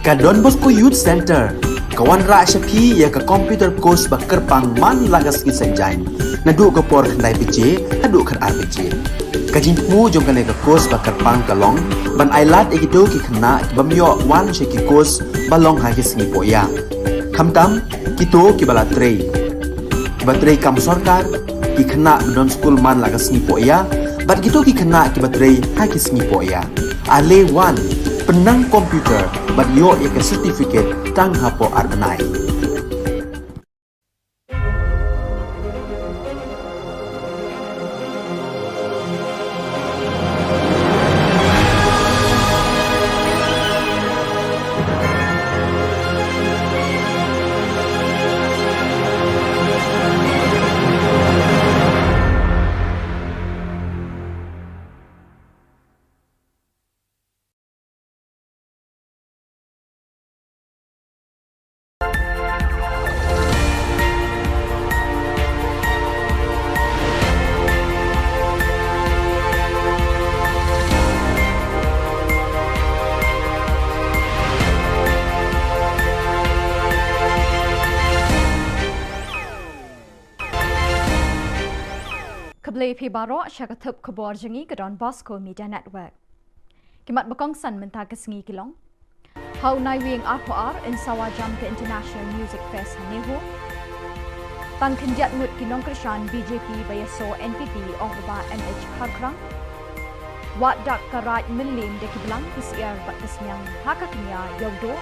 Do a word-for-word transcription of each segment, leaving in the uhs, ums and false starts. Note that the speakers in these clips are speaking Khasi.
Ka Don Bosco Youth Centre ka wanrah sha phi ïa ka computer course ba kyrpang man la ka sngi Saitjaiñ, naduh ka por khyndai baje haduh khatar baje. Ka jingthmu jong kane ka course ba kyrpang ka long ban ailad ïa kito ki khynnah ki bym ïoh wan sha ki course ba long ha ki sngi pohïa, khamtam kito kiba la trei, kiba trei kam sorkar, ki khynnah ba don skul man la ka sngi pohïa bad kito ki khynnah kiba trei ha ki sngi pohïa. Ale wan, pynnang computer bad ïoh ïa ka certificate tang hapoh ar bnai. Khublei phi baroh sha ka thup khubor jong ngi ka Don Bosco Media Network. Ki mat ba kongsan mynta ka sngi ki long: Ha u Naiwieng arphew ar yn sawa jam ka International Music Fest ha NEHU. Tang khyndiat ngut ki nongkyrshan BJP ba ïasoh NPP, ong u Bah M H Kharkhrang. Wad dak ka Raid Mylliem da ki blang, ki syiar bad ka sniang ha ka kñia Ïewduh.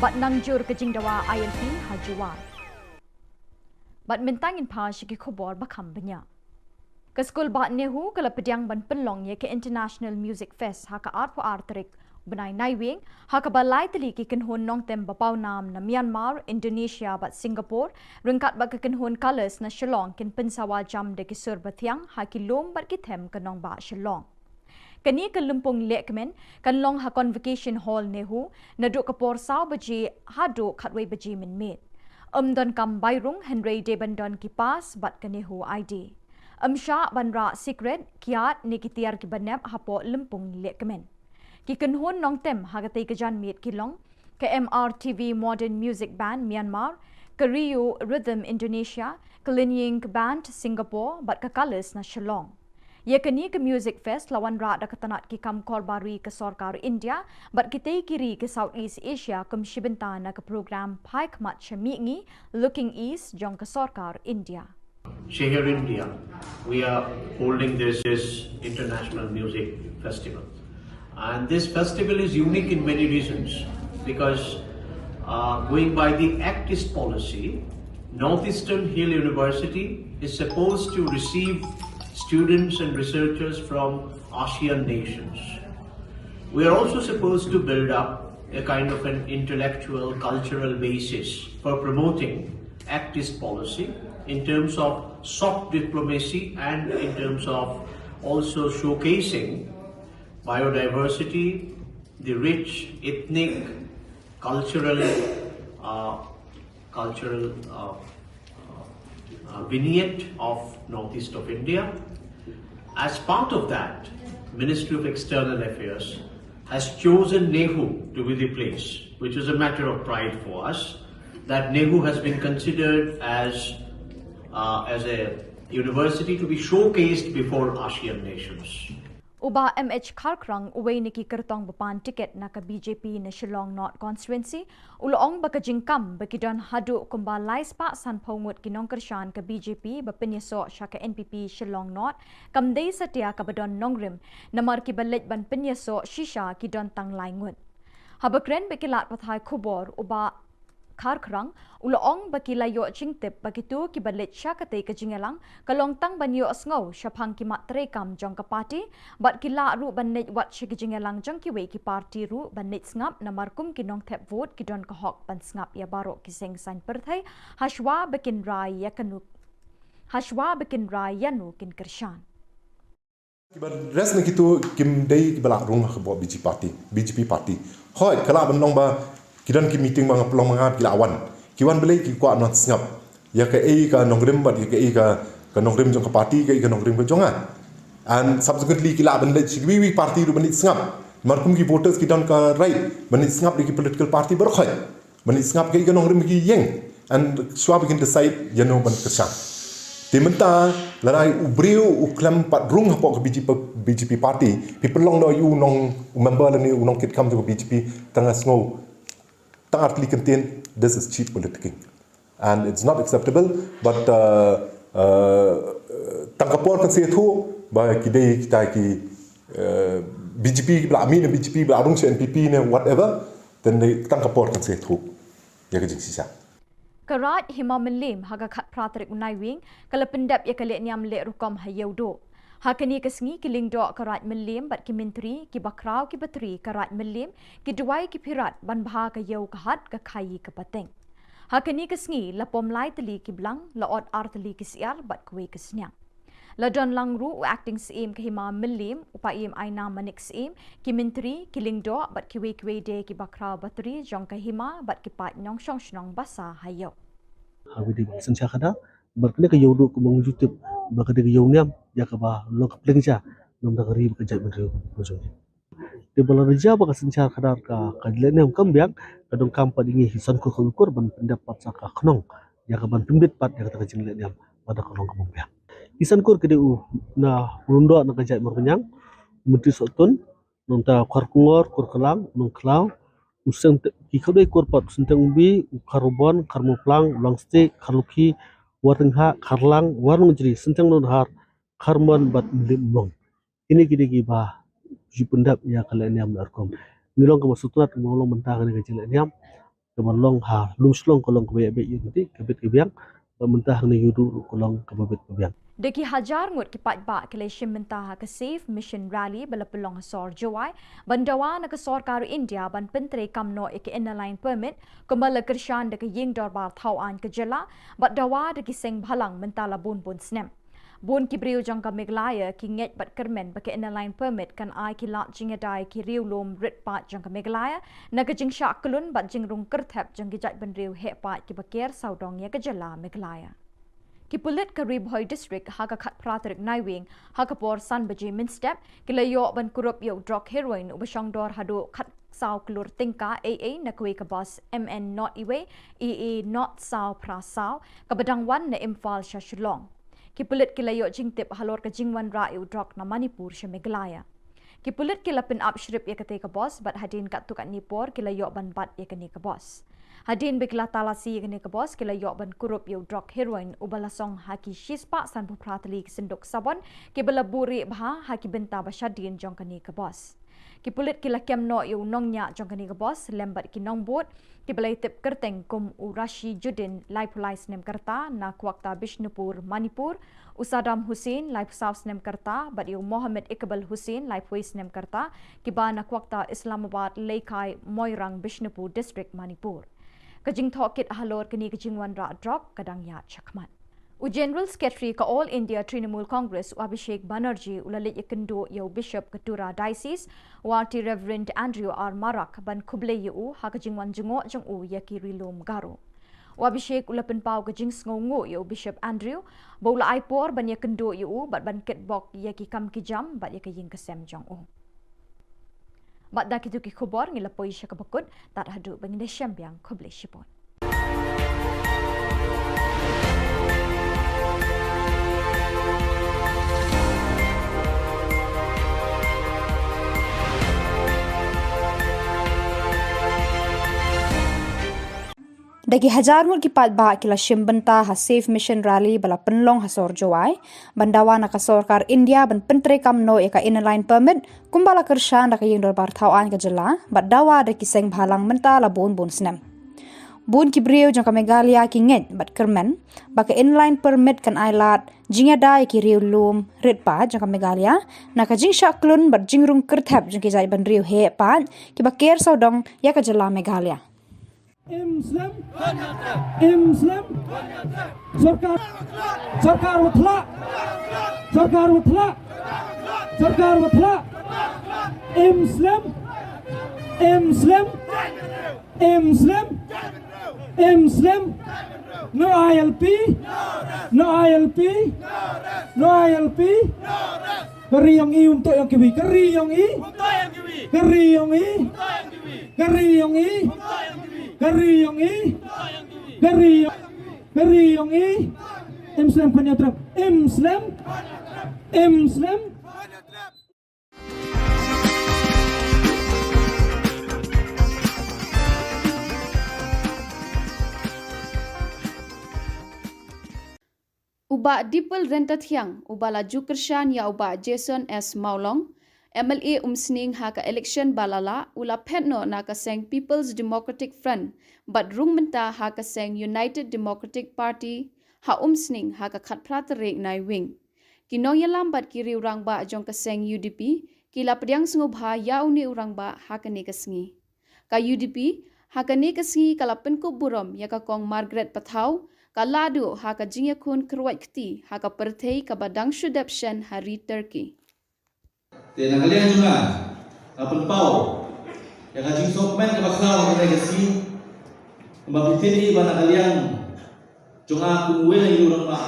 Bad nang jur ka jingdawa ILP ha Jowai. Bad mynta ngin phai sha ki khubor ba kham bniah. Ka skul bah NEHU ka la pdiang ban pynlong ïa ka International Music Fest ha ka arphew ar tarik bnai Naiwieng, ha kaba lai tylli ki kynhun nongtem ba pawnam na Myanmar, Indonesia bad Singapore, ryngkat bad ka kynhun Colours na Shillong kin pynsawa jam da ki sur bathiang ha ki lum bad ki them ka nongbah Shillong. Kane ka lympung lehkmen kan long ha Convocation Hall NEHU naduh ka por saw baje haduh khatwei baje mynmiet. Ym donkam bai rung hynrei dei ban don ki pass bad ka NEHU ID. Ym shah ban rah sikret, kiad ne ki tiar kiba nep hapoh lympung lehkmen. Ki kynhun nongtem ha katei ka janmiet ki long ka MRTV Modern Music Band Myanmar, ka Rio Rhythm Indonesia, ka Linying Band Singapore bad ka Colours na Shillong. Ïa kane ka Music Fest la wanrah da ka tnat ki kam korbar ri ka sorkar India bad kitei ki ri ka South East Asia kum shi bynta na ka program Phai Khmat sha Mihngi, Looking East, jong ka sorkar India. Shehar India, we are holding this, this international music festival. And this festival is unique in many reasons because, uh, going by the Act East policy, Northeastern Hill University is supposed to receive students and researchers from ASEAN nations. We are also supposed to build up a kind of an intellectual, cultural basis for promoting Act East policy in terms of soft diplomacy and in terms of also showcasing biodiversity, the rich ethnic, cultural, uh, cultural, uh, uh, uh, vignette of northeast of India. As part of that, Ministry of External Affairs has chosen NEHU to be the place, which is a matter of pride for us, that NEHU has been considered as, uh, as a university to be showcased before ASEAN nations. U Bah M H Kharkhrang, uwei na ki kyrtong ba pan tiket na ka BJP na Shillong North Constituency, u la ong ba ka jingkam ba ki don haduh kumba lai spah sanphew ngut ki nongkyrshan ka BJP ba pynïasoh sha ka NPP Shillong North kam dei satia kaba don nongrim, namar kiba leit ban pynïasoh shisha ki don tang lai ngut. Haba kren bad ki lad pathai khubor, u Bah Kharkhrang u la ong ba ki la ïoh jingtip ba kito kiba leit sha katei ka jingïalang ka long tang ban ïohsngew shaphang ki mat treikam jong ka party, bad ki lah ruh ban leit wat sha ki jingïalang jong kiwei ki party ruh ban leit sngap, namar kum ki nongthep vote ki don ka hok ban sngap ïa baroh ki seng saiñ pyrthei hashwa ba kin rai ïa kano, hashwa ba kin rai ïano kin kyrshan. Kiba rest na kito kim dei kiba lah rung ha ka BJP party, BJP party. Hooid, ka lah ban long ba ki don ki meeting ba nga pynlong ma nga, ki lah wan. Ki wan balei? Ki kwah ban sngap ïa kaei ka nongrim bad ïa kaei ka, ka nongrim jong ka party, kaei ka nongrim ka jong nga. And subsequently ki lah ban leit sha kiwei kiwei party ruh ban leit sngap. Namar kum ki voters ki don ka right ban leit sngap da ki political party baroh khoit, ban leit sngap ki, ki nongrim ki ïeng, and shuwa ba kin decide ïano ban kyrshan. Te mynta lada u briew u khlem pat rung hapoh ka B J P, B J P party, phi pynlong noh ïa u nong, u member lane u nongkitkam jong ka B J P, tang ha sngew tang artylli kyntien, this is cheap politicking. And it's not acceptable, but, uh, uh, tang ka por kan sa ïathuh ba ki dei kita ki, uh, B J P ba la mih na B J P, ba la rung sha N P P ne whatever, then dei tang ka por kan sa ïathuh ïa ka jingshisha. Ka Raid Hima Mylliem ha ka khatphra tarik u Naiwieng ka la pyndep ïa ka lehniam leh rukom ha Ïewduh. Ha kane ka sngi ki lyngdoh ka Raid Mylliem bad ki myntri, ki bakhraw, ki batri ka Raid Mylliem, ki duwai, ki phirat ban bha ka ïew ka hat, ka khaïi ka pateng. Ha kane ka sngi la pom lai tylli ki blang, la ot ar tylli ki syiar bad kawei ka sniang. La don lang ruh u Acting Syiem ka Hima Mylliem, u Paiem Aina Manik Syiem, ki myntri, ki lyngdoh bad kiwei kiwei de ki bakhraw batri jong ka hima bad ki paid nongshong shnong basa ha ïew. Ha kane ka synshar khadar, bad kane ka Ïewduh kumba ngi ju tip ba ka dei ka ïew niam ïa kaba long ka pliang ja namar ka ri bad ka jaitbynriew ka jong ngi. Te ba la rja ba ka synshar khadar ka, ka lehniam kam biang, ka donkam pat ïa ngi ki san kur khawi kur ban pyndep pat sa ka khnong ïa ka ban pynbit pat ïa kata ka jinglehniam ba da ka long kaba biang. Ki san kur ki dei u na u lyngdoh na ka jaid Mawryngkneng, u Myntri Sohtun, nangta Kharkongor, Kurklang, Nongkhlaw, u Synteng, ki khatduh kur pat, u Synteng Umbi, u Kharbon, Kharmawphlang, u Langstieh, Kharlukhi, Warnonghah, Kharlang, Warnongjri, Synteng Nonghar, Kharmon bad Mylliem Umlong. Kine ki dei kiba ju pyndep ïa ka lehniam leh rukom. Ngi long kaba sngewtynnat kaba long mynta kane ka jinglehniam kaba long ha Lumshillong ka long kaba ïa beit ïa lynti, ka bit ka biang, bad mynta hangne Ïewduh ruh ka long kaba bit ka biang. Da ki hajar ngut ki paidbah ki la shim bynta ha ka Save Mission Rally ba la pynlong ha sor Jowai ban dawa na ka sorkar India ban pyntreikam noh ïa ka Inner Line Permit kumba la kyrshan da ka Ïing Dorbar Thaw Aiñ ka jylla, bad dawa da ki seng bhalang mynta la bun bun snem. Bun ki briew jong ka Meghalaya ki ngeit bad kyrmen ba ka Inner Line Permit kan ai ki lad jingïada ïa ki riewlum rit paid jong ka Meghalaya na ka jingshah kyllun bad jingrung kyrthep jong ki jaitbynriew heh paid kiba ker sawdong ïa ka jylla Meghalaya. Ki pulit ka Ri Bhoi District ha ka khatphra tarik Naiwieng ha ka por san baje mynstep ki la ïoh ban kurup ïa u drok heroin uba shongdor haduh khatsaw klur tyngka A A na kawei ka bus M N not iwei A A not saw phra saw kaba dang wan na Imphal sha Shillong. Ki pulit ki la ïoh jingtip halor ka jingwanrah ïa u drok na Manipur sha Meghalaya. Ki pulit ki la pynap shrip ïa katei ka bus bad hadien katto katne por ki la ïoh ban bat ïa kane ka bus. Hadien ba ki la talasi ïa kane ka bus ki la ïoh ban kurup ïa u drok heroin uba la song ha ki shispah sanphew phra tylli ki synduk sabon kiba la buhrieh bha ha ki bynta ba shadien jong kane ka bus. Ki pulit ki la kem noh ïa u nongñiah jong kane ka bus lem bad ki nongbud kiba la ïatip kyrteng kum u Rashi Judin, laiphew lai snem ka rta, na Kwakta Bishnupur, Manipur, u Saddam Hussain, laiphew saw snem ka rta, bad ïa u Mohammed Iqbal Hussain, laiphew wei snem ka rta, kiba na Kwakta Islamabad, Leikai, Moirang, Bishnupur District, Manipur. Ka jingthoh kit halor kane ka jingwanrah drok ka dang ïaid shakhmat. U General Secretary ka All India Trinamool Congress, u Abhishek Banerjee, u la leit ïakynduh ïa u Bishop ka Tura Diocese, u Arty Reverend Andrew R Marak, ban khublei ïa u ha ka jingwan jngoh jong u ïa ki ri lum Garo. U Abhishek u la pynpaw ka jingsngewnguh ïa u Bishop Andrew ba u la ai por ban ïakynduh ïa u bad ban kitbok ïa ki kam ki jam bad ïa ka ïing ka sem jong u. Bad da kito ki khubor ngi la poi sha kaba kut, tad haduh ba ngin ïashem biang, khublei shibun. Da ki hajar ngut ki paidbah ki la shim bynta ha Save Mission Rally ba la pynlong ha sor Jowai ban dawa na ka sorkar India ban pyntreikam noh ïa ka Inner Line Permit kumba la kyrshan da ka Ïing Dorbar Thaw Aiñ ka jylla, bad dawa da ki seng bhalang mynta la bun bun snem. Bun ki briew jong ka Meghalaya ki ngeit bad kyrmen ba ka Inner Line Permit kan ai lad jingïada ïa ki riewlum rit paid jong ka Meghalaya na ka jingshah kyllun bad jingrung kyrthep jong ki jaitbynriew heh paid kiba ker sawdong ïa ka jylla Meghalaya. Im slem. Im slem. Sorkar. Sorkar wa thlak. Sorkar wa thlak. Sorkar wa thlak. Im slem. Im slem. Im slem. Im slem. No I L P. No I L P. No I L P. Ka ri yong i um to yong kiwi. Ka ri yong i. Ka ri jong ngi. Ka ri jong ngi. Ka ri jong ngi. Ka ri jong, ka ri jong ngi. Im slem khun ïa u Trump. Im slem. Im slem. U Bah Dipal Ryntathiang, uba la ju kyrshan ïa u Bah Jason S Mawlong, M L A Umsning ha ka election ba la lah, u la phet noh na ka seng People's Democratic Front, bad rung mynta ha ka seng United Democratic Party, ha Umsning ha ka khatphra tarik Naiwieng. Ki nongïalam bad ki riew rangbah jong ka seng U D P, ki la pdiang sngewbha ïa une u rangbah ha kane ka sngi. Ka U D P, ha kane ka sngi ka la pynkup burom ïa ka Kong Margaret Pathaw, ka la duh ha ka jingïakhun kyrwat kti ha ka pyrthei kaba dang shu dep shen ha ri Turkey. Te na ka liang jong nga, nga pynpaw ïa ka jingsngewkmen kaba khraw ha kane ka sngi, kumba phi tip hi ba na ka liang jong nga kum uwei na u rangbah,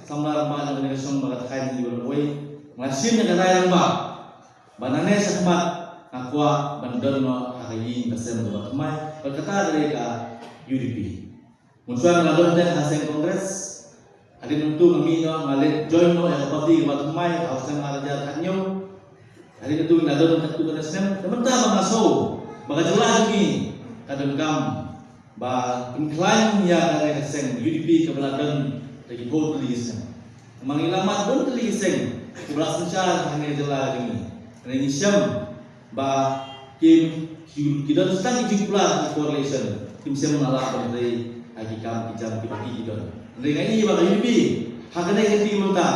samla rangbah jong kane ka shnong ba ka thaw ïa u rangbah, nga shim ïa ka rai rangbah ba nangne shakhmat nga kwah ban don noh ha ka ïing ka sem kaba thymmai, bad kata ka dei ka U D P. Mynshuwa nga la don teng ha seng Congress, hadien nangtu nga mih noh, nga leit join noh ïa ka party kaba thymmai ha u snem ar hajar khathynñiew. Hadien nangtu nga la don katto katne snem, te mynta ba nga sngew ba ka jylla jong ngi ka donkam ba pynkhlaiñ ïa kane ka seng U D P kaba la don da ki phew tylli ki snem. Namar ngi la mad bun tylli ki seng kiba la synshar ha kane ka jylla jong ngi. Hynrei ngi shem ba kim, ki, ki don tang ki jingkular ki coalition, kim shem ban lah ban trei ha ki kam ki jam kiba ki, ki don. Hynrei nga i ba ka U D P ha kane ka kti mynta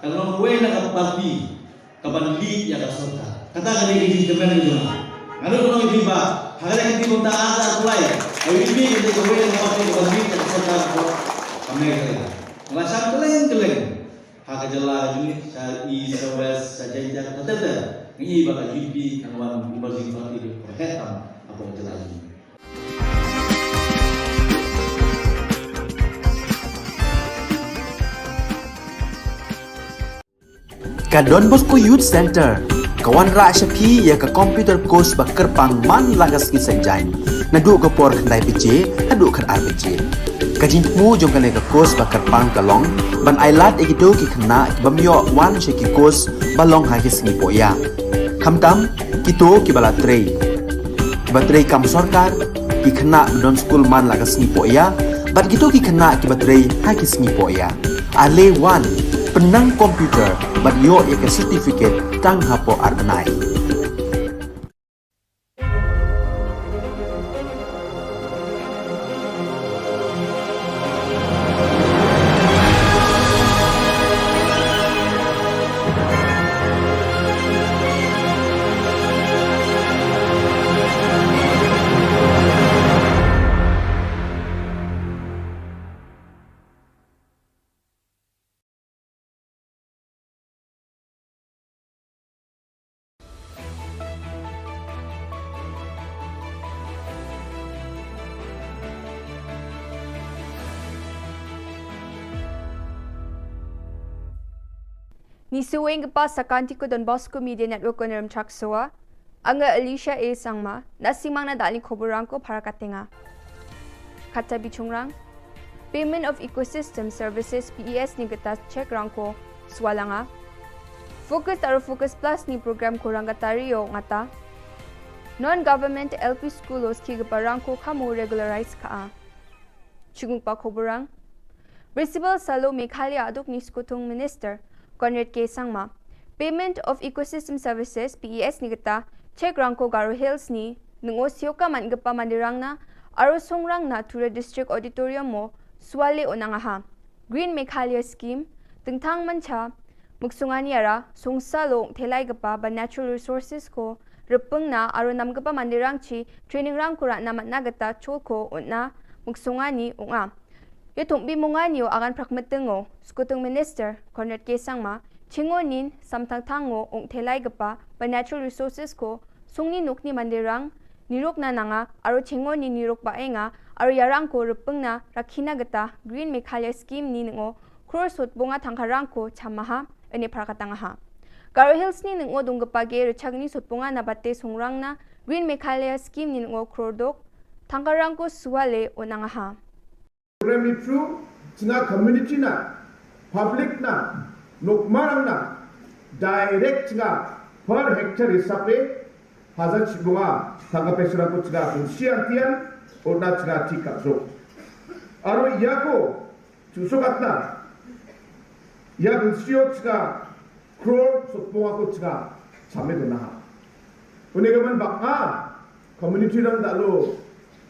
ka long kawei na ka party kaban lead ïa ka sorkar. Kata ka dei ka jingkmen ka jong nga. Nga nud ban ong ïa phi ba ha kane ka kti mynta ar hajar arphew lai, ka U D P ka dei kawei na ka party kaban lead ïa ka sorkar ka Meghalaya. Nga la shah kylleng kylleng ha ka jylla jong ngi, sha East, sha West, sha Jaintia, katta katta. Nga i ba ka U D P kan wan emerging party kaba heh tam hapoh ka jylla jong ngi. Ka Don Bosco Youth Centre ka wanrah sha phi ïa ka computer course ba kyrpang man la ka sngi Saitjaiñ, naduh ka por khyndai baje haduh khatar baje. Ka jingthmu jong kane ka course ba kyrpang ka long ban ailad ïa kito ki khynnah ki bym ïoh wan sha ki course ba long ha ki sngi pohïa, khamtam kito kiba la trei, kiba trei kam sorkar, ki khynnah ba don skul man la ka sngi pohïa, bad kito ki khynnah kiba trei ha ki sngi pohïa. Ale wan, pynnang computer bad ïoh ïa ka certificate tang hapoh ar bnai. Ngi shu weng ka pas sa kan ti ko Don Bosco Media Network ko Nerum Chak Soa. Anga Alicia A Sangma, na simang na dali khobor rang ko para katenga. Kata bichungrang. Payment of Ecosystem Services, P E S ni kata check rang ko swalanga. Focus aro Focus Plus ni program ko rang kata rio ngata. Non-government L P school os ki kapa rang ko kamo regularize ka a. Chungpa khobor rang. Principal Salo Meghalaya aduk ni Skutung Minister Conrad K Sangma. Payment of Ecosystem Services, P E S ni kata, check rang ko Garo Hills ni, nungo sioka man kapa mandirang na, aro songrang na Tura District Auditorium mo, swale onangaha. Green Meghalaya Scheme, tengtang mancha, muksungani ara, songsa lo thelai kapa ba natural resources ko, repeng na, aro nam kapa mandirang chi, training rang ko ra na matna kata chol ko, onna, muksungani, onga. Ïa thung bi mungani o agan prak meteng o, Skutung Minister, Conrad K Sangma, chingo nin, samthang thang o, ong thelai kapa, ba natural resources ko, sungni nukni mandirang, niruk na nanga, aro chingo nin niruk ba enga, aro yarang ko repeng na, rakhina kata, Green Meghalaya Scheme ni ngo, crore sot bunga thangkarang ko, chamaha, ene prak katangaha. Garo Hills ni nongo dungkpa ge rchagni sotpunga na bate songrang na Green Meghalaya scheme ni nongo kror dok thangkarang ko suale onang aha. Program ni through chinga community na, public na, nokmarang na direct chinga per hectare hisabe hajar chibunga thangka pesra ko chinga bungsi antian ona chinga tika jo. Aro iya ko chusok atna ya bungsi o chinga kror sotpunga ko chinga chame dona ha. Une ka man bak nga community rang da lo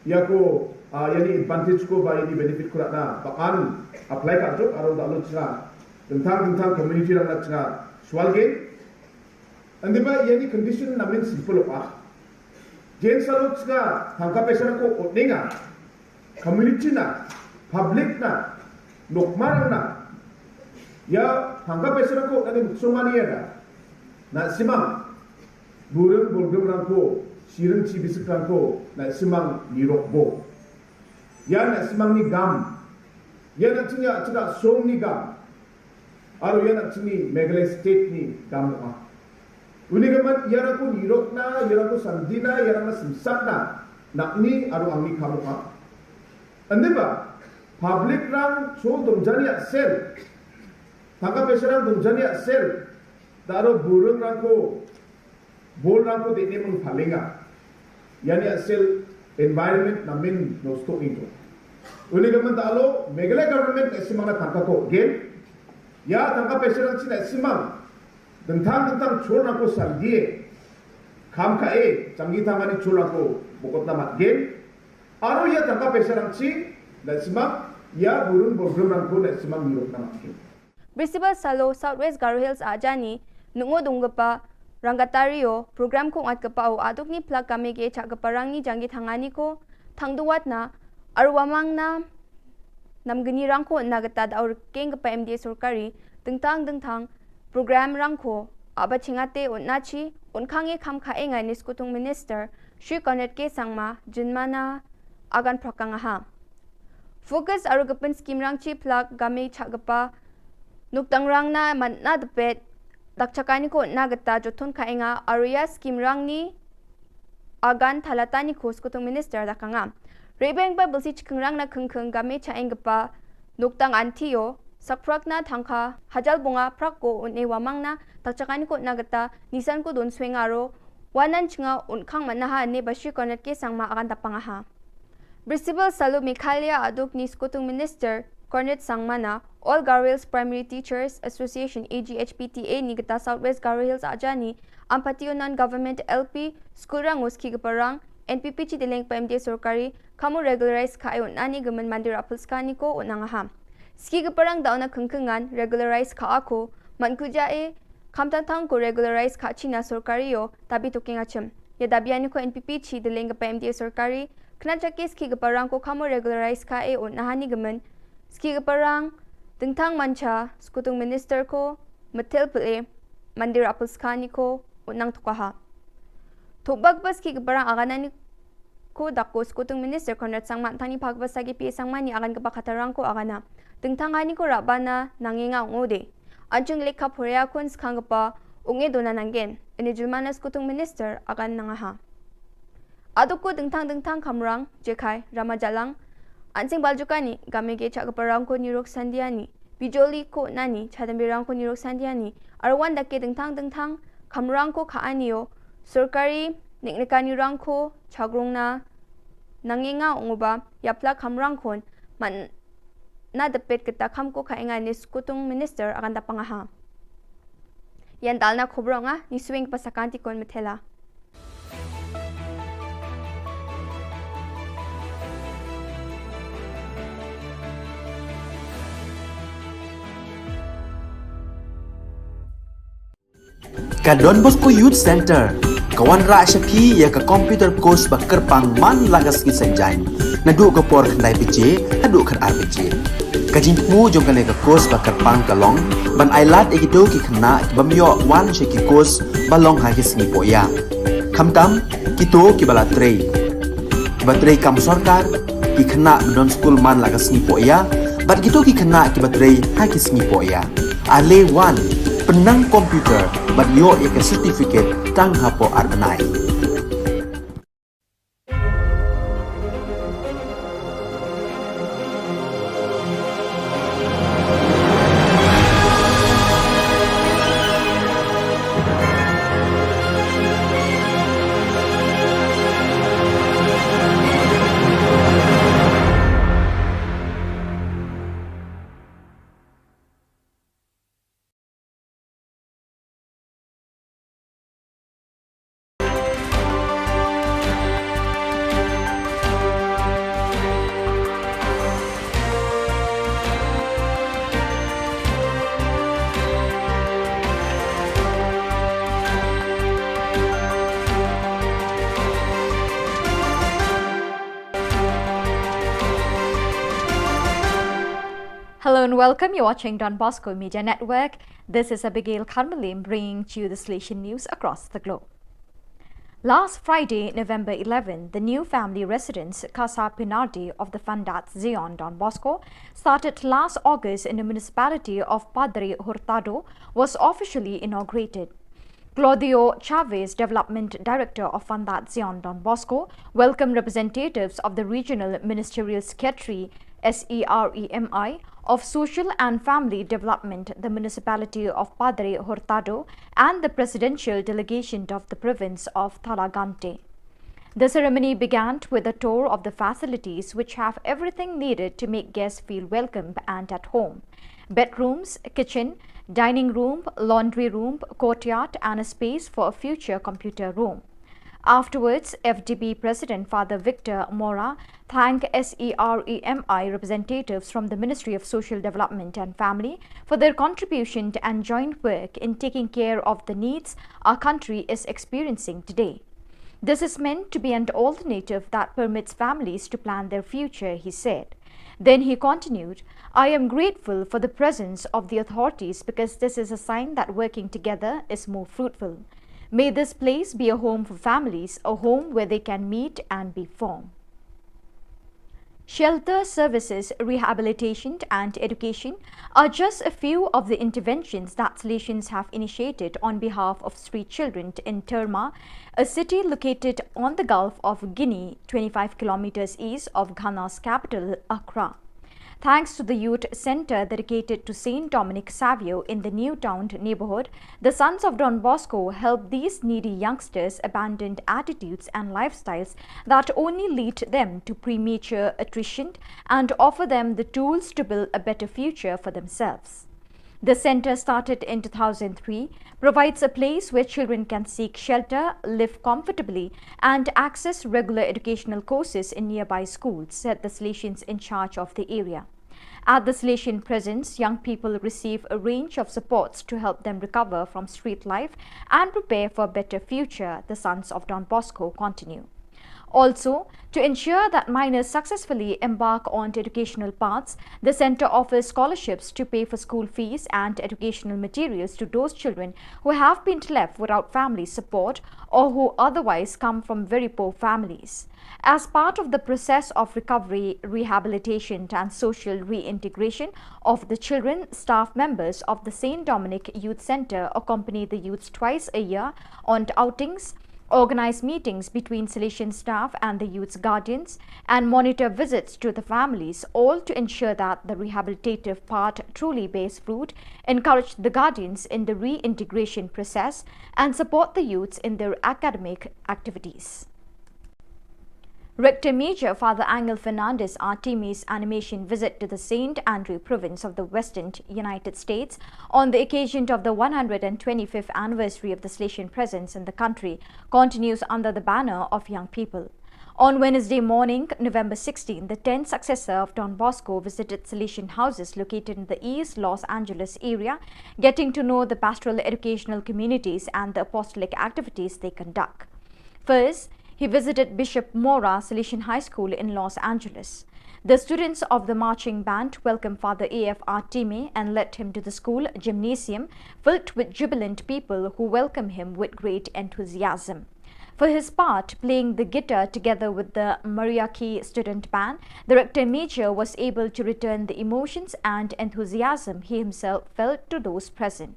ya ko ah, yani advantage ko ba yani benefit ko na bak an apply ka jo aro da lo chinga tentang tentang community rang na chinga sual ge. Andi ba yani condition namin simple pa. Jen salo chinga thangka pesra ko otninga community na, public na, nokmarang na. Ya thangka pesra ko nani muksumani ya da. Na simang burung bulgum rangko, sirung cibisik rangko, na simang nirok bo. Ya na simang ni gam. Ya na chinga chinga song ni gam. Aro ya na chini Meghalaya state ni gam ma. Uni gaman ya na ko nirok na, ya na ko sandina, ya na simsak na. Nak ni aro ang ni kamu ma. Ande ba public rang so dong jani aksel. Thangka pesra rang dong jani aksel. Da aro burung rangko bol rangko de ne mung palinga. Yani aksel environment namin nosto ito. Uni gaman da alo Meghalaya government na simang na thangka ko gen. Ya thangka pesra rang china simang. Dentang dentang chol rangko sandie. Kam ka e changi thangani chol rangko bokot na mat gen. Aro ya thangka pesra rang chi na simang ya burung burung rangko na simang nirok na mat gen. Brisible salo South West Garo Hills ajani nungo dungkpa rangkatario program ko ngat kpa o aduk ni plak kame ge chak kpa rang ni janggi thangani ko thangduwat na arwamang na namgni rangko na gata da aur keng kpa M D A sorkari dengtang dengtang program rangko aba chingate un nachi un khange kham kha enga ni skutung minister Shri Conrad K Sangma jinmana agan prakang aha. Focus aro gepin skim rang chi plak game chak gepa nuktang rang na man na depet dak chakani ko na geta jothon ka enga aro ya skim rang ni agan thalata ni ko skutung minister da kanga. Rebeng ba belsi chiking rang na kengkeng game cha eng gepa nuktang antio sakprak na thangka hajal bunga prak ko un e wamang na dak chakani ko na geta nisan ko don sweng aro wanan chinga un khang man na ha ne ba Shri Conrad K Sangma agan dapang aha. Brisible salo Meghalaya aduk ni skutung minister Conrad Sangma na All Garo Hills Primary Teachers Association A G H P T A ni geta South West Garo Hills ajani ampati unan government L P school rang uski geparang N P P chi deleng pa M D A sorkari kamu regularize ka e un ani gemen mandir apel skani ko un aha. Ski geparang da una kengkengan regularize ka ako man kuja e kam tang tang ko regularize ka china sorkari yo tabi tuking achim. Ya dabi ani ko N P P chi deleng gepa M D A sorkari kena chakis ki geparang ko kamo regularize ka e un nahani gemen. Ski geparang dengtang mancha skutung minister ko metel pele mandir apel skani ko un nang tukaha. Thubak bas ki geparang aganani ko dako skutung minister Conrad Sangma tani phak bas sagi pi sangmani agan gepa khatarang ko agana. Dengtang ani ko rabana nangenga ngode. Anchung lekha phoria kun skang gepa unge dona nanggen. Ini julmana skutung minister agan nangaha. Aduko dengtang dengtang kamrang, jekai, rama jalang, ansing baljukani, game ge chak geparang ko nirok sandiani, bijoli ko nani, chadam birang ko nirok sandiani, arwan dake dengtang dengtang kamrang ko ka anio, sorkari, niknikani rang ko, chagrong na, nangenga unguba, yapla kamrang kon, man na depet kita kam ko ka enga ni skutung minister akan dapang aha. Yan dalna khubro nga ni swing pasakanti kon methela. Ka Don Bosco Youth Center ka wanrah sha phi ïa ka computer course ba kyrpang man la ka sngi Saitjaiñ naduh ka por khyndai baje haduh khatar baje. Ka jingthmu jong kane ka course ba kyrpang ka long ban ailad ïa kito ki khynnah ki bym ïoh wan sha ki course ba long ha ki sngi pohïa. Khamtam kito kiba la trei, kiba trei kam sorkar, ki khynnah ba don skul man la ka sngi pohïa bad kito ki khynnah kiba trei ha ki sngi pohïa. Ale wan, Pynnang computer bad ïoh ïa ka certificate tang hapoh ar bnai. Hello and welcome. You're watching Don Bosco Media Network. This is Abigail Kharmalim bringing to you the Salesian news across the globe. Last Friday, November eleven, the new family residence Casa Pinardi of the Fundat Zion Don Bosco, started last August in the municipality of Padre Hurtado, was officially inaugurated. Claudio Chavez, Development Director of Fundat Zion Don Bosco, welcomed representatives of the Regional Ministerial Secretary, S E R E M I, of Social and Family Development, the Municipality of Padre Hurtado, and the Presidential Delegation of the Province of Thalagante. The ceremony began with a tour of the facilities, which have everything needed to make guests feel welcome and at home: bedrooms, kitchen, dining room, laundry room, courtyard, and a space for a future computer room. Afterwards, F D B President Father Victor Mora thanked S E R E M I representatives from the Ministry of Social Development and Family for their contribution and joint work in taking care of the needs our country is experiencing today. "This is meant to be an alternative that permits families to plan their future," he said. Then he continued, "I am grateful for the presence of the authorities because this is a sign that working together is more fruitful. May this place be a home for families, a home where they can meet and be formed." Shelter services, rehabilitation, and education are just a few of the interventions that Salesians have initiated on behalf of street children in Terma, a city located on the Gulf of Guinea, twenty-five kilometers east of Ghana's capital, Accra. Thanks to the youth center dedicated to Saint Dominic Savio in the New Town neighborhood, the Sons of Don Bosco help these needy youngsters abandon attitudes and lifestyles that only lead them to premature attrition and offer them the tools to build a better future for themselves. The center, started in two thousand three, provides a place where children can seek shelter, live comfortably, and access regular educational courses in nearby schools, said the Salesians in charge of the area. At the Salesian presence, young people receive a range of supports to help them recover from street life and prepare for a better future, the Sons of Don Bosco continue. Also, to ensure that minors successfully embark on educational paths, the center offers scholarships to pay for school fees and educational materials to those children who have been left without family support or who otherwise come from very poor families. As part of the process of recovery, rehabilitation, and social reintegration of the children, staff members of the Saint Dominic Youth Center accompany the youths twice a year on outings, organize meetings between Salesian staff and the youth's guardians, and monitor visits to the families, all to ensure that the rehabilitative part truly bears fruit, encourage the guardians in the reintegration process, and support the youths in their academic activities. Rector Major Father Angel Fernandez Artemis' animation visit to the Saint Andrew province of the Western United States on the occasion of the one hundred twenty-fifth anniversary of the Salesian presence in the country continues under the banner of Young People. On Wednesday morning, November sixteen, the tenth successor of Don Bosco visited Salesian houses located in the East Los Angeles area, getting to know the pastoral educational communities and the apostolic activities they conduct. First, he visited Bishop Mora Salesian High School in Los Angeles. The students of the marching band welcomed Father A F Artime and led him to the school gymnasium, filled with jubilant people who welcomed him with great enthusiasm. For his part, playing the guitar together with the Mariachi student band, the rector major was able to return the emotions and enthusiasm he himself felt to those present.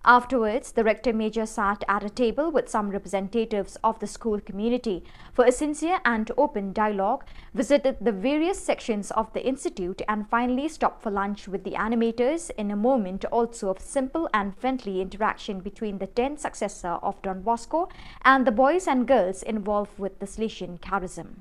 Afterwards, the Rector Major sat at a table with some representatives of the school community for a sincere and open dialogue, visited the various sections of the institute, and finally stopped for lunch with the animators, in a moment also of simple and friendly interaction between the tenth successor of Don Bosco and the boys and girls involved with the Salesian charism.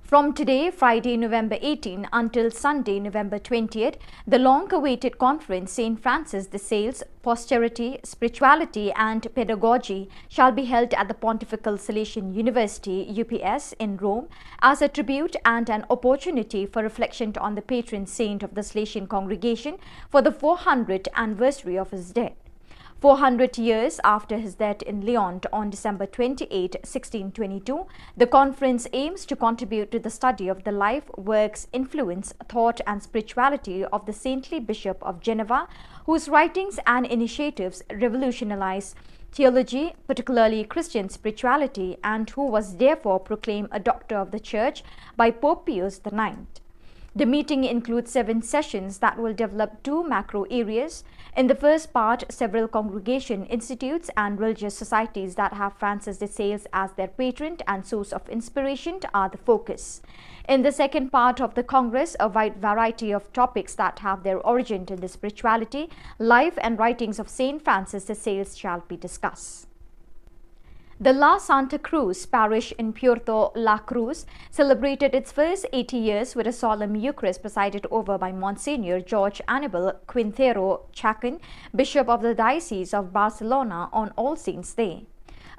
From today, Friday, November eighteen, until Sunday, November twentieth, the long-awaited conference, Saint Francis de Sales, Posterity, Spirituality and Pedagogy, shall be held at the Pontifical Salesian University, U P S, in Rome, as a tribute and an opportunity for reflection on the patron saint of the Salesian congregation for the four hundredth anniversary of his death. Four hundred years after his death in Lyon on December twenty-eighth, sixteen twenty-two, the conference aims to contribute to the study of the life, works, influence, thought, and spirituality of the saintly Bishop of Geneva, whose writings and initiatives revolutionized theology, particularly Christian spirituality, and who was therefore proclaimed a doctor of the Church by Pope Pius the ninth. The meeting includes seven sessions that will develop two macro areas. In the first part, several congregation, institutes, and religious societies that have Francis de Sales as their patron and source of inspiration are the focus. In the second part of the Congress, a wide variety of topics that have their origin in the spirituality, life, and writings of Saint Francis de Sales shall be discussed. The La Santa Cruz parish in Puerto La Cruz celebrated its first eighty years with a solemn Eucharist presided over by Monsignor George Anibal Quintero Chacon, Bishop of the Diocese of Barcelona, on All Saints' Day.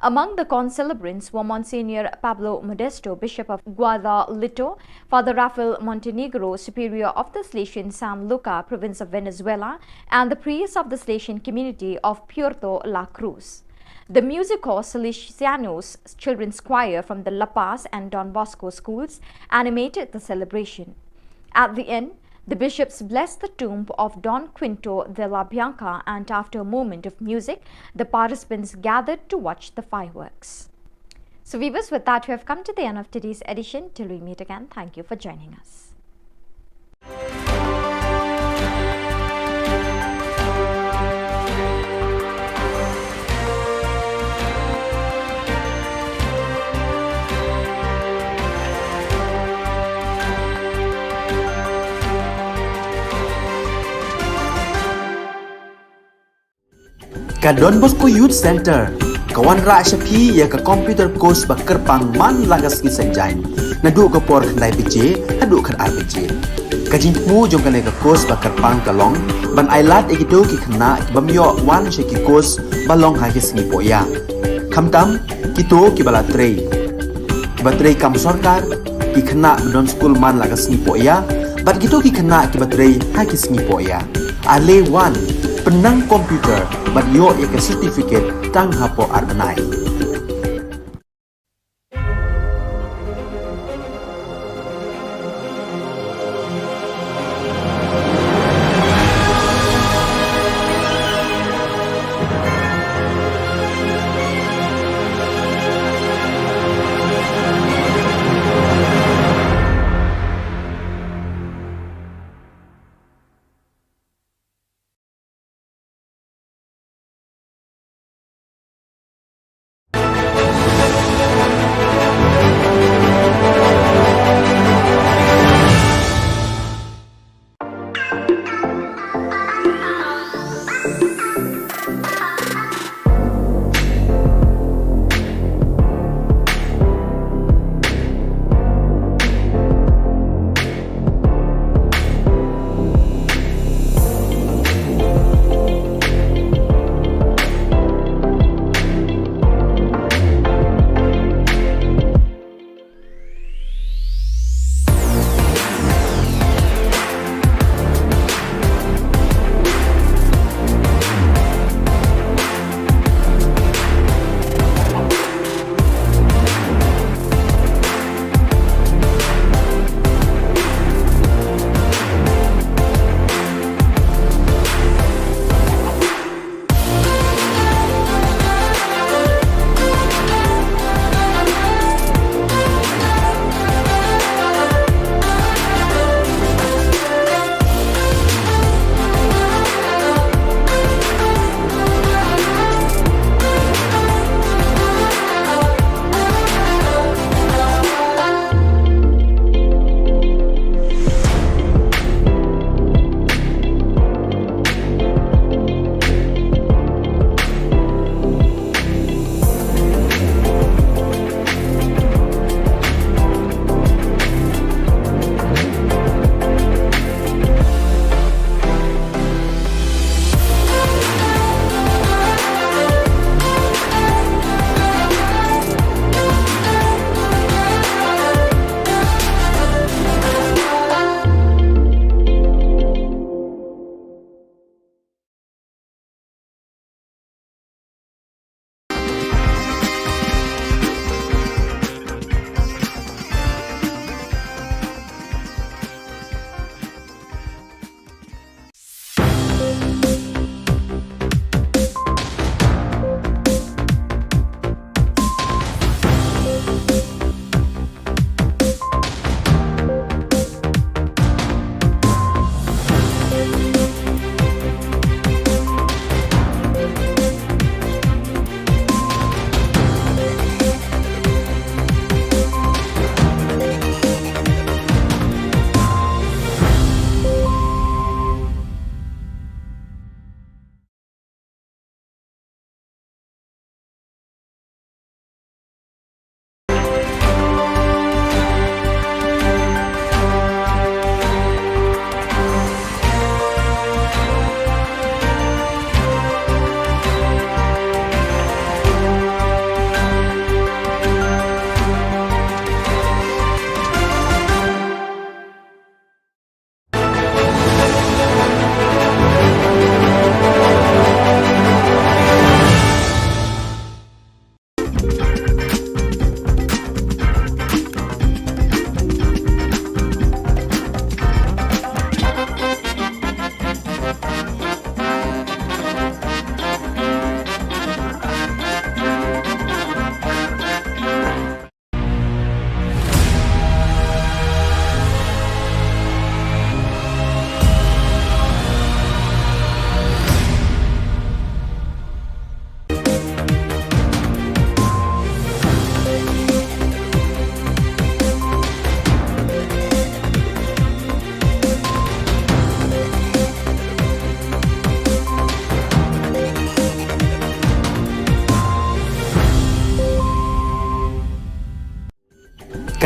Among the concelebrants were Monsignor Pablo Modesto, Bishop of Guadalito, Father Rafael Montenegro, Superior of the Salesian San Luca, Province of Venezuela, and the priests of the Salesian community of Puerto La Cruz. The Musico Salesianos Children's Choir from the La Paz and Don Bosco schools animated the celebration. At the end, the bishops blessed the tomb of Don Quinto de la Bianca, and after a moment of music, the participants gathered to watch the fireworks. So, viewers, with that, we have come to the end of today's edition. Till we meet again, thank you for joining us. Ka Don Bosco Youth Center ka wanrah sha phi ïa ka computer course ba kyrpang man la ka sngi Saitjaiñ, naduh ka por khyndai baje haduh khatar baje. Ka jingthmu jong kane ka course ba kyrpang ka long ban ailad ïa kito ki khynnah ki bym ïoh wan sha ki course ba long ha ki sngi pohïa, khamtam kito kiba la trei, kiba trei kam sorkar, ki khynnah ba don skul man la ka sngi pohïa, bad kito ki khynnah kiba trei ha ki sngi pohïa. Ale wan, pynnang computer bad ïoh ïa ka certificate tang hapoh ar bnai.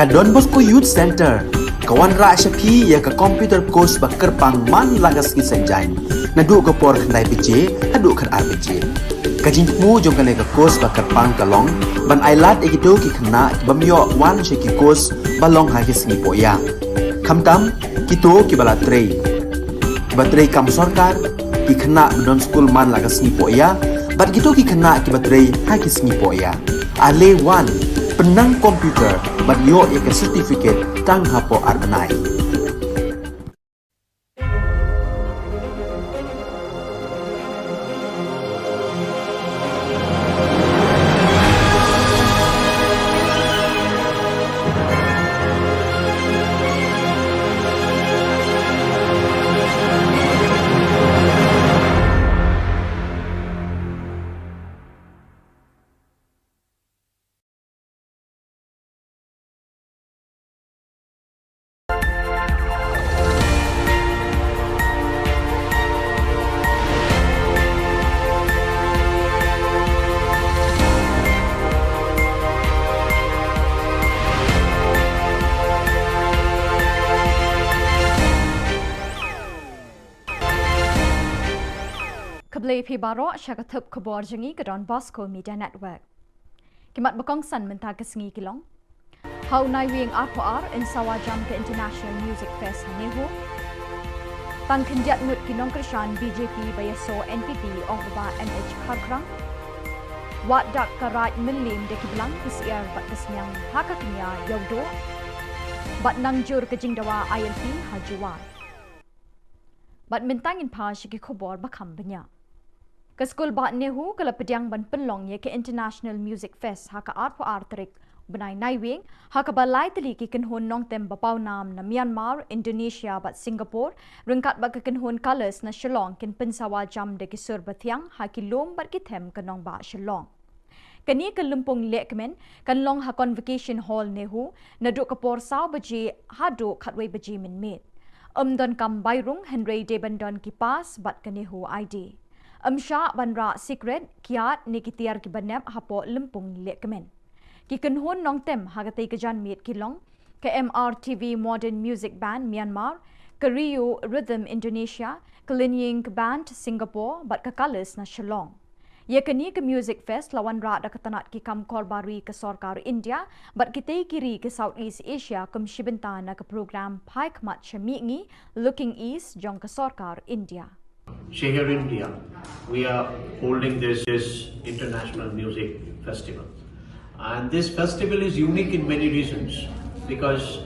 Ka Don Bosco Youth Centre ka wanrah sha phi ïa ka computer course ba kyrpang man la ka sngi Saitjaiñ, naduh ka por khyndai baje haduh khatar baje. Ka jingthmu jong kane ka course ba kyrpang ka long ban ailad ïa kito ki khynnah ki bym ïoh wan sha ki course ba long ha ki sngi pohïa, khamtam kito kiba la trei, kiba trei kam sorkar, ki khynnah ba don skul man la ka sngi pohïa bad kito ki khynnah kiba trei ha ki sngi pohïa. Ale wan, pynnang computer bad ïoh ïa ka certificate tang hapoh ar bnai. Khublei phi baroh sha ka thup khubor jong ngi ka Don Bosco Media Network. Ki mat ba kongsan mynta ka sngi ki long: Ha u Naiwieng arphew ar yn sawa jam ka International Music Fest ha NEHU. Tang khyndiat ngut ki nongkyrshan BJP ba ïasoh NPP, ong u Bah M H Kharkhrang. Wad dak ka Raid Mylliem da ki blang, ki syiar bad ka sniang ha ka kñia Ïewduh. Bad nang jur ka jingdawa ILP ha Jowai. Bad mynta ngin phai sha ki khubor ba kham bniah. Ka skul bah NEHU ka la pdiang ban pynlong ïa ka International Music Fest ha ka arphew ar tarik bnai Naiwieng, ha kaba lai tylli ki kynhun nongtem ba pawnam na Myanmar, Indonesia bad Singapore, ryngkat bad ka kynhun Colours na Shillong, kin pynsawa jam da ki sur bathiang ha ki lum bad ki them ka nongbah Shillong. Kane ka lympung lehkmen kan long ha Convocation Hall NEHU naduh ka por saw baje haduh khatwei baje mynmiet. Ym don kam bai rung, hynrei dei ban don ki pass bad ka NEHU ID. Ym shah ban rah sikret, kiad ne ki tiar kiba nep hapoh lympung lehkmen. Ki kynhun nongtem ha katei ka janmiet ki long ka M R T V Modern Music Band Myanmar, ka Rio Rhythm Indonesia, ka Linying Band Singapore bad ka Colours na Shillong. Ïa kane ka Music Fest la wanrah da ka tnat ki kam korbar ri ka sorkar India bad kitei ki ri ka South East Asia kum shi bynta na ka program Phai Khmat sha Mihngi, Looking East, jong ka sorkar India. Shehar India, we are holding this, this international music festival. And this festival is unique in many reasons because,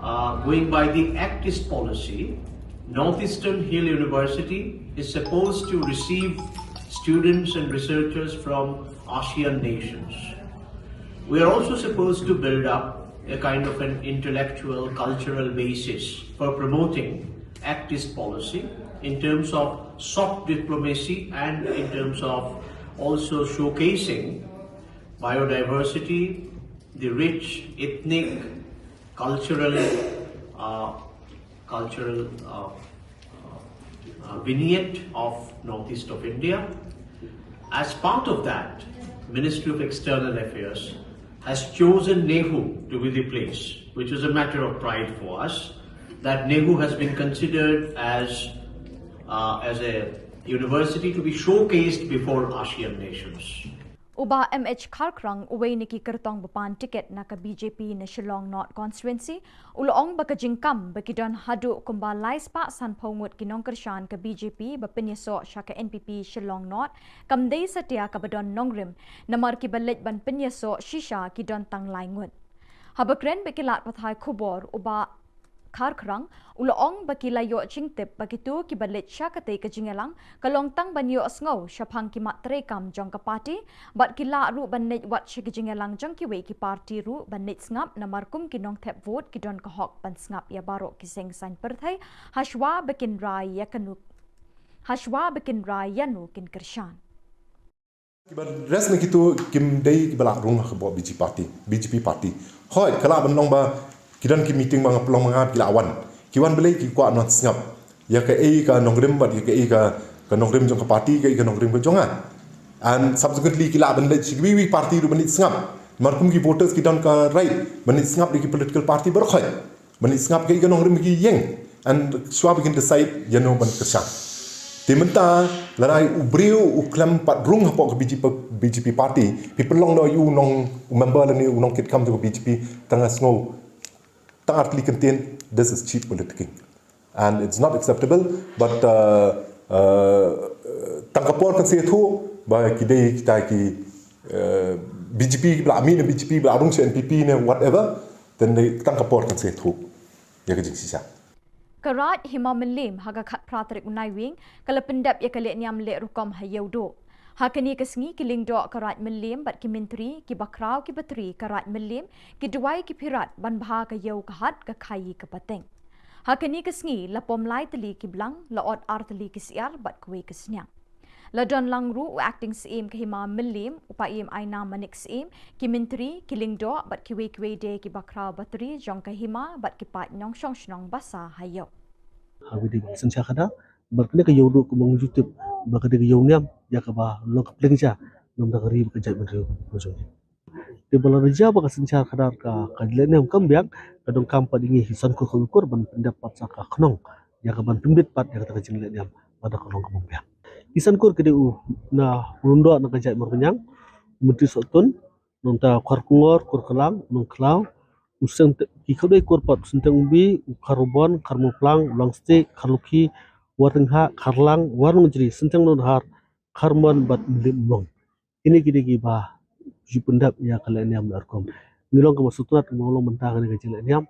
uh, going by the Act East policy, Northeastern Hill University is supposed to receive students and researchers from ASEAN nations. We are also supposed to build up a kind of an intellectual, cultural basis for promoting Act East policy in terms of soft diplomacy and in terms of also showcasing biodiversity, the rich ethnic, cultural, uh, cultural, uh, uh, uh, vignette of northeast of India. As part of that, Ministry of External Affairs has chosen NEHU to be the place, which is a matter of pride for us, that NEHU has been considered as, uh, as a university to be showcased before ASEAN nations. U Bah M H Kharkhrang, uwei na ki kyrtong ba pan tiket na ka BJP na Shillong North Constituency, u la ong ba ka jingkam ba ki don haduh kumba lai spah sanphew ngut ki nongkyrshan ka BJP ba pynïasoh sha ka NPP Shillong North kam dei satia kaba don nongrim, namar kiba leit ban pynïasoh shisha ki don tang lai ngut. Haba kren bad ki lad pathai khubor, u Bah Kharkhrang u la ong ba ki la ïoh jingtip ba kito kiba leit sha katei ka jingïalang ka long tang ban ïohsngew shaphang ki mat treikam jong ka party, bad ki lah ruh ban leit wat sha ki jingïalang jong kiwei ki party ruh ban leit sngap, namar kum ki nongthep vote ki don ka hok ban sngap ïa baroh ki seng saiñ pyrthei hashwa ba kin rai ïa kano, hashwa ba kin rai ïano kin kyrshan. Kiba rest na kito kim dei kiba lah rung ha ka BJP party, BJP party. Hooid, ka lah ban long ba ki don ki meeting ba nga pynlong ma nga, ki lah wan. Ki wan balei? Ki kwah ban sngap ïa kaei ka nongrim bad ïa kaei ka, ka nongrim jong ka party, kaei ka nongrim ka jong nga. And subsequently ki lah ban leit sha kiwei kiwei party ruh ban leit sngap. Namar kum ki voters ki don ka right ban leit sngap ïa ki political party baroh khoit, ban leit sngap ïa ka nongrim ki ïeng, and shuwa ba kin decide ïa no ban kyrshan. Te mynta lada u briew u khlem pat rung hapoh ka B J P, B J P party, phi pynlong noh ïa u nong, u member lane u nongkitkam jong ka B J P, tang ha sngew tang artylli kyntien, this is cheap politicking. And it's not acceptable, but, uh, uh, tang ka por kan sa ïathuh ba ki dei kita ki, uh, B J P ba la mih na B J P ba la rung sha N P P ne whatever, then dei tang ka por kan sa ïathuh ïa ka jingshisha. Ka Raid Hima Mylliem ha ka khatphra tarik u Naiwieng ka la pyndep ïa ka lehniam leh rukom ha Ïewduh. Ha kane ka sngi ki lyngdoh ka Raid Mylliem bad ki myntri, ki bakhraw, ki batri ka Raid Mylliem, ki duwai, ki phirat ban bha ka ïew ka hat, ka khaïi ka pateng. Ha kane ka sngi la pom lai tylli ki blang, la ot ar tylli ki syiar bad kawei ka sniang. La don lang ruh u Acting Syiem ka Hima Mylliem, u Paiem Aina Manik Syiem, ki myntri, ki lyngdoh bad kiwei kiwei de ki bakhraw batri jong ka hima bad ki paid nongshong shnong ba sah ha ïew. Ha kane ka synshar khadar, bad kane ka Ïewduh kumba ngi ju tip ba ka dei ka ïew niam ïa kaba long ka pliang ja na ka bynta ka ri bad ka jaitbynriew ka jong ngi. Te ba la rja ba ka synshar khadar ka, ka lehniam kam biang, ka donkam pat ïa ngi ki san kur khawi kur ban pyndep pat sa ka khnong ïa ka ban pynbit pat ïa kata ka jinglehniam ba da ka long ka bym biang. Ki san kur ki dei u na u lyngdoh na ka jait Mawryngkneng, u Myntri Sohtun, nangta Kharkongor, Kurklang, Nongkhlaw, u Synteng, ki khatduh kur pat, u Synteng Umbi, u Kharbon, Kharmawphlang, u Langstieh, Kharlukhi, Wartynghah, Kharlang, Warnongjri, Synteng Nonghar, Kharmon bad Mylliem Umlong. Kine ki dei kiba ju pyndep ïa ka lehniam leh rukom. Ngi long kaba sngewtynnat kaba long mynta kane ka jinglehniam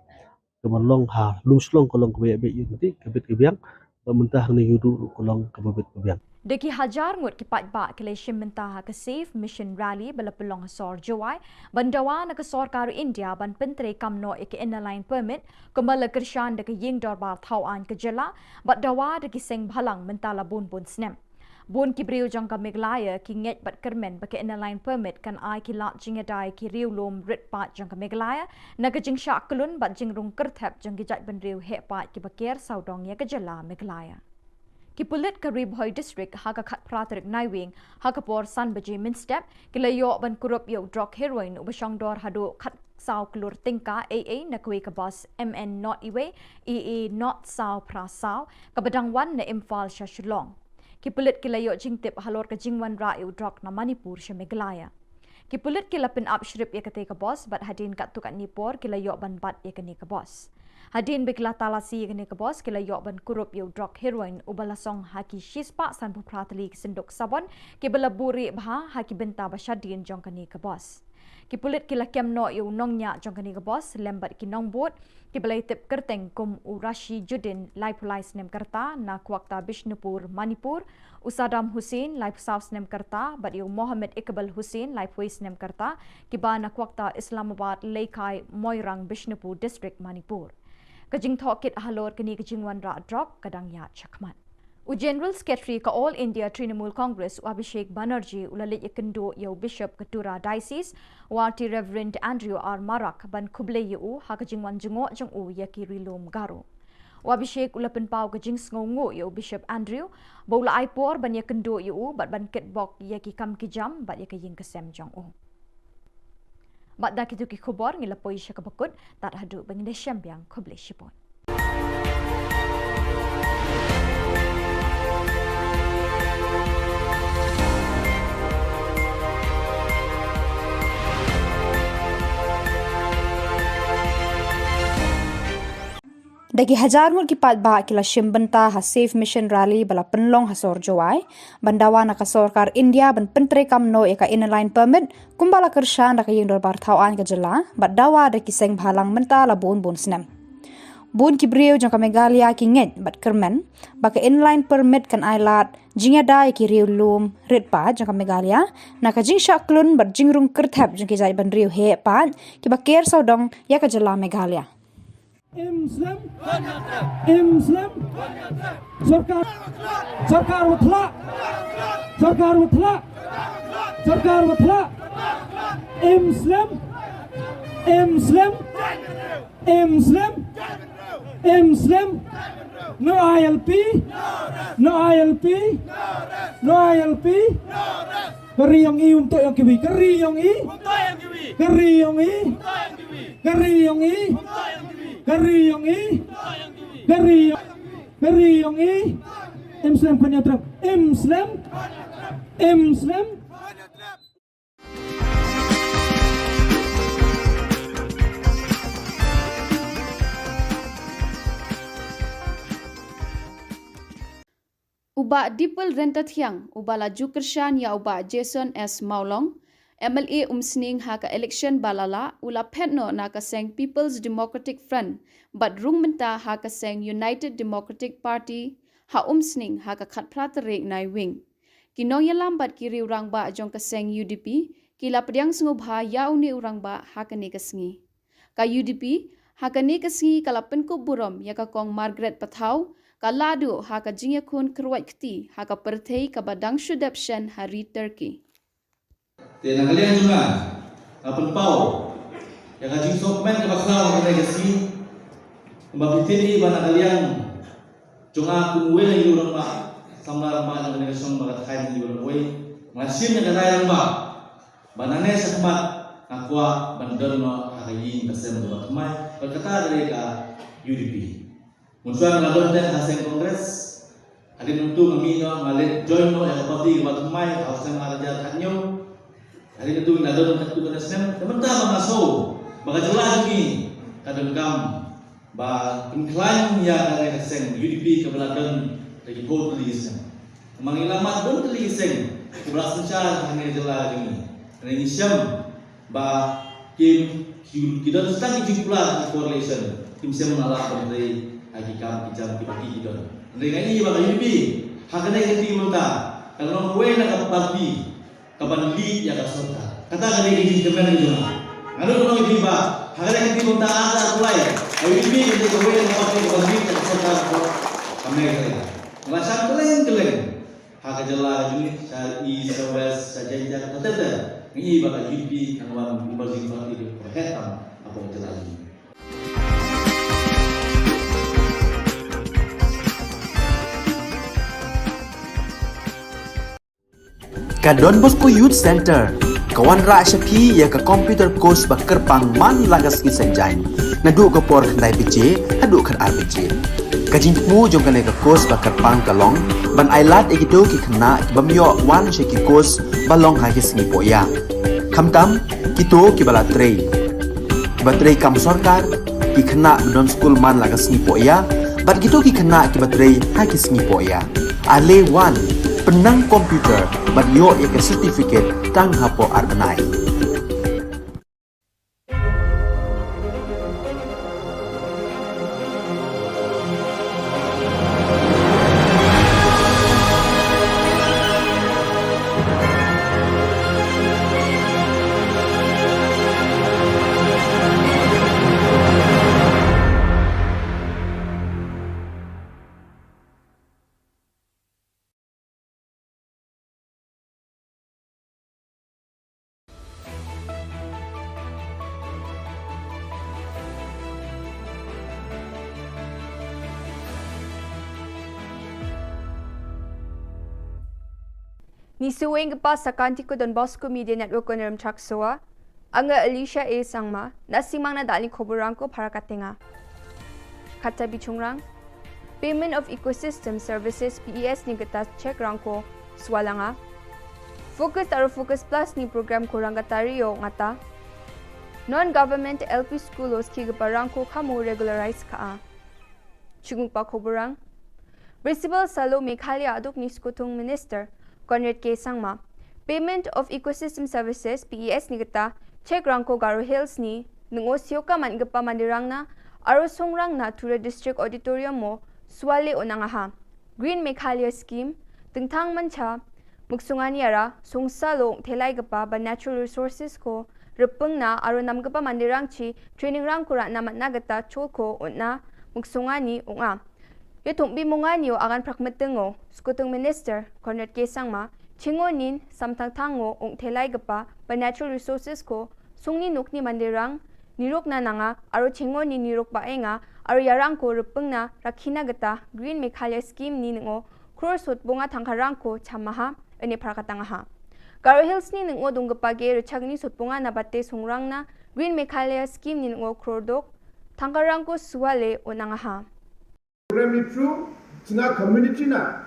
kaba long ha Lumshillong ka long kaba ïa beit ïa ka bit ka biang, bad mynta hangne Ïewduh ruh ka long kaba bit ka biang. Da ki hajar ngut ki paidbah ki la shim bynta ha ka Save Mission Rally ba la pynlong ha sor Jowai ban dawa na ka sorkar India ban pyntreikam noh ïa ka Inner Line Permit kumba la kyrshan da ka ïing dorbar thaw aiñ ka jylla bad dawa da ki seng bhalang mynta la bun bun snem. Bun ki briew jong ka Meghalaya ki ngeit bad kyrmen ba ka Inner Line Permit kan ai ki lad jingïada ïa ki riew lum rit paid jong ka Meghalaya na ka jingshah kyllun bad jingrung kyrthep jong ki jaitbynriew heh paid kiba ker sawdong ïa ka jylla Meghalaya. Ki pulit ka Ri Bhoi District ha ka khatphra tarik Naiwieng ha ka por san baje mynstep ki la ïoh ban kurup ïa u drug heroin uba shongdor haduh khatsaw klur tyngka A A na kawei ka bus M N nought wei A A nought saw phra saw kaba dang wan na Imphal sha Shillong. Ki pulit ki la ïoh jingtip halor ka jingwanrah ïa u drug na Manipur sha Meghalaya. Ki pulit ki la pynap shrip ïa katei ka bus bad hadien katto katne por ki la ïoh ban bat ïa kane ka bus. Hadien ba ki la talasi ïa kane ka bus ki la ïoh ban kurup ïa u drug heroin uba la song ha ki shispah sanphew phra tylli ki synduk sabon kiba la buhrieh bha ha ki bynta ba shadien jong kane ka bus. Ki pulit ki la kem noh ïa u nongñiah jong kane ka bus lem bad ki nongbud kiba la ïatip kyrteng kum u Rashi Judin, laiphew lai snem ka rta, na Kwakta Bishnupur, Manipur, u Saddam Hussain, laiphew saw snem ka rta, bad ïa u Mohammed Iqbal Hussain, laiphew wei snem ka rta, kiba na Kwakta Islamabad, Leikai, Moirang, Bishnupur District, Manipur. Ka jingthoh kit halor kane ka jingwanrah drug ka dang ïaid shakhmat. U General Secretary ka All India Trinamool Congress, u Abhishek Banerjee, u la leit ïakynduh ïa u Bishop ka Tura Diocese, u Arty Reverend Andrew R Marak, ban khublei ïa u ha ka jingwan jngoh jong u ïa ki ri lum Garo. U Abhishek u la pynpaw ka jingsngewnguh ïa u Bishop Andrew ba u la ai por ban ïakynduh ïa u bad ban kitbok ïa ki kam ki jam bad ïa ka ïing ka sem jong u. Bad da kito ki khubor ngi la poi sha kaba kut, tad haduh ba ngin ïashem biang, khublei shibun. Da ki hajar ngut ki paidbah ki la shim bynta ha Save Mission Rally ba la pynlong ha sor Jowai ban dawa na ka sorkar India ban pyntreikam noh ïa ka Inner Line Permit kumba la kyrshan da ka ïing dorbar thaw aiñ ka jylla bad dawa da ki seng bhalang mynta la bun bun snem. Bun ki briew jong ka Meghalaya ki ngeit bad kyrmen ba ka Inner Line Permit kan ai lad jingïada ïa ki riew lum rit paid jong ka Meghalaya na ka jingshah kyllun bad jingrung kyrthep jong ki jaitbynriew heh paid kiba ker sawdong ïa ka jylla Meghalaya. Im slem. Im slem. Sorkar. Sorkar wa thlak. Sorkar wa thlak. Sorkar wa thlak. Im slem. Im slem. Im slem. Im slem. No I L P. No I L P. No I L P. Ka ri yong i um to yong kiwi. Ka ri yong i. Ka ri jong ngi. Ka ri jong ngi. Ka ri jong ngi. Ka ri jong, ka ri jong ngi. Im slem khun ïa u Trump. Im slem. Im slem. U Bah Dipal Ryntathiang, uba la ju kyrshan ïa u Bah Jason S Mawlong, M L A Umsning ha ka election ba la lah, u la phet noh na ka seng People's Democratic Front bad rung mynta ha ka seng United Democratic Party ha Umsning ha ka khatphra tarik Naiwieng. Ki nongïalam bad ki riew rangbah jong ka seng U D P ki la pdiang sngewbha ïa une u rangbah ha kane ka sngi. Ka U D P ha kane ka sngi ka la pynkup burom ïa ka Kong Margaret Pathaw, ka lahduh ha ka jingïakhun kyrwat kti ha ka pyrthei kaba dang shu dep shen ha ri Turkey. Te na ka liang jong nga, nga pynpaw ïa ka jingsngewkmen kaba khraw ha kane ka sngi. Kumba phi tip hi ba na ka liang jong nga kum uwei na ki rangbah, samla rangbah jong kane ka shnong ba ka thaiñ Iwal Wei, nga shim ïa ka rai rangbah ba nangne shakhmat nga kwah ban don noh ha ka ïing ka sem kaba thymmai, bad kata ka dei ka U D P. Mynshuwa nga la don teng ha seng Congress, hadien nangtu nga mih noh, nga leit join noh ïa ka party kaba thymmai ha u snem ar hajar khathynñiew. Hadien nangtu nga la don katto katne snem, te mynta ba nga sngew ba ka jylla jong ngi ka donkam ba pynkhlaiñ ïa kane ka seng U D P kaba la don da ki phew tylli ki snem. Namar ngi la mad don tylli ki seng kiba la synshar ha kane ka jylla jong ngi. Hynrei ngi shem ba kim, ki, ki don tang ki jingkular ki coalition, kim shem ban lah ban trei ha ki kam ki jam kiba ki, ki don. Hynrei nga i ba ka U D P ha kane ka kti mynta ka long kawei na ka party kaban lead ïa ka sorkar. Kata ka dei ka jingkmen ka jong nga. Nga nud ban ong ïa phi ba ha kane ka kti mynta ar hajar arphew lai, ka U D P ka dei kawei na ka party kaban lead ïa ka sorkar ka Meghalaya. Nga la shah kylleng kylleng ha ka jylla jong ngi, sha East, sha West, sha Jaintia, kata ter ter. Nga i ba ka U D P kan wan emerging party kaba heh tam hapoh ka jylla jong ngi. Ka Don Bosco Youth Center ka wanrah sha phi ïa ka computer course ba kyrpang man la ka sngi Saitjaiñ, naduh ka por khyndai baje haduh khatar baje. Ka jingthmu jong kane ka course ba kyrpang ka long ban ailad ïa kito ki khynnah ki bym ïoh wan sha ki course ba long ha ki sngi pohïa, khamtam kito kiba la trei, kiba trei kam sorkar, ki khynnah ba don skul man la ka sngi pohïa, bad kito ki khynnah kiba trei ha ki sngi pohïa. Ale wan, pynnang computer bad ïoh ïa ka certificate tang hapoh ar bnai. Ngi shu weng ka pas sa ka Anti Ku Don Bosco Media Network ko Nerum Chaksoa. Anga Alicia A Sangma, na singmang na dali khubor rangko para katenga. Kata bichungrang, Payment of Ecosystem Services, P E S ni kata check rangko swalanga. Focus aro Focus Plus ni program ko rangkatari yo ngata. Non-government L P school os ki kapa rangko kamu regularize ka a. Chungpa khubor rang. Principal Salo Meghalaya aduk ni Skutung Minister Conrad K Sangma, Payment of Ecosystem Services, P E S ni kata check rangko Garo Hills ni nungo sioka man kapa mandirang na aro songrang na Tura District Auditorium mo swale onangaha. Green Meghalaya Scheme, tengtang mancha, muksungani ara, songsa lo thelai kapa ba natural resources ko repeng na aro nam kapa mandirang chi training rang kura na matna kata chol ko onna muksungani unga. Yo thongbi mungani o agan prak metengo, Skutung Minister Conrad K Sangma, chingo nin samthang thango ung thelai kapa ba natural resources ko sungni nukni mandirang niruk na nanga aro chingo ni niruk ba enga aro yarang ko repeng na rakhina kata Green Meghalaya Scheme ni ngo crore sot bunga thangkarang ko chamaha ene prak katangaha. Garo Hills ni ningwo dungkpa ge rchagni sutpunga na bate sungrang na Green Meghalaya Scheme ni ningwo krordok tangkarang ko suwale unangaha. Program ni through chinga community na,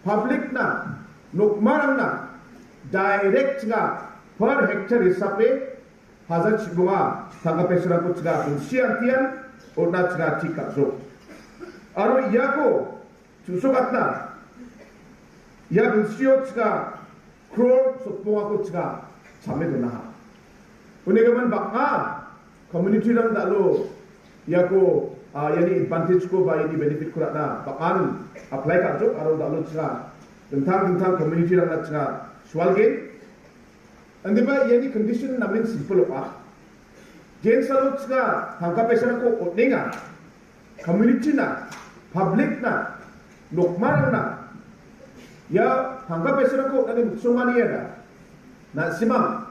public na, nokmarang na, direct chinga per hectare hisabe hajar chibunga tangka pesrang ko chinga bungsi antian, ona chinga chika jo. Aro yako chusok atna ya bungsi o chinga crore sopong ako chika chame dona ha. Une gaman baka community rang dalo yako ah, yani advantage ko ba yani benefit ko rana bakan apply ka jok aro dalo chika tentang tentang community rang na chika swal gen. Andi ba yani condition namin simple pa. Gen salo chika tangka pesrang ko otninga community na, public na, nokmar na, ya tangka pesrang ko nani muksumani ya da, na simang,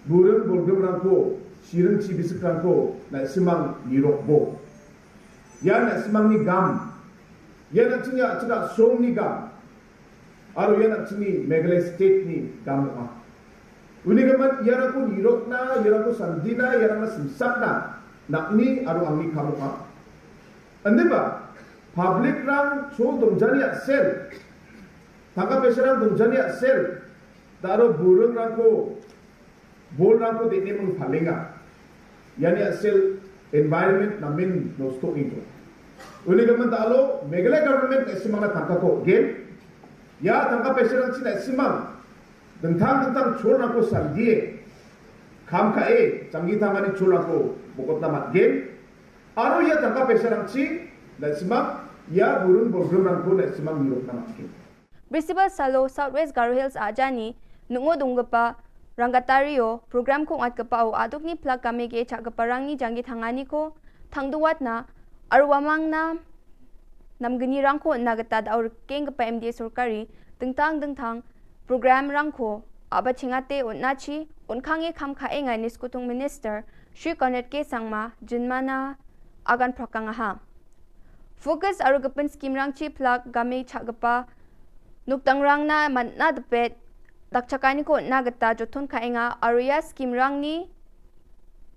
burung burung rangko, sirung ci bisik rangko, na simang nirok bo. Ya na simang ni gam, ya na cinya cina song ni gam, aro ya na cini Meghalaya state ni gam ah. Uni gaman yarang ko nirok na, yarang ko sandi na, yarang na simsak na, nak ni aro ang ni kamu ha. Ande ba, public rang so dongjani aksel, tangka pesrang dongjani aksel, da aro burung rang ko, bol rang ko dekne mung palinga. Yani aksel environment namin nosto ito. Uni gaman da alo, Meghalaya government na simang na tangka ko gen, ya tangka pesrang cina simang, Dengtang dengtang chul rangko sandie. Kam ka e, changi tangani chul rangko bokot namat gen. Aro ya tangka pesrang chi, na simang, ya burung burung rangko na simang nirok namat gen. Brisiba salo South West Garo Hills ajani, nungo dunggepa, ranggatario, program ko ngat kepa o aduk ni plak kame ge chak kepa rang ni janggi tangani ko, tangduwat na, arwamang na, namgni rangko na geta da aur keng kepa M D A sorkari, dengtang dengtang, program rangko, aba chingate un nachi, un kange kam ka engai ni skutung minister, Shri Conrad K Sangma, jinmana, agan prakang aha. Focus aru gepen skim rang chi plak game chak gepa, nuktang rang na man na depet, dak chakani ko na geta jotun ka enga, aru ya skim rang ni,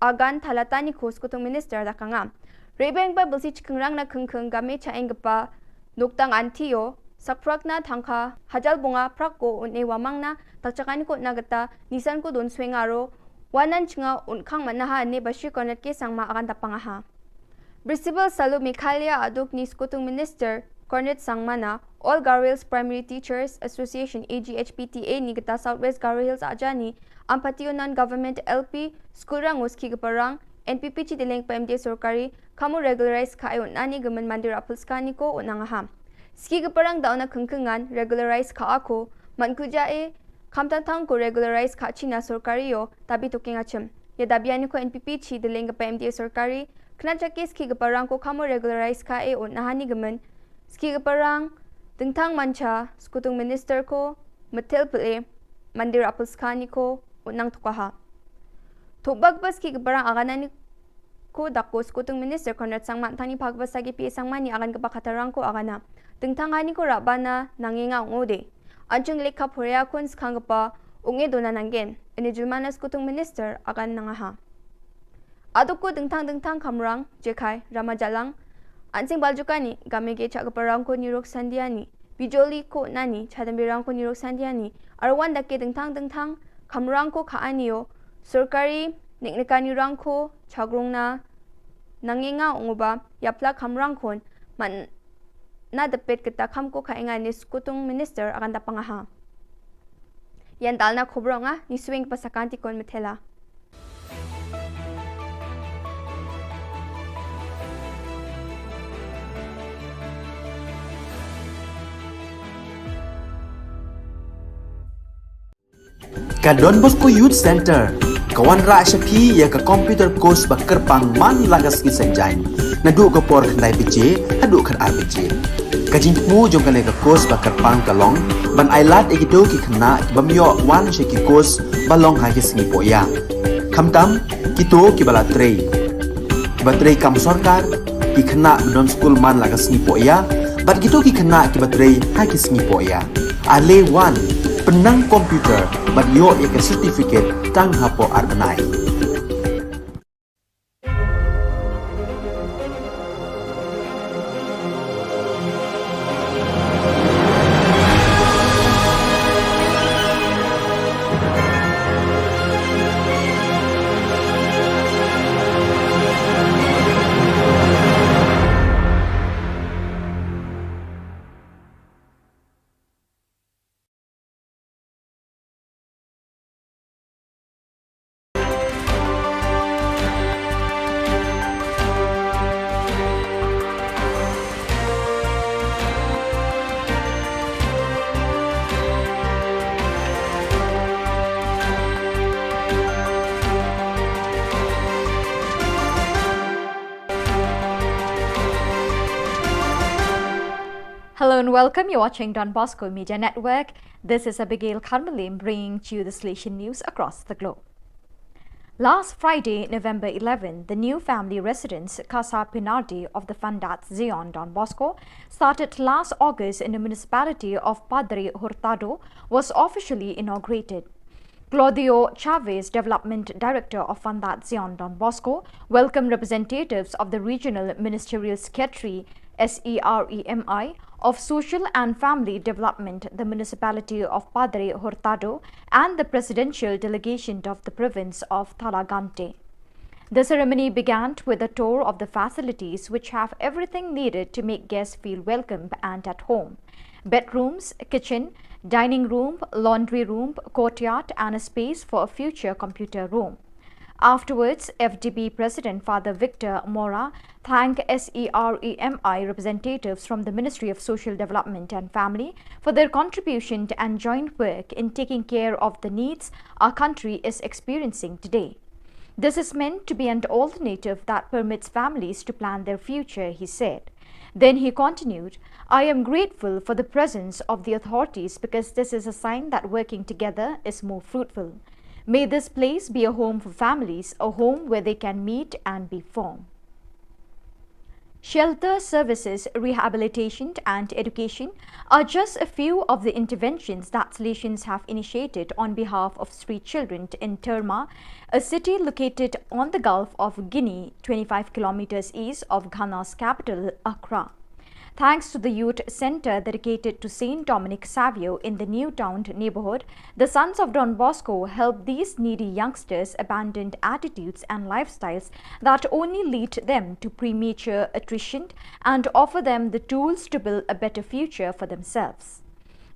agan thalatani ko skutung minister da kanga. Rebeng ba belsi chikengrang na kengkeng game cha eng gepa nuktang antio, sakprak na tangka, hajal bunga prak ko un e wamang na, takchakani ko na geta, nisan ko don sweng aro, wanan chinga un kang manaha ne ba Shri Conrad K Sangma akan tapang aha. Brisiba salo Meghalaya aduk ni skutung minister, Conrad Sangma na, All Garo Hills Primary Teachers Association A G H P T A ni geta South West Garo Hills ajani, Ampati Unan Government L P, School rang uski gepa rang, N P P chi deleng pa M D A sorkari, kamu regularize ka ayo nani gemen mandir apelska ni ko unang aha. Ski gepa rang da una kengkengan, regularize ka ako, man kuja e, kam tang tang ko regularize ka china sorkari yo, tabi tuking achem. Ya dabi ani ko N P P chi deleng gepa M D A sorkari, kena chaki ski gepa rang ko kamu regularize ka e un nahani gemen, ski gepa rang, dengtang mancha, skutung minister ko, metel pele, mandir apelska ni ko, unang tukaha. Thubak bas ki gepa rang aganani ko dako skutung minister Conrad Sangma tani phak bas sagi P A Sangma ni agan gepa khatarang ko agana. Dengtang ani ko rabana nangenga ungode. Anchung lekha phoria kun skang gepa unge dona nanggen. Ini julmana skutung minister agan nangaha. Aduk ko dengtang dengtang kamrang, jekai, rama jalang. Ansing baljukani, game ge chak gepa rang ko nirok sandiani. Bijoli ko nani, chadam birang ko nirok sandiani. Arwan dake dengtang dengtang, kamrang ko ka anio. Sorkari, niknikani rang ko, chagrung na. Nangenga unguba, yapla kamrang kon. Man na depet kita kam ko ka enga ni skutung minister akan tapang aha. Yan dalna khubronga, ni swing pasakanti kon methela. Ka Don Bosco Youth Center ka wanrah sha phi ïa ka computer course ba kyrpang man la ka sngi Saitjaiñ, naduh ka por khyndai baje haduh khatar baje. Ka jingthmu jong kane ka course ba kyrpang ka long ban ailad ïa kito ki khynnah ki bym ïoh wan sha ki course ba long ha ki sngi pohïa. Khamtam kito kiba la trei, kiba trei kam sorkar, ki khynnah ba don skul man la ka sngi pohïa, bad kito ki khynnah kiba trei ha ki sngi pohïa. Ale wan, Pynang computer ban ïoh ïa ka certificate tang hapoh ar bnai. Hello and welcome. You're watching Don Bosco Media Network. This is Abigail Kharmalim bringing to you the Salesian news across the globe. Last Friday, November eleven, the new family residence, Casa Pinardi of the Fandat Zion Don Bosco, started last August in the municipality of Padre Hurtado, was officially inaugurated. Claudio Chavez, Development Director of Fandat Zion Don Bosco, welcomed representatives of the Regional Ministerial Secretary, S E R E M I, of Social and Family Development, the Municipality of Padre Hurtado, and the Presidential Delegation of the Province of Thalagante. The ceremony began with a tour of the facilities, which have everything needed to make guests feel welcome and at home: bedrooms, kitchen, dining room, laundry room, courtyard, and a space for a future computer room. Afterwards, F D B President Father Victor Mora thanked S E R E M I representatives from the Ministry of Social Development and Family for their contribution and joint work in taking care of the needs our country is experiencing today. "This is meant to be an alternative that permits families to plan their future," he said. Then he continued, "I am grateful for the presence of the authorities because this is a sign that working together is more fruitful. May this place be a home for families, a home where they can meet and be formed." Shelter services, rehabilitation, and education are just a few of the interventions that Salesians have initiated on behalf of street children in Terma, a city located on the Gulf of Guinea, twenty-five kilometers east of Ghana's capital, Accra. Thanks to the youth center dedicated to Saint Dominic Savio in the New Town neighborhood, the Sons of Don Bosco help these needy youngsters abandon attitudes and lifestyles that only lead them to premature attrition and offer them the tools to build a better future for themselves.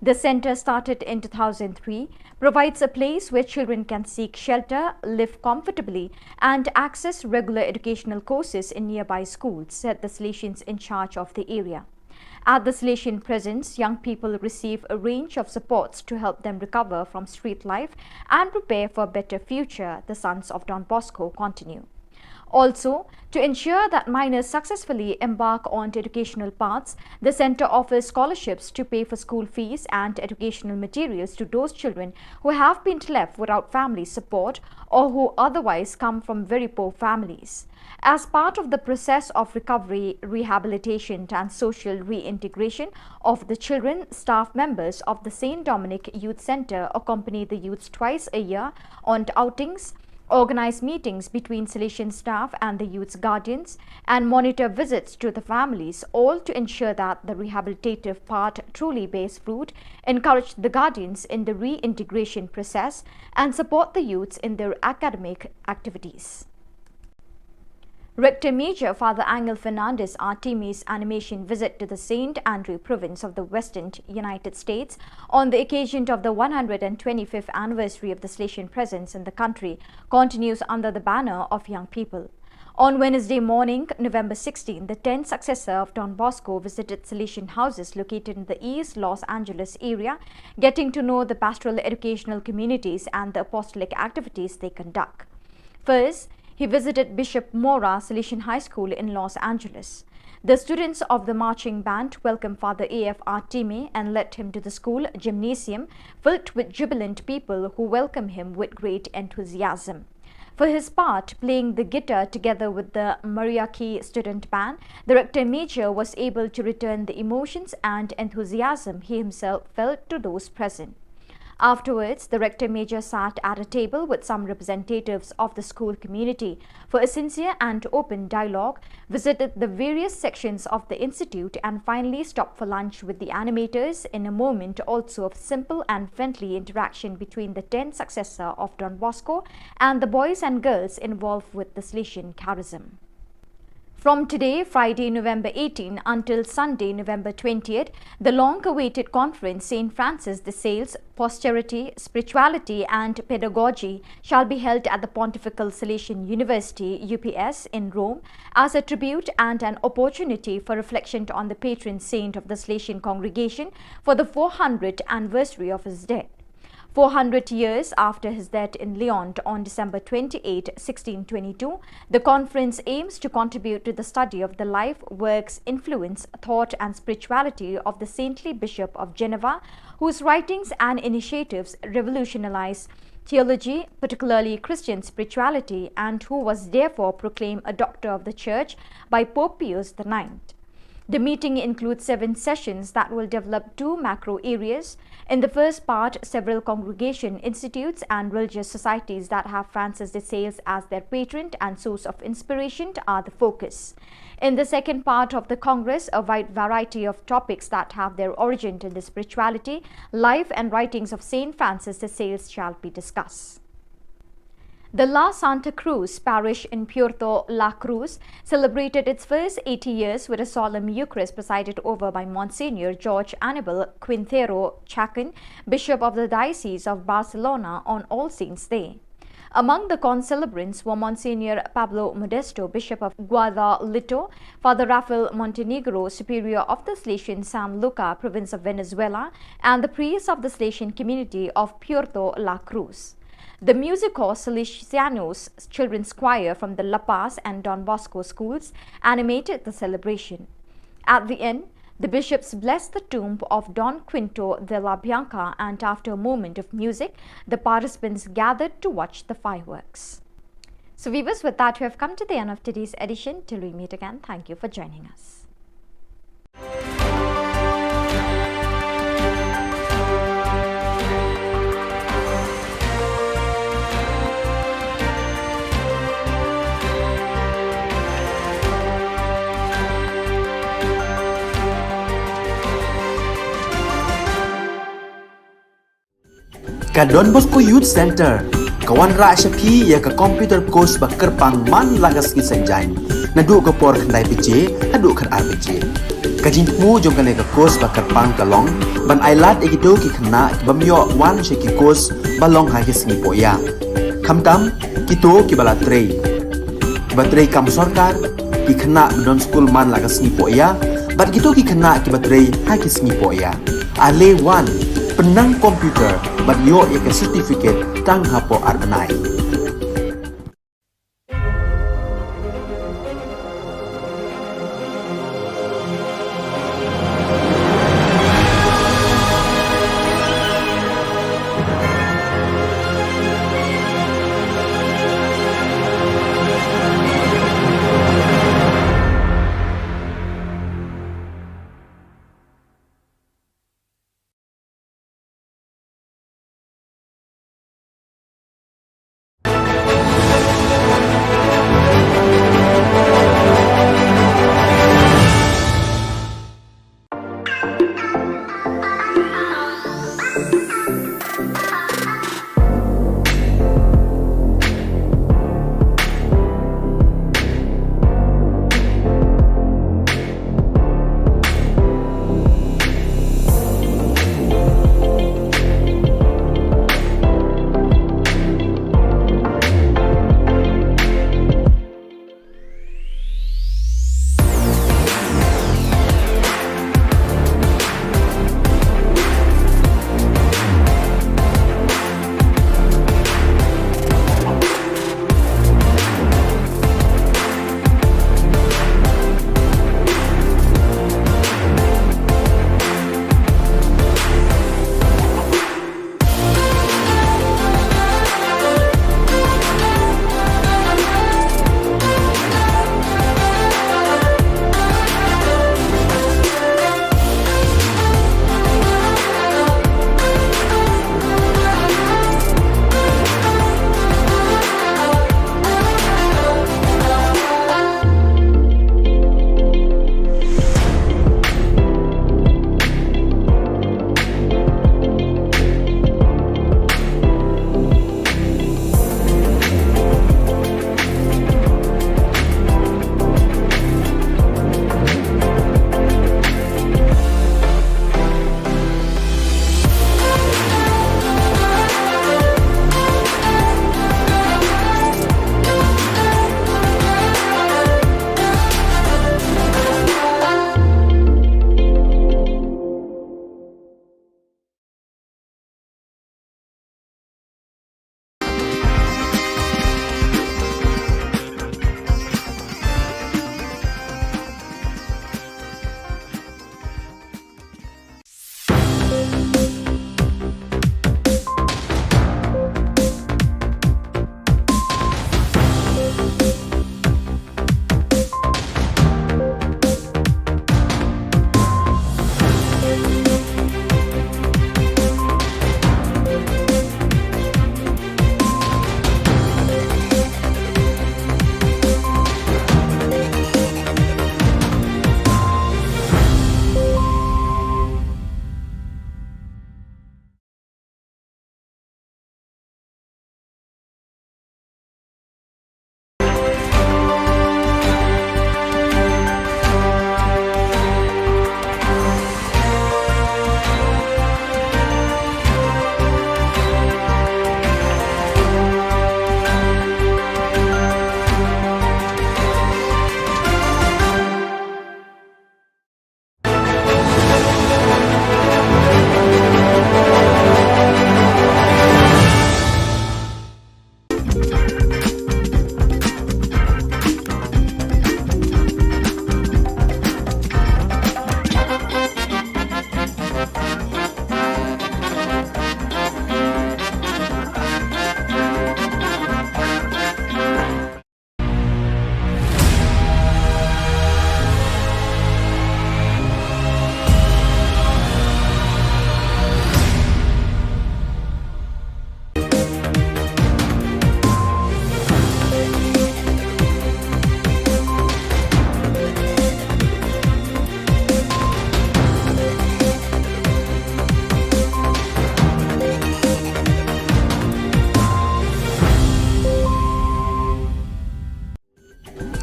The center, started in two thousand three, provides a place where children can seek shelter, live comfortably, and access regular educational courses in nearby schools, said the Salesians in charge of the area. At the Salesian presence, young people receive a range of supports to help them recover from street life and prepare for a better future, the Sons of Don Bosco continue. Also, to ensure that minors successfully embark on educational paths, the center offers scholarships to pay for school fees and educational materials to those children who have been left without family support or who otherwise come from very poor families. As part of the process of recovery, rehabilitation, and social reintegration of the children, staff members of the Saint Dominic Youth Center accompany the youths twice a year on outings, organize meetings between Salesian staff and the youth's guardians, and monitor visits to the families, all to ensure that the rehabilitative part truly bears fruit, encourage the guardians in the reintegration process, and support the youths in their academic activities. Rector Major Father Angel Fernandez Artimi's animation visit to the Saint Andrew province of the Western United States on the occasion of the one hundred twenty-fifth anniversary of the Salesian presence in the country continues under the banner of Young People. On Wednesday morning, November sixteen, the tenth successor of Don Bosco visited Salesian houses located in the East Los Angeles area, getting to know the pastoral educational communities and the apostolic activities they conduct. First, he visited Bishop Mora Salesian High School in Los Angeles. The students of the marching band welcomed Father A F Artime and led him to the school gymnasium, filled with jubilant people who welcomed him with great enthusiasm. For his part, playing the guitar together with the Mariachi student band, the rector major was able to return the emotions and enthusiasm he himself felt to those present. Afterwards, the Rector Major sat at a table with some representatives of the school community for a sincere and open dialogue, visited the various sections of the institute, and finally stopped for lunch with the animators, in a moment also of simple and friendly interaction between the tenth successor of Don Bosco and the boys and girls involved with the Salesian charism. From today, Friday, November eighteen, until Sunday, November twentieth, the long-awaited conference, Saint Francis de Sales, Posterity, Spirituality and Pedagogy, shall be held at the Pontifical Salesian University, U P S, in Rome, as a tribute and an opportunity for reflection on the patron saint of the Salesian congregation for the four hundredth anniversary of his death. Four hundred years after his death in Lyon on December twenty-eighth, sixteen twenty-two, the conference aims to contribute to the study of the life, works, influence, thought, and spirituality of the saintly Bishop of Geneva, whose writings and initiatives revolutionized theology, particularly Christian spirituality, and who was therefore proclaimed a doctor of the Church by Pope Pius the ninth. The meeting includes seven sessions that will develop two macro areas. In the first part, several congregation, institutes, and religious societies that have Francis de Sales as their patron and source of inspiration are the focus. In the second part of the Congress, a wide variety of topics that have their origin in the spirituality, life, and writings of Saint Francis de Sales shall be discussed. The La Santa Cruz parish in Puerto La Cruz celebrated its first eighty years with a solemn Eucharist presided over by Monsignor George Anibal Quintero Chacon, Bishop of the Diocese of Barcelona, on All Saints' Day. Among the concelebrants were Monsignor Pablo Modesto, Bishop of Guadalito, Father Rafael Montenegro, Superior of the Salesian San Luca, Province of Venezuela, and the priests of the Salesian community of Puerto La Cruz. The Musico Salesianos Children's Choir from the La Paz and Don Bosco schools animated the celebration. At the end, the bishops blessed the tomb of Don Quinto de la Bianca, and after a moment of music, the participants gathered to watch the fireworks. So, viewers, with that, we have come to the end of today's edition. Till we meet again, thank you for joining us. Ka Don Bosco Youth Centre ka wanrah sha phi ïa ka computer course ba kyrpang man la ka sngi Saitjaiñ, naduh ka por khyndai baje haduh khatar baje. Ka jingthmu jong kane ka course ba kyrpang ka long ban ailad ïa kito ki khynnah ki bym ïoh wan sha ki course ba long ha ki sngi pohïa, khamtam kito kiba la trei, kiba trei kam sorkar, ki khynnah ba don skul man la ka sngi pohïa, bad kito ki khynnah kiba trei ha ki sngi pohïa. Ale wan, pynnang computer bad ïoh ïa ka certificate tang hapoh ar bnai.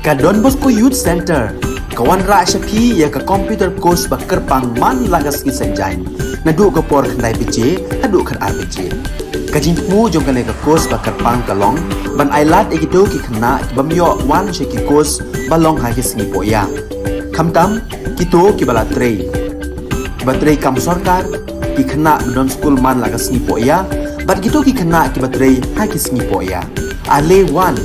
Ka Don Bosco Youth Centre ka wanrah sha phi ïa ka computer course ba kyrpang man la ka sngi Saitjaiñ, naduh ka por khyndai baje haduh khatar baje. Ka jingthmu jong kane ka course ba kyrpang ka long ban ailad ïa kito ki khynnah ki bym ïoh wan sha ki course ba long ha ki sngi pohïa, khamtam kito kiba la trei, kiba trei kam sorkar, ki khynnah ba don skul man la ka sngi pohïa bad kito ki khynnah kiba trei ha ki sngi pohïa. Ale wan,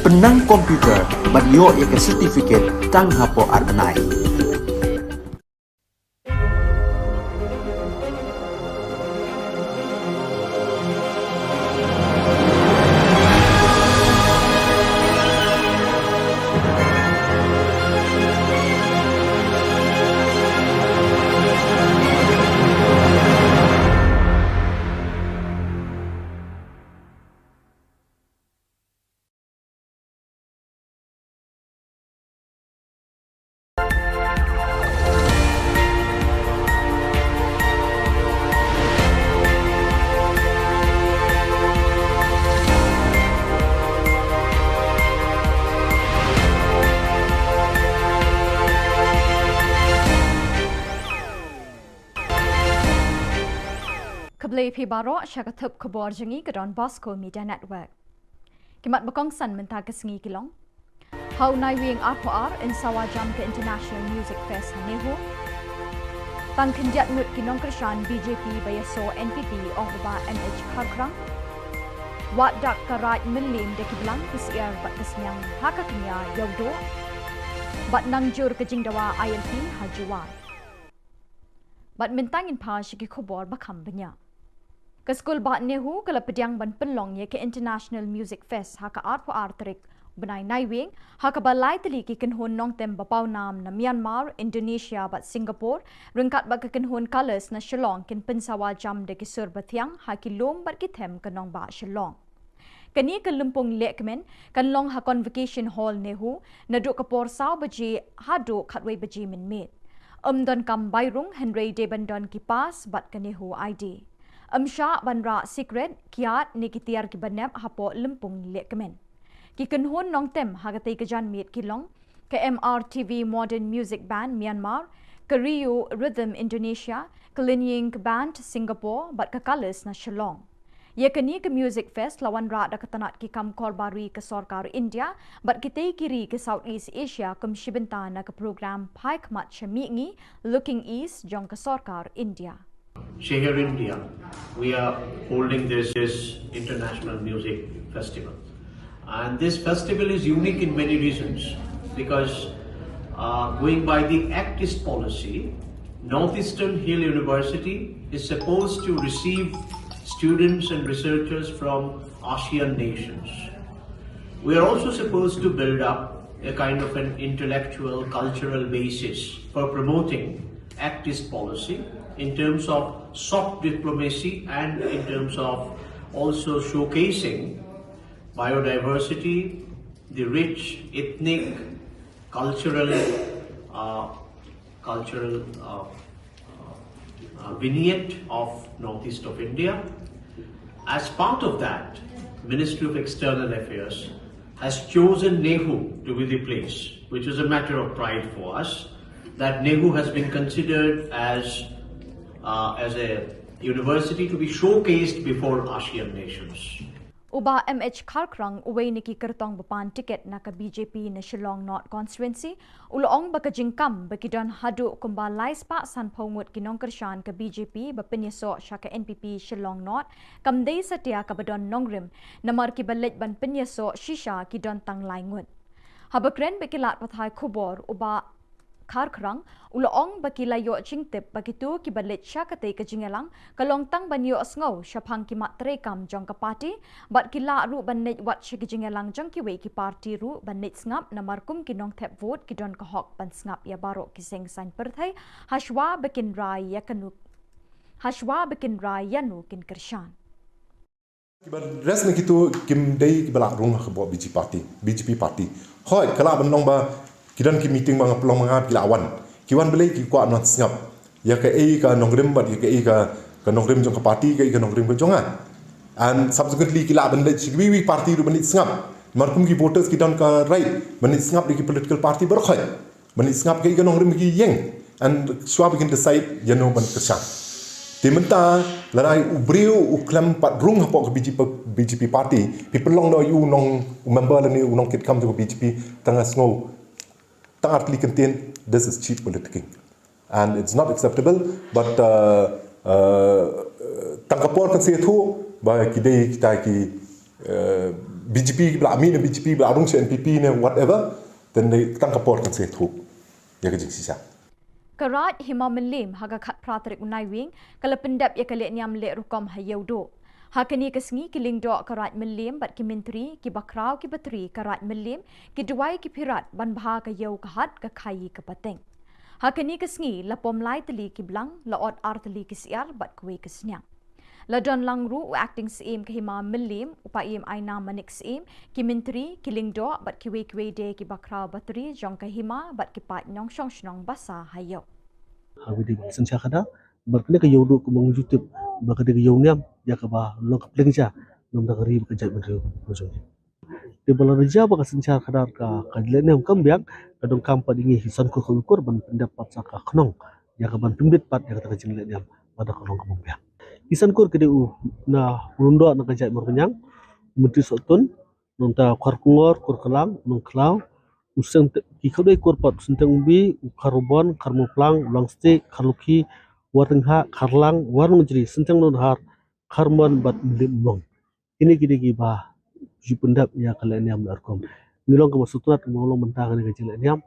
pynnang computer bad ïoh ïa ka certificate tang hapoh ar bnai. Khublei phi baroh sha ka thup khubor jong ngi ka Don Bosco Media Network. Ki mat ba kongsan mynta ka sngi ki long: Ha u Naiwieng arphew ar yn sawa jam ka International Music Fest ha NEHU. Tang khyndiat ngut ki nongkyrshan BJP ba ïasoh NPP, ong u Bah M H Kharkrang. Wad dak ka Raid Mylliem da ki blang, ki syiar bad ka sniang ha ka kñia Ïewduh. Bad nang jur ka jingdawa ILP ha Jowai. Bad mynta ngin phai sha ki khubor ba kham bniah. Ka skul bah NEHU ka la pdiang ban pynlong ïa ka International Music Fest ha ka arphew ar tarik bnai Naiwieng, ha kaba lai tylli ki kynhun nongtem ba pawnam na Myanmar, Indonesia bad Singapore, ryngkat bad ka kynhun Colours na Shillong kin pynsawa jam da ki sur bathiang ha ki lum bad ki them ka nongbah Shillong. Kane ka lympung lehkmen kan long ha Convocation Hall NEHU naduh ka por saw baje haduh khatwei baje mynmiet. Ym donkam bai rung hynrei dei ban don ki pass bad ka NEHU ID. Ym shah ban rah sikret, kiad ne ki tiar kiba nep hapoh lympung lehkmen. Ki kynhun nongtem ha katei ka janmiet ki long ka MRTV Modern Music Band Myanmar, ka Rio Rhythm Indonesia, ka Linying Band Singapore bad ka Colours na Shillong. Ïa kane ka Music Fest la wanrah da ka tnat ki kam korbar ri ka sorkar India bad kitei ki ri ka South East Asia kum shibynta na ka program Phai Khmat sha Mihngi, Looking East, jong ka sorkar India. Shehar India, we are holding this, this international music festival. And this festival is unique in many reasons because, uh, going by the Act East policy, Northeastern Hill University is supposed to receive students and researchers from ASEAN nations. We are also supposed to build up a kind of an intellectual, cultural basis for promoting Act East policy in terms of soft diplomacy and in terms of also showcasing biodiversity, the rich ethnic, cultural, uh, cultural, uh, uh, vignette of northeast of India. As part of that, Ministry of External Affairs has chosen NEHU to be the place, which is a matter of pride for us, that NEHU has been considered as, uh, as a university to be showcased before ASEAN nations. U Bah M H Kharkrang, uwei na ki kyrtong ba pan tiket na ka BJP na Shillong North Constituency, u la ong ba ka jingkam ba ki don haduh kumba lai spah sanphew ngut ki nongkyrshan ka BJP ba pynïasoh sha ka NPP Shillong North kam dei satia kaba don nongrim, namar kiba leit ban pynïasoh shisha ki don tang lai ngut. Haba kren bad ki lad pathai khubor, u Bah Kharkrang u la ong ba ki la ïoh jingtip ba kito kiba leit sha katei ka jingïalang ka long tang ban ïohsngew shaphang ki mat treikam jong ka party, bad ki lah ruh ban leit wad sha ki jingïalang jong kiwei ki party ruh ban leit sngap, namar kum ki nongthep vote ki don ka hok ban sngap ïa baroh ki seng saiñ pyrthei hashwa ba kin rai ïa kano, hashwa ba kin rai ïano kin kyrshan. Kiba rest na kito kim dei kiba lah rung ha ka BJP party, BJP party. Hooid, ka lah ban long ba ki don ki meeting ba nga pynlong ma nga, ki lah wan. Ki wan balei? Ki kwah ban sngap ïa kaei ka nongrim bad ïa kaei ka, ka nongrim jong ka party, kaei ka nongrim ka jong nga. And subsequently ki lah ban leit sha kiwei kiwei party ruh ban leit sngap. Namar kum ki voters ki don ka right ban leit sngap ïa ki political party baroh khoit, ban leit sngap ïa ki nongrim ki ïing, and shuwa ba kin decide ïa no ban kyrshan. Te mynta lada u briew u khlem pat rung hapoh ka B J P, B J P party, phi pynlong noh ïa u nong, u member lane u nongkitkam jong ka B J P tang ha sngew tang artylli kyntien, this is cheap politicking. And it's not acceptable, but uh, uh, tang ka por kan sa ïathuh ba ki dei kita ki uh, B J P ba la mih na B J P, ba la rung sha N P P ne whatever, then dei tang ka por kan sa ïathuh ïa ka jingshisha. Ka Raid Hima Mylliem ha ka khatphra tarik u Naiwieng ka la pyndep ïa ka lehniam leh rukom ha Ïewduh. Ha kane ka sngi ki lyngdoh ka Raid Mylliem bad ki myntri, ki bakhraw, ki batri ka Raid Mylliem, ki duwai, ki phirat ban bha ka ïew ka hat, ka khaïi ka pateng. Ha kane ka sngi la pom lai tylli ki blang, la ot ar tylli ki syiar bad kawei ka sniang. La don lang ruh u Acting Syiem ka Hima Mylliem, u Paiem Ainam Manik Syiem, ki myntri, ki lyngdoh bad kiwei kiwei de ki bakhraw batri jong ka hima bad ki paid nongshong shnong basa ha ïew. Ha kane ka synshar khadar, bad kane ka Ïewduh kumba ngi ju tip ba ka dei ka ïew niam ïa kaba long ka pliang ja namar ka ri bad ka jaitbynriew ka jong ngi. Te ba la rja ba ka synshar khadar ka, ka lehniam kam biang, ka donkam pat ïa ngi ki san kur khawi kur ban pyndep pat sa ka khnong ïa ka ban pynbit pat ïa kata ka jinglehniam lada ka long kaba biang. Ki san kur ki dei u na u lyngdoh na ka jaid Mawryngkneng, u Myntri Sohtun, nangta Kharkongor, Kurklang, Nongkhlaw, u Synteng, ki khatduh kur pat, u Synteng Umbi, u Kharbon, Kharmawphlang, u Langstieh, Kharlukhi, Warnonghah, Kharlang, Warnongjri, Synteng Nohadhar, Kharmon bad Mylliem Umlong. Kine ki dei kiba ju pyndep ïa ka lehniam leh rukom. Ngi long kaba sngewtynnat kaba long mynta kane ka jinglehniam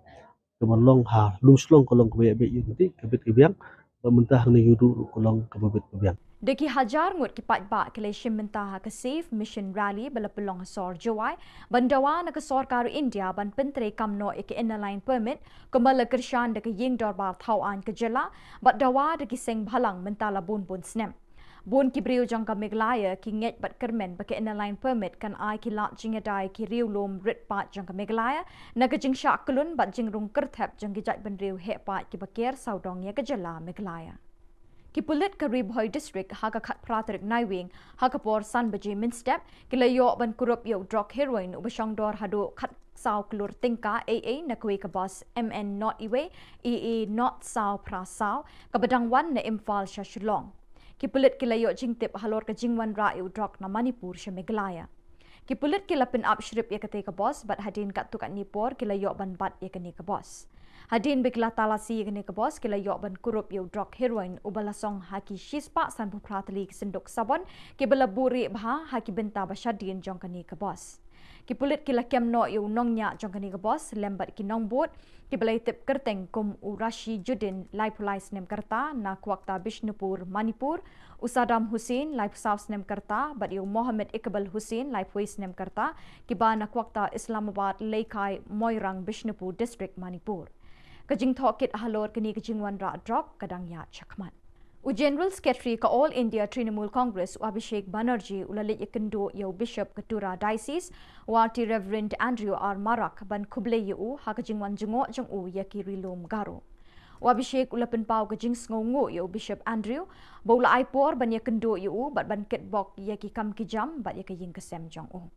kaba long ha Lumshlong ka long kaba ïa beit ïa ryntih, ka bit ka biang, bad mynta hangne Ïewduh ruh ka long kaba bit ka biang. Da ki hajar ngut ki paidbah ki la shim bynta ha ka Save Mission Rally ba la pynlong ha sor Jowai ban dawa na ka sorkar India ban pyntreikam noh ïa ka Inner Line Permit kumba la kyrshan da ka Ïing Dorbar Thaw Aiñ ka jylla bad dawa da ki seng bhalang mynta la bun bun snem. Bun ki briew jong ka Meghalaya ki ngeit bad kyrmen ba ka Inner Line Permit kan ai ki lad jingïada ïa ki riew lum rit paid jong ka Meghalaya na ka jingshah kyllun bad jingrung kyrthep jong ki jaitbynriew heh paid kiba ker sawdong ïa ka jylla Meghalaya. Ki pulit ka Ri Bhoi District ha ka khatphra tarik Naiwieng ha ka por san baje mynstep ki la ïoh ban kurup ïa u drok heroin uba shongdor haduh khatsaw klur tyngka A A na kawei ka bus M N nought wei A A nought saw phra saw kaba dang wan na Imphal sha Shillong. Ki pulit ki la ïoh jingtip halor ka jingwanrah ïa u drok na Manipur sha Meghalaya. Ki pulit ki la pynap shrip ïa katei ka bus bad hadien katto katne por ki la ïoh ban bat ïa kane ka bus. Hadien ba ki la talasi ïa kane ka bus ki la ïoh ban kurup ïa u drok heroin uba la song ha ki shispah sanphew phra tylli ki synduk sabon kiba la buh rieh bha ha ki bynta ba shadien jong kane ka bus. Ki pulit ki la kem noh ïa u nongñiah jong kane ka bus lem bad ki nongbud kiba la ïatip kyrteng kum u Rashiduddin laiphew lai snem ka rta na Kwakta Bishnupur, Manipur, u Saddam Hussain laiphew saw snem ka rta bad ïa u Mohammed Iqbal Hussain laiphew wei snem ka rta kiba na Kwakta Islamabad, Leikai, Moirang, Bishnupur District, Manipur. Ka jingthoh kit halor kane ka jingwanrah drok ka dang ïaid shakhmat. U General Secretary ka All India Trinamool Congress u Abhishek Banerjee u la leit ïakynduh ïa u Bishop ka Tura Diocese, u Rt Reverend Andrew R Marak ban khublei ïa u ha ka jingwan jngoh jong u ïa ki ri lum Garo. U Abhishek u la pynpaw ka jingsngewnguh ïa u Bishop Andrew ba u la ai por ban ïakynduh ïa u bad ban kitbok ïa ki kam ki jam bad ïa ka ïing ka sem jong u.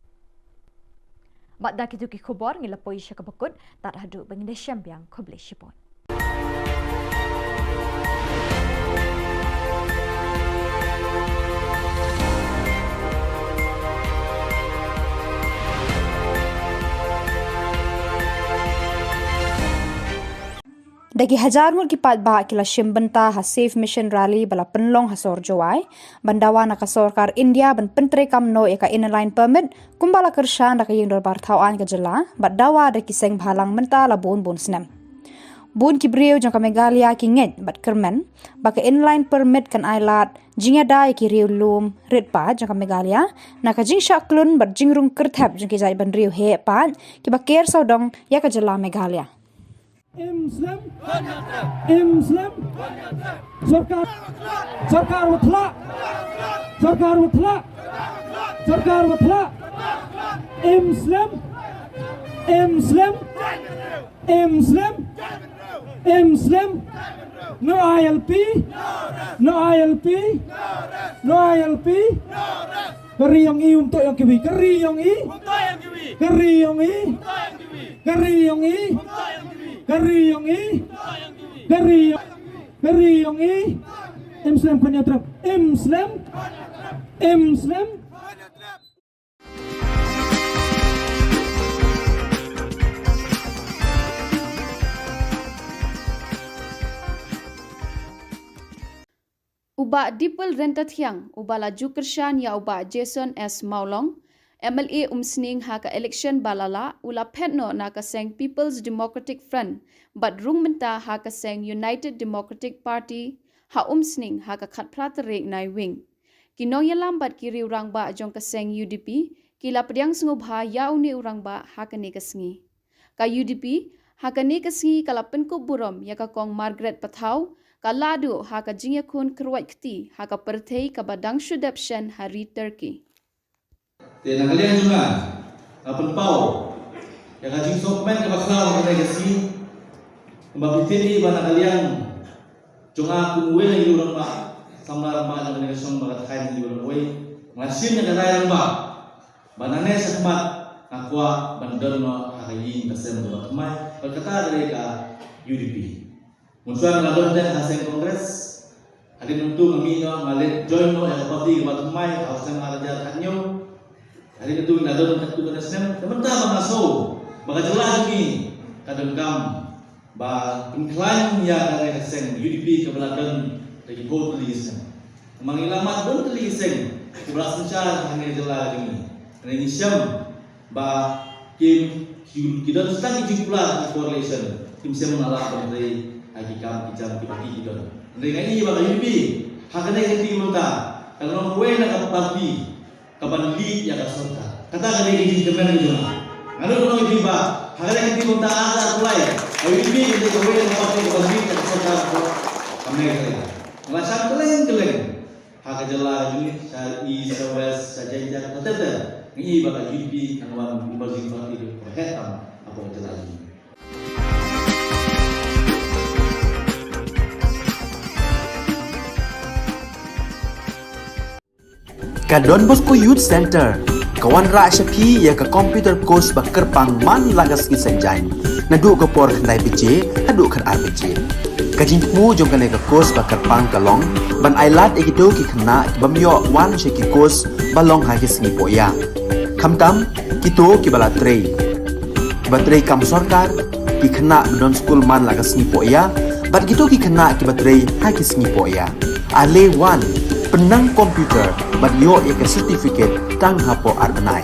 Bad da kito ki khubor ngi la poi sha kaba kut, tad haduh ba ngin da shem biang, khublei shibun. Da ki hajar ngut ki paidbah ki la shim bynta ha Save Mission Rally ba la pynlong ha sor Jowai ban dawa na ka sorkar India ban pyntreikam noh ïa ka Inner Line Permit kumba la kyrshan da ka Ïing Dorbar Thaw Aiñ ka jylla bad dawa da ki seng bhalang mynta la bun bun snem. Bun ki briew jong ka Meghalaya ki ngeit bad kyrmen ba ka Inner Line Permit kan ai lad jingïada ïa ki riew lum rit paid jong ka Meghalaya na ka jingshah kyllun bad jingrung kyrthep jong ki jaitbynriew heh paid kiba ker sawdong ïa ka jylla Meghalaya. Im slem. Im slem. Sorkar. Sorkar wa thlak. Sorkar wa thlak. Sorkar wa thlak. Im slem. Im slem. Im slem. Im slem. No I L P. No I L P. No I L P. Ka ri yong i um toh yong kiwi. Ka ri yong i. Ka ri yong i. Ka ri yong i. Ka ri yong i. Ka ri yong i. Ka ri yong i. Ka ri yong i. Im slem khun ïa trep. Im slem. Im slem. U Bah Dipel Ryntathiang, uba la ju kyrshan ïa u Bah Jason S Mawlong, M L A Umsning ha ka election ba la lah, u la phet noh na ka seng People's Democratic Front, bad rung mynta ha ka seng United Democratic Party ha Umsning ha ka khatphra tarik Naiwieng. Ki nongïalam bad ki riew rangbah jong ka seng U D P, ki la pdiang sngewbha ïa une u rangbah ha kane ka sngi. Ka U D P, ha kane ka sngi ka la pynkup burom ïa ka Kong Margaret Pathaw, ka lahduh ha ka jingïakhun kyrwat kti ha ka pyrthei kaba dang shu dep shen ha ri Turkey. Te na ka liang jong nga, nga pynpaw ïa ka jingsngewkmen kaba khraw ha kane ka sngi, kumba phi tip hi ba na ka liang jong nga kum uwei na u rangbah samla rangbah jong kane ka shnong ba ka thaiñ u rangbah, nga shim ïa ka rai rangbah ba nangne shakhmat nga kwah ban don noh ha ka ïing ka sem kaba thymmai, bad kata ka dei ka U D P. Mynshuwa nga la don teng ha seng Congress, hadien nangtu nga mih noh, nga leit join noh ïa ka party kaba thymmai ha u snem ar hajar khathynñiew. Hadien nangtu nga la don teng tu ka snem, te mynta ba nga sngew ba ka jylla jong ngi ka donkam ba pynkhlaiñ ïa kane ka seng U D P kaba la don da ki phew tylli ki seng. Namar ngi la mad bun tylli ki seng kiba la synshar ha kane ka jylla jong ngi. Hynrei ngi shem ba ki, ki, ki don tang ki jingkular ki coalition, kim shem ban lah ban trei ha ki kam ki jam kiba ki, ki don. Hynrei nga ïohi ba ka U D P ha kane ka kti mynta ka long kawei na ka party kaban lead ïa ka sorkar. Kata ka dei ka jingkyrmen ka jong nga. Nga nud ban ong ïa phi ba ha kane ka kti mynta ar hajar arphew lai, ka U D P ka dei kawei na ka party kaban lead ïa ka sorkar ha Meghalaya. Nga la shang kylleng kylleng ha ka jylla jong ngi, sha East, sha West, sha Jaintia, katta katta. Nga i ba ka U D P kan wan emerging party kaba heh tam hapoh ka jylla jong ngi. Ka Don Bosco Youth Center ka wanrah sha phi ïa ka computer course ba kyrpang man la ka sngi Saitjaiñ, naduh ka por khyndai baje haduh khatar baje. Ka jingthmu jong kane ka course ba kyrpang ka long ban ailad ïa kito ki khynnah ki bym ïoh wan sha ki course ba long ha ki sngi pohïa, khamtam kito kiba la trei, kiba trei kam sorkar, ki khynnah ba don skul man la ka sngi pohïa, bad kito ki khynnah kiba trei ha ki sngi pohïa. Ale wan, pynnang computer bad ïoh ïa ka certificate tang hapoh ar bnai.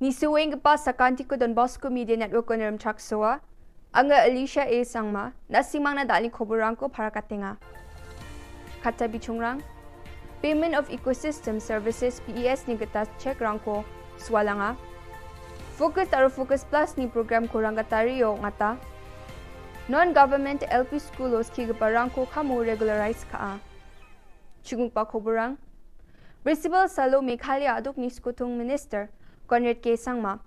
Ngi shu weng ka pas sa ka Tynrong Don Bosco Media Network Konerum Chaksoa. Anga Alicia A Sangma, na sngewbha na dali khubor rangko para katenga. Kata bichungrang, Payment of Ecosystem Services, P E S ni kata check rangko swalanga. Focus aro Focus Plus ni program ko rangkatari yo ngata. Non-government L P school os ki kapa rangko kamu regularize ka a. Chungpa khubor rang. Principal Salo Meghalaya aduk ni Skutung Minister Conrad K Sangma,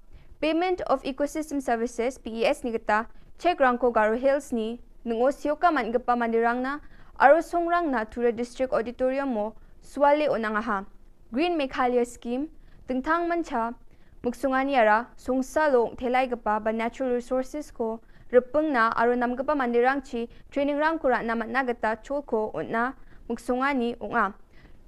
Payment of Ecosystem Services, P E S ni kata check rangko Garo Hills ni nungo sioka man kapa mandirang na aro songrang na Tura District Auditorium mo swale onangaha. Green Meghalaya Scheme, tengtang mancha, muksungani ara, songsa lo thelai kapa ba natural resources ko, repeng na aro nam kapa mandirang chi, training rang kura na matna kata chol ko, unna, muksungani, unga.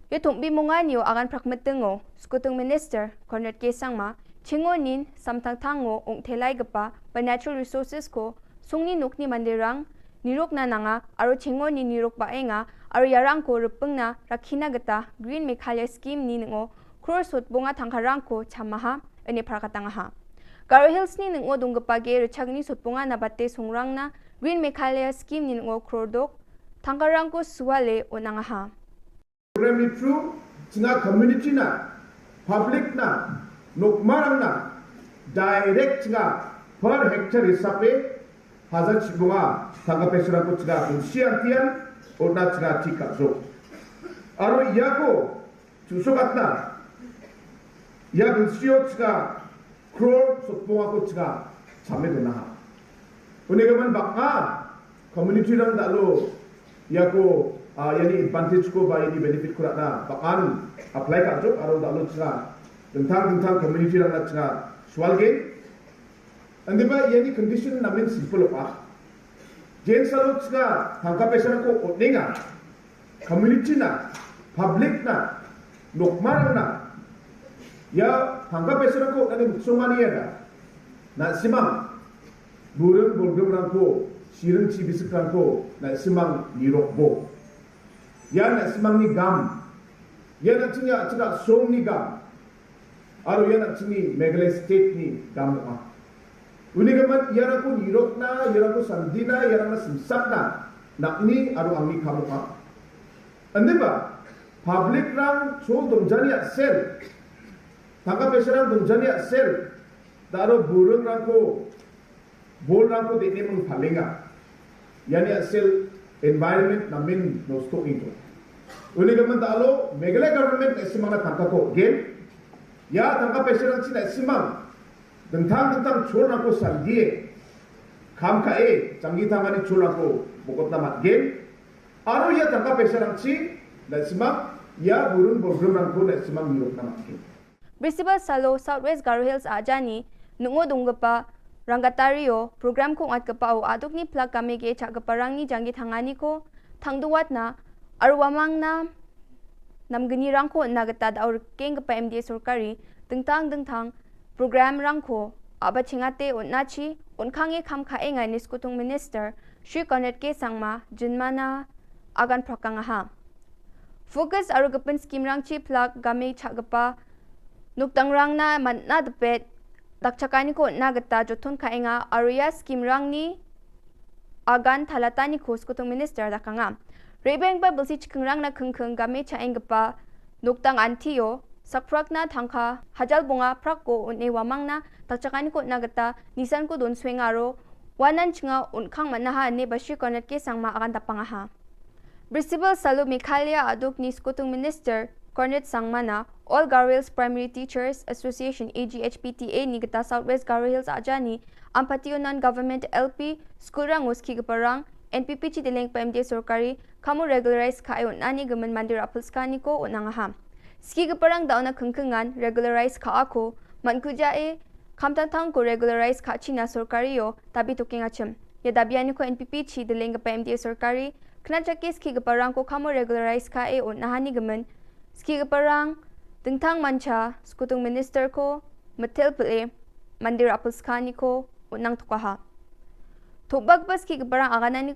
Yo thumbi mungani yo agan prak metengo, Skutung Minister, Conrad K Sangma, chingo nin, samtang tango, ung thelai kapa ba natural resources ko, sungni nukni mandirang, niruk na nanga, aro chingo ni niruk ba enga, aro yarang ko repeng na, rakhina kata, Green Meghalaya Scheme ni nengo, Crore sot bunga thangkharang ko chamaha, ene phra katangaha. Garo Hills ni nungo dungkpa ge rchagni sotpunga na bate sungrang na Green Meghalaya Scheme ni nungo krordok tangkarang ko suale onangaha. Program ni through chinga community na, public na, nokmarang na, direct chinga per hectare hisabe hajar chibunga tangka pesrang ko chinga bungsi antian, ona chinga chika jo. Aro yako Chusokat na, ya bensio chka crore sotpunga ko chka chame dona ha. Une ka man baka community rang da lo, ya ko, ah, yani advantage ko ba yani benefit ko na bakan apply ka jok aro da lo chka. Tentang tentang community rang na chka swal ge. Andi ba yani condition namin simple ba. Jen salo chka tangka pesrang ko otninga. Community na, public na, nokmar na, ya tangka pesrang ko nani muksong mani ya na, na simang, burung bulgum rangko, sirung ci bisik rangko, na simang nirok bo. Ya na simang ni gam, ya na chinga chinga song ni gam, aro ya na chini Meghalaya state ni gam ma. Uni ka man yarang ko nirok na, yarang ko sandi na, yarang na simsak na, nak ni aro ang ni kamu ka. Ande ba, public rang chol dong jani ya sel, tangka pesrang dong jani ya sel, da aro burung rang ko, bol rang ko de ne mung palinga. Yani ya sel environment namin no stok itu. Uni ka man da lo, Meghalaya government na simang na tangka ko, gen, ya tangka pesrang china simang, Dengtang dengtang chol rang ko sandie. Kam ka e, changi tangani chol rang ko bokot na mat gen. Aro ya tangka pesrang chi, na simang, ya burung burung rang ko na simang nirok na mat gen. Brisibal salo South West Garo Hills ajani, nungo dungkpa, rangkatario, program ko ngat kpa o aduk ni plak kame ge chak kpa rang ni jangi tangani ko, tangduwat na, arwamang na, namgni rangko na gata da ur keng kpa M D A sorkari, dengtang dengtang, program rangko, aba chingate un nachi, un kange kam ka enga ni skutung minister, Shri Conrad K Sangma, jinmana, agan prakang aha. Focus aru gepin skim rang chi plak game chak gepa, nuktang rang na man na depet, dak chakani ko na gata jotun ka enga, aru ya skim rang ni, Agan thalatani ko skutung minister da kanga. Rebeng ba belsi chikengrang na kengkeng game cha eng gepa nuktang antio, sakprak na tangka, hajal bunga prak ko un e wamang na, takchakani ko na gata, nisan ko don sweng aro, wanan chinga un kang manaha ne ba Shri Conrad K Sangma agan tapang aha. Brisibal salu Meghalaya aduk ni skutung minister, Conrad Sangma na, All Garo Hills Primary Teachers Association A G H P T A ni gata South West Garo Hills ajani, Ampati unan government L P, school rang uski geparang, N P P chi dileng pa M D A sorkari, kamu regularize ka e un ani gemen mandir apel skani ko un angaham. Ski geparang da una kengkengan, regularize ka ako, man kuja e, kam tang tang ko regularize ka china sorkari yo, tabi tuking achim. Ya dabi ani ko N P P chi dileng pa M D A sorkari, kena chaki ski geparang ko kamu regularize ka e un nahani gemen, ski geparang, dengtang mancha, skutung minister ko, metel pele, mandir apel skani ko, unang tukaha. Thubak bas ki gebarang aganani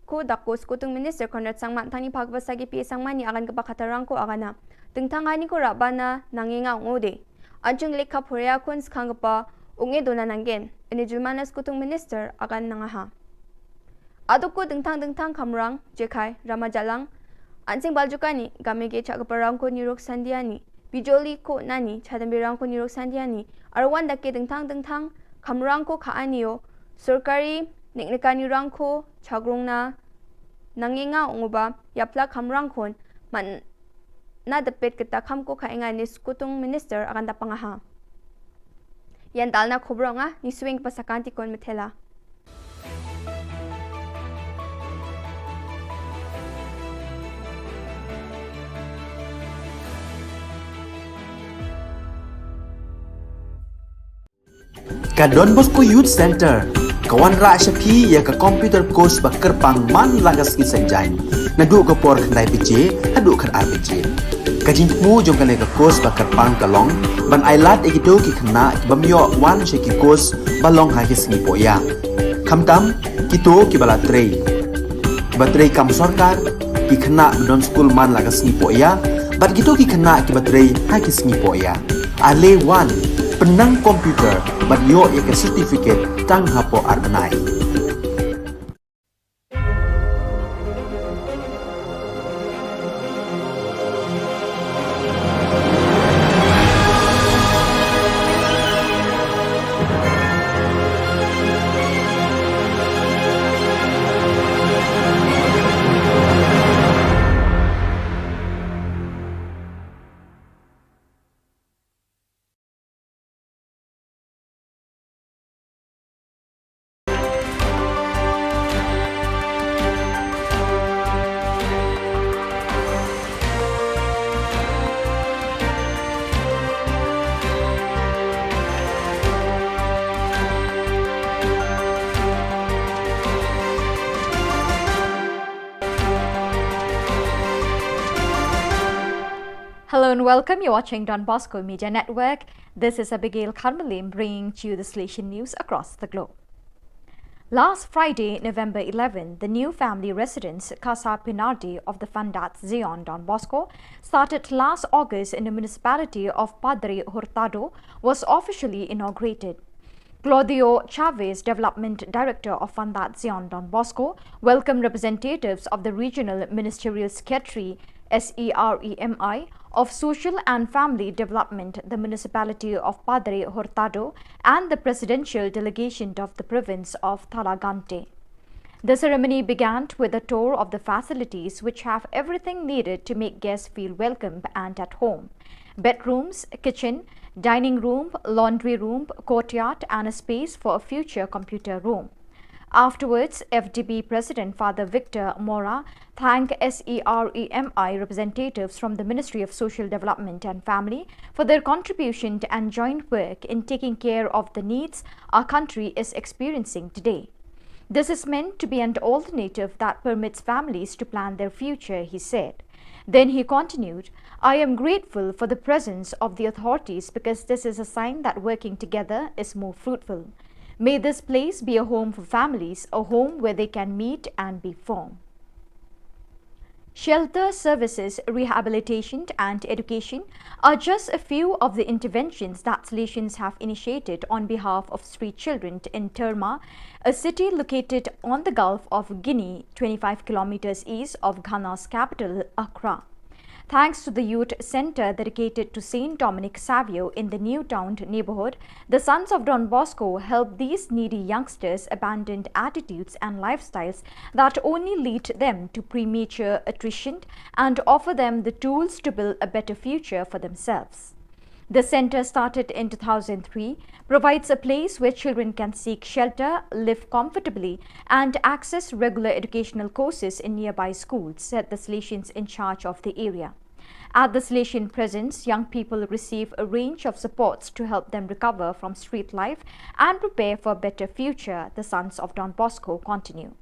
ko dako skutung minister Conrad Sangma tani phak bas sagi pi sangmani agan kebak hatarang ko agana. Dengtang ani ko rabana nangenga ungode. Anchung lekha phoria kun skang kepa unge dona nanggen. Ini julmana skutung minister agan nangaha. Aduk ko dengtang dengtang kamrang, jekai, ramajalang, ansing baljukani, game ge chak keparang ko niruk sandiani. Bijoli ko nani, chadam birang ko nirok sandiani, arwan dake dengtang dengtang, kamrang ko ka anio, sorkari, neknekani rang ko, chagrong na, nangenga unguba, yapla kamrang kon, man na depet keta kam ko ka enga ni skutung minister akan dapangaha. Yan dalna khobronga, ni swing pasakanti kon metela. Ka Don Bosco Youth Center ka wanrah sha phi ïa ka computer course ba kyrpang man la ka sngi Saitjaiñ, naduh ka por khyndai baje haduh khatar baje. Ka jingthmu jong kane ka course ba kyrpang ka long ban ailad ïa kito ki khynnah ki bym ïoh wan sha ki course ba long ha ki sngi pohïa. Khamtam kito kiba la trei, kiba trei kam sorkar, ki khynnah ba don skul man la ka sngi pohïa, bad kito ki khynnah kiba trei ha ki sngi pohïa. Ale wan, pynnang computer, ban ïoh ïa ka certificate tang hapoh ar bnai. Hello and welcome. You're watching Don Bosco Media Network. This is Abigail Kharmalim bringing to you the Salesian news across the globe. Last Friday, November eleven, the new family residence, Casa Pinardi of the Fundación Don Bosco, started last August in the municipality of Padre Hurtado, was officially inaugurated. Claudio Chavez, Development Director of Fundación Don Bosco, welcomed representatives of the Regional Ministerial Secretary, S E R E M I, of Social and Family Development, the Municipality of Padre Hurtado, and the Presidential Delegation of the Province of Taлагante. The ceremony began with a tour of the facilities, which have everything needed to make guests feel welcome and at home: bedrooms, kitchen, dining room, laundry room, courtyard, and a space for a future computer room. Afterwards, F D B President Father Victor Mora thanked S E R E M I representatives from the Ministry of Social Development and Family for their contribution and joint work in taking care of the needs our country is experiencing today. "This is meant to be an alternative that permits families to plan their future," he said. Then he continued, "I am grateful for the presence of the authorities because this is a sign that working together is more fruitful. May this place be a home for families, a home where they can meet and be formed." Shelter services, rehabilitation, and education are just a few of the interventions that Salesians have initiated on behalf of street children in Terma, a city located on the Gulf of Guinea, twenty-five kilometers east of Ghana's capital, Accra. Thanks to the youth center dedicated to Saint Dominic Savio in the New Town neighborhood, the Sons of Don Bosco help these needy youngsters abandon attitudes and lifestyles that only lead them to premature attrition and offer them the tools to build a better future for themselves. The center, started in two thousand three, provides a place where children can seek shelter, live comfortably, and access regular educational courses in nearby schools, said the Salesians in charge of the area. At the Salesian Presence, young people receive a range of supports to help them recover from street life and prepare for a better future, the Sons of Don Bosco continue.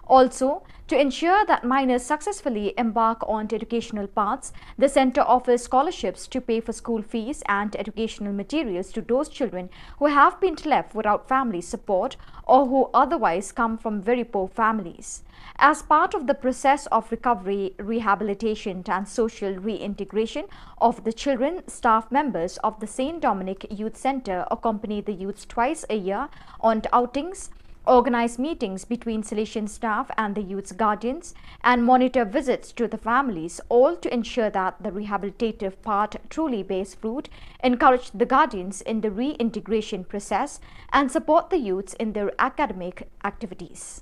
Also, to ensure that minors successfully embark on educational paths, the center offers scholarships to pay for school fees and educational materials to those children who have been left without family support or who otherwise come from very poor families. As part of the process of recovery, rehabilitation, and social reintegration of the children, staff members of the Saint Dominic Youth Center accompany the youths twice a year on outings, organize meetings between Salesian staff and the youth's guardians, and monitor visits to the families, all to ensure that the rehabilitative part truly bears fruit, encourage the guardians in the reintegration process, and support the youths in their academic activities.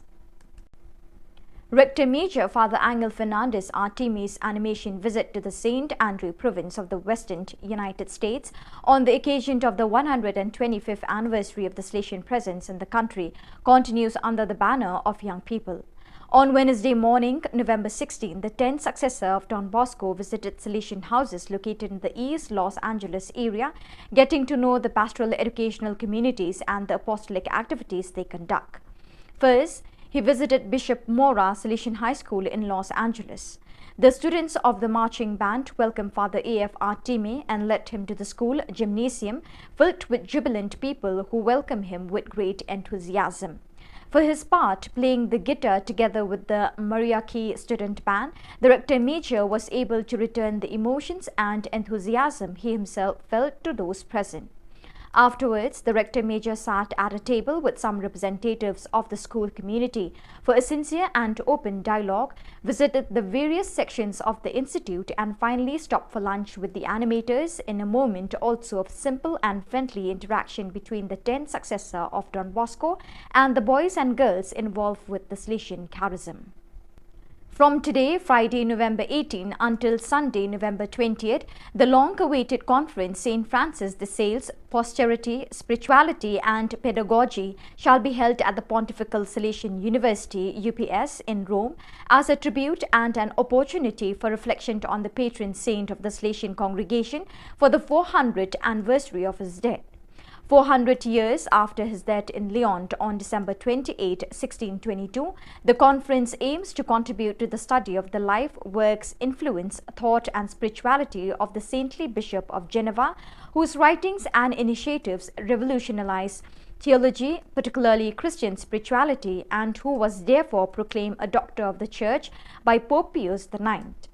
Rector Major Father Angel Fernandez Artimi's animation visit to the Saint Andrew province of the Western United States on the occasion of the one hundred twenty-fifth anniversary of the Salesian presence in the country continues under the banner of Young People. On Wednesday morning, November sixteen, the tenth successor of Don Bosco visited Salesian houses located in the East Los Angeles area, getting to know the pastoral educational communities and the apostolic activities they conduct. First, he visited Bishop Mora Salesian High School in Los Angeles. The students of the marching band welcomed Father A F Artime and led him to the school gymnasium, filled with jubilant people who welcomed him with great enthusiasm. For his part, playing the guitar together with the Mariachi student band, the rector major was able to return the emotions and enthusiasm he himself felt to those present. Afterwards, the Rector Major sat at a table with some representatives of the school community for a sincere and open dialogue, visited the various sections of the institute, and finally stopped for lunch with the animators, in a moment also of simple and friendly interaction between the tenth successor of Don Bosco and the boys and girls involved with the Salesian charism. From today, Friday, November eighteen, until Sunday, November twentieth, the long-awaited conference, Saint Francis de Sales, Posterity, Spirituality and Pedagogy, shall be held at the Pontifical Salesian University, U P S, in Rome, as a tribute and an opportunity for reflection on the patron saint of the Salesian congregation for the four hundredth anniversary of his death. Four hundred years after his death in Lyon on December twenty-eighth, sixteen twenty-two, the conference aims to contribute to the study of the life, works, influence, thought, and spirituality of the saintly Bishop of Geneva, whose writings and initiatives revolutionized theology, particularly Christian spirituality, and who was therefore proclaimed a Doctor of the Church by Pope Pius the ninth.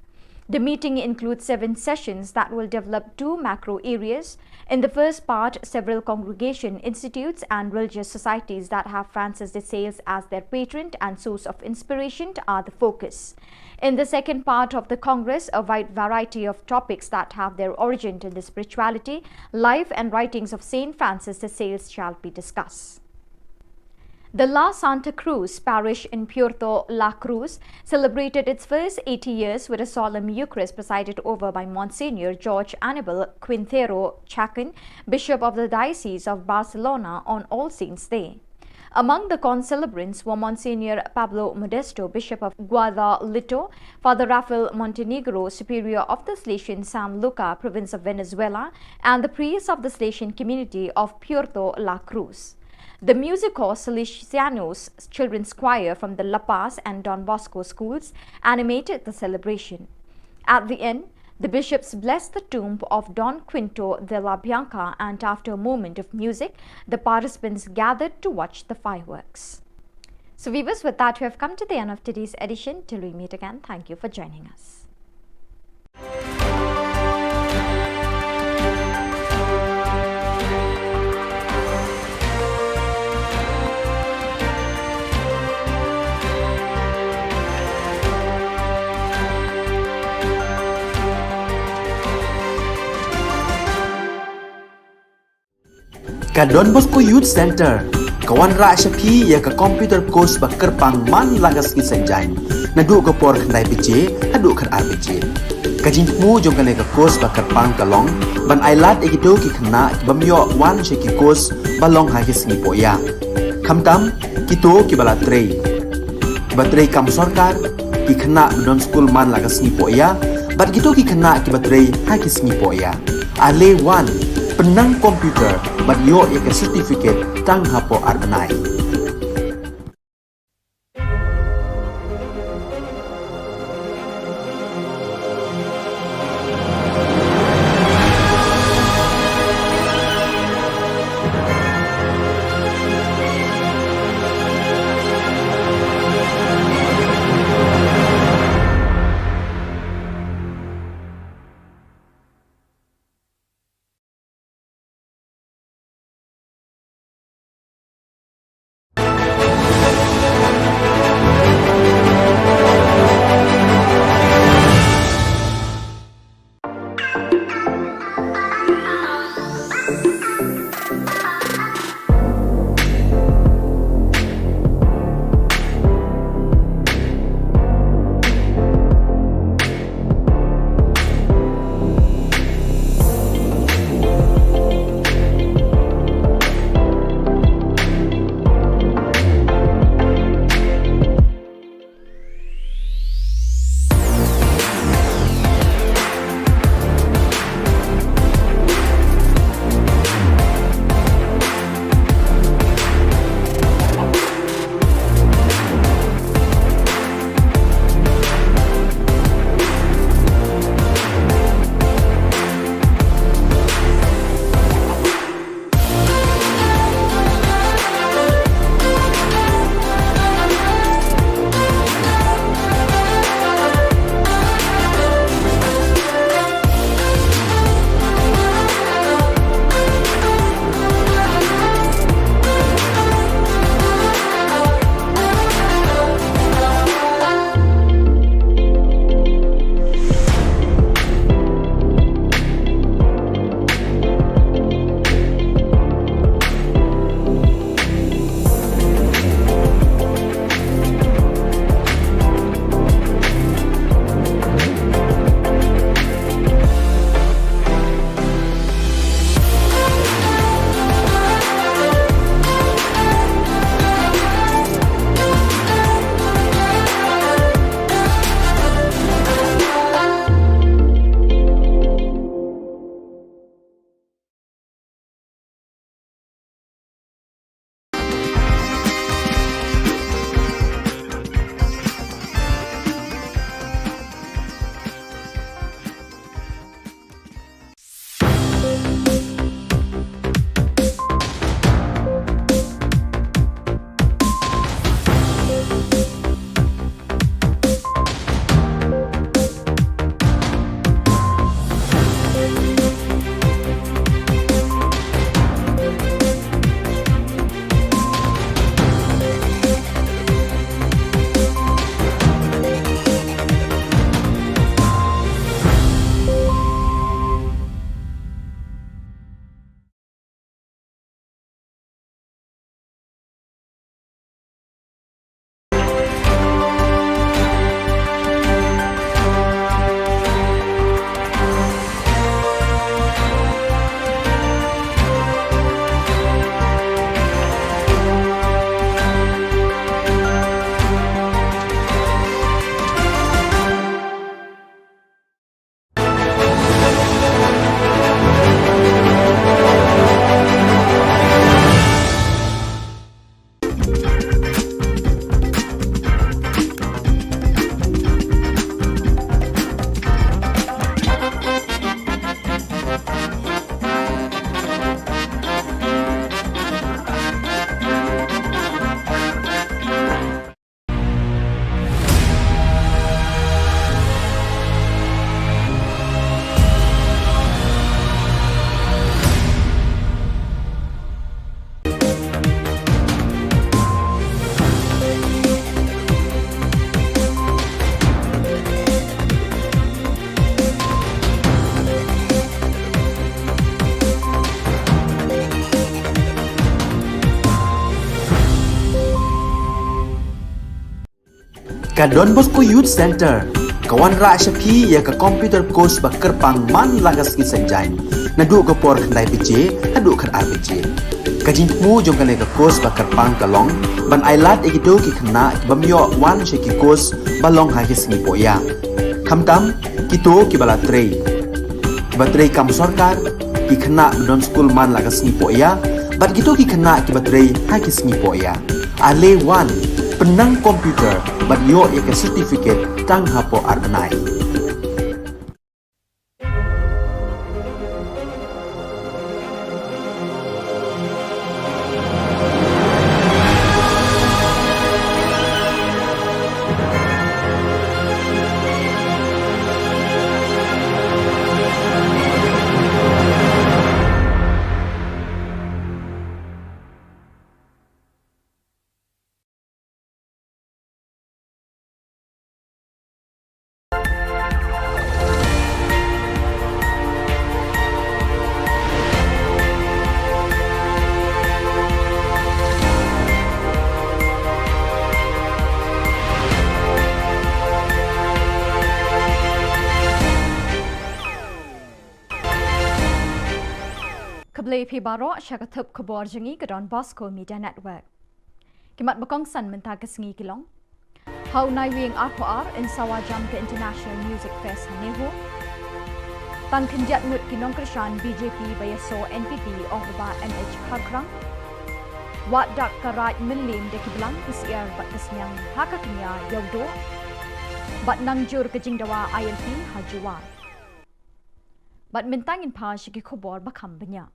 The meeting includes seven sessions that will develop two macro areas. In the first part, several congregation, institutes, and religious societies that have Francis de Sales as their patron and source of inspiration are the focus. In the second part of the Congress, a wide variety of topics that have their origin in the spirituality, life, and writings of Saint Francis de Sales shall be discussed. The La Santa Cruz parish in Puerto La Cruz celebrated its first eighty years with a solemn Eucharist presided over by Monsignor George Anibal Quintero Chacon, Bishop of the Diocese of Barcelona, on All Saints' Day. Among the concelebrants were Monsignor Pablo Modesto, Bishop of Guadalito, Father Rafael Montenegro, Superior of the Salesian San Luca, Province of Venezuela, and the priests of the Salesian community of Puerto La Cruz. The Musico Salesianos Children's Choir from the La Paz and Don Bosco schools animated the celebration. At the end, the bishops blessed the tomb of Don Quinto de la Bianca, and after a moment of music, the participants gathered to watch the fireworks. So, viewers, with that, we have come to the end of today's edition. Till we meet again, thank you for joining us. Ka Don Bosco Youth Centre ka wanrah sha phi ïa ka computer course ba kyrpang man la ka sngi Saitjaiñ, naduh ka por khyndai baje haduh khatar baje. Ka jingthmu jong kane ka course ba kyrpang ka long ban ailad ïa kito ki khynnah ki bym ïoh wan sha ki course ba long ha ki sngi pohïa, khamtam kito kiba la trei, kiba trei kam sorkar, ki khynnah ba don skul man la ka sngi pohïa, bad kito ki khynnah kiba trei ha ki sngi pohïa. Ale wan, pynnang computer bad ïoh ïa ka certificate tang hapoh ar bnai. Ka Don Bosco Youth Center ka wanrah sha phi ïa ka computer course ba kyrpang man la ka sngi Saitjaiñ, naduh ka por khyndai baje haduh khatar baje. Ka jingthmu jong kane ka course ba kyrpang ka long ban ailad ïa kito ki khynnah ki bym ïoh wan sha ki course ba long ha ki sngi pohïa, khamtam kito kiba la trei, kiba trei kam sorkar, ki khynnah ba don skul man la ka sngi pohïa bad kito ki khynnah kiba trei ha ki sngi pohïa. Ale wan, pynnang computer bad ïoh ïa ka certificate tang hapoh ar bnai. Khublei phi baroh sha ka thup khubor jong ngi ka Don Bosco Media Network. Ki mat ba kongsan mynta ka sngi ki long: Ha u Naiwieng arphew ar yn sawa jam ka International Music Fest ha NEHU. Tang khyndiat ngut ki nongkyrshan B J P ba ïasoh N P P, ong u Bah M H Kharkhrang. Wad dak ka Raid Mylliem da ki blang, ki syiar bad ka sniang ha ka kñia Ïewduh. Bad nang jur ka jingdawa I L P ha Jowai. Bad mynta ngin phai sha ki khubor ba kham bniah.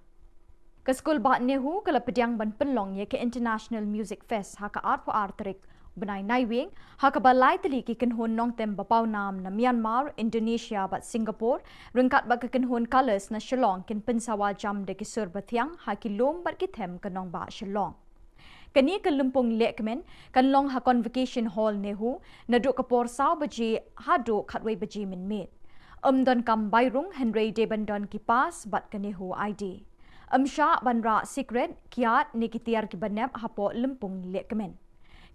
Ka skul bah NEHU ka la pdiang ban pynlong ïa ka International Music Fest ha ka arphew ar tarik bnai Naiwieng, ha kaba lai tylli ki kynhun nongtem ba pawnam na Myanmar, Indonesia bad Singapore, ryngkat bad ka kynhun Colours na Shillong kin pynsawa jam da ki sur bathiang ha ki lum bad ki them ka nongbah Shillong. Kane ka lympung lehkmen kan long ha Convocation Hall NEHU naduh ka por saw baje haduh khatwei baje mynmiet. Ym don kam bai rung hynrei dei ban don ki pass bad ka NEHU I D. Ym shah ban rah sikret, kiad ne ki tiar kiba nep hapoh lympung lehkmen.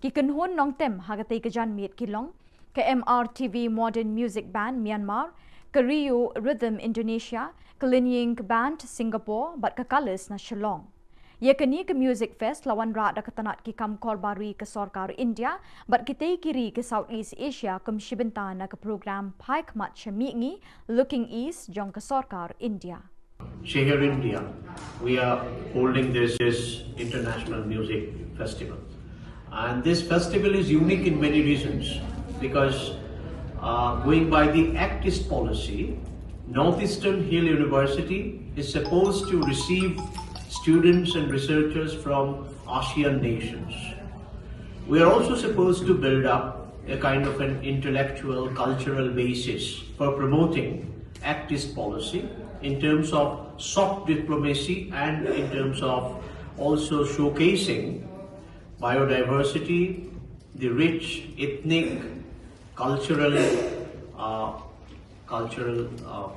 Ki kynhun nongtem ha katei ka janmiet ki long ka M R T V Modern Music Band Myanmar, ka Rio Rhythm Indonesia, ka Linying Band Singapore bad ka Colours na Shillong. Ïa kane ka Music Fest la wanrah da ka tnat ki kam korbar ri ka sorkar India bad kitei ki ri ka South East Asia kum shi bynta na ka program Phai Khmat sha Mihngi, Looking East, jong ka sorkar India. Shehar India, we are holding this, this international music festival. And this festival is unique in many reasons because, uh, going by the Act East policy, Northeastern Hill University is supposed to receive students and researchers from ASEAN nations. We are also supposed to build up a kind of an intellectual, cultural basis for promoting Act East policy in terms of soft diplomacy and in terms of also showcasing biodiversity, the rich ethnic, cultural, uh, cultural, uh,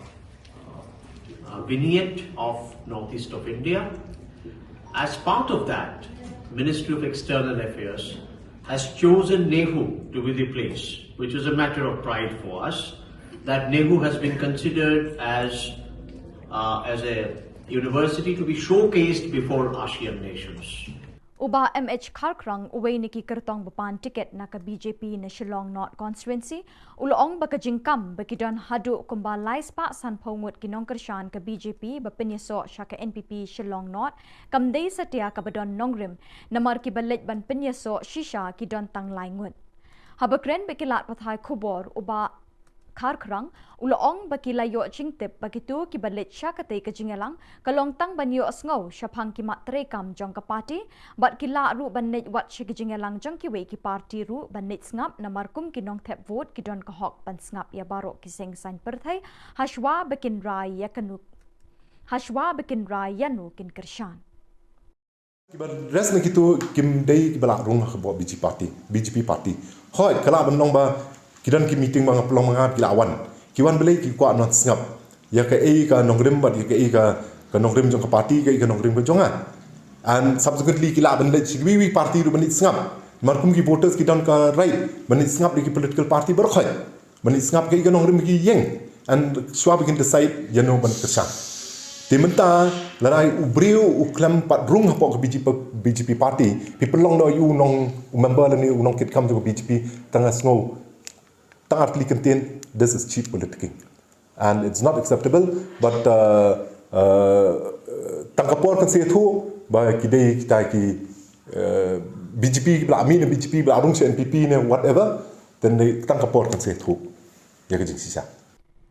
uh, vignette of northeast of India. As part of that, Ministry of External Affairs has chosen NEHU to be the place, which is a matter of pride for us, that NEHU has been considered as, uh, as a university to be showcased before ASEAN nations. U Bah M H Kharkrang, uwei na ki kyrtong ba pan tiket na ka B J P na Shillong North Constituency, u la ong ba ka jingkam ba ki don haduh kumba lai spah sanphew ngut ki nongkyrshan ka B J P ba pynïasoh sha ka N P P Shillong North kam dei satia kaba don nongrim, namar kiba leit ban pynïasoh shisha ki don tang lai ngut. Haba kren bad ki lad pathai khubor, u Bah Kharkrang u la ong ba ki la ïoh jingtip ba kito kiba leit sha katei ka jingïalang ka long tang ban ïohsngew shaphang ki mat treikam jong ka party, bad ki lah ruh ban leit wat sha ki jingïalang jong kiwei ki party ruh ban leit sngap, namar kum ki nongthep vote ki don ka hok ban sngap ïa baroh ki seng saiñ pyrthei hashwa ba kin rai ïa kano, hashwa ba kin rai ïano kin kyrshan. Kiba rest na kito kim dei kiba lah rung ha ka B J P party, B J P party. Hooid, ka lah ban long ba ki don ki meeting ba nga pynlong ma nga, ki lah wan. Ki wan balei? Ki kwah ban sngap ïa kaei ka nongrim bad ïa kaei ka, ka nongrim jong ka party, kaei ka nongrim ka jong nga. And subsequently ki lah ban leit sha kiwei kiwei party ruh ban leit sngap. Namar kum ki voters ki don ka right ban leit sngap da ki political party baroh khoit. Ban leit sngap kaei ka nongrim ki ïeng. And shuwa ba kin decide ïano ban kyrshan. Te mynta lada u briew u khlem pat rung hapoh ka B J P, B J P party, phi pynlong noh ïa u nong, u member lane u nongkitkam jong ka B J P, tang ha sngew, tang artylli kyntien, this is cheap politicking. And it's not acceptable, but, uh, uh, tang ka por kan sa ïathuh ba ki dei kita ki, uh, B J P ba la mih na B J P, ba la rung sha N P P ne whatever, then dei tang ka por kan sa ïathuh ïa ka jingshisha.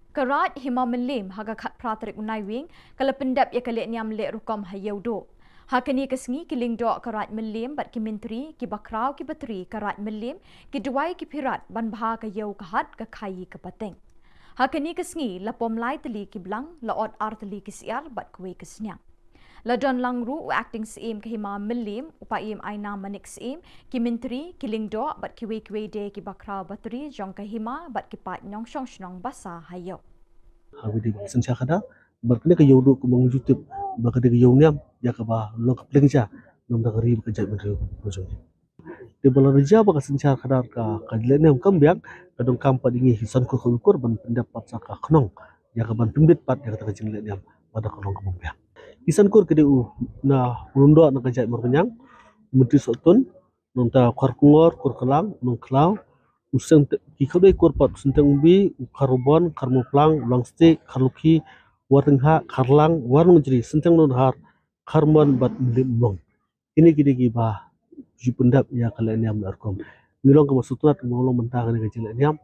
Ka Raid Hima Mylliem ha ka khatphra tarik u Naiwieng ka la pyndep ïa ka lehniam leh rukom ha Ïewduh. Ha kane ka sngi ki lyngdoh ka Raid Mylliem bad ki myntri, ki bakhraw, ki batri ka Raid Mylliem, ki duwai, ki phirat ban bha ka ïew ka hat, ka khaii ka pateng. Ha kane ka sngi la pom lai tylli ki blang, la ot ar tylli ki syiar bad kawei ka sniang. La don lang ruh u Acting Syiem ka Hima Mylliem, u Paiem Aina Manik Syiem, ki myntri, ki lyngdoh bad kiwei kiwei de ki bakhraw batri jong ka Hima bad ki paid nongshong shnong ba sah ha ïew. Ha kaba ïadei bad ka synshar khadar, bad kane ka Ïewduh kumba ngi ju tip ba ka dei ka ïew niam ïa kaba long ka pliang ja na ka bynta ka ri bad ka jaitbynriew ka jong ngi. Te ba la rja ba ka synshar khadar ka, ka lehniam kam biang, ka donkam pat ïa ngi ki san kur khawi kur ban pyndep pat sa ka khnong ïa ka ban pynbit pat ïa kata ka jinglehniam ba da ka long kaba biang. Ki san kur ki dei u, na u lyngdoh na ka jaid Mawryngkneng, u Myntri Sohtun, nangta u Kharkongor, Kurklang, u Nongkhlaw, u Synteng, ki khatduh kur pat, u Synteng Umbi, u Kharbon, Kharmawphlang, u Langstieh, Kharlukhi, Wartyngkhah, Kharlang, Warnongjri, Synteng Nonghar, Kharmon bad Mylliem Umlong. Kine ki dei kiba ju pyndep ïa ka lehniam leh rukom. Ngi long kaba sngewtynnat kaba long mynta kane ka jinglehniam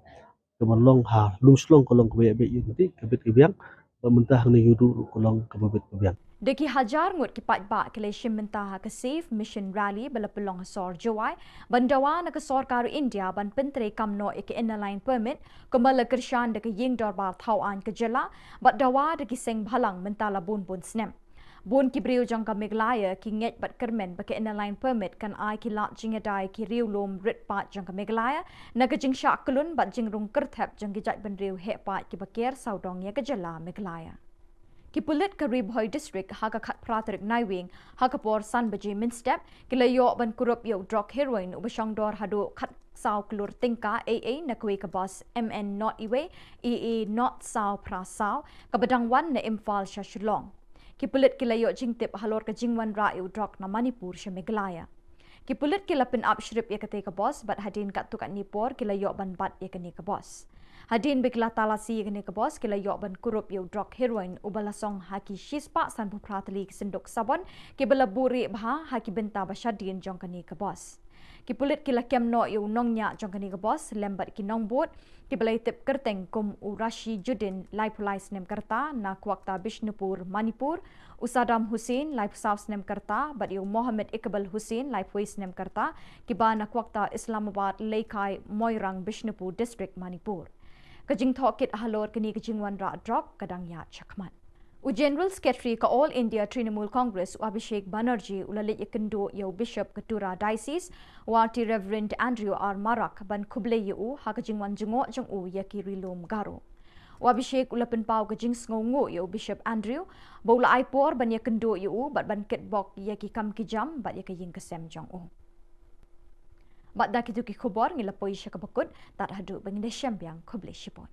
kaba long ha Lumshillong ka long kaba ïaid beit ïaid kti, ka bit ka biang, bad mynta hangne Ïewduh ruh ka long kaba bit ka biang. Da ki hajar ngut ki paidbah ki la shim bynta ha ka Save Mission Rally ba la pynlong ha sor Jowai ban dawa na ka sorkar India ban pyntreikam noh ïa ka Inner Line Permit, kumba la kyrshan da ka Ïing Dorbar Thaw Aiñ ka jylla, bad dawa da ki seng bhalang mynta la bun bun snem. Bun ki briew jong ka Meghalaya ki ngeit bad kyrmen ba ka Inner Line Permit kan ai ki lad jingïada ïa ki riewlum rit paid jong ka Meghalaya na ka jingshah kyllun bad jingrung kyrthep jong ki jaitbynriew heh paid kiba ker sawdong ïa ka jylla Meghalaya. Ki pulit ka Ri Bhoi District ha ka khatphra tarik Naiwieng ha ka por san baje mynstep ki la ïoh ban kurup ïa u drok heroin uba shongdor haduh khatsaw klur tyngka ei ei na kawei ka bus M N not iwei E A not saw phra saw kaba dang wan na Imphal sha Shillong. Ki pulit ki la ïoh jingtip halor ka jingwanrah ïa u drok na Manipur sha Meghalaya. Ki pulit ki la pynap shrip ïa katei ka bus bad hadien katto katne por ki la ïoh ban bat ïa kane ka bus. Hadien ba ki la talasi ïa kane ka bus ki la ïoh ban kurup ïa u drok heroin uba la song ha ki shispah sanphew phra tylli ki synduk sabon kiba la buhrieh bha ha ki bynta ba shadien jong kane ka bus. Ki pulit ki la kem noh ïa u nongñiah jong kane ka bus lem bad ki nongbud kiba la ïatip kyrteng kum u Rashiduddin laiphew lai snem ka rta na Kwakta Bishnupur, Manipur, u Saddam Hussain laiphew saw snem ka rta bad ïa u Mohammed Iqbal Hussain laiphew wei snem ka rta, kiba na Kwakta Islamabad Leikai Moirang Bishnupur District, Manipur. Ka jingtohkit halor kane ka jingwanrah drok ka dang ïaid shakhmat. U General Secretary ka All India Trinamool Congress u Abhishek Banerjee u la leit ïakynduh ïa u Bishop ka Tura Diocese, u R T Reverend Andrew R Marak ban khublei ïa u ha ka jingwan jngoh jong u ïa ki ri lum Garo. U Abhishek u la pynpaw ka jingsngewnguh ïa u Bishop Andrew ba u la ai por ban ïakynduh ïa u bad ban kitbok ïa ki kam ki jam bad ïa ka ïing ka sem jong u. Bad da kito ki khubor ngi la poi sha kaba kut, tad haduh ba ngin ïashem biang, khublei shibun.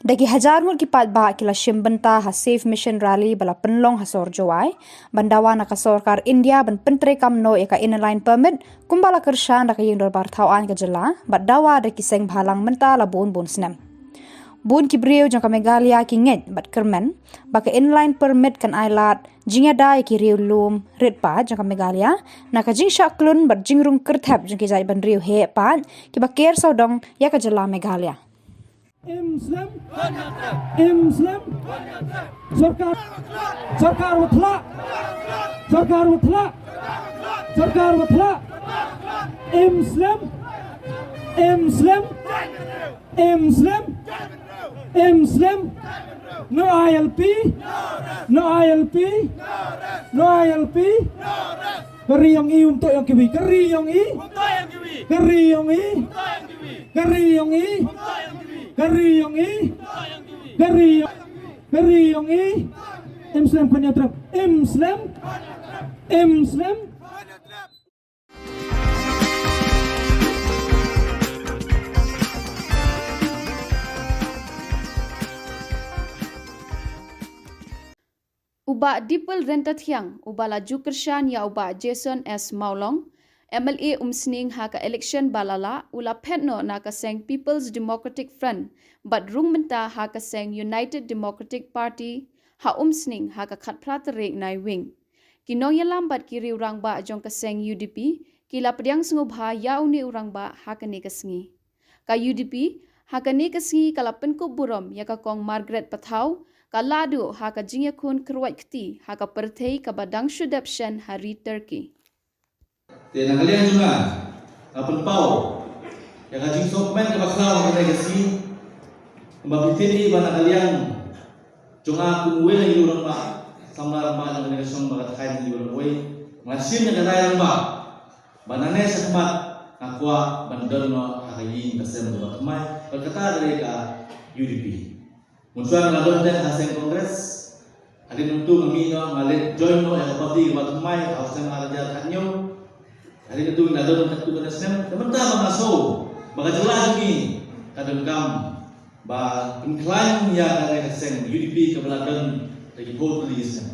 Da ki hajar ngut ki paidbah ki la shim bynta ha Save Mission Rally ba la pynlong ha sor Jowai, ban dawa na ka sorkar India ban pyntreikam noh ïa ka Inner Line Permit, kumba la kyrshan da ka ïing dorbar thaw aiñ ka jylla, bad dawa da ki seng bhalang mynta la bun bun snem. Bun ki briew jong ka Meghalaya ki ngeit bad kyrmen ba ka Inner Line Permit kan ai lad jingïada ïa ki riew lum rit paid jong ka Meghalaya na ka jingshah klun bad jingrung kyrthep jong ki jaitbynriew heh paid kiba ker sawdong ïa ka jylla Meghalaya. Im slem. Im slem. Sorkar. Sorkar watla. Sorkar watla. Sorkar watla. Im slem. Im slem. Im slem. Im slem. No I L P. No I L P. No I L P. Ka ri jong i um toh jong kiwi. Ka ri jong i. Ka ri jong i. Ka ri jong i. Ka ri jong i. Ka ri jong i. Im slem khon ïa trep. Im slem. Im slem. U Bah Dipal Ryntathiang, uba la ju kyrshan ïa u Bah Jason S Mawlong, M L A Umsning ha ka election ba la lah, u la phet noh na ka seng People's Democratic Front, bad rung mynta ha ka seng United Democratic Party ha Umsning ha ka khatphra tarik Naiwieng. Ki nongïalam bad ki riew rangbah jong ka seng U D P ki la pdiang sngewbha ïa une u rangbah ha kane ka sngi. Ka U D P ha kane ka sngi ka la pynkup burom ïa ka Kong Margaret Pathaw, ka la duh ha ka jingïakhun kyrwat kti ha ka pyrthei kaba dang shu dep shen ha ri Turkey. Te na ka liang jong nga, nga pynpaw ïa ka jingsngewkmen kaba khraw ha kane ka sngi. Kumba phi tip hi ba na ka liang jong nga kum uwei na ki rangbah, samla rangbah jong kane ka shnong ba ka thaiñ hi rangbah, nga shim ïa ka rai rangbah ba nangne shakhmat nga kwah ban don noh ha ka ïing ka sem kaba thymmai, bad kata ka dei ka U D P. Mynshuwa nga la don teng ha seng Congress. Hadien nangtu nga mih noh, nga leit join noh ïa ka party kaba thymmai ha u snem ar hajar khathynñiew. Hadien nangtu nga la don tang katto katne snem. Te mynta ba nga sngew ba ka jylla jong ngi ka donkam ba pynkhlaiñ ïa kane ka seng U D P kaba la don da ki phew tylli ki snem.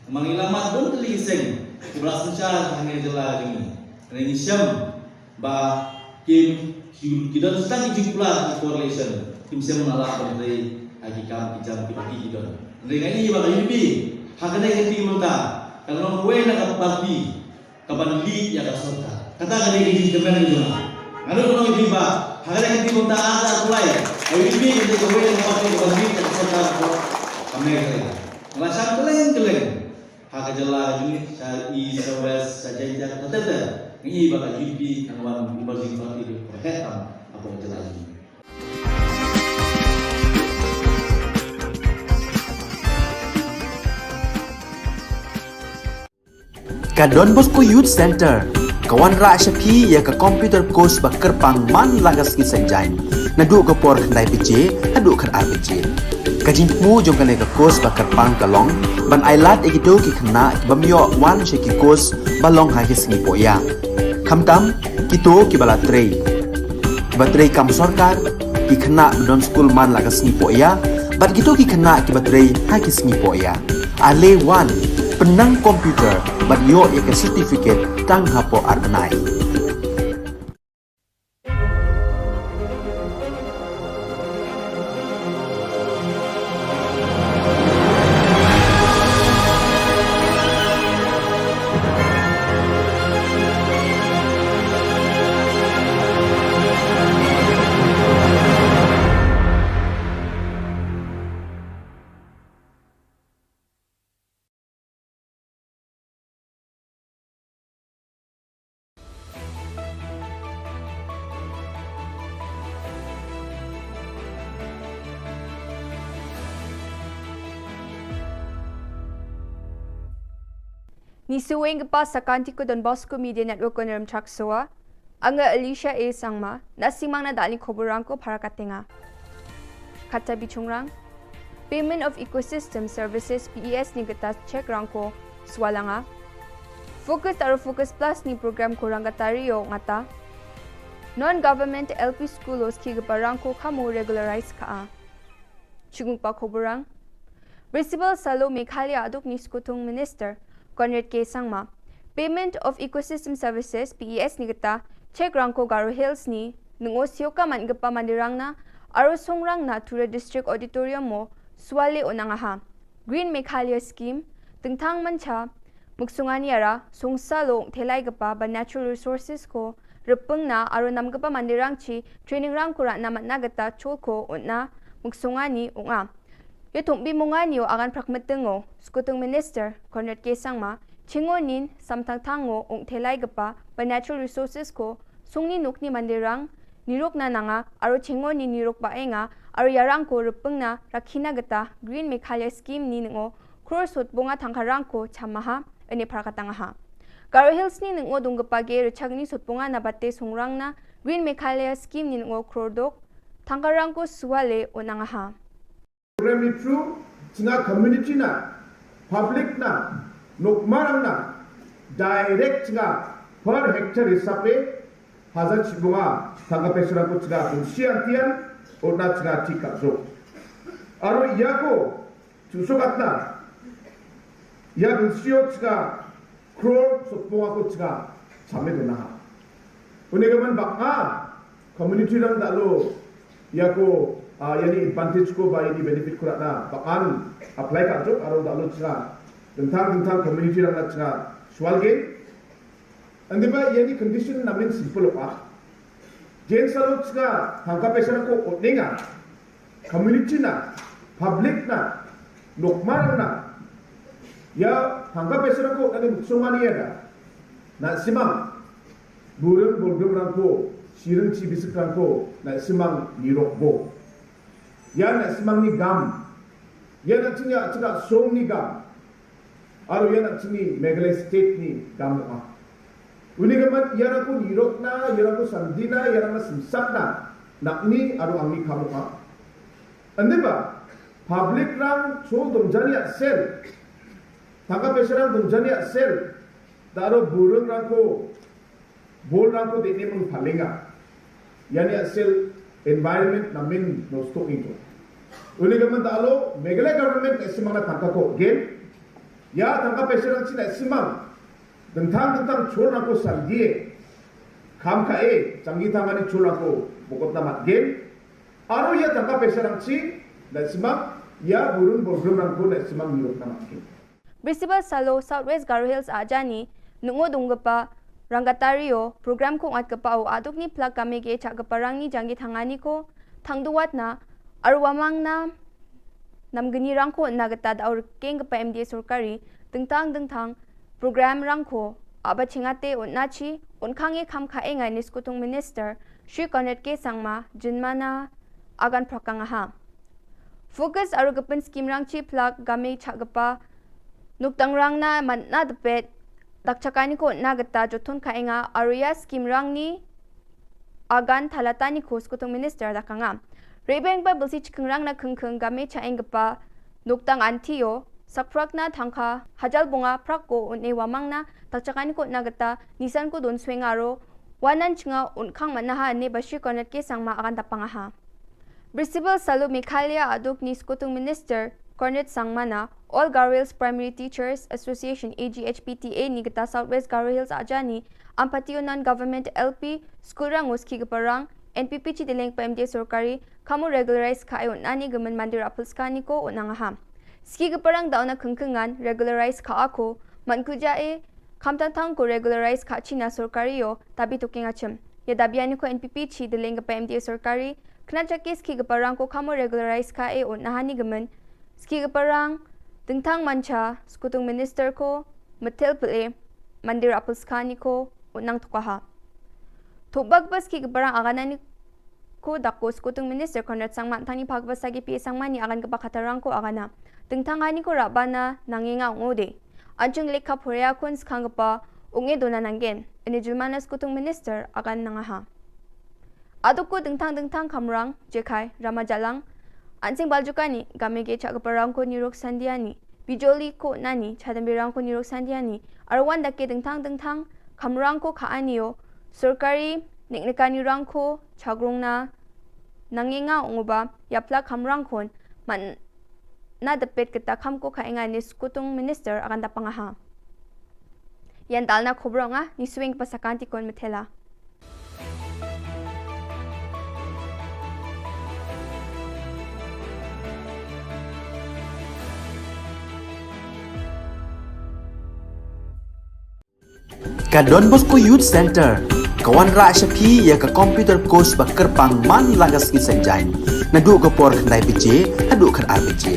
Namar ngi la mad bun tylli ki seng kiba la synshar ha kane ka jylla jong ngi. Hynrei ngi shem ba kim, ki, ki don sa tang ki jingkular ki coalition, kim shem ban lah ban trei ha ki kam ki jam kiba ki, ki don. Hynrei nga ïohi ba ka U D P ha kane ka kti mynta ka long kawei na ka party kaban lead ïa ka sorkar. Kata ka dei ka jingkyrmen ka jong nga. Nga ruh nga ïohi ba ha kane ka kti mynta ar hajar arphew lai ka U D P ka dei kawei na ka party kaban lead ïa ka sorkar ka Meghalaya. Nga la shang kylleng kylleng ha ka jylla ka jong ngi, sha East, sha West, sha Jaintia, katta katta. Nga ïohi ba ka U D P kan wan emerging party kaba heh tam hapoh ka jylla ka jong ngi. Ka Don Bosco Youth Center ka wanrah sha phi ïa ka computer course ba kyrpang man la ka sngi Saitjaiñ, naduh ka por khyndai baje haduh khatar baje. Ka jingthmu jong kane ka course ba kyrpang ka long ban ailad ïa kito ki khynnah ki bym ïoh wan sha ki course ba long ha ki sngi pohïa. Khamtam kito kiba la trei, kiba trei kam sorkar, ki khynnah ba don skul man la ka sngi pohïa, bad kito ki khynnah kiba trei ha ki sngi pohïa. Ale wan, pynnang computer bad ïoh ïa ka certificate tang hapoh ar bnai. Ngi sngewbha ïa ka pass sha ka Don Bosco Media Network Kynrem Chaksua. Anga Alicia A Sangma, na sngewbha na dali khubor rangko para katenga. Kata bichungrang, Payment of Ecosystem Services, P E S, ni kata check rangko swalanga. Focus taro Focus Plus ni program ko rangkatari yo ngata. Non-government L P school os ki parangko kamu regularize ka a. Chungpa khoborang. Principal Salo Meghalaya aduk ni skutung Minister Conrad K Sangma, Payment of Ecosystem Services, P E S ni kata, check rangko Garo Hills ni, nungo sioka man gapa mandirang na, aro songrang na Tura District Auditorium mo, swale onang aha. Green Meghalaya Scheme, tengtang mancha, muksungani ara, songsa lo thelai gapa ba natural resources ko, repeng na, aro nam gapa mandirang chi, training rangko rak na matna gata chol ko, otna, muksungani, onga. Yo tumbi mungani o agan prak metengo, skutung Minister, Conrad K Sangma, chingo nin, samtang tango, ong thelai gapa, ba natural resources ko, sungni nukni mandirang, nirok na nanga, aro chingo ni nirok ba enga, aro yarang ko repeng na, rakhina gata, Green Meghalaya Scheme ni ngo, crore sot bonga tangkarang ko, chamaha, ene prakatang aha. Garo Hills ni ngo dong gapa ge, rechagni sot bonga na bate songrang na, Green Meghalaya Scheme ni ngo crore dok, tangkarang ko swale onang aha. Program ni through, chinga community na, public na, nokmarang na, direct chinga per hectare hisabe, hajar chibunga, tangka pesra ko chinga, kunsian tian, ona chinga chika jo. Aro iya ko, chusok atna, iya kunsio chinga, crore sot bonga ko chinga, chame dona ha. Une gaman baka, community rang dalo, ya ko, ah, yani advantage ko ba yani benefit ko rana, bakan apply ka jok, aro dalo chinga, tentang, tentang community rang na chinga, swal ge. Andi ba yani condition namin simple pa. Jen salo chinga, tangka pesra ko otninga, community na, public na, nokmar na, ya, tangka pesra ko, nani muksungani ya da, na simang, Burung bulgum rangko, sirung chi bisik rangko, na simang ni rokbo. Ya na simang ni gam. Ya na chinga chinga song ni gam. Aro ya na chingi Meghalaya State ni gam ah. Uni gaman ya rangko ni rok na, ya rangko sandina, ya rangko simsak na. Nak ni aro ang ni kamu ah. Andi ba, public rang so dong jani aksel. Tangka pesra rang dong jani aksel. Daro burung rangko. Bol rangko de ne mung palinga. Yani aksel environment namin no stock ingko. Uni gaman dalo, Meghalaya government na simang na tangka ko gen. Ya tangka pesra rang chin na simang. Dentang dentang chol rangko sandie. Kam ka e, changi tangani chol rangko bokot na mat gen. Aro ya tangka pesra rang chin na simang, ya burung burung rangko na simang ni rok na mat gen. Principal Salo South West Garo Hills ajani, nungo dong gapa, rangkatario, program ko ngat gapa o aduk ni plak kame ge chak gapa rang ni janggi thangani ko, thang duwat na, arwamang na, namgeni rangko na gata da aur keng gapa M D A sorkari, dengtang dengtang, program rangko, aba chingate un nachi, un khange kham kha engai ni skutung minister, Shri Conrad K Sangma, jinmana, agan prakang aha. Focus aro gepin scheme rang chi plak game chak gepa. Nuktang rang na man na depet. Dak chakani ko na geta jothon ka enga aro ya scheme rang ni agan thalatani ko skutung minister dakanga. Rebeng ba belsi chikeng rang na kengkeng game cha eng gepa. Nuktang antio. Sakprak na thangka. Hajal bunga prak ko un e wamang na. Dak chakani ko na geta. Nisan ko don sweng aro. Wanan chinga un khang manaha ne bashi Conrad K Sangma agan tapang aha. Principal Salu Meghalaya aduk ni skutung minister Conrad Sangma na All Garo Hills Primary Teachers Association A G H P T A ni geta South West Garo Hills ajani Ampati Unan Government L P School rang uski geparang N P P chi dileng pa M D A sorkari kamu regularize ka ayun ani gemen mandir apel skani ko unang aha. Ski geparang dauna kengkengan regularize ka ako man kuja e Khamtang thang ko regularize ka china sorkari yo dabi tuking achim. Ya dabi ani ko N P P chi deleng gapa M D A sorkari kena chakis ki gapa rang ko kamo regularize ka e o nahani gemen. Ski gapa rang dengthang mancha skutung minister ko metel pele mandir apel skani ko o nang tukaha. Thubak bas ki gapa rang aganani ko dak ko skutung minister Conrad Sangma thani phak bas sagi P A Sangma ni agan gapa khatarang ko agana. Dengthang ani ko rabana nangenga ngode. Anchung lekha phoria kun skhang gapa unge dona nanggen, ini julmana skutung minister agan nangaha. Aduk ko dengthang dengthang kamrang, jekhai, rama jalang, ansing baljukani, game ge chak gapa rang ko nirok sandiani, bijoli ko nani, chadam birang ko nirok sandiani, arwan dake dengthang dengthang kamrang ko ka anio, sorkari, niknikani rang ko, chagrung na, nangenga unguba, yapla kamrang kon, Man na depit kita kham ko kha enga ni skutung minister akan da pangaha. Yan dal na khubro nga ni swing pasakanti kon metela. Ka Don Bosco Youth Center ka wanrah sha phi ïa ka computer course ba kyrpang man la ka sngi Saitjaiñ, naduh ka por khyndai baje haduh khatar baje.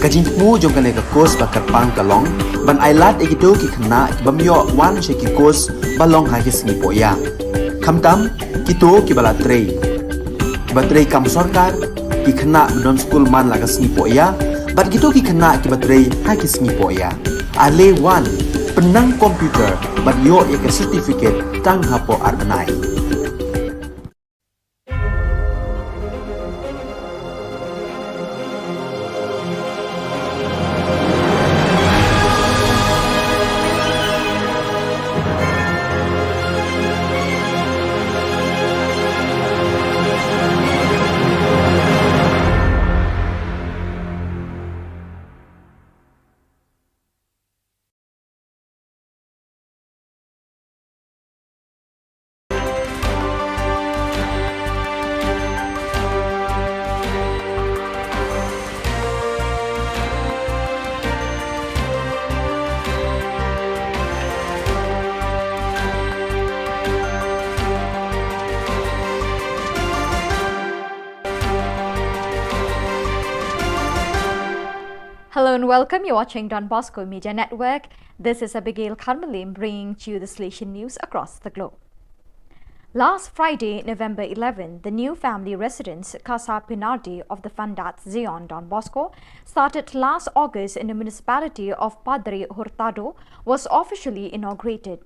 Ka jingthmu jong kane ka course ba kyrpang ka long ban ailad ïa kito ki khynnah ki bym ïoh wan sha ki course ba long ha ki sngi pohïa, khamtam kito kiba la trei, kiba trei kam sorkar, ki khynnah ba don skul man la ka sngi pohïa bad kito ki khynnah kiba trei ha ki sngi pohïa. Ale wan, pynnang computer bad ïoh ïa ka certificate tang hapoh ar bnai. Hello and welcome. You're watching Don Bosco Media Network. This is Abigail Kharmalim bringing to you the Salesian news across the globe. Last Friday, November eleven, the new family residence Casa Pinardi of the Fundat Zion Don Bosco, started last August in the municipality of Padre Hurtado, was officially inaugurated.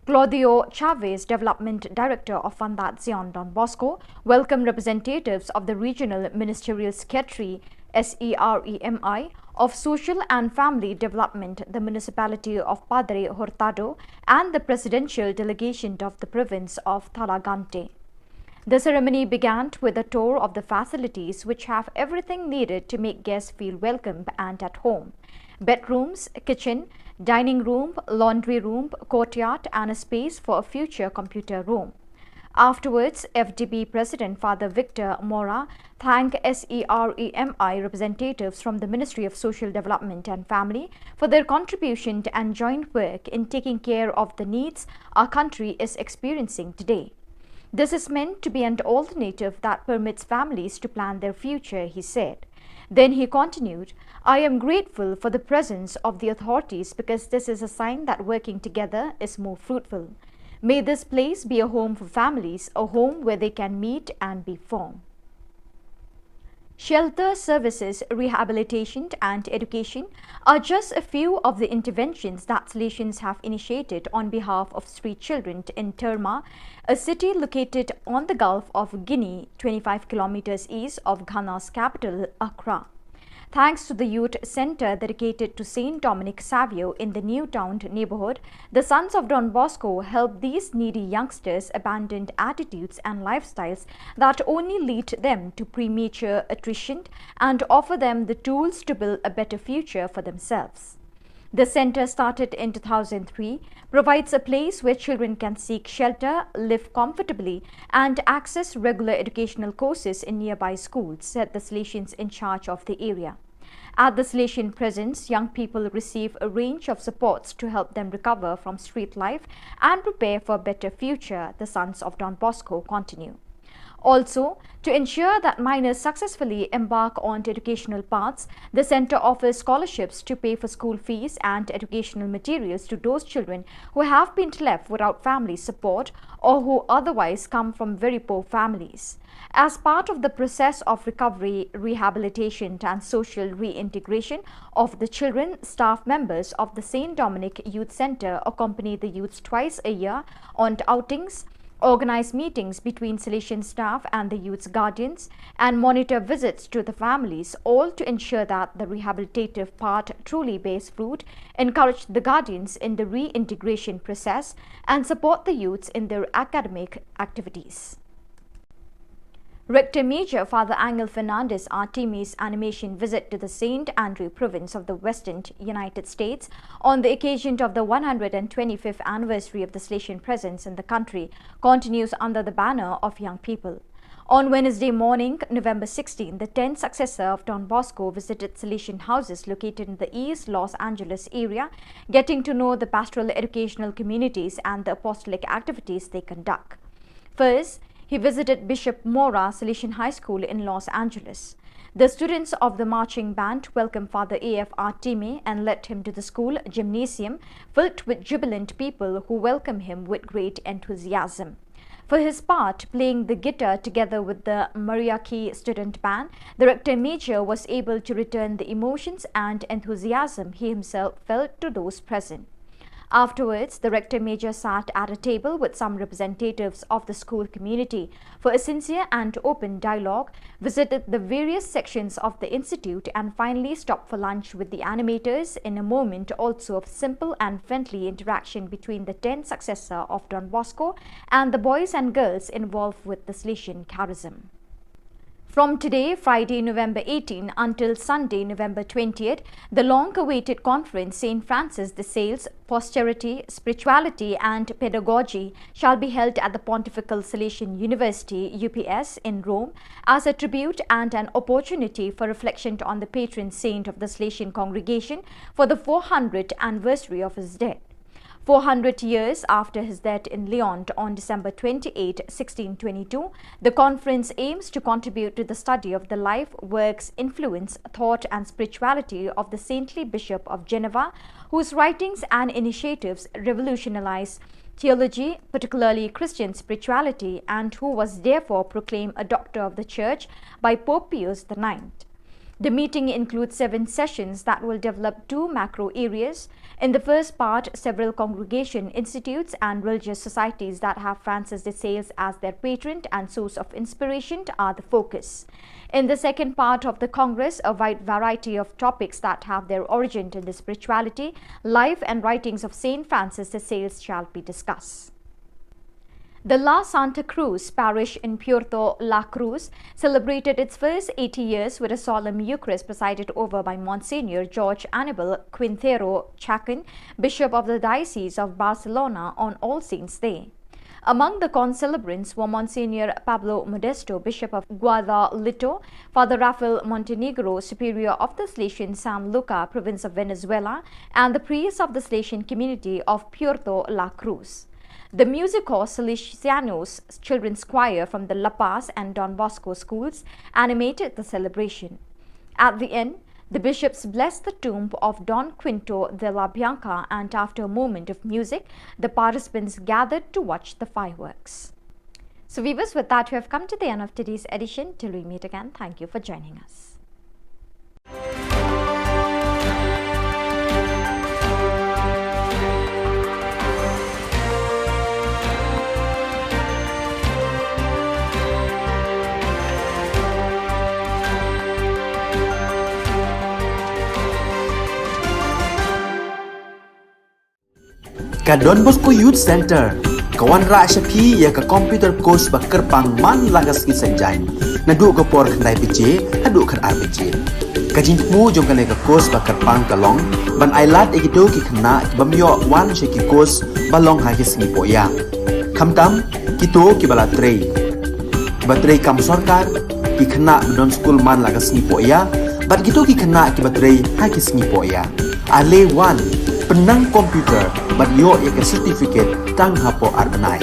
Claudio Chavez, Development Director of Fundat Zion Don Bosco, welcomed representatives of the Regional Ministerial Secretary, S E R E M I, of Social and Family Development, the Municipality of Padre Hurtado, and the Presidential Delegation of the Province of Thalagante. The ceremony began with a tour of the facilities, which have everything needed to make guests feel welcome and at home: bedrooms, kitchen, dining room, laundry room, courtyard, and a space for a future computer room. Afterwards, F D B President Father Victor Mora thanked S E R E M I representatives from the Ministry of Social Development and Family for their contribution and joint work in taking care of the needs our country is experiencing today. "This is meant to be an alternative that permits families to plan their future," he said. Then he continued, "I am grateful for the presence of the authorities because this is a sign that working together is more fruitful. May this place be a home for families, a home where they can meet and be formed." Shelter services, rehabilitation, and education are just a few of the interventions that Salesians have initiated on behalf of street children in Terma, a city located on the Gulf of Guinea, twenty-five kilometers east of Ghana's capital, Accra. Thanks to the youth center dedicated to Saint Dominic Savio in the New Town neighborhood, the Sons of Don Bosco help these needy youngsters abandon attitudes and lifestyles that only lead them to premature attrition and offer them the tools to build a better future for themselves. The center, started in two thousand three, provides a place where children can seek shelter, live comfortably, and access regular educational courses in nearby schools, said the Salesians in charge of the area. At the Salesian presence, young people receive a range of supports to help them recover from street life and prepare for a better future, the Sons of Don Bosco continue. Also, to ensure that minors successfully embark on educational paths, the center offers scholarships to pay for school fees and educational materials to those children who have been left without family support or who otherwise come from very poor families. As part of the process of recovery, rehabilitation, and social reintegration of the children, staff members of the Saint Dominic Youth Center accompany the youths twice a year on outings, organize meetings between Salesian staff and the youth's guardians, and monitor visits to the families, all to ensure that the rehabilitative part truly bears fruit, encourage the guardians in the reintegration process, and support the youths in their academic activities. Rector Major Father Angel Fernandez Artimi's animation visit to the Saint Andrew province of the Western United States on the occasion of the one hundred twenty-fifth anniversary of the Salesian presence in the country continues under the banner of Young People. On Wednesday morning, November sixteen, the tenth successor of Don Bosco visited Salesian houses located in the East Los Angeles area, getting to know the pastoral educational communities and the apostolic activities they conduct. First, he visited Bishop Mora Salesian High School in Los Angeles. The students of the marching band welcomed Father A F Artimi and led him to the school gymnasium filled with jubilant people who welcomed him with great enthusiasm. For his part, playing the guitar together with the Mariachi student band, the rector major was able to return the emotions and enthusiasm he himself felt to those present. Afterwards, the rector major sat at a table with some representatives of the school community for a sincere and open dialogue, visited the various sections of the institute, and finally stopped for lunch with the animators in a moment also of simple and friendly interaction between the tenth successor of Don Bosco and the boys and girls involved with the Salesian charism. From today, Friday, November eighteen, until Sunday, November twentieth, the long-awaited conference, Saint Francis de Sales, Posterity, Spirituality and Pedagogy, shall be held at the Pontifical Salesian University, U P S, in Rome, as a tribute and an opportunity for reflection on the patron saint of the Salesian congregation for the four hundredth anniversary of his death. Four hundred years after his death in Lyon on December twenty-eighth, sixteen twenty-two, the conference aims to contribute to the study of the life, works, influence, thought, and spirituality of the saintly Bishop of Geneva, whose writings and initiatives revolutionized theology, particularly Christian spirituality, and who was therefore proclaimed a doctor of the Church by Pope Pius the ninth. The meeting includes seven sessions that will develop two macro areas. In the first part, several congregation, institutes, and religious societies that have Francis de Sales as their patron and source of inspiration are the focus. In the second part of the Congress, a wide variety of topics that have their origin in the spirituality, life, and writings of Saint Francis de Sales shall be discussed. The La Santa Cruz parish in Puerto La Cruz celebrated its first eighty years with a solemn Eucharist presided over by Monsignor George Anibal Quintero Chacon, Bishop of the Diocese of Barcelona, on All Saints' Day. Among the concelebrants were Monsignor Pablo Modesto, Bishop of Guadalito, Father Rafael Montenegro, Superior of the Salesian San Luca, Province of Venezuela, and the priests of the Salesian community of Puerto La Cruz. The Musico Salesianos Children's Choir from the La Paz and Don Bosco schools animated the celebration. At the end, the bishops blessed the tomb of Don Quinto de la Bianca, and after a moment of music, the participants gathered to watch the fireworks. So, viewers, with that, we have come to the end of today's edition. Till we meet again, thank you for joining us. Ka Don Bosco Youth Centre ka wanrah sha phi ïa ka computer course ba kyrpang man la ka sngi Saitjaiñ, naduh ka por khyndai baje haduh khatar baje. Ka jingthmu jong kane ka course ba kyrpang ka long ban ailad ïa kito ki khynnah ki bym ïoh wan sha ki course ba long ha ki sngi pohïa, khamtam kito kiba la trei, kiba trei kam sorkar, ki khynnah ba don skul man la ka sngi pohïa, bad kito ki khynnah kiba trei ha ki sngi pohïa. Ale wan, pynnang computer bad ïoh ïa ka certificate tang hapoh ar bnai.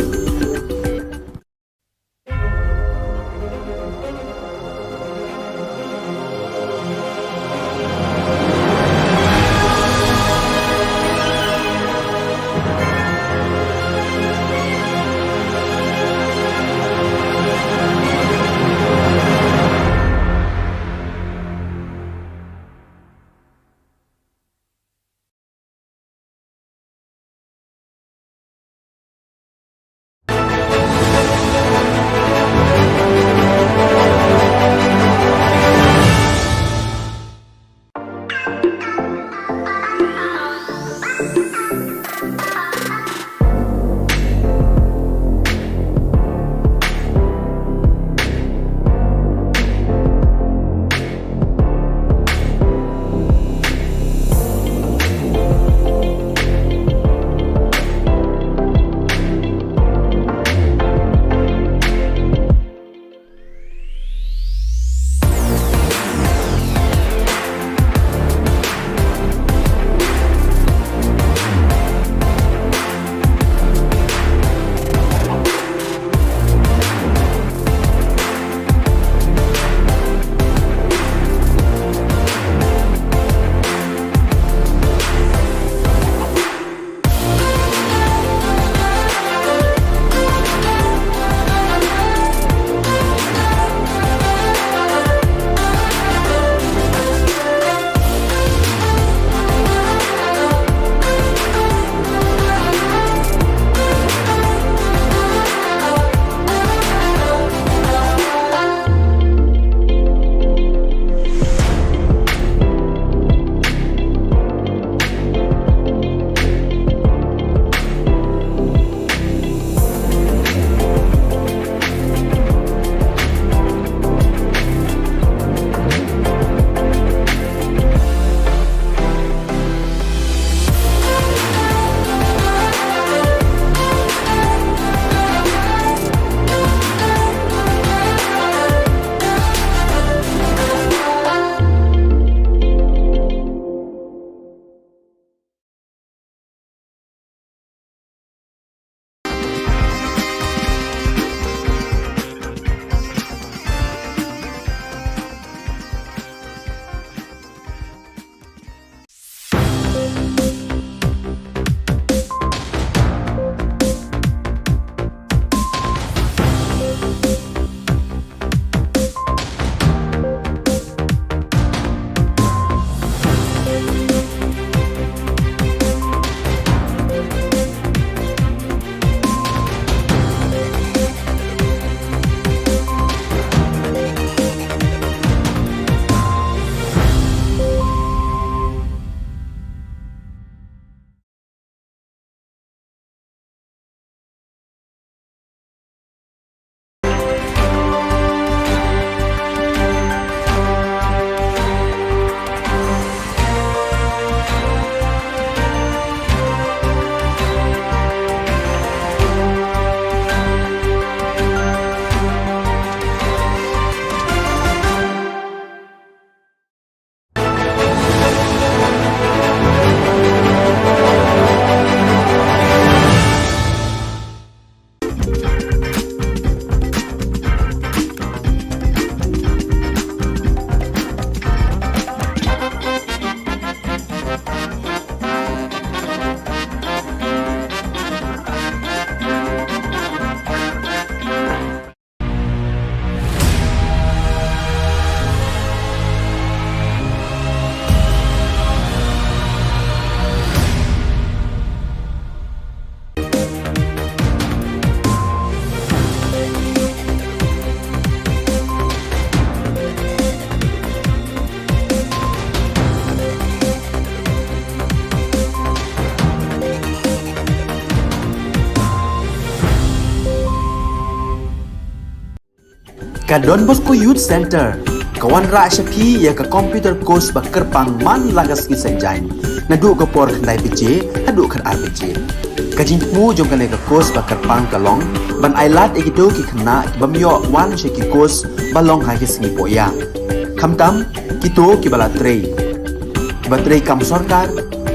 Ka Don Bosco Youth Centre ka wanrah sha phi ïa ka computer course ba kyrpang man la ka sngi Saitjaiñ, naduh ka por khyndai baje haduh khatar baje. Ka jingthmu jong kane ka course ba kyrpang ka long ban ailad ïa kito ki khynnah ki bym ïoh wan sha ki course ba long ha ki sngi pohïa, khamtam kito kiba la trei, kiba trei kam sorkar,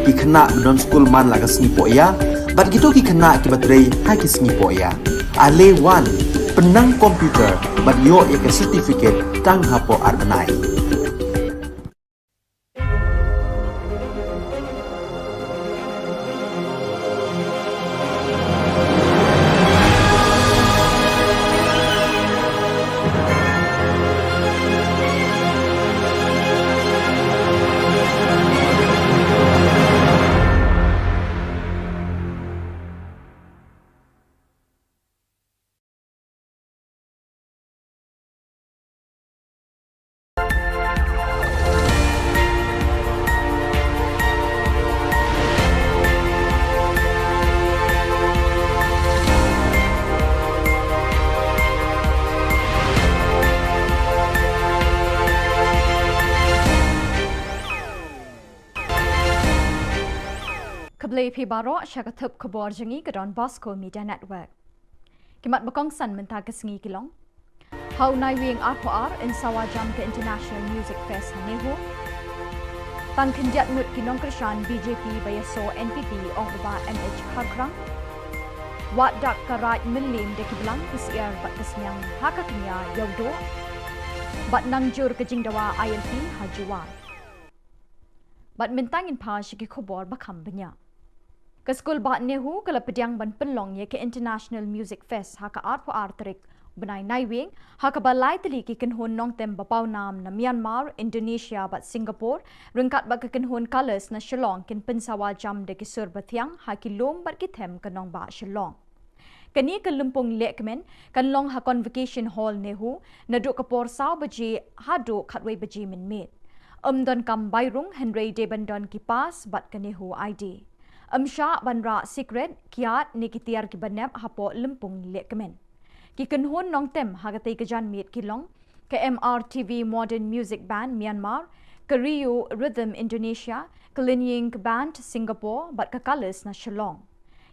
ki khynnah ba don skul man la ka sngi pohïa bad kito ki khynnah kiba trei ha ki sngi pohïa. Ale wan, pynnang computer bad ïoh ïa ka certificate tang hapoh ar bnai. Khublei phi baroh sha ka thup khubor jong ngi ka Don Bosco Media Network. Ki mat ba kongsan mynta ka sngi ki long: Ha u Naiwieng arphew ar yn sawa jam ka International Music Fest ha NEHU. Tang khyndiat ngut ki nongkyrshan BJP ba ïasoh NPP, ong u Bah M H Kharkhrang. Wad dak ka Raid Mylliem da ki blang, ki syiar bad ka sniang ha ka kñia Ïewduh. Bad nang jur ka jingdawa ILP ha Jowai. Bad mynta ngin phai sha ki khubor ba kham bniah. Ka skul bah NEHU ka la pdiang ban pynlong ïa ka International Music Fest ha ka arphew ar tarik bnai Naiwieng, ha kaba lai tylli ki kynhun nongtem ba pawnam na Myanmar, Indonesia bad Singapore, ryngkat bad ka kynhun Colours na Shillong, kin pynsawa jam da ki sur bathiang ha ki lum bad ki them ka nongbah Shillong. Kane ka lympung lehkmen kan long ha Convocation Hall NEHU naduh ka por saw baje haduh khatwei baje mynmiet. Ym don kam bai rung hynrei dei ban don ki pass bad ka NEHU ID. Ym shah ban rah sikret, kiad ne ki tiar kiba nep hapoh lympung lehkmen. Ki kynhun nongtem ha katei ka janmiet ki long ka MRTV Modern Music Band Myanmar, ka Rio Rhythm Indonesia, ka Lin Ying Band Singapore bad ka Colours na Shillong.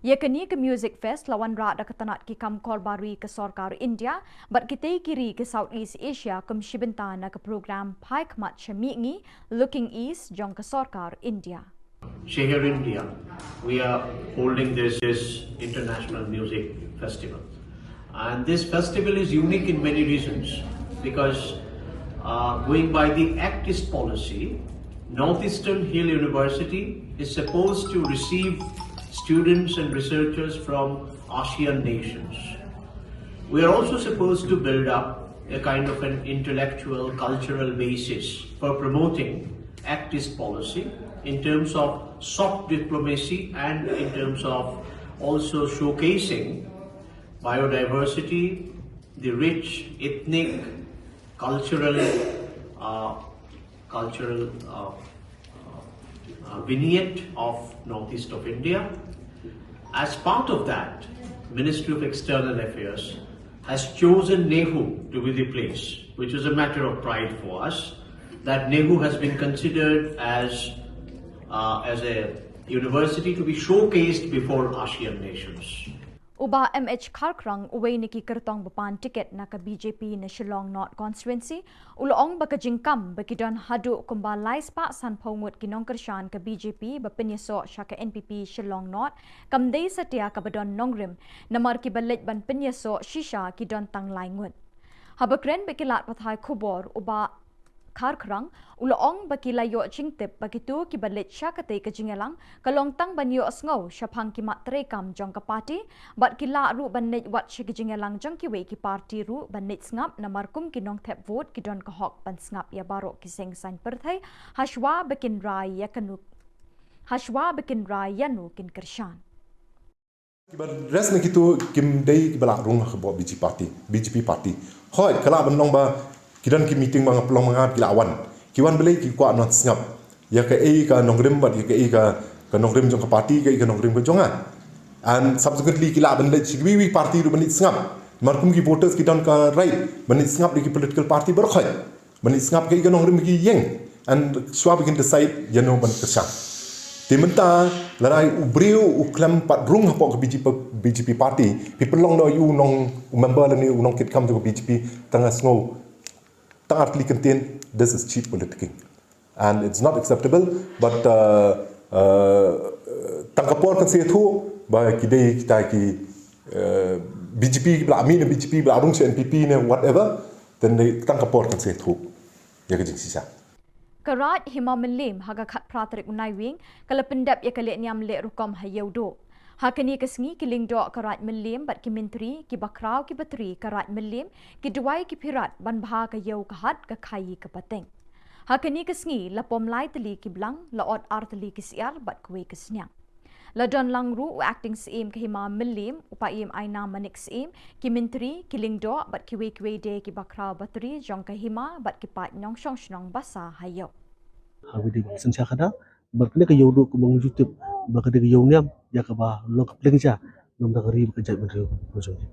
Ïa kane ka Music Fest la wanrah da ka tnat ki kam korbar ri ka sorkar India bad kitei ki ri ka South East Asia kum shi bynta na ka program Phai Khmat sha Mihngi, Looking East, jong ka sorkar India. Shehar India, we are holding this, this international music festival. And this festival is unique in many reasons because, uh, going by the Act East policy, Northeastern Hill University is supposed to receive students and researchers from ASEAN nations. We are also supposed to build up a kind of an intellectual, cultural basis for promoting Act East policy in terms of soft diplomacy and in terms of also showcasing biodiversity, the rich ethnic, cultural, uh, cultural, uh, uh, uh, vignette of northeast of India. As part of that, Ministry of External Affairs has chosen NEHU to be the place, which is a matter of pride for us, that NEHU has been considered as, uh, as a university to be showcased before ASEAN nations. U Bah M H Kharkhrang, uwei na ki kyrtong ba pan tiket na ka BJP na Shillong North Constituency, u la ong ba ka jingkam ba ki don haduh kumba lai spah sanphew ngut ki nongkyrshan ka BJP ba pynïasoh sha ka NPP Shillong North kam dei satia kaba don nongrim, namar kiba leit ban pynïasoh shisha ki don tang lai ngut. Haba kren bad ki lad pathai khubor, u Bah Kharkhrang u la ong ba ki la ïoh jingtip ba kito kiba leit sha katei ka jingïalang ka long tang ban ïohsngew shaphang ki mat treikam jong ka party, bad ki lah ruh ban leit wat sha ki jingïalang jong kiwei ki party ruh ban leit sngap, namar kum ki nongthep vote ki don ka hok ban sngap ïa baroh ki seng saiñ pyrthei hashwa ba kin rai ïa kano, hashwa ba kin rai ïano kin kyrshan. Kiba rest na kito kim dei kiba lah rung ha ka BJP party, BJP party. Hooid, ka lah ban long ba ki don ki meeting ba nga pynlong ma nga, ki lah wan. Ki wan balei? Ki kwah ban sngap ïa kaei ka nongrim bad ïa kaei ka, ka nongrim jong ka party, kaei ka nongrim ka jong nga. And subsequently ki lah ban leit sha kiwei kiwei party ruh ban leit sngap. Namar kum ki voters ki don ka right ban ïa sngap ïa ki political party baroh khoit, ban ïa sngap ïa ka nongrim ki ïeng, and shuwa ba kin decide ïa no ban kyrshan. Te mynta lada u briew u khlem pat rung hapoh ka B J P, B J P party, phi pynlong noh ïa u nong, u member lane u nongkitkam jong ka B J P, tang ha sngew, tang artylli kyntien, this is cheap politicking. And it's not acceptable, but, uh, uh, tang ka por kan sa ïathuh ba ki dei kita ki, uh, B J P ba la mih na B J P, ba la rung sha N P P ne whatever, then dei tang ka por kan sa ïathuh ïa ka jingshisha. Ka Raid Hima Mylliem ha ka khatphra tarik u Naiwieng ka la pyndep ïa ka lehniam leh rukom ha Ïewduh. Ha kane ka sngi ki lyngdoh ka Raid Mylliem bad ki myntri, ki bakhraw, ki batri ka Raid Mylliem, ki duwai, ki phirat ban bha ka ïew ka hat, ka khaïi ka pateng. Ha kane ka sngi la pom lai tylli ki blang, la ot ar tylli ki syiar bad kawei ka sniang. La don lang ruh u Acting Syiem ka Hima Mylliem, u Paiem Aina Manik Syiem, ki myntri, ki lyngdoh bad kiwei kiwei de ki bakhraw batri jong ka hima bad ki paid nongshong shnong ba sah ha ïew. Ha kane ka synshar khadar, bad kane ka Ïewduh kumba ngi ju tip ba ka dei ka ïew niam ïa kaba long ka pliang ja na ka bynta ka ri bad ka jaitbynriew ka jong ngi.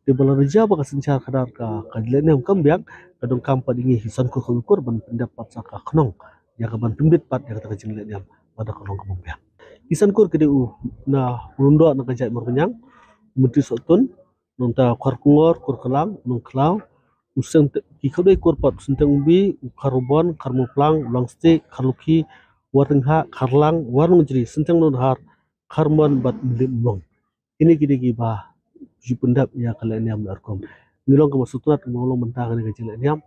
Te ba la rja ba ka synshar khadar ka, ka lehniam kam biang, ka donkam pat ïa ngi ki san kur khawi kur ban pyndep pat sa ka khnong ïa ka ban pynbit pat ïa kata ka jinglehniam ba da ka long ka bym biang. Ki san kur ki dei u na u lyngdoh na ka jait Mawryngkneng, u Myntri Sohtun, nangta Kharkongor, Kurklang, Nongkhlaw, u Syngte-, ki khatduh kur pat, u Synteng Umbi, u Kharbon, Kharmawphlang, u Langstieh, Kharlukhi, Warnonghah, Kharlang, Warnongjri, Synteng Nonghar, Kharmon bad Mylliem Umlong. Kine ki dei kiba ju pyndep ïa ka lehniam leh rukom. Ngi long kaba sngewtynnat kaba long mynta kane ka jinglehniam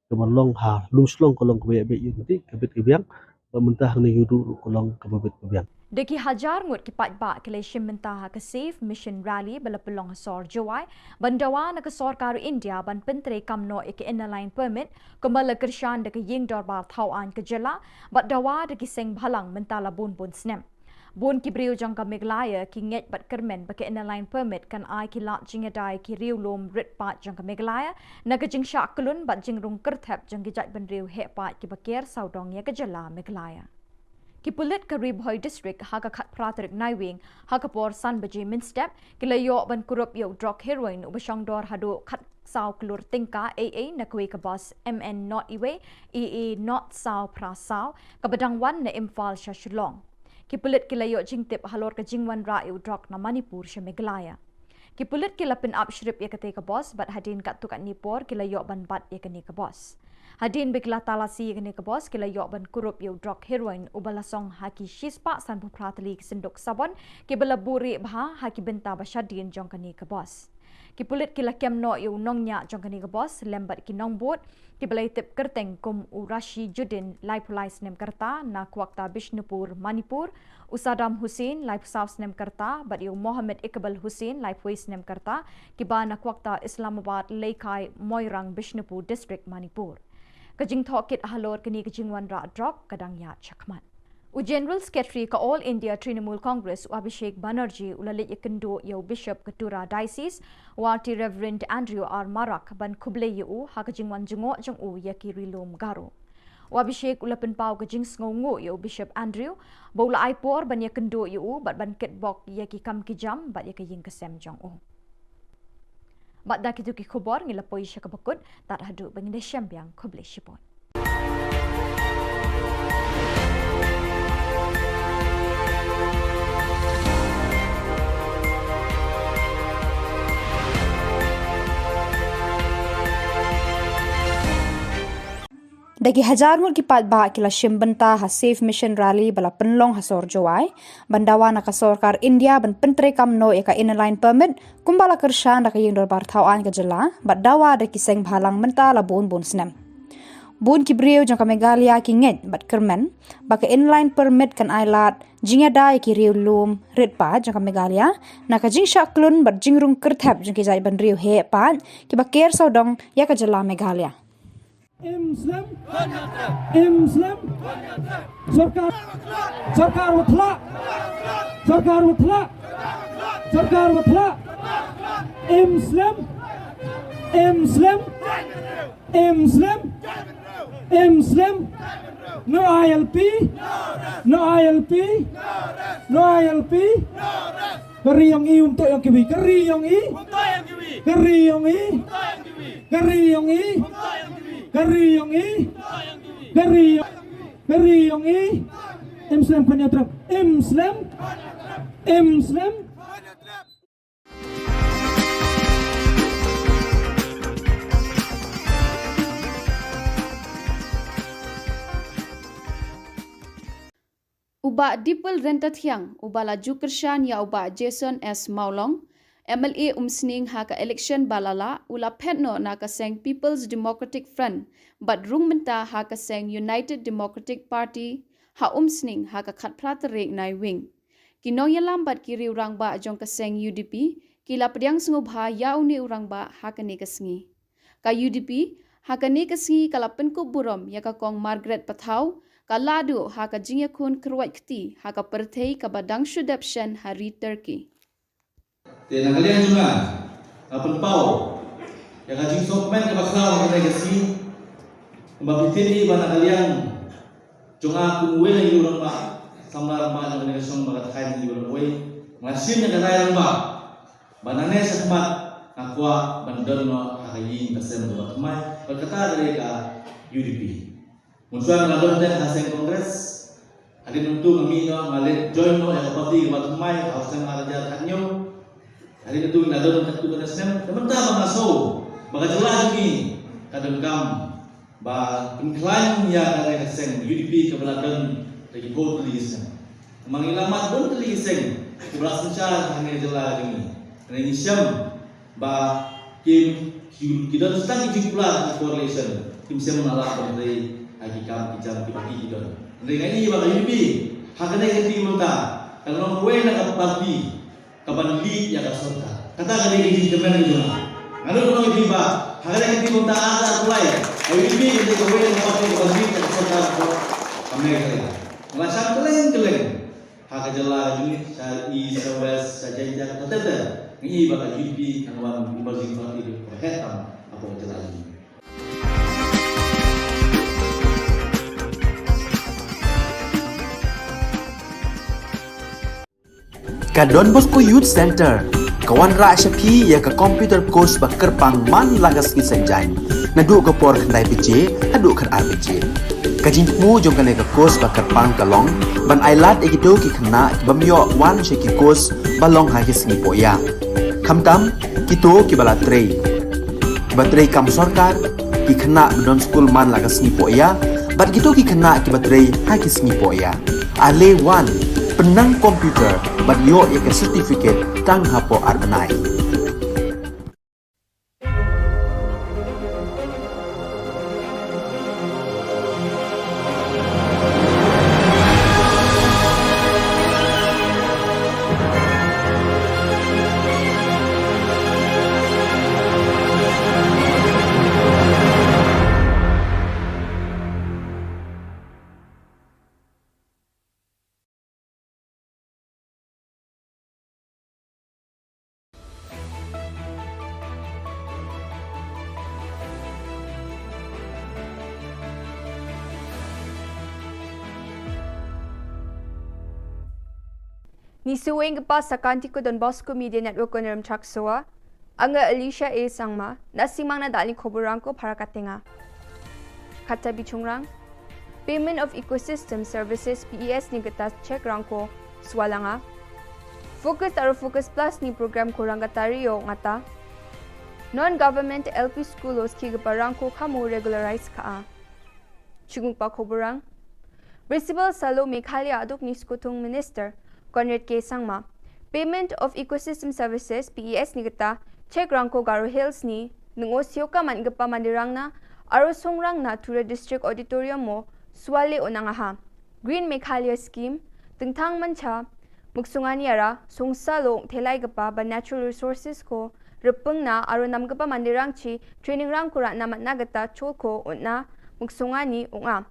kaba long ha Lumshillong ka long kaba ïa beit ïa ka bit ka biang, bad mynta hangne Ïewduh ruh ka long kaba bit ka biang. Da ki hajar ngut ki paidbah ki la shim bynta ha ka Save Mission Rally ba la pynlong ha sor Jowai ban dawa na ka sorkar India ban pyntreikam noh ïa ka Inner Line Permit kumba la kyrshan da ka Ïing Dorbar Thaw Aiñ ka jylla, bad dawa da ki seng bhalang mynta la bun bun snem. Bun ki briew jong ka Meghalaya ki ngeit bad kyrmen ba ka Inner Line Permit kan ai ki lad jingïada ïa ki riew lum rit paid jong ka Meghalaya na ka jingshah kyllun bad jingrung kyrthep jong ki jaitbynriew heh paid kiba ker sawdong ïa ka jylla Meghalaya. Ki pulit ka Ri Bhoi District ha ka khatphra tarik Naiwieng ha ka por san baje mynstep ki la ïoh ban kurup ïa u drug heroin uba shongdor haduh khatsaw klur tyngka A A na kawei ka bus M N nought wei A A nought saw phra saw kaba dang wan na Imphal sha Shillong. Ki pulit ki la ïoh jingtip halor ka jingwanrah ïa u drug na Manipur sha Meghalaya. Ki pulit ki la pynap shrip ïa katei ka bus bad hadien katto katne por ki la ïoh ban bat ïa kane ka bus. Hadien ba ki la talasi ïa kane ka bus ki la ïoh ban kurup ïa u drug heroin uba la song ha ki shispah sanphew phra tylli ki synduk sabon kiba la buhrieh bha ha ki bynta ba shadien jong kane ka bus. Ki pulit ki la kem noh ïa u nongñiah jong kane ka bus lem bad ki nongbud kiba la ïatip kyrteng kum u Rashi Judin, laiphew lai snem ka rta, na Kwakta Bishnupur, Manipur, u Saddam Hussain, laiphew saw snem ka rta, bad ïa u Mohammed Iqbal Hussain, laiphew wei snem ka rta, kiba na Kwakta Islamabad, Leikai, Moirang, Bishnupur District, Manipur. Ka jingthoh kit halor kane ka jingwanrah drug ka dang ïaid shakhmat. U General Secretary ka All India Trinamool Congress, u Abhishek Banerjee, u la leit ïakynduh ïa u Bishop ka Tura Diocese, u Arty Reverend Andrew R Marak, ban khublei ïa u ha ka jingwan jngoh jong u ïa ki ri lum Garo. U Abhishek u la pynpaw ka jingsngewnguh ïa u Bishop Andrew ba u la ai por ban ïakynduh ïa u bad ban kitbok ïa ki kam ki jam bad ïa ka ïing ka sem jong u. Bad da kito ki khubor ngi la poi sha kaba kut, tad haduh ba ngin ïashem biang, khublei shibun. Da ki hajar ngut ki paidbah ki la shim bynta ha Save Mission Rally ba la pynlong ha sor Jowai ban dawa na ka sorkar India ban pyntreikam noh ïa ka Inner Line Permit kumba la kyrshan da ka Ïing Dorbar Thaw Aiñ ka jylla, bad dawa da ki seng bhalang mynta la bun bun snem. Bun ki briew jong ka Meghalaya ki ngeit bad kyrmen ba ka Inner Line Permit kan ai lad jingïada ïa ki riew lum rit paid jong ka Meghalaya na ka jingshah kyllun bad jingrung kyrthep jong ki jaitbynriew heh paid kiba ker sawdong ïa ka jylla Meghalaya. Im slem. Im slem. Sorkar. Sorkar wa thlak. Sorkar wa thlak. Sorkar wa thlak. Im slem. Im slem. Im slem. Im slem. No I L P. No I L P. No I L P. Ka ri yong i um toh yong kiwi. Ka ri yong i. Ka ri yong i. Ka ri yong i. Ka ri yong i. Ka ri yong i. Ka ri yong i. Ka ri yong i. Im slem Konyatrep. Im slem. Im slem. U Bah Dipal Ryntathiang, uba la ju kyrshan ïa u Bah Jason S Mawlong, M L A Umsning ha ka election ba la lah, u la phet noh na ka seng People's Democratic Front, bad rung mynta ha ka seng United Democratic Party, ha Umsning ha ka khatphra tarik Naiwieng. Ki nongïalam bad ki riew rangbah jong ka seng U D P, ki la pdiang sngewbha ïa une u rangbah ha kane ka sngi. Ka U D P, ha kane ka sngi ka la pynkup burom ïa ka Kong Margaret Pathaw, ka la duh ha ka jingïakhun kyrwat kti ha ka pyrthei kaba dang shu dep shen ha ri Turkey. Te na ka liang jong nga, nga pynpaw ïa ka jingsngewkmen kaba khraw ha kane ka sngi, kumba phi tip hi ba na ka liang jong nga kum uwei na ki rangbah, samla rangbah jong kane ka shnong ba ka thaiñ Iwal Wei, nga shim ïa ka rai rangbah ba nangne shakhmat nga kwah ban don noh ha ka ïing ka sem kaba thymmai, bad kata ka dei ka U D P. Mynshuwa nga la don te ha seng Congress, hadien nangtu nga mih noh, nga leit join noh ïa ka party kaba thymmai ha u snem ar hajar khathynñiew. Hadien nangtu nga la don katto katne snem, te mynta ba nga sngew ba ka jylla jong ngi ka donkam ba pynkhlaiñ ïa kane ka seng U D P kaba la don da ki phew tylli ki seng. Namar ngi la mad bun tylli ki seng kiba la synshar ha kane ka jylla jong ngi. Hynrei ngi shem ba ki, ki, ki don tang ki jingkular ki coalition, kim shem na la ban trei ha ki kam ki jam kiba ki, ki don. Hynrei nga ïohi ba ka U D P ha kane ka kti mynta ka long kawei na ka party kaban lead ïa ka sorkar. Kata ka dei ka jingkmen ka jong nga. Nga nud ban ong ïa phi ba ha kane ka kti mynta ar hajar arphew lai, ka U D P ka dei kawei na ka party kaban lead ïa ka sorkar ka Meghalaya. Nga la shang kylleng kylleng ha ka jylla ka jong ngi, sha East, sha West, sha Jaintia, katta katta. Nga ïohi ba ka U D P kan wan emerging party kaba heh tam hapoh ka jylla ka jong ngi. Ka Don Bosco Youth Center ka wanrah sha phi ïa ka computer course ba kyrpang man la ka sngi Saitjaiñ, naduh ka por khyndai baje haduh khatar baje. Ka jingthmu jong kane ka course ba kyrpang ka long ban ailad ïa kito ki khynnah ki bym ïoh wan sha ki course ba long ha ki sngi pohïa, khamtam kito kiba la trei, kiba trei kam sorkar, ki khynnah ba don skul man la ka sngi pohïa, bad kito ki khynnah kiba trei ha ki sngi pohïa. Ale wan, pynnang computer bad ïoh ïa ka certificate tang hapoh ar bnai. Ngi shu weng ka pa sa ka Anti ko Don Bosco Media Network ko Nerum Chak Soa. Anga Alicia A Sangma, na singmang na dali khobor rangko para katenga. Kata bichungrang, Payment of Ecosystem Services, P E S ni kata check rangko swalanga. Focus aro Focus Plus ni program ko rangkatari yo ngata. Non-government L P school os ki kapa rangko kamu regularize ka a. Chungpa khoborang. Principal Salo Meghalaya aduk ni Skutung Minister Conrad K Sangma. Payment of Ecosystem Services, P E S ni kata, check rangko Garo Hills ni, nungo sioka man kapa mandirang na, aro songrang na Tura District Auditorium mo, swale onangaha. Green Meghalaya Scheme, tengtang mancha, Muksungani ara, songsa lo thelai kapa ba natural resources ko, repeng na aro nam kapa mandirang chi, training rang kura na matna kata chol ko, utna, muksungani, unga.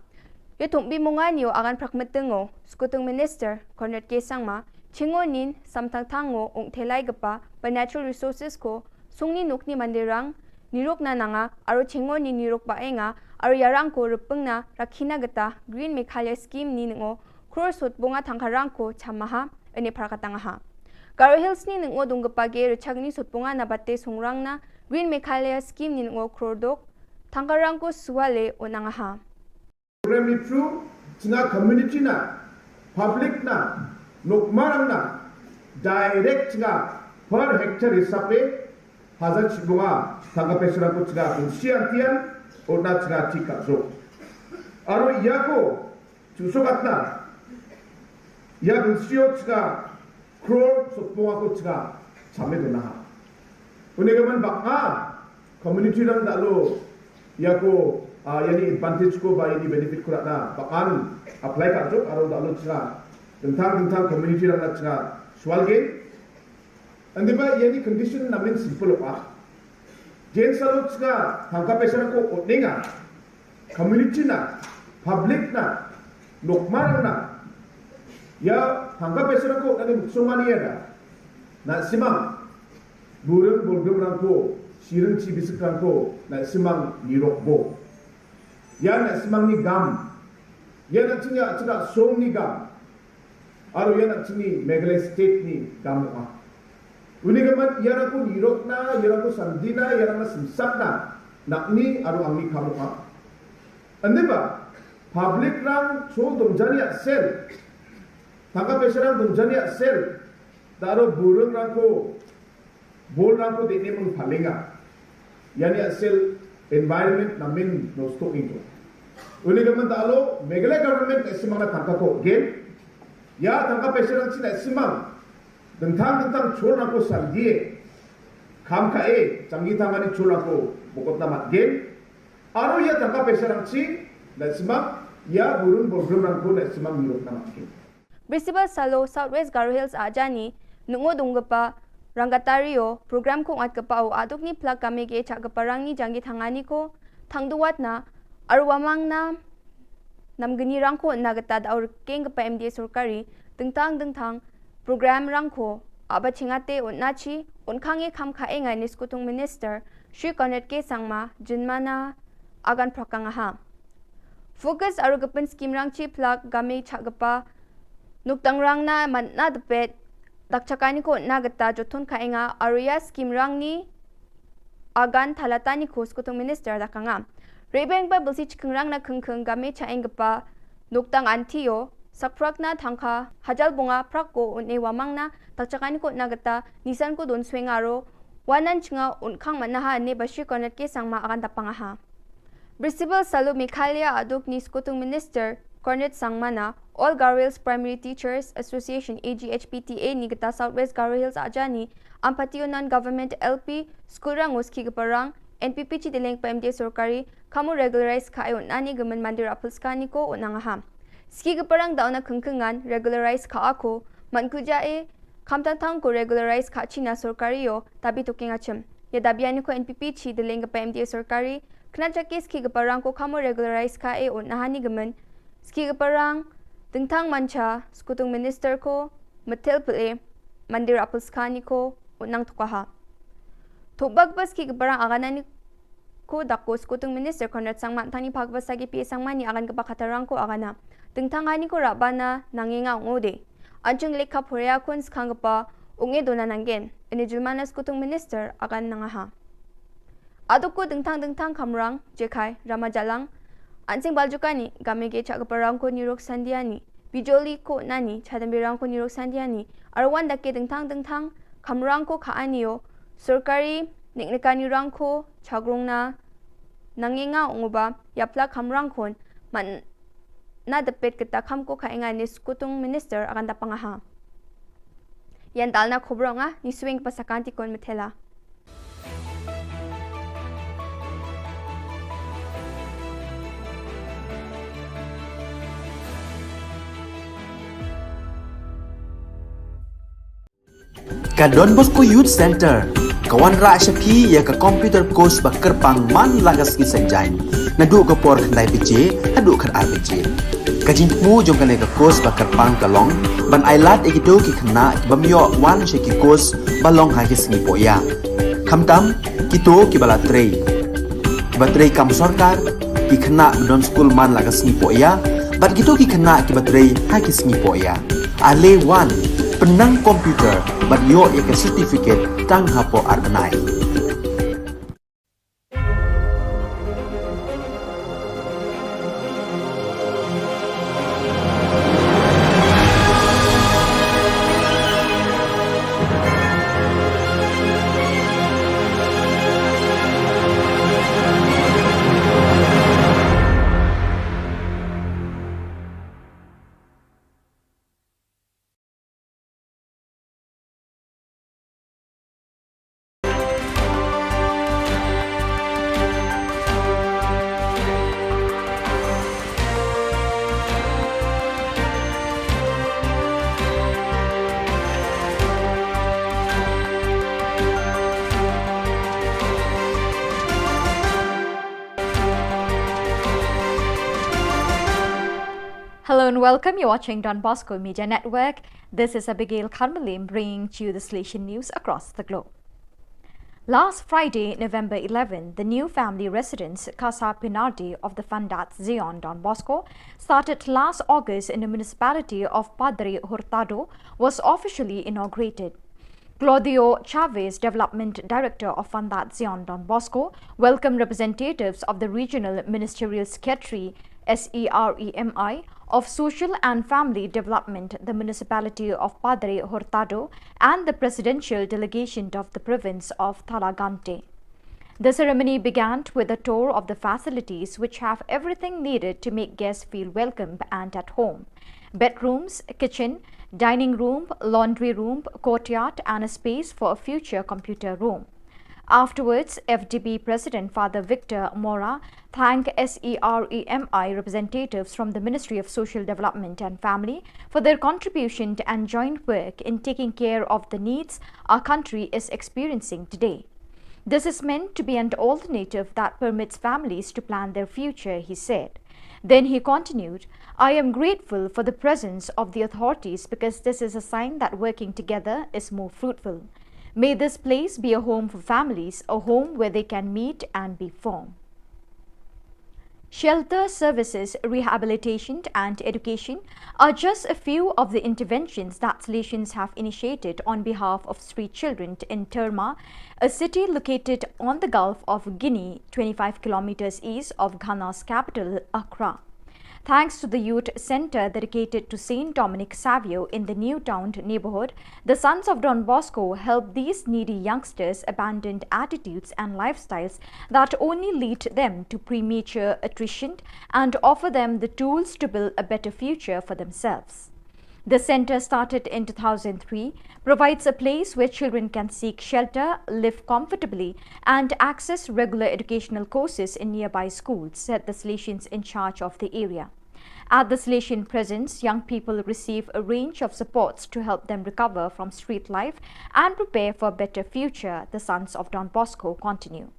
Yo tumbi mungani o agan prak metengo, Skutung Minister, Conrad K Sangma, chingo nin, samtang tango, ung thelai kapa ba natural resources ko, sungni nukni mandirang, niruk na nanga, aro chingo ni niruk ba enga, aro yarang ko repeng na, rakhina kata, Green Meghalaya Scheme ni ngo, Crore sot bunga thangkharang ko chamaha, ene phara katangaha. Garo Hills ni nungo dungkpa ge rchagni sutpunga na bate sungrang na Green Meghalaya Scheme ni nungo krodok tangkarang ko suale unangaha. Program ni through chinga community na, public na, nokmarang na direct chinga per hectare hisabe hajar chibunga tangka pesra ko chinga kunsian tian ona chinga chika jo. Aro yako chusok atna ya kunsio chinga crore sopong ako chinga chame dona ha. Une gaman baka community rang dalo yako ah, yani advantage ko ba yani benefit ko rana bakan apply ka jok aro dalo chinga tentang tentang community rang na chinga sual gen. Ande ba yani condition namin simple ah. Jen salo chinga tangka pesra ko otninga community na, public na, nokmar na, ya tangka pesra ko nani muksumani ya da, na simang, burung bulgum rangko, sirung ci bisik rangko, na simang nirok bo. Ya na simang ni gam, ya na chinga chinga song ni gam, aro ya na chini Meghalaya state ni gam ah. Uni gaman ya rangko nirok na, ya rangko sandina, ya rangko simsak na, nak ni aro ang ni kamu ah. Ande ba, public rang so dongjani aksel. Tangka pesra rang dongjani aksel. Daro burung rangko, bol rangko de ne mung palinga. Yani aksel environment namin no stok ingko. Uni gaman dalo, Meghalaya government na simang na tangka ko gen. Ya tangka pesra rang china simang. Dentang dentang chol rangko sandie. Kam ka e, changi tangani chol rangko, bokot na mat gen. Aro ya tangka pesra rang chi, na simang, ya burung burung rangko na simang mirok na mat gen. Bristol salo South West Garo Hills ajani nungo dungkpa rangkatario program ko ngat kpa o aduk ni plak kame ge chak kpa rang ni janggi thangani ko thangduwat na arwamang na namgini rangko na gata da aur keng kpa M D A sorkari dengtang dengtang program rangko aba chingate un nachi un khange kham kha engai ni skutung minister Shri Conrad K Sangma jinmana agan prakang aha. Focus aro gepin skim rang chi plak game chak gepa nuktang rang na man na depet dak chakani ko na geta jothon ka enga aro ya skim rang ni agan thalata ni ko skutung minister da kanga. Rebeng ba belsi chikeng rang na kengkeng game cha eng gepa nuktang antio sakprak na thangka hajal bunga prak ko un e wamang na dak chakani ko na geta nisan ko don sweng aro wanan chinga un khang man na ha ne ba Shri Conrad K Sangma agan dapang aha. Bristol salo Meghalaya aduk ni skutung minister Conrad Sangma na All Garo Hills Primary Teachers Association A G H P T A ni geta South West Garo Hills ajani ampati unan government L P school rang uski geparang N P P chi deleng pa M D A sorkari kamu regularize ka ayun ani gemen mandir apelska ni ko unang aha. Ski geparang da una kengkengan regularize ka ako man kuja e Khamtang tang ko regularize ka china sorkari yo dabi tuking achim. Ya dabi ani ko N P P chi deleng gepa M D A sorkari kena chakis ki geparang ko kamo regularize ka e un nahani gemen ski geparang dengtang mancha skutung minister ko metel pele mandir apel skani ko un nang tukaha. Thukbak bas ki geparang aganani ko dak ko skutung minister Conrad Sangma tani phak bas sagi P A Sangma ni agan gepa khatarang ko agana dengtang ani ko rabana nangenga ngode. Anchung lek kap horea kun skhang gepa unge dona nanggen ini julmana skutung minister agan nangaha. Aduk ko dengtang dengtang kamrang jekai rama jalang ansing baljukani game ge chak geparang ko nirok sandiani bijoli ko nani chadam birang ko nirok sandiani arwan dake dengtang dengtang kamrang ko ka anio sorkari niknikani rang ko chagrung na nangenga unguba yapla kamrang kon man na depet kita kam ko ka enga ni skutung minister akan dapang aha. Yan dalna khubro nga ni swing pasakanti kon methela. Ka Don Bosco Youth Center ka wanrah sha phi ïa ka computer course ba kyrpang man la ka sngi Saitjaiñ naduh ka por khyndai baje haduh khatar baje. Ka jingthmu jong kane ka course ba kyrpang ka long ban ai lad ïa kito ki khynnah ki bym ïoh wan sha ki course ba long ha ki sngi pohïa. Khamtam kito kiba la trei, kiba trei kam sorkar, ki khynnah ba don skul man la ka sngi pohïa bad kito ki khynnah kiba trei ha ki sngi pohïa. Ale wan Pynnang computer bad ïoh ïa ka certificate tang hapoh ar bnai. Hello and welcome. You're watching Don Bosco Media Network. This is Abigail Kharmalim bringing to you the Salesian news across the globe. Last Friday, November eleven, the new family residence, Casa Pinardi of the Fundaat Zion Don Bosco, started last August in the municipality of Padre Hurtado, was officially inaugurated. Claudio Chavez, Development Director of Fundaat Zion Don Bosco, welcomed representatives of the Regional Ministerial Secretary, S E R E M I, of Social and Family Development, the Municipality of Padre Hurtado, and the Presidential Delegation of the Province of Thalagante. The ceremony began with a tour of the facilities, which have everything needed to make guests feel welcome and at home: bedrooms, kitchen, dining room, laundry room, courtyard, and a space for a future computer room. Afterwards, F D B President Father Victor Mora thanked S E R E M I representatives from the Ministry of Social Development and Family for their contribution and joint work in taking care of the needs our country is experiencing today. "This is meant to be an alternative that permits families to plan their future," he said. Then he continued, "I am grateful for the presence of the authorities because this is a sign that working together is more fruitful. May this place be a home for families, a home where they can meet and be formed." Shelter services, rehabilitation, and education are just a few of the interventions that Salesians have initiated on behalf of street children in Terma, a city located on the Gulf of Guinea, twenty-five kilometers east of Ghana's capital, Accra. Thanks to the youth center dedicated to Saint Dominic Savio in the New Town neighborhood, the Sons of Don Bosco help these needy youngsters abandon attitudes and lifestyles that only lead them to premature attrition and offer them the tools to build a better future for themselves. The center, started in two thousand three, provides a place where children can seek shelter, live comfortably, and access regular educational courses in nearby schools, said the Salesians in charge of the area. At the Salesian presence, young people receive a range of supports to help them recover from street life and prepare for a better future, the Sons of Don Bosco continue.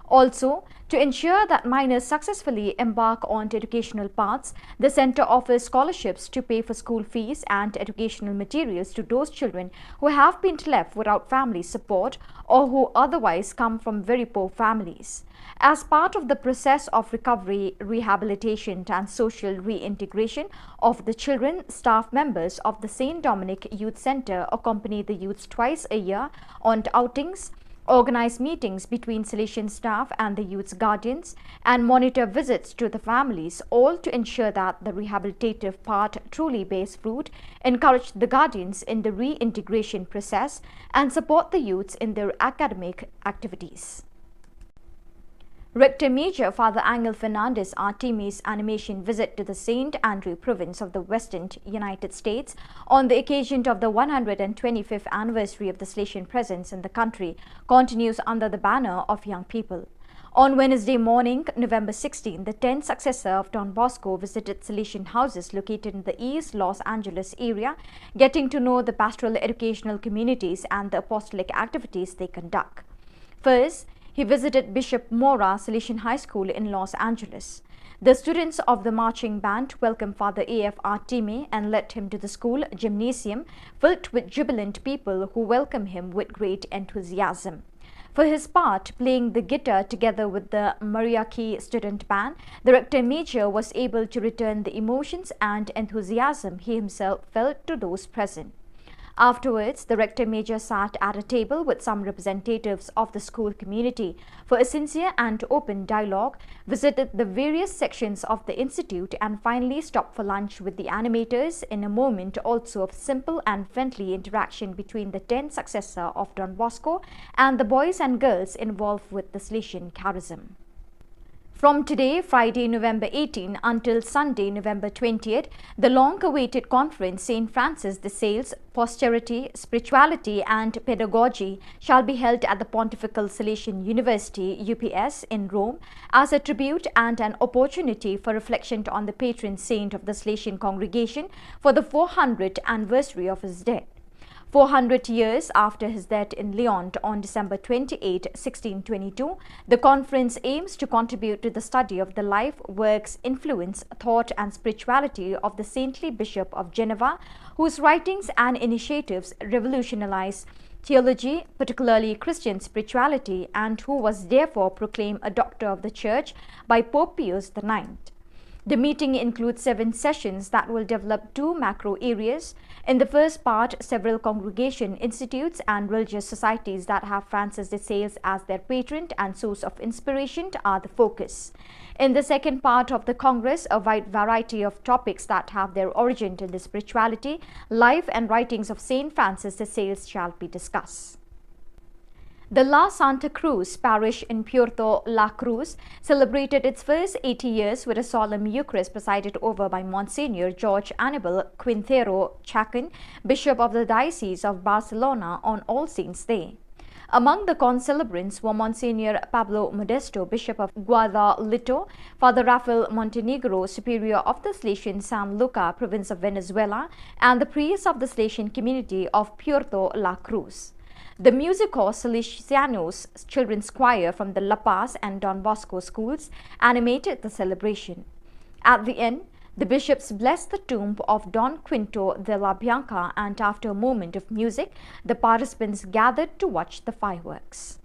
Also, to ensure that minors successfully embark on educational paths, the center offers scholarships to pay for school fees and educational materials to those children who have been left without family support or who otherwise come from very poor families. As part of the process of recovery, rehabilitation, and social reintegration of the children, staff members of the Saint Dominic Youth Center accompany the youths twice a year on outings, organize meetings between Salesian staff and the youth's guardians, and monitor visits to the families, all to ensure that the rehabilitative part truly bears fruit, encourage the guardians in the reintegration process, and support the youths in their academic activities. Rector Major Father Angel Fernandez Artimi's animation visit to the Saint Andrew province of the Western United States on the occasion of the one hundred twenty-fifth anniversary of the Salesian presence in the country continues under the banner of Young People. On Wednesday morning, November sixteen, the tenth successor of Don Bosco visited Salesian houses located in the East Los Angeles area, getting to know the pastoral educational communities and the apostolic activities they conduct. First, he visited Bishop Mora Salesian High School in Los Angeles. The students of the marching band welcomed Father A F Artime and led him to the school gymnasium, filled with jubilant people who welcomed him with great enthusiasm. For his part, playing the guitar together with the Mariachi student band, the rector major was able to return the emotions and enthusiasm he himself felt to those present. Afterwards, the Rector Major sat at a table with some representatives of the school community for a sincere and open dialogue, visited the various sections of the institute, and finally stopped for lunch with the animators in a moment also of simple and friendly interaction between the tenth successor of Don Bosco and the boys and girls involved with the Salesian charism. From today, Friday, November eighteen, until Sunday, November twentieth, the long-awaited conference, Saint Francis de Sales, Posterity, Spirituality and Pedagogy, shall be held at the Pontifical Salesian University, U P S, in Rome, as a tribute and an opportunity for reflection on the patron saint of the Salesian congregation for the four hundredth anniversary of his death. Four hundred years after his death in Lyon on December twenty-eighth, sixteen twenty-two, the conference aims to contribute to the study of the life, works, influence, thought, and spirituality of the saintly Bishop of Geneva, whose writings and initiatives revolutionized theology, particularly Christian spirituality, and who was therefore proclaimed a Doctor of the Church by Pope Pius the ninth. The meeting includes seven sessions that will develop two macro areas. In the first part, several congregation, institutes, and religious societies that have Francis de Sales as their patron and source of inspiration are the focus. In the second part of the Congress, a wide variety of topics that have their origin in the spirituality, life, and writings of Saint Francis de Sales shall be discussed. The La Santa Cruz parish in Puerto La Cruz celebrated its first eighty years with a solemn Eucharist presided over by Monsignor George Anibal Quintero Chacon, Bishop of the Diocese of Barcelona, on All Saints' Day. Among the concelebrants were Monsignor Pablo Modesto, Bishop of Guadalito, Father Rafael Montenegro, Superior of the Salesian San Luca, Province of Venezuela, and the priests of the Salesian community of Puerto La Cruz. The Music Corps Salesianos Children's Choir from the La Paz and Don Bosco schools animated the celebration. At the end, the bishops blessed the tomb of Don Quinto de la Bianca, and after a moment of music, the participants gathered to watch the fireworks.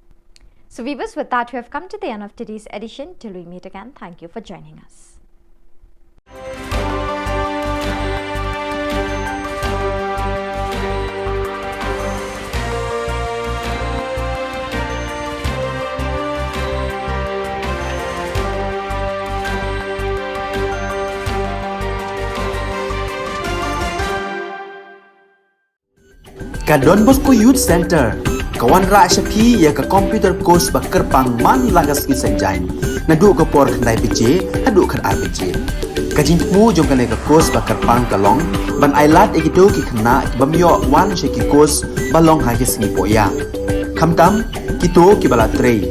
So, viewers, with that, we have come to the end of today's edition. Till we meet again, thank you for joining us. Ka Don Bosco Youth Centre ka wanrah sha phi ïa ka computer course ba kyrpang man la ka sngi Saitjaiñ, naduh ka por khyndai baje haduh khatar baje. Ka jingthmu jong kane ka course ba kyrpang ka long ban ailad ïa kito ki khynnah ki bym ïoh wan sha ki course ba long ha ki sngi pohïa, khamtam kito kiba la trei,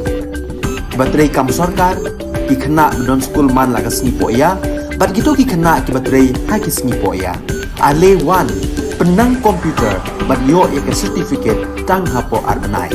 kiba trei kam sorkar, ki khynnah ba don skul man la ka sngi pohïa, bad kito ki khynnah kiba trei ha ki sngi pohïa. Ale wan, pynnang computer bad ïoh ïa ka certificate tang hapoh ar bnai.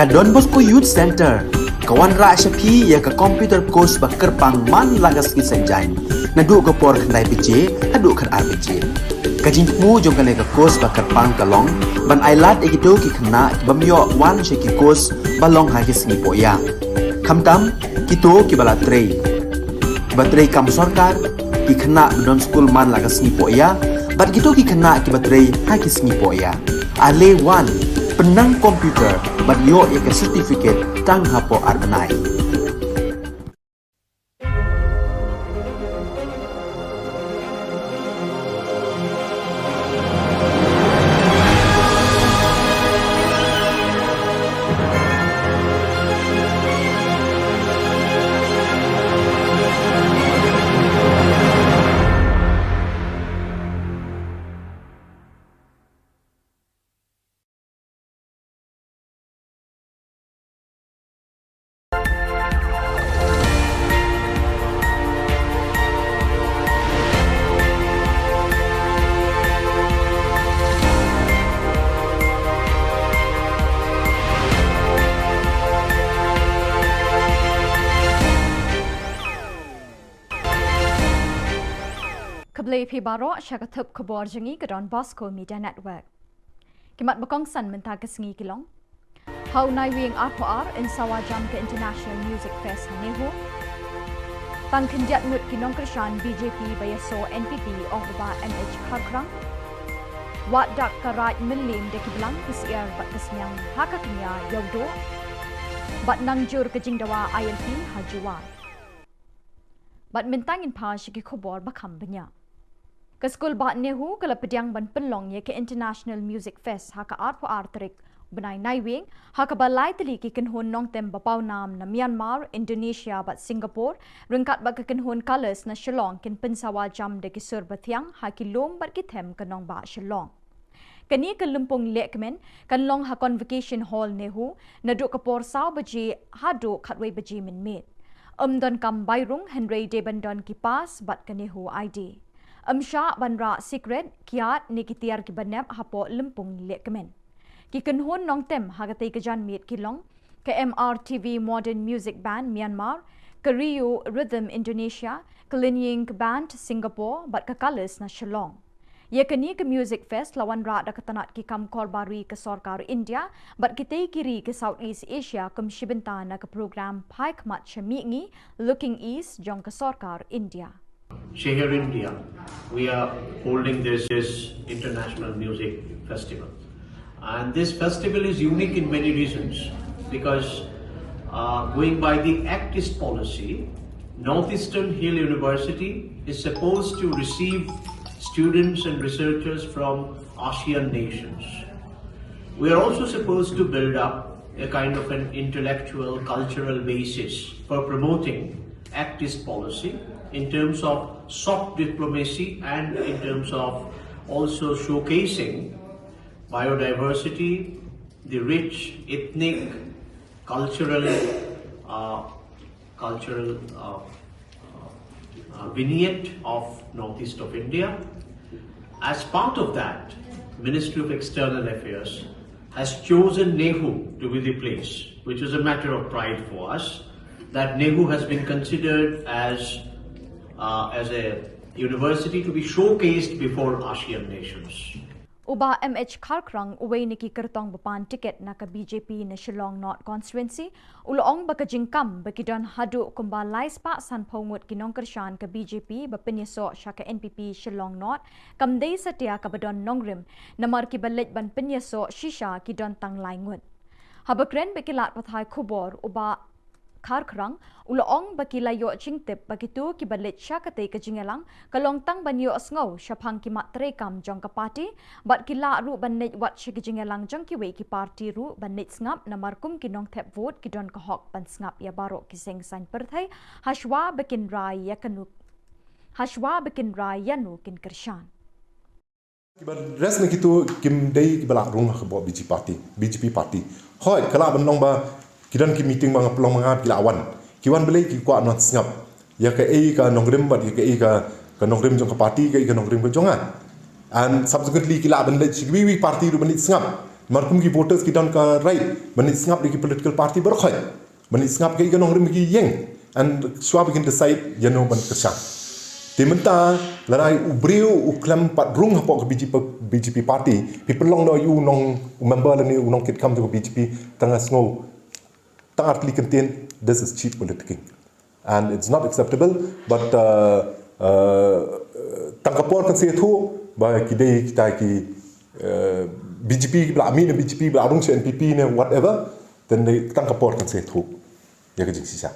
Ka Don Bosco Youth Centre ka wanrah sha phi ïa ka computer course ba kyrpang man la ka sngi Saitjaiñ, naduh ka por khyndai baje haduh khatar baje. Ka jingthmu jong kane ka course ba kyrpang ka long ban ailad ïa kito ki khynnah ki bym ïoh wan sha ki course ba long ha ki sngi pohïa, khamtam kito kiba la trei, kiba trei kam sorkar, ki khynnah ba don skul man la ka sngi pohïa, bad kito ki khynnah kiba trei ha ki sngi pohïa. Ale wan, pynnang computer bad ïoh ïa ka certificate tang hapoh ar bnai. Khublei phi baroh sha ka thup khubor jong ngi ka Don Bosco Media Network. Ki mat ba kongsan mynta ka sngi ki long: Ha u Naiwieng arphew ar yn sawa jam ka International Music Fest ha NEHU. Tang khyndiat ngut ki nongkyrshan BJP ba ïasoh NPP, ong u Bah M H Kharkrang. Wad dak ka raid mylliem da ki blang, ki syiar bad ka sniang ha ka kñia Ïewduh. Bad nang jur ka jingdawa ILP ha Jowai. Bad mynta ngin phai sha ki khubor ba kham bniah. Ka skul bah NEHU ka la pdiang ban pynlong ïa ka International Music Fest ha ka arphew ar tarik bnai Naiwieng, ha kaba lai tylli ki kynhun nongtem ba pawnam na Myanmar, Indonesia bad Singapore, ryngkat bad ka kynhun Colors na Shillong kin pynsawa jam da ki sur bathiang ha ki lum bad ki them ka nongbah Shillong. Kane ka lympung lehkmen kan long ha Convocation Hall NEHU naduh ka por saw baje haduh khatwei baje mynmiet. Ym donkam bai rung hynrei dei ban don ki pass bad ka NEHU ID. Ym shah ban rah sikret, kiad ne ki tiar kiba nep hapoh lympung lehkmen. Ki kynhun nongtem ha katei ka janmiet ki long ka MRTV Modern Music Band Myanmar, ka Rio Rhythm Indonesia, ka Linying Band Singapore bad ka Colors na Shillong. Ïa kane ka Music Fest la wanrah da ka tnat ki kam korbar ri ka sorkar India bad kitei ki ri ka South East Asia kum shibynta na ka program Phai Khmat sha Mihngi, Looking East jong ka sorkar India. Shehar India, we are holding this, this international music festival. And this festival is unique in many reasons because, uh, going by the Act East policy, Northeastern Hill University is supposed to receive students and researchers from ASEAN nations. We are also supposed to build up a kind of an intellectual, cultural basis for promoting Act East policy in terms of soft diplomacy and in terms of also showcasing biodiversity, the rich ethnic, cultural, uh, cultural, uh, uh, uh, vignette of northeast of India. As part of that, Ministry of External Affairs has chosen NEHU to be the place, which is a matter of pride for us, that NEHU has been considered as, uh, as a university to be showcased before ASEAN nations. U Bah M H Kharkrang, uwei na ki kyrtong ba pan tiket na ka BJP na Shillong North Constituency, u la ong ba ka jingkam ba ki don haduh kumba lai spah sanphew ngut ki nongkyrshan ka BJP ba pynïasoh sha ka NPP Shillong North kam dei satia kaba don nongrim, namar kiba leit ban pynïasoh shisha ki don tang lai ngut. Haba kren bad ki lad pathai khubor, u Bah Kharkrang u la ong ba ki la ïoh jingtip ba kito kiba leit sha katei ka jingïalang ka long tang ban ïohsngew shaphang ki mat treikam jong ka party, bad ki lah ruh ban leit wat sha ki jingïalang jong kiwei ki party ruh ban leit sngap, namar kum ki nongthep vote ki don ka hok ban sngap ïa baroh ki seng saiñ pyrthei hashwa ba kin rai ïa kano, hashwa ba kin rai ïano kin kyrshan. Kiba rest na kito kim dei kiba lah rung ha ka BJP party, BJP party. Hooid, ka lah ban long ba ki don ki meeting ba nga pynlong ma nga, ki lah wan. Ki wan balei? Ki kwah ban sngap ïa kaei ka nongrim bad ïa kaei ka, ka nongrim jong ka party, kaei ka nongrim ka jong nga. And subsequently ki lah ban leit sha kiwei kiwei party ruh ban leit sngap. Mar kum ki voters ki don ka right ban ïa sngap ïa ki political party baroh khoit, ban ïa sngap ïa ki nongrim ki ïing, and shuwa ba kin decide ïa no ban kyrshan. Te mynta lada u briew u khlem pat rung hapoh ka B J P, B J P party, phi pynlong noh ïa u nong, u member lane u nongkitkam jong ka B J P, tang ha sngew tang artylli kyntien, this is cheap politicking. And it's not acceptable, but, uh, uh, tang ka por kan sa ïathuh ba ki dei kita ki, uh, B J P ba la mih na B J P ba la rung sha N P P ne whatever, then dei tang ka por kan sa ïathuh ïa ka jingshisha.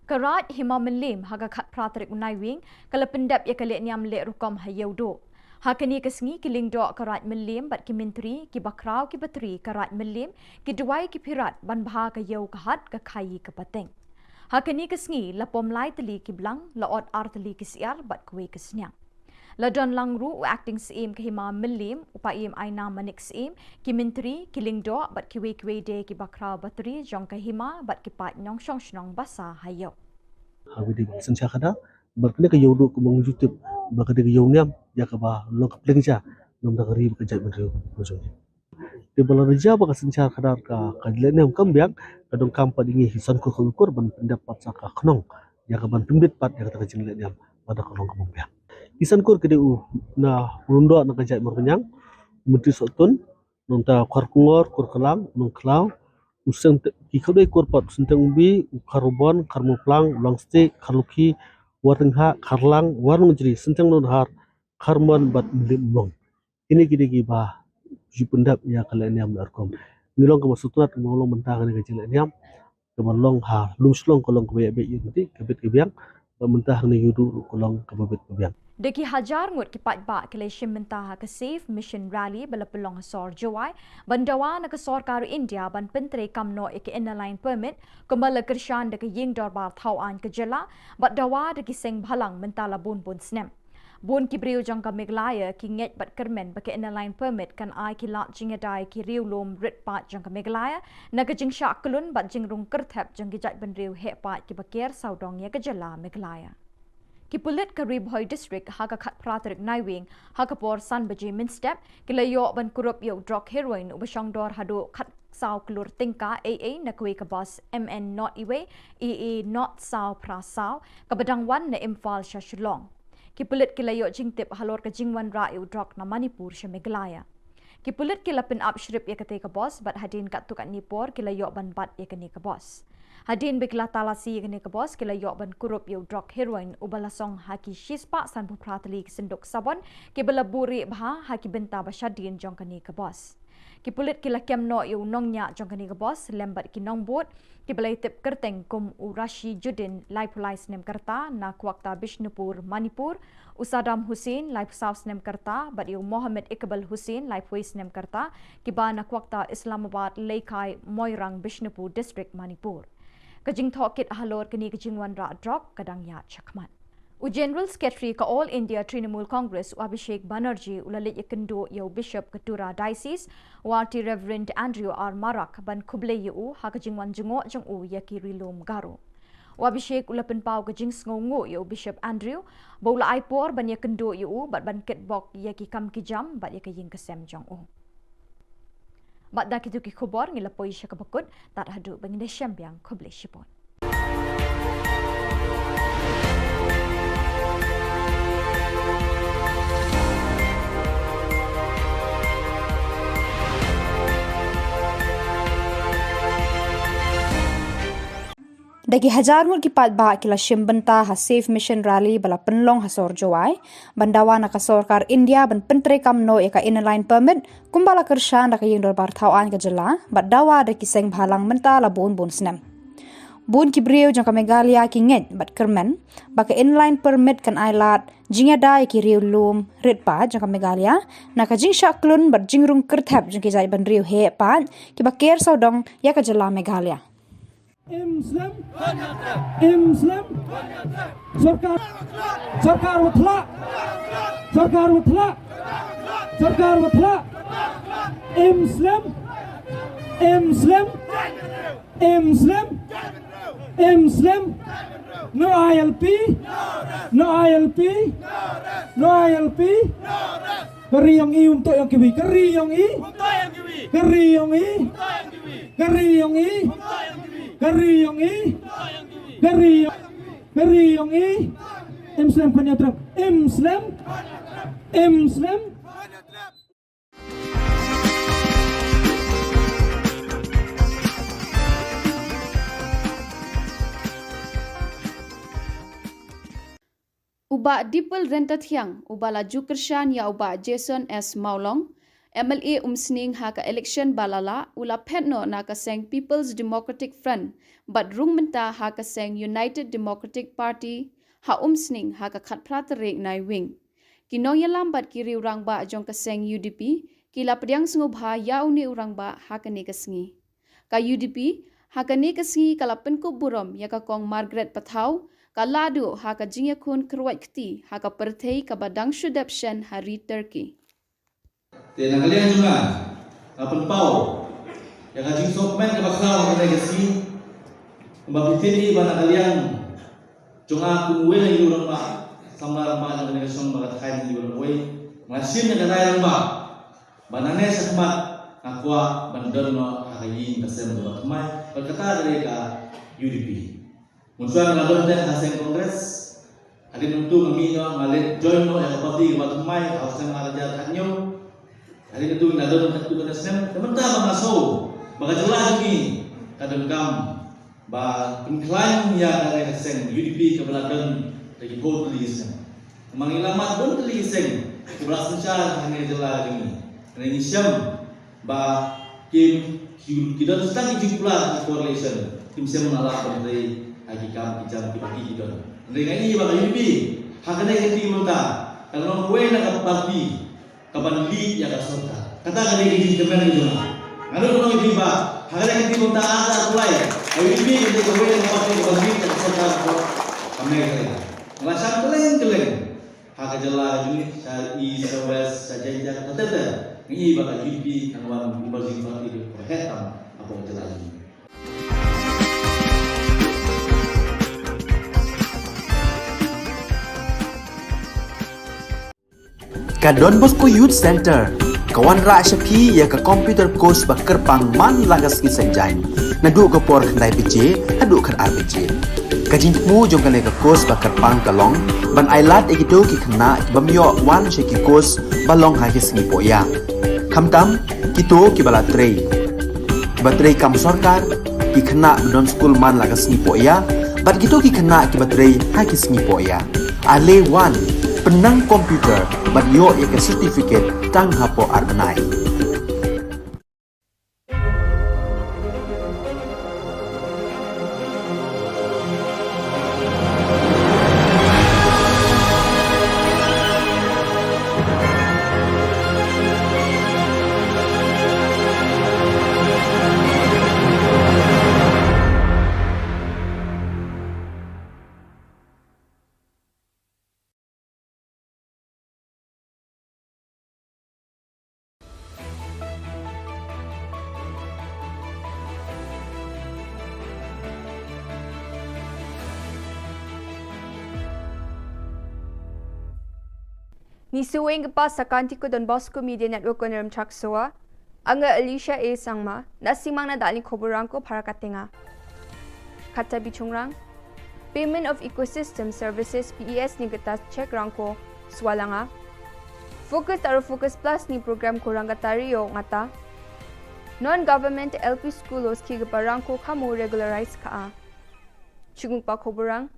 Ka Raid Hima Mylliem ha ka khatphra tarik u Naiwieng ka la pyndep ïa ka lehniam leh rukom ha Ïewduh. Ha kane ka sngi ki lyngdoh ka Raid Mylliem bad ki myntri, ki bakhraw ki batri ka Raid Mylliem, ki duwai ki phirat ban bha ka ïew ka hat ka khaii ka pateng. Ha kane ka sngi la pom lai tylli ki blang, la ot ar tylli ki syiar bad kawei ka sniang. La don lang ruh u Acting Syiem ka Hima Mylliem, u Paiem Ainam Manik Syiem, ki myntri, ki lyngdoh bad kiwei kiwei de ki bakhraw batri jong ka hima bad ki paid nongshong shnong basa ha ïew. Ha kawei de ka synshar khadar bad kane ka Ïewduh kumba ngi ju tip ba ka dei ka ïew niam ïa kaba long ka pliang ja namar ka ri bad ka jaitbynriew ka jong ngi. Te ba la rja ba ka synshar khadar ka, ka lehniam kam biang, ka donkam pat ïa ngi ki san kur khawi kur ban pyndep pat sa ka khnong ïa ka ban pynbit pat ïa kata ka jinglehniam ba da ka long kaba biang. Ki san kur ki dei u na u lyngdoh na ka jait Mawryngkneng, u Myntri Sohtun, nangta u Kharkongor, Kurkhalang, u Nongkhlaw, u Syngte-, ki khatduh kur pat, u Synteng Umbi, u Kharbon, Kharmawplang, u Langstieh, Kharlukhi, Warningha, Kharlang, Warnongjri, Synteng Nonghar, Kharmon bad Mylliem Umnong. Kine ki dei kiba ju pyndep ïa ka lehniam leh rukom. Ngi long kaba sngewtynnat kaba long mynta kane ka jinglehniam kaba long ha Lumshillong ka long kaba ïa beit ïa ka bit ka biang, bad mynta hangne Ïewduh ruh ka long kaba bit ka biang. Da ki hajar ngut ki paidbah ki la shim bynta ha ka Save Mission Rally ba la pynlong ha sor Jowai ban dawa na ka sorkar India ban pyntreikam noh ïa ka Inner Line Permit kumba la kyrshan da ka Ïing Dorbar Thaw Aiñ ka jylla bad dawa da ki seng bhalang mynta la bun bun snem. Bun ki briew jong ka Meghalaya ki ngeit bad kyrmen ba ka Inner Line Permit kan ai ki lad jingïada ïa ki riewlum rit paid jong ka Meghalaya na ka jingshah kyllun bad jingrung kyrthep jong ki jaitbynriew heh paid kiba ker sawdong ïa ka jylla Meghalaya. Ki pulit ka Ri Bhoi District ha ka khatphra tarik Naiwieng ha ka por san baje mynstep ki la ïoh ban kurup ïa u drok heroin uba shongdor haduh khatsaw klur tyngka A A na kawei ka bus M N nought wei A A nought saw phra saw kaba dang wan na Imphal sha Shillong. Ki pulit ki la ïoh jingtip halor ka jingwanrah ïa u drok na Manipur sha Meghalaya. Ki pulit ki la pynap shrip ïa katei ka bus bad hadien katto katne por ki la ïoh ban bat ïa kane ka bus. Hadien ba ki la talasi ïa kane ka bus ki la ïoh ban kurup ïa u drok heroin uba la song ha ki shispah sanphew phra tylli ki synduk sabon kiba la buh rieh bha ha ki bynta ba shadien jong kane ka bus. Ki pulit ki la kem noh ïa u nongñiah jong kane ka bus lem bad ki nongbud kiba la ïatip kyrteng kum u Rashi Judin laiphew lai snem ka rta na Kwakta Bishnupur Manipur, u Saddam Hussain laiphew saw snem ka rta bad ïa u Mohammed Iqbal Hussain laiphew wei snem ka rta kiba na Kwakta Islamabad Leikai Moirang Bishnupur District Manipur. Ka jingthohkit halor kane ka jingwanrah drok ka dang ïaid shakhmat. U General Secretary ka All India Trinamool Congress u Abhishek Banerjee u la leit ïakynduh ïa u Bishop ka Tura Diocese, u Rt Reverend Andrew R Marak ban khublei ïa u ha ka jingwan jngoh jong u ïa ki ri lum Garo. U Abhishek u la pynpaw ka jingsngewnguh ïa u Bishop Andrew ba u la ai por ban ïakynduh ïa u bad ban kitbok ïa ki kam ki jam bad ïa ka ïing ka sem jong u. Bad da kito ki khubor ngi la poi sha kaba kut, tad haduh ba ngin da shem biang, khublei shibun. Da ki hajar ngut ki paidbah ki la shim bynta ha Save Mission Rally ba la pynlong ha sor Jowai ban dawa na ka sorkar India ban pyntreikam noh ïa ka Inner Line Permit kumba la kyrshan da ka Ïing Dorbar Thaw Aiñ ka jylla bad dawa da ki seng bhalang mynta la bun bun snem. Bun ki briew jong ka Meghalaya ki ngeit bad kyrmen ba ka Inner Line Permit kan ai lad jingïada ïa ki riewlum rit paid jong ka Meghalaya na ka jingshah kyllun bad jingrung kyrthep jong ki jaitbynriew heh paid kiba ker sawdong ïa ka jylla Meghalaya. Im slem. Im slem. Sorkar. Sorkar watla. Sorkar watla. Sorkar watla. Im slem. Im slem. Im slem. Im slem. No I L P. No I L P. No I L P. Ka ri yong i um toh yong kiwi. Ka ri yong i. Ka ri yong i. Ka ri yong i. Ka ri yong i. Ka ri yong i. Ka ri yong i. Im slem khon ïa trep. Im slem. Im slem. U Bah Dipal Ryntathiang, uba la ju kyrshan ïa u Bah Jason S Mawlong, M L A Umsning ha ka election ba la lah, u la phet noh na ka seng People's Democratic Front, bad rung mynta ha ka seng United Democratic Party, ha Umsning ha ka khatphra tarik Naiwieng. Ki nongïalam bad ki riew rangbah jong ka seng U D P, ki la pdiang sngewbha ïa une u rangbah ha kane ka sngi. Ka U D P, ha kane ka sngi ka la pynkup burom ïa ka Kong Margaret Pathaw, ka la duh ha ka jingïakhun kyrwat kti ha ka pyrthei kaba dang shu dep shen ha ri Turkey. Te na ka liang jong nga, nga pynpaw ïa ka jingsngewkmen kaba khraw ha kane ka sngi, kumba phi tip hi ba na ka liang jong nga kum uwei na ki rangbah, samla rangbah jong kane ka shnong Bakathaiñ Iwal Wei, nga shim ïa ka rai rangbah ba nangne shakhmat nga kwah ban don noh ha ka ïing ka sem kaba thymmai, bad kata ka dei ka U D P. Mynshuwa nga la don te ha seng Congress, hadien nangtu nga mih noh, nga leit join noh ïa ka party kaba thymmai ha u snem ar hajar khathynñiew. Hadien nangtu nga don katto katne snem, te mynta ba nga sngew ba ka jylla jong ngi ka donkam ba pynkhlaiñ ïa kane ka seng U D P kaba la don da ki phew tylli ki snem. Namar ngi la mad bun tylli ki seng kiba la synshar ha kane ka jylla jong ngi. Hynrei ngi shem ba ki, ki, ki don tang ki jingpla ha ki coalition, kim shym la lah ban trei ha ki kam ki jam kiba ki, ki don. Hynrei nga ïohi ba ka U D P ha kane ka kti mynta ka long kawei na ka party kaban lead ïa ka sorkar. Kata ka dei ka jingkyrmen ka jong nga. Nga nud ban ong ïa phi ba ha kane ka kti mynta ar hajar arphew lai, ka U D P ka dei kawei na ka party kaban lead ïa ka sorkar ha Meghalaya. Nga la shang kylleng kylleng ha ka jylla ka jong ngi, sha East, sha West, sha Jaintia, katta katta. Nga ïohi ba ka U D P kan wan emerging party kaba heh tam hapoh ka jylla ka jong ngi. Ka Don Bosco Youth Center ka wanrah sha phi ïa ka computer course ba kyrpang man la ka sngi Saitjaiñ, naduh ka por khyndai baje haduh khatar baje. Ka jingthmu jong kane ka course ba kyrpang ka long ban ailad ïa kito ki khynnah ki bym ïoh wan sha ki course ba long ha ki sngi pohïa, khamtam kito kiba la trei, kiba trei kam sorkar, ki khynnah ba don skul man la ka sngi pohïa, bad kito ki khynnah kiba trei ha ki sngi pohïa. Ale wan, pynnang computer bad ïoh ïa ka certificate tang hapoh ar bnai. Ngi shu weng ka pas sa ka Antico Don Bosco Media Network ko Nrem Chak Soa. Anga Alicia A Sangma, na singmang na dali khobor rangko para katenga. Kata bichungrang, Payment of Ecosystem Services, P E S ni kata check rangko swalanga. Focus aro Focus Plus ni program ko rangkatari yo ngata. Non-government L P school o ski kapa rangko kamo regularize ka a. Chungpa khoborang.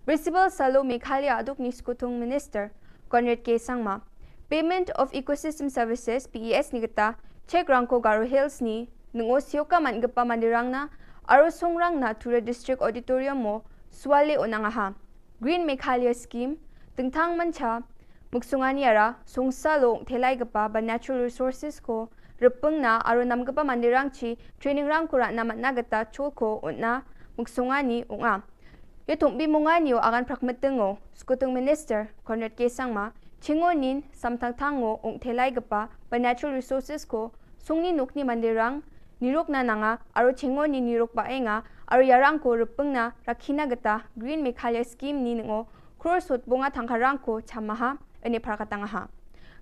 Principal Salo Meghalaya aduk ni Skuthung Minister Conrad K Sangma, Payment of Ecosystem Services, P E S ni kata check rangko Garo Hills ni nungo sioka man gapa mandirang na aro songrang na Tura District Auditorium mo swale onangaha. Green Meghalaya Scheme, tengthang mancha, Muksung ani ara, sungsa lo thelai kapa ba natural resources ko, repeng na aro nam kapa mandirang chi, training rang kura na matna kata chul ko, utna, muksung ani unga. Yo thung bi munga ni o agan prak meteng o, Skutung Minister, Conrad K Sangma, chingo nin, samthang thang o, ung thelai kapa ba natural resources ko, sungni nukni mandirang, niruk na nanga, aro chingo ni niruk ba enga, aro yarang ko repeng na, rakhina kata, Green Meghalaya Scheme ni ngo, Crore sut bunga thangkharang ko chamaha, ene pharakatangaha.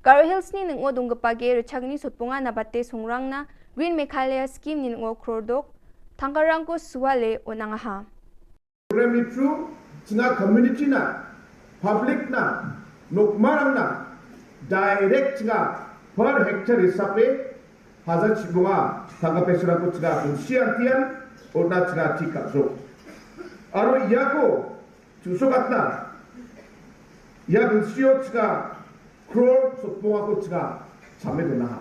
Garo Hills ni nongo dungkpa ge rchagni sutpunga na bate sungrang na Green Meghalaya scheme ni nongo krordok thangkarang ko suale unangaha. Program ni through chinga community na, public na, nokmarang na, direct chinga per hectare hisabe hajar chibunga thangka pesrang ko chinga bensian tian, ona chinga tika jo. Aro yako chusok atna ya bensio chinga crore sotpunga ko chinga chame dona ha.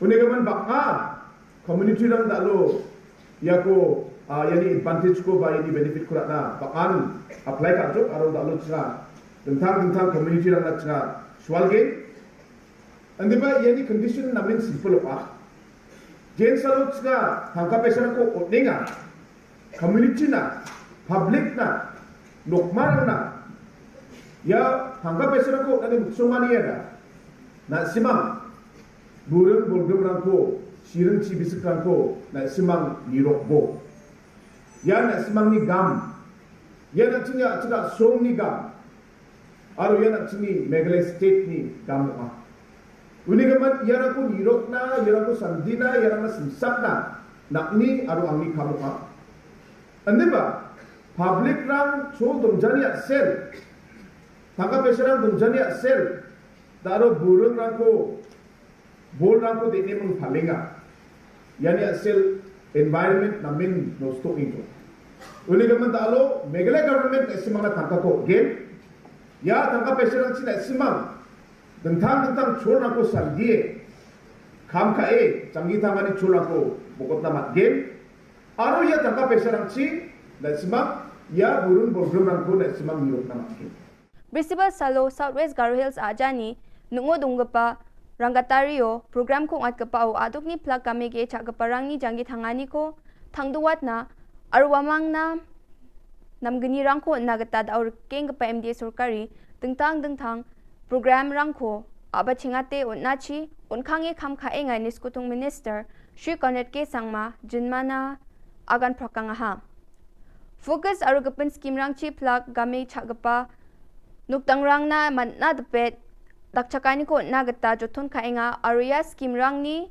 Une gaman baka community rang dalo yako ah, yani advantage ko ba yani benefit ko rana bakan apply ka jok aro dalo chinga tentang tentang community rang na chinga sual ge. Andi ba yani condition namin simple pa. Gen salo chinga thangka pesrang ko oninga community na, public na, nokmar na, ya thangka pesrang ko nani muksumani ya da, na simang, burung bulgum rangko, sirung cibisik rangko, na simang nirok bo. Ya na simang ni gam, ya na chinga chinga song ni gam, aro ya na chini Meghalaya state ni gam ma. Uni gaman ya rangko nirok na, ya rangko sandina, ya rangko simsak na, nak ni aro angni kamu ka. Ande ba, public rang so dong jani ya sel. Thangka pesrang dong jani ya sel. Da aro burung rangko, bol rangko de ne mung palinga. Yani ya sel environment namin nosto ito. Uni gaman da alo, Meghalaya government na simang na thangka ko game. Ya thangka pesrang china simang. Dengtang dengtang chul rangko sandie. Kam ka e, changi tangani chul rangko bokot na mat game. Aro ya thangka pesrang chi, na simang, ya burung burung rangko na simang nirok na mat game. Brisiba salo South West Garo Hills ajani, nungo dunggepa, rangkatario, program ko ngat kepa o aduk ni plak kame ge chak kepa rang ni janggi thangani ko, thangduwat na, arwamang na, namgni rangko na geta da ur keng kepa M D A sorkari, dengtang dengtang, program rangko, aba chingate un nachi, un kange kam ka engai ni skutung minister, Shri Conrad K Sangma, jinmana, agan prakang aha. Focus aro gepin skim rang chi plak game chak gepa. Nuktang rang na man na depet. Dak chakani ko na geta jotun ka enga aro ya skim rang ni.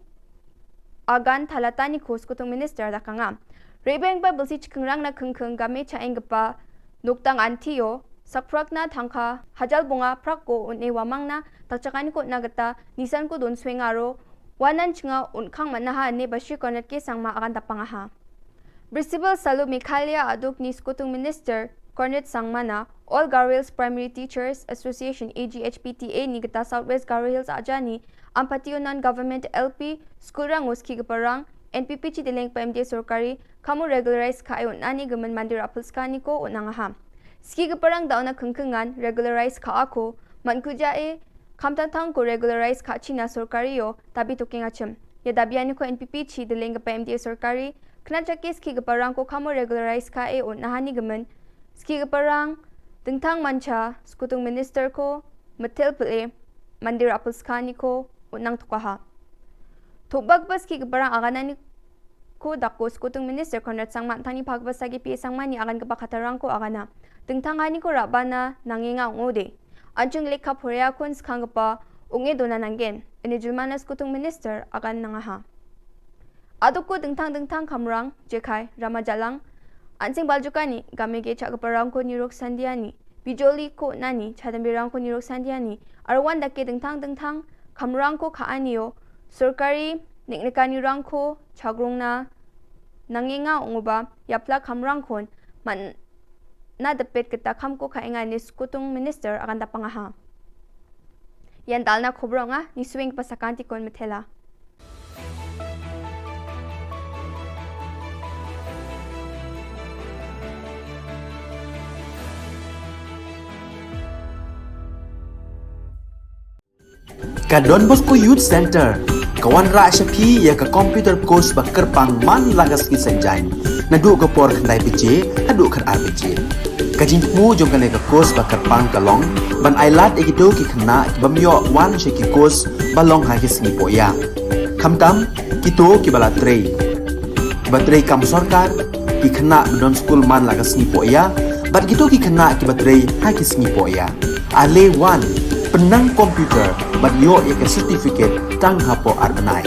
Agan thalata ni ko skutung minister da kanga. Rebeng ba belsi chikeng rang na kengkeng game cha eng gepa. Nuktang antio. Sakprak na thangka. Hajal bunga prak ko un e wamang na. Dak chakani ko na geta. Nisan ko don sweng aro. Wanan chinga un kang man na ha ne ba Shri Conrad K Sangma agan da pang aha. Brisiba salo Meghalaya aduk ni skutung minister Conrad Sangma na All Garo Hills Primary Teachers Association A G H P T A ni geta South West Garo Hills ajani ampati unan government L P school rang uski gepa rang N P P chi deleng pa M D A sorkari kamu regularize ka ayun ani gemen mandir apelska ni ko unang aha. Ski gepa rang da una kengkengan regularize ka ako man kuja e kamtang tang ko regularize ka china sorkari yo tabi tuking achim. Ya dabi ani ko N P P chi deleng gepa M D A sorkari Kena chakis ki gepa rang ko kamo regularize ka e un nahani gemen. Ski gepa rang, dengtang mancha, skutung minister ko, metel pele, mandir apel skani ko, un nang tukaha. Thubak bas ki gepa rang aganani ko dako skutung minister Conrad Sangma tani phak bas sagi P A Sangma ni agan gepa khatarang ko agana. Dengtang hani ko rabana nangenga ngode. Anchung lekha phoria kun skang gepa unge dona nanggen. Ini julmana skutung minister agan nangaha. Aduk ko dengtang dengtang kamrang, jekai, rama jalang, ansing baljukani, game ge chak keperang ko nirok sandiani, bijoli ko nani, chadam birang ko nirok sandiani, arwan dake dengtang dengtang kamrang ko ka anio, sorkari, niknikani rang ko, chagrung na, nangenga unguba, yapla kamrang kon, man na depet kita kam ko ka enga ni skutung minister akan dapangaha. Yan dalna khobronga, ni swing pasakanti kon metela. Ka Don Bosco Youth Center ka wanrah sha phi ïa ka computer course ba kyrpang man la ka sngi Saitjaiñ, naduh ka por khyndai baje haduh khatar baje. Ka jingthmu jong kane ka course ba kyrpang ka long ban ailad ïa kito ki khynnah ki bym ïoh wan sha ki course ba long ha ki sngi pohïa. Khamtam kito kiba la trei, kiba trei kam sorkar, ki khynnah ba don skul man la ka sngi pohïa bad kito ki khynnah kiba trei ha ki sngi pohïa. Ale wan, Pynnang computer bad ïoh ïa ka certificate tang hapoh ar bnai.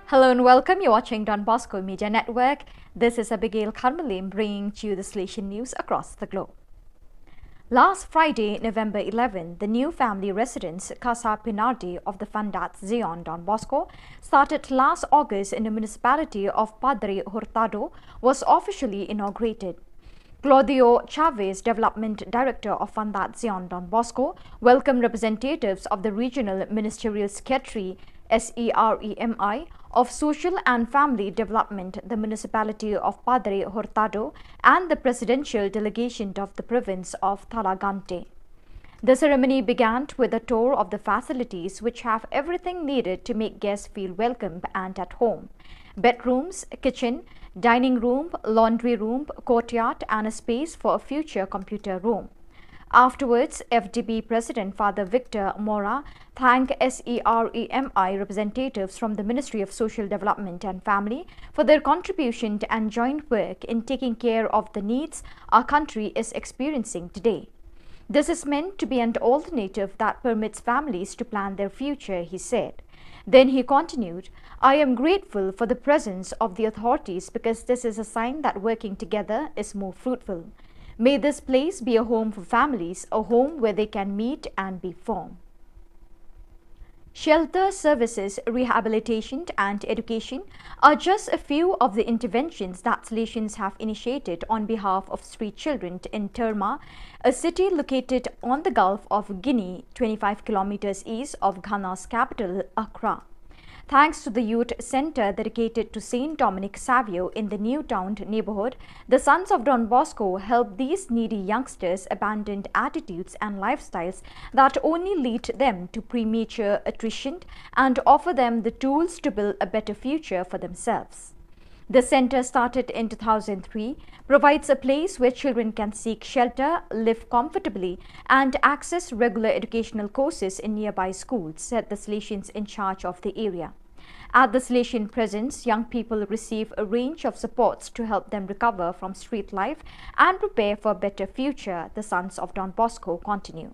Hello and welcome. You're watching Don Bosco Media Network. This is Abigail Kharmalim bringing to you the Salesian news across the globe. Last Friday, November eleven, the new family residence Casa Pinardi of the Fundat Zion Don Bosco, started last August in the municipality of Padre Hurtado, was officially inaugurated. Claudio Chavez, Development Director of Fundat Zion Don Bosco, welcomed representatives of the Regional Ministerial Secretary, S E R E M I, of Social and Family Development, the Municipality of Padre Hurtado, and the Presidential Delegation of the Province of Thalagante. The ceremony began with a tour of the facilities, which have everything needed to make guests feel welcome and at home: bedrooms, kitchen, dining room, laundry room, courtyard, and a space for a future computer room. Afterwards, F D B President Father Victor Mora thanked S E R E M I representatives from the Ministry of Social Development and Family for their contribution and joint work in taking care of the needs our country is experiencing today. "This is meant to be an alternative that permits families to plan their future," he said. Then he continued, "I am grateful for the presence of the authorities because this is a sign that working together is more fruitful. May this place be a home for families, a home where they can meet and be formed." Shelter services, rehabilitation, and education are just a few of the interventions that Salesians have initiated on behalf of street children in Terma, a city located on the Gulf of Guinea, twenty-five kilometers east of Ghana's capital, Accra. Thanks to the youth center dedicated to Saint Dominic Savio in the New Town neighborhood, the Sons of Don Bosco help these needy youngsters abandon attitudes and lifestyles that only lead them to premature attrition and offer them the tools to build a better future for themselves. The center, started in two thousand three, provides a place where children can seek shelter, live comfortably, and access regular educational courses in nearby schools, said the Salesians in charge of the area. At the Salesian presence, young people receive a range of supports to help them recover from street life and prepare for a better future, the Sons of Don Bosco continue.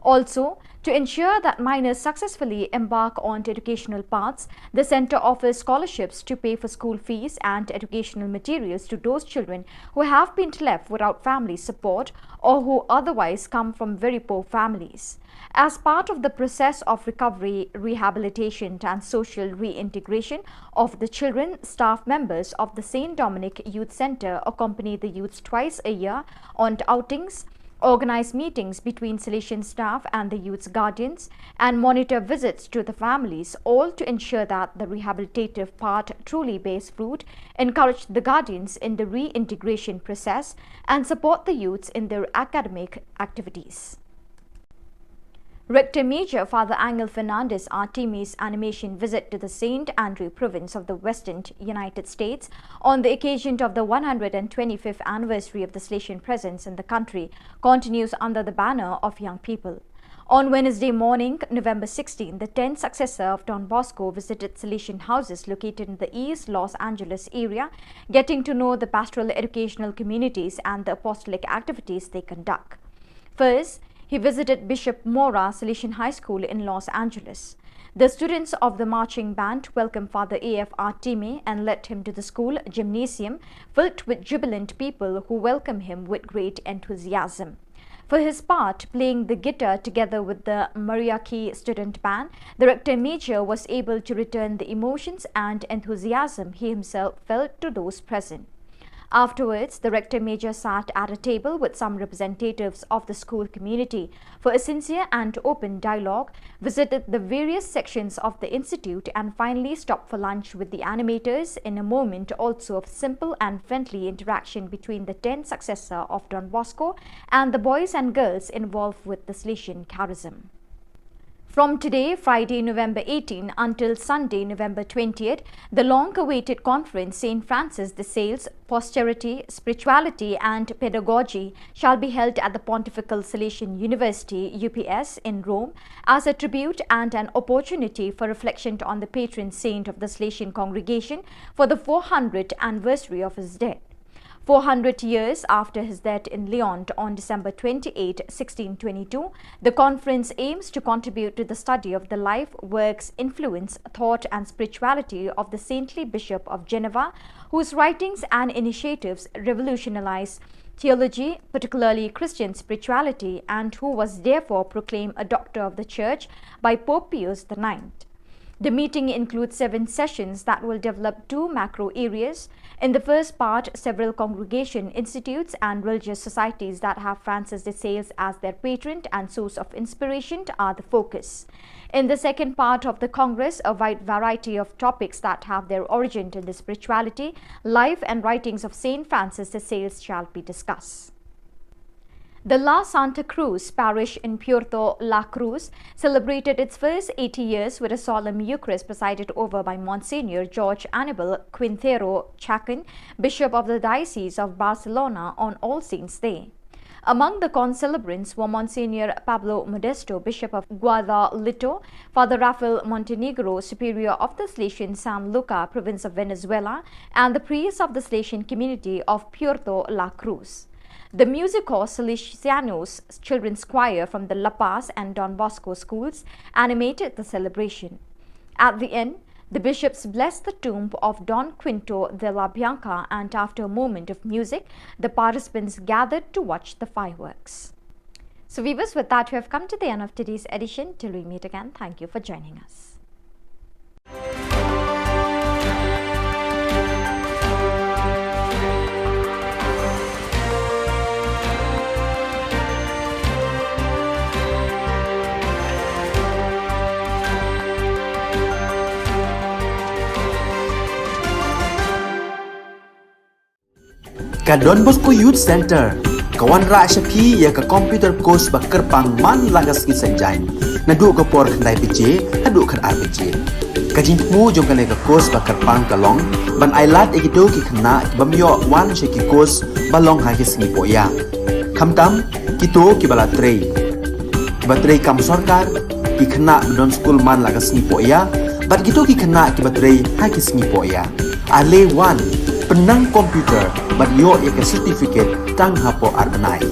Also, to ensure that minors successfully embark on educational paths, the center offers scholarships to pay for school fees and educational materials to those children who have been left without family support or who otherwise come from very poor families. As part of the process of recovery, rehabilitation, and social reintegration of the children, staff members of the Saint Dominic Youth Center accompany the youths twice a year on outings, organize meetings between Salesian staff and the youth's guardians, and monitor visits to the families, all to ensure that the rehabilitative part truly bears fruit, encourage the guardians in the reintegration process, and support the youths in their academic activities. Rector Major Father Angel Fernandez Artimi's animation visit to the Saint Andrew province of the Western United States on the occasion of the one hundred twenty-fifth anniversary of the Salesian presence in the country continues under the banner of Young People. On Wednesday morning, November sixteen, the tenth successor of Don Bosco visited Salesian houses located in the East Los Angeles area, getting to know the pastoral educational communities and the apostolic activities they conduct. First, he visited Bishop Mora Salesian High School in Los Angeles. The students of the marching band welcomed Father A F Artime and led him to the school gymnasium, filled with jubilant people who welcomed him with great enthusiasm. For his part, playing the guitar together with the Mariachi student band, the rector major was able to return the emotions and enthusiasm he himself felt to those present. Afterwards, the Rector Major sat at a table with some representatives of the school community for a sincere and open dialogue, visited the various sections of the institute, and finally stopped for lunch with the animators, in a moment also of simple and friendly interaction between the tenth successor of Don Bosco and the boys and girls involved with the Salesian charism. From today, Friday, November eighteen, until Sunday, November twentieth, the long-awaited conference, Saint Francis de Sales, Posterity, Spirituality and Pedagogy, shall be held at the Pontifical Salesian University, U P S, in Rome, as a tribute and an opportunity for reflection on the patron saint of the Salesian congregation for the four hundredth anniversary of his death. Four hundred years after his death in Lyon on December twenty-eighth, sixteen twenty-two, the conference aims to contribute to the study of the life, works, influence, thought, and spirituality of the saintly Bishop of Geneva, whose writings and initiatives revolutionized theology, particularly Christian spirituality, and who was therefore proclaimed a Doctor of the Church by Pope Pius the ninth. The meeting includes seven sessions that will develop two macro areas. In the first part, several congregation, institutes, and religious societies that have Francis de Sales as their patron and source of inspiration are the focus. In the second part of the Congress, a wide variety of topics that have their origin in the spirituality, life, and writings of Saint Francis de Sales shall be discussed. The La Santa Cruz parish in Puerto La Cruz celebrated its first eighty years with a solemn Eucharist presided over by Monsignor George Anibal Quintero Chacon, Bishop of the Diocese of Barcelona, on All Saints' Day. Among the concelebrants were Monsignor Pablo Modesto, Bishop of Guadalito, Father Rafael Montenegro, Superior of the Salesian San Luca, Province of Venezuela, and the priests of the Salesian community of Puerto La Cruz. The Musicos Salesianos Children's Choir from the La Paz and Don Bosco schools animated the celebration. At the end, the bishops blessed the tomb of Don Quinto de la Bianca, and after a moment of music, the participants gathered to watch the fireworks. So, viewers, with that, we have come to the end of today's edition. Till we meet again, thank you for joining us. Ka Don Bosco Youth Centre ka wanrah sha phi ïa ka computer course ba kyrpang man la ka sngi Saitjaiñ, naduh ka por khyndai baje haduh khatar baje. Ka jingthmu jong kane ka course ba kyrpang ka long ban ailad ïa kito ki khynnah ki bym ïoh wan sha ki course ba long ha ki sngi pohïa, khamtam kito kiba la trei, kiba trei kam sorkar, ki khynnah ba don skul man la ka sngi pohïa, bad kito ki khynnah kiba trei ha ki sngi pohïa. Ale wan, pynnang computer bad ïoh ïa ka certificate tang hapoh ar bnai.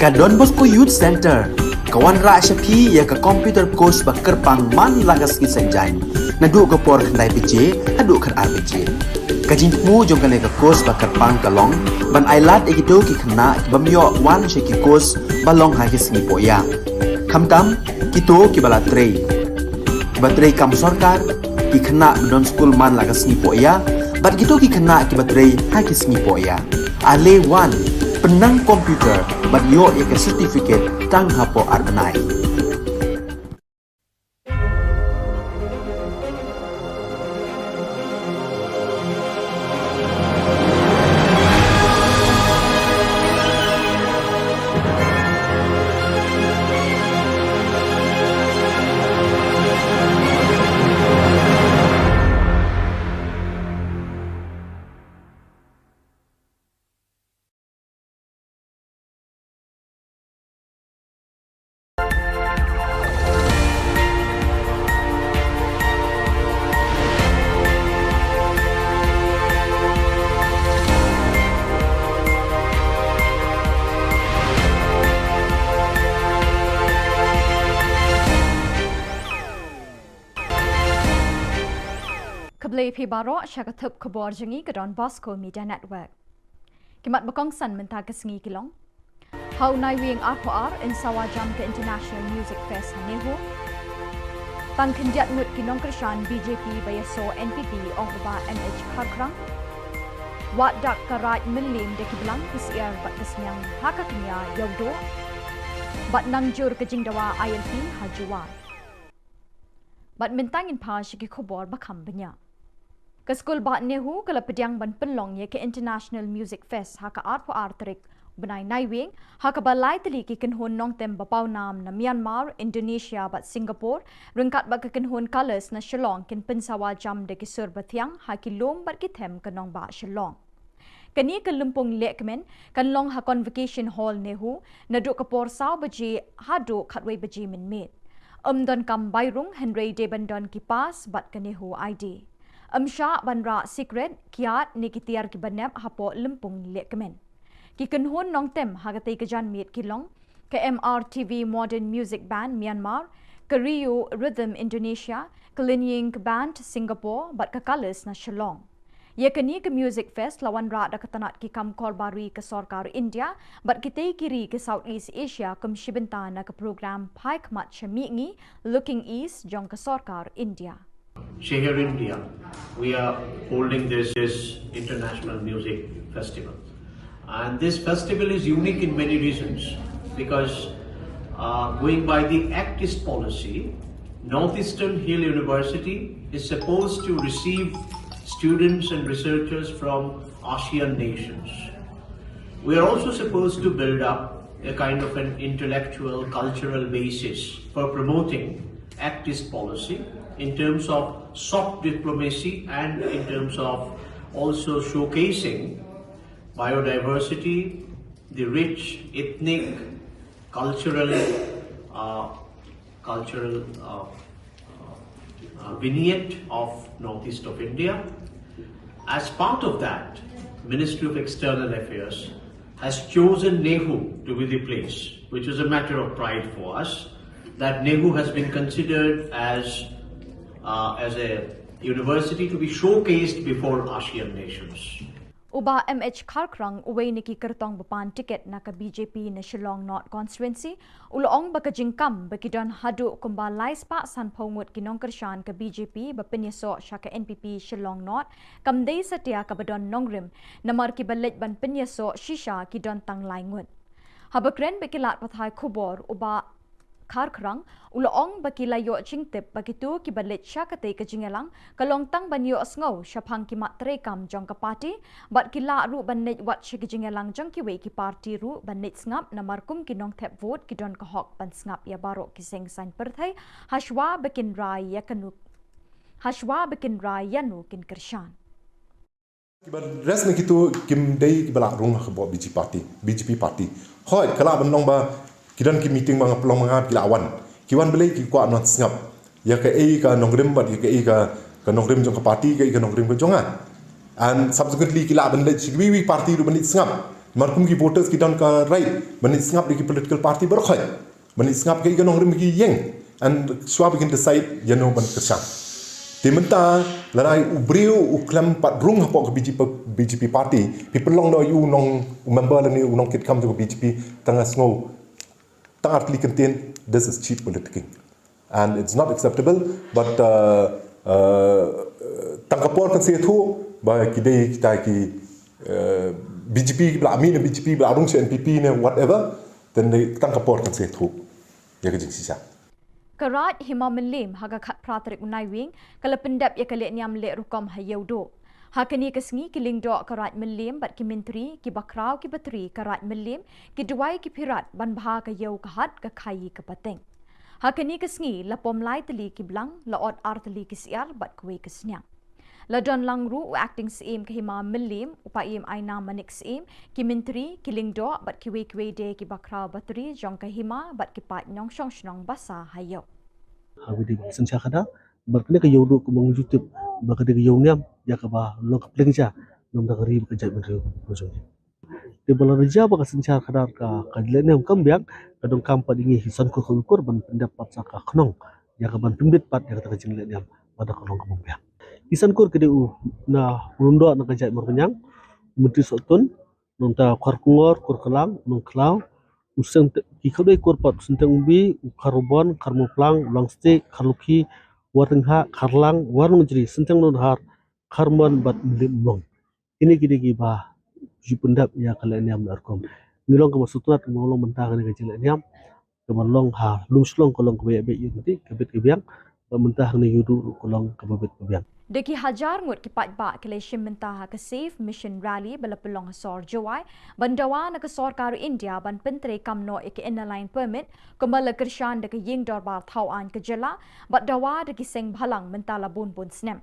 Ka Don Bosco Youth Centre ka wanrah sha phi ïa ka computer course ba kyrpang man la ka sngi Saitjaiñ, naduh ka por khyndai baje haduh khatar baje. Ka jingthmu jong kane ka course ba kyrpang ka long ban ailad ïa kito ki khynnah ki bym ïoh wan sha ki course ba long ha ki sngi pohïa, khamtam kito kiba la trei, kiba trei kam sorkar, ki khynnah ba don skul man la ka sngi pohïa bad kito ki khynnah kiba trei ha ki sngi pohïa. Ale wan, pynnang computer bad ïoh ïa ka certificate tang hapoh ar bnai. Khublei phi baroh sha ka thup khubor jong ngi ka Don Bosco Media Network. Ki mat ba kongsan mynta ka sngi ki long: Ha u Naiwieng arphew ar yn sawa jam ka International Music Fest ha NEHU. Tang khyndiat ngut ki nongkyrshan BJP ba ïasoh NPP, ong u Bah M H Kharkhrang. Wad dak ka Raid Mylliem da ki blang, ki syiar bad ka sniang ha ka kñia Ïewduh. Bad nang jur ka jingdawa ILP ha Jowai. Bad mynta ngin phai sha ki khubor ba kham bniah. Ka skul bah NEHU ka la pdiang ban pynlong ïa ka International Music Fest ha ka arphew ar tarik bnai Naiwieng, ha kaba lai tylli ki kynhun nongtem ba pawnam na Myanmar, Indonesia bad Singapore, ryngkat bad ka kynhun Colours na Shillong kin pynsawa jam da ki sur bathiang ha ki lum bad ki them ka nongbah Shillong. Kane ka lympung lehkmen kan long ha Convocation Hall NEHU naduh ka por saw baje haduh khatwei baje mynmiet. Ym donkam bai rung hynrei dei ban don ki pass bad ka NEHU ID. Ym shah ban rah sikret, kiad ne ki tiar kiba nep hapoh lympung lehkmen. Ki kynhun nongtem ha katei ka janmiet ki long ka MRTV Modern Music Band Myanmar, ka Rio Rhythm Indonesia, ka Linying Band Singapore bad ka Colours na Shillong. Ïa kane ka Music Fest la wanrah da ka tnat ki kam korbar ri ka sorkar India bad kitei ki ri ka South East Asia kum shi bynta na ka program Phai Khmat sha Mihngi, Looking East, jong ka sorkar India. Shehar India, we are holding this, this international music festival. And this festival is unique in many reasons because, uh, going by the Act East policy, Northeastern Hill University is supposed to receive students and researchers from ASEAN nations. We are also supposed to build up a kind of an intellectual, cultural basis for promoting Act East policy in terms of soft diplomacy and in terms of also showcasing biodiversity, the rich ethnic, cultural, uh, cultural, uh, uh, vignette of northeast of India. As part of that, Ministry of External Affairs has chosen NEHU to be the place, which is a matter of pride for us, that NEHU has been considered as, uh, as a university to be showcased before ASEAN nations. U Bah M H Kharkhrang, uwei na ki kyrtong ba pan tiket na ka BJP na Shillong North Constituency, u la ong ba ka jingkam ba ki don haduh kumba lai spah sanphew ngut ki nongkyrshan ka BJP ba pynïasoh sha ka NPP Shillong North kam dei satia kaba don nongrim, namar kiba leit ban pynïasoh shisha ki don tang lai ngut. Haba kren bad ki lad pathai khubor, u Bah Kharkhrang u la ong ba ki la ïoh jingtip ba kito kiba leit sha katei ka jingïalang ka long tang ban ïohsngew shaphang ki mat treikam jong ka party, bad ki lah ruh ban leit wat sha ki jingïalang jong kiwei ki party ruh ban leit sngap, namar kum ki nongthep vote ki don ka hok ban sngap ïa baroh ki seng saiñ pyrthei hashwa ba kin rai ïa kano, hashwa ba kin rai ïano kin kyrshan. Kiba rest na kito kim dei kiba lah rung ha ka BJP party, BJP party. Hooid, ka lah ban long ba ki don ki meeting ba nga pynlong ma nga, ki lah wan. Ki wan balei? Ki kwah ban sngap ïa kaei ka nongrim bad ïa kaei ka, ka nongrim jong ka party, kaei ka nongrim ka jong nga. And subsequently ki lah ban leit sha kiwei kiwei party ruh ban leit sngap. Namar kum ki voters ki don ka right ban ïa sngap da ki political party baroh khoit, ban ïa sngap ki ka nongrim ki ïeng, and shuwa ba kin decide ïa no ban kyrshan. Te mynta lada u briew u khlem pat rung hapoh ka B J P, B J P party, phi pynlong noh ïa u nong, u member lane u nongkitkam jong ka B J P tang ha sngew tang artylli kyntien, this is cheap politicking. And it's not acceptable, but uh, uh, tang ka por kan sa ïathuh ba ki dei kita ki uh, B J P ba la mih na B J P ba la rung sha N P P ne whatever, then dei tang ka por kan sa ïathuh ïa ka jingshisha. Ka Raid Hima Mylliem ha ka khatphra tarik u Naiwieng ka la pyndep ïa ka lehniam leh rukom ha Ïewduh. Ha kane ka sngi ki lyngdoh ka Raid Mylliem bad ki myntri, ki bakhraw ki batri ka Raid Mylliem, ki duwai ki phirat ban bha ka ïew ka hat ka khaïi ka pateng. Ha kane ka sngi la pom lai tylli ki blang, la ot ar tylli ki syiar bad kawei ka sniang. La don lang ruh u Acting Syiem ka Hima Mylliem, u Paiem Aina Manik Syiem, ki myntri, ki lyngdoh bad kiwei kiwei de ki bakhraw batri jong ka hima bad ki paid nongshong shnong ba sah ha ïew. Ha kane ka synshar khadar, bad kane ka Ïewduh kumba ngi ju tip ba ka dei ka ïew niam ïa kaba long ka pliang ja namar ka ri bad ka jaitbynriew ka jong ngi. Te ba la rja ba ka synshar khadar ka, ka lehniam kam biang, ka donkam pat ïa ngi ki san kur khaw kur ban pyndep pat sa ka khnong ïa ka ban pynbit pat ïa kata ka jinglehniam ba da ka long kaba biang. Ki san kur ki dei u na u lyngdoh na ka jait Mawryngkneng, u Myntri Sohtun, nangta Kharkongor, Kurklang, Nongkhlaw, u Synteng, ki khatduh kur pat, u Synteng Umbi, u Kharbon, Kharmawphlang, u Langstieh, Kharlukhi, Warnonghah, Kharlang, Warnongjri, Synteng Nonghar, Kharmon bad Mylliem Umlong. Kine ki dei kiba ju pyndep ïa ka lehniam leh rukom. Ngi long kaba sngewtynnat kaba long mynta kane ka jinglehniam kaba long ha Lumshillong ka long kaba ïaid beit ïaid lynti, ka bit ka biang, bad mynta hangne Ïewduh ruh ka long kaba bit ka biang. Da ki hajar ngut ki paidbah ki la shim bynta ha ka Save Mission Rally ba la pynlong ha sor Jowai ban dawa na ka sorkar India ban pyntreikam noh ïa ka Inner Line Permit kumba la kyrshan da ka Ïing Dorbar Thaw Aiñ ka jylla, bad dawa da ki seng bhalang mynta la bun bun snem.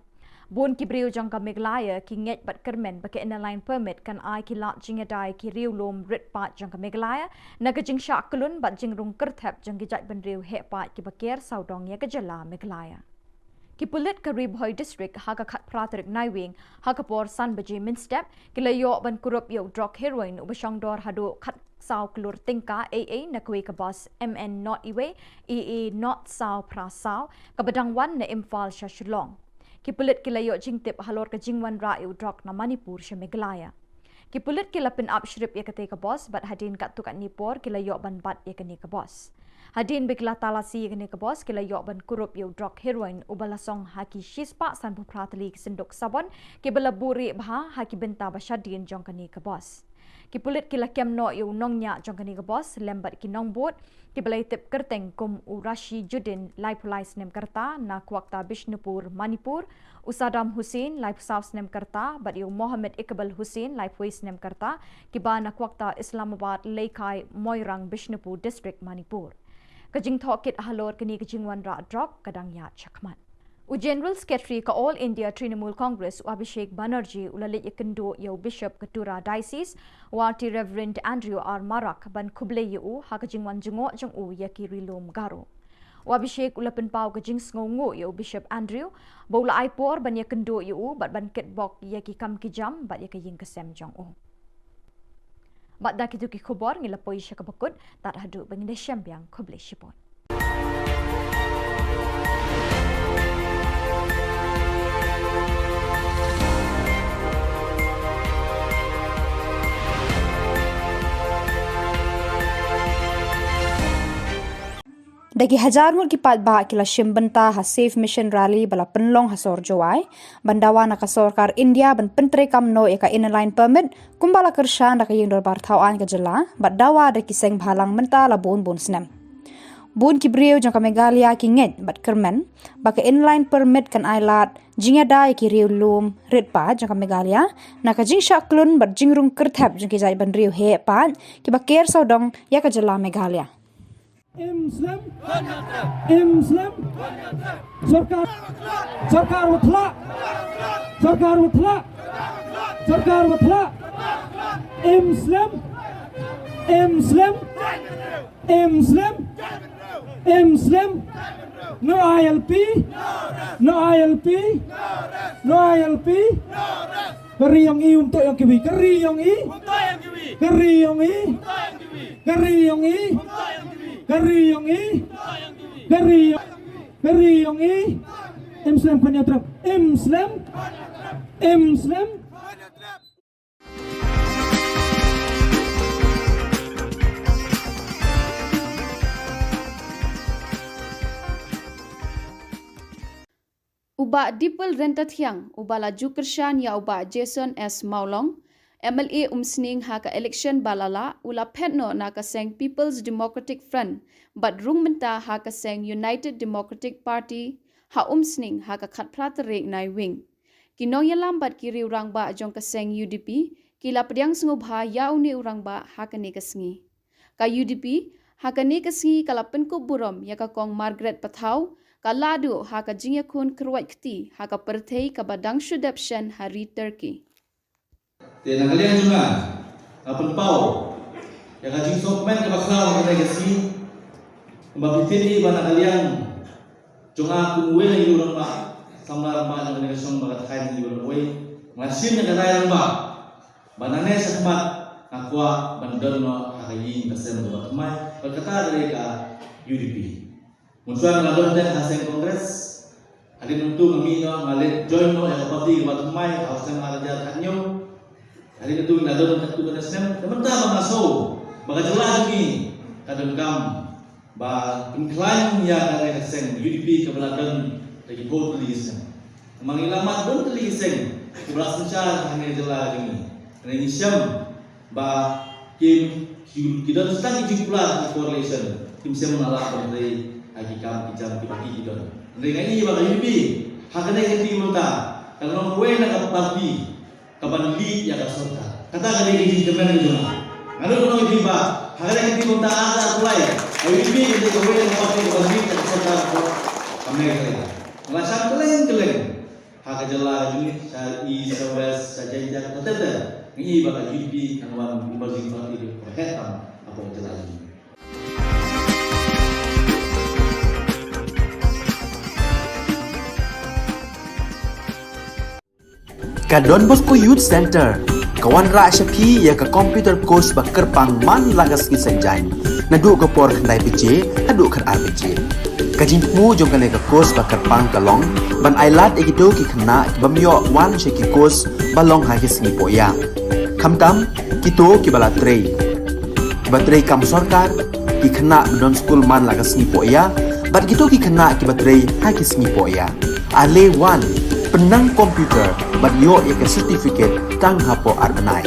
Bun ki briew jong ka Meghalaya ki ngeit bad kyrmen ba ka Inner Line Permit kan ai ki lad jingïada ïa ki riew lum rit paid jong ka Meghalaya na ka jingshah kyllun bad jingrung kyrthep jong ki jaitbynriew heh paid kiba ker sawdong ïa ka jylla Meghalaya. Ki pulit ka Ri Bhoi District ha ka khatphra tarik Naiwieng ha ka por san baje mynstep ki la ïoh ban kurup ïa u drok heroin uba shongdor haduh khatsaw klur tyngka A A na kawei ka bus M N not iwei A A not saw phra saw kaba dang wan na Imphal sha Shillong. Ki pulit ki la ïoh jingtip halor ka jingwanrah ïa u drok na Manipur sha Meghalaya. Ki pulit ki la pynap shrip ïa katei ka bus bad hadien katto katne por ki la ïoh ban bat ïa kane ka bus. Hadien ba ki la talasi ïa kane ka bus ki la ïoh ban kurup ïa u drok heroin uba la song ha ki shispah sanphew phra tylli ki synduk sabon kiba la buhrieh bha ha ki bynta ba shadien jong kane ka bus. Ki pulit ki la kem noh ïa u nongñiah jong kane ka bus lem bad ki nongbud kiba la ïatip kyrteng kum u Rashiduddin laiphew lai snem ka rta na Kwakta Bishnupur, Manipur, u Saddam Hussain laiphew saw snem ka rta bad ïa u Mohammed Iqbal Hussain laiphew wei snem ka rta, kiba na Kwakta Islamabad, Leikai, Moirang, Bishnupur District, Manipur. Ka jingthoh kit halor kane ka jingwanrah drok ka dang ïaid shakhmat. U General Secretary ka All India Trinamool Congress, u Abhishek Banerjee, u la leit ïakynduh ïa u Bishop ka Tura Diocese, u R T Reverend Andrew R Marak, ban khublei ïa u ha ka jingwan jngoh jong u ïa ki ri lum Garo. U Abhishek u la pynpaw ka jingsngewnguh ïa u Bishop Andrew ba u la ai por ban ïakynduh ïa u bad ban kitbok ïa ki kam ki jam bad ïa ka ïing ka sem jong u. Bad da kito ki khubor ngi la poi sha kaba kut, tad haduh ba ngin ïashem biang, khublei shibun. Da ki hajar ngut ki paidbah ki la shim bynta ha Save Mission Rally ba la pynlong ha sor Jowai ban dawa na ka sorkar India ban pyntreikam noh ïa ka Inner Line Permit kumba la kyrshan da ka Ïing Dorbar Thaw Aiñ ka jylla, bad dawa da ki seng bhalang mynta la bun bun snem. Bun ki briew jong ka Meghalaya ki ngeit bad kyrmen ba ka Inner Line Permit kan ai lad jingïada ïa ki riew lum rit paid jong ka Meghalaya na ka jingshah kyllun bad jingrung kyrthep jong ki jaitbynriew heh paid kiba ker sawdong ïa ka jylla Meghalaya. Im slem. Im slem. Sorkar. Sorkar watla. Sorkar watla. Sorkar watla. Im slem. Im slem. Im slem. Im slem. No I L P. No I L P. No I L P. Ka ri jong i um toh jong kiwi. Ka ri jong i. Ka ri jong ngi. Ka ri jong ngi. Ka ri jong ngi. Ka ri jong, ka ri jong ngi. Im slem khun ïa u Trump. Im slem. Im slem. U Bah Dipal Ryntathiang, uba la ju kyrshan ïa u Bah Jason S Mawlong, M L A Umsning ha ka election ba la lah, u la phet noh na ka seng People's Democratic Front bad rung mynta ha ka seng United Democratic Party ha Umsning ha ka khatphra tarik Naiwieng. Ki nongïalam bad ki riew rangbah jong ka seng U D P ki la pdiang sngewbha ïa une u rangbah ha kane ka sngi. Ka U D P ha kane ka sngi ka la pynkup burom ïa ka Kong Margaret Pathaw, ka lahduh ha ka jingïakhun kyrwat kti ha ka pyrthei kaba dang shu dep shen ha ri Turkey. Te na ka liang jong nga, nga pynpaw ïa ka jingsngewkmen kaba khraw ha kane ka sngi. Kumba phi tip hi ba na ka liang jong nga kum uwei na ki rangbah, samla rangbah jong kane ka shnong ba ka thaiñ hi ba uwei, nga shim ïa ka rai rangbah ba nangne shakhmat nga kwah ban don noh ha ka ïing ka sem kaba thymmai, bad kata ka dei ka U D P. Mynshuwa nga la don tang ha seng Congress. Hadien nangtu nga mih noh, nga leit join noh ïa ka party kaba thymmai ha u snem ar hajar khathynñiew. Hadien nangtu nga la don katto katne snem. Te mynta ba nga sngew ba ka jylla jong ngi ka donkam ba pynkhlaiñ ïa kane ka seng U D P kaba la don da ki phew tylli ki snem. Namar ngi la mad bun tylli ki seng kiba la synshar ha kane ka jylla jong ngi. Te ngi shem ba kim, ki, ki don tang ki jingkular ki coalition, kim shem na la ban trei ha ki kam ki jam kiba ki, ki don. Hynrei nga i ba ka U D P ha kane ka kti mynta ka long kawei na ka party kaban lead ïa ka sorkar. Kata ka dei ka jingkmen ka jong nga. Nga ruh nga ong ïa phi ba ha kane ka kti mynta ar hajar arphew lai, ka U D P ka dei kawei na ka party kaban lead ïa ka sorkar ka Meghalaya. Nga la shang kylleng kylleng ha ka jylla jong ngi, sha East, sha West, sha Jaintia, katta katta. Ngi i ba ka U D P kan wan emerging party ba heh tam hapoh ka jylla jong ngi. Ka Don Bosco Youth Center ka wanrah sha phi ïa ka computer course ba kyrpang man la ka sngi Saitjaiñ, naduh ka por khyndai baje haduh khatar baje. Ka jingthmu jong kane ka course ba kyrpang ka long ban ailad ïa kito ki khynnah ki bym ïoh wan sha ki course ba long ha ki sngi pohïa, khamtam kito kiba la trei, kiba trei kam sorkar, ki khynnah ba don skul man la ka sngi pohïa, bad kito ki khynnah kiba trei ha ki sngi pohïa. Ale wan, pynnang computer bad ïoh ïa ka certificate tang hapoh ar bnai.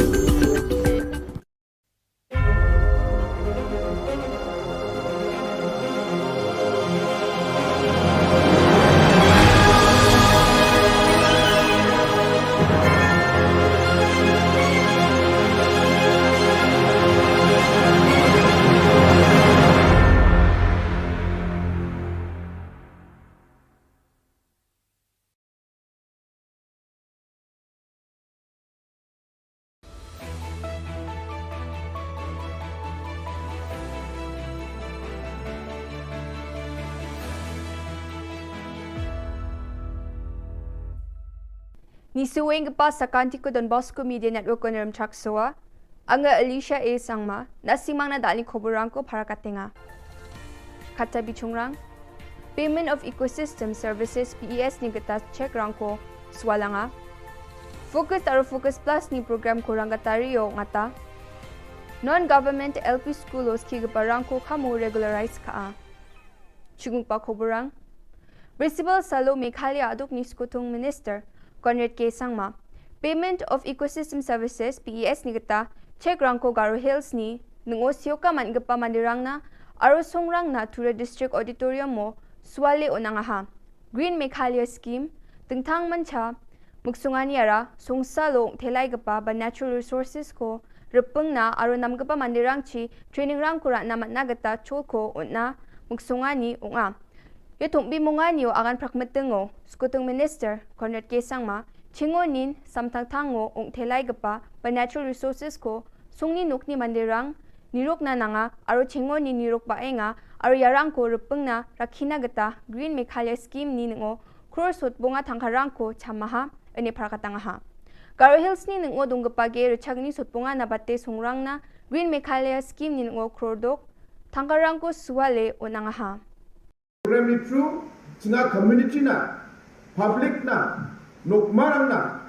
Ngi shu weng ka pas sa kan ti ko Don Bosco Media Network ko Nrem Chak Soa. Anga Alicia A Sangma, na singmang na dali khobor rang ko para katenga. Kata bichungrang. Payment of Ecosystem Services, P E S ni kata check rang ko swalanga. Focus aro Focus Plus ni program ko rang kata rio ngata. Non-government L P school o ski kapa rang ko kamo regularize ka a. Chungpa khobor rang. Principal Salo Meghalaya aduk ni Skutung Minister Conrad K Sangma. Payment of Ecosystem Services, P E S ni kata check rang ko Garo Hills ni, nungo sioka man kapa mandirang na, aro songrang na Tura District Auditorium mo swale o nangaha. Green Meghalaya Scheme, tengtang mancha, muksungani ara, songsa lo thelai kapa ba natural resources ko, repeng na, aro nam kapa mandirang chi, training rang ko ra na matna kata chol ko, o na, muksungani, o nga. Yo thumbi mungani o agan prak meteng o, Skutung Minister, Conrad K Sangma, chingo nin, samtang tang o, ong thelai kapa ba natural resources ko, sungni nukni mandirang, niruk na nanga, aro chingo ni niruk ba enga, aro yarang ko repeng na, rakhina kata, Green Meghalaya Scheme ni ngo, crore sot bonga tangkarang ko, chamaha, ene para katangaha. Garo Hills ni nungo dungkpa ge rchagni sotpunga na bate sungrang na Green Meghalaya scheme ni nungo krodok tangkarang ko suwale onang aha. Program ni through chinga community na, public na, nokmarang na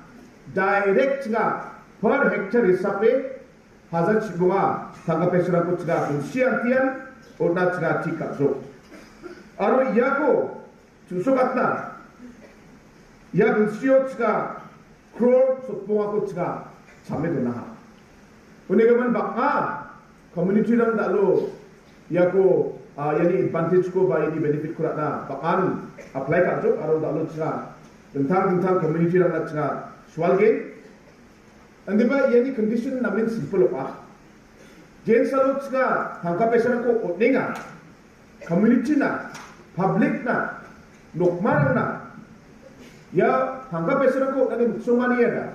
direct chinga per hectare hisabe hajar chibunga tangka pesra ko chinga kunsian tian ona chinga tikak so. Aro iya ko chusok atna ya bensio chinga crore sotpunga ko chinga chame dona ha. Une ka man bak nga community lang da lo ya ko ah, yani advantage ko ba yani benefit ko na bak an apply ka jo aro da lo chinga tentang tentang community lang na chinga sual ge. Andi ba yani condition namin simple pa. Jen salo chinga tangka pesra ko oninga community na, public na, nokmarang na. Ya tangka pesra ko nani muksongani ya da.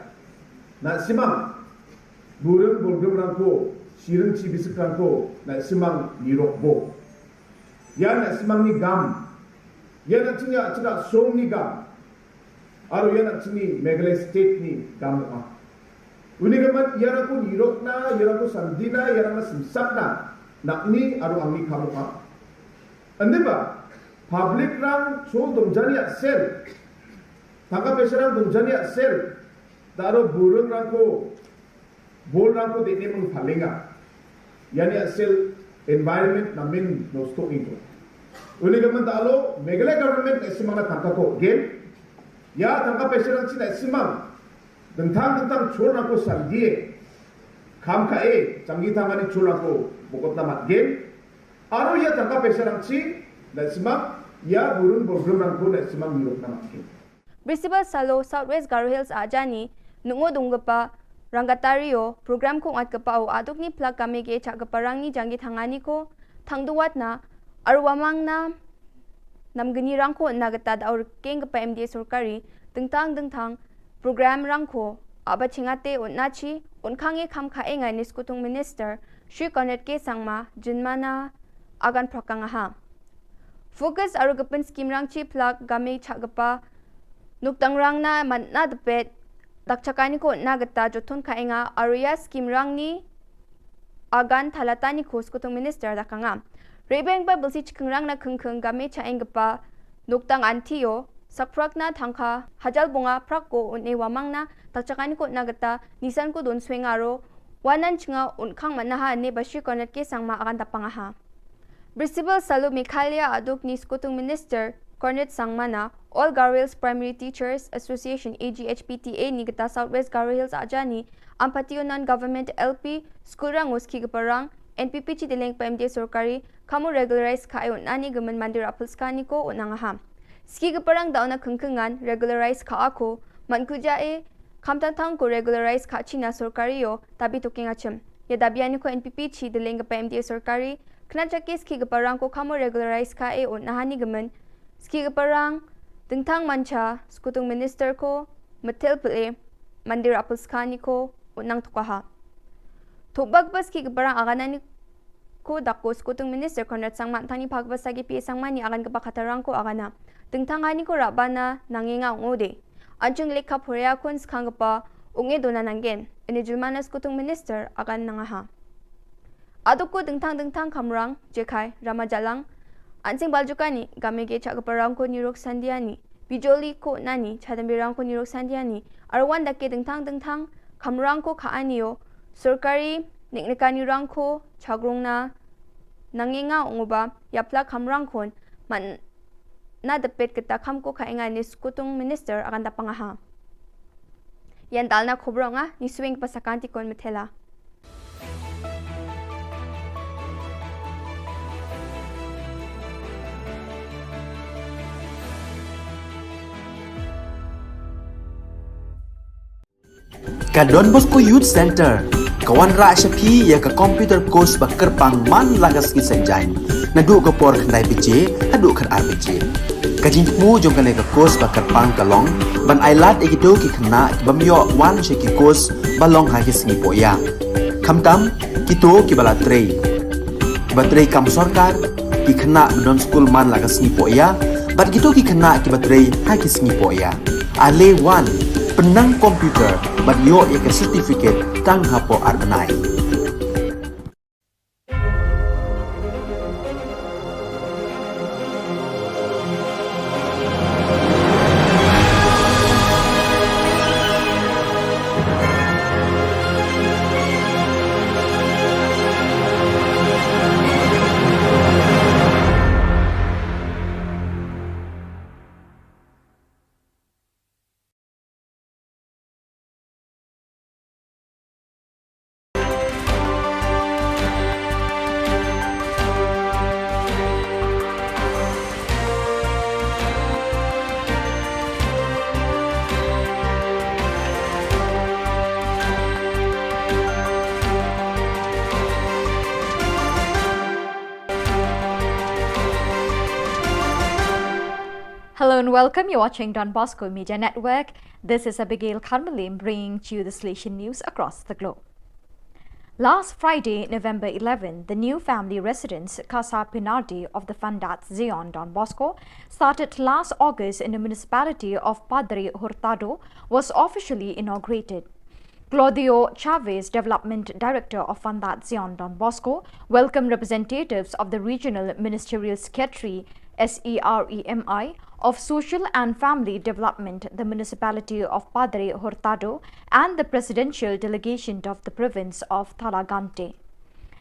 Na simang burung bulgum rangko, sirung ci bisik rangko, na simang nirok bo. Ya na simang ni gam. Ya na chinga chinga song ni gam. Aro ya na chini Meghalaya state ni gam ah. Uni ka man ya na ko nirok na, ya na ko sandina, ya na simsak na. Nak ni aro ang ni kamu ah. Andi ba public rang so dum jani aksel. Tangka pesra rang dum jani aksel. Daro burung rangko bol rangko de ne mung palinga. Yani aksel environment namin no stock ingko. Uni ka man dalo Meghalaya government na simang na tangka ko gen. Ya tangka pesra rang cina simang. Dentang dentang chol rangko sandie. Kam ka e changi tangani chol rangko bokot na mat gen. Aro ya tangka pesra rang chi na simang ya burung burung rangko na simang nirok na mat gen. Brisibal salo South West Garo Hills ajani nungo dungkpa rangkatario program ko ngat kpa o aduk ni plak kame ge chak kpa rang ni janggi thangani ko thangduwat na arwamang na namgini rangko na gata da aur keng kpa M D A sorkari dengtang dengtang program rangko aba chingate un nachi un khange kham kha enga ni skutung minister Shri Conrad K Sangma jinmana agan prakang aha. Focus aro gepin scheme rang chi plak game chak gepa nuktang rang na man na depet dak chakani ko na geta jothon ka enga aro ya scheme rang ni agan thalata ni ko skutung minister da kanga. Rebeng ba belsi chikeng rang na kengkeng game cha eng gepa nuktang antio sakprak na thangka hajal bunga prak ko un e wamang na dak chakani ko na geta nisan ko don sweng aro wanan chinga un khang manaha ne ba Shri Conrad K Sangma agan da pangaha. Brisibal salo Meghalaya aduk ni skutung minister Conrad Sangma na All Garo Hills Primary Teachers Association A G H P T A ni geta South West Garo Hills ajani ampati unan government L P school rang uski geparang N P P chi dileng pa M D A sorkari kamu regularize ka e un ani gemen mandir apel skani ko un angaha. Ski geparang da una kengkengan regularize ka ako man kuja e kam tang tang ko regularize ka china sorkari yo tabi tuking achim. Ya dabi ani ko N P P chi dileng gepa M D A sorkari kena chakis ki geparang ko kamo regularize ka e un nahani gemen. Ski geparang dengtang mancha skutung minister ko metel pele mandir apel skani ko un nang tukaha. Thubak bas ki geparang aganani ko dako skutung minister Conrad Sangma tangni phak bas sagi P A Sangma ni agan gepa khatarang ko agana. Dengtang ani ko rabana nangenga ungode. Anchung lekha phoria kun skang gepa unge dona nanggen. Ini julmana skutung minister agan nangaha. Aduk ko dengtang dengtang kamrang jekai rama jalang ansing baljukani game ge chak geparang ko nirok sandiani bijoli ko nani chadam birang ko nirok sandiani arwan dake dengtang dengtang kamrang ko ka anio sorkari niknikani rang ko chagrung na nangenga unguba yapla kamrang kon man na depet keta kam ko ka enga ni skutung minister akan da pangaha. Yan dalna khobronga ni swing pasakanti kon methela. Ka Don Bosco Youth Center ka wanrah sha phi ïa ka computer course ba kyrpang man la ka sngi Saitjaiñ naduh ka por khyndai baje haduh khatar baje. Ka jingthmu jong kane ka course ba kyrpang ka long ban ailad ïa kito ki khynnah ki bym ïoh wan sha ki course ba long ha ki sngi pohïa. Khamtam kito kiba la trei, kiba trei kam sorkar, ki khynnah ba don skul man la ka sngi pohïa bad kito ki khynnah kiba trei ha ki sngi pohïa. Ale wan, Pynnang computer bad ïoh ïa ka certificate tang hapoh ar bnai. Hello and welcome. You're watching Don Bosco Media Network. This is Abigail Kharmalim bringing to you the Salesian news across the globe. Last Friday, November eleven, the new family residence Casa Pinardi of the Fundaat Zion Don Bosco, started last August in the municipality of Padre Hurtado, was officially inaugurated. Claudio Chavez, Development Director of Fundaat Zion Don Bosco, welcomed representatives of the Regional Ministerial Secretary, S E R E M I, of Social and Family Development, the Municipality of Padre Hurtado, and the Presidential Delegation of the Province of Thalagante.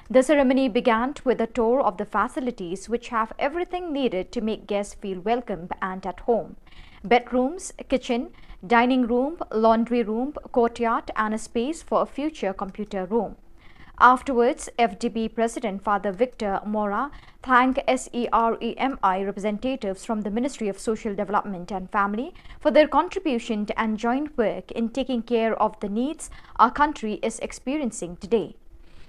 The ceremony began with a tour of the facilities, which have everything needed to make guests feel welcome and at home: bedrooms, kitchen, dining room, laundry room, courtyard, and a space for a future computer room. Afterwards, F D B President Father Victor Mora thanked S E R E M I representatives from the Ministry of Social Development and Family for their contribution and joint work in taking care of the needs our country is experiencing today.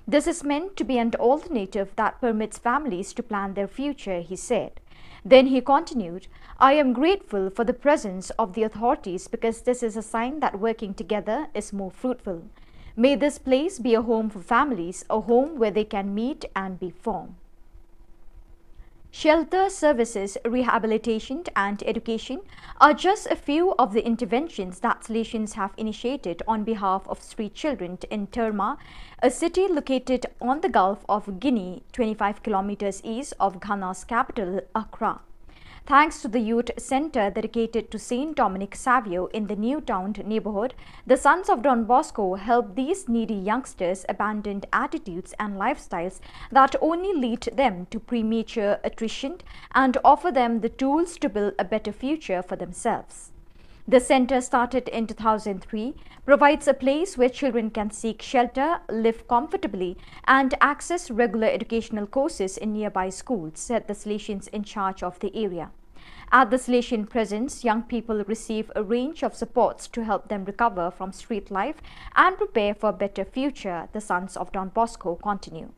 "This is meant to be an alternative that permits families to plan their future," he said. Then he continued, "I am grateful for the presence of the authorities because this is a sign that working together is more fruitful. May this place be a home for families, a home where they can meet and be formed." Shelter services, rehabilitation, and education are just a few of the interventions that Salesians have initiated on behalf of street children in Terma, a city located on the Gulf of Guinea, twenty-five kilometers east of Ghana's capital, Accra. Thanks to the youth center dedicated to Saint Dominic Savio in the New Town neighborhood, the Sons of Don Bosco help these needy youngsters abandon attitudes and lifestyles that only lead them to premature attrition and offer them the tools to build a better future for themselves. The center, started in two thousand three, provides a place where children can seek shelter, live comfortably, and access regular educational courses in nearby schools, said the Salesians in charge of the area. At the Salesian Presence, young people receive a range of supports to help them recover from street life and prepare for a better future, the Sons of Don Bosco continue.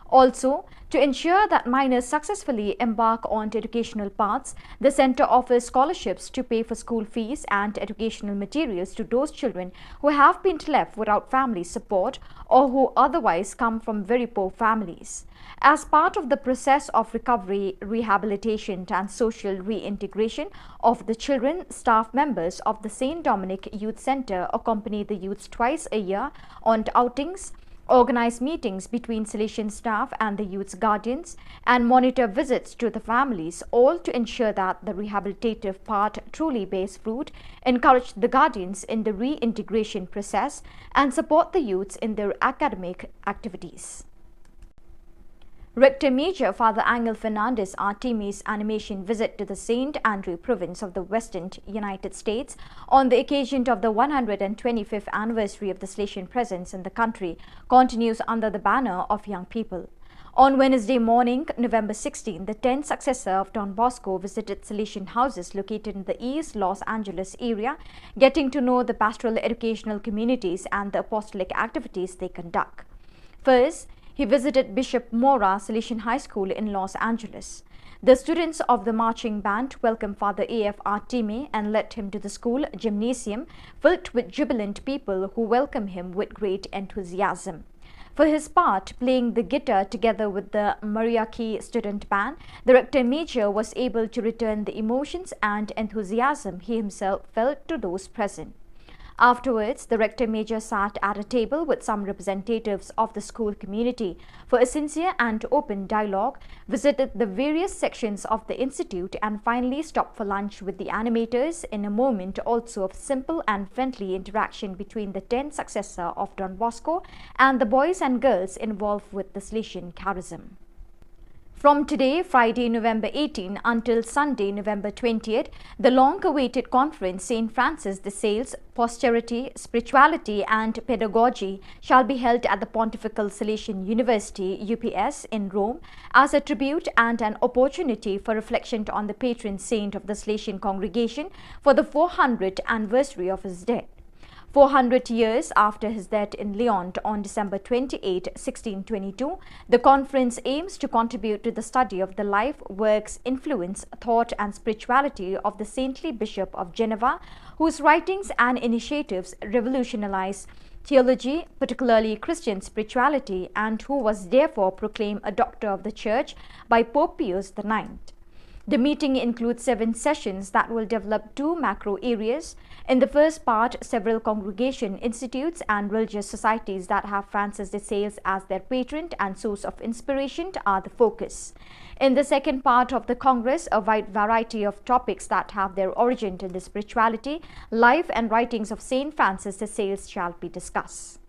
Also, to ensure that minors successfully embark on educational paths, the center offers scholarships to pay for school fees and educational materials to those children who have been left without family support or who otherwise come from very poor families. As part of the process of recovery, rehabilitation, and social reintegration of the children, staff members of the Saint Dominic Youth Center accompany the youths twice a year on outings, organize meetings between Salesian staff and the youth's guardians, and monitor visits to the families, all to ensure that the rehabilitative part truly bears fruit, encourage the guardians in the reintegration process, and support the youths in their academic activities. Rector Major Father Angel Fernandez Artimi's animation visit to the Saint Andrew province of the Western United States on the occasion of the one hundred twenty-fifth anniversary of the Salesian presence in the country continues under the banner of Young People. On Wednesday morning, November sixteen, the tenth successor of Don Bosco visited Salesian houses located in the East Los Angeles area, getting to know the pastoral educational communities and the apostolic activities they conduct. First, he visited Bishop Mora Salesian High School in Los Angeles. The students of the marching band welcomed Father A F Artime and led him to the school gymnasium, filled with jubilant people who welcomed him with great enthusiasm. For his part, playing the guitar together with the Mariachi student band, the rector major was able to return the emotions and enthusiasm he himself felt to those present. Afterwards, the Rector Major sat at a table with some representatives of the school community for a sincere and open dialogue, visited the various sections of the institute, and finally stopped for lunch with the animators, in a moment also of simple and friendly interaction between the tenth successor of Don Bosco and the boys and girls involved with the Salesian charism. From today, Friday, November eighteen, until Sunday, November twentieth, the long-awaited conference, Saint Francis de Sales, Posterity, Spirituality and Pedagogy, shall be held at the Pontifical Salesian University, U P S, in Rome, as a tribute and an opportunity for reflection on the patron saint of the Salesian congregation for the four hundredth anniversary of his death. Four hundred years after his death in Lyon on December twenty-eighth, sixteen twenty-two, the conference aims to contribute to the study of the life, works, influence, thought, and spirituality of the saintly Bishop of Geneva, whose writings and initiatives revolutionized theology, particularly Christian spirituality, and who was therefore proclaimed a Doctor of the Church by Pope Pius the ninth. The meeting includes seven sessions that will develop two macro areas. In the first part, several congregation, institutes, and religious societies that have Francis de Sales as their patron and source of inspiration are the focus. In the second part of the Congress, a wide variety of topics that have their origin in the spirituality, life, and writings of Saint Francis de Sales shall be discussed.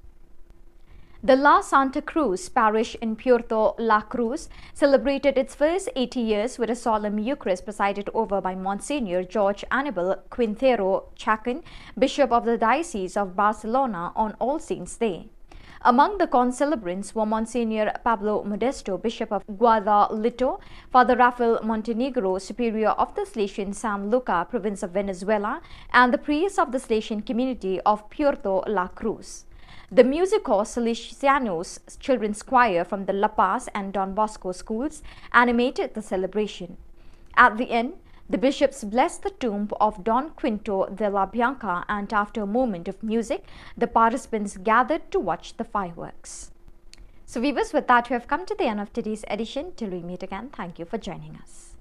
The La Santa Cruz parish in Puerto La Cruz celebrated its first eighty years with a solemn Eucharist presided over by Monsignor George Anibal Quintero Chacon, Bishop of the Diocese of Barcelona, on All Saints' Day. Among the concelebrants were Monsignor Pablo Modesto, Bishop of Guadalito, Father Rafael Montenegro, Superior of the Salesian San Luca, Province of Venezuela, and the priests of the Salesian community of Puerto La Cruz. The Music Corps Salesianos Children's Choir from the La Paz and Don Bosco schools animated the celebration. At the end, the bishops blessed the tomb of Don Quinto de la Bianca, and after a moment of music, the participants gathered to watch the fireworks. So, viewers, with that, we have come to the end of today's edition. Till we meet again, thank you for joining us.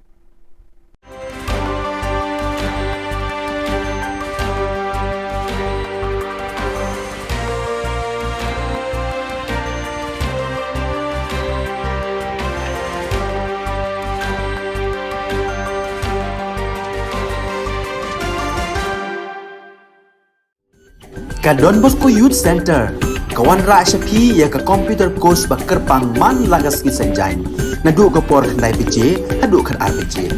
Ka Don Bosco Youth Centre ka wanrah sha phi ïa ka computer course ba kyrpang man la ka sngi Saitjaiñ, naduh ka por khyndai baje haduh khatar baje.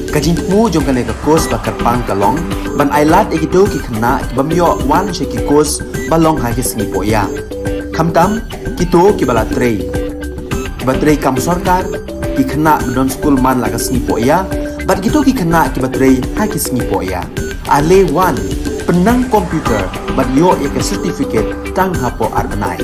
Ka jingthmu jong kane ka course ba kyrpang ka long ban ailad ïa kito ki khynnah ki bym ïoh wan sha ki course ba long ha ki sngi pohïa, khamtam kito kiba la trei, kiba trei kam sorkar, ki khynnah ba don skul man la ka sngi pohïa, bad kito ki khynnah kiba trei ha ki sngi pohïa. Ale wan, pynnang computer bad ïoh ïa ka certificate tang hapoh ar bnai.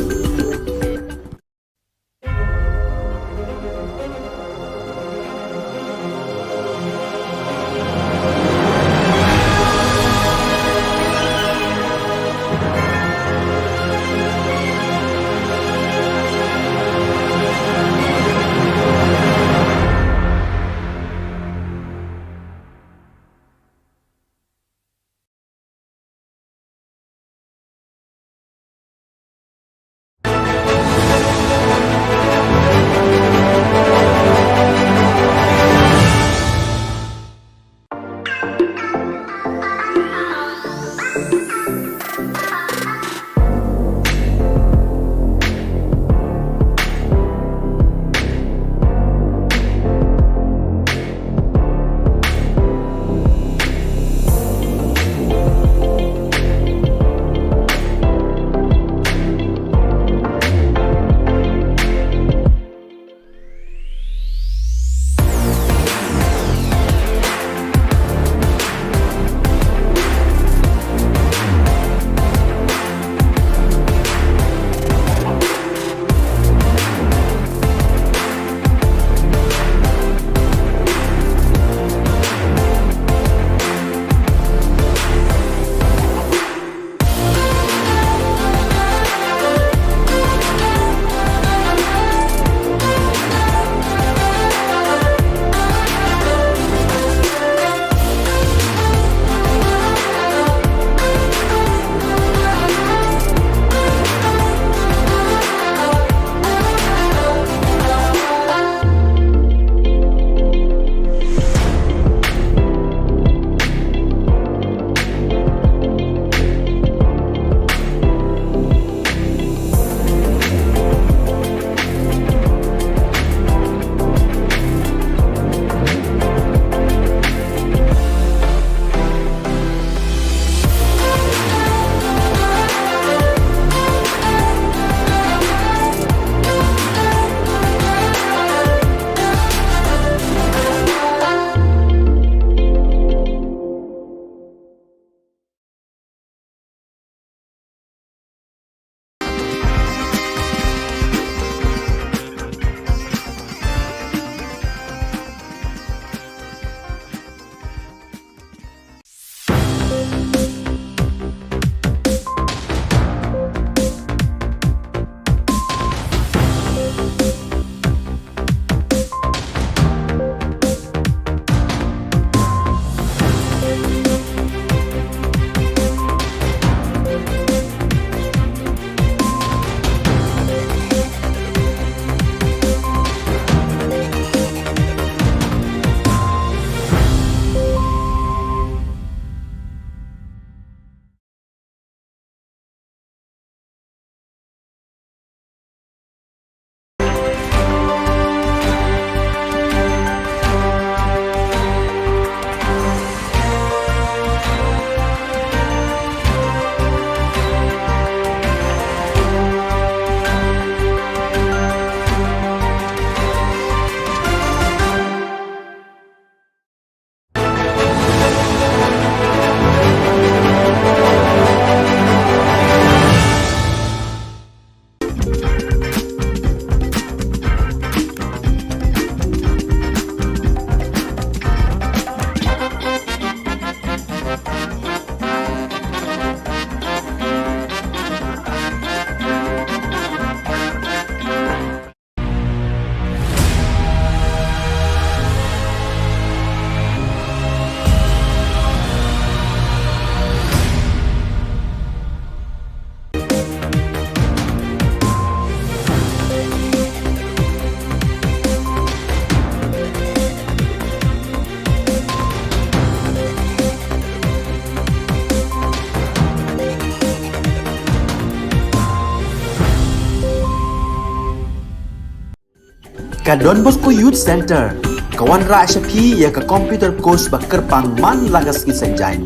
Ka Don Bosco Youth Centre ka wanrah sha phi ïa ka computer course ba kyrpang man la ka sngi Saitjaiñ,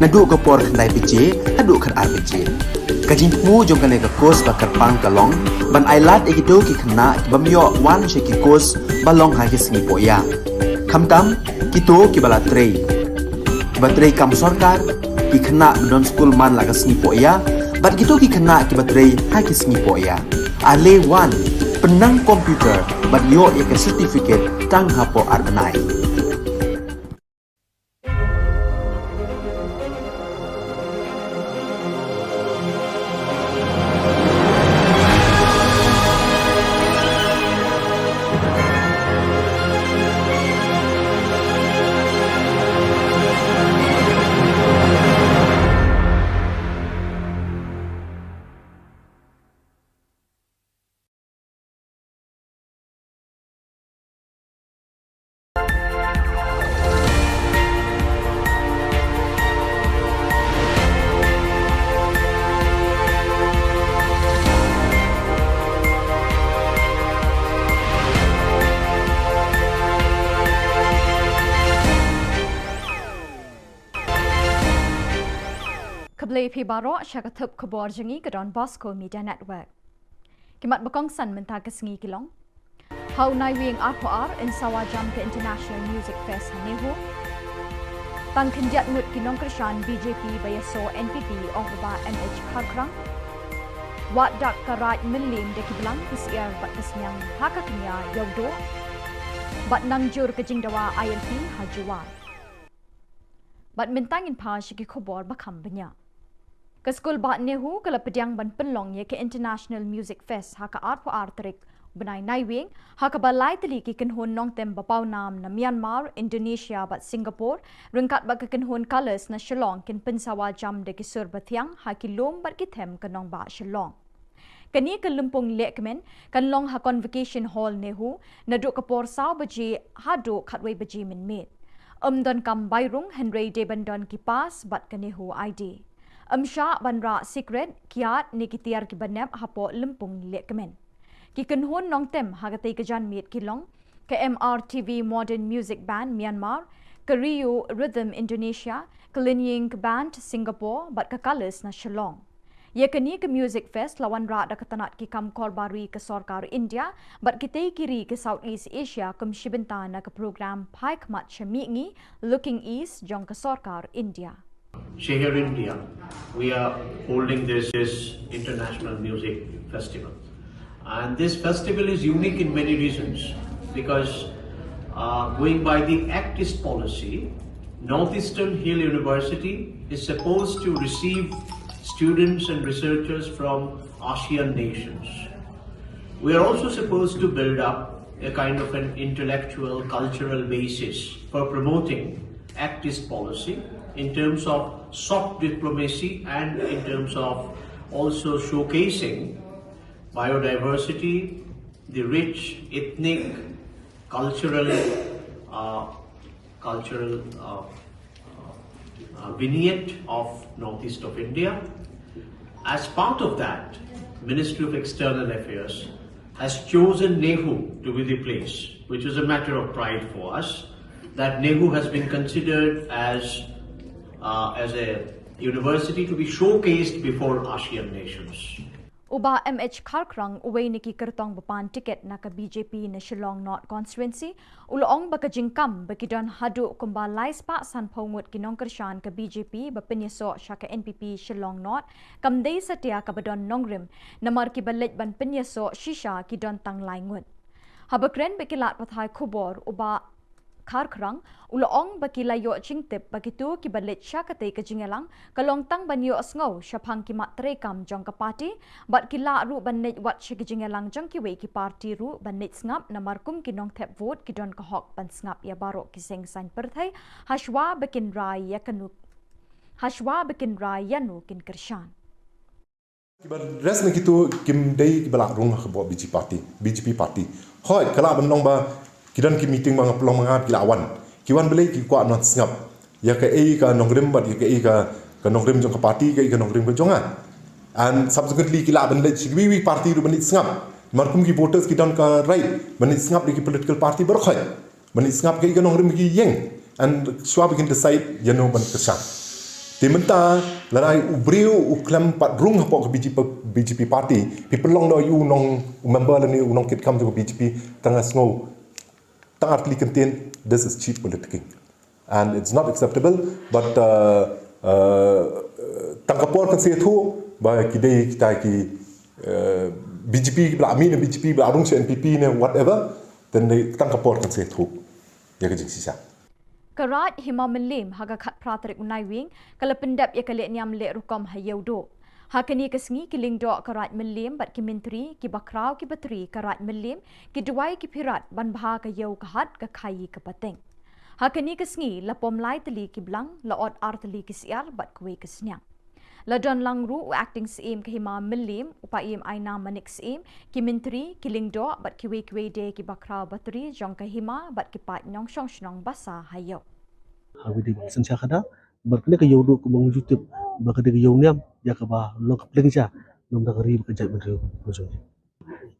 naduh ka por khyndai baje haduh khatar baje. Ka jingthmu jong kane ka course ba kyrpang ka long ban ailad ïa kito ki khynnah ki bym ïoh wan sha ki course ba long ha ki sngi pohïa, khamtam kito kiba la trei, kiba trei kam sorkar, ki khynnah ba don skul man la ka sngi pohïa bad kito ki khynnah kiba trei ha ki sngi pohïa. Ale wan, pynnang computer bad ïoh ïa ka certificate tang hapoh ar bnai. Khublei phi baroh sha ka thup khubor jong ngi ka Don Bosco Media Network. Ki mat ba kongsan mynta ka sngi ki long: Ha u Naiwieng arphew ar yn sawa jam ka International Music Fest ha NEHU. Tang khyndiat ngut ki nongkyrshan BJP ba ïasoh NPP, ong u Bah M H Kharkrang. Wad dak ka Raid Mylliem da ki blang, ki syiar bad ka sniang ha ka kñia Ïewduh. Bad nang jur ka jingdawa ILP ha Jowai. Bad mynta ngin phai sha ki khubor ba kham bniah. Ka skul bah NEHU ka la pdiang ban pynlong ïa ka International Music Fest ha ka arphew ar tarik bnai Naiwieng, ha kaba lai tylli ki kynhun nongtem ba pawnam na Myanmar, Indonesia bad Singapore, ryngkat bad ka kynhun Colors na Shillong kin pynsawa jam da ki sur ba thiang ha ki lum bad ki them ka nongbah Shillong. Kane ka lympung lehkmen kan long ha Convocation Hall NEHU naduh ka por saw baje haduh khatwei baje mynmiet. Ym donkam bai rung hynrei dei ban don ki pass bad ka NEHU ID. Ym shah ban rah sikret, kiad ne ki tiar kiba nep hapoh lympung lehkmen. Ki kynhun nongtem ha katei ka janmiet ki long ka MRTV Modern Music Band Myanmar, ka Rio Rhythm Indonesia, ka Linying Band Singapore bad ka Colors na Shillong. Ïa kane ka Music Fest la wanrah da ka tnat ki kam korbar ri ka sorkar India bad kitei ki ri ka South East Asia kum shi bynta na ka program Phai Khmat sha Mihngi, Looking East, jong ka sorkar India. Shehar India, we are holding this, this international music festival. And this festival is unique in many reasons because, uh, going by the Act East policy, Northeastern Hill University is supposed to receive students and researchers from ASEAN nations. We are also supposed to build up a kind of an intellectual, cultural basis for promoting Act East policy in terms of soft diplomacy and in terms of also showcasing biodiversity, the rich ethnic, cultural, uh, cultural, uh, uh, vignette of northeast of India. As part of that, Ministry of External Affairs has chosen NEHU to be the place, which is a matter of pride for us, that NEHU has been considered as, uh, as a university to be showcased before ASEAN nations. U Bah M H Kharkrang, uwei na ki kyrtong ba pan tiket na ka BJP na Shillong North Constituency, u la ong ba ka jingkam ba ki don haduh kumba lai spah sanphew ngut ki nongkyrshan ka BJP ba pynïasoh sha ka NPP Shillong North kam dei satia kaba don nongrim, namar kiba leit ban pynïasoh shisha ki don tang lai ngut. Haba kren bad ki lad pathai khubor, u Bah Kharkrang u la ong ba ki la ïoh jingtip ba kito kiba leit sha katei ka jingïalang ka long tang ban ïohsngew shaphang ki mat treikam jong ka party, bad ki lah ruh ban leit wad sha ki jingïalang jong kiwei ki party ruh ban leit sngap, namar kum ki nongthep vote ki don ka hok ban sngap ïa baroh ki seng saiñ pyrthei hashwa ba kin rai ïa kano, hashwa ba kin rai ïano kin kyrshan. Kiba rest na kito kim dei kiba lah rung ha ka BJP party, BJP party. Hooid, ka lah ban long ba ki don ki meeting ba nga pynlong ma nga, ki lah wan. Ki wan balei? Ki kwah ban sngap ïa kaei ka nongrim bad ïa kaei ka, ka nongrim jong ka party, kaei ka nongrim ka jong nga. And subsequently ki lah ban leit sha kiwei kiwei party ruh ban leit sngap. Namar kum ki voters ki don ka right ban ïa sngap ïa ki political party baroh khoit, ban ïa sngap ïa ki nongrim ki ïeng, and shuwa ba kin decide ïa no ban kyrshan. Te mynta lada u briew u khlem pat rung hapoh ka B J P, B J P party, phi pynlong noh ïa u nong, u member lane u nongkitkam jong ka B J P, tang ha sngew tang artylli kyntien, this is cheap politicking. And it's not acceptable, but, uh, uh, tang ka por kan sa ïathuh ba ki dei kita ki, uh, B J P ba la mih na B J P ba la rung sha N P P ne whatever, then dei tang ka por kan sa ïathuh ïa ka jingshisha. Ka Raid Hima Mylliem ha ka khatphra tarik u Naiwieng ka la pyndep ïa ka lehniam leh rukom ha Ïewduh. Ha kane ka sngi ki lyngdoh ka Raid Mylliem bad ki myntri, ki bakhraw, ki batri ka Raid Mylliem, ki duwai, ki phirat ban bha ka ïew ka hat, ka khaïi ka pateng. Ha kane ka sngi la pom lai tylli ki blang, la ot ar tylli ki syiar bad kawei ka sniang. La don lang ruh u Acting Syiem ka Hima Mylliem, u Paiem Ainam Manik Syiem, ki myntri, ki lyngdoh bad kiwei kiwei de ki bakhraw batri jong ka hima bad ki paid nongshong shnong basa ha ïew. Ha video ba synshar khadar bad kane ka Ïewduh kumba ngi ju tip ba ka dei ka ïew niam ïa kaba long ka pliang ja namar ka ri bad ka jaitbynriew ka jong ngi.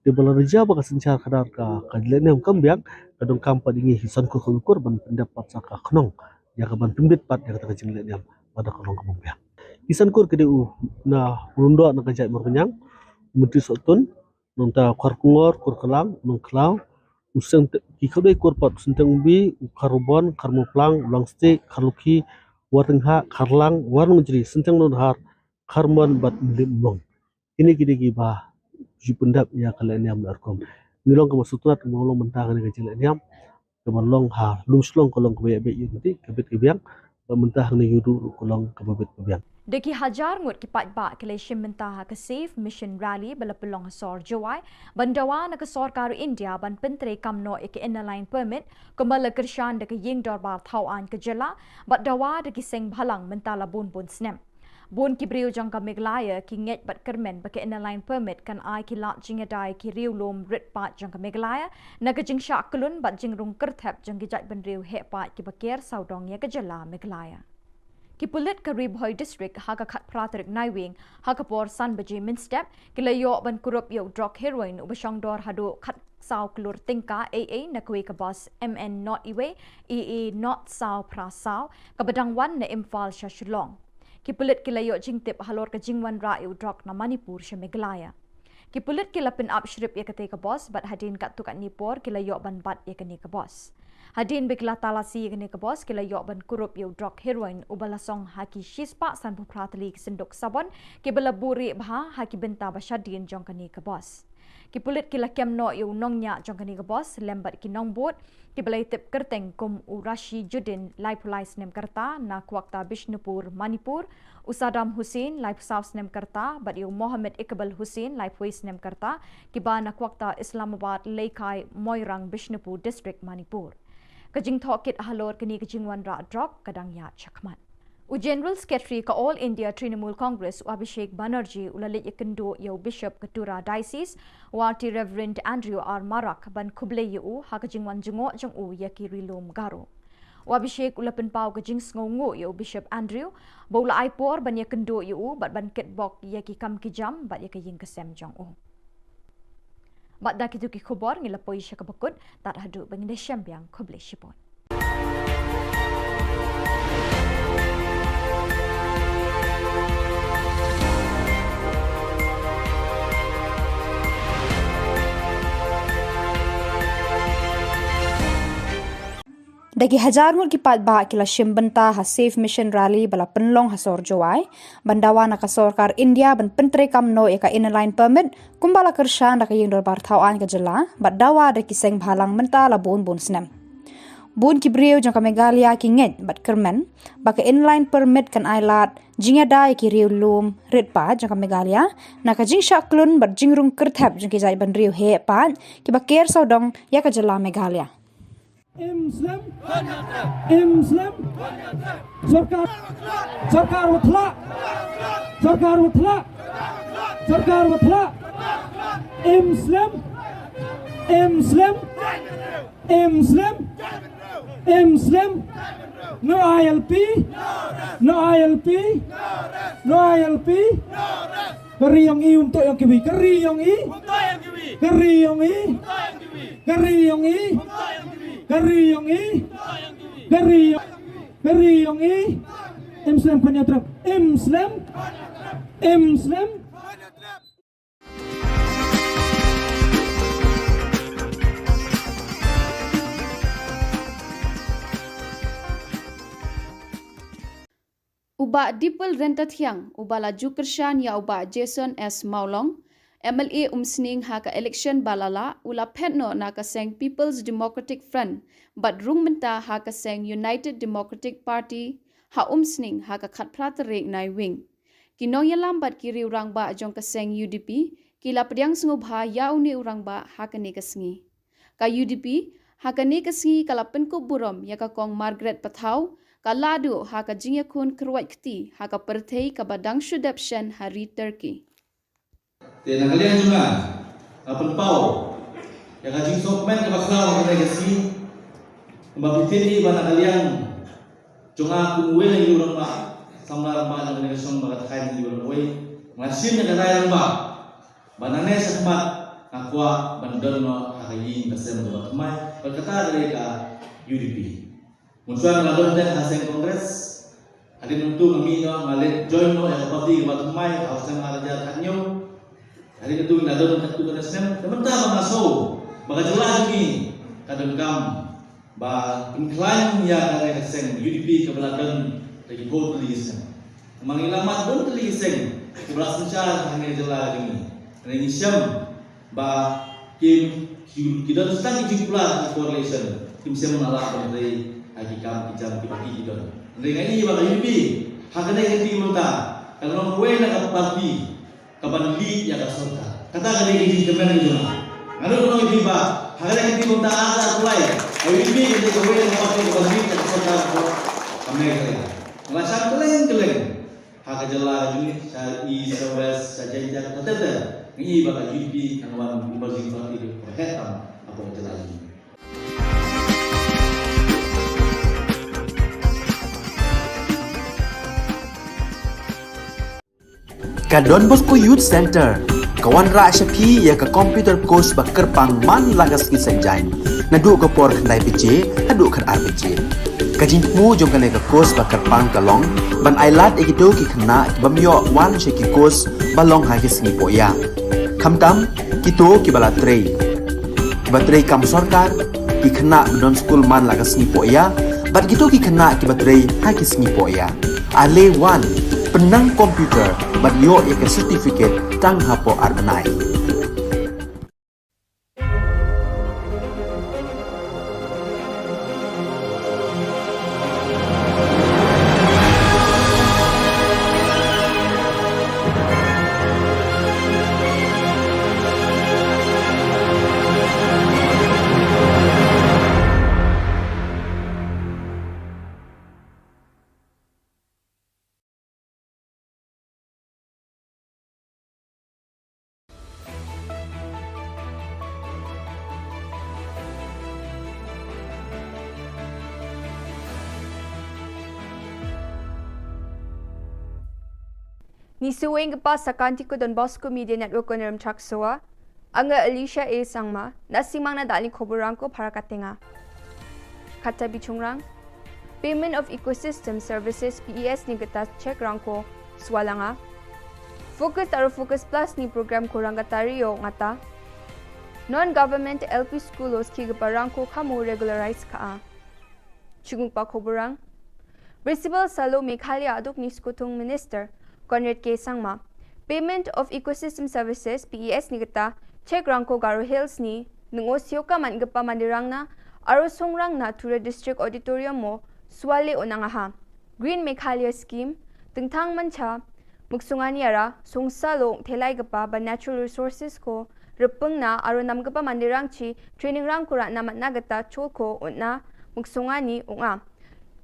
Te ba la rja ba ka synshar khadar ka, ka lehniam kam biang, ka donkam pat ïa ngi ki san kur khaw kur ban pyndep pat sa ka khnong ïa ka ban pynbit pat ïa kata ka jinglehniam ba da ka long kaba biang. Ki san kur ki dei u na u lyngdoh na ka jait Mawryngkneng, u Myntri Sohtun, nangta Kharkongor, Kurklang, Nongkhlaw, u Synteng, ki khatduh kur pat, u Synteng Umbi, u Kharbon, Kharmawphlang, u Langstieh, Kharlukhi, Warningha, Kharlang, Warnongjri, Synteng Nonhar, Kharmon bad Mylliem Umlong. Kine ki dei kiba ju pyndep ïa ka lehniam leh rukom. Ngi long kaba sngewtynnat kaba long mynta kane ka jinglehniam kaba long ha Lumshillong ka long kaba ïa beit ïa ka bit ka biang, bad mynta hangne Ïewduh ruh ka long kaba bit ka biang. Da ki hajar ngut ki paidbah ki la shim bynta ha ka Save Mission Rally ba la pynlong ha sor Jowai ban dawa na ka sorkar India ban pyntreikam noh ïa ka Inner Line Permit kumba la kyrshan da ka Ïing Dorbar Thaw Aiñ ka jylla bad dawa da ki seng bhalang mynta la bun bun snem. Bun ki briew jong ka Meghalaya ki ngeit bad kyrmen ba ka Inner Line Permit kan ai ki lad jingïada ïa ki riew lum rit paid jong ka Meghalaya na ka jingshah kyllun bad jingrung kyrthep jong ki jaitbynriew heh paid kiba ker sawdong ïa ka jylla Meghalaya. Ki pulit ka Ri Bhoi District ha ka khatphra tarik Naiwieng ha ka por san baje mynstep ki la ïoh ban kurup ïa u drok heroin uba shongdor haduh khatsaw klur tyngka ei ei na kawei ka bus M N not iwei E E not saw phra saw kaba dang wan na Imphal sha Shillong. Ki pulit ki la ïoh jingtip halor ka jingwanrah ïa u drok na Manipur sha Meghalaya. Ki pulit ki la pynap shrip ïa katei ka bus bad hadien katto katne por ki la ïoh ban bat ïa kane ka bus. Hadien ba ki la talasi ïa kane ka bus ki la ïoh ban kurup ïa u drok heroin uba la song ha ki shispah sanphew phra tylli ki synduk sabon kiba la buh rieh bha ha ki bynta ba shadien jong kane ka bus. Ki pulit ki la kem noh ïa u nongñiah jong kane ka bus lem bad ki nongbud kiba la ïatip kyrteng kum u Rashi Judin laiphew lai snem ka rta na Kwakta Bishnupur Manipur, u Saddam Hussain laiphew saw snem ka rta bad ïa u Mohammed Iqbal Hussain laiphew wei snem ka rta kiba na Kwakta Islamabad Leikai Moirang Bishnupur District Manipur. Ka jingthohkit halor kane ka jingwanrah drok ka dang ïaid shakhmat. U General Secretary ka All India Trinamool Congress u Abhishek Banerjee u la leit ïakynduh ïa u Bishop ka Tura Diocese, u Rt Reverend Andrew R Marak ban khublei ïa u ha ka jingwan jngoh jong u ïa ki ri lum Garo. U Abhishek u la pynpaw ka jingsngewnguh ïa u Bishop Andrew ba u la ai por ban ïakynduh ïa u bad ban kitbok ïa ki kam ki jam bad ïa ka ïing ka sem jong u. Bad da kito ki khubor ngi la poi sha kaba kut, tad haduh ba ngin da shem biang, khublei shibun. Da ki hajar ngut ki paidbah ki la shim bynta ha Save Mission Rally ba la pynlong ha sor Jowai ban dawa na ka sorkar India ban pyntreikam noh ïa ka Inner Line Permit kumba la kyrshan da ka Ïing Dorbar Thaw Aiñ ka jylla bad dawa da ki seng bhalang mynta la bun bun snem. Bun ki briew jong ka Meghalaya ki ngeit bad kyrmen ba ka Inner Line Permit kan ai lad jingïada ïa ki riew lum rit paid jong ka Meghalaya na ka jingshah kyllun bad jingrung kyrthep jong ki jaitbynriew heh paid kiba ker sawdong ïa ka jylla Meghalaya. Im slem. Im slem. Sorkar. Sorkar Watla. Sorkar Watla. Sorkar Watla. Im slem. Im slem. Im slem. Im slem. No I L P. No I L P. No I L P. Ka ri yong i um to yong kiwi. Ka ri yong i. Ka ri jong ngi. Ka ri jong ngi. Ka ri jong ngi. Ka ri jong, ka ri jong ngi. Im slem khun ïa u Trump. Im slem. Im slem. U Bah Dipal Ryntathiang, uba la ju kyrshan ïa u Bah Jason S Mawlong, M L A Umsning ha ka election ba la lah, u la phet noh na ka seng People's Democratic Front, bad rung mynta ha ka seng United Democratic Party, ha Umsning ha ka khatphra tarik Naiwieng. Ki nongïalam bad ki riew rangbah jong ka seng U D P, ki la pdiang sngewbha ïa une u rangbah ha kane ka sngi. Ka U D P, ha kane ka sngi ka la pynkup burom ïa ka Kong Margaret Pathaw, ka lahduh ha ka jingïakhun kyrwat kti ha ka pyrthei kaba dang shu dep shen ha ri Turkey. Te na ka liang jong nga, nga pynpaw ïa ka jingsngewkmen kaba khraw ha kane ka sngi. Kumba phi tip hi ba na ka liang jong nga kum uwei na u rangbah, samla rangbah jong kane ka shnong ba ka thaw na u rangbah uwei, nga shim ïa ka rai rangbah ba nangne shakhmat nga kwah ban don noh ha ka ïing ka sem kaba thymmai, bad kata ka dei ka U D P. Mynshuwa nga la don te ha seng Congress. Hadien nangtu nga mih noh, nga leit join noh ïa ka party kaba thymmai ha u snem ar hajar khathynñiew. Hadien nangtu nga la don katto katne snem. Te mynta ba nga sngew ba ka jylla jong ngi ka donkam ba pynkhlaiñ ïa kane ka seng U D P kaba la don da ki phew tylli ki snem. Namar ngi la mad bun tylli ki seng kiba la synshar ha kane ka jylla jong ngi. Hynrei ngi shem ba ki, ki, ki don tang ki jingkular ha coalition, kim shem ban lah ban trei ha ki kam ki jam kiba ki, ki don. Hynrei nga ïohi ba ka U D P ha kane ka kti mynta ka long kawei na ka party kaban lead ïa ka sorkar. Kata ka dei ka jingkmen ka jong nga. Nga ruh nga ïohi ba ha kane ka kti mynta ar hajar arphew lai, ka U D P ka dei kawei na ka party kaban lead ïa ka sorkar ka Meghalaya. Nga la shah kylleng kylleng ha ka jylla jong ngi, sha East, sha West, sha Jaintia, ka ter ter. Ngi i ba ka U D P kan wan emerging party ka heh tam hapoh ka jylla jong ngi. Ka Don Bosco Youth Center ka wanrah sha phi ïa ka computer course ba kyrpang man la ka sngi Saitjaiñ, naduh ka por khyndai baje haduh khatar baje. Ka jingthmu jong kane ka course ba kyrpang ka long ban ailad ïa kito ki khynnah ki bym ïoh wan sha ki course ba long ha ki sngi pohïa, khamtam kito kiba la trei, kiba trei kam sorkar, ki khynnah ba don skul man la ka sngi pohïa, bad kito ki khynnah kiba trei ha ki sngi pohïa. Ale wan, pynnang computer bad ïoh ïa ka certificate tang hapoh ar bnai. Ngi shu weng ka pas sa kan ti ko Don Bosco Media Network ko Nerim Chaksoa. Anga Alicia A Sangma, na singmang na dali khubor rang ko para katenga. Kata bichungrang. Payment of Ecosystem Services, P E S ni kata check rang ko swalanga. Focus aro Focus Plus ni program ko rang kata rio ngata. Non-government L P school os ki kapa rang ko kamo regularize ka a. Chungpa khubor rang. Principal Salo Meghalaya aduk ni Skutung Minister Conrad K Sangma. Payment of Ecosystem Services, P E S ni kata, check rang ko Garo Hills ni, nungo sioka man kapa mandirang na, aro songrang na Tura District Auditorium mo, swale onangaha. Green Meghalaya Scheme, tengthang mancha, muksungani ara, songsa lo thelai kapa ba natural resources ko, repeng na, aro nam kapa mandirang chi, training rang ko ra na matna kata chol ko, onna, muksungani, unga.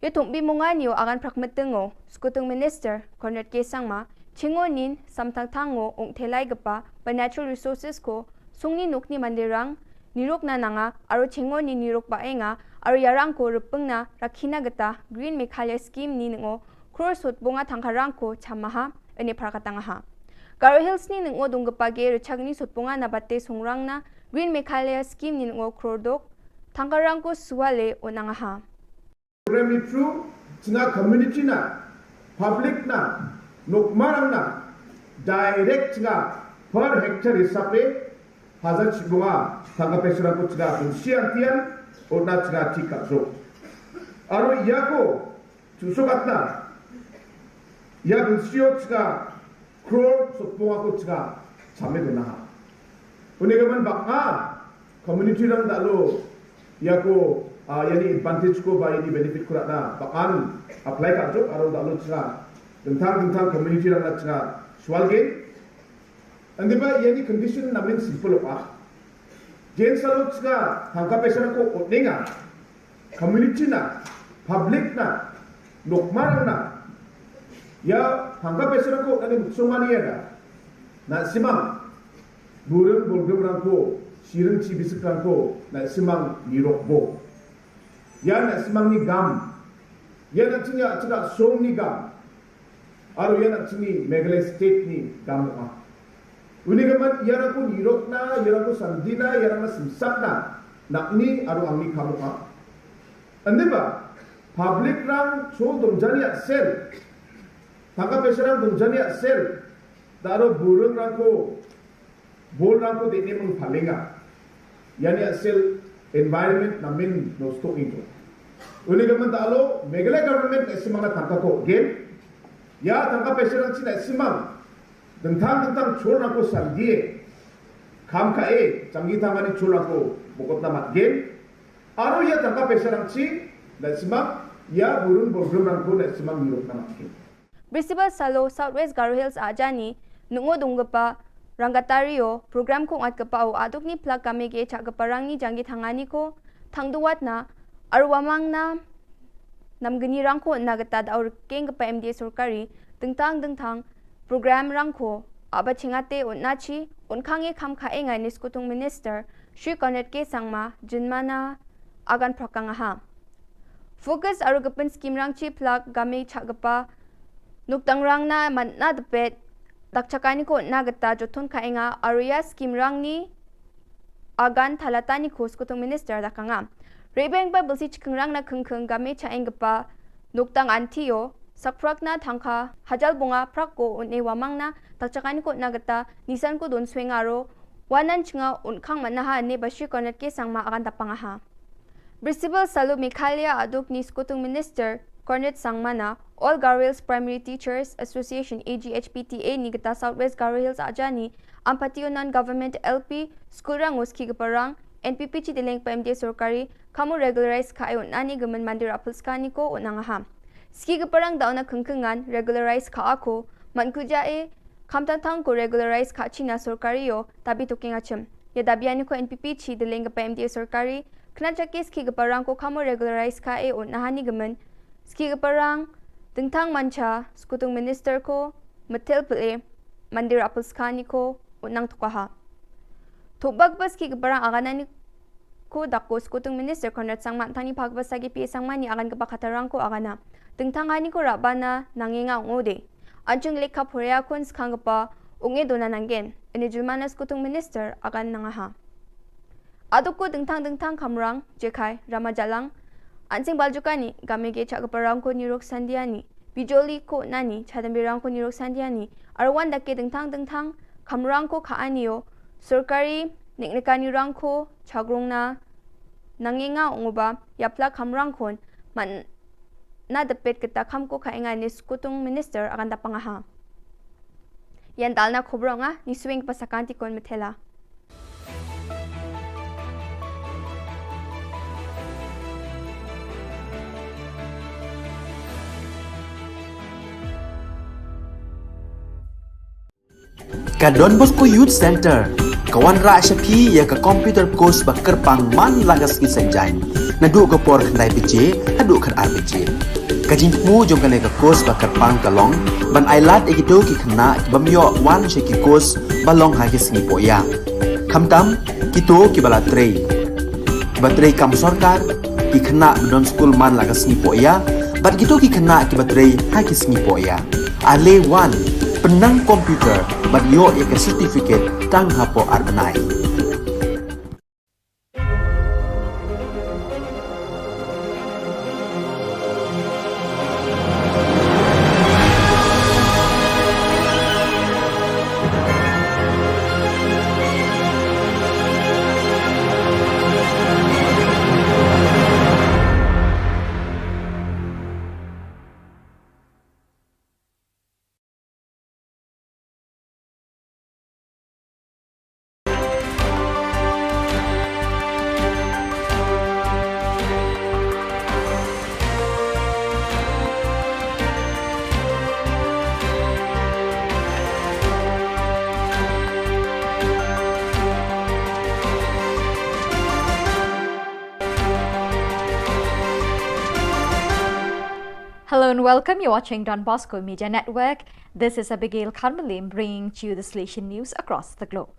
Yo thumbi mungani o agan prak meteng o, Skutung Minister, Conrad K Sangma, chingo nin, samthang thang o, ung thelai kapa, ba natural resources ko, sungni nukni mandirang, niruk na nanga, aro chingo nin niruk ba enga, aro yarang ko repeng na, rakhina kata, Green Meghalaya Scheme ni ngo, Crore sut bunga thangkharang ko chamaha, ene pharakatangaha. Garo Hills ni nungo dungkpa ge rchagni sutpunga na bate sungrang na Green Meghalaya Scheme ni nungo krodok thangkarang ko suale o nangaha. Program ni through chinga community na, public na, nokmarang na, direct chinga per hectare hisabe hajar chibunga thangka pesrang ko chinga bensiang tian, o na chinga tika jo. Aro yako Chuso katna, ya bensio chka crore sotpong ako chka chame dona ha. Une gaman baka community rang dalo ya ko, ah, yani advantage ko ba yani benefit ko rana bakan apply ka jok aro dalo chka dengtang dengtang community rang na chka swal ge. Andi ba yani condition namin simple pa. Jen salo chka thangka pesrang ko otninga. Community na, public na, nokmar na, ya thangka pesrang ko nani muksong ani ya da, na simang, burung bulgum rangko, sirung ci bisik rangko, na simang nirok bo. Ya na simang ni gam, ya na chinga chinga song ni gam, aro ya na chini Meghalaya state ni gam ma. Uni gaman yarang ko nirok na, yarang ko sandi na, yarang na simsak na, nak ni aro angni kamu ka. Ande ba, public rang chol dong jani aksel. Thangka pesrang dong jani aksel. Da aro burung rang ko, bol rang ko dekne mung palinga. Yani aksel environment namin no stok itu. Uni gaman da alo, Meghalaya government na simang na thangka ko, gen. Ya thangka pesrang china simang. Dengtang dengtang chul rang ko sandie. Kam ka e, changi tangani chul rang ko bokot na mat gen. Aro ya thangka pesrang chi, na simang, ya burung burung rang ko na simang nirok na mat gen. Bristol Salo South West Garo Hills ajani, nungo dunggepa, rangkatario, program ko ngat kepa o aduk ni plak kame ge chak kepa rang ni janggi tangani ko, tangduwat na, arwamang na, namgni rangko na geta da ur keng kepa M D A sorkari, dengtang dengtang, program rangko, aba chingate un nachi, un kange kam kae ngai ni skutung minister, Shri Conrad K Sangma, jinmana, agan prakang aha. Focus aru gepin skim rang chi plak game chak gepa, nuktang rang na man na depet, dak chakani ko na geta jotun kae nga aru ya skim rang ni, agan thalatani ko skutung minister da kanga. Rebeng ba belsi chikeng rang na kengkeng game cha eng gepa nuktang antio, sakprak na thangka, hajal bunga prak ko un e wamang na, tak chakani ko na geta, nisan ko don sweng aro, wanan chinga un kang manaha ne ba Shri Conrad K Sangma agan tapang aha. Bristol Salu Meghalaya aduk ni skutung minister, Conrad Sangma na, All Garo Hills Primary Teachers Association A G H P T A ni geta South West Garo Hills ajani, Ampati Unan Government L P, School rang uski gepa rang, N P P chi dileng pa M D A sorkari, kamu regularize ka ayo nani gemen mandir apel skani ko unang aha. Ski gepa rang dauna kengkengan, regularize ka ako, man kuja e, kamtang tang ko regularize ka china sorkari yo, tabi tuking achim. Ya dabi ani ko N P P chi dileng gepa M D A sorkari, kena chaki ski gepa rang ko kamu regularize ka e un nahani gemen, ski gepa rang, dengtang mancha, skutung minister ko, metel pele, mandir apel skani ko, unang tukaha. Thubak bas ki gepa rang aganani ko dak ko skutung minister Conrad Sangma tani phak bas sagi P A Sangma ni agan gepa khatarang ko agana. Dengtang hani ko rabana nangenga ungode. Anchung lekha phoria kun skang gepa unge dona nanggen. Ini julmana skutung minister agan nangaha. Aduk ko dengtang dengtang kamrang, jekai, rama jalang. Ansing baljukani, game ge chak gepa rang ko nirok sandiani. Bijoli ko nani, chadambi rang ko nirok sandiani. Arwan dake dengtang dengtang, kamrang ko ka anio. Sorkari, neknekani rang ko, chagrung na. Nangenga unguba, yapla kamrang kon. Man na depet kita kam ko ka enga ni skutung minister agan tapang aha. Yan dalna khobronga, ni swing pasakanti kon metela. Ka Don Bosco Youth Center ka wanrah sha phi ïa ka computer course ba kyrpang man la ka sngi Saitjaiñ, naduh ka por khyndai baje haduh khatar baje. Ka jingthmu jong kane ka course ba kyrpang ka long ban ailad ïa kito ki khynnah ki bym ïoh wan sha ki course ba long ha ki sngi pohïa. Khamtam kito kiba la trei, kiba trei kam sorkar, ki khynnah ba don skul man la ka sngi pohïa, bad kito ki khynnah kiba trei ha ki sngi pohïa. Ale wan, Pynang computer bad ïoh ïa ka certificate tang hapoh ar bnai. Hello and welcome. You're watching Don Bosco Media Network. This is Abigail Kharmalim bringing to you the Salesian news across the globe.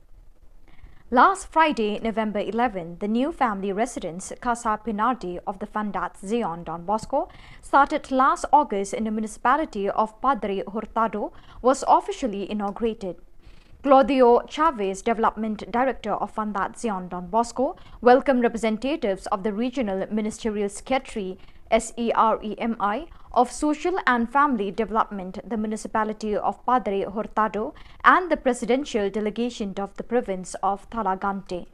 Last Friday, November eleven, the new family residence Casa Pinardi of the Fundat Zion Don Bosco, started last August in the municipality of Padre Hurtado, was officially inaugurated. Claudio Chavez, Development Director of Fundat Zion Don Bosco, welcomed representatives of the Regional Ministerial Secretary, S E R E M I, of Social and Family Development, the Municipality of Padre Hurtado, and the Presidential Delegation of the Province of Thalagante.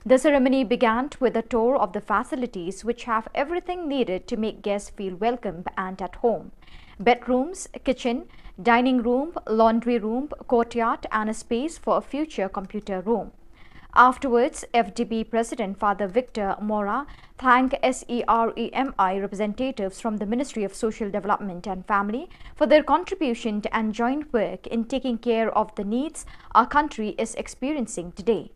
The ceremony began with a tour of the facilities, which have everything needed to make guests feel welcome and at home: bedrooms, kitchen, dining room, laundry room, courtyard, and a space for a future computer room. Afterwards, F D B President Father Victor Mora thanked S E R E M I representatives from the Ministry of Social Development and Family for their contribution and joint work in taking care of the needs our country is experiencing today.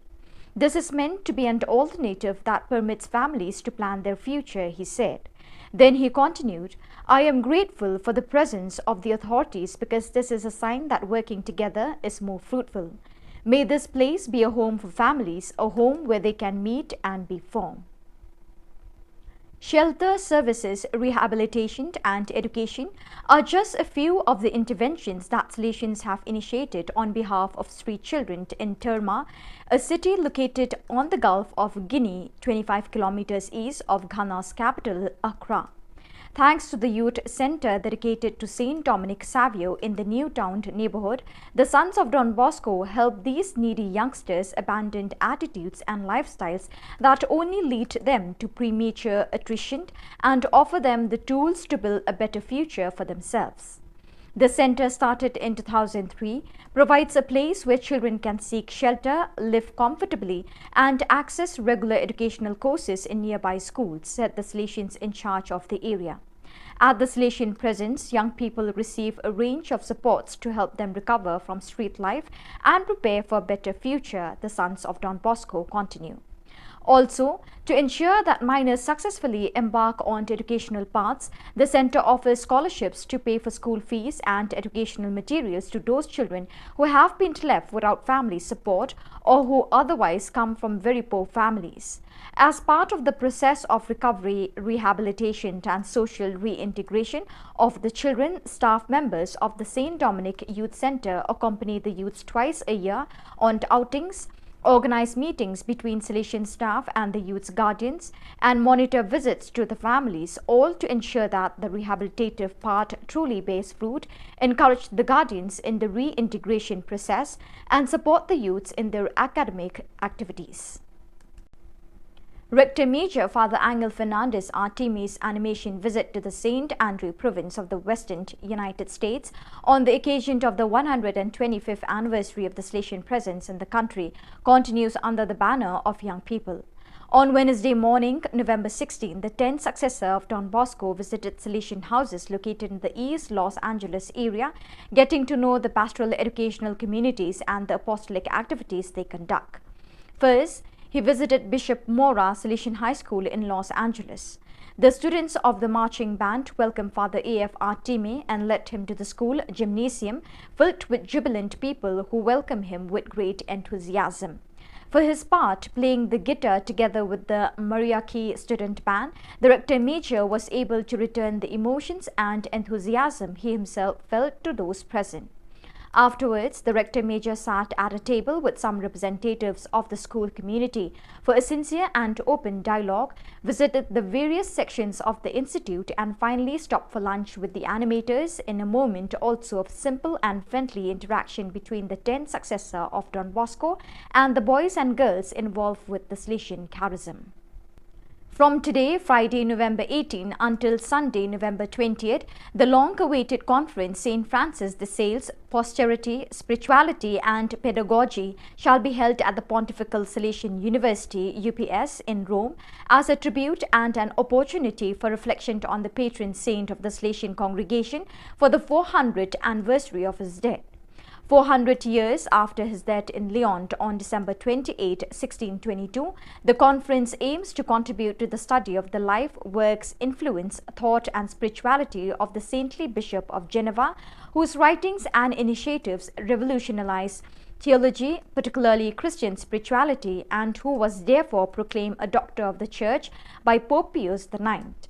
"This is meant to be an alternative that permits families to plan their future," he said. Then he continued, "I am grateful for the presence of the authorities because this is a sign that working together is more fruitful. May this place be a home for families, a home where they can meet and be formed." Shelter services, rehabilitation, and education are just a few of the interventions that Salesians have initiated on behalf of street children in Terma, a city located on the Gulf of Guinea, twenty-five kilometers east of Ghana's capital, Accra. Thanks to the youth center dedicated to Saint Dominic Savio in the New Town neighborhood, the Sons of Don Bosco help these needy youngsters abandon attitudes and lifestyles that only lead them to premature attrition and offer them the tools to build a better future for themselves. The center, started in two thousand three, provides a place where children can seek shelter, live comfortably, and access regular educational courses in nearby schools, said the Salesians in charge of the area. At the Salesian Presence, young people receive a range of supports to help them recover from street life and prepare for a better future, the Sons of Don Bosco continue. Also, to ensure that minors successfully embark on educational paths, the center offers scholarships to pay for school fees and educational materials to those children who have been left without family support or who otherwise come from very poor families. As part of the process of recovery, rehabilitation, and social reintegration of the children, staff members of the Saint Dominic Youth Center accompany the youths twice a year on outings, organize meetings between Salesian staff and the youth's guardians, and monitor visits to the families, all to ensure that the rehabilitative part truly bears fruit, encourage the guardians in the reintegration process, and support the youths in their academic activities. Rector Major Father Angel Fernandez Artimi's animation visit to the Saint Andrew province of the Western United States on the occasion of the one hundred twenty-fifth anniversary of the Salesian presence in the country continues under the banner of young people. On Wednesday morning, November sixteen, the tenth successor of Don Bosco visited Salesian houses located in the East Los Angeles area, getting to know the pastoral educational communities and the apostolic activities they conduct. First, he visited Bishop Mora Salesian High School in Los Angeles. The students of the marching band welcomed Father A F Artime and led him to the school gymnasium, filled with jubilant people who welcomed him with great enthusiasm. For his part, playing the guitar together with the Mariachi student band, the rector major was able to return the emotions and enthusiasm he himself felt to those present. Afterwards, the Rector Major sat at a table with some representatives of the school community for a sincere and open dialogue, visited the various sections of the institute, and finally stopped for lunch with the animators, in a moment also of simple and friendly interaction between the tenth successor of Don Bosco and the boys and girls involved with the Salesian charism. From today, Friday, November eighteen, until Sunday, November twentieth, the long-awaited conference, Saint Francis de Sales, Posterity, Spirituality and Pedagogy, shall be held at the Pontifical Salesian University, U P S, in Rome, as a tribute and an opportunity for reflection on the patron saint of the Salesian congregation for the four hundredth anniversary of his death. Four hundred years after his death in Lyon on December twenty-eighth, sixteen twenty-two, the conference aims to contribute to the study of the life, works, influence, thought, and spirituality of the saintly Bishop of Geneva, whose writings and initiatives revolutionized theology, particularly Christian spirituality, and who was therefore proclaimed a Doctor of the Church by Pope Pius the ninth.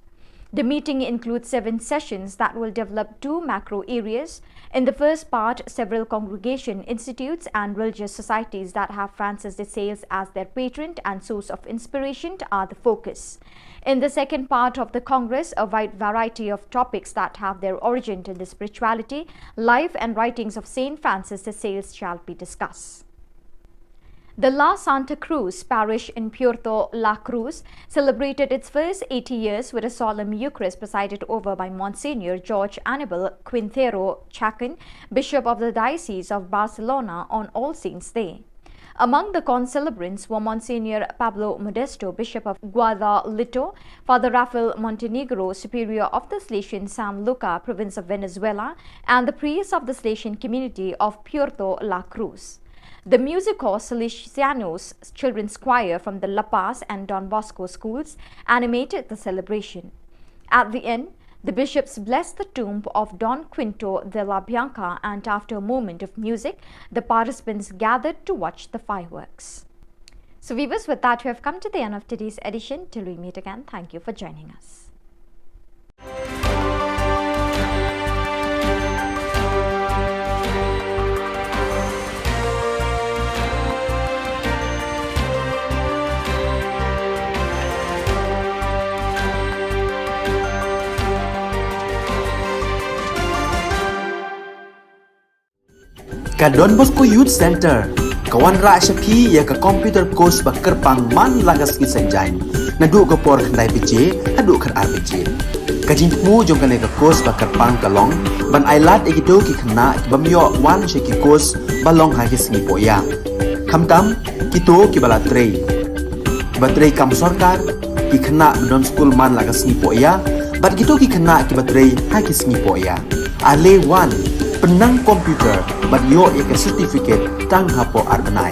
The meeting includes seven sessions that will develop two macro areas. In the first part, several congregation, institutes, and religious societies that have Francis de Sales as their patron and source of inspiration are the focus. In the second part of the Congress, a wide variety of topics that have their origin in the spirituality, life, and writings of Saint Francis de Sales shall be discussed. The La Santa Cruz parish in Puerto La Cruz celebrated its first eighty years with a solemn Eucharist presided over by Monsignor George Anibal Quintero Chacon, Bishop of the Diocese of Barcelona, on All Saints' Day. Among the concelebrants were Monsignor Pablo Modesto, Bishop of Guadalito, Father Rafael Montenegro, Superior of the Salesian San Luca, Province of Venezuela, and the priests of the Salesian community of Puerto La Cruz. The Music Corps Salesianos Children's Choir from the La Paz and Don Bosco schools animated the celebration. At the end, the bishops blessed the tomb of Don Quinto de la Bianca, and after a moment of music, the participants gathered to watch the fireworks. So, viewers, with that, we have come to the end of today's edition. Till we meet again, thank you for joining us. Ka Don Bosco Youth Center ka wanrah sha phi ïa ka computer course ba kyrpang man la ka sngi Saitjaiñ, naduh ka por khyndai baje haduh khatar baje. Ka jingthmu jong kane ka course ba kyrpang ka long ban ailad ïa kito ki khynnah ki bym ïoh wan sha ki course ba long ha ki sngi pohïap. Khamtam kito kiba la trei, kiba trei kam sorkar, ki khynnah ba don skul man la ka sngi pohïap, bad kito ki khynnah kiba trei ha ki sngi pohïap. Ale wan, pynnang computer bad ïoh ïa ka certificate tang hapoh ar bnai.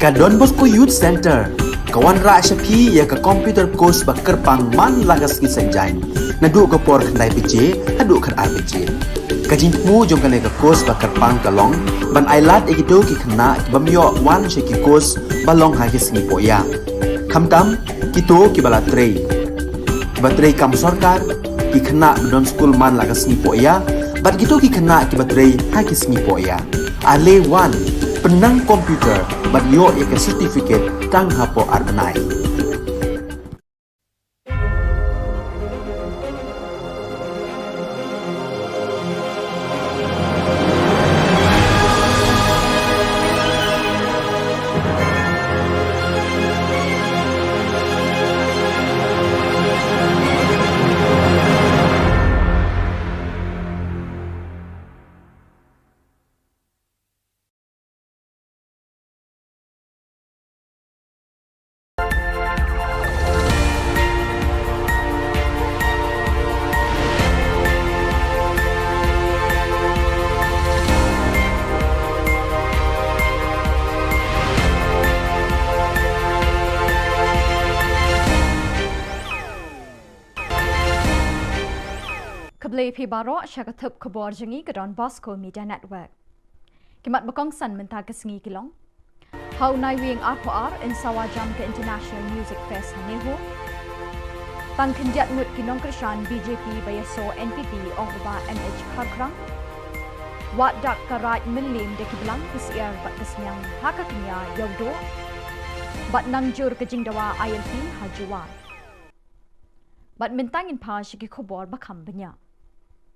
Ka Don Bosco Youth Centre ka wanrah sha phi ïa ka computer course ba kyrpang man la ka sngi Saitjaiñ, naduh ka por khyndai baje haduh khatar baje. Ka jingthmu jong kane ka course ba kyrpang ka long ban ailad ïa kito ki khynnah ki bym ïoh wan sha ki course ba long ha ki sngi pohïa, khamtam kito kiba la trei, kiba trei kam sorkar, ki khynnah ba don skul man la ka sngi pohïa bad kito ki khynnah kiba trei ha ki sngi pohïa. Ale wan, pynnang computer bad ïoh ïa ka certificate tang hapoh ar bnai. Khublei phi baroh sha ka thup khubor jong ngi ka Don Bosco Media Network. Ki mat ba kongsan mynta ka sngi ki long: Ha u Naiwieng arphew ar yn sawa jam ka International Music Fest ha NEHU. Tang khyndiat ngut ki nongkyrshan BJP ba ïasoh NPP, ong u Bah M H Kharkrang. Wad dak ka Raid Mylliem da ki blang, ki syiar bad ka sniang ha ka kñia Ïewduh. Bad nang jur ka jingdawa ILP ha Jowai. Bad mynta ngin phai sha ki khubor ba kham bniah.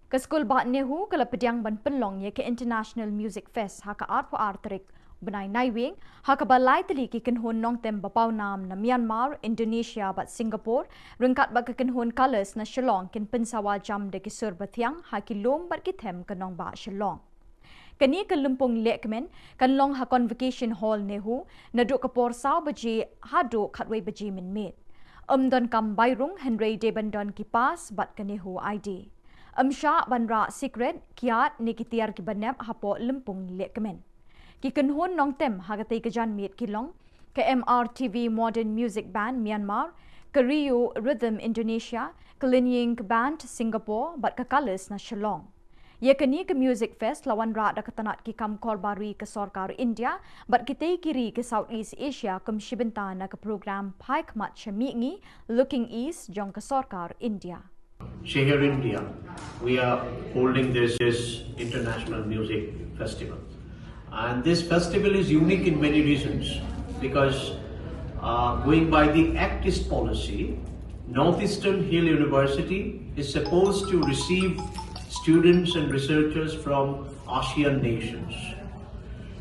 Ka skul bah NEHU ka la pdiang ban pynlong ïa ka International Music Fest ha ka arphew ar tarik bnai Naiwieng, ha kaba lai tylli ki kynhun nongtem ba pawnam na Myanmar, Indonesia bad Singapore, ryngkat bad ka kynhun Colours na Shillong kin pynsawa jam da ki sur bathiang ha ki lum bad ki them ka nongbah Shillong. Kane ka lympung lehkmen kan long ha Convocation Hall NEHU naduh ka por saw baje haduh khatwei baje mynmiet. Ym donkam bai rung hynrei dei ban don ki pass bad ka NEHU ID. Ym shah ban rah sikret, kiad ne ki tiar kiba nep hapoh lympung lehkmen. Ki kynhun nongtem ha katei ka janmiet ki long ka MRTV Modern Music Band Myanmar, ka Rio Rhythm Indonesia, ka Linying Band Singapore bad ka Colours na Shillong. Ïa kane ka Music Fest la wanrah da ka tnat ki kam korbar ri ka sorkar India bad kitei ki ri ka South East Asia kum shibynta na ka program Phai Khmat sha Mihngi, Looking East, jong ka sorkar India. Shehar India, we are holding this, this international music festival. And this festival is unique in many reasons because, uh, going by the Act East policy, Northeastern Hill University is supposed to receive students and researchers from ASEAN nations.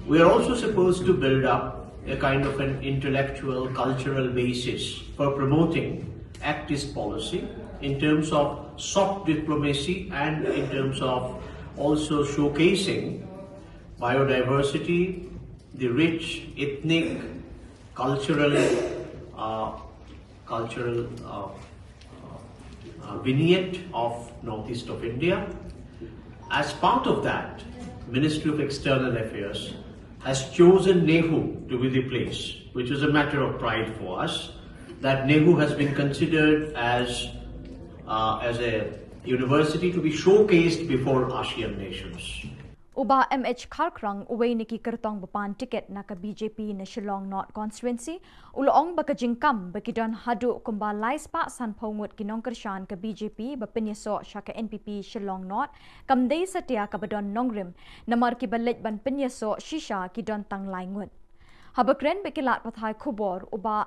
We are also supposed to build up a kind of an intellectual, cultural basis for promoting Act East policy in terms of soft diplomacy and in terms of also showcasing biodiversity, the rich ethnic, cultural, uh, cultural, uh, uh, uh, vignette of northeast of India. As part of that, Ministry of External Affairs has chosen NEHU to be the place, which is a matter of pride for us, that NEHU has been considered as, uh, as a university to be showcased before ASEAN nations. U Bah M H Kharkrang, uwei na ki kyrtong ba pan tiket na ka BJP na Shillong North Constituency, u la ong ba ka jingkam ba ki don haduh kumba lai spah sanphew ngut ki nongkyrshan ka BJP ba pynïasoh sha ka NPP Shillong North kam dei satia kaba don nongrim, namar kiba leit ban pynïasoh shisha ki don tang lai ngut. Haba kren bad ki lad pathai khubor, u Bah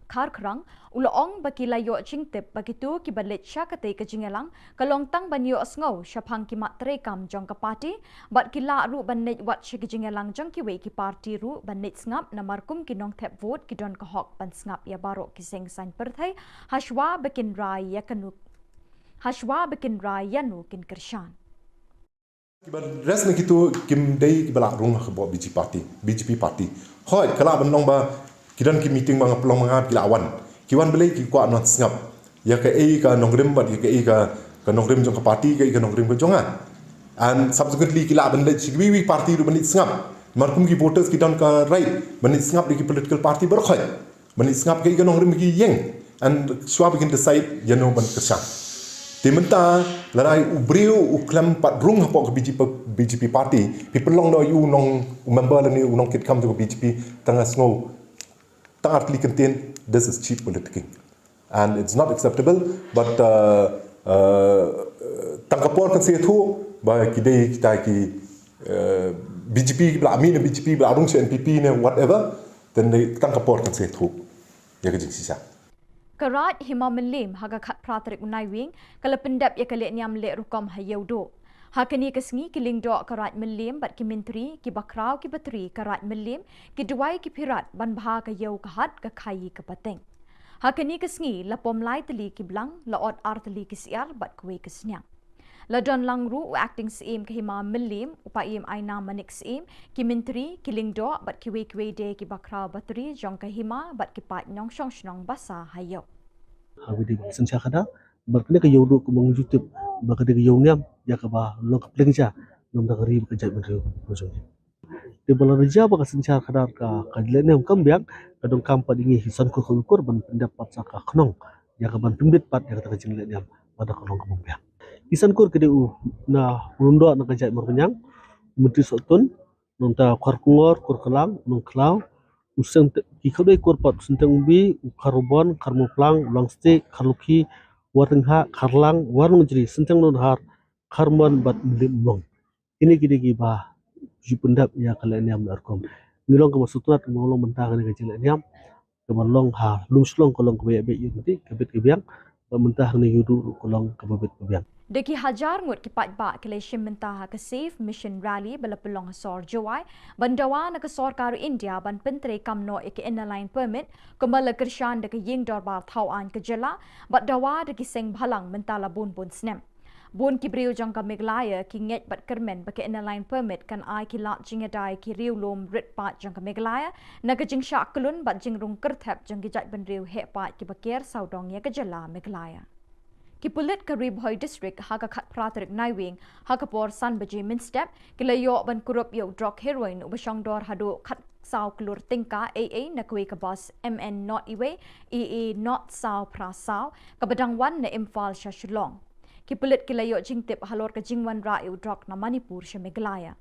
Kharkrang u la ong ba ki la ïoh jingtip ba kito kiba leit sha katei ka jingïalang ka long tang ban ïohsngew shaphang ki mat treikam jong ka party, bad ki lah ruh ban leit wad sha ki jingïalang jong kiwei ki party ruh ban leit sngap, namar kum ki nongthep vote ki don ka hok ban sngap ïa baroh ki seng saiñ pyrthei hashwa ba kin rai ïa kano, hashwa ba kin rai ïano kin kyrshan. Kiba rest na kito kim dei kiba lah rung ha ka BJP party, BJP party. Hooid, ka lah ban long ba ki don ki meeting ba nga pynlong ma nga ki lah wan. Ki wan balei? Ki kwah noh sngap ïa kaei ka nongrim bad ïa kaei ka, ka nongrim jong ka party, kaei ka nongrim ka jong nga. And subsequently ki lah ban leit sha kiwei kiwei party ruh ban leit sngap. Namar kum ki voters ki don ka right ban ïa sngap ïa ki political party baroh khoit, ban ïa sngap ïa ki nongrim ki ïeng, and shuwa ba kin decide ïa no ban kyrshan. Te mynta lada u briew u khlem pat rung hapoh ka B J P, B J P party, phi pynlong noh ïa u nong, u member lane u nongkitkam jong ka B J P tang ha sngew tang artylli kyntien, this is cheap politicking. And it's not acceptable, but uh, uh, tang ka por kan sa ïathuh ba ki dei kita ki, uh, B J P ba la mih na B J P, ba la rung sha N P P ne whatever, then dei tang ka por kan sa ïathuh ïa ka jingshisha. Ka Raid Hima Mylliem ha ka khatphra tarik u Naiwieng ka la pyndep ïa ka lehniam leh rukom ha Ïewduh. Ha kane ka sngi ki lyngdoh ka Raid Mylliem bad ki myntri, ki bakhraw, ki batri ka Raid Mylliem, ki duwai, ki phirat ban bha ka ïew ka hat, ka khaïi ka pateng. Ha kane ka sngi la pom lai tylli ki blang, la ot ar tylli ki syiar bad kawei ka sniang. La don lang ruh u Acting Syiem ka Hima Mylliem, u Paiem Ainam Manik Syiem, ki myntri, ki lyngdoh bad kiwei kiwei de ki bakhraw batri jong ka hima bad ki paid nongshong shnong ba sah ha ïew. Ha kane ka synshar khadar, bad kane ka Ïewduh kumba ngi ju tip ba ka dei ka ïew niam ïa kaba long ka pliang ja namar ka ri bad ka jaitbynriew ka jong ngi. Te ba la rja ba ka synshar khadar ka, ka lehniam kam biang, ka donkam pat ïa ngi ki san kur khawi kur ban pyndep pat sa ka khnong ïa ka ban pynbit pat ïa kata ka jinglehniam ba da ka long ka bym biang. Ki san kur ki dei u na u lyngdoh na ka jaid Mawryngkneng, u Myntri Sohtun, nangta Kharkongor, Kurklang, Nongkhlaw, u Synteng, ki khatduh kur pat, u Synteng Umbi, u Kharbon, Kharmawphlang, u Langstieh, Kharlukhi, Warnonghah, Kharlang, Warnongjri, Synteng Nonghar, Kharmon bad Mylliem Umlong. Kine ki dei kiba ju pyndep ïa ka lehniam leh rukom. Ngi long kaba sngewtynnat kaba long mynta kane ka jinglehniam kaba long ha Lumshlong ka long kaba ïa beit ïa ryntih, ka bit ka biang, bad mynta hangne Ïewduh ruh ka long kaba bit ka biang. Da ki hajar ngut ki paidbah ki la shim bynta ha ka Save Mission Rally ba la pynlong ha sor Jowai ban dawa na ka sorkar India ban pyntreikam noh ïa ka Inner Line Permit kumba la kyrshan da ka Ïing Dorbar Thaw Aiñ ka jylla bad dawa da ki seng bhalang mynta la bun bun snem. Bun ki briew jong ka Meghalaya ki ngeit bad kyrmen ba ka Inner Line Permit kan ai ki lad jingïada ïa ki riew lum rit paid jong ka Meghalaya na ka jingshah kyllun bad jingrung kyrthep jong ki jaitbynriew heh paid kiba ker sawdong ïa ka jylla Meghalaya. Ki pulit ka Ri Bhoi District ha ka khatphra tarik Naiwieng ha ka por san baje mynstep ki la ïoh ban kurup ïa u drok heroin uba shongdor haduh khatsaw klur tyngka A A na kawei ka bus M N nought wei A A nought saw phra saw kaba dang wan na Imphal sha Shillong. Ki pulit ki la ïoh jingtip halor ka jingwanrah ïa u drok na Manipur sha Meghalaya.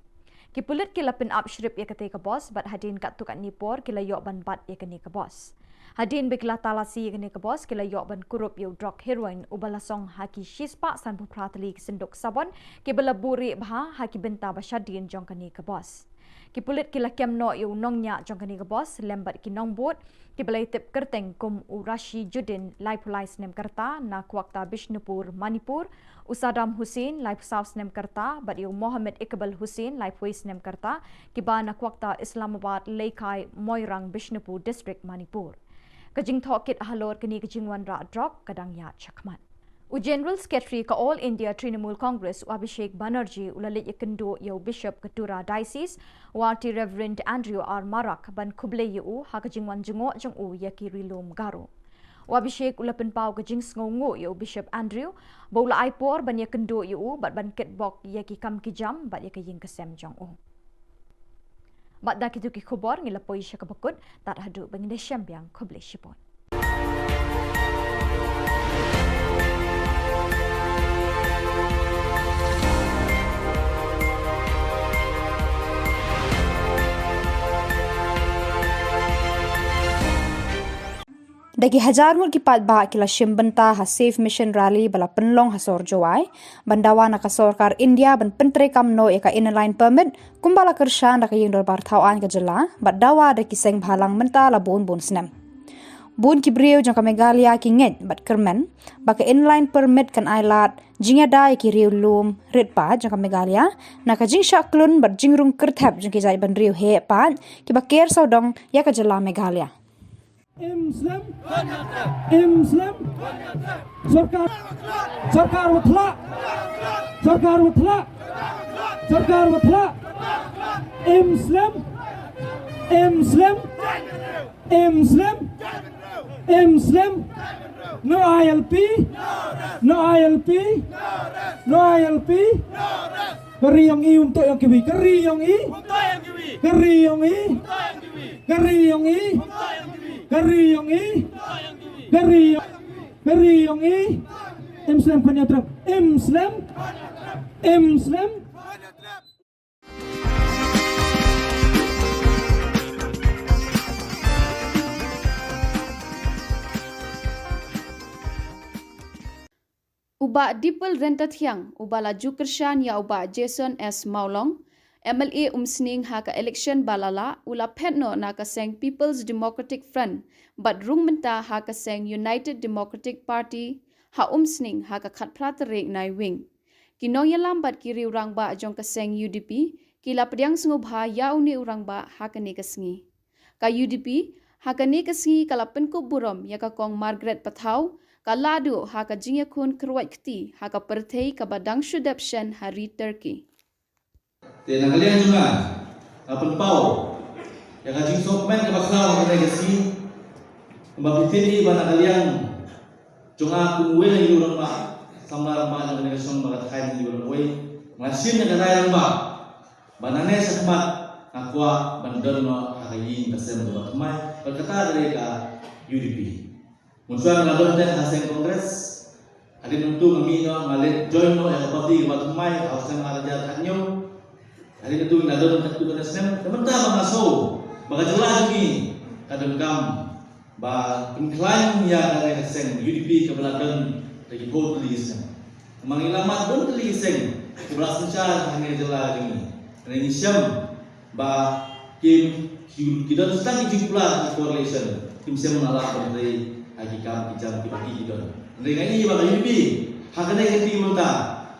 Ki pulit ki la pynap shrip ïa katei ka bus bad hadien katto katne por ki la ïoh ban bat ïa kane ka bus. Hadien ba ki la talasi ïa kane ka bus ki la ïoh ban kurup ïa u drok heroin uba la song ha ki shispah sanphew phra tylli ki synduk sabon kiba la buh rieh bha ha ki bynta ba shadien jong kane ka bus. Ki pulit ki la kem noh ïa u nongñiah jong kane ka bus lem bad ki nongbud kiba la ïatip kyrteng kum u Rashiduddin laiphew lai snem ka rta na Kwakta Bishnupur, Manipur, u Saddam Hussain laiphew saw snem ka rta bad ïa u Mohammed Iqbal Hussain laiphew wei snem ka rta kiba na Kwakta Islamabad, Leikai, Moirang, Bishnupur District, Manipur. Ka jingthoh kit halor kane ka jingwanrah drok ka dang ïaid shakhmat. U General Secretary ka All India Trinamool Congress u Abhishek Banerjee u la leit ïakynduh ïa u Bishop ka Tura Diocese, u Rt Reverend Andrew R Marak ban khublei ïa u ha ka jingwan jngoh jong u ïa ki ri lum Garo. U Abhishek u la pynpaw ka jingsngewnguh ïa u Bishop Andrew ba u la ai por ban ïakynduh ïa u bad ban kitbok ïa ki kam ki jam bad ïa ka ïing ka sem jong u. Bad da kito ki khubor ngi la poi sha kaba kut, tad haduh ba ngin da shem biang, khublei shibun. Da ki hajar ngut ki paidbah ki la shim bynta ha Save Mission Rally ba la pynlong ha sor Jowai ban dawa na ka sorkar India ban pyntreikam noh ïa ka Inner Line Permit kumba la kyrshan da ka Ïing Dorbar Thaw Aiñ ka jylla bad dawa da ki seng bhalang mynta la bun bun snem. Bun ki briew jong ka Meghalaya ki ngeit bad kyrmen ba ka Inner Line Permit kan ai lad jingïada ïa ki riew lum rit paid jong ka Meghalaya na ka jingshah kyllun bad jingrung kyrthep jong ki jaitbynriew heh paid kiba ker sawdong ïa ka jylla Meghalaya. Im slem. Im slem. Sorkar. Sorkar wa thlak. Sorkar wa thlak. Sorkar wa thlak. Im slem. Im slem. Im slem. Im slem. No I L P. No I L P. No I L P. Ka ri yong i um toh yong kiwi. Ka ri yong i. Ka ri yong i. Ka ri yong i. Ka ri yong i. Ka ri yong i. Ka ri yong i. Ka ri yong i. Im slem khon ïa trep. Im slem. Im slem. U Bah Dipal Ryntathiang, uba la ju kyrshan ïa u Bah Jason S Mawlong, M L A Umsning ha ka election ba la lah, u la phet noh na ka seng People's Democratic Front, bad rung mynta ha ka seng United Democratic Party ha Umsning ha ka khatphra tarik Naiwieng. Ki nongïalam bad ki riew rangbah jong ka seng U D P, ki la pdiang sngewbha ïa une u rangbah ha kane ka sngi. Ka U D P, ha kane ka sngi ka la pynkup burom ïa ka Kong Margaret Pathaw, ka lahduh ha ka jingïakhun kyrwat kti ha ka pyrthei kaba dang shu dep shen ha ri Turkey. Te na ka liang jong nga, nga pynpaw ïa ka jingsngewkmen kaba khraw ha kane ka sngi, kumba phi tip hi ba na ka liang jong nga kum uwei na ki rangbah, samla rangbah jong kane ka shnong ba ka thaiñ, ki rangbah, nga shim ïa ka rai rangbah ba nangne shakhmat nga kwah ban don noh ha ka ïing ka sem kaba thymmai, bad kata ka dei ka U D P. Mynshuwa nga la don tang ha seng Congress, hadien nangtu nga mih noh, nga leit join noh ïa ka party kaba thymmai ha u snem ar hajar khathynñiew. Hadien nangtu nga la don katto katne snem, te mynta ba nga sngew ba ka jylla jong ngi ka donkam ba pynkhlaiñ ïa kane ka seng U D P kaba la don da ki phew tylli ki snem. Kumba ngi la mad bun tylli ki seng kiba la synshar ha kane ka jylla jong ngi. Hynrei ngi shem ba ki, ki, ki don tang ki jingkular ki coalition, kim shym la lah ban trei ha ki kam ki jam kiba ki, ki don. Hynrei nga ïohi ba ka U D P ha kane ka kti mynta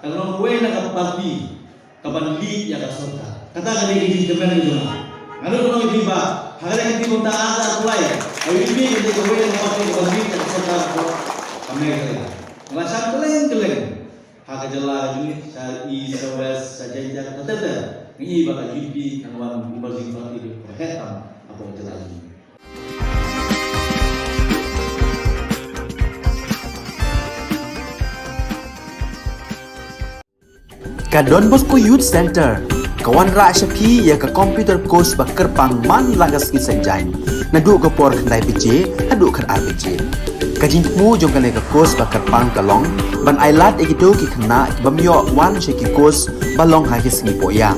ka long kawei na ka party kaban lead ïa ka sorkar. Kata ka dei ka jingkyrmen ka jong nga. Nga nud ban ong ïa phi ba ha kane ka kti mynta ar hajar arphew lai, ka U D P ka dei kawei na ka party kaban lead ïa ka sorkar ka Meghalaya. Nga la shang kylleng kylleng ha ka jylla ka jong ngi, sha East, sha West, sha Jaintia, ka ter ter. Nga i ba ka U D P kan wan emerging party kaba heh tam hapoh ka jylla ka jong ngi. Ka Don Bosco Youth Center ka wanrah sha phi ïa ka computer course ba kyrpang man la ka sngi Saitjaiñ, naduh ka por khyndai baje haduh khatar baje. Ka jingthmu jong kane ka course ba kyrpang ka long ban ailad ïa kito ki khynnah ki bym ïoh wan sha ki course ba long ha ki sngi pohïa,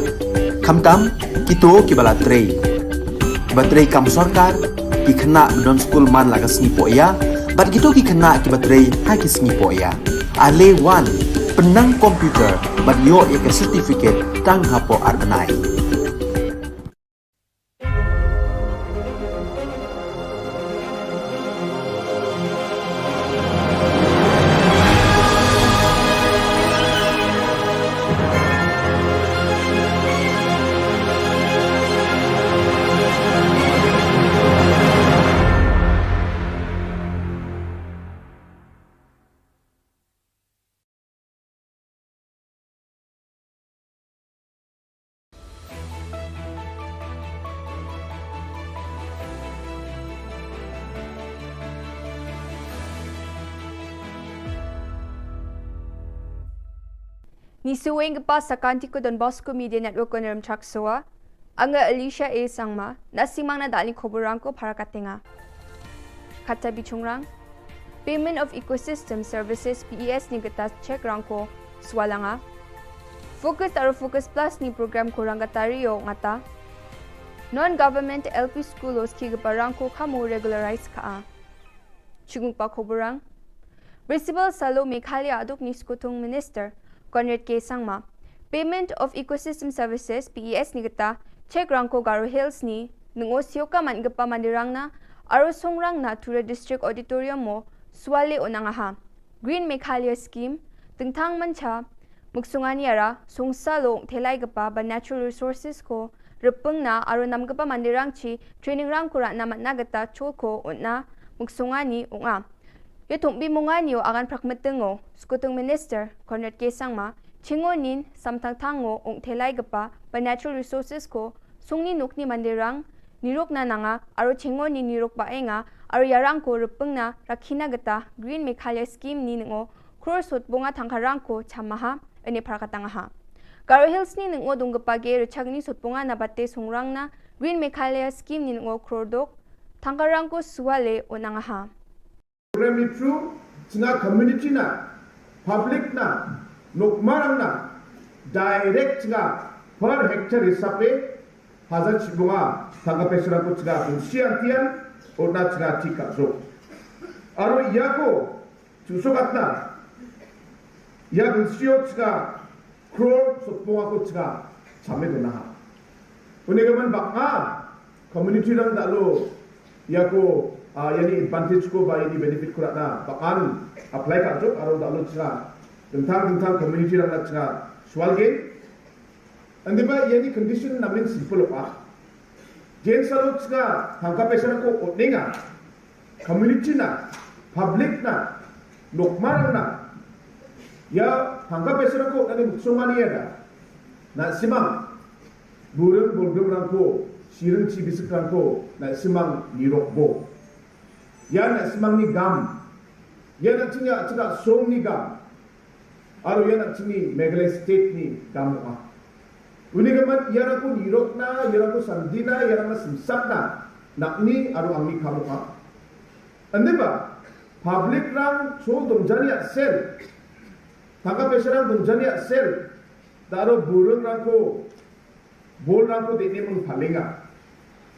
khamtam kito kiba la trei, kiba trei kam sorkar, ki khynnah ba don skul man la ka sngi pohïa, bad kito ki khynnah kiba trei ha ki sngi pohïa. Ale wan, pynnang computer bad ïoh ïa ka certificate tang hapoh ar bnai. Ngi shu weng ka pas sa ka Antico Don Bosco Media Network ko Nram Chaksoa. Anga Alicia A Sangma, na sngewbha na dali khubor rangko para katenga. Kata bichungrang, Payment of Ecosystem Services, P E S ni kata check rangko swalanga. Focus aro Focus Plus ni program ko rangkatari yo ngata. Non-government L P school os ki kapa rangko kamo regularize ka a. Chungpa khubor rang. Principal Salo Meghalaya aduk ni Skutung Minister Conrad K Sangma, Payment of Ecosystem Services, P E S ni kata check rangko Garo Hills ni nungo sioka man kapa mandirang na aro songrang na Tura District Auditorium mo swale onangaha. Green Meghalaya Scheme, tengtang mancha, muksungani ara, songsa lo thelai kapa ba natural resources ko, repeng na aro nam kapa mandirang chi, training rang kura na matna kata chol ko, utna, muksungani, unga. Yo thumbi mungani yo agan prak metengo, Skutung Minister, Conrad K Sangma, chingo nin, samtang tango, ung thelai kapa ba natural resources ko, sungni nukni mandirang, niruk na nanga, aro chingo ni niruk ba enga, aro yarang ko repeng na, rakhina kata, Green Meghalaya Scheme ni ngo, Crore sut bunga thangkharang ko chamaha, ene phra katangaha. Garo Hills ni nungo dungkpa ge rchagni sotpunga na bate sungrang na Green Meghalaya scheme ni nungo krordok tangkarang ko suale onangaha. Program ni through chinga community na, public na, nokmarang na direct chinga per hectare hisabe hajar chibunga tangka pesra ko chinga bungsi antian ona chinga tika jo. Aro yako chusokat na ya bungsi o chinga crore sotpunga ko chinga chame to naha. Uni gaman baka community rang dalo yako ah, yani advantage ko ba yani benefit ko na bakan apply ka jo aro dalo chinga tentang tentang community rang na chinga sual ge. Andi ba yani condition namin simple pa. Jen salo chinga tangka pesra ko otninga community na, public na, nokmarang na. Ya tangka pesra ko nani muksumani ya da. Na simang burung bulgum rangko, sirung chibisik rangko, na simang nirok bo. Ya na simang ni gam. Ya na chinga chinga song ni gam. Aro ya na chini Meghalaya state ni gam ma. Uni gaman ya rangko nirok na, ya rangko sandina, ya rangko simsak na. Nak ni aro angni kamu ka. Ande ba public rang chol dong jani aksel. Tangka pesra rang dong jani aksel. Daro burung rangko bol rangko de ne mung palinga.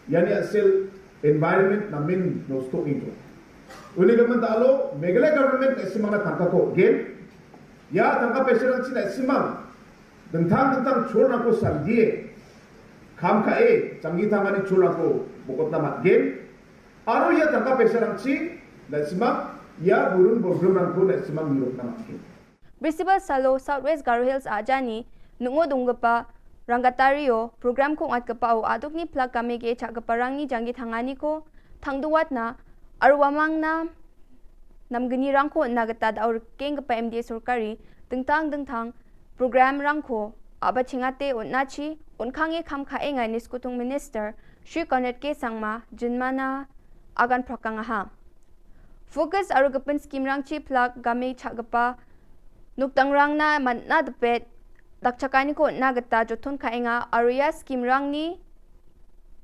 Yani aksel environment namin no stok itu. Uni gaman dalo Meghalaya government na simang na tangka ko gen. Ya tangka pesra rang china simang. Dengtang dengtang chol rangko sandie. Kam ka e, changi tangani chol rangko bokot na mat gen. Aro ya tangka pesra rang chi na simang ya burung burung rangko na simang nirok na mat gen. Brisibal salo South West Garo Hills ajani nungo dungkpa rangkatario program ko ngat kpa o aduk ni plak kame ge chak kpa rang ni janggi thangani ko thangduwat na arwamang na namgini rangko na gata da ur keng kpa M D A sorkari dengtang dengtang program rangko aba chingate un nachi un khange kham kha enga ni skutung minister Shri Conrad K Sangma jinmana agan prakang aha. Focus aro gepin skim rang chi plak game chak gepa nuktang rang na man na depet dak chakani ko na geta jothon ka enga aro ya skim rang ni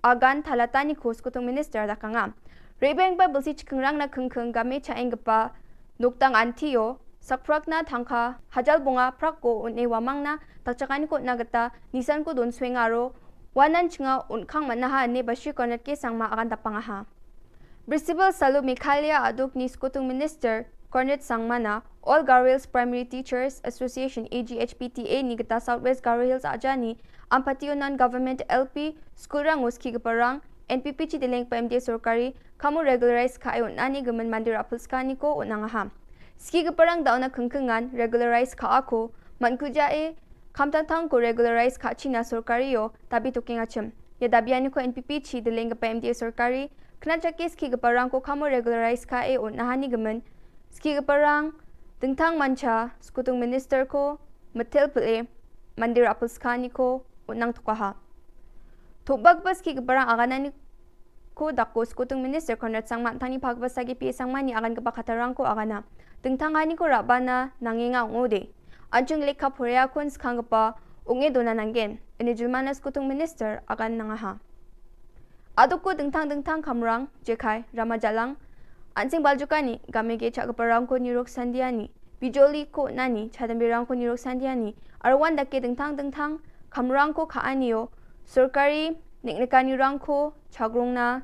agan thalatani ko skutung minister da kanga. Rebeng ba belsi chikeng rang na kengkeng game cha eng gepa nuktang antio sakprak na thangka hajal bunga prak ko un e wamang na dak chakani ko na geta nisan ko don sweng aro wanan chinga un khang man na ha ne ba Shri Conrad K Sangma agan da pang aha. Brisibal salu Meghalaya aduk ni skutung minister Conrad Sangma na All Garo Hills Primary Teachers Association A G H P T A ni geta South West Garo Hills ajani ampati unan government L P school rang uski geparang N P P chi deleng pa M D A sorkari kamu regularize ka ayun ani gemen mandir apul skani ko unang aha. Ski geparang da una kengkengan regularize ka ako man kuja e kamtang tang ko regularize ka china sorkari yo tabi tuking achim. Ya dabi ani ko N P P chi deleng pa M D A sorkari Kena chaki ski geparang ko kamu regularize ka e un nahani gemen. Ski geparang dengtang mancha skutung minister ko metel pele mandir apul skani ko unang tukaha. Thubak ba ski geparang aganani ko dako skutung minister Conrad Sangma tani phak ba sagi pi sangmani agan gepa khatarang ko agana. Dengtang ani ko rabana nangenga ngode. Anchung lekha phoria kun skang gepa unge dona nanggen. Ini julmana skutung minister agan nangaha. Aduk ko dengtang dengtang kamrang, jekai, rama jalang, ansing baljukani, game ge chak geparang ko nirok sandiani, bijoli ko nani, chadam birang ko nirok sandiani, arwan dake dengtang dengtang kamrang ko ka anio, sorkari, neknekani rang ko, chagrung na,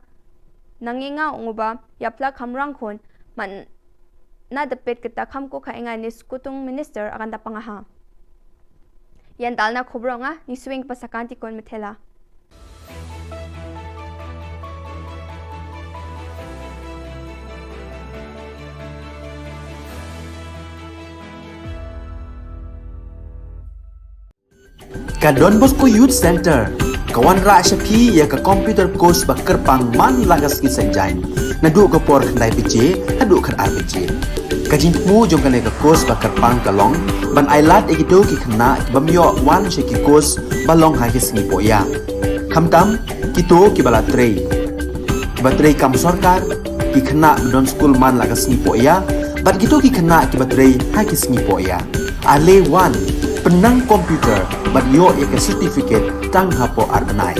nangenga unguba, yapla kamrang kon, man na depet kita kam ko ka enga ni skutung minister akan da pangaha. Yan dalna khubronga ni swing pasakanti kon methela. Ka Don Bosco Youth Center ka wanrah sha phi ïa ka computer course ba kyrpang man la ka sngi Saitjaiñ naduh ka por khyndai baje haduh khatar baje. Ka jingthmu jong kane ka course ba kyrpang ka long ban ailad ïa kito ki khynnah ki bym ïoh wan sha ki course ba long ha ki sngi pohïa. Khamtam kito kiba la trei, kiba trei kam sorkar, ki khynnah ba don skul man la ka sngi pohïa bad kito ki khynnah kiba trei ha ki sngi pohïa. Ale wan, Pynang computer bad ïoh ïa ka certificate tang hapoh ar bnai.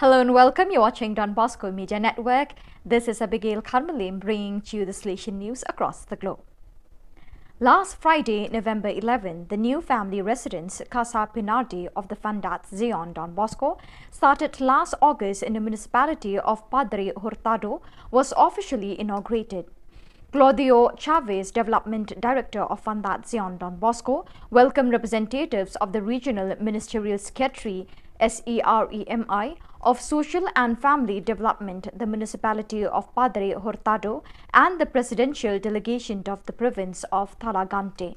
Hello and welcome. You're watching Don Bosco Media Network. This is Abigail Kharmalim bringing to you the Salesian news across the globe. Last Friday, November eleven, the new family residence Casa Pinardi of the Fundat Zion Don Bosco, started last August in the municipality of Padre Hurtado, was officially inaugurated. Claudio Chavez, Development Director of Fundat Zion Don Bosco, welcomed representatives of the Regional Ministerial Secretary, S E R E M I, of Social and Family Development, the Municipality of Padre Hurtado, and the Presidential Delegation of the Province of Thalagante.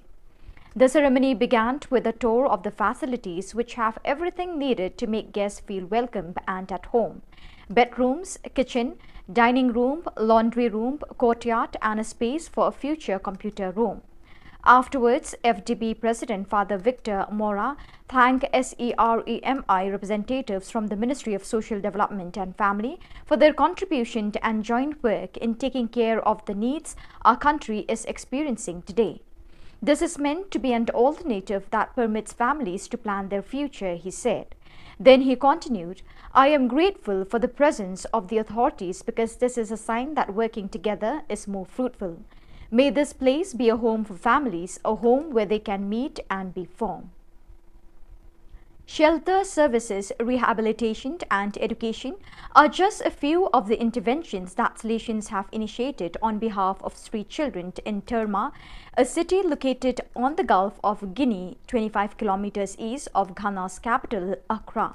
The ceremony began with a tour of the facilities, which have everything needed to make guests feel welcome and at home: bedrooms, kitchen, dining room, laundry room, courtyard, and a space for a future computer room. Afterwards, F D B President Father Victor Mora thanked S E R E M I representatives from the Ministry of Social Development and Family for their contribution and joint work in taking care of the needs our country is experiencing today. "This is meant to be an alternative that permits families to plan their future," he said. Then he continued, "I am grateful for the presence of the authorities because this is a sign that working together is more fruitful. May this place be a home for families, a home where they can meet and be formed." Shelter services, rehabilitation, and education are just a few of the interventions that Salesians have initiated on behalf of street children in Terma, a city located on the Gulf of Guinea, twenty-five kilometers east of Ghana's capital, Accra.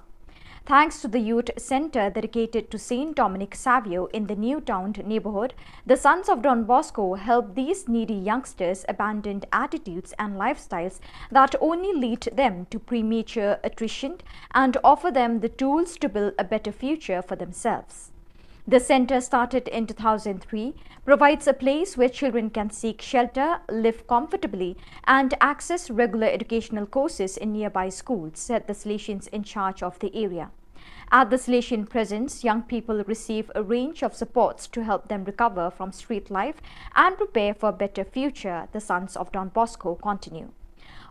Thanks to the youth center dedicated to Saint Dominic Savio in the New Town neighborhood, the Sons of Don Bosco help these needy youngsters abandon attitudes and lifestyles that only lead them to premature attrition and offer them the tools to build a better future for themselves. The center, started in two thousand three, provides a place where children can seek shelter, live comfortably, and access regular educational courses in nearby schools, said the Salesians in charge of the area. At the Salesian presence, young people receive a range of supports to help them recover from street life and prepare for a better future, the Sons of Don Bosco continue.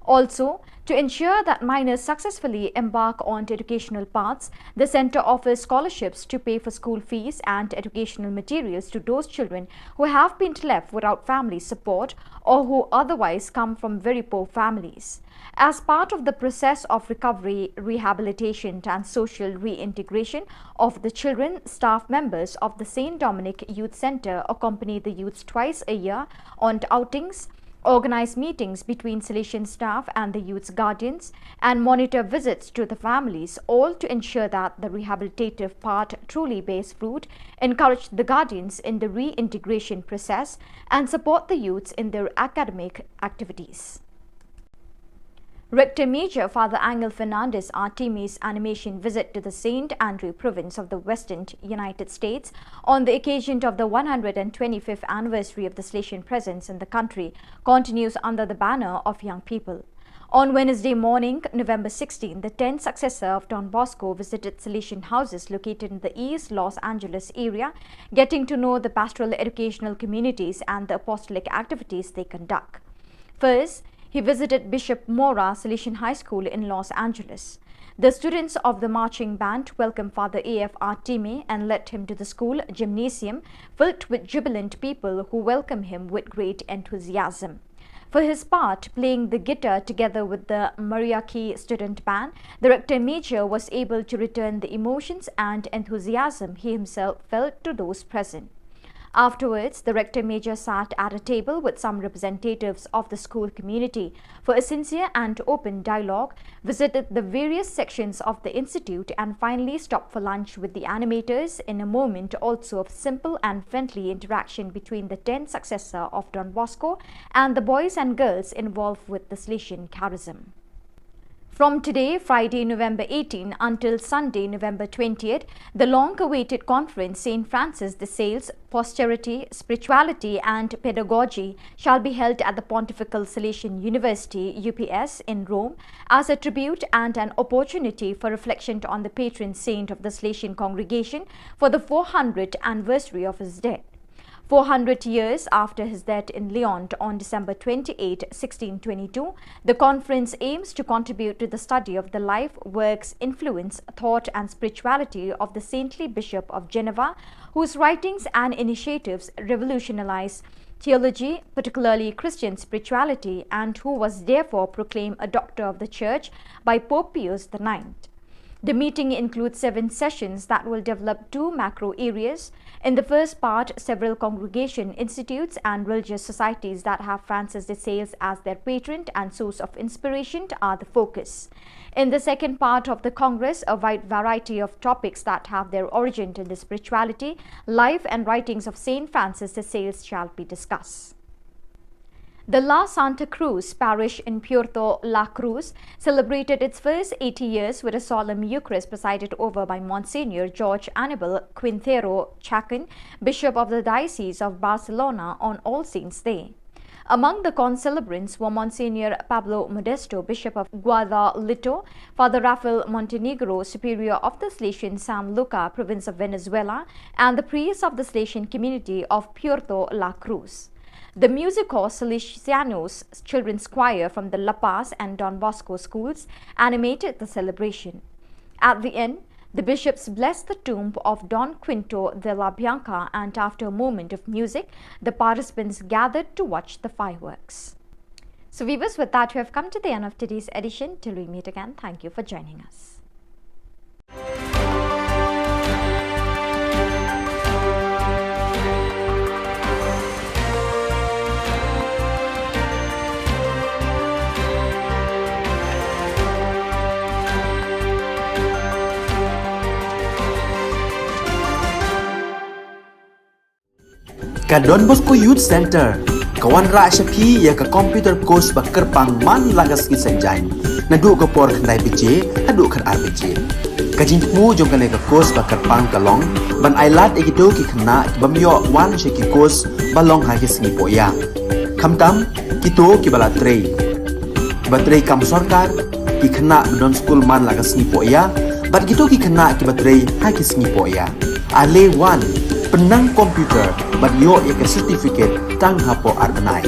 Also, to ensure that minors successfully embark on educational paths, the center offers scholarships to pay for school fees and educational materials to those children who have been left without family support or who otherwise come from very poor families. As part of the process of recovery, rehabilitation, and social reintegration of the children, staff members of the Saint Dominic Youth Center accompany the youths twice a year on outings, organize meetings between Salesian staff and the youth's guardians, and monitor visits to the families, all to ensure that the rehabilitative part truly bears fruit, encourage the guardians in the reintegration process, and support the youths in their academic activities. Rector Major Father Angel Fernandez Artimi's animation visit to the Saint Andrew province of the Western United States on the occasion of the one hundred twenty-fifth anniversary of the Salesian presence in the country continues under the banner of Young People. On Wednesday morning, November sixteen, the tenth successor of Don Bosco visited Salesian houses located in the East Los Angeles area, getting to know the pastoral educational communities and the apostolic activities they conduct. First, he visited Bishop Mora Salesian High School in Los Angeles. The students of the marching band welcomed Father A F Artime and led him to the school gymnasium, filled with jubilant people who welcomed him with great enthusiasm. For his part, playing the guitar together with the Mariachi student band, the rector major was able to return the emotions and enthusiasm he himself felt to those present. Afterwards, the Rector Major sat at a table with some representatives of the school community for a sincere and open dialogue, visited the various sections of the institute, and finally stopped for lunch with the animators, in a moment also of simple and friendly interaction between the tenth successor of Don Bosco and the boys and girls involved with the Salesian charism. From today, Friday, November eighteen, until Sunday, November twentieth, the long-awaited conference, Saint Francis de Sales, Posterity, Spirituality and Pedagogy, shall be held at the Pontifical Salesian University, U P S, in Rome, as a tribute and an opportunity for reflection on the patron saint of the Salesian congregation for the four hundredth anniversary of his death. Four hundred years after his death in Lyon on December twenty-eighth, sixteen twenty-two, the conference aims to contribute to the study of the life, works, influence, thought, and spirituality of the saintly Bishop of Geneva, whose writings and initiatives revolutionized theology, particularly Christian spirituality, and who was therefore proclaimed a Doctor of the Church by Pope Pius the ninth. The meeting includes seven sessions that will develop two macro areas. In the first part, several congregation, institutes, and religious societies that have Francis de Sales as their patron and source of inspiration are the focus. In the second part of the Congress, a wide variety of topics that have their origin in the spirituality, life, and writings of Saint Francis de Sales shall be discussed. The La Santa Cruz parish in Puerto La Cruz celebrated its first eighty years with a solemn Eucharist presided over by Monsignor George Anibal Quintero Chacon, Bishop of the Diocese of Barcelona, on All Saints' Day. Among the concelebrants were Monsignor Pablo Modesto, Bishop of Guadalito, Father Rafael Montenegro, Superior of the Salesian San Luca, Province of Venezuela, and the priests of the Salesian community of Puerto La Cruz. The musical Salesianos Children's Choir from the La Paz and Don Bosco schools animated the celebration. At the end, the bishops blessed the tomb of Don Quinto de la Bianca, and after a moment of music, the participants gathered to watch the fireworks. So, viewers, with that, we have come to the end of today's edition. Till we meet again, thank you for joining us. Ka Don Bosco Youth Center ka wanrah sha phi ïa ka computer course ba kyrpang man la ka sngi Saitjaiñ, naduh ka por khyndai baje haduh khatar baje. Ka jingthmu jong kane ka course ba kyrpang ka long ban ailad ïa kito ki khynnah ki bym ïoh wan sha ki course ba long ha ki sngi pohïa, khamtam kito kiba la trei, kiba trei kam sorkar, ki khynnah ba don skul man la ka sngi pohïa, bad kito ki khynnah kiba trei ha ki sngi pohïa. Ale wan, pynnang computer bad ïoh ïa ka certificate tang hapoh ar bnai.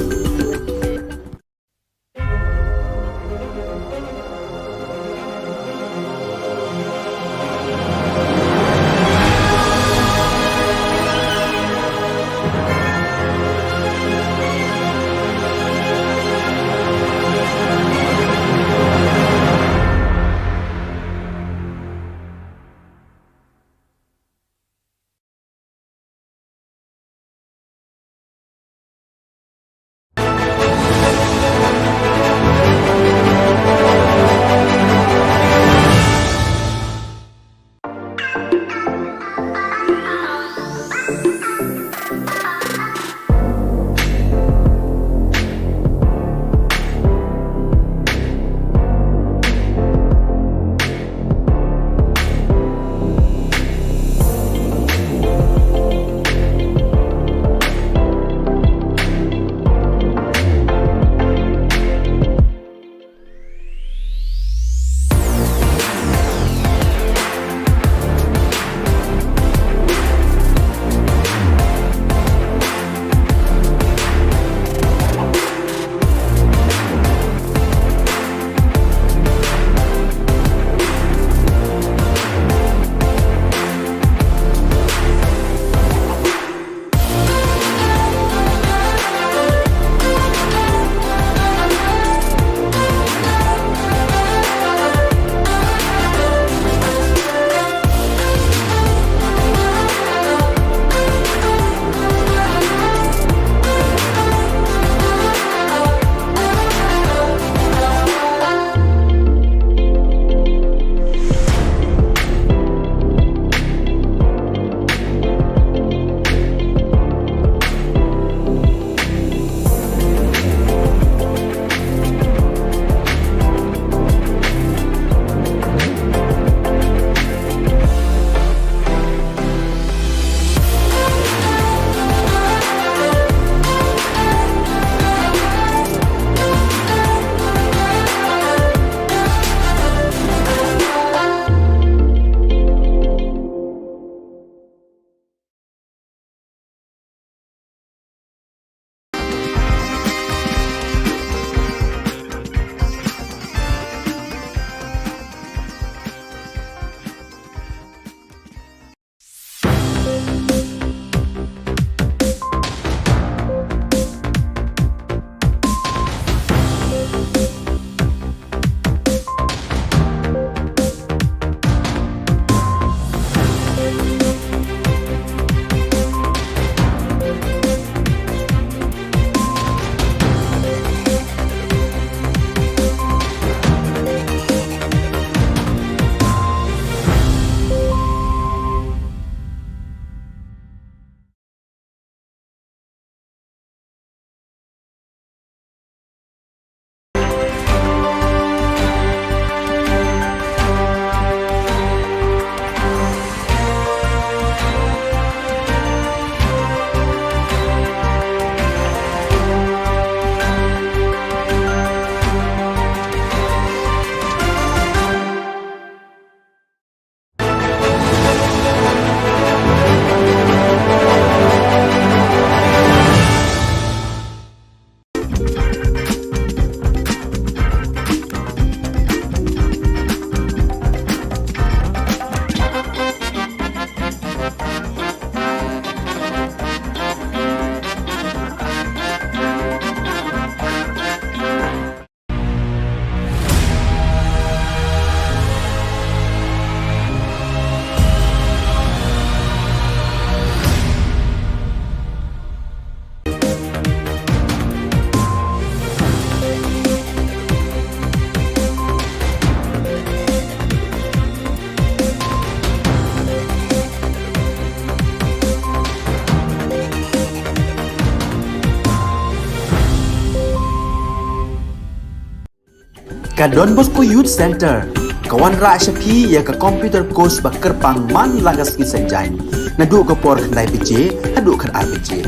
Ka Don Bosco Youth Centre ka wanrah sha phi ïa ka computer course ba kyrpang man la ka sngi Saitjaiñ, naduh ka por khyndai baje haduh khatar baje.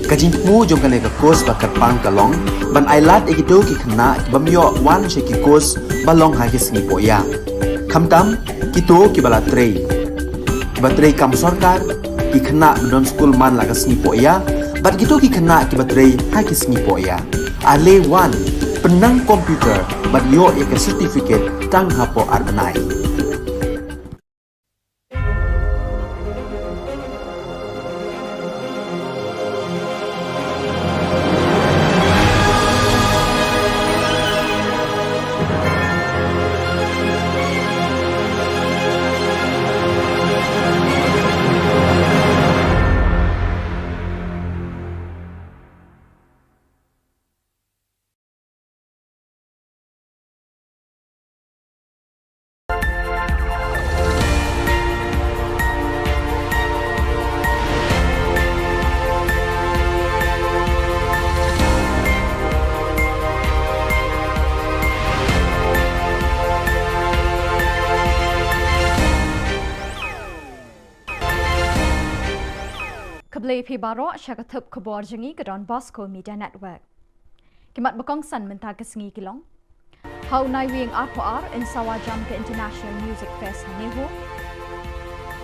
Ka jingthmu jong kane ka course ba kyrpang ka long ban ailad ïa kito ki khynnah ki bym ïoh wan sha ki course ba long ha ki sngi pohïa, khamtam kito kiba la trei, kiba trei kam sorkar, ki khynnah ba don skul man la ka sngi pohïa bad kito ki khynnah kiba trei ha ki sngi pohïa. Ale wan, pynnang computer bad ïoh ïa ka certificate tang hapoh ar bnai. Khublei phi baroh sha ka thup khubor jong ngi ka Don Bosco Media Network. Ki mat ba kongsan mynta ka sngi ki long: Ha u Naiwieng arphew ar yn sawa jam ka International Music Fest ha NEHU.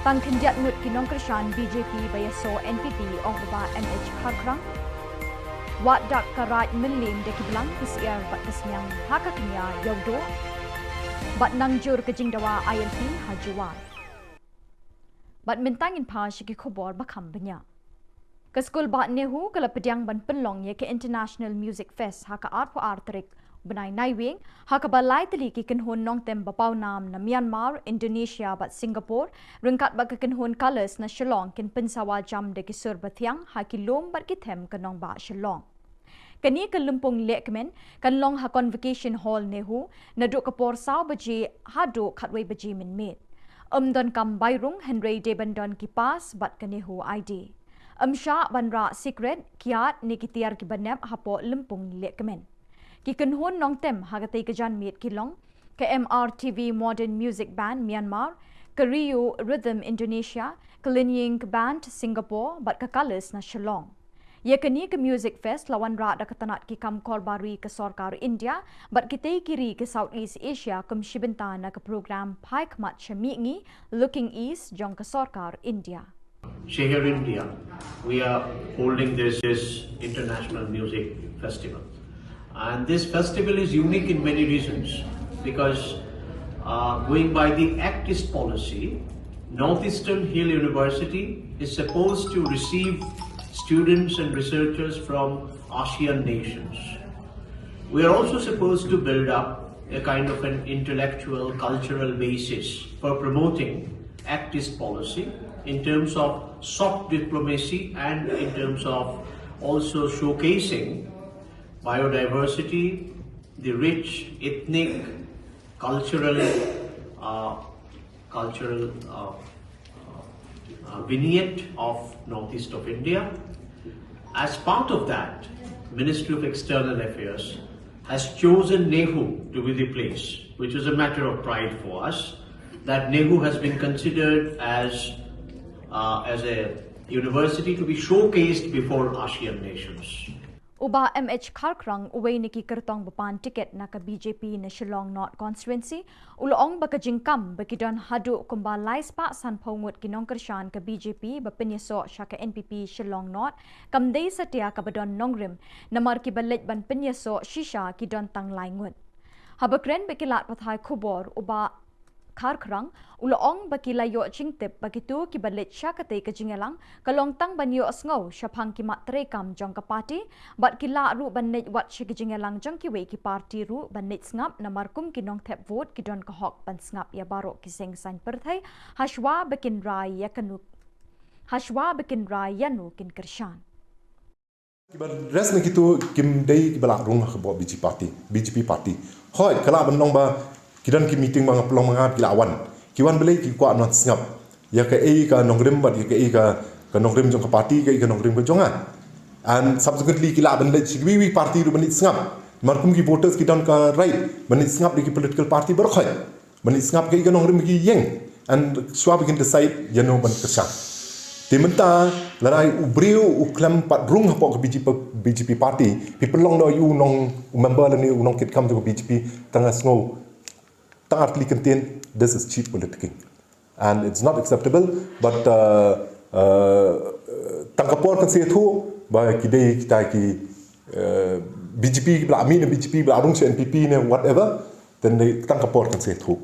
Tang khyndiat ngut ki nongkyrshan BJP ba ïasoh NPP, ong u Bah M H Kharkhrang. Wad dak ka Raid Mylliem da ki blang, ki syiar bad ka sniang ha ka kñia Ïewduh. Bad nang jur ka jingdawa ILP ha Jowai. Bad mynta ngin phai sha ki khubor ba kham bniah. Ka skul bah NEHU ka la pdiang ban pynlong ïa ka International Music Fest ha ka arphew ar tarik bnai Naiwieng, ha kaba lai tylli ki kynhun nongtem ba pawnam na Myanmar, Indonesia bad Singapore, ryngkat bad ka kynhun Colours na Shillong, kin pynsawa jam da ki sur bathiang ha ki lum bad ki them ka nongbah Shillong. Kane ka lympung lehkmen kan long ha Convocation Hall NEHU naduh ka por saw baje haduh khatwei baje mynmiet. Ym don kam bai rung, hynrei dei ban don ki pass bad ka NEHU ID. Ym shah ban rah sikret, kiad ne ki tiar kiba nep hapoh lympung lehkmen. Ki kynhun nongtem ha katei ka janmiet ki long ka MRTV Modern Music Band Myanmar, ka Rio Rhythm Indonesia, ka Linying Band Singapore bad ka Colours na Shillong. Ïa kane ka Music Fest la wanrah da ka tnat ki kam korbar ri ka sorkar India bad kitei ki ri ka South East Asia kum shi bynta na ka program Phai Khmat sha Mihngi, Looking East, jong ka sorkar India. Shehar India, we are holding this, this international music festival. And this festival is unique in many reasons because, uh, going by the Act East policy, Northeastern Hill University is supposed to receive students and researchers from ASEAN nations. We are also supposed to build up a kind of an intellectual, cultural basis for promoting Act East policy in terms of soft diplomacy and in terms of also showcasing biodiversity, the rich ethnic, cultural, uh, cultural, uh, uh, uh, vignette of northeast of India. As part of that, Ministry of External Affairs has chosen NEHU to be the place, which is a matter of pride for us, that NEHU has been considered as, uh, as a university to be showcased before ASEAN nations. U Bah M H Kharkhrang, uwei na ki kyrtong ba pan tiket na ka BJP na Shillong North Constituency, u la ong ba ka jingkam ba ki don haduh kumba lai spah sanphew ngut ki nongkyrshan ka BJP ba pynïasoh sha ka NPP Shillong North kam dei satia kaba don nongrim, namar kiba leit ban pynïasoh shisha ki don tang lai ngut. Haba kren bad ki lad pathai khubor, u Bah Kharkhrang u la ong ba ki la ïoh jingtip ba kito kiba leit sha katei ka jingïalang ka long tang ban ïohsngew shaphang ki mat treikam jong ka party, bad ki lah ruh ban leit wat sha ki jingïalang jong kiwei ki party ruh ban leit sngap, namar kum ki nongthep vote ki don ka hok ban sngap ïa baroh ki seng saiñ pyrthei hashwa ba kin rai ïa kano, hashwa ba kin rai ïano kin kyrshan. Kiba rest na kito kim dei kiba lah rung ha ka BJP party, BJP party. Hooid, ka lah ban long ba ki don ki meeting ba nga pynlong ma nga, ki lah wan. Ki wan balei? Ki kwah ban sngap ïa kaei ka nongrim bad ïa kaei ka, ka nongrim jong ka party, kaei ka nongrim ka jong nga. And subsequently ki lah ban leit sha kiwei kiwei party ruh ban leit sngap. Namar kum ki voters ki don ka right ban leit sngap da ki political party baroh khoit, ban leit sngap ki, ki nongrim ki ïeng, and shuwa ba kin decide ïano ban kyrshan. Te mynta lada u briew u khlem pat rung hapoh ka B J P, B J P party, phi pynlong noh ïa u nong, u member lane u nongkitkam jong ka B J P tang ha sngew tang artylli kyntien, this is cheap politicking. And it's not acceptable, but, uh, uh, tang ka por kan sa ïathuh ba ki dei kita ki, uh, B J P ba la mih na B J P, ba la rung sha N P P ne whatever, then dei tang ka por kan sa ïathuh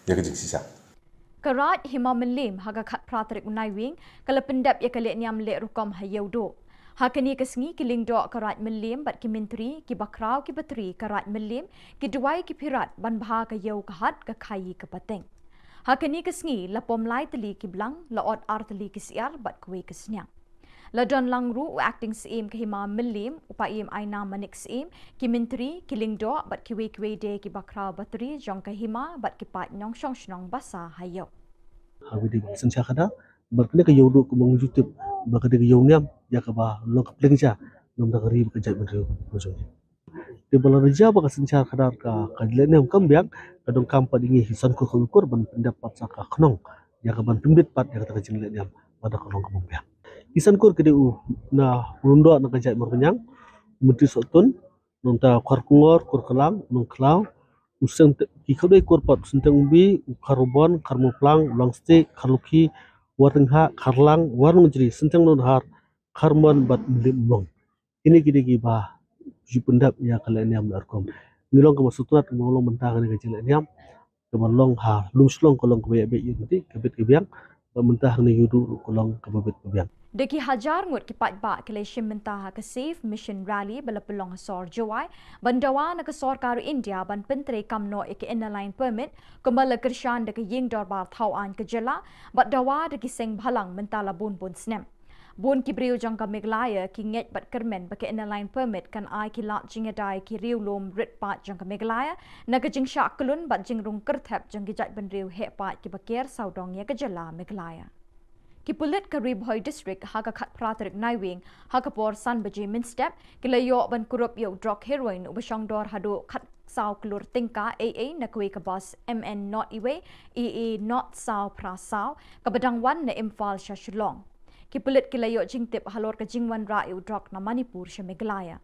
ïa ka jingshisha. Ka Raid Hima Mylliem ha ka khatphra tarik u Naiwieng ka la pyndep ïa ka lehniam leh rukom ha Ïewduh. Ha kane ka sngi ki lyngdoh ka Raid Mylliem bad ki myntri, ki bakhraw, ki batri ka Raid Mylliem, ki duwai, ki phirat ban bha ka ïew ka hat, ka khaïi ka pateng. Ha kane ka sngi la pom lai tylli ki blang, la ot ar tylli ki syiar bad kawei ka sniang. La don lang ruh u Acting Syiem ka Hima Mylliem, u Paiem Aina Manik Syiem, ki myntri, ki lyngdoh bad kiwei kiwei de ki bakhraw batri jong ka hima bad ki paid nongshong shnong ba sah ha ïew. Ha kane ka synshar khadar, bad kane ka Ïewduh kumba ngi ju tip ba ka dei ka ïew niam ïa kaba long ka pliang ja namar ka ri bad ka jaitbynriew ka jong ngi. Te ba la rja ba ka synshar khadar ka, ka lehniam kam biang, ka donkam pat ïa ngi ki san kur khawi kur ban pyndep pat sa ka khnong ïa ka ban pynbit pat ïa kata ka jinglehniam ba da ka long ka bym biang. Ki san kur ki dei u na u lyngdoh na ka jaid Mawryngkneng, u Myntri Sohtun, nangta Kharkongor, Kurklang, Nongkhlaw, u Synteng, ki khatduh kur pat, u Synteng Umbi, u Kharbon, Kharmawphlang, u Langstieh, Kharlukhi, Warnonghah, Kharlang, Warnongjri, Synteng Nonghar, Kharmon bad Mylliem Umlong. Kine ki dei kiba ju pyndep ïa ka lehniam leh rukom. Ngi long kaba sngewtynnat kaba long mynta kane ka jinglehniam kaba long ha Lumshillong ka long kaba ïa beit ïa ka bit ka biang, bad mynta hangne Ïewduh ruh ka long kaba bit ka biang. Da ki hajar ngut ki paidbah ki la shim bynta ha ka Save Mission Rally ba la pynlong ha sor Jowai ban dawa na ka sorkar India ban pyntreikam noh ïa ka Inner Line Permit kumba la kyrshan da ka Ïing Dorbar Thaw Aiñ ka jylla, bad dawa da ki seng bhalang mynta la bun bun snem. Bun ki briew jong ka Meghalaya ki ngeit bad kyrmen ba ka Inner Line Permit kan ai ki lad jingïada ïa ki riewlum rit paid jong ka Meghalaya na ka jingshah kyllun bad jingrung kyrthep jong ki jaitbynriew heh paid kiba ker sawdong ïa ka jylla Meghalaya. Ki pulit ka Ri Bhoi District ha ka khatphra tarik Naiwieng ha ka por san baje mynstep ki la ïoh ban kurup ïa u drok heroin uba shongdor haduh khatsaw klur tyngka A A na kawei ka bus M N not iwei A A not saw phra saw kaba dang wan na Imphal sha Shillong. Ki pulit ki la ïoh jingtip halor ka jingwanrah ïa u drok na Manipur sha Meghalaya.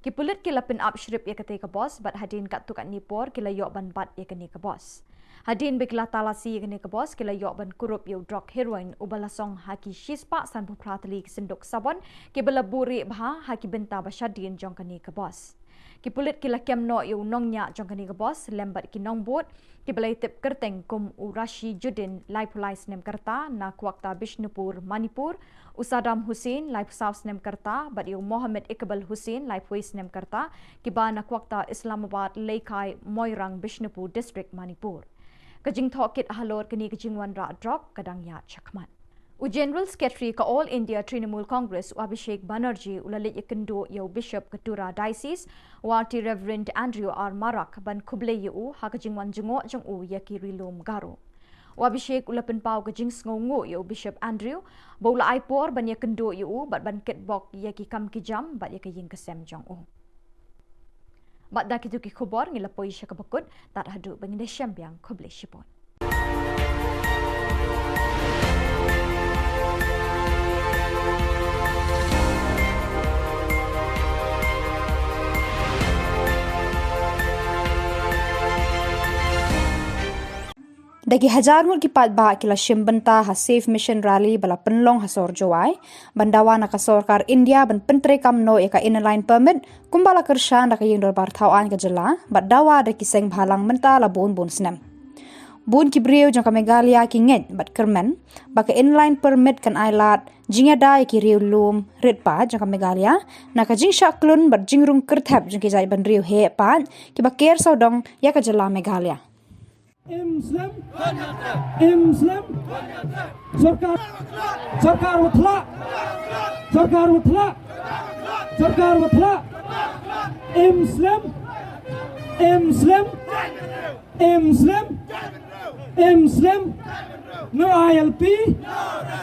Ki pulit ki la pynap shrip ïa katei ka bus bad hadien katto katne por ki la ïoh ban bat ïa kane ka bus. Hadien ba ki la talasi ïa kane ka bus ki la ïoh ban kurup ïa u drok heroin uba la song ha ki shispah sanphew phra tylli ki synduk sabon kiba la buhrieh bha ha ki bynta ba shadien jong kane ka bus. Ki pulit ki la kem noh ïa u nongñiah jong kane ka bus lem bad ki nongbud kiba la ïatip kyrteng kum u Rashiduddin, laiphew lai snem ka rta, na Kwakta Bishnupur, Manipur, u Saddam Hussain, laiphew saw snem ka rta, bad ïa u Mohammed Iqbal Hussain, laiphew wei snem ka rta, kiba na Kwakta Islamabad, Leikai, Moirang, Bishnupur District, Manipur. Ka jingthoh kit halor kane ka jingwanrah drok ka dang ïaid shakhmat. U General Secretary ka All India Trinamool Congress, u Abhishek Banerjee, u la leit ïakynduh ïa u Bishop ka Tura Diocese, u Rt Reverend Andrew R Marak, ban khublei ïa u ha ka jingwan jngoh jong u ïa ki ri lum Garo. U Abhishek u la pynpaw ka jingsngewnguh ïa u Bishop Andrew ba u la ai por ban ïakynduh ïa u bad ban kitbok ïa ki kam ki jam bad ïa ka ïing ka sem jong u. Bad da kito ki khubor ngi la poi sha kaba kut, tad haduh ba ngin ïashem biang, khublei shibun. Da ki hajar ngut ki paidbah ki la shim bynta ha Save Mission Rally ba la pynlong ha sor Jowai ban dawa na ka sorkar India ban pyntreikam noh ïa ka Inner Line Permit kumba la kyrshan da ka Ïing Dorbar Thaw Aiñ ka jylla, bad dawa da ki seng bhalang mynta la bun bun snem. Bun ki briew jong ka Meghalaya ki ngeit bad kyrmen ba ka Inner Line Permit kan ai lad jingïada ïa ki riewlum rit paid jong ka Meghalaya na ka jingshah kyllun bad jingrung kyrthep jong ki jaitbynriew heh paid kiba ker sawdong ïa ka jylla Meghalaya. Im slem. Im slem. Sorkar. Sorkar Watla. Sorkar Watla. Sorkar Watla. Im slem. Im slem. Im slem. Im slem. No I L P.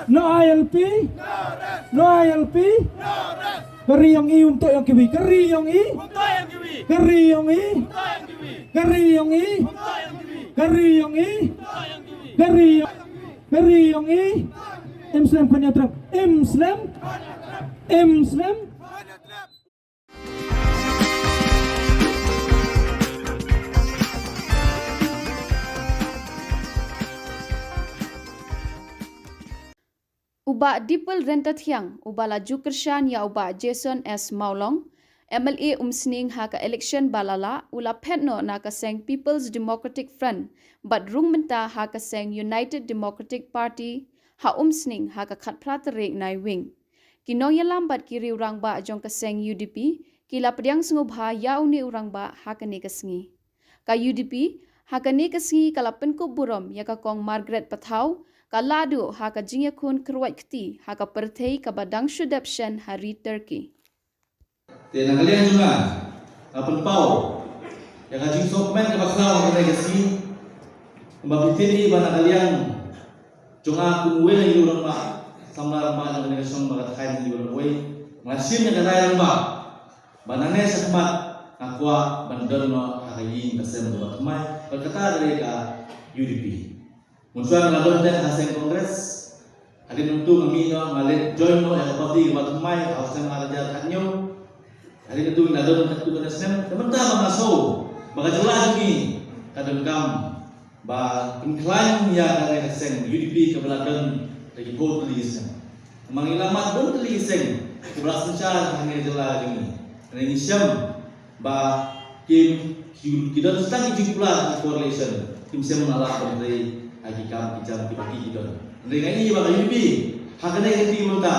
No I L P. No I L P. Ka ri yong i um toh yong kiwi. Ka ri yong i. Ka ri yong i. Ka ri yong i. Ka ri yong i. Ka ri yong i. Ka ri yong i. Ka ri yong i. Im slem khun ïa trep. Im slem. Im slem. U Bah Dipal Ryntathiang, uba la ju kyrshan ïa u Bah Jason S Mawlong, M L A Umsning ha ka election ba la lah, u la phet noh na ka seng People's Democratic Front, bad rung mynta ha ka seng United Democratic Party ha Umsning ha ka khatphra tarik Naiwieng. Ki nongïalam bad ki riew rangbah jong ka seng U D P, ki la pdiang sngewbha ïa une u rangbah ha kane ka sngi. Ka U D P, ha kane ka sngi ka la pynkup burom ïa ka Kong Margaret Pathaw, ka lahduh ha ka jingïakhun kyrwat kti ha ka pyrthei kaba dang shu dep shen ha ri Turkey. Te na ka liang jong nga, nga pynpaw ïa ka jingsngewkmen kaba khraw ha kane ka sngi, kumba phi tip hi ba na ka liang jong nga kum uwei na ki rangbah, samla rangbah jong kane ka shnong ba ka thaiñ Ïew Lawei, nga shim ïa ka rai rangbah ba nangne shakhmat nga kwah ban don noh ha ka ïing ka sem kaba thymmai, bad kata ka dei ka U D P. Mynshuwa nga la don teng ha seng Congress, hadien nangtu nga mih noh, nga leit join noh ïa ka party kaba thymmai ha u snem ar hajar khathynñiew. Hadien nangtu nga la don katto katne snem, te mynta ba nga sngew ba ka jylla jong ngi ka donkam ba pynkhlaiñ ïa kane ka seng U D P kaba la don da ki phew tylli ki seng. Namar ngi la mad bun tylli ki seng kiba la synshar ha kane ka jylla jong ngi. Hynrei ngi shem ba ki, ki, ki don tang ki jingkular ki coalition, kim shym la lah ban trei ha ki kam ki jam kiba ki, ki don. Hynrei nga i ba ka U D P ha kane ka kti mynta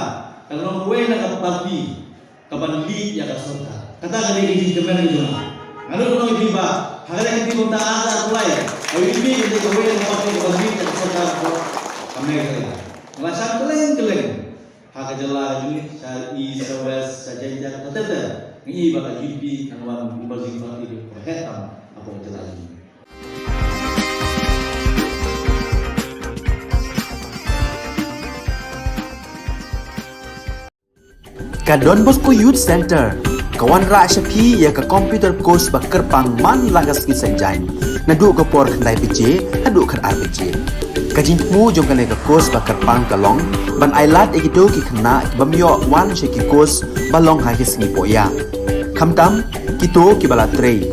ka long kawei na ka party kaban lead ïa ka sorkar. Kata ka dei ka jingkmen ka jong nga. Nga nud ban ong ïa phi ba ha kane ka kti mynta ar hajar arphew lai, ka U D P ka dei kawei na ka party kaban lead ïa ka sorkar ka Meghalaya. Nga la shad kylleng kylleng ha ka jylla ka jong ngi, sha East, sha West, sha Jaintia, katta katta. Nga i ba ka U D P kan wan emerging party kaba heh tam hapoh ka jylla ka jong ngi. Ka Don Bosco Youth Center ka wanrah sha phi ïa ka computer course ba kyrpang man la ka sngi Saitjaiñ, naduh ka por khyndai baje haduh khatar baje. Ka jingthmu jong kane ka course ba kyrpang ka long ban ailad ïa kito ki khynnah ki bym ïoh wan sha ki course ba long ha ki sngi pohïa, khamtam kito kiba la trei,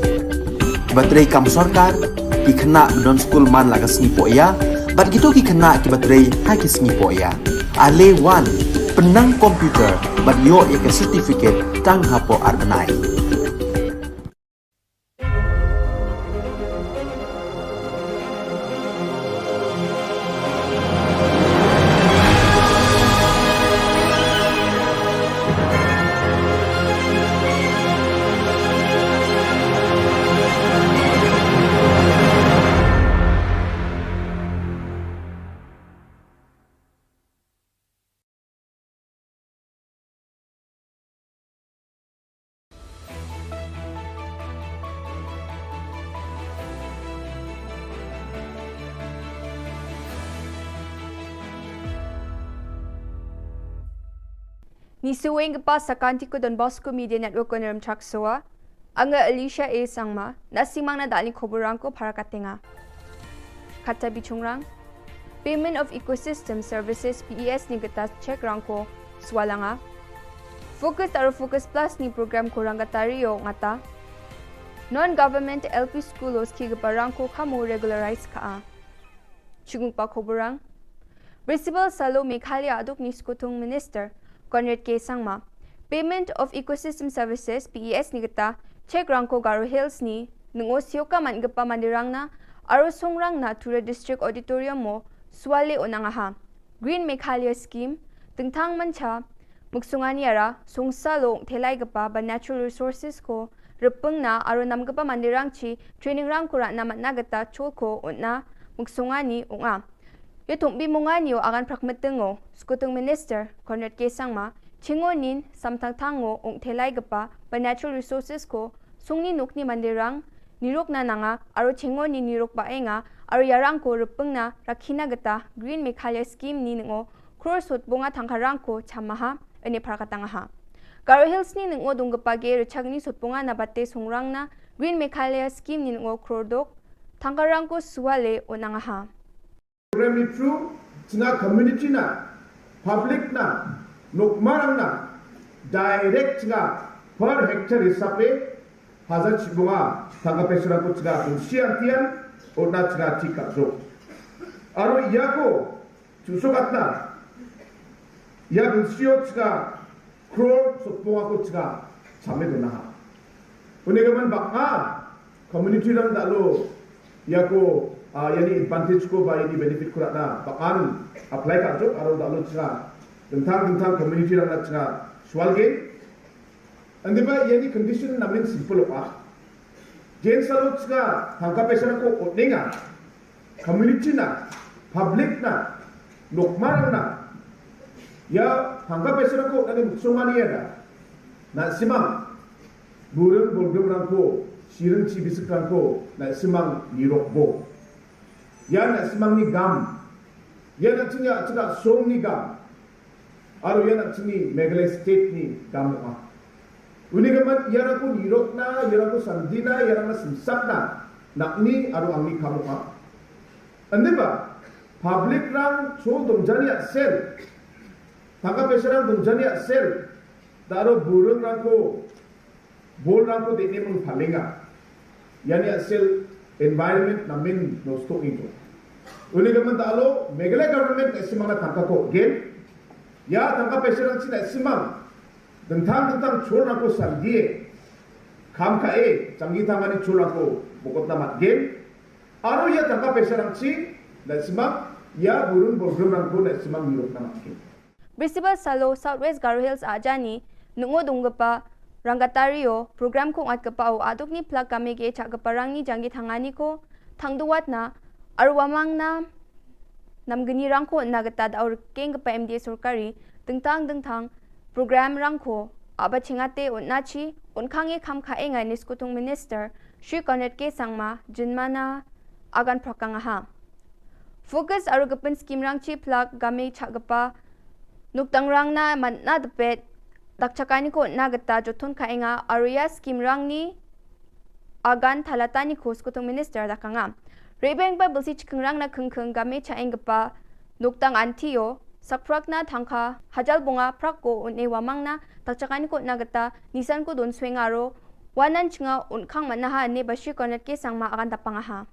kiba trei kam sorkar, ki khynnah ba don skul man la ka sngi pohïa, bad kito ki khynnah kiba trei ha ki sngi pohïa. Ale wan, pynnang computer bad ïoh ïa ka certificate tang hapoh ar bnai. Ngi shu weng ka pas sa ka Tynrong Don Bosco Media Network ko Nongrim Traksoa. Nga Alicia A Sangma, na sngewbha na dali khubor rangko para katenga. Kata bishungrang, Payment of Ecosystem Services, P E S ni kata check rangko swalanga. Focus aro Focus Plus ni program ko rangkatari ïa ngata. Non-government L P school o ski kapa rangko kamo regularize ka a. Chungpa khubor rang. Principal Salo Meghalaya aduk ni Skutung Minister Conrad K Sangma, Payment of Ecosystem Services, P E S ni kata check rangko Garo Hills ni nungo sioka man kapa mandirang na aro sungrang na Tura District Auditorium mo swale o nangaha. Green Meghalaya Scheme, tengtang mancha, muksungani ara, sungsa lo thelai kapa ba natural resources ko, repeng na aro nam kapa mandirang chi, training rang kura na matna kata chol ko, utna, muksungani, unga. Yo thumbi mungani o agan prak metengo, Skutung Minister, Conrad K Sangma, chingo nin, samtang tango, ung thelai kapa ba natural resources ko, sungni nukni mandirang, nirok na nanga, aro chingo ni nirok ba enga, aro yarang ko repeng na, rakhina kata, Green Meghalaya Scheme ni ngo, crore sot bunga tangkarang ko chamaha, ene prakatangaha. Garo Hills ni nongo dungkpa ge rchagni sotpunga na bate songrang na Green Meghalaya Scheme ni nongo kror dok thangkarang ko suale o nangaha. Program ni through chinga community na, public na, nokmarang na direct chinga per hectare hisabe hajar chibunga thangka pesrang ko chinga bungsi antian o na chinga chika jo. Aro yako chusok atna ya bungsi o chinga kror sotpunga ko chinga chame do naha. Uni gaman baka community rang dalo yako ah, yani advantage ko ba yani benefit ko na bakan apply ka jo aro dalo chinga dengtang dengtang community rang na chinga sual ge. Ande ba yani condition namin simple ba. Jen salo chinga thangka pesrang ko otninga community na, public na, nokmarang na. Ya thangka pesrang ko nani muksongani ya da. Na simang burung bulgum rangko, sirung chibisik rangko, na simang nirok bo. Ya na simang ni gam. Ya na chinga chinga song ni gam. Aro ya na chini Meghalaya state ni gam ma. Uni gaman ya rangko nirok na, ya rangko sandina, ya rangko simsak na. Nak ni aro angni kamu ma. Ande ba public rang so dong jani aksel. Thangka pesrang dong jani aksel. Daro burung rangko bol rangko de ne mung palinga. Yani aksel environment namin no stok itu. Uni gaman dalo Meghalaya government na simang na thangka ko gen. Ya thangka pesrang chinga simang. Dengtang dengtang chol rangko sandie. Kam ka e, changi tangani chol rangko bokot na mat gen. Aro ya thangka pesrang chi na simang ya burung bulgum rangko na simang nirok na mat gen. Brisibal salo South West Garo Hills ajani nongo dungkpa rangkatario program ko ngat kpa o aduk ni plak kame ge chak kpa rang ni janggi thangani ko thangduwat na arwamang na namgini rangko na gata da ur keng kpa M D A sorkari dengtang dengtang program rangko aba chingate un nachi un khange kham kha enga ni skutung minister Shri Conrad K Sangma jinmana agan prakang aha. Focus aro gepin skim rang chi plak game chak gepa nuktang rang na man na depet dak chakani ko na geta jothon ka enga aro ya skim rang ni agan thalatani ko skutung minister da kanga. Rebeng ba belsi chikeng rang na kengkeng game cha eng gepa nuktang antio sakprak na thangka hajal bunga prak ko un e wamang na dak chakani ko na geta nisan ko don sweng aro wanan chinga un khang man na ha ne ba Shri Conrad K Sangma agan da pang aha.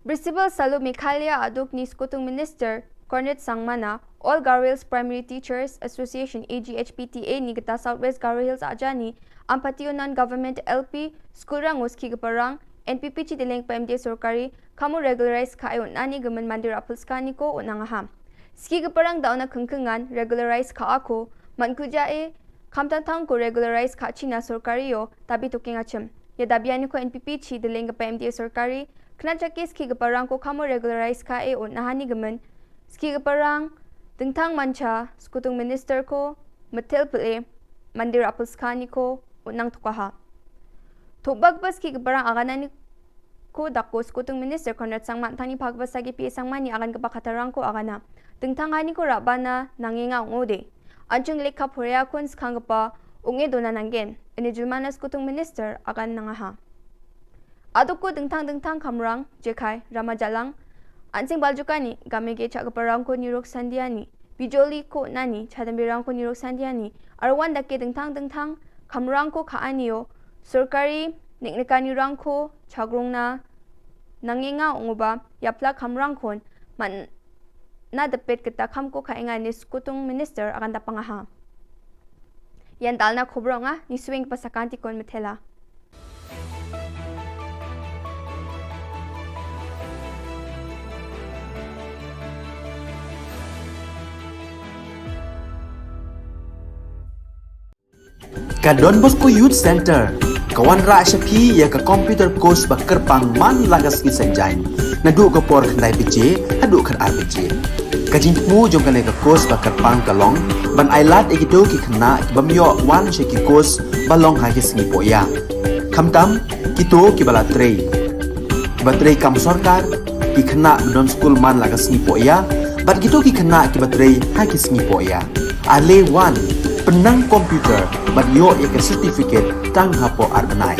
Brisibal salu Meghalaya aduk ni skutung minister Conrad Sangma na All Garo Hills Primary Teachers Association A G H P T A ni geta South West Garo Hills ajani ampati unan government L P school rang uski geparang N P P chi dileng pa M D A sorkari kamu regularize ka ayun ani gemen mandir apul skani ko unang aha. Ski geparang dauna kengkengan regularize ka ako man kuja e kamtang tang ko regularize ka china sorkari yo tabi tuking achim. Ya dabi ani ko N P P chi dileng gepa M D A sorkari Kena chaki ski geparang ko kamu regularize ka e un nahani gemen. Ski geparang dengtang mancha skutung minister ko metel pele mandir apul skani ko un nang tukaha. Thubak ba ski geparang aganani ko dako skutung minister Conrad Sangma tani phak ba sagi pi sangmani agan gepa khatarang ko agana. Dengtang hani ko rabana nangenga ungode. Anchung lekha phoria kun skang gepa unge dona nanggen. Ini julmana skutung minister agan nangaha. Aduk ko dengtang dengtang kamrang, jekai, rama jalang, ansing baljukani, game ge chak geparang ko nirok sandiani, bijoli ko nani, chadam birang ko nirok sandiani, arwan dake dengtang dengtang kamrang ko ka anio, sorkari, neknekani rang ko, chagrung na, nangenga unguba, yapla kamrang kon, man na depet kita kam ko ka enga ni skutung minister akan da pangaha. Yan dalna khubronga ni swing pasakanti kon methela. Ka Don Bosco Youth Center ka wanrah sha phi ïa ka computer course ba kyrpang man la ka sngi Saitjaiñ naduh ka por khyndai baje haduh khatar baje. Ka jingthmu jong kane ka course ba kyrpang ka long ban ailad ïa kito ki khynnah ki bym ïoh wan sha ki course ba long ha ki sngi pohïa. Khamtam kito kiba la trei, kiba trei kam sorkar, ki khynnah ba don skul man la ka sngi pohïa bad kito ki khynnah kiba trei ha ki sngi pohïa. Ale wan, Nang computer bad ïoh ïa ka certificate tang hapoh ar bnai.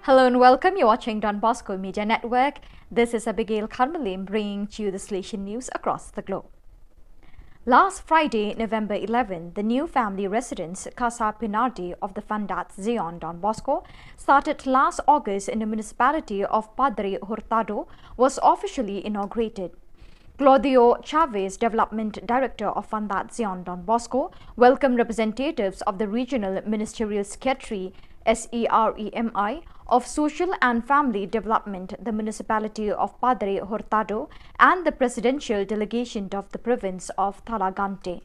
Hello and welcome. You're watching Don Bosco Media Network. This is Abigail Kharmalim bringing to you the Salesian news across the globe. Last Friday, November eleven, the new family residence Casa Pinardi of the Fundación Zion Don Bosco, started last August in the municipality of Padre Hurtado, was officially inaugurated. Claudio Chavez, Development Director of Fundación Don Bosco, welcomed representatives of the Regional Ministerial Secretary, S E R E M I, of Social and Family Development, the Municipality of Padre Hurtado, and the Presidential Delegation of the Province of Tala Gante.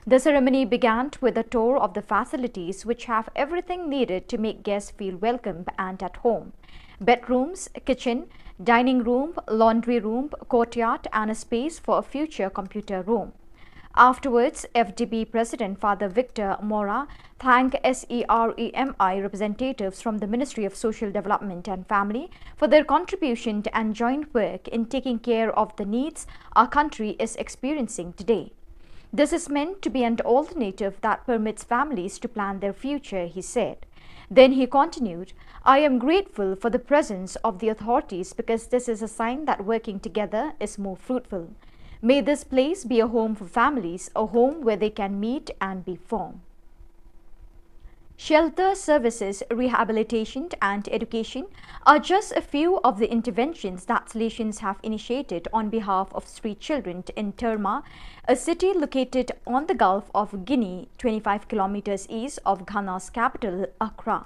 The ceremony began with a tour of the facilities, which have everything needed to make guests feel welcome and at home: bedrooms, kitchen, dining room, laundry room, courtyard, and a space for a future computer room. Afterwards, F D B President Father Victor Mora thanked S E R E M I representatives from the Ministry of Social Development and Family for their contribution and joint work in taking care of the needs our country is experiencing today. "This is meant to be an alternative that permits families to plan their future," he said. Then he continued, "I am grateful for the presence of the authorities because this is a sign that working together is more fruitful. May this place be a home for families, a home where they can meet and be formed." Shelter services, rehabilitation, and education are just a few of the interventions that Salesians have initiated on behalf of street children in Terma, a city located on the Gulf of Guinea, twenty-five kilometers east of Ghana's capital, Accra.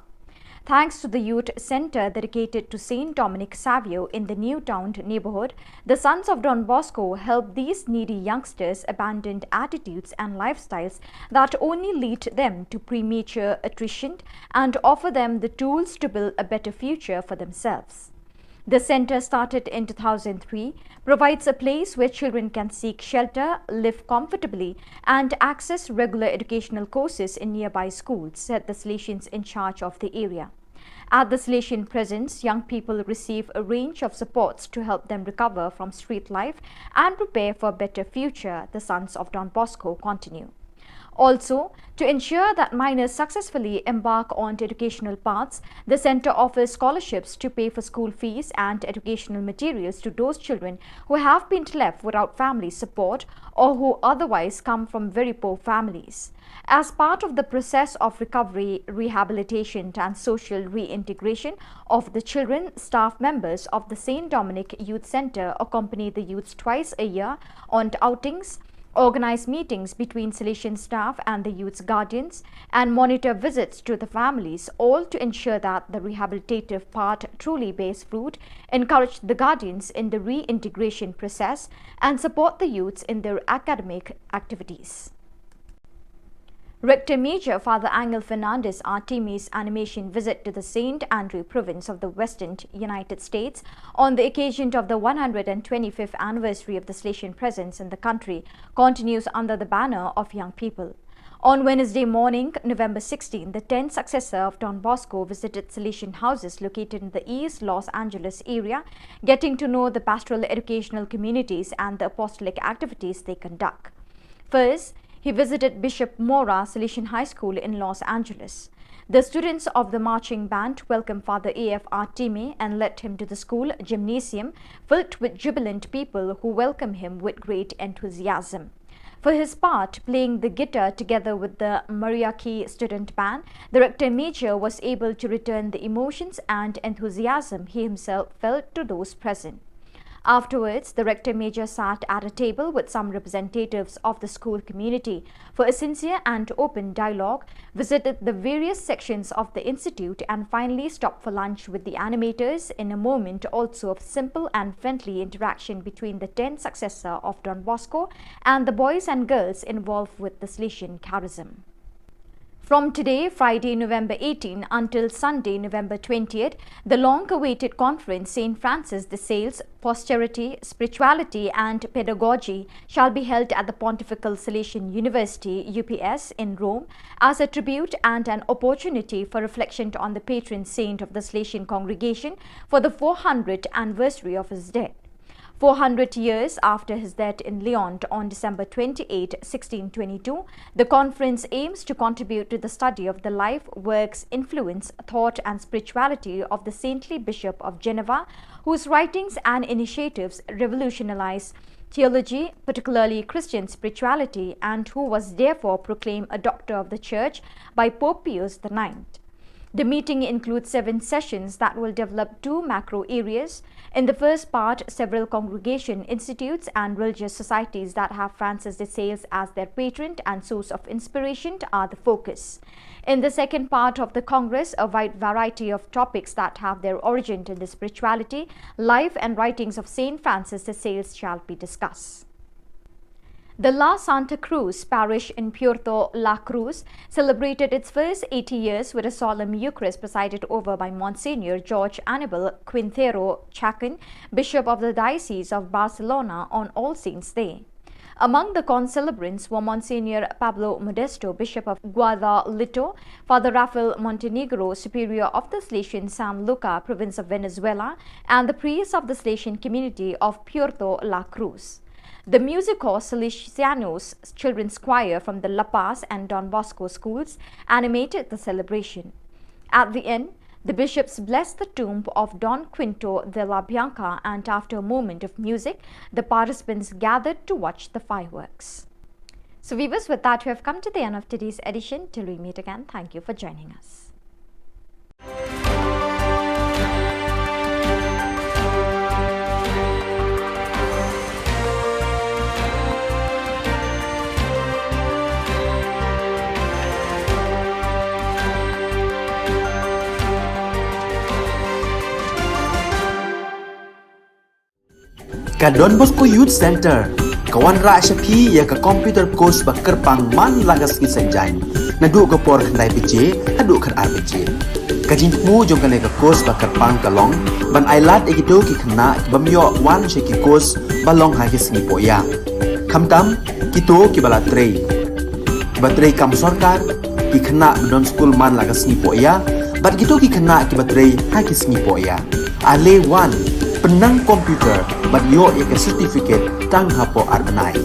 Thanks to the youth center dedicated to Saint Dominic Savio in the New Town neighborhood, the Sons of Don Bosco help these needy youngsters abandon attitudes and lifestyles that only lead them to premature attrition and offer them the tools to build a better future for themselves. The center, started in two thousand three, provides a place where children can seek shelter, live comfortably, and access regular educational courses in nearby schools, said the Salesians in charge of the area. At the Salesian presence, young people receive a range of supports to help them recover from street life and prepare for a better future, the Sons of Don Bosco continue. Also, to ensure that minors successfully embark on educational paths, the center offers scholarships to pay for school fees and educational materials to those children who have been left without family support or who otherwise come from very poor families. As part of the process of recovery, rehabilitation, and social reintegration of the children, staff members of the Saint Dominic Youth Center accompany the youths twice a year on outings, organize meetings between Salesian staff and the youth's guardians, and monitor visits to the families, all to ensure that the rehabilitative part truly bears fruit, encourage the guardians in the reintegration process, and support the youths in their academic activities. Rector Major Father Angel Fernandez Artimi's animation visit to the Saint Andrew province of the Western United States on the occasion of the one hundred twenty-fifth anniversary of the Salesian presence in the country continues under the banner of Young People. On Wednesday morning, November sixteen, the tenth successor of Don Bosco visited Salesian houses located in the East Los Angeles area, getting to know the pastoral educational communities and the apostolic activities they conduct. First, he visited Bishop Mora Salesian High School in Los Angeles. The students of the marching band welcomed Father A F Artime and led him to the school gymnasium, filled with jubilant people who welcomed him with great enthusiasm. For his part, playing the guitar together with the Mariachi student band, the rector major was able to return the emotions and enthusiasm he himself felt to those present. Afterwards, the Rector Major sat at a table with some representatives of the school community for a sincere and open dialogue, visited the various sections of the institute, and finally stopped for lunch with the animators, in a moment also of simple and friendly interaction between the tenth successor of Don Bosco and the boys and girls involved with the Salesian charism. From today, Friday, November eighteen, until Sunday, November twentieth, the long-awaited conference, Saint Francis de Sales, Posterity, Spirituality and Pedagogy, shall be held at the Pontifical Salesian University, U P S, in Rome, as a tribute and an opportunity for reflection on the patron saint of the Salesian congregation for the four hundredth anniversary of his death. Four hundred years after his death in Lyon on December twenty-eighth, sixteen twenty-two, the conference aims to contribute to the study of the life, works, influence, thought, and spirituality of the saintly Bishop of Geneva, whose writings and initiatives revolutionized theology, particularly Christian spirituality, and who was therefore proclaimed a Doctor of the Church by Pope Pius the ninth. The meeting includes seven sessions that will develop two macro areas. In the first part, several congregation, institutes, and religious societies that have Francis de Sales as their patron and source of inspiration are the focus. In the second part of the Congress, a wide variety of topics that have their origin in the spirituality, life, and writings of Saint Francis de Sales shall be discussed. The La Santa Cruz parish in Puerto La Cruz celebrated its first eighty years with a solemn Eucharist presided over by Monsignor George Anibal Quintero Chacon, Bishop of the Diocese of Barcelona, on All Saints' Day. Among the concelebrants were Monsignor Pablo Modesto, Bishop of Guadalito, Father Rafael Montenegro, Superior of the Salesian San Luca, Province of Venezuela, and the priests of the Salesian community of Puerto La Cruz. The Musicos Salesianos Children's Choir from the La Paz and Don Bosco schools animated the celebration. At the end, the bishops blessed the tomb of Don Quinto de la Bianca, and after a moment of music, the participants gathered to watch the fireworks. So, viewers, with that, we have come to the end of today's edition. Till we meet again, thank you for joining us. Ka Don Bosco Youth Centre ka wanrah sha phi ïa ka computer course ba kyrpang man la ka sngi Saitjaiñ, naduh ka por khyndai baje haduh khatar baje. Ka jingthmu jong kane ka course ba kyrpang ka long ban ailad ïa kito ki khynnah ki bym ïoh wan sha ki course ba long ha ki sngi pohïa, khamtam kito kiba la trei, kiba trei kam sorkar, ki khynnah ba don skul man la ka sngi pohïa, bad kito ki khynnah kiba trei ha ki sngi pohïa. Ale wan, pynnang computer bad ïoh ïa ka certificate tang hapoh ar bnai.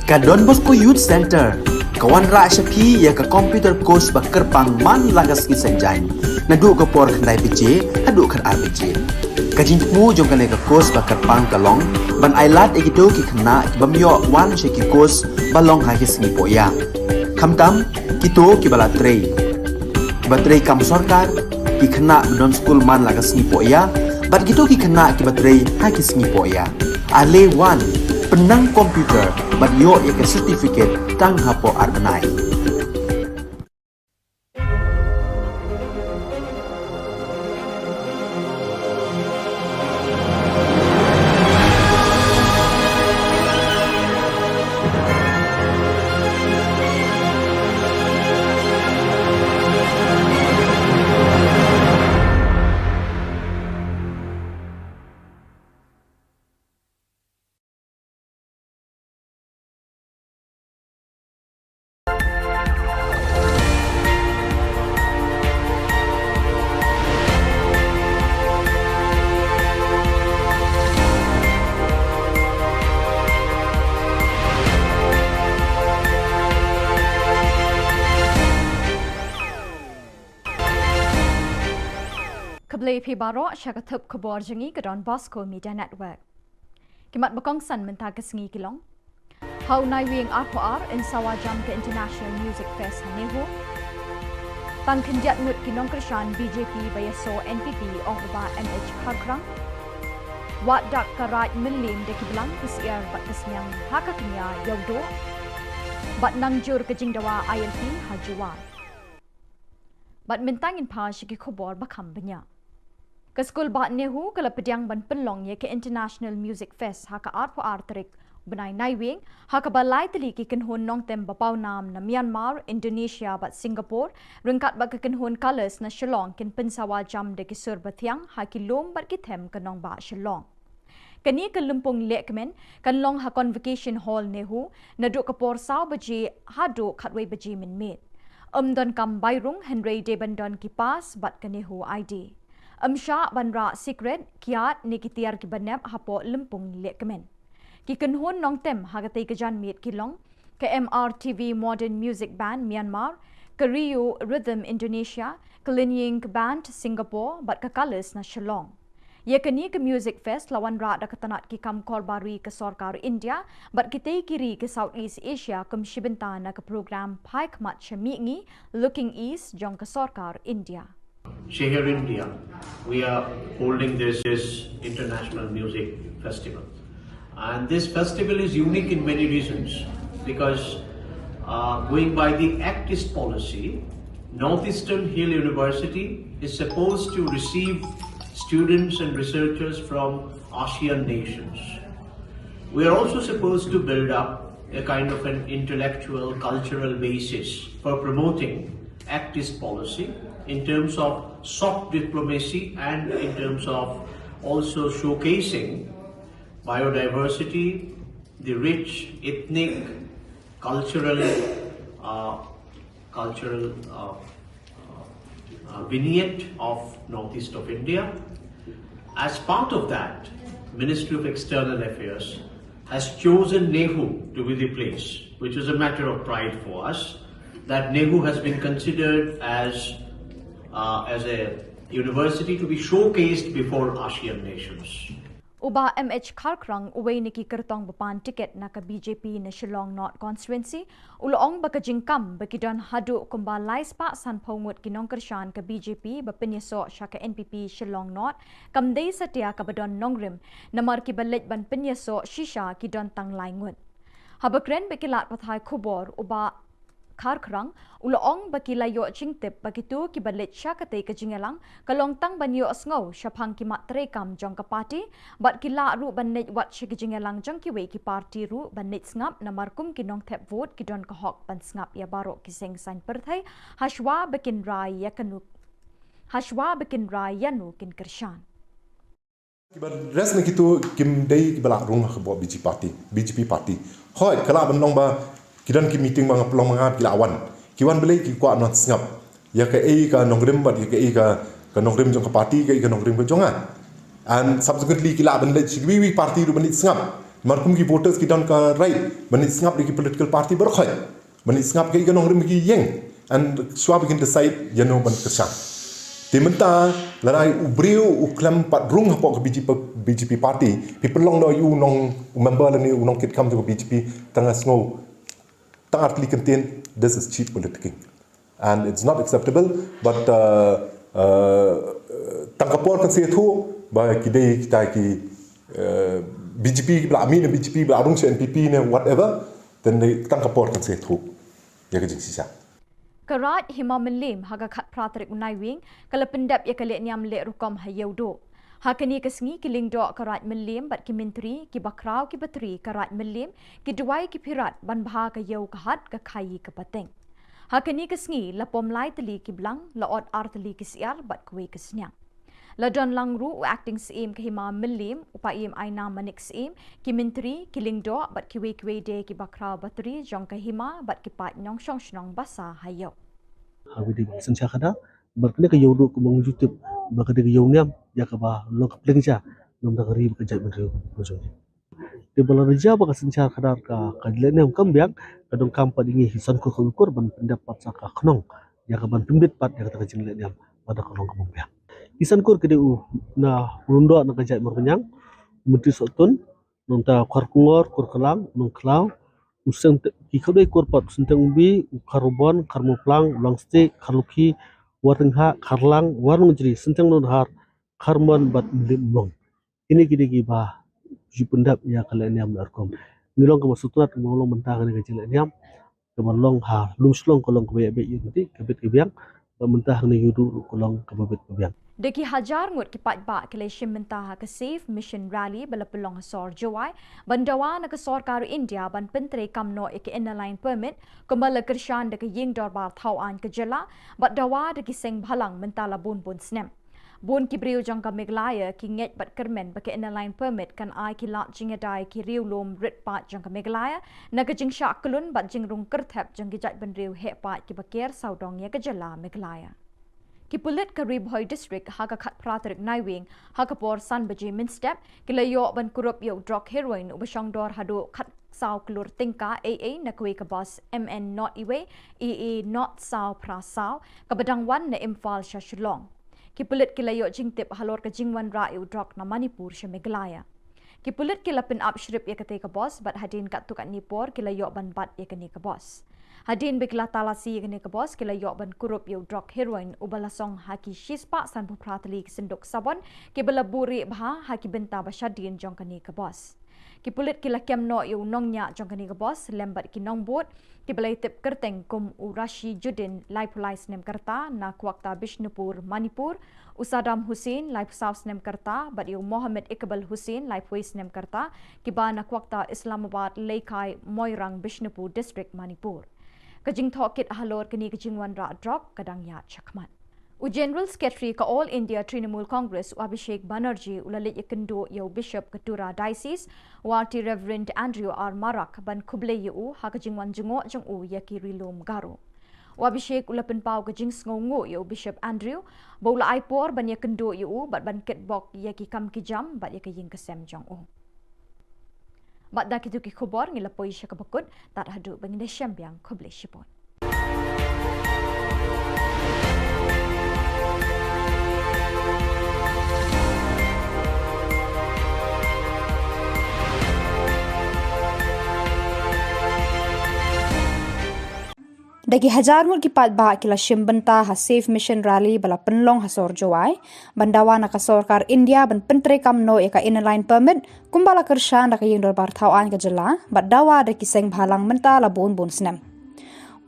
Ka Don Bosco Youth Centre ka wanrah sha phi ïa ka computer course ba kyrpang man la ka sngi Saitjaiñ, naduh ka por khyndai baje haduh khatar baje. Ka jingthmu jong kane ka course ba kyrpang ka long ban ailad ïa kito ki khynnah ki bym ïoh wan sha ki course ba long ha ki sngi pohïa, khamtam kito kiba la trei, kiba trei kam sorkar, ki khynnah ba don skul man la ka sngi pohïa bad kito ki khynnah kiba trei ha ki sngi pohïa. Ale wan, pynnang computer bad ïoh ïa ka certificate tang hapoh ar bnai. Khublei phi baroh sha ka thup khubor jong ngi ka Don Bosco Media Network. Ki mat ba kongsan mynta ka sngi ki long: Ha u Naiwieng arphew ar yn sawa jam ka International Music Fest ha NEHU. Tang khyndiat ngut ki nongkyrshan BJP ba ïasoh NPP, ong u Bah M H Kharkhrang. Wad dak ka Raid Mylliem da ki blang, ki syiar bad ka sniang ha ka kñia Ïewduh. Bad nang jur ka jingdawa ILP ha Jowai. Bad mynta ngin phai sha ki khubor ba kham bniah. Ka skul bah NEHU ka la pdiang ban pynlong ïa ka International Music Fest ha ka arphew ar tarik bnai Naiwieng, ha kaba lai tylli ki kynhun nongtem ba pawnam na Myanmar, Indonesia bad Singapore, ryngkat bad ka kynhun Colours na Shillong, kin pynsawa jam da ki sur bathiang ha ki lum bad ki them ka nongbah Shillong. Kane ka lympung lehkmen kan long ha Convocation Hall NEHU naduh ka por saw baje haduh khatwei baje mynmiet. Ym donkam bai rung, hynrei dei ban don ki pass bad ka NEHU ID. Ym shah ban rah sikret, kiad ne ki tiar kiba nep hapoh lympung lehkmen. Ki kynhun nongtem ha katei ka janmiet ki long ka MRTV Modern Music Band Myanmar, ka Rio Rhythm Indonesia, ka Linying Band Singapore bad ka Colours na Shillong. Ïa kane ka Music Fest la wanrah da ka tnat ki kam korbar ri ka sorkar India bad kitei ki ri ka South East Asia kum shibynta na ka program Phai Khmat sha Mihngi, Looking East, jong ka sorkar India. Shehar India, we are holding this, this international music festival. And this festival is unique in many reasons because, uh, going by the Act East policy, Northeastern Hill University is supposed to receive students and researchers from ASEAN nations. We are also supposed to build up a kind of an intellectual, cultural basis for promoting Act East policy in terms of soft diplomacy and in terms of also showcasing biodiversity, the rich ethnic, cultural, uh, cultural, uh, uh, vignette of northeast of India. As part of that, Ministry of External Affairs has chosen NEHU to be the place, which is a matter of pride for us, that NEHU has been considered as, uh, as a university to be showcased before ASEAN nations. U Bah M H Kharkhrang, uwei na ki kyrtong ba pan tiket na ka BJP na Shillong North Constituency, u la ong ba ka jingkam ba ki don haduh kumba lai spah sanphew ngut ki nongkyrshan ka BJP ba pynïasoh sha ka NPP Shillong North kam dei satia kaba don nongrim, namar kiba leit ban pynïasoh shisha ki don tang lai ngut. Haba kren bad ki lad pathai khubor, u Bah Kharkhrang u la ong ba ki la ïoh jingtip ba kito kiba leit sha katei ka jingïalang ka long tang ban ïohsngew shaphang ki mat treikam jong ka party, bad ki lah ruh ban leit wat sha ki jingïalang jong kiwei ki party ruh ban leit sngap, namar kum ki nongthep vote ki don ka hok ban sngap ïa baroh ki seng saiñ pyrthei hashwa ba kin rai ïa kano, hashwa ba kin rai ïano kin kyrshan. Kiba rest na kito kim dei kiba lah rung ha ka BJP party, BJP party. Hooid, ka lah ban long ba ki don ki meeting ba nga pynlong ma nga, ki lah wan. Ki wan balei? Ki kwah ban sngap ïa kaei ka nongrim bad ïa kaei ka, ka nongrim jong ka party, kaei ka nongrim ka jong nga. And subsequently ki lah ban leit sha kiwei kiwei party ruh ban leit sngap. Namar kum ki voters ki don ka right ban ïa sngap da ki political party baroh khoit, ban ïa sngap ki, ki nongrim ki ïeng, and shuwa ba kin decide ïano ban kyrshan. Te mynta lada u briew u khlem pat rung hapoh ka B J P, B J P party, phi pynlong noh ïa u nong, u member lane u nongkitkam jong ka B J P tang ha sngew tang artylli kyntien, this is cheap politicking. And it's not acceptable, but, uh, uh, tang ka por kan sa ïathuh ba ki dei kita ki, uh, B J P ba la mih na B J P, ba la rung sha N P P ne whatever, then dei tang ka por kan sa ïathuh ïa ka jingshisha. Ka Raid Hima Mylliem ha ka khatphra tarik u Naiwieng ka la pyndep ïa ka lehniam leh rukom ha Ïewduh. Ha kane ka sngi ki lyngdoh ka Raid Mylliem bad ki myntri, ki bakhraw ki batri ka Raid Mylliem, ki duwai ki phirat ban bha ka ïew ka hat ka khaii ka pateng. Ha kane ka sngi la pom lai tylli ki blang, la ot ar tylli ki syiar bad kawei ka sniang. La don lang ruh u Acting Syiem ka Hima Mylliem, u Paiem Aina Manik Syiem, ki myntri, ki lyngdoh bad kiwei kiwei de ki bakhraw batri jong ka hima bad ki paid nongshong shnong basa ha ïew. Ha kane ka synshar khadar, bad kane ka Ïewduh kumba ngi ju tip ba ka dei ka ïew niam ïa kaba long ka pliang ja namar ka ri bad ka jaitbynriew ka jong ngi. Te ba la rja ba ka synshar khadar ka, ka lehniam kam biang, ka donkam pat ïa ngi ki san kur ka kur ban pyndep pat sa ka khnong ïa ka ban pynbit pat ïa kata ka jinglehniam ba da ka long kaba biang. Ki san kur ki dei u na u lyngdoh na ka jait Mawryngkneng, u Myntri Sohtun, nangta Kharkongor, Kurklang, Nongkhlaw, u Synteng, ki khatduh kur pat, u Synteng Umbi, u Kharbon, Kharmawphlang, u Langstieh, Kharlukhi, Warnonghah, Kharlang, Warnongjri, Synteng Nonghar, Kharmon bad Mylliem Umlong. Kine ki dei kiba ju pyndep ïa ka lehniam leh rukom. Ngi long kaba sngewtynnat kaba long mynta kane ka jinglehniam kaba long ha lum Shillong ka long kaba ïaid beit ïaid lynti, ka bit ka biang, bad mynta hangne Ïewduh ruh ka long kaba bit ka biang. Da ki hajar ngut ki paidbah ki la shim bynta ha ka Save Mission Rally ba la pynlong ha sor Jowai ban dawa na ka sorkar India ban pyntreikam noh ïa ka Inner Line Permit kumba la kyrshan da ka Ïing Dorbar Thaw Aiñ ka jylla, bad dawa da ki seng bhalang mynta la bun bun snem. Bun ki briew jong ka Meghalaya ki ngeit bad kyrmen ba ka Inner Line Permit kan ai ki lad jingïada ïa ki riew lum rit paid jong ka Meghalaya na ka jingshah kyllun bad jingrung kyrthep jong ki jaitbynriew heh paid kiba ker sawdong ïa ka jylla Meghalaya. Ki pulit ka Ri Bhoi District ha ka khatphra tarik Naiwieng ha ka por san baje mynstep ki la ïoh ban kurup ïa u drok heroin uba shongdor haduh khatsaw klur tyngka A A na kawei ka bus M N not iwei A A not saw phra saw kaba dang wan na Imphal sha Shillong. Ki pulit ki la ïoh jingtip halor ka jingwanrah ïa u drok na Manipur sha Meghalaya. Ki pulit ki la pynap shrip ïa katei ka bus bad hadien katto katne por ki la ïoh ban bat ïa kane ka bus. Hadien ba ki la talasi ïa kane ka bus ki la ïoh ban kurup ïa u drok heroin uba la song ha ki shispah sanphew phra tylli ki synduk sabon kiba la buh rieh bha ha ki bynta ba shadien jong kane ka bus. Ki pulit ki la kem noh ïa u nongñiah jong kane ka bus lem bad ki nongbud kiba la tip kyrteng kum u Rashi Judin laiphew lai snem ka rta na Kwakta Bishnupur, Manipur, u Saddam Hussain laiphew saw snem ka rta bad ïa u Mohammed Iqbal Hussain laiphew wei snem ka rta, kiba na Kwakta Islamabad, Leikai, Moirang, Bishnupur District, Manipur. Ka jingthoh kit halor kane ka jingwanrah drok ka dang ïaid shakhmat. U General Secretary ka All India Trinamool Congress, u Abhishek Banerjee, u la leit ïakynduh ïa u Bishop ka Tura Diocese, u R T Reverend Andrew R Marak, ban khublei ïa u ha ka jingwan jngoh jong u ïa ki ri lum Garo. U Abhishek u la pynpaw ka jingsngewnguh ïa u Bishop Andrew ba u la ai por ban ïakynduh ïa u bad ban kitbok ïa ki kam ki jam bad ïa ka ïing ka sem jong u. Bad da kito ki khubor ngi la poi sha kaba kut, tad haduh ba ngin ïashem biang, khublei shibun. Da ki hajar ngut ki paidbah ki la shim bynta ha Save Mission Rally ba la pynlong ha sor Jowai ban dawa na ka sorkar India ban pyntreikam noh ïa ka Inner Line Permit kumba la kyrshan da ka Ïing Dorbar Thaw Aiñ ka jylla, bad dawa da ki seng bhalang mynta la bun bun snem.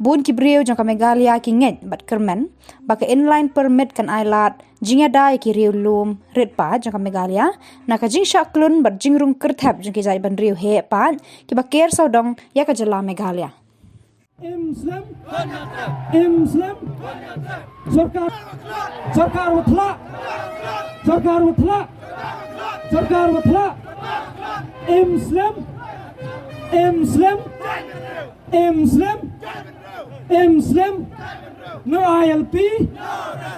Bun ki briew jong ka Meghalaya ki ngeit bad kyrmen ba ka Inner Line Permit kan ai lad jingïada ïa ki riew lum rit paid jong ka Meghalaya na ka jingshah kyllun bad jingrung kyrthep jong ki jaitbynriew heh paid kiba ker sawdong ïa ka jylla Meghalaya. Im slem. Im slem. Sorkar. Sorkar watla. Sorkar watla. Sorkar watla. Im slem. Im slem. Im slem. Im slem. No I L P.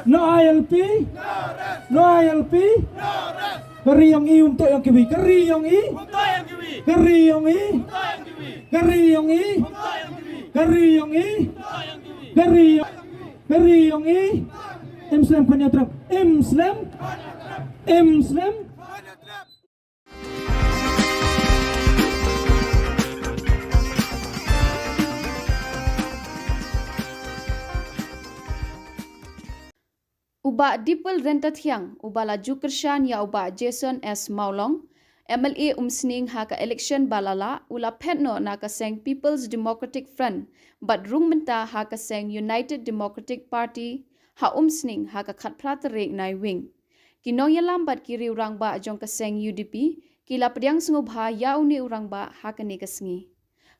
No I L P. No I L P. Ka ri jong i um toh jong kiwi. Ka ri jong i. Ka ri jong ngi. Ka ri jong ngi. Ka ri jong ngi. Ka ri jong, ka ri jong ngi. Im slem khun ïa u Trump. Im slem. Im slem. U Bah Dipal Ryntathiang, uba la ju kyrshan ïa u Bah Jason S Mawlong, M L A Umsning ha ka election ba la lah, u la phet noh na ka seng People's Democratic Front bad rung mynta ha ka seng United Democratic Party ha Umsning ha ka khatphra tarik Naiwieng. Ki nongïalam bad ki riew rangbah jong ka seng U D P ki la pdiang sngewbha ïa une u rangbah ha kane ka sngi.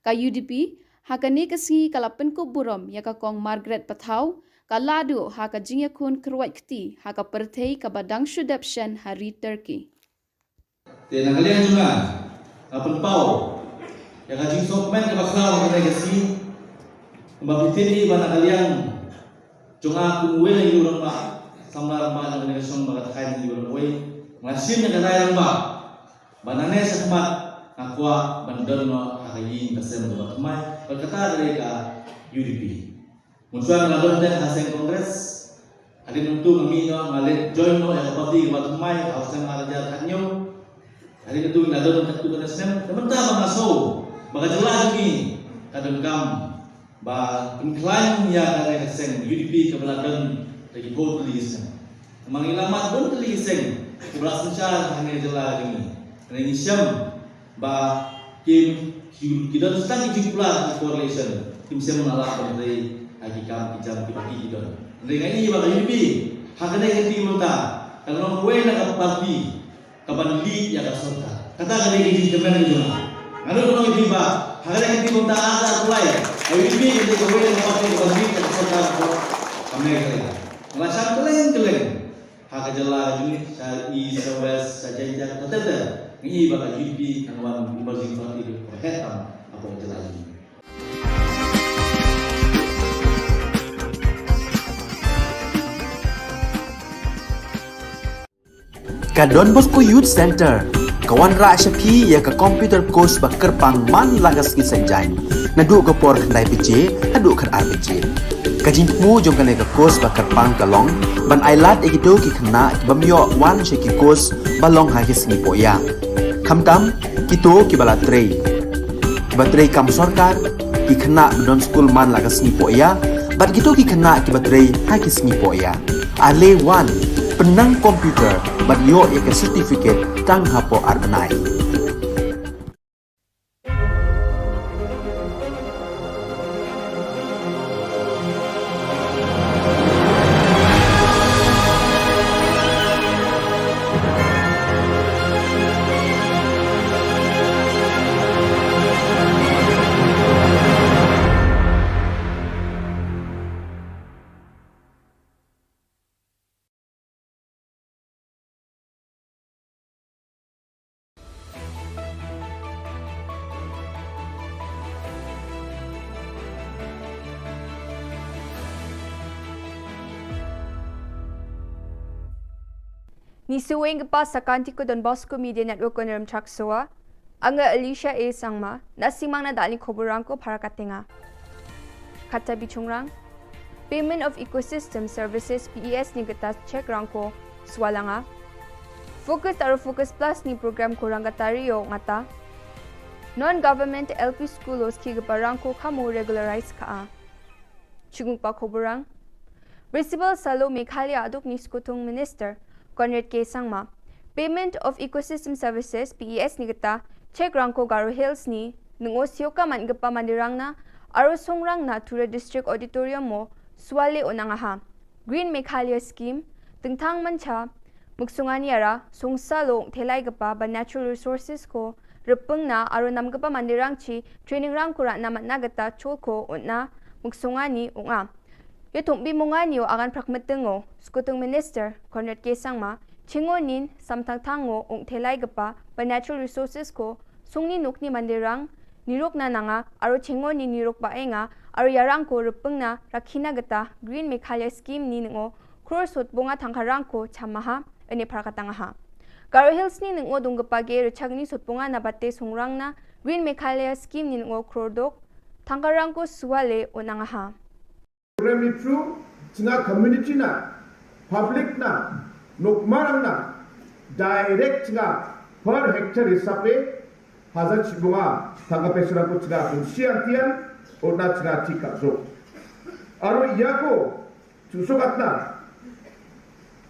Ka U D P ha kane ka sngi ka la pynkup burom ïa ka Kong Margaret Pathaw, ka lahduh ha ka jingïakhun kyrwat kti ha ka pyrthei kaba dang shu dep shen ha ri Turkey. Te na ka liang jong nga, nga pynpaw ïa ka jingsngewkmen kaba khraw ha kane ka sngi. Kumba phi tip hi ba na ka liang jong nga kum uwei na ki rangbah, samla rangbah jong kane ka shnong ba ka thaw na ki rangbah, nga shim ïa ka rai rangbah ba nangne shakhmat nga kwah ban don noh ha ka ïing ka sem kaba thymmai, bad kata ka dei ka U D P. Mynshuwa nga la don tang ha seng Congress. Hadien nangtu nga mih noh, nga leit join noh ïa ka party kaba thymmai ha u snem ar hajar khathynñiew. Hadien nangtu nga la don katto katne snem. Te mynta ba nga sngew ba ka jylla jong ngi ka donkam ba pynkhlaiñ ïa kane ka seng U D P kaba la don da ki phew tylli ki snem. Namar ngi la mad bun tylli ki seng kiba la synshar ha kane ka jylla jong ngi. Te ngi shem ba kim, ki, ki don tang ki jingkular ki coalition, kim shem na la ban trei ha ki kam ki jam kiba ki, ki don. Hynrei nga i ba ka U D P ha kane ka kti mynta ka long kawei na ka party kaban lead ïa ka sorkar. Kata ka dei ka jingkmen ka jong nga. Nga nud ban ong ïa phi ba ha kane ka kti mynta ar hajar arphew lai, ka U D P ka dei kawei na ka party kaban lead ïa ka sorkar ka Meghalaya. Nga la shang kylleng kylleng ha ka jylla jong ngi, sha East, sha West, sha Jaintia, katta katta. Ngi i ba ka U D P kan wan emerging party ba heh tam hapoh ka jylla jong ngi. Ka Don Bosco Youth Center ka wanrah sha phi ïa ka computer course ba kyrpang man la ka sngi Saitjaiñ, naduh ka por khyndai baje haduh khatar baje. Ka jingthmu jong kane ka course ba kyrpang ka long ban ailad ïa kito ki khynnah ki bym ïoh wan sha ki course ba long ha ki sngi pohïa, khamtam kito kiba la trei, kiba trei kam sorkar, ki khynnah ba don skul man la ka sngi pohïa, bad kito ki khynnah kiba trei ha ki sngi pohïa. Ale wan, pynnang computer bad ïoh ïa ka certificate tang hapoh ar bnai. Ngi shu weng ka pas sa ka Anti Don Bosco Media Network ko Nerum Chaksoa. Anga Alicia A Sangma, na sngewbha na dali khubor rangko para katenga. Kata bichungrang. Payment of Ecosystem Services, P E S ni kata check rangko swalanga. Focus aro Focus Plus ni program ko rangkatari yo ngata. Non-government L P school os ki kapa rangko kamo regularize ka a. Chungpa khubor rang. Principal Salo Meghalaya aduk ni Skutung Minister Conrad K Sangma. Payment of Ecosystem Services, P E S ni kata, check rangko Garo Hills ni, nungo sioka man kapa mandirang na, aro songrang na Tura District Auditorium mo, swale onangaha. Green Meghalaya Scheme, tengtang mancha, muksungani ara, songsa lo thelai kapa ba natural resources ko, repeng na, aro nam kapa mandirang chi, training rangko ra na matna kata chol ko, onna, muksungani, unga. Yo thung bi mungani o agan prak meteng o, Skutung Minister, Conrad K Sangma, chingo nin, samthang thang o, ung thelai kapa, ba natural resources ko, sungni nukni mandirang, niruk na nanga, aro chingo ni niruk ba enga, aro yarang ko repeng na, rakhina kata, Green Meghalaya Scheme ni ngo, crore sot bonga thangkarang ko, chamaha, ene para katangaha. Garo Hills ni nungo dungkapa ge rchagni sutpunga na bate sungrang na Green Meghalaya Scheme ni nungo krodok tangkarang ko suale unangaha. Program ni through chinga community na, public na, nokmarang na, direct chinga per hectare hisabe hajar chibunga tangka pesrang ko chinga kunsian tian, ona chinga tika jo. Aro yako Chuso katna,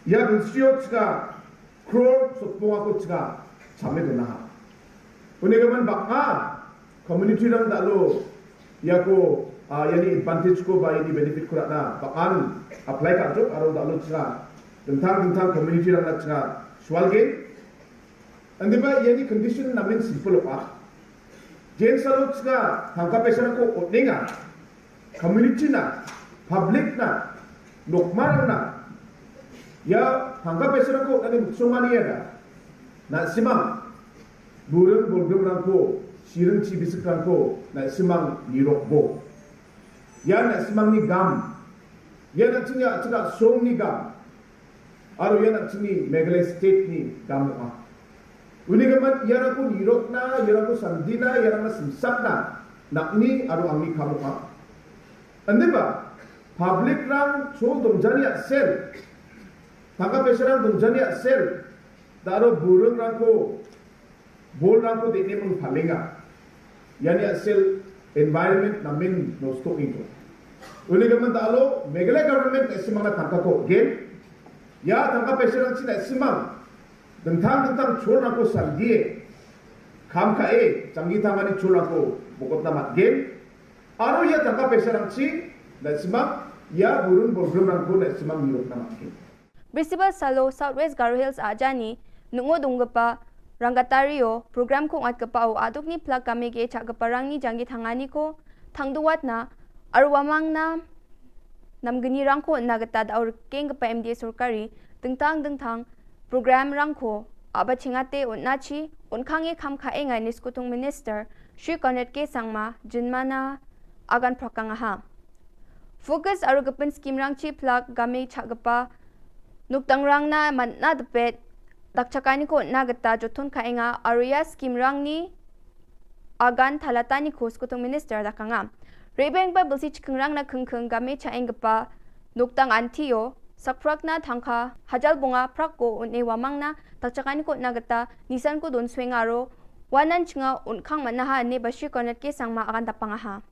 ya bensio chka crore sopong ako chka chame dona ha. Une gaman baka community rang dalo ya ko, ah, yani advantage ko ba yani benefit ko rana bakan apply ka jok aro dalo chka tentang tentang community rang na chka swal gain. Ande ba yani condition namin simple pa. Jen salo chka tangka pesrang ko otninga community na, public na, nokmar na, ya tangka pesrang ko nani muksong ani ya da, na simang, burung bulgum rangko, sirung chi bisik rangko, na simang nirok bo. Ya na simang ni gam, ya na chinga chinga song ni gam, aro ya na chini Meghalaya state ni gam ma. Uni gaman ya rangko nirok na, ya rangko sandina, ya rangko simsak na, nak ni aro ang ni kamu ma. Ande ba, public rang chul dongjani aksel. Tangka pesrang dongjani aksel. Daro burung rangko, bol rangko de ne meng palinga. Yani aksel environment namin no stok ingko. Uni gaman dalo, Meghalaya government na simang na tangka ko gen. Ya tangka pesrang china simang. Dentang dentang chul rangko sandie. Kam ka e, changi tangani chul rangko, bokot na mat gen. Aro ya tangka pesrang chi, na simang, ya burung burung rangko na simang nirok na mat gen. Bristibal salo South West Garo Hills ajani nungo dungkapa rangkatario program ko ngat kapa o aduk ni plak kame ge chak kapa rang ni janggi thangani ko thangduwat na arwamang na namgini rangko na gata da aur keng kapa M D A sorkari dengtang dengtang program rangko aba chingate un nachi un khange kham kha enga ni skutung minister Shri Conrad K Sangma jinmana agan prakang aha. Focus aro gepin skim rang chi plak game chakgepa nuktang rang na man na depet dak chakani ko na geta jothon ka enga aro ya skim rang ni agan thalata ni ko skutung minister da kanga. Rebeng ba belsi chikeng rang na kengkeng game cha enggepa nuktang antio sakprak na thangka hajal bunga prak ko un e wamang na dak chakani ko na geta nisan ko don sweng aro wanan chinga un khang manaha ne ba Shri Conrad K Sangma agan dapang aha.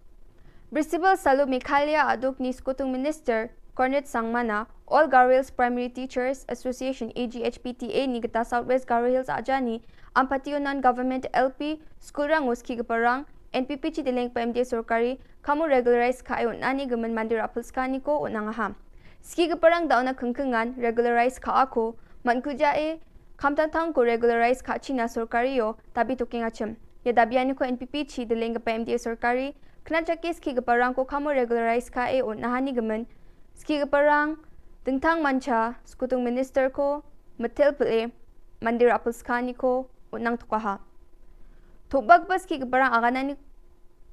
Bristibal salo Meghalaya aduk ni skutung minister Conrad Sangma na All Garo Hills Primary Teachers Association A G H P T A ni geta South West Garo Hills ajani ampatio non government L P school rang uski geparang N P P chi deleng pa M D A sorkari kamu regularize ka ayo nani gemen mandir apelska ni ko unang aha. Ski geparang dauna kengkengan regularize ka ako man kuja e Khamtang tang ko regularize ka china sorkari yo dabi tuking achim. Ya dabi ani ko N P P chi deleng gepa M D A sorkari kena chaki ski geparang ko kamo regularize ka e un nahani gemen ski geparang dengtang mancha skutung minister ko metel pele mandir apelskani ko un nang tukaha. Thukbak ba ski geparang aganani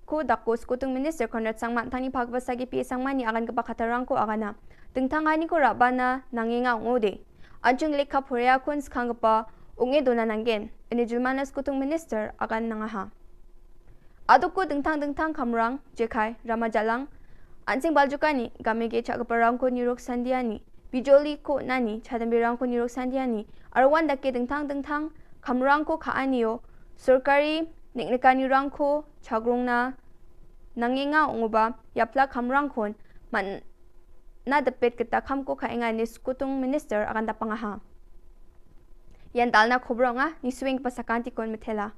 ko dak ko skutung minister Conrad Sangma tang ni phak ba sagi P A Sangma ni agan gepa khatarang ko agana dengtang ani ko rabana nangenga ngode. Anchung lek kap horea kun skhang gepa unge dona nanggen ini julmana skutung minister agan nangaha. Aduk ko dengtang dengtang kamrang jekai rama jalang ansing baljukani game ge chak geparang ko nirok sandiani bijoli ko nani chadam birang ko nirok sandiani arwan dake dengtang dengtang kamrang ko ka anio sorkari niknikani rang ko chagrung na nangenga unguba yapla kamrang kon man na depet kita kam ko ka enga ni skutung minister akan dapang aha. Yan dalna khubro nga ni swing pasakanti kon methela.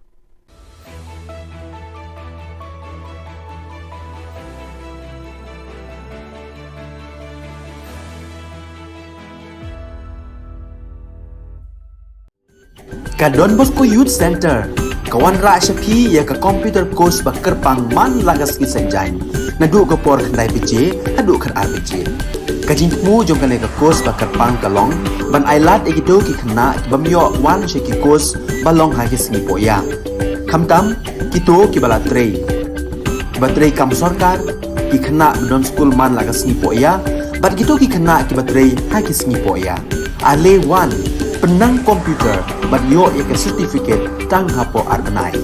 Ka Don Bosco Youth Centre ka wanrah sha phi ïa ka computer course ba kyrpang man la ka sngi Saitjaiñ naduh ka por khyndai baje haduh khatar baje. Ka jingthmu jong kane ka course ba kyrpang ka long ban ailad ïa kito ki khynnah ki bym ïoh wan sha ki course ba long ha ki sngi pohïa. Khamtam kito kiba la trei, kiba trei kam sorkar, ki khynnah ba don skul man la ka sngi pohïa bad kito ki khynnah kiba trei ha ki sngi pohïa. Ale wan Pynnang computer bad ïoh ïa ka certificate tang hapoh ar bnai.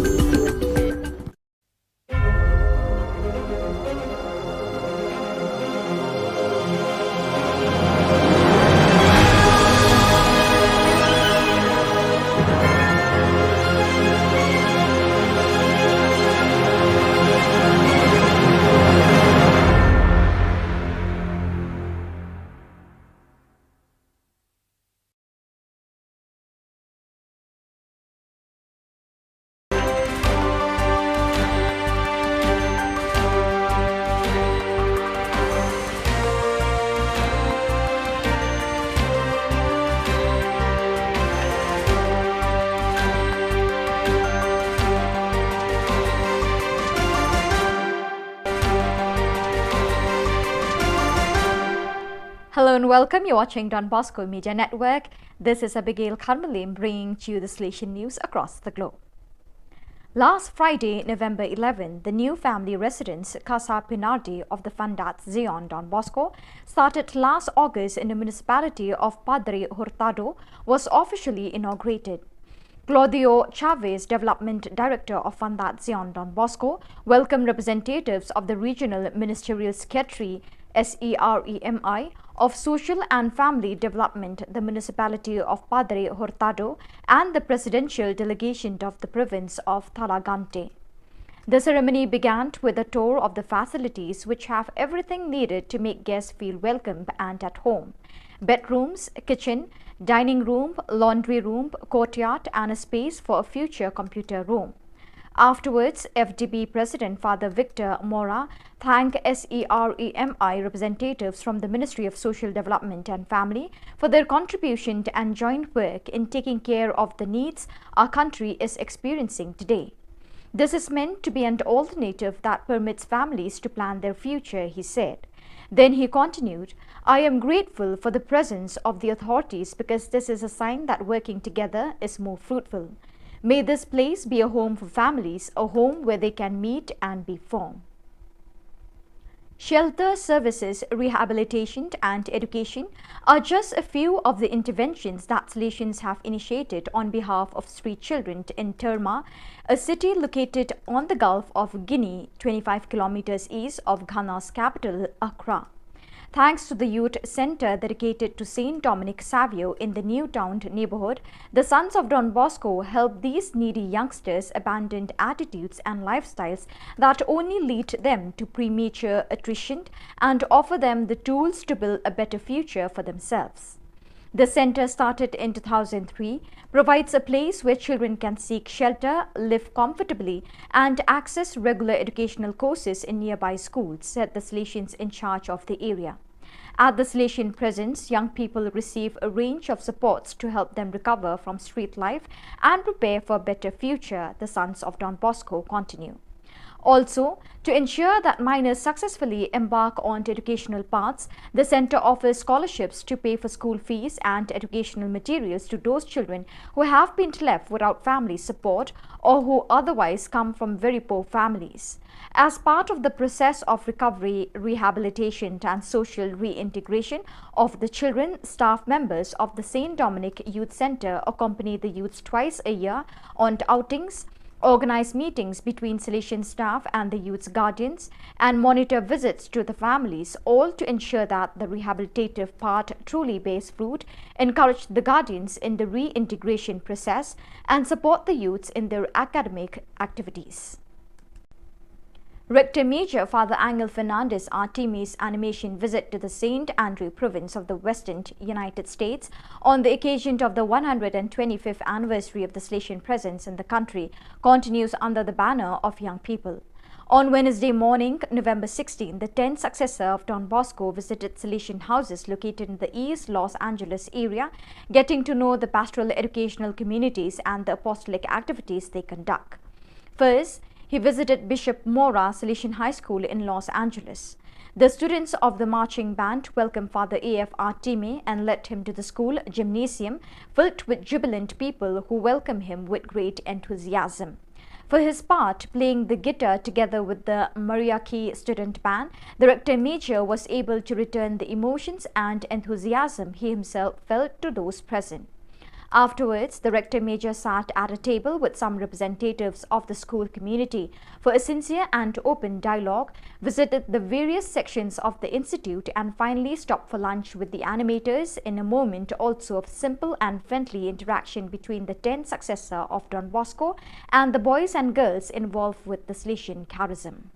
Hello and welcome. You're watching Don Bosco Media Network. This is Abigail Kharmalim bringing to you the Salesian news across the globe. Last Friday, November eleven, the new family residence Casa Pinardi of the Fundaat Zion Don Bosco, started last August in the municipality of Padre Hurtado, was officially inaugurated. Claudio Chavez, Development Director of Fundaat Zion Don Bosco, welcomed representatives of the Regional Ministerial Secretary, S E R E M I, of Social and Family Development, the Municipality of Padre Hurtado, and the Presidential Delegation of the Province of Thalagante. The ceremony began with a tour of the facilities, which have everything needed to make guests feel welcome and at home: bedrooms, kitchen, dining room, laundry room, courtyard, and a space for a future computer room. Afterwards, F D B President Father Victor Mora thanked S E R E M I representatives from the Ministry of Social Development and Family for their contribution and joint work in taking care of the needs our country is experiencing today. "This is meant to be an alternative that permits families to plan their future," he said. Then he continued, "I am grateful for the presence of the authorities because this is a sign that working together is more fruitful. May this place be a home for families, a home where they can meet and be formed." Shelter services, rehabilitation, and education are just a few of the interventions that Salesians have initiated on behalf of street children in Terma, a city located on the Gulf of Guinea, twenty-five kilometers east of Ghana's capital, Accra. Thanks to the youth center dedicated to Saint Dominic Savio in the New Town neighborhood, the Sons of Don Bosco help these needy youngsters abandon attitudes and lifestyles that only lead them to premature attrition and offer them the tools to build a better future for themselves. The center, started in two thousand three, provides a place where children can seek shelter, live comfortably, and access regular educational courses in nearby schools, said the Salesians in charge of the area. At the Salesian presence, young people receive a range of supports to help them recover from street life and prepare for a better future, the Sons of Don Bosco continue. Also, to ensure that minors successfully embark on educational paths, the center offers scholarships to pay for school fees and educational materials to those children who have been left without family support or who otherwise come from very poor families. As part of the process of recovery, rehabilitation, and social reintegration of the children, staff members of the Saint Dominic Youth Center accompany the youths twice a year on outings, organize meetings between Salesian staff and the youth's guardians, and monitor visits to the families, all to ensure that the rehabilitative part truly bears fruit, encourage the guardians in the reintegration process, and support the youths in their academic activities. Rector Major Father Angel Fernandez Artemis' animation visit to the Saint Andrew province of the Western United States on the occasion of the one hundred twenty-fifth anniversary of the Salesian presence in the country continues under the banner of Young People. On Wednesday morning, November sixteen, the tenth successor of Don Bosco visited Salesian houses located in the East Los Angeles area, getting to know the pastoral educational communities and the apostolic activities they conduct. First, he visited Bishop Mora Salesian High School in Los Angeles. The students of the marching band welcomed Father A F Artime and led him to the school gymnasium, filled with jubilant people who welcomed him with great enthusiasm. For his part, playing the guitar together with the Mariachi student band, the rector major was able to return the emotions and enthusiasm he himself felt to those present. Afterwards, the Rector Major sat at a table with some representatives of the school community for a sincere and open dialogue, visited the various sections of the institute, and finally stopped for lunch with the animators in a moment also of simple and friendly interaction between the tenth successor of Don Bosco and the boys and girls involved with the Salesian charism.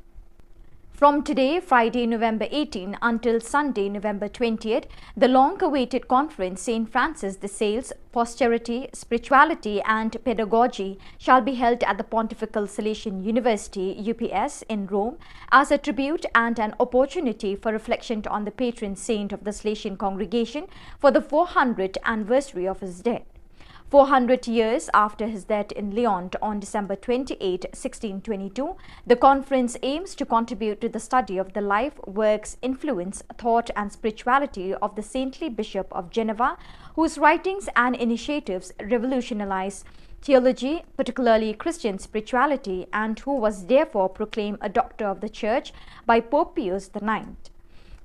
From today, Friday, November eighteen, until Sunday, November twentieth, the long-awaited conference, Saint Francis de Sales, Posterity, Spirituality and Pedagogy, shall be held at the Pontifical Salesian University, U P S, in Rome, as a tribute and an opportunity for reflection on the patron saint of the Salesian congregation for the four hundredth anniversary of his death. Four hundred years after his death in Lyon on December twenty-eighth, sixteen twenty-two, the conference aims to contribute to the study of the life, works, influence, thought, and spirituality of the saintly Bishop of Geneva, whose writings and initiatives revolutionized theology, particularly Christian spirituality, and who was therefore proclaimed a Doctor of the Church by Pope Pius the ninth.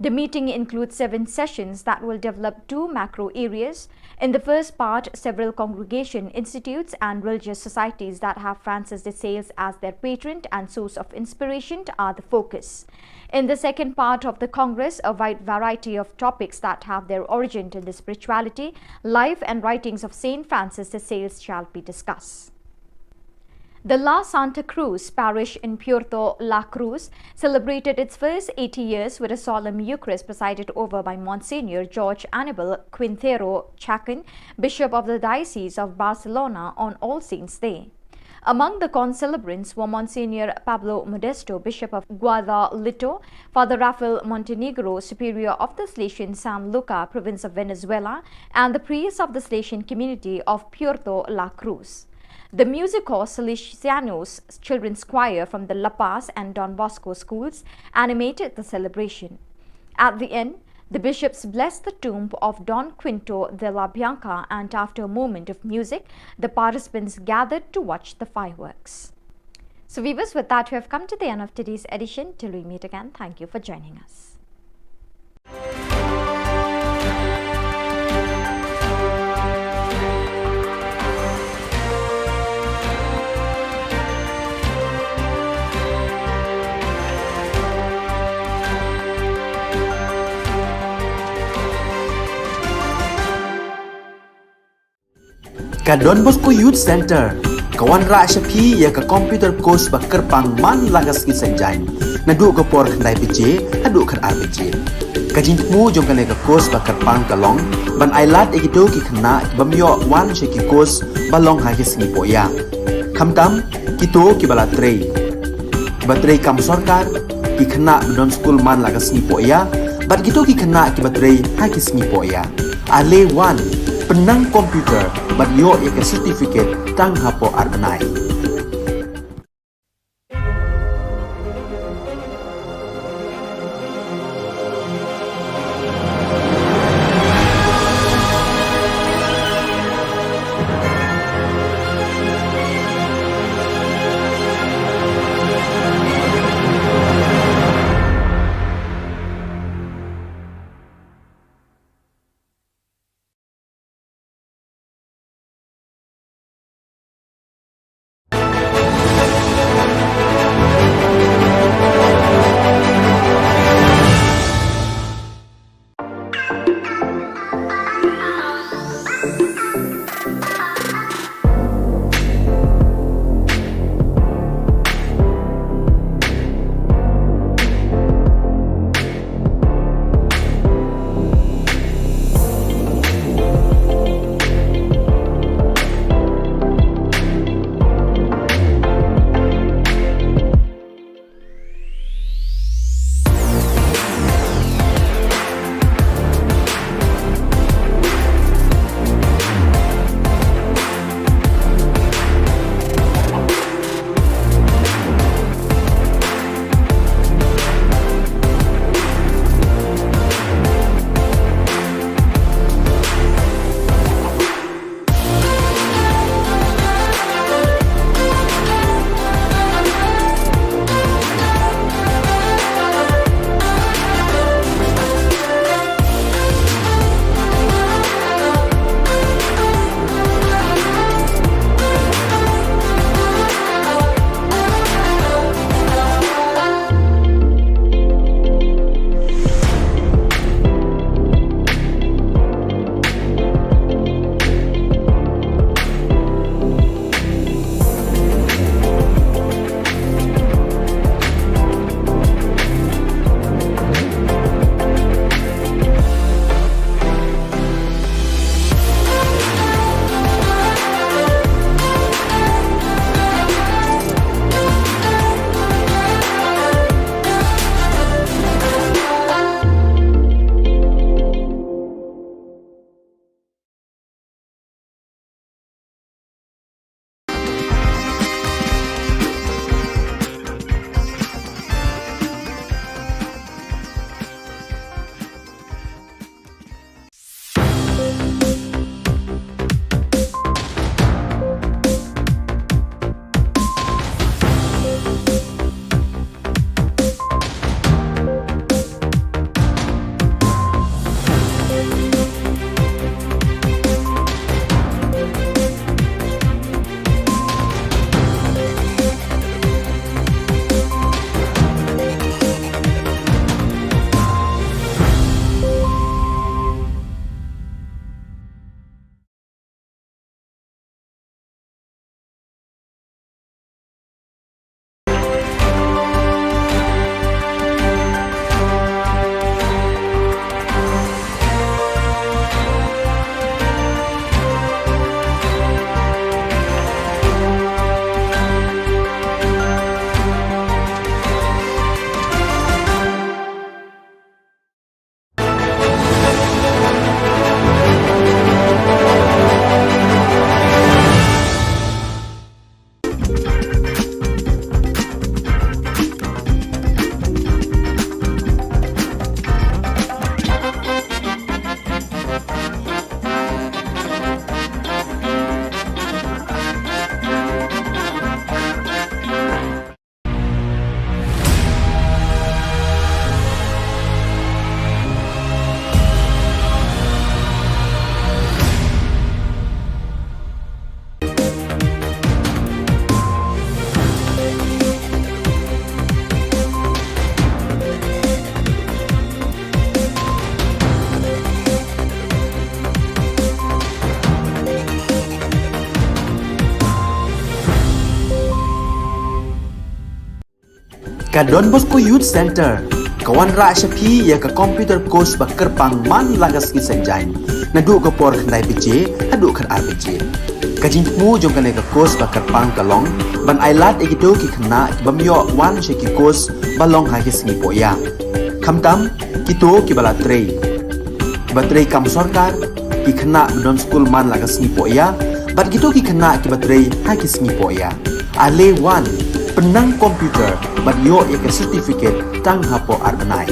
The meeting includes seven sessions that will develop two macro areas. In the first part, several congregation, institutes, and religious societies that have Francis de Sales as their patron and source of inspiration are the focus. In the second part of the Congress, a wide variety of topics that have their origin in the spirituality, life, and writings of Saint Francis de Sales shall be discussed. The La Santa Cruz parish in Puerto La Cruz celebrated its first eighty years with a solemn Eucharist presided over by Monsignor George Anibal Quintero Chacon, Bishop of the Diocese of Barcelona, on All Saints' Day. Among the concelebrants were Monsignor Pablo Modesto, Bishop of Guadalito, Father Rafael Montenegro, Superior of the Salesian San Luca, Province of Venezuela, and the priests of the Salesian community of Puerto La Cruz. The Musico Salesianos Children's Choir from the La Paz and Don Bosco schools animated the celebration. At the end, the bishops blessed the tomb of Don Quinto de la Bianca, and after a moment of music, the participants gathered to watch the fireworks. So, viewers, with that, we have come to the end of today's edition. Till we meet again, thank you for joining us. Ka Don Bosco Youth Center ka wanrah sha phi ïa ka computer course ba kyrpang man la ka sngi Saitjaiñ, naduh ka por khyndai baje haduh khatar baje. Ka jingthmu jong kane ka course ba kyrpang ka long ban ailad ïa kito ki khynnah ki bym ïoh wan sha ki course ba long ha ki sngi pohïa, khamtam kito kiba la trei, kiba trei kam sorkar, ki khynnah ba don skul man la ka sngi pohïa, bad kito ki khynnah kiba trei ha ki sngi pohïa. Ale wan, pynnang computer bad ïoh ïa ka certificate tang hapoh ar bnai. Ka Don Bosco Youth Centre ka wanrah sha phi ïa ka computer course ba kyrpang man la ka sngi Saitjaiñ, naduh ka por khyndai baje haduh khatar baje. Ka jingthmu jong kane ka course ba kyrpang ka long ban ailad ïa kito ki khynnah ki bym ïoh wan sha ki course ba long ha ki sngi pohïa, khamtam kito kiba la trei, kiba trei kam sorkar, ki khynnah ba don skul man la ka sngi pohïa bad kito ki khynnah kiba trei ha ki sngi pohïa. Ale wan, pynnang computer bad ïoh ïa ka certificate tang hapoh ar bnai.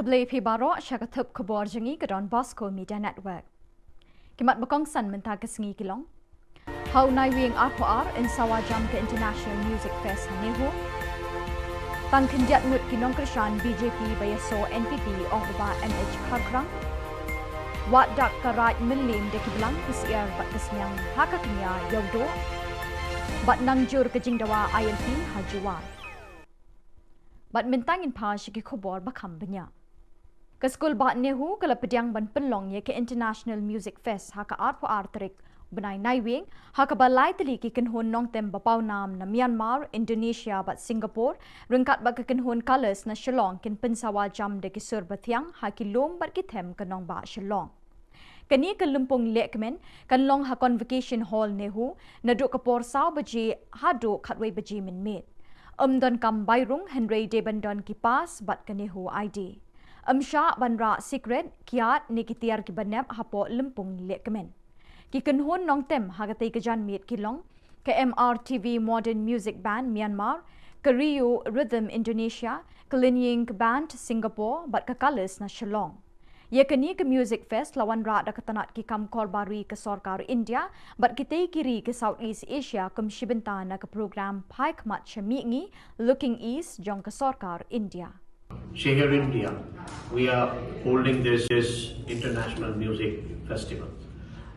Khublei phi baroh sha ka thup khubor jong ngi ka Don Bosco Media Network. Ki mat ba kongsan mynta ka sngi ki long: Ha u Naiwieng arphew ar yn sawa jam ka International Music Fest ha NEHU. Tang khyndiat ngut ki nongkyrshan BJP ba ïasoh NPP, ong u Bah M H Kharkrang. Wad dak ka Raid Mylliem da ki blang, ka syiar bad ka sniang ha ka kñia Ïewduh. Bad nang jur ka jingdawa ILP ha Jowai. Bad mynta ngin phai sha ki khubor ba kham bniah. Ka skul bah NEHU ka la pdiang ban pynlong ïa ka International Music Fest ha ka arphew ar tarik bnai Naiwieng, ha kaba lai tylli ki kynhun nongtem ba pawnam na Myanmar, Indonesia bad Singapore, ryngkat bad ka kynhun Colors na Shillong kin pynsawa jam da ki sur bathiang ha ki lum bad ki them ka nongbah Shillong. Kane ka lympung lehkmen kan long ha Convocation Hall NEHU naduh ka por saw baje haduh khatwei baje mynmiet. Ym donkam bai rung hynrei dei ban don ki pass bad ka NEHU ID. Ym shah ban rah sikret, kiad ne ki tiar kiba nep hapoh lympung lehkmen. Ki kynhun nongtem ha katei ka janmiet ki long ka MRTV Modern Music Band Myanmar, ka Rio Rhythm Indonesia, ka Linying Band Singapore bad ka Colors na Shillong. Ïa kane ka Music Fest la wanrah da ka tnat ki kam korbar ri ka sorkar India bad kitei ki ri ka South East Asia kum shi bynta na ka program Phai Khmat sha Mihngi, Looking East, jong ka sorkar India. Shehar India, we are holding this, this international music festival.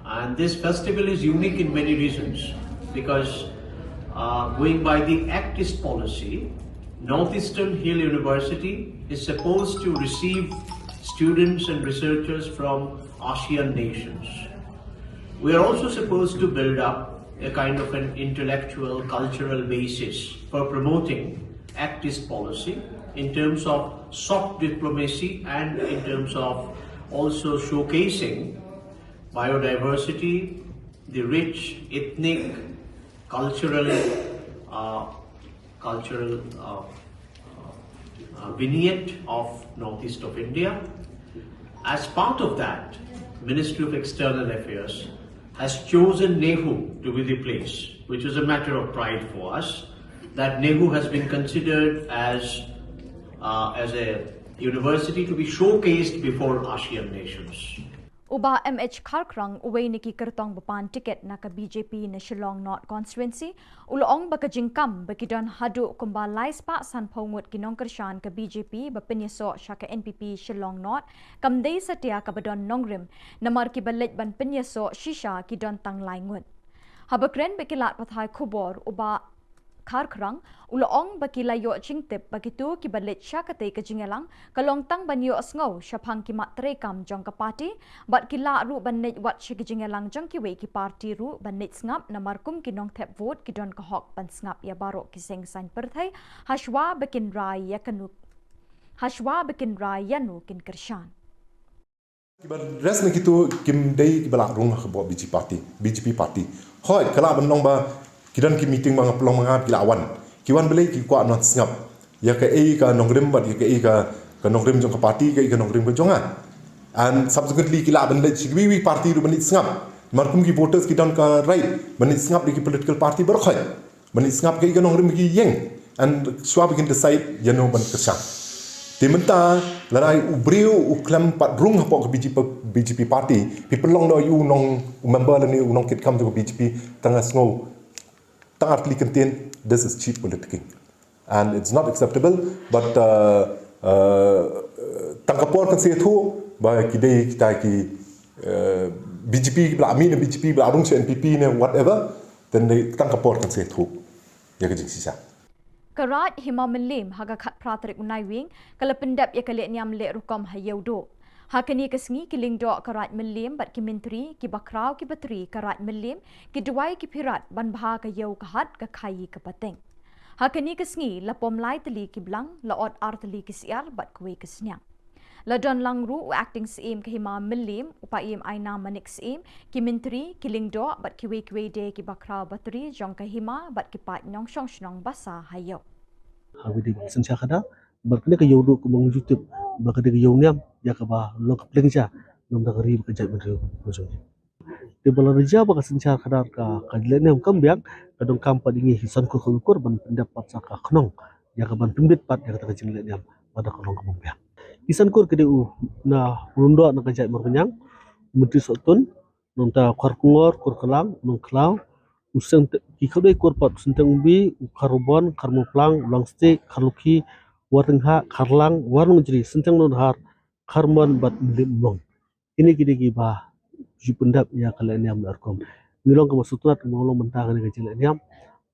And this festival is unique in many reasons because, uh, going by the Act East policy, Northeastern Hill University is supposed to receive students and researchers from ASEAN nations. We are also supposed to build up a kind of an intellectual, cultural basis for promoting Act East policy in terms of soft diplomacy and in terms of also showcasing biodiversity, the rich ethnic, cultural, uh, cultural, uh, uh, uh, vignette of northeast of India. As part of that, Ministry of External Affairs has chosen NEHU to be the place, which is a matter of pride for us, that NEHU has been considered as, uh, as a university to be showcased before ASEAN nations. U Bah M H Kharkrang, uwei na ki kyrtong ba pan tiket na ka BJP na Shillong North Constituency, u la ong ba ka jingkam ba ki don haduh kumba lai spah sanphew ngut ki nongkyrshan ka BJP ba pynïasoh sha ka NPP Shillong North kam dei satia kaba don nongrim, namar kiba leit ban pynïasoh shisha ki don tang lai ngut. Haba kren bad ki lad pathai khubor, u Bah Kharkrang u la ong ba ki la ïoh jingtip ba kito kiba leit sha katei ka jingïalang ka long tang ban ïohsngew shaphang ki mat treikam jong ka party, bad ki lah ruh ban leit wad sha ki jingïalang jong kiwei ki party ruh ban leit sngap, namar kum ki nongthep vote ki don ka hok ban sngap ïa baroh ki seng saiñ pyrthei hashwa ba kin rai ïa kano, hashwa ba kin rai ïano kin kyrshan. Kiba rest na kito kim dei kiba lah rung ha ka BJP party, BJP party. Hooid, ka lah ban long ba ki don ki meeting ba nga pynlong ma nga, ki lah wan. Ki wan balei? Ki kwah ban sngap ïa kaei ka nongrim bad ïa kaei ka, ka nongrim jong ka party, kaei ka nongrim ka jong nga. And subsequently ki lah ban leit sha kiwei kiwei party ruh ban leit sngap. Namar kum ki voters ki don ka right ban leit sngap ïa ki political party baroh khoit, ban leit sngap ïa ki nongrim ki ïeng, and shuwa ba kin decide ïa no ban kyrshan. Te mynta lada u briew u khlem pat rung hapoh ka B J P, B J P party, phi pynlong noh ïa u nong, u member lane u nongkitkam jong ka B J P tang ha sngew tang ar tylli kyntien, this is cheap politicking. And it's not acceptable, but, uh, uh, tang ka por kan sa ïathuh ba ki dei kita ki, uh, B J P ba la mih na B J P ba la rung sha N P P ne whatever, then dei tang ka por kan sa ïathuh ïa ka jingshisha. Ka Raid Hima Mylliem ha ka khatphra tarik u Naiwieng ka la pyndep ïa ka lehniam leh rukom ha Ïewduh. Ha kane ka sngi ki lyngdoh ka Raid Mylliem bad ki myntri, ki bakhraw, ki batri ka Raid Mylliem, ki duwai, ki phirat ban bha ka ïew ka hat, ka khaïi ka pateng. Ha kane ka sngi la pom lai tylli ki blang, la ot ar tylli ki syiar bad kawei ka sniang. La don lang ruh u Acting Syiem ka Hima Mylliem, u Paiem Ainam Manik Syiem, ki myntri, ki lyngdoh bad kiwei kiwei de ki bakhraw batri jong ka hima bad ki paid nongshong shnong ba sah ha ïew. Ha kane ka synshar khadar bad kane ka Ïewduh kumba ngi ju tip ba ka dei ka ïew niam ïa kaba long ka pliang ja namar ka ri bad ka jaitbynriew ka jong ngi. Te ba la rja ba ka synshar khadar ka, ka lehniam kam biang, ka donkam pat ïa ngi ki san kur khaw kur ban pyndep pat sa ka khnong ïa ka ban pynbit pat ïa kata ka jinglehniam ba da ka long kaba biang. Ki san kur ki dei u na u lyngdoh na ka jait Mawryngkneng, u Myntri Sohtun, nangta Kharkongor, Kurklang, Nongkhlaw, u Synteng, ki khatduh kur pat, u Synteng Umbi, u Kharbon, Kharmawphlang, u Langstieh, Kharlukhi, Warnonghah, Kharlang, Warnongjri, Synteng Nonghar, Kharmon bad Mylliem Umlong. Kine ki dei kiba ju pyndep ïa ka lehniam leh rukom. Ngi long kaba sngewtynnat kaba long mynta kane ka jinglehniam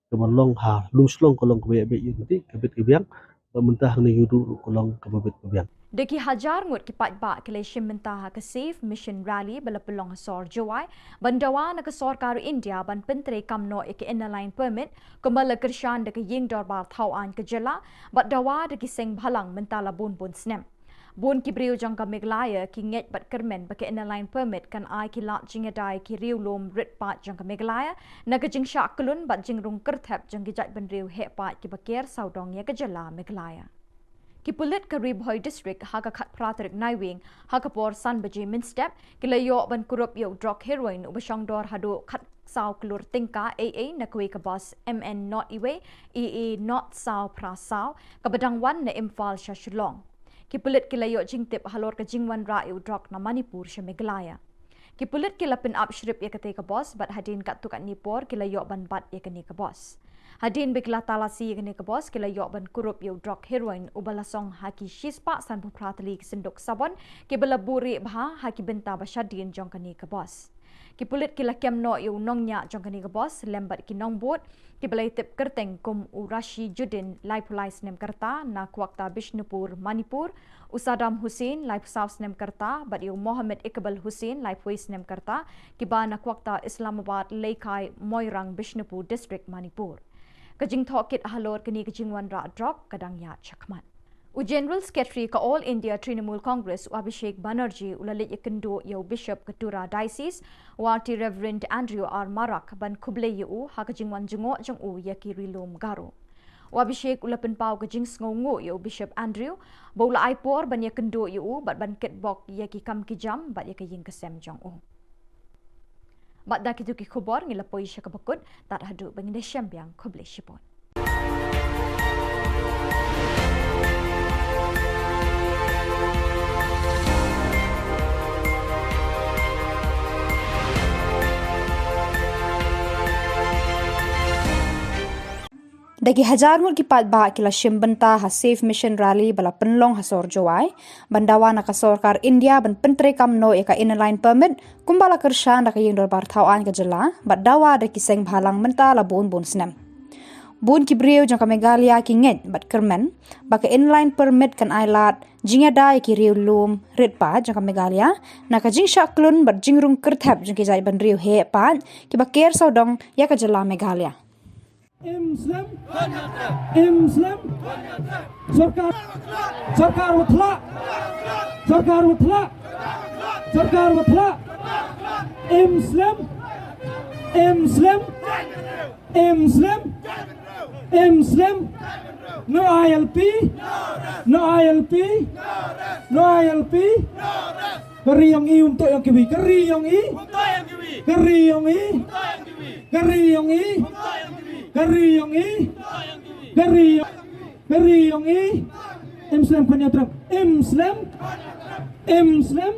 kaba long ha Lumshlong ka long kaba ïa beit ïa ka bit ka biang, bad mynta hangne Ïewduh ruh ka long kaba bit ka biang. Da ki hajar ngut ki paidbah ki la shim bynta ha ka Save Mission Rally ba la pynlong ha sor Jowai ban dawa na ka sorkar India ban pyntreikam noh ïa ka Inner Line Permit kumba la kyrshan da ka Ïing Dorbar Thaw Aiñ ka jylla bad dawa da ki seng bhalang mynta la bun bun snem. Bun ki briew jong ka Meghalaya ki ngeit bad kyrmen ba ka Inner Line Permit kan ai ki lad jingïada ïa ki riew lum rit paid jong ka Meghalaya na ka jingshah kyllun bad jingrung kyrthep jong ki jaitbynriew heh paid kiba ker sawdong ïa ka jylla Meghalaya. Ki pulit ka Ri Bhoi District ha ka khatphra tarik Naiwieng ha ka por san baje mynstep ki la ïoh ban kurup ïa u drok heroin uba shongdor haduh khatsaw klur tyngka A A na kawei ka bus M N not iwei A A not saw phra saw kaba dang wan na Imphal sha Shillong. Ki pulit ki la ïoh jingtip halor ka jingwanrah ïa u drok na Manipur sha Meghalaya. Ki pulit ki la pynap shrip ïa katei ka bus bad hadien katto katne por ki la ïoh ban bat ïa kane ka bus. Hadien ba ki la talasi ïa kane ka bus ki la ïoh ban kurup ïa u drok heroin uba la song ha ki shispah sanphew phra tylli ki synduk sabon kiba la buh rieh bha ha ki bynta ba shadien jong kane ka bus. Ki pulit ki la kem noh ïa u nongñiah jong kane ka bus lem bad ki nongbud kiba la ïatip kyrteng kum u Rashi Judin laiphew lai snem ka rta na Kwakta Bishnupur Manipur, u Saddam Hussain laiphew saw snem ka rta bad ïa u Mohammed Iqbal Hussain laiphew wei snem ka rta kiba na Kwakta Islamabad Leikai Moirang Bishnupur District Manipur. Ka jingthohkit halor kane ka jingwanrah drok ka dang ïaid shakhmat. U General Secretary ka All India Trinamool Congress u Abhishek Banerjee u la leit ïakynduh ïa u Bishop ka Tura Diocese, u Rt Reverend Andrew R Marak ban khublei ïa u ha ka jingwan jngoh jong u ïa ki ri lum Garo. U Abhishek u la pynpaw ka jingsngewnguh ïa u Bishop Andrew ba u la ai por ban ïakynduh ïa u bad ban kitbok ïa ki kam ki jam bad ïa ka ïing ka sem jong u. Bad da kito ki khubor ngi la poi sha kaba kut, tad haduh ba ngin da shem biang, khublei shibun. Da ki hajar ngut ki paidbah ki la shim bynta ha Save Mission Rally ba la pynlong ha sor Jowai ban dawa na ka sorkar India ban pyntreikam noh ïa ka Inner Line Permit kumba la kyrshan da ka Ïing Dorbar Thaw Aiñ ka jylla bad dawa da ki seng bhalang mynta la bun bun snem. Bun ki briew jong ka Meghalaya ki ngeit bad kyrmen ba ka Inner Line Permit kan ai lad jingïada ïa ki riew lum rit paid jong ka Meghalaya na ka jingshah kyllun bad jingrung kyrthep jong ki jaitbynriew heh paid kiba ker sawdong ïa ka jylla Meghalaya. Im slem. Im slem. Sorkar. Sorkar Watla. Sorkar Watla. Sorkar Watla. Im slem. Im slem. Im slem. Im slem. No I L P. No I L P. No I L P. Ka ri yong i um to yong kiwi. Ka ri yong i. Ka ri jong ngi. Ka ri jong ngi. Ka ri jong ngi. Ka ri jong, ka ri jong ngi. Im slem khun ïa u Trump. Im slem. Im slem.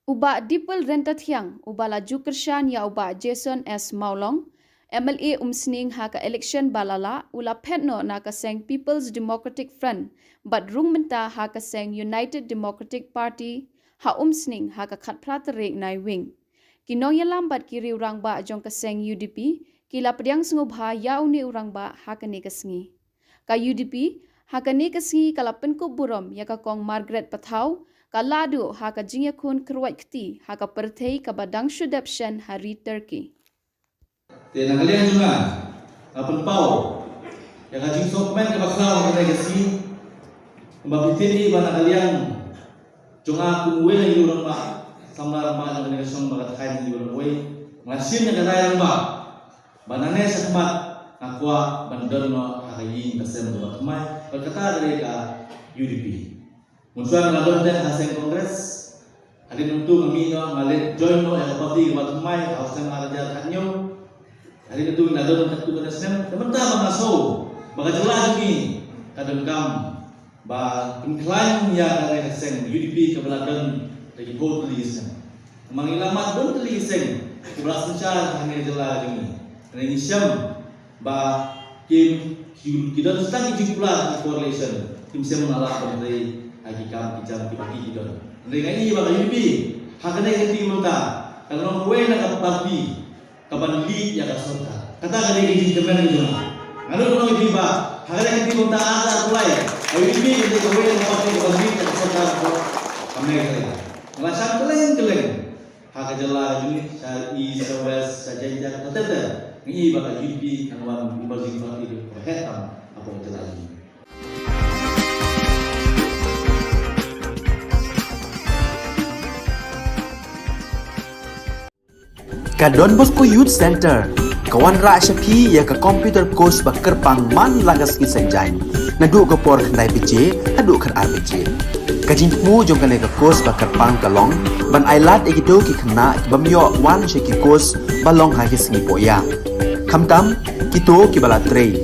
U Bah Dipal Ryntathiang, uba la ju kyrshan ïa u Bah Jason S Mawlong, M L A Umsning ha ka election ba la lah, u la phet noh na ka seng People's Democratic Front bad rung mynta ha ka seng United Democratic Party ha Umsning ha ka khatphra tarik Naiwieng. Ki nongïalam bad ki riew rangbah jong ka seng U D P ki la pdiang sngewbha ïa une u rangbah ha kane ka sngi. Ka U D P ha kane ka sngi ka la pynkup burom ïa ka Kong Margaret Pathaw, ka lahduh ha ka jingïakhun kyrwat kti ha ka pyrthei kaba dang shu dep shen ha ri Turkey. Te na ka liang jong nga, nga pynpaw ïa ka jingsngewkmen kaba khraw ha kane ka sngi. Kumba phi tip hi ba na ka liang jong nga kum uwei na u rangbah, samla rangbah jong kane ka shnong ba ka thaiñ u rangbah, nga la shim ïa ka rai rangbah ba nangne shakhmat nga kwah ban don noh ha ka ïing ka sem kaba thymmai bad kata ka dei ka U D P. Mynshuwa nga la don teh ha seng Congress. Hadien nangtu nga mih noh, nga leit join noh ïa ka party kaba thymmai ha u snem ar hajar khathynñiew. Hadien nangtu nga la don katto katne snem. Te mynta ba nga sngew ba ka jylla jong ngi ka donkam ba pynkhlaiñ ïa kane ka seng U D P kaba la don da ki phew tylli ki snem. Namar ngi la mad don tylli ki seng kiba la synshar ha kane ka jylla jong ngi. Hynrei ngi shem ba ki, ki, ki don tang ki jingkular ha coalition, kim shem na la ban trei ha ki kam ki jam kiba ki, ki don. Hynrei nga i ba ka U D P ha kane ka kti mynta ka long kawei na ka party kaban lead ïa ka sorkar. Kata ka dei ka jingkmen ka jong nga. Nga nud ban ong ïa phi ba ha kane ka kti mynta ar hajar arphew lai, ka U D P ka dei kawei na ka party kaban lead ïa ka sorkar ka Meghalaya. Nga la shah kylleng kylleng ha ka jylla jong ngi, sha East, sha West, sha Jaintia, ka ter ter. Ngi i ba ka U D P kan wan emerging party kaba heh tam hapoh ka jylla jong ngi. Ka Don Bosco Youth Center ka wanrah sha phi ïa ka computer course ba kyrpang man la ka sngi Saitjaiñ, naduh ka por khyndai baje haduh khatar baje. Ka jingthmu jong kane ka course ba kyrpang ka long ban ailad ïa kito ki khynnah ki bym ïoh wan sha ki course ba long ha ki sngi pohïa, khamtam kito kiba la trei,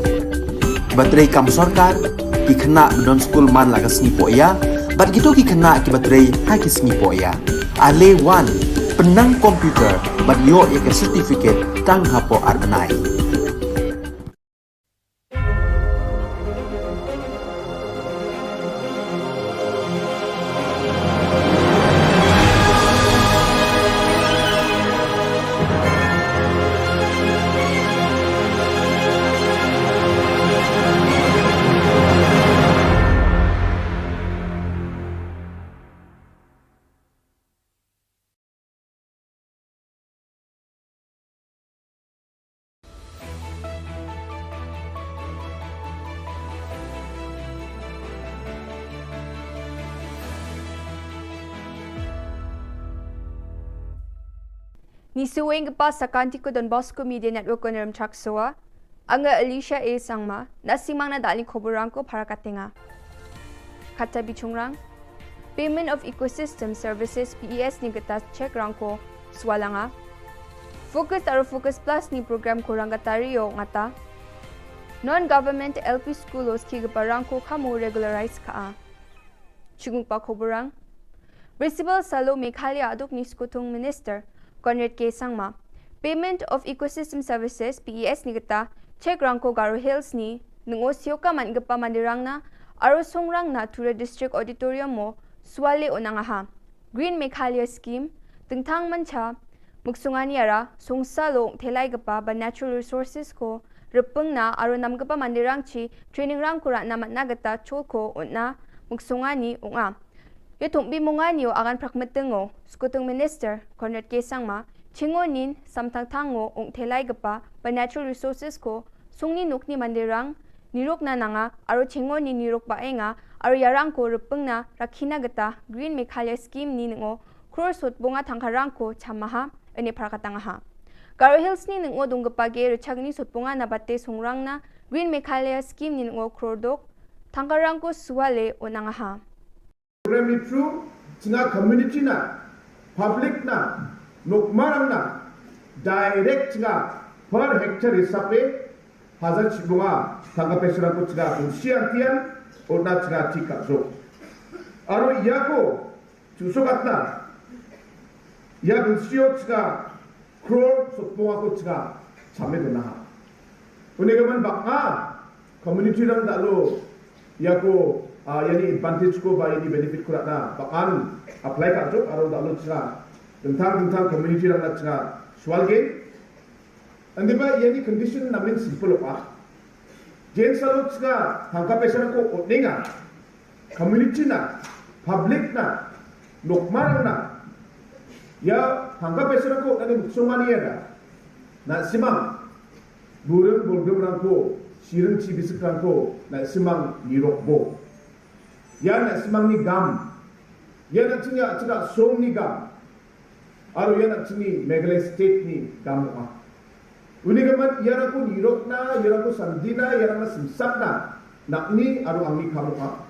kiba trei kam sorkar, ki khynnah ba don skul man la ka sngi pohïa bad kito ki khynnah kiba trei ha ki sngi pohïa. Ale wan, pynnang computer bad ïoh ïa ka certificate tang hapoh ar bnai. Ngi shu weng ka pas sa kan ti ko Don Bosco Media Network ko Nrem Chak Soa. Anga Alicia A Sangma, na singmang na dali khobor rang ko para katenga. Kata bichungrang. Payment of Ecosystem Services, P E S ni kata check rang ko swalanga. Focus aro Focus Plus ni program ko rang kata rio ngata. Non-government L P school o ski kapa rang ko kamo regularize ka a. Chungung pa khobor rang. Principal Salo Meghalaya aduk ni Skutung Minister Conrad K Sangma. Payment of Ecosystem Services, P E S ni kata, check rang ko Garo Hills ni, nungo sioka man kapa mandirang na, aro songrang na Tura District Auditorium mo, swale o nangaha. Green Meghalaya Scheme, tengthang mancha, muksungani ara, songsa lo thelai kapa ba natural resources ko, repeng na, aro nam kapa mandirang chi, training rang ko ra na matna kata chol ko, o na, muksungani, o nga. Ïa thung bi mungani o agan prak meteng o, Skutung Minister, Conrad K Sangma, chingo nin, samthang thang o, ong thelai kapa, ba natural resources ko, sungni nukni mandirang, niruk na nanga, aro chingo nin niruk ba enga, aro yarang ko repeng na, rakhina kata, Green Meghalaya Scheme ni ngo, kror sut bunga thangkarang ko, chamaha, ene prak katangaha. Garo Hills ni nungo dungkpa ge rchagni sutpunga na bate sungrang na Green Meghalaya Scheme ni nungo krodok thangkarang ko suale unangaha. Program ni through chinga community na, public na, nokmarang na, direct chinga per hectare hisabe hazar chibunga thangka pesrang ko chinga bungsi antian, ona chinga tika jo. Aro yako chusok atna ya bungsi o chinga crore sotpong ako chinga chame dona ha. Une gaman baka community rang dalo yako, ah, yani advantage ko ba yani benefit ko rana bakan apply ka jok aro dalo chinga tentang tentang community rang na chinga swal ge. Ande ba yani condition namin simple pa. Jen salo chinga thangka pesrang ko otninga community na, public na, nokmarang na, ya thangka pesrang ko ane muksong mani ya da na simang burung bulgum rangko, sirung chibisik rangko na simang nirok bo. Ya na simang ni gam, ya na chinga chinga song ni gam. Aro ya na chini Meghalaya state ni gam ma. Uni gaman ya rangko nirok na, ya rangko sandina, ya rangko simsak na, nakni aro angni kamu ka.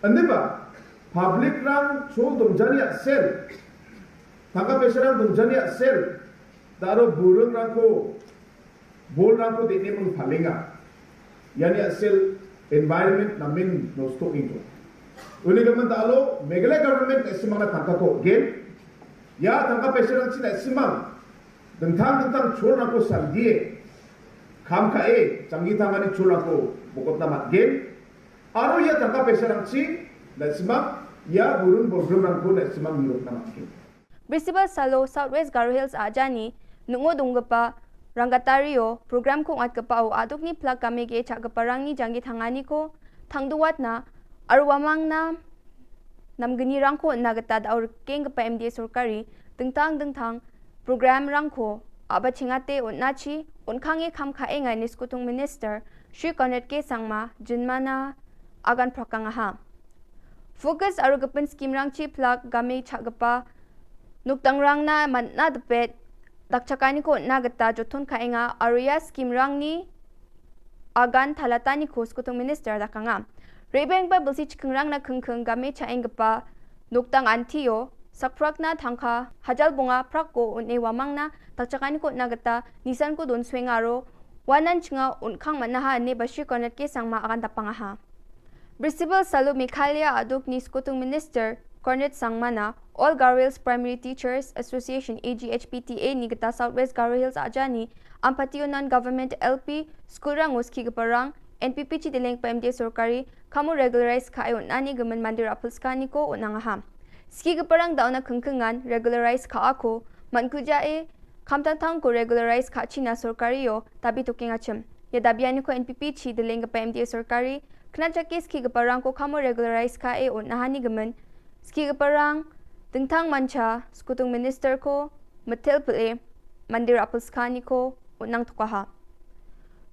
Ande ba public rang chol dongjan ya sel. Thangka pesrang dongjan ya sel. Daro burung rangko bol rangko de ne mung palinga. Yani asel environment namin no stok ingko. Uni gaman dalo Meghalaya government na simang na thangka ko gen. Ya thangka pesrang china simang. Dengtang dengtang chol rangko sandie. Kam ka e, changi tangani chol rangko bokot na mat gen. Aro ya thangka pesrang chi na simang, ya burung bulgum rangko na simang nirok na mat gen. Bristibal salo South West Garo Hills ajani nungo dungkpa rangkatario program ko ngat kpa o aduk ni plak kame ge chak kpa rang ni janggi thangani ko thangduwat na arwamang na namgini rangko na gata da aur keng kpa M D A sorkari dengtang dengtang program rangko aba chingate un nachi un khange kham khae ngai ni skutung minister Shri Conrad K Sangma jinmana agan prakang aha. Focus aro gepin skim rang chi plak game chak gepa nuktang rang na man na depet dak chakani ko na geta jothon ka enga aro ya skim rang ni agan thalata ni ko skutung minister da kanga. Rebeng ba belsi chikeng rang na kengkeng game cha eng gepa nuktang antio sakprak na thangka hajal bunga prak ko un e wamang na dak chakani ko na geta nisan ko don sweng aro wanan chinga un khang man na ha ne ba Shri Conrad K Sangma agan dapang aha. Bristibal salu Meghalaya aduk ni skutung minister Conrad Sangma na All Garo Hills Primary Teachers Association A G H P T A ni geta South West Garo Hills ajani ampati unan government L P school rang uski geparang N P P chi dileng pa M D A sorkari kamu regularize ka ayun ani gemen mandir apul skani ko unang aha. Ski geparang dauna kengkengan regularize ka ako man kuja e kamtang tang ko regularize ka china sorkari yo tabi tuking achim. Ya dabi ani ko N P P chi dileng gepa M D A sorkari Kena chaki ski geparang ko kamu regularize ka e un nahani gemen. Ski geparang dengtang mancha skutung minister ko metel pele mandir apul skani ko un nang tukaha.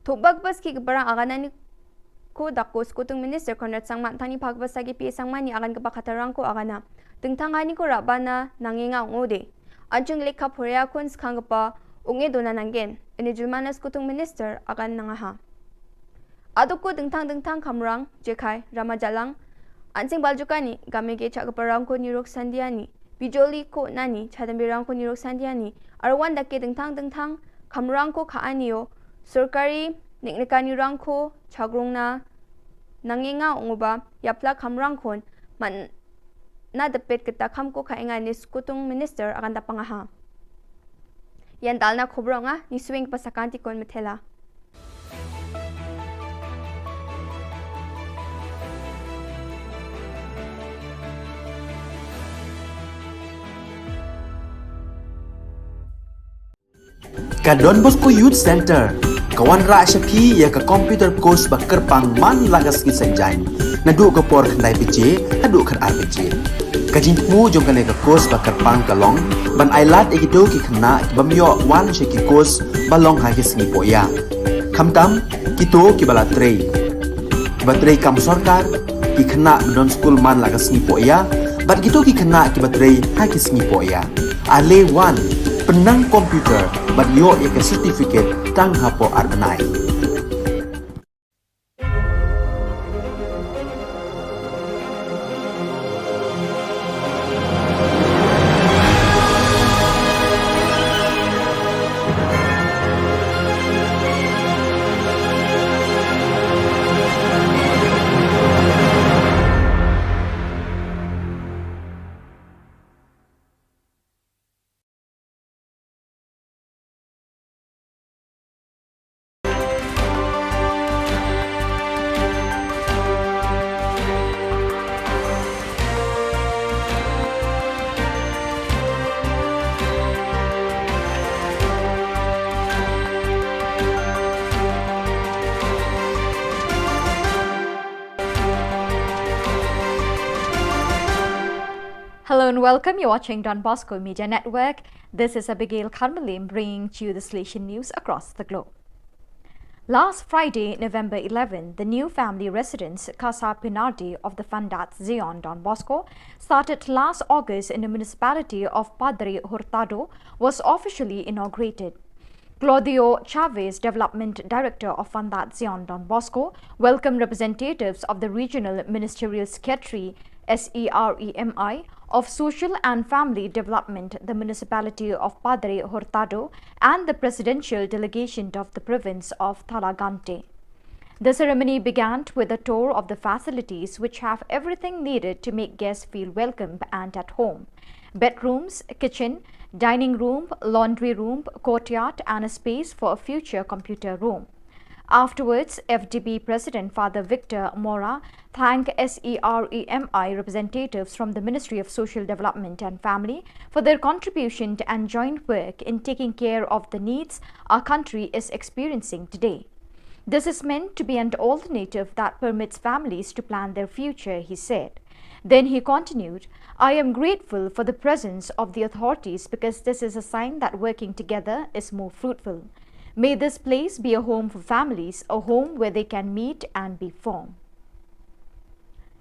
Thubak ba ski geparang aganani ko dako skutung minister Conrad Sangma tani phak ba sagi pi sangmani agan gepa khatarang ko agana. Dengtang hani ko rabana nangenga ngode. Anchung lekha phoria kun skang gepa unge dona nanggen. Ini julmana skutung minister agan nangaha. Aduk ko dengtang dengtang kamrang, jekai, rama jalang, ansing baljukani, game ge chak geparang ko nirok sandiani, bijoli ko nani, chadam birang ko nirok sandiani, arwan dake dengtang dengtang kamrang ko ka anio, sorkari, niknikani rang ko, chagrung na, nangenga unguba, yapla kamrang kon, man na depet kita kam ko ka enga ni skutung minister akan dapang aha. Yan dalna khobronga ni swing pasakanti kon methela. Ka Don Bosco Youth Center ka wanrah sha phi ïa ka computer course ba kyrpang man la ka sngi Saitjaiñ naduh ka por khyndai baje haduh khatar baje. Ka jingthmu jong kane ka course ba kyrpang ka long ban ailad ïa kito ki khynnah ki bym ïoh wan sha ki course ba long ha ki sngi pohïa. Khamtam kito kiba la trei, kiba trei kam sorkar, ki khynnah ba don skul man la ka sngi pohïa bad kito ki khynnah kiba trei ha ki sngi pohïa. Ale wan Pynang computer bad ïoh ïa ka certificate tang hapoh ar bnai. Hello and welcome. You're watching Don Bosco Media Network. This is Abigail Kharmalim bringing to you the Salesian news across the globe. Last Friday, November eleven, the new family residence, Casa Pinardi of the Fundat Zion Don Bosco, started last August in the municipality of Padre Hurtado, was officially inaugurated. Claudio Chavez, Development Director of Fundat Zion Don Bosco, welcomed representatives of the Regional Ministerial Secretary, S E R E M I, of Social and Family Development, the Municipality of Padre Hurtado, and the Presidential Delegation of the Province of Thalagante. The ceremony began with a tour of the facilities, which have everything needed to make guests feel welcome and at home: bedrooms, kitchen, dining room, laundry room, courtyard, and a space for a future computer room. Afterwards, F D B President Father Victor Mora thanked S E R E M I representatives from the Ministry of Social Development and Family for their contribution and joint work in taking care of the needs our country is experiencing today. "This is meant to be an alternative that permits families to plan their future," he said. Then he continued, "I am grateful for the presence of the authorities because this is a sign that working together is more fruitful. May this place be a home for families, a home where they can meet and be formed."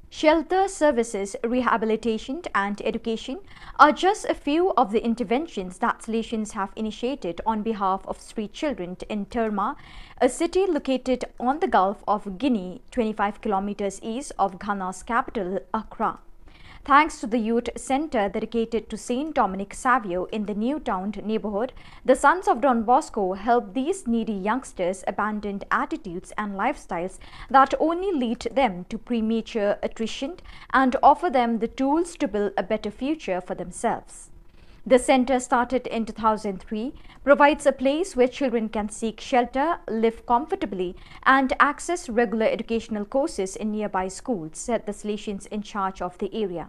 Shelter services, rehabilitation, and education are just a few of the interventions that Salesians have initiated on behalf of street children in Terma, a city located on the Gulf of Guinea, twenty-five kilometers east of Ghana's capital, Accra. Thanks to the youth center dedicated to Saint Dominic Savio in the New Town neighborhood, the Sons of Don Bosco help these needy youngsters abandon attitudes and lifestyles that only lead them to premature attrition and offer them the tools to build a better future for themselves. The center, started in two thousand three, provides a place where children can seek shelter, live comfortably, and access regular educational courses in nearby schools, said the Salesians in charge of the area.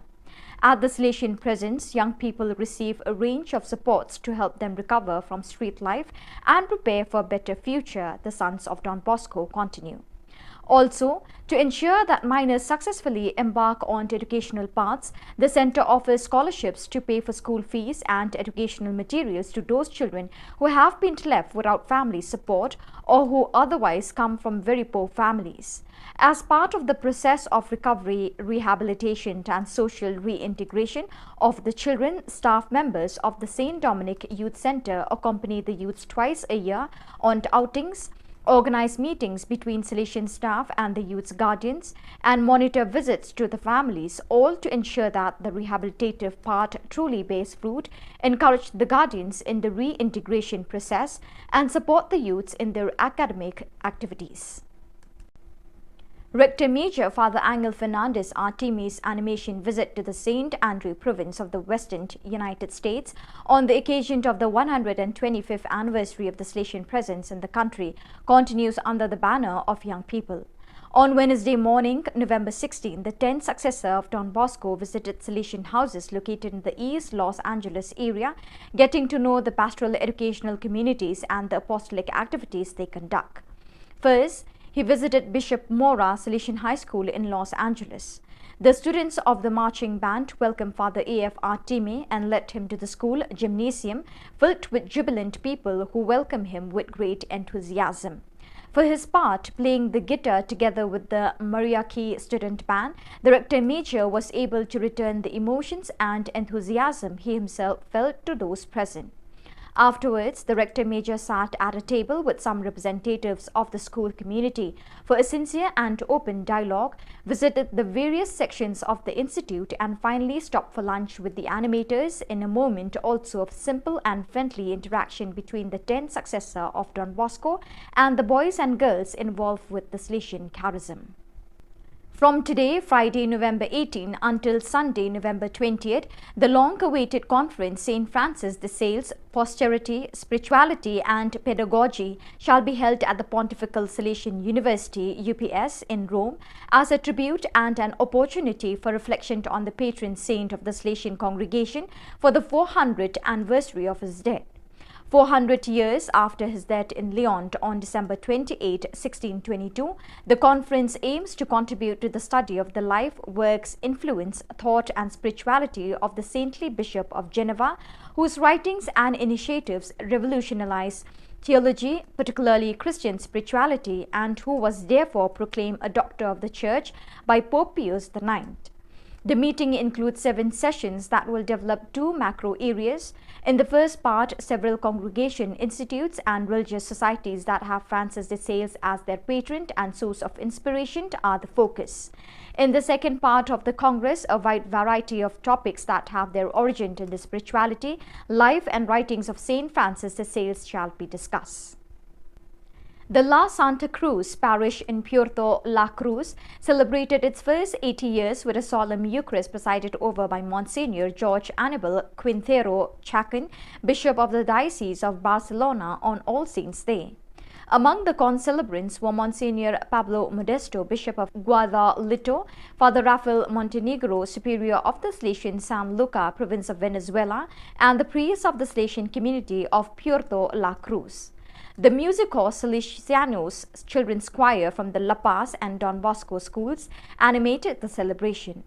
At the Salesian presence, young people receive a range of supports to help them recover from street life and prepare for a better future, the Sons of Don Bosco continue. Also, to ensure that minors successfully embark on educational paths, the center offers scholarships to pay for school fees and educational materials to those children who have been left without family support or who otherwise come from very poor families. As part of the process of recovery, rehabilitation, and social reintegration of the children, staff members of the Saint Dominic Youth Center accompany the youths twice a year on outings, organize meetings between Salesian staff and the youth's guardians, and monitor visits to the families, all to ensure that the rehabilitative part truly bears fruit, encourage the guardians in the reintegration process, and support the youths in their academic activities. Rector Major Father Angel Fernandez Artimi's animation visit to the Saint Andrew province of the Western United States on the occasion of the one hundred twenty-fifth anniversary of the Salesian presence in the country continues under the banner of Young People. On Wednesday morning, November sixteen, the tenth successor of Don Bosco visited Salesian houses located in the East Los Angeles area, getting to know the pastoral educational communities and the apostolic activities they conduct. First, he visited Bishop Mora Salesian High School in Los Angeles. The students of the marching band welcomed Father A F Artime and led him to the school gymnasium, filled with jubilant people who welcomed him with great enthusiasm. For his part, playing the guitar together with the Mariachi student band, the rector major was able to return the emotions and enthusiasm he himself felt to those present. Afterwards, the Rector Major sat at a table with some representatives of the school community for a sincere and open dialogue, visited the various sections of the institute, and finally stopped for lunch with the animators in a moment also of simple and friendly interaction between the tenth successor of Don Bosco and the boys and girls involved with the Salesian charism. From today, Friday, November eighteen, until Sunday, November twentieth, the long-awaited conference, Saint Francis de Sales, Posterity, Spirituality and Pedagogy, shall be held at the Pontifical Salesian University, U P S, in Rome, as a tribute and an opportunity for reflection on the patron saint of the Salesian congregation for the four hundredth anniversary of his death. Four hundred years after his death in Lyon on December twenty-eighth, sixteen twenty-two, the conference aims to contribute to the study of the life, works, influence, thought, and spirituality of the saintly Bishop of Geneva, whose writings and initiatives revolutionized theology, particularly Christian spirituality, and who was therefore proclaimed a doctor of the Church by Pope Pius the ninth. The meeting includes seven sessions that will develop two macro areas. In the first part, several congregation, institutes, and religious societies that have Francis de Sales as their patron and source of inspiration are the focus. In the second part of the Congress, a wide variety of topics that have their origin in the spirituality, life, and writings of Saint Francis de Sales shall be discussed. The La Santa Cruz parish in Puerto La Cruz celebrated its first eighty years with a solemn Eucharist presided over by Monsignor George Anibal Quintero Chacon, Bishop of the Diocese of Barcelona, on All Saints' Day. Among the concelebrants were Monsignor Pablo Modesto, Bishop of Guadalito, Father Rafael Montenegro, Superior of the Salesian San Luca, Province of Venezuela, and the priests of the Salesian community of Puerto La Cruz. The Music Hall Salesianos Children's Choir from the La Paz and Don Bosco schools animated the celebration.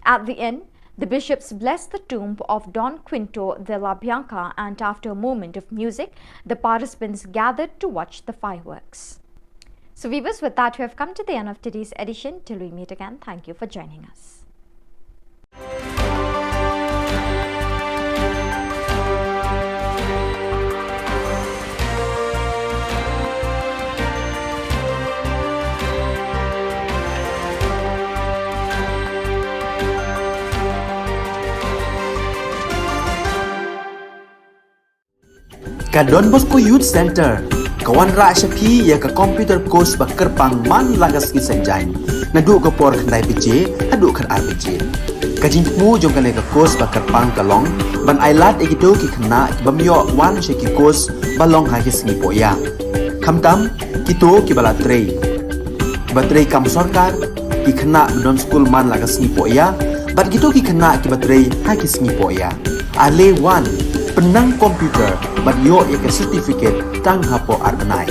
At the end, the bishops blessed the tomb of Don Quinto de la Bianca, and after a moment of music, the participants gathered to watch the fireworks. So, viewers, with that, we have come to the end of today's edition. Till we meet again, thank you for joining us. Ka Don Bosco Youth Centre ka wanrah sha phi ïa ka computer course ba kyrpang man la ka sngi Saitjaiñ, naduh ka por khyndai baje haduh khatar baje. Ka jingthmu jong kane ka course ba kyrpang ka long ban ailad ïa kito ki khynnah ki bym ïoh wan sha ki course ba long ha ki sngi pohïa, khamtam kito kiba la trei, kiba trei kam sorkar, ki khynnah ba don skul man la ka sngi pohïa, bad kito ki khynnah kiba trei ha ki sngi pohïa. Ale wan, pynnang computer bad ïoh ïa ka certificate tang hapoh ar bnai.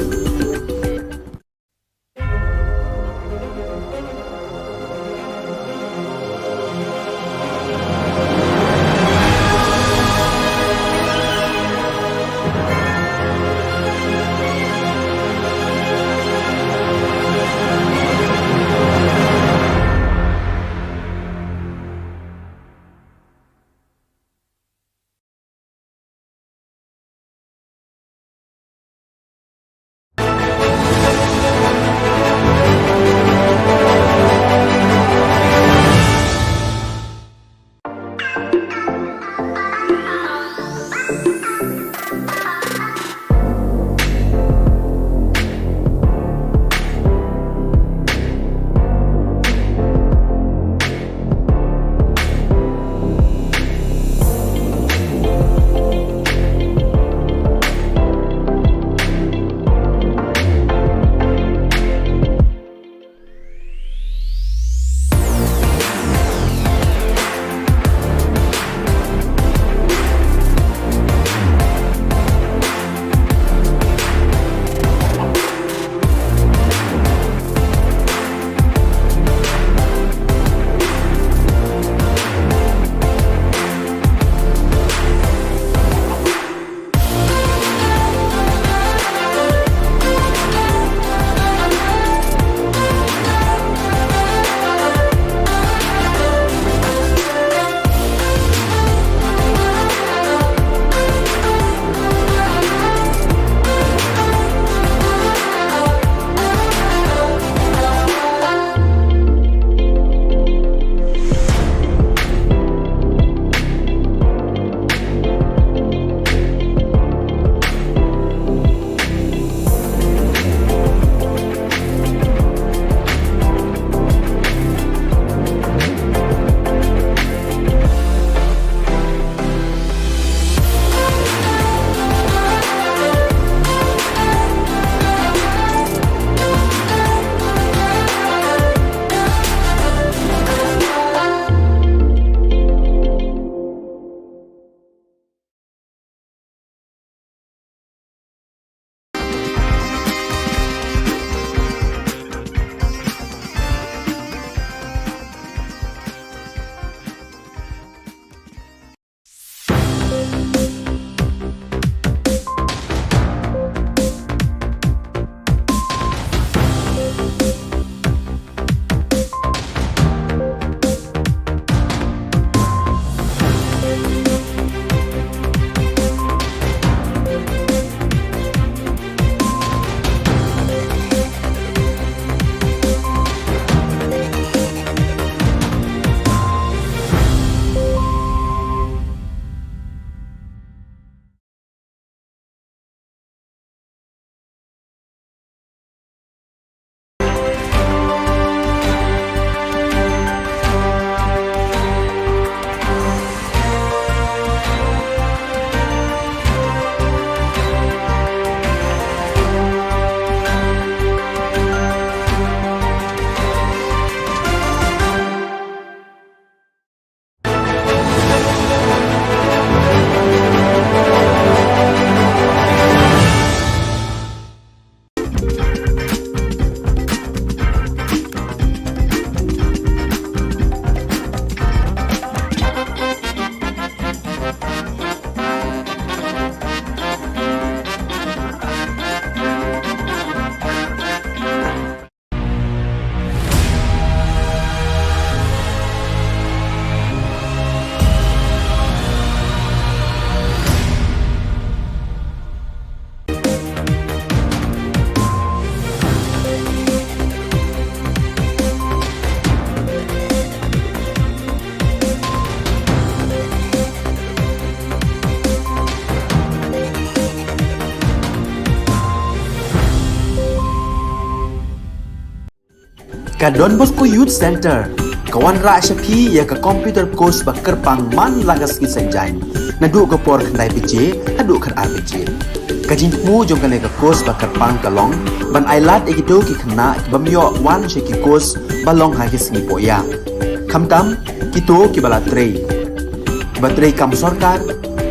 Ka Don Bosco Youth Centre ka wanrah sha phi ïa ka computer course ba kyrpang man la ka sngi Saitjaiñ, naduh ka por khyndai baje haduh khatar baje. Ka jingthmu jong kane ka course ba kyrpang ka long ban ailad ïa kito ki khynnah ki bym ïoh wan sha ki course ba long ha ki sngi pohïa, khamtam kito kiba la trei, kiba trei kam sorkar,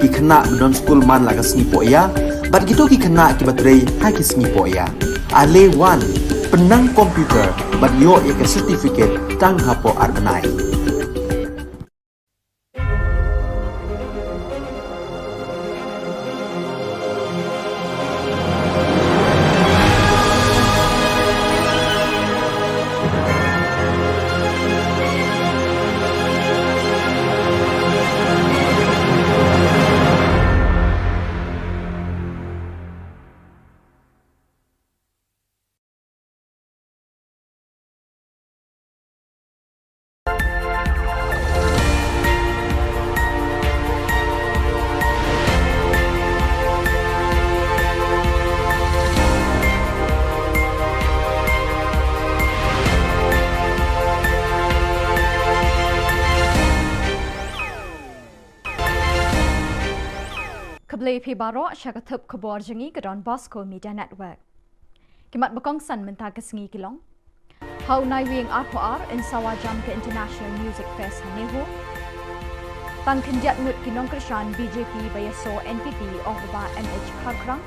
ki khynnah ba don skul man la ka sngi pohïa bad kito ki khynnah kiba trei ha ki sngi pohïa. Ale wan, pynnang computer bad ïoh ïa ka certificate tang hapoh ar bnai. Khublei phi baroh sha ka thup khubor jong ngi ka Don Bosco Media Network. Ki mat ba kongsan mynta ka sngi ki long: Ha u Naiwieng arphew ar yn sawa jam ka International Music Fest ha NEHU. Tang khyndiat ngut ki nongkyrshan BJP ba ïasoh NPP, ong u Bah M H Kharkrang.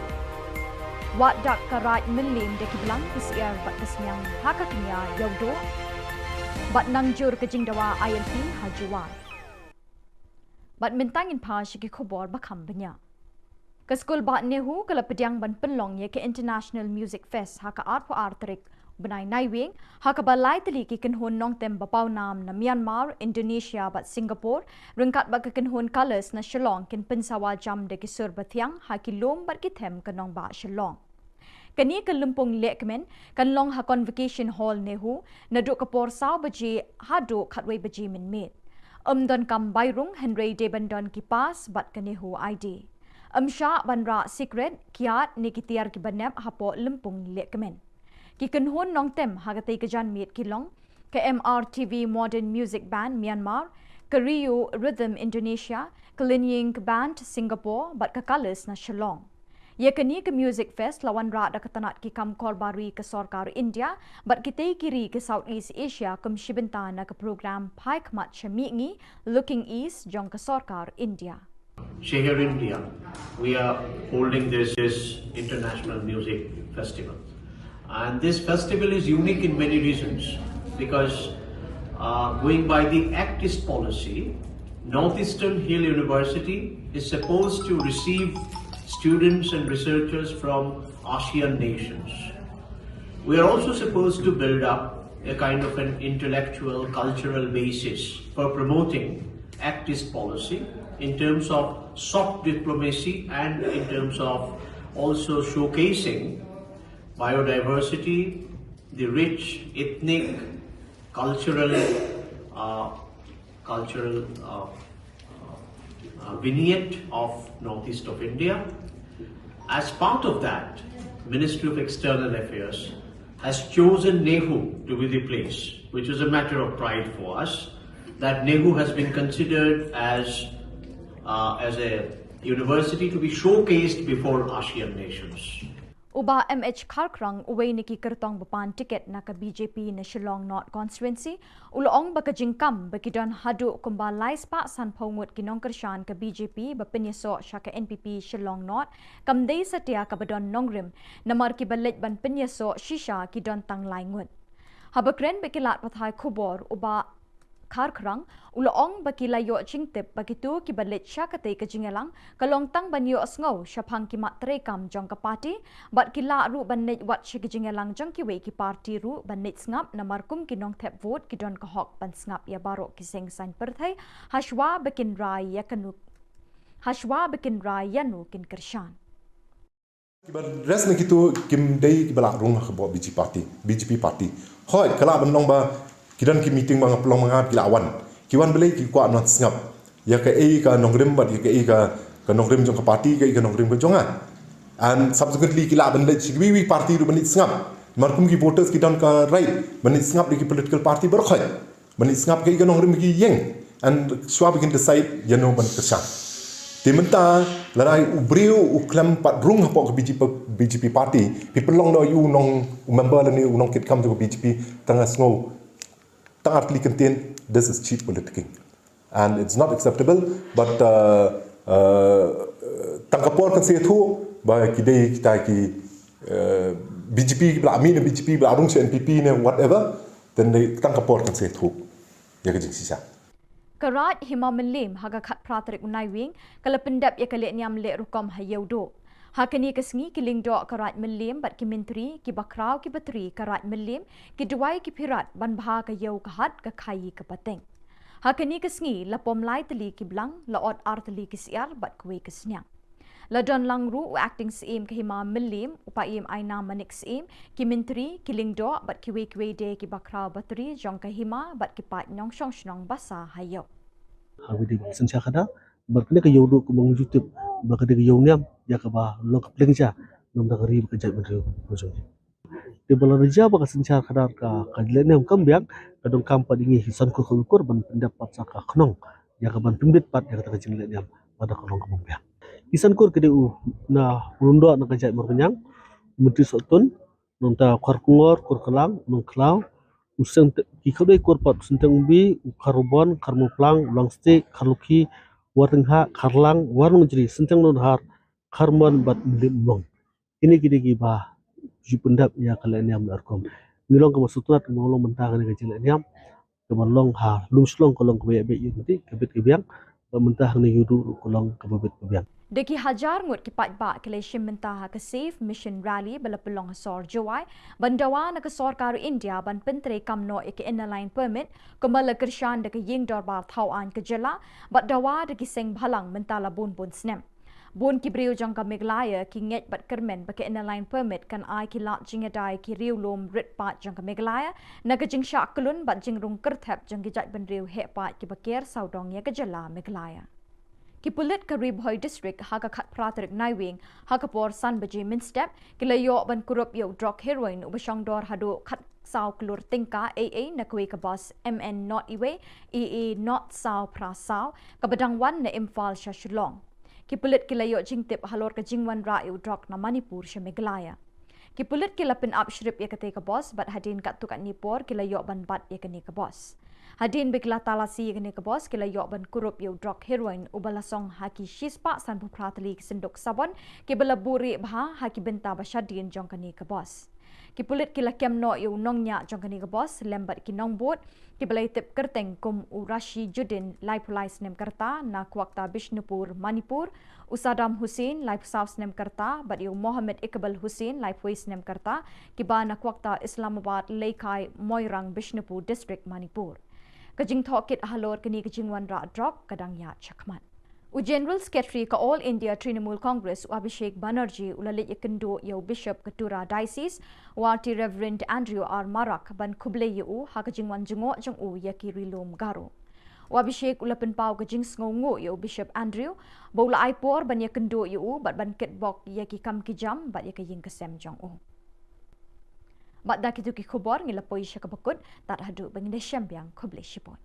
Wad dak ka Raid Mylliem da ki blang, ki syiar bad ka sniang ha ka kñia Ïewduh. Bad nang jur ka jingdawa ILP ha Jowai. Bad mynta ngin phai sha ki khubor ba kham bniah. Ka skul bah NEHU ka la pdiang ban pynlong ïa ka International Music Fest ha ka arphew ar tarik bnai Naiwieng, ha kaba lai tylli ki kynhun nongtem ba pawnam na Myanmar, Indonesia bad Singapore, ryngkat bad ka kynhun Colors na Shillong kin pynsawa jam da ki sur bathiang ha ki lum bad ki them ka nongbah Shillong. Kane ka lympung lehkmen kan long ha Convocation Hall NEHU naduh ka por saw baje haduh khatwei baje mynmiet. Ym donkam bai rung hynrei dei ban don ki pass bad ka NEHU ID. Ym shah ban rah sikret, kiad ne ki tiar kiba nep hapoh lympung lehkmen. Ki kynhun nongtem ha katei ka janmiet ki long ka MRTV Modern Music Band Myanmar, ka Rio Rhythm Indonesia, ka Linying Band Singapore bad ka Colors na Shillong. Ïa kane ka Music Fest la wanrah da ka tnat ki kam korbar ri ka sorkar India bad kitei ki ri ka South East Asia kum shi bynta na ka program Phai Khmat sha Mihngi, Looking East, jong ka sorkar India. Shehar India, we are holding this, this international music festival. And this festival is unique in many reasons because, uh, going by the Act East policy, Northeastern Hill University is supposed to receive students and researchers from ASEAN nations. We are also supposed to build up a kind of an intellectual, cultural basis for promoting Act East policy in terms of soft diplomacy and in terms of also showcasing biodiversity, the rich ethnic, cultural, uh, cultural, uh, uh, uh, vignette of northeast of India. As part of that, Ministry of External Affairs has chosen NEHU to be the place, which is a matter of pride for us, that NEHU has been considered as, uh, as a university to be showcased before ASEAN nations. U Bah M H Kharkrang, uwei na ki kyrtong ba pan tiket na ka BJP na Shillong North Constituency, u la ong ba ka jingkam ba ki don haduh kumba lai spah sanphew ngut ki nongkyrshan ka BJP ba pynïasoh sha ka NPP Shillong North kam dei satia kaba don nongrim, namar kiba leit ban pynïasoh shisha ki don tang lai ngut. Haba kren bad ki lad pathai khubor, u Bah Kharkrang u la ong ba ki la ïoh jingtip ba kito kiba leit sha katei ka jingïalang ka long tang ban ïohsngew shaphang ki mat treikam jong ka party, bad ki lah ruh ban leit wad sha ki jingïalang jong kiwei ki party ruh ban leit sngap, namar kum ki nongthep vote ki don ka hok ban sngap ïa baroh ki seng saiñ pyrthei hashwa ba kin rai ïa kano, hashwa ba kin rai ïano kin kyrshan. Kiba rest na kito kim dei kiba lah rung ha ka BJP party, BJP party. Hooid, ka lah ban long ba ki don ki meeting ba nga pynlong ma nga ki lah wan. Ki wan balei? Ki kwah ban sngap ïa kaei ka nongrim bad ïa kaei ka, ka nongrim jong ka party, kaei ka nongrim ka jong nga. And subsequently ki lah ban leit sha kiwei kiwei party ruh ban leit sngap. Namar kum ki voters ki don ka right ban ïa sngap ïa ki political party baroh khoit, ban ïa sngap ïa ka nongrim ki ïeng, and shuwa ba kin decide ïa no ban kyrshan. Te mynta lada u briew u khlem pat rung hapoh ka B J P, B J P party, phi pynlong noh ïa u nong, u member lane u nongkitkam jong ka B J P, tang ha sngew tang artylli kyntien, this is cheap politicking. And it's not acceptable, but uh, uh, tang ka por kan sa ïathuh ba ki dei kita ki uh, B J P ba la mih na B J P, ba la rung sha N P P ne whatever, then dei tang ka por kan sa ïathuh ïa ka jingshisha. Ka Raid Hima Mylliem ha ka khatphra tarik u Naiwieng ka la pyndep ïa ka lehniam leh rukom ha Ïewduh. Ha kane ka sngi ki lyngdoh ka Raid Mylliem bad ki myntri, ki bakhraw, ki batri ka Raid Mylliem, ki duwai, ki phirat ban bha ka ïew ka hat, ka khaïi ka pateng. Ha kane ka sngi la pom lai tylli ki blang, la ot ar tylli ki syiar bad kawei ka sniang. La don lang ruh u Acting Syiem ka Hima Mylliem, u Paiem Ainam Manik Syiem, ki myntri, ki lyngdoh bad kiwei kiwei de ki bakhraw batri jong ka hima bad ki paid nongshong shnong basa ha ïew. Ha kawei de ba synshar khadar bad kane ka Ïewduh kumba ngi ju tip ba ka dei ka ïew niam ïa kaba long ka pliang ja namar ka ri bad ka jaitbynriew ka jong ngi. Te ba la rja ba ka synshar khadar ka, ka lehniam kam biang, ka donkam pat ïa ngi ki san kur khaw kur ban pyndep pat sa ka khnong ïa ka ban pynbit pat ïa kata ka jinglehniam lada ka long kaba biang. Ki san kur ki dei u na u lyngdoh na ka jait Mawryngkneng, u Myntri Sohtun, nangta Khar Kongor, Khar Kongor, Khar Kongor, Nongkhlaw, u Synteng, ki khadwei kur pat, u Synteng Umbi, u Khar Ubon, Khar Mawplang, u Langstieh, Khar Lukhi, Warningha, Kharlang, Warnongjri, Synteng Nonhar, Khar Mon bad Mylliem Umnong. Kine ki dei kiba ju pyndep ïa ka lehniam leh rukom. Ngi long kaba sngewtynnat kaba long mynta kane ka jinglehniam kaba long ha Lumshlong ka long kaba ïa beit ïa ka bit ka biang, bad mynta hangne Ïewduh ruh ka long kaba bit ka biang. Da ki hajar ngut ki paidbah ki la shim bynta ha ka Save Mission Rally ba la pynlong ha sor Jowai ban dawa na ka sorkar India ban pyntreikam noh ïa ka Inner Line Permit kumba la kyrshan da ka Ïing Dorbar Thaw Aiñ ka jylla bad dawa da ki seng bhalang mynta la bun bun snem. Bun ki briew jong ka Meghalaya ki ngeit bad kyrmen ba ka Inner Line Permit kan ai ki lad jingïada ïa ki riew lum rit paid jong ka Meghalaya na ka jingshah kyllun bad jingrung kyrthep jong ki jaitbynriew heh paid kiba ker sawdong ïa ka jylla Meghalaya. Ki pulit ka Ri Bhoi District ha ka khatphra tarik Naiwieng ha ka por san baje mynstep ki la ïoh ban kurup ïa u drok heroin uba shongdor haduh khatsaw klur tyngka A A na kawei ka bus M N nought wei A A nought saw phra saw kaba dang wan na Imphal sha Shillong. Ki pulit ki la ïoh jingtip halor ka jingwanrah ïa u drok na Manipur sha Meghalaya. Ki pulit ki la pynap shrip ïa katei ka bus bad hadien katto katne por ki la ïoh ban bat ïa kane ka bus. Hadien ba ki la talasi ïa kane ka bus ki la ïoh ban kurup ïa u drok heroin uba la song ha ki shispah sanphew phra tylli ki synduk sabon kiba la buh rieh bha ha ki bynta ba shadien jong kane ka bus. Ki pulit ki la kem noh ïa u nongñiah jong kane ka bus lem bad ki nongbud kiba la ïatip kyrteng kum u Rashi Judin laiphew lai snem ka rta na Kwakta Bishnupur Manipur, u Saddam Hussain laiphew saw snem ka rta bad ïa u Mohammed Iqbal Hussain laiphew wei snem ka rta kiba na Kwakta Islamabad Leikai Moirang Bishnupur District Manipur. Ka jingthohkit halor kane ka jingwanrah drok ka dang ïaid shakhmat. U General Secretary ka All India Trinamool Congress u Abhishek Banerjee u la leit ïakynduh ïa u Bishop ka Tura Diocese, u Rt Reverend Andrew R Marak ban khublei ïa u ha ka jingwan jngoh jong u ïa ki ri lum Garo. U Abhishek u la pynpaw ka jingsngewnguh ïa u Bishop Andrew ba u la ai por ban ïakynduh ïa u bad ban kitbok ïa ki kam ki jam bad ïa ka ïing ka sem jong u. Bad da kito ki khubor ngi la poi sha kaba kut, tad haduh ba ngin da shem biang, khublei shibun.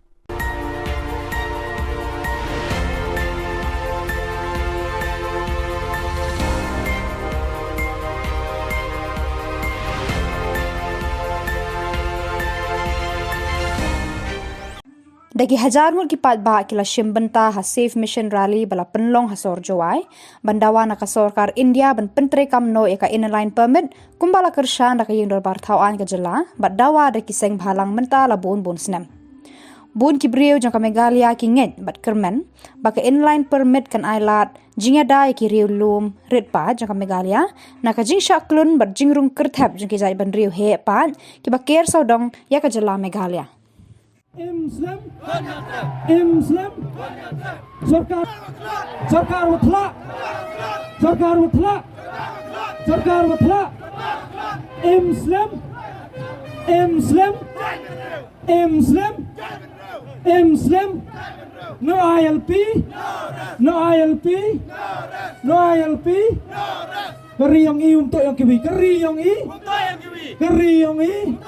Da ki hajar ngut ki paidbah ki la shim bynta ha Save Mission Rally ba la pynlong ha sor Jowai ban dawa na ka sorkar India ban pyntreikam noh ïa ka Inner Line Permit kumba la kyrshan da ka Ïing Dorbar Thaw Aiñ ka jylla bad dawa da ki seng bhalang mynta la bun bun snem. Bun ki briew jong ka Meghalaya ki ngeit bad kyrmen ba ka Inner Line Permit kan ai lad jingïada ïa ki riew lum rit paid jong ka Meghalaya na ka jingshah kyllun bad jingrung kyrthep jong ki jaitbynriew heh paid kiba ker sawdong ïa ka jylla Meghalaya. Im slem. Im slem. Sorkar. Sorkar Watla. Sorkar Watla. Sorkar Watla. Im slem. Im slem. Im slem. Im slem. No I L P. No I L P. No I L P. Ka ri yong i um to yong kiwi. Ka ri yong i. Ka ri jong ngi.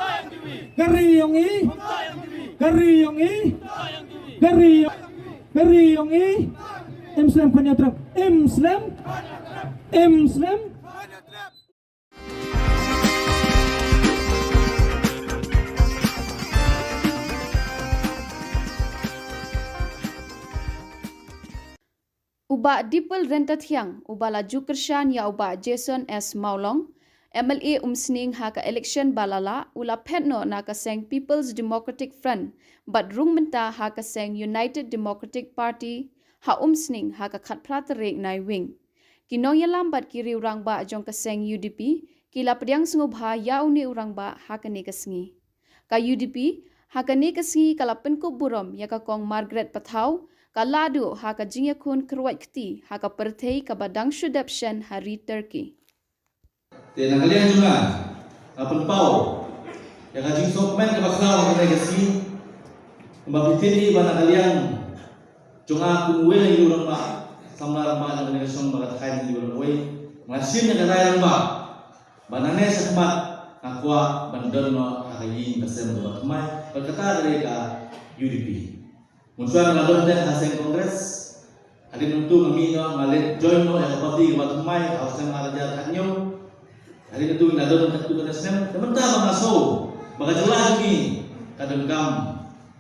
Ka ri jong ngi. Ka ri jong ngi. Ka ri jong, ka ri jong ngi. Im slem khun ïa u Trump. Im slem. Im slem. U Bah Dipal Ryntathiang, uba la ju kyrshan ïa u Bah Jason S Mawlong, M L A Umsning ha ka election ba la lah, u la phet noh na ka seng People's Democratic Front, bad rung mynta ha ka seng United Democratic Party, ha Umsning ha ka khatphra tarik Naiwieng. Ki nongïalam bad ki riew rangbah jong ka seng U D P, ki la pdiang sngewbha ïa une u rangbah ha kane ka sngi. Ka U D P, ha kane ka sngi ka la pynkup burom ïa ka Kong Margaret Pathaw, ka lahduh ha ka jingïakhun kyrwat kti ha ka pyrthei kaba dang shu dep shen ha ri Turkey. Te na ka liang jong nga, nga pynpaw ïa ka jingsngewkmen kaba khraw ha kane ka sngi. Kumba phi tip hi ba na ka liang jong nga kum uwei na ki rangbah, samla rangbah jong kane ka shnong ba ka thaiñ na ki rangbah uwei, nga shim ïa ka rai rangbah ba nangne shakhmat nga kwah ban don noh ha ka ïing ka sem kaba thymmai, bad kata ka dei ka U D P. Mynshuwa nga la don te ha seng Congress. Hadien nangtu nga mih noh, nga leit join noh ïa ka party kaba thymmai ha u snem ar hajar khathynñiew. Hadien nangtu nga la don katto katne snem. Te mynta ba nga sngew ba ka jylla jong ngi ka donkam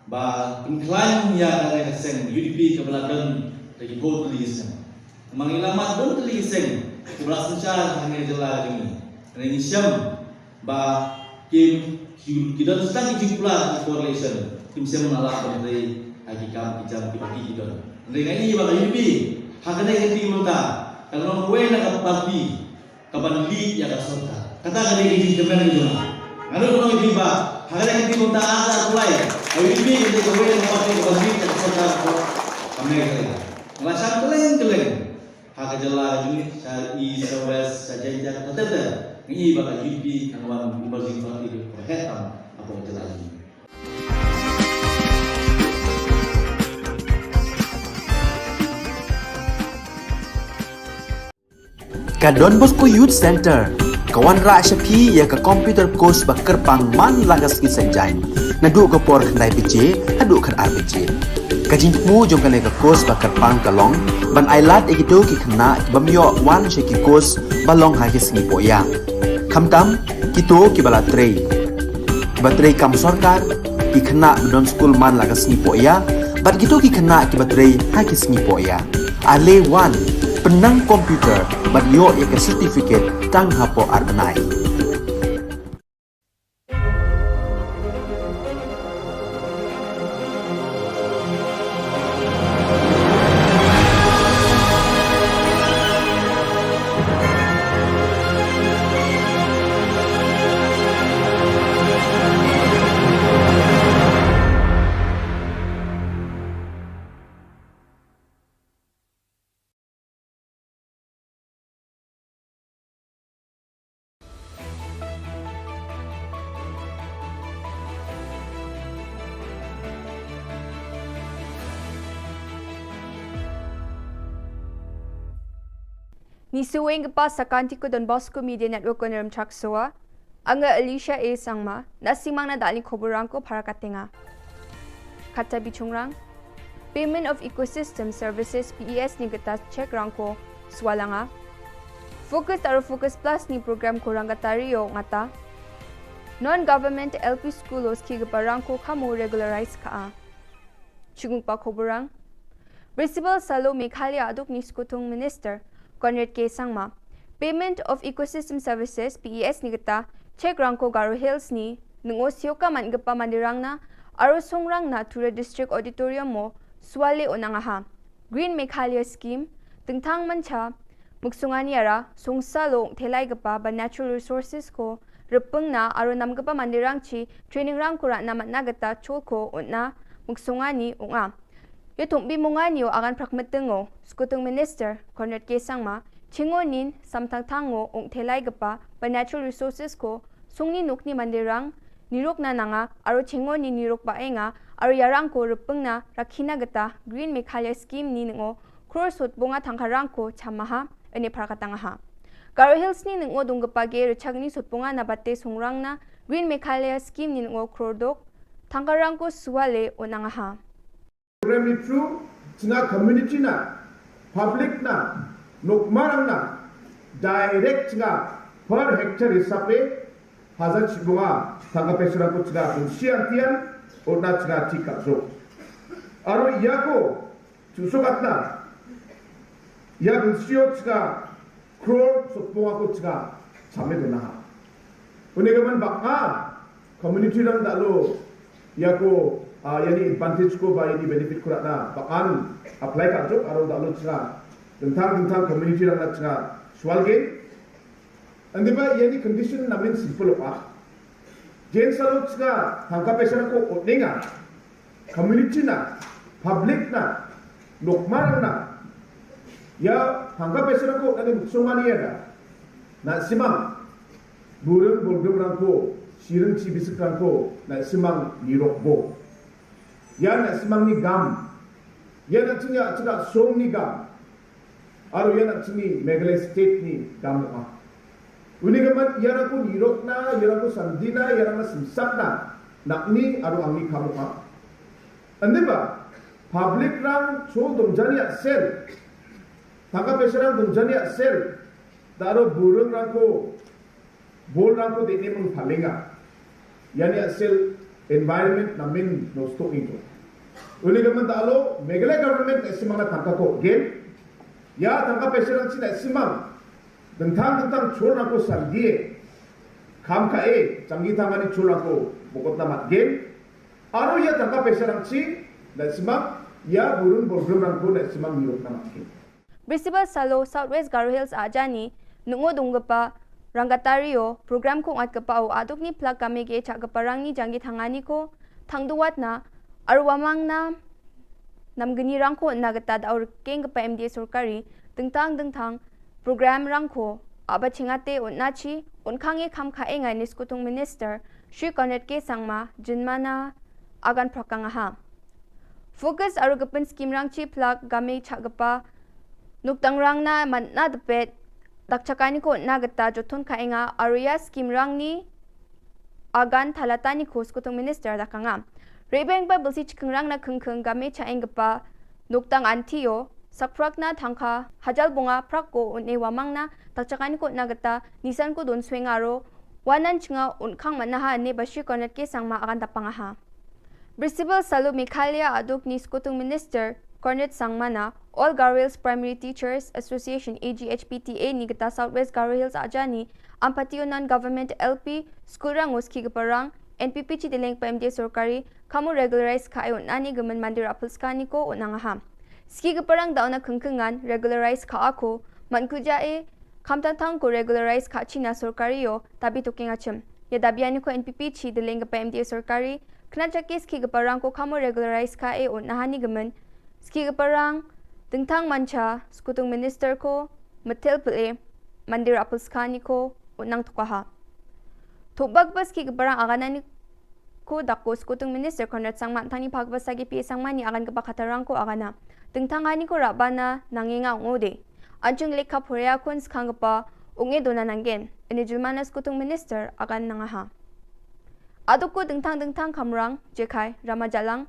ba pynkhlaiñ ïa kane ka seng U D P kaba la don da ki phew tylli ki snem. Namar ngi la mad bun tylli ki seng kiba la synshar ha kane ka jylla jong ngi. Hynrei ngi shem ba ki, ki, ki don tang ki jingkular ki coalition, kim shem ban lah ban trei ha ki kam ki jam kiba ki, ki don. Hynrei nga ïohi ba ka U D P ha kane ka kti mynta ka long kawei na ka party kaban lead ïa ka sorkar. Kata ka dei ka jingkmen ka jong nga. Nga nud ban ong ïa phi ba ha kane ka kti mynta ar hajar arphew lai, ka U D P ka dei kawei na ka party kaban lead ïa ka sorkar ka Meghalaya. Nga la shah kylleng kylleng ha ka jylla jong ngi, sha East, sha West, sha Jaintia, ka ter ter. Ngi i ba ka U D P kan wan emerging party kaba heh tam hapoh ka jylla jong ngi. Ka Don Bosco Youth Center ka wanrah sha phi ïa ka computer course ba kyrpang man la ka sngi Saitjaiñ, naduh ka por khyndai baje haduh khatar baje. Ka jingthmu jong kane ka course ba kyrpang ka long ban ailad ïa kito ki khynnah ki bym ïoh wan sha ki course ba long ha ki sngi pohïa, khamtam kito kiba la trei, kiba trei kam sorkar, ki khynnah ba don skul man la ka sngi pohïa, bad kito ki khynnah kiba trei ha ki sngi pohïa. Ale wan, pynnang computer bad ïoh ïa ka certificate tang hapoh ar bnai. Ngi shu weng ka pas sa kan ti ko Don Bosco Media Network ko Nrem Chak Soa. Anga Alicia A Sangma, na simang na dali khobor rang ko para katenga. Kata bichungrang. Payment of Ecosystem Services, P E S ni kata check rang ko swalanga. Focus aro Focus Plus ni program ko rang kata rio ngata. Non-government L P school os ki kapa rang ko kamo regularize ka a. Chungpa khobor rang. Principal Salo Meghalaya aduk ni Skutung Minister Conrad K Sangma. Payment of Ecosystem Services, P E S ni kata, check rang ko Garo Hills ni, nungo sioka man kapa mandirang na, aro songrang na Tura District Auditorium mo, swale o nangaha. Green Meghalaya Scheme, tengthang mancha, muksungani ara, songsa lo thelai kapa ba natural resources ko, repeng na, aro nam kapa mandirang chi, training rang ko ra na matna kata chol ko, o na, muksungani, o nga. Ïa thung bi mungani o agan prak meteng o, Skutung Minister, Conrad K Sangma, chingo nin, samthang thang o, ong thelai kapa, ba natural resources ko, sungni nukni mandirang, niruk na nanga, aro chingo nin niruk ba enga, aro yarang ko repeng na, rakhina kata, Green Meghalaya Scheme ni ngo, kror sut bunga thangkarang ko, chamaha, ene prakatangaha. Garo Hills ni nungo dungkpa ge rchagni sutpunga na bate sungrang na Green Meghalaya Scheme ni nungo krodok thangkarang ko suale onangaha. Program ni through chinga community na, public na, nokmarang na direct chinga per hectare hisabe hajar chibunga thangka pesrang ko chinga bunsiang tian ona chinga tikap jo. Aro yako chusok atna ya bensio chinga crore sotpong ako chinga chame dona ha. Une gaman baka community rang dalo yako ah, yani advantage ko ba yani benefit ko rana bakan apply ka jok aro dalo chinga tentang tentang community rang na chinga swal ge. Andi ba yani condition namin simple pa. Jen salo chinga thangka pesrang ko oninga community na, public na, nokmar na, ya thangka pesrang ko nani muksong ani ya da, na simang, burung bulgum rangko, sirung ci bisik rangko, na simang nirok bo. Ya na simang ni gam, ya na chinga chinga song ni gam, aro ya na chini Meghalaya state ni gam ha. Uni gaman ya rangko nirok na, ya rangko sandina, ya rangko simsak na, nak ni aro angni kamu ha. Andi ba, public rang chul dong jani aksel. Thangka pesrang dong jani aksel. Daro burung rangko, bol rangko de ne meng palinga. Yani aksel environment namin no stok itu. Uni gaman dalo, Meghalaya government na simang na thangka ko gen. Ya thangka pesrang cina simang. Dengtang dengtang chul rangko sandie. Kam ka e, changi tangani chul rangko, bokot na mat gen. Aro ya thangka pesrang chi, na simang, ya burung bulgum rangko na simang nirok na mat gen. Brisibal salo South West Garo Hills ajani, nungo dungkpa, rangkatario, program ko ngat kpa o aduk ni plak kame ge chak kpa rang ni janggi thangani ko, thangduwat na, arwamang na, namgni rangko na gata da aur keng kpa M D A sorkari, dengtang dengtang, program rangko, aba chingate un nachi, un khange kham khae ngai ni skutung minister, Shri Conrad K Sangma, jinmana, agan prakang aha. Focus aro gepin skim rang chi plak game chak gepa. Nuktang rang na man na depet. Dak chakani ko na geta jotun ka enga aro ya skim rang ni agan thalatani ko skutung minister da kanga. Rebeng ba belsi chikeng rang na kengkeng game cha eng gepa. Nuktang antio. Sakprak na thangka. Hajal bunga prak ko un e wamang na. Dak chakani ko na geta. Nisan ko don sweng aro. Wanan chinga un khang man na ha ne ba Shri Conrad K Sangma agan da panga ha. Brisibal salu Meghalaya aduk ni skutung minister Conrad Sangma na All Garo Hills Primary Teachers Association A G H P T A ni geta South West Garo Hills ajani ampati unan government L P school rang uski geparang N P P chi dileng pa M D A sorkari kamu regularize ka ayun ani gemen mandir apul skani ko unang aha. Ski geparang da una kengkengan regularize ka ako man kuja e kamtang tang ko regularize ka China sorkari yo tabi tuking achim. Ya dabi ani ko N P P chi dileng gepa M D A sorkari Kena chaki ski geparang ko kamu regularize ka e un nahani gemen. Ski geparang dengtang mancha skutung minister ko metel pele mandir apul skani ko un nang tukaha. Thubak ba ski geparang aganani ko dako skutung minister Conrad Sangma tani phak ba sagi pi sangmani agan gepa khatarang ko agana. Dengtang ani ko rabana nangenga ngode. Anchung lekha phoria kun skang gepa unge dona nanggen. Ini julmana skutung minister agan nangaha. Aduk ko dengtang dengtang kamrang, jekai, rama jalang,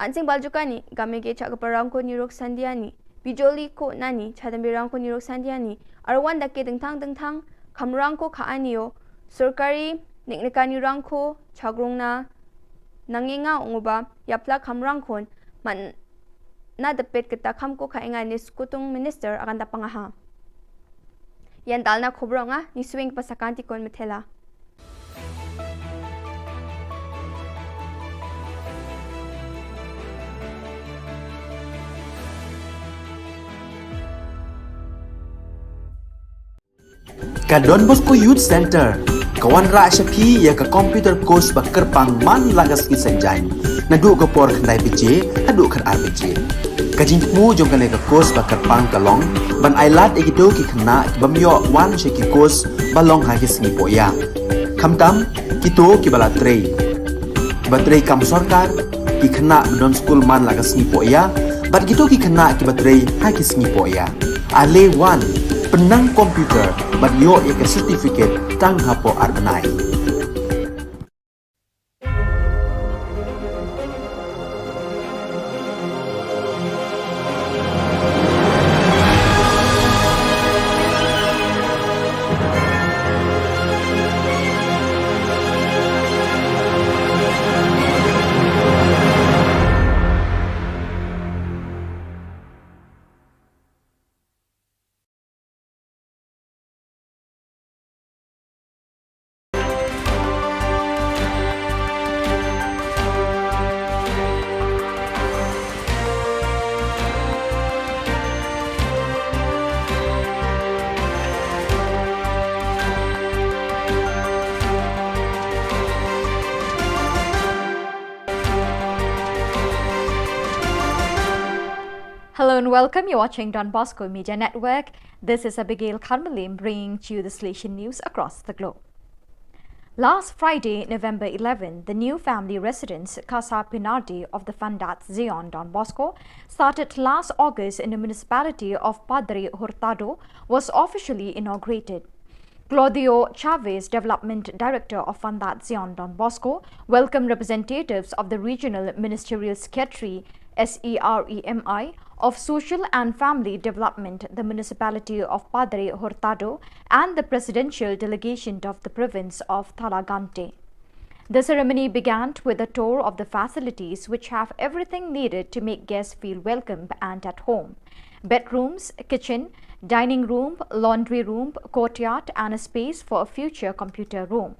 ansing baljukani, game ge chak geparang ko nirok sandiani, bijoli ko nani, chadam birang ko nirok sandiani, arwan dake dengtang dengtang kamrang ko ka anio, sorkari, neknekani rang ko, chagrung na, nangenga unguba, yapla kamrang kon, man na depet kita kam ko ka enga ni skutung minister agan da pangaha. Yan dalna khobronga, ni swing pasakanti kon metela. Ka Don Bosco Youth Center ka wanrah sha phi ïa ka computer course ba kyrpang man la ka sngi Saitjaiñ naduh ka por khyndai baje haduh khatar baje. Ka jingthmu jong kane ka course ba kyrpang ka long ban ailad ïa kito ki khynnah ki bym ïoh wan sha ki course ba long ha ki sngi pohïa. Khamtam kito kiba la trei, kiba trei kam sorkar, ki khynnah ba don skul man la ka sngi pohïa bad kito ki khynnah kiba trei ha ki sngi pohïa. Ale wan, Nang computer ban ïoh ïa ka certificate tang hapoh ar bnai. Hello and welcome. You're watching Don Bosco Media Network. This is Abigail Kharmalim bringing to you the Salesian news across the globe. Last Friday, November eleven, the new family residence Casa Pinardi of the Fundat Zion Don Bosco, started last August in the municipality of Padre Hurtado, was officially inaugurated. Claudio Chavez, Development Director of Fundat Zion Don Bosco, welcomed representatives of the Regional Ministerial Secretary, S E R E M I, of Social and Family Development, the Municipality of Padre Hurtado, and the Presidential Delegation of the Province of Thalagante. The ceremony began with a tour of the facilities, which have everything needed to make guests feel welcome and at home: bedrooms, kitchen, dining room, laundry room, courtyard, and a space for a future computer room.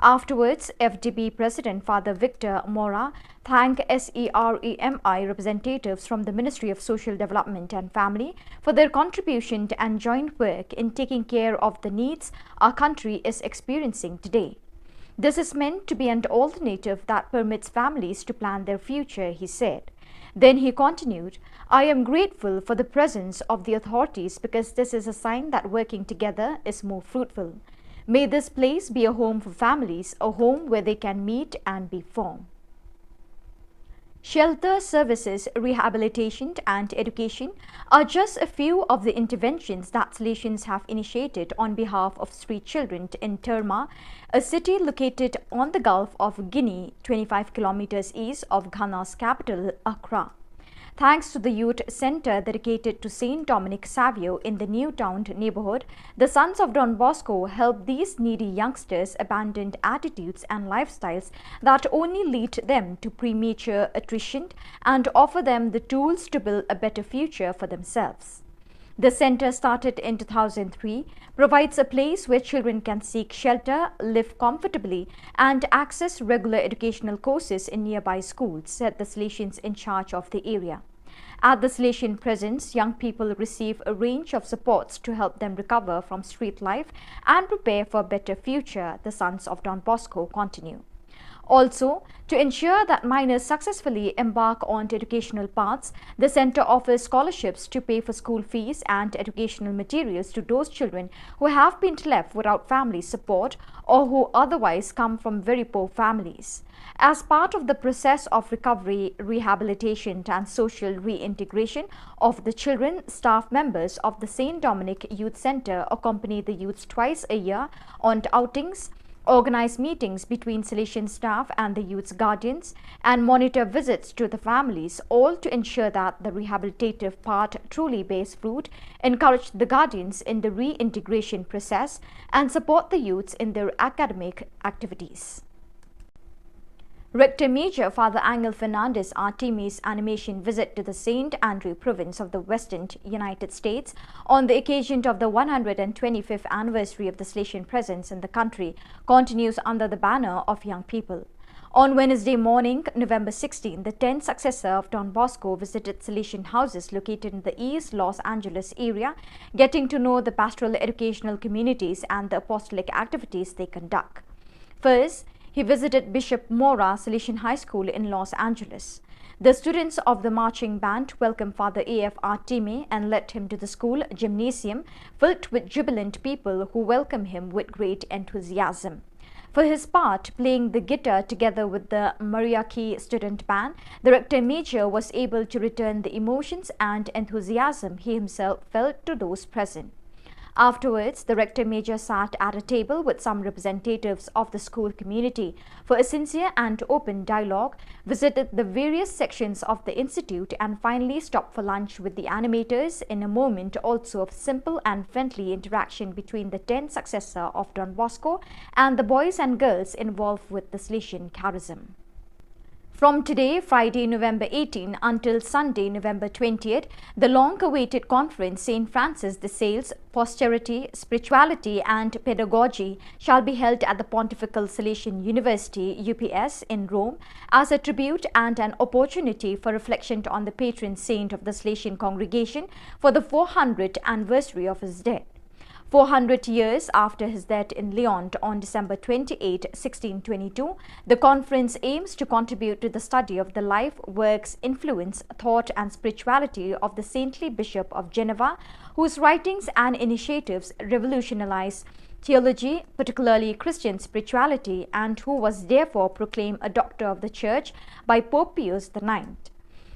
Afterwards, F D B President Father Victor Mora thanked S E R E M I representatives from the Ministry of Social Development and Family for their contribution and joint work in taking care of the needs our country is experiencing today. "This is meant to be an alternative that permits families to plan their future," he said. Then he continued, "I am grateful for the presence of the authorities because this is a sign that working together is more fruitful. May this place be a home for families, a home where they can meet and be formed." Shelter services, rehabilitation, and education are just a few of the interventions that Salesians have initiated on behalf of street children in Terma, a city located on the Gulf of Guinea, twenty-five kilometers east of Ghana's capital, Accra. Thanks to the youth center dedicated to Saint Dominic Savio in the New Town neighborhood, the Sons of Don Bosco help these needy youngsters abandon attitudes and lifestyles that only lead them to premature attrition and offer them the tools to build a better future for themselves. The center, started in two thousand three, provides a place where children can seek shelter, live comfortably, and access regular educational courses in nearby schools, said the Salesians in charge of the area. At the Salesian presence, young people receive a range of supports to help them recover from street life and prepare for a better future, the Sons of Don Bosco continue. Also, to ensure that minors successfully embark on educational paths, the center offers scholarships to pay for school fees and educational materials to those children who have been left without family support or who otherwise come from very poor families. As part of the process of recovery, rehabilitation, and social reintegration of the children, staff members of the Saint Dominic Youth Center accompany the youths twice a year on outings, organize meetings between Salesian staff and the youth's guardians, and monitor visits to the families, all to ensure that the rehabilitative part truly bears fruit, encourage the guardians in the reintegration process, and support the youths in their academic activities. Rector Major Father Angel Fernandez Artimi's animation visit to the Saint Andrew province of the Western United States on the occasion of the one hundred twenty-fifth anniversary of the Salesian presence in the country continues under the banner of Young People. On Wednesday morning, November sixteen, the tenth successor of Don Bosco visited Salesian houses located in the East Los Angeles area, getting to know the pastoral educational communities and the apostolic activities they conduct. First, he visited Bishop Mora Salesian High School in Los Angeles. The students of the marching band welcomed Father A F Artime and led him to the school gymnasium, filled with jubilant people who welcomed him with great enthusiasm. For his part, playing the guitar together with the Mariachi student band, the rector major was able to return the emotions and enthusiasm he himself felt to those present. Afterwards, the Rector Major sat at a table with some representatives of the school community for a sincere and open dialogue, visited the various sections of the institute, and finally stopped for lunch with the animators, in a moment also of simple and friendly interaction between the tenth successor of Don Bosco and the boys and girls involved with the Salesian charism. From today, Friday, November eighteen, until Sunday, November twentieth, the long-awaited conference, Saint Francis de Sales, Posterity, Spirituality and Pedagogy, shall be held at the Pontifical Salesian University, U P S, in Rome, as a tribute and an opportunity for reflection on the patron saint of the Salesian congregation for the four hundredth anniversary of his death. Four hundred years after his death in Lyon on December twenty-eighth, sixteen twenty-two, the conference aims to contribute to the study of the life, works, influence, thought, and spirituality of the saintly Bishop of Geneva, whose writings and initiatives revolutionized theology, particularly Christian spirituality, and who was therefore proclaimed a Doctor of the Church by Pope Pius the ninth.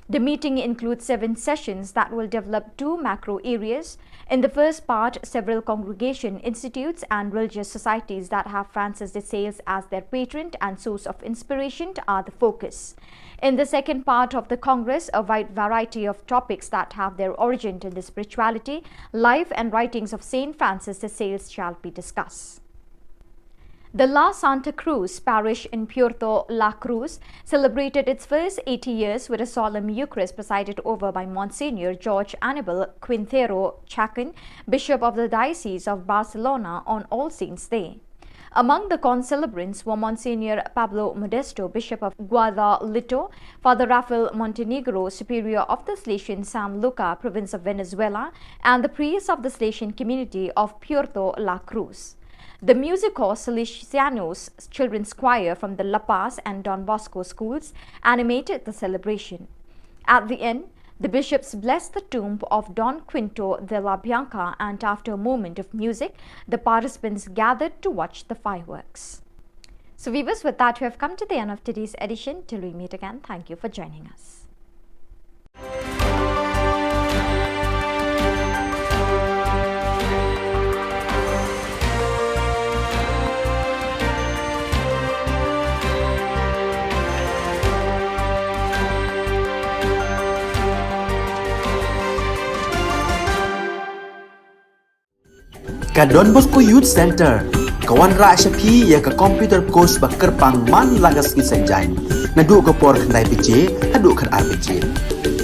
The meeting includes seven sessions that will develop two macro areas. In the first part, several congregation, institutes, and religious societies that have Francis de Sales as their patron and source of inspiration are the focus. In the second part of the Congress, a wide variety of topics that have their origin in the spirituality, life, and writings of Saint Francis de Sales shall be discussed. The La Santa Cruz parish in Puerto La Cruz celebrated its first eighty years with a solemn Eucharist presided over by Monsignor George Anibal Quintero Chacon, Bishop of the Diocese of Barcelona, on All Saints' Day. Among the concelebrants were Monsignor Pablo Modesto, Bishop of Guadalito, Father Rafael Montenegro, Superior of the Salesian San Luca, Province of Venezuela, and the priests of the Salesian community of Puerto La Cruz. The musical Salesianos Children's Choir from the La Paz and Don Bosco schools animated the celebration. At the end, the bishops blessed the tomb of Don Quinto de la Bianca, and after a moment of music, the participants gathered to watch the fireworks. So, viewers, with that, we have come to the end of today's edition. Till we meet again, thank you for joining us. Ka Don Bosco Youth Center ka wanrah sha phi ïa ka computer course ba kyrpang man la ka sngi Saitjaiñ, naduh ka por khyndai baje haduh khatar baje.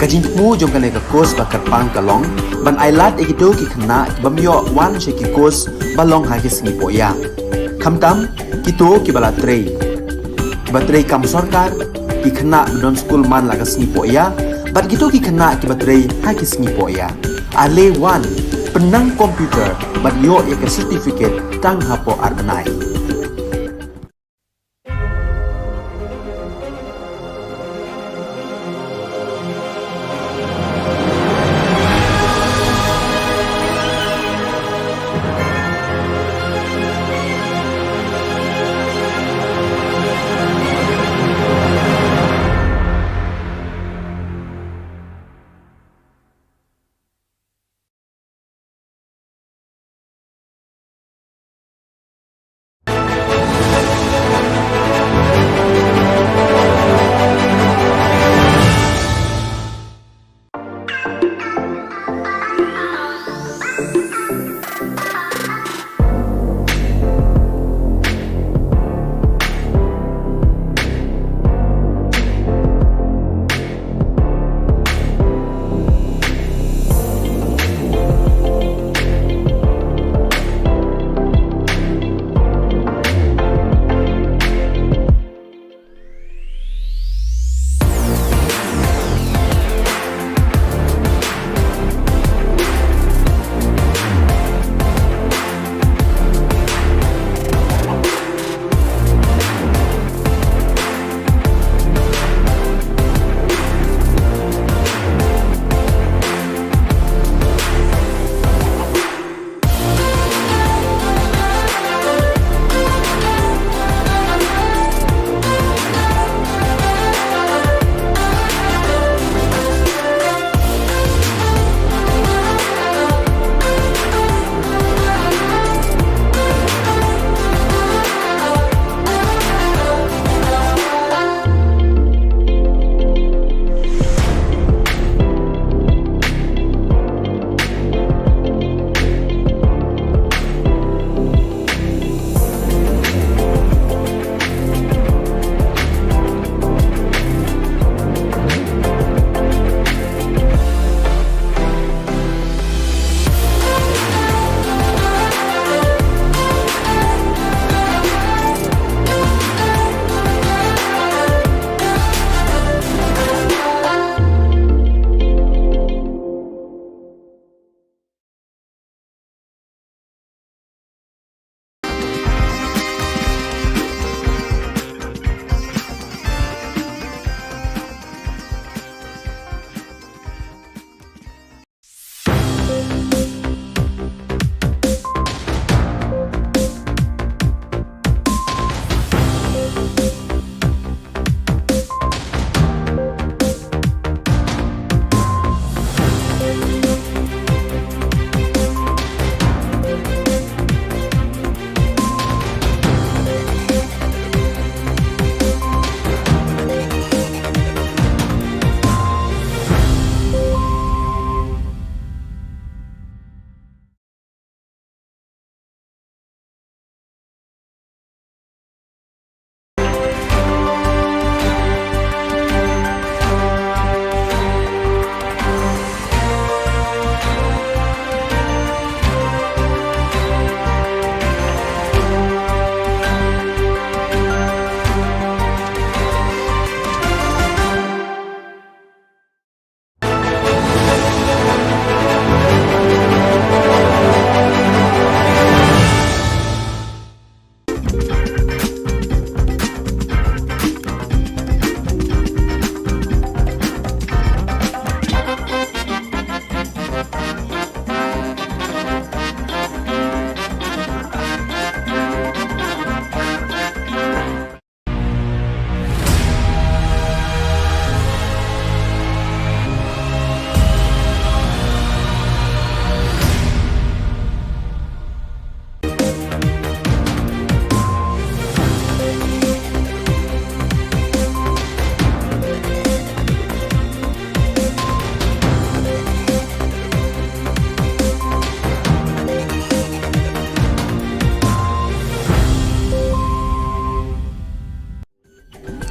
Ka jingthmu jong kane ka course ba kyrpang ka long ban ailad ïa kito ki khynnah ki bym ïoh wan sha ki course ba long ha ki sngi pohïa, khamtam kito kiba la trei, kiba trei kam sorkar, ki khynnah ba don skul man la ka sngi pohïa, bad kito ki khynnah kiba trei ha ki sngi pohïa. Ale wan, pynnang computer bad ïoh ïa ka certificate tang hapoh ar bnai.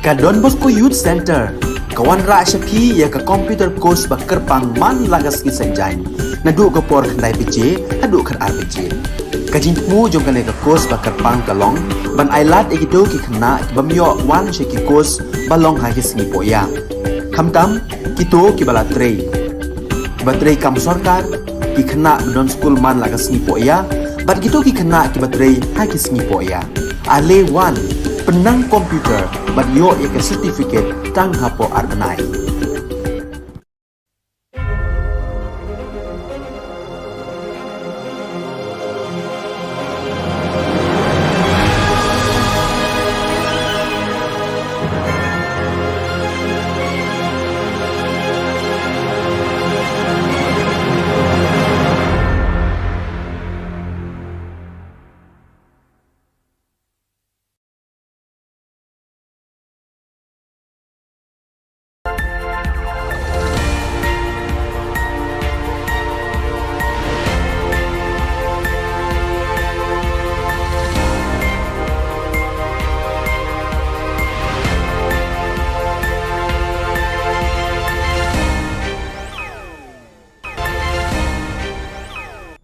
Ka Don Bosco Youth Centre ka wanrah sha phi ïa ka computer course ba kyrpang man la ka sngi Saitjaiñ, naduh ka por khyndai baje haduh khatar baje. Ka jingthmu jong kane ka course ba kyrpang ka long ban ailad ïa kito ki khynnah ki bym ïoh wan sha ki course ba long ha ki sngi pohïa, khamtam kito kiba la trei, kiba trei kam sorkar, ki khynnah ba don skul man la ka sngi pohïa bad kito ki khynnah kiba trei ha ki sngi pohïa. Ale wan, pynnang computer bad ïoh ïa ka certificate tang hapoh ar bnai.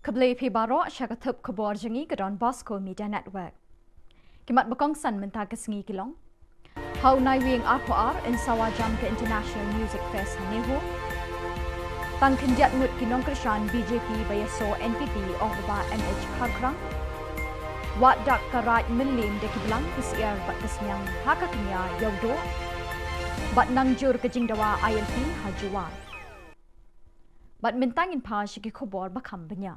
Khublei phi baroh sha ka thup khubor jong ngi ka Don Bosco Media Network. Ki mat ba kongsan mynta ka sngi ki long: Ha u Naiwieng arphew ar yn sawa jam ka International Music Fest ha NEHU. Tang khyndiat ngut ki nongkyrshan BJP ba ïasoh NPP, ong u Bah M H Kharkhrang. Wad dak ka Raid Mylliem da ki blang, ki syiar bad ka sniang ha ka kñia Ïewduh. Bad nang jur ka jingdawa ILP ha Jowai. Bad mynta ngin phai sha ki khubor ba kham bniah.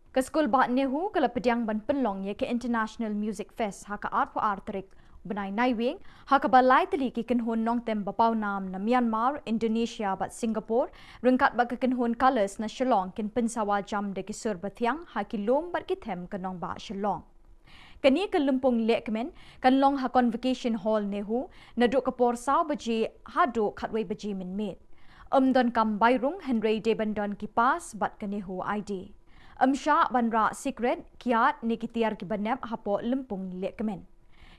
Ka skul bah NEHU ka la pdiang ban pynlong ïa ka International Music Fest ha ka arphew ar tarik bnai Naiwieng, ha kaba lai tylli ki kynhun nongtem ba pawnam na Myanmar, Indonesia bad Singapore, ryngkat bad ka kynhun Colours na Shillong, kin pynsawa jam da ki sur bathiang ha ki lum bad ki them ka nongbah Shillong. Kane ka lympung lehkmen kan long ha Convocation Hall NEHU naduh ka por saw baje haduh khatwei baje mynmiet. Ym don kam bai rung, hynrei dei ban don ki pass bad ka NEHU ID. Ym shah ban rah sikret, kiad ne ki tiar kiba nep hapoh lympung lehkmen.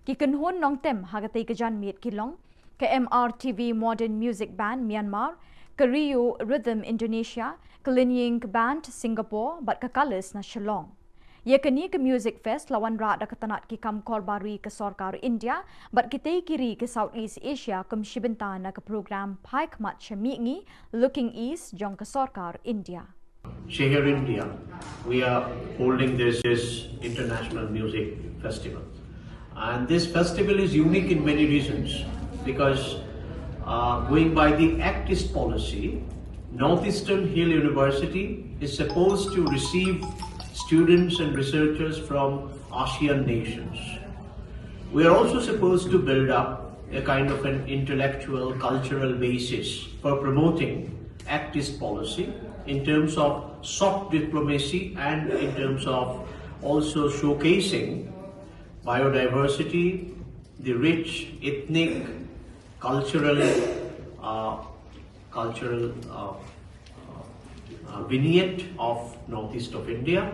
Ki kynhun nongtem ha katei ka janmiet ki long ka MRTV Modern Music Band Myanmar, ka Rio Rhythm Indonesia, ka Lin Ying Band Singapore bad ka Colours na Shillong. Ïa kane ka Music Fest la wanrah da ka tnat ki kam korbar ri ka sorkar India bad kitei ki ri ka South East Asia kum shi bynta na ka program Phai Khmat sha Mihngi, Looking East, jong ka sorkar India. Shehar India, we are holding this, this international music festival. And this festival is unique in many reasons because, uh, going by the Act East policy, Northeastern Hill University is supposed to receive students and researchers from ASEAN nations. We are also supposed to build up a kind of an intellectual, cultural basis for promoting Act East policy in terms of soft diplomacy and in terms of also showcasing biodiversity, the rich ethnic, cultural, uh, cultural, uh, uh, vignette of northeast of India.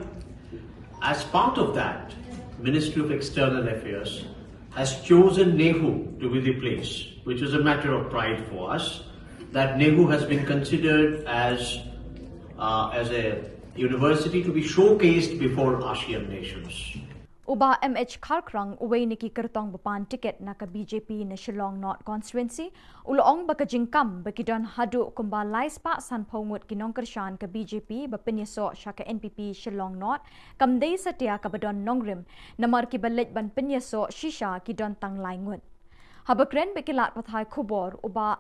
As part of that, Ministry of External Affairs has chosen NEHU to be the place, which is a matter of pride for us, that NEHU has been considered as, uh, as a university to be showcased before ASEAN nations. U Bah M H Kharkhrang, uwei na ki kyrtong ba pan tiket na ka BJP na Shillong North Constituency, u la ong ba ka jingkam ba ki don haduh kumba lai spah sanphew ngut ki nongkyrshan ka BJP ba pynïasoh sha ka NPP Shillong North kam dei satia kaba don nongrim, namar kiba leit ban pynïasoh shisha ki don tang lai ngut. Haba kren bad ki lad pathai khubor, u Bah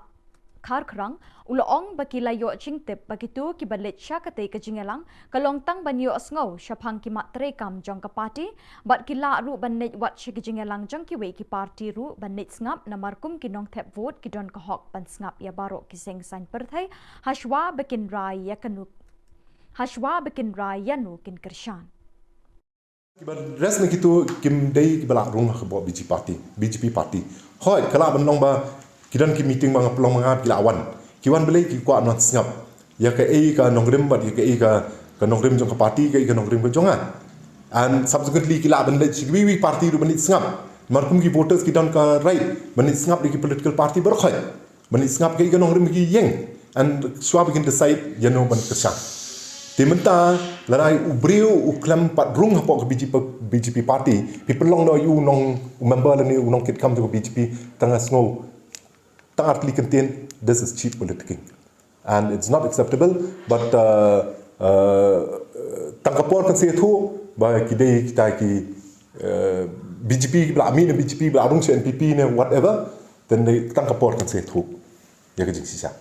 Kharkhrang u la ong ba ki la ïoh jingtip ba kito kiba leit sha katei ka jingïalang ka long tang ban ïohsngew shaphang ki mat treikam jong ka party, bad ki lah ruh ban leit wat sha ki jingïalang jong kiwei ki party ruh ban leit sngap, namar kum ki nongthep vote ki don ka hok ban sngap ïa baroh ki seng saiñ pyrthei hashwa ba kin rai ïa kano, hashwa ba kin rai ïano kin kyrshan. Kiba rest na kito kim dei kiba lah rung ha ka BJP party, BJP party. Hooid, ka lah ban long ba ki don ki meeting ba nga pynlong ma nga, ki lah wan. Ki wan balei? Ki kwah ban sngap ïa kaei ka nongrim bad ïa kaei ka, ka nongrim jong ka party, kaei ka nongrim ka jong nga. And subsequently ki lah ban leit sha kiwei kiwei party ruh ban leit sngap. Namar kum ki voters ki don ka right ban leit sngap da ki political party baroh khoit, ban leit sngap ki, ki nongrim ki ïeng, and shuwa ba kin decide ïano ban kyrshan. Te mynta lada u briew u khlem pat rung hapoh ka B J P, B J P party, phi pynlong noh ïa u nong, u member lane u nongkitkam jong ka B J P, tang ha sngew tang artylli kyntien, this is cheap politicking. And it's not acceptable, but, uh, uh, tang ka por kan sa ïathuh ba ki dei kita ki, uh, B J P ba la mih na B J P, ba la rung sha N P P ne whatever, then dei tang ka por kan sa ïathuh ïa ka jingshisha.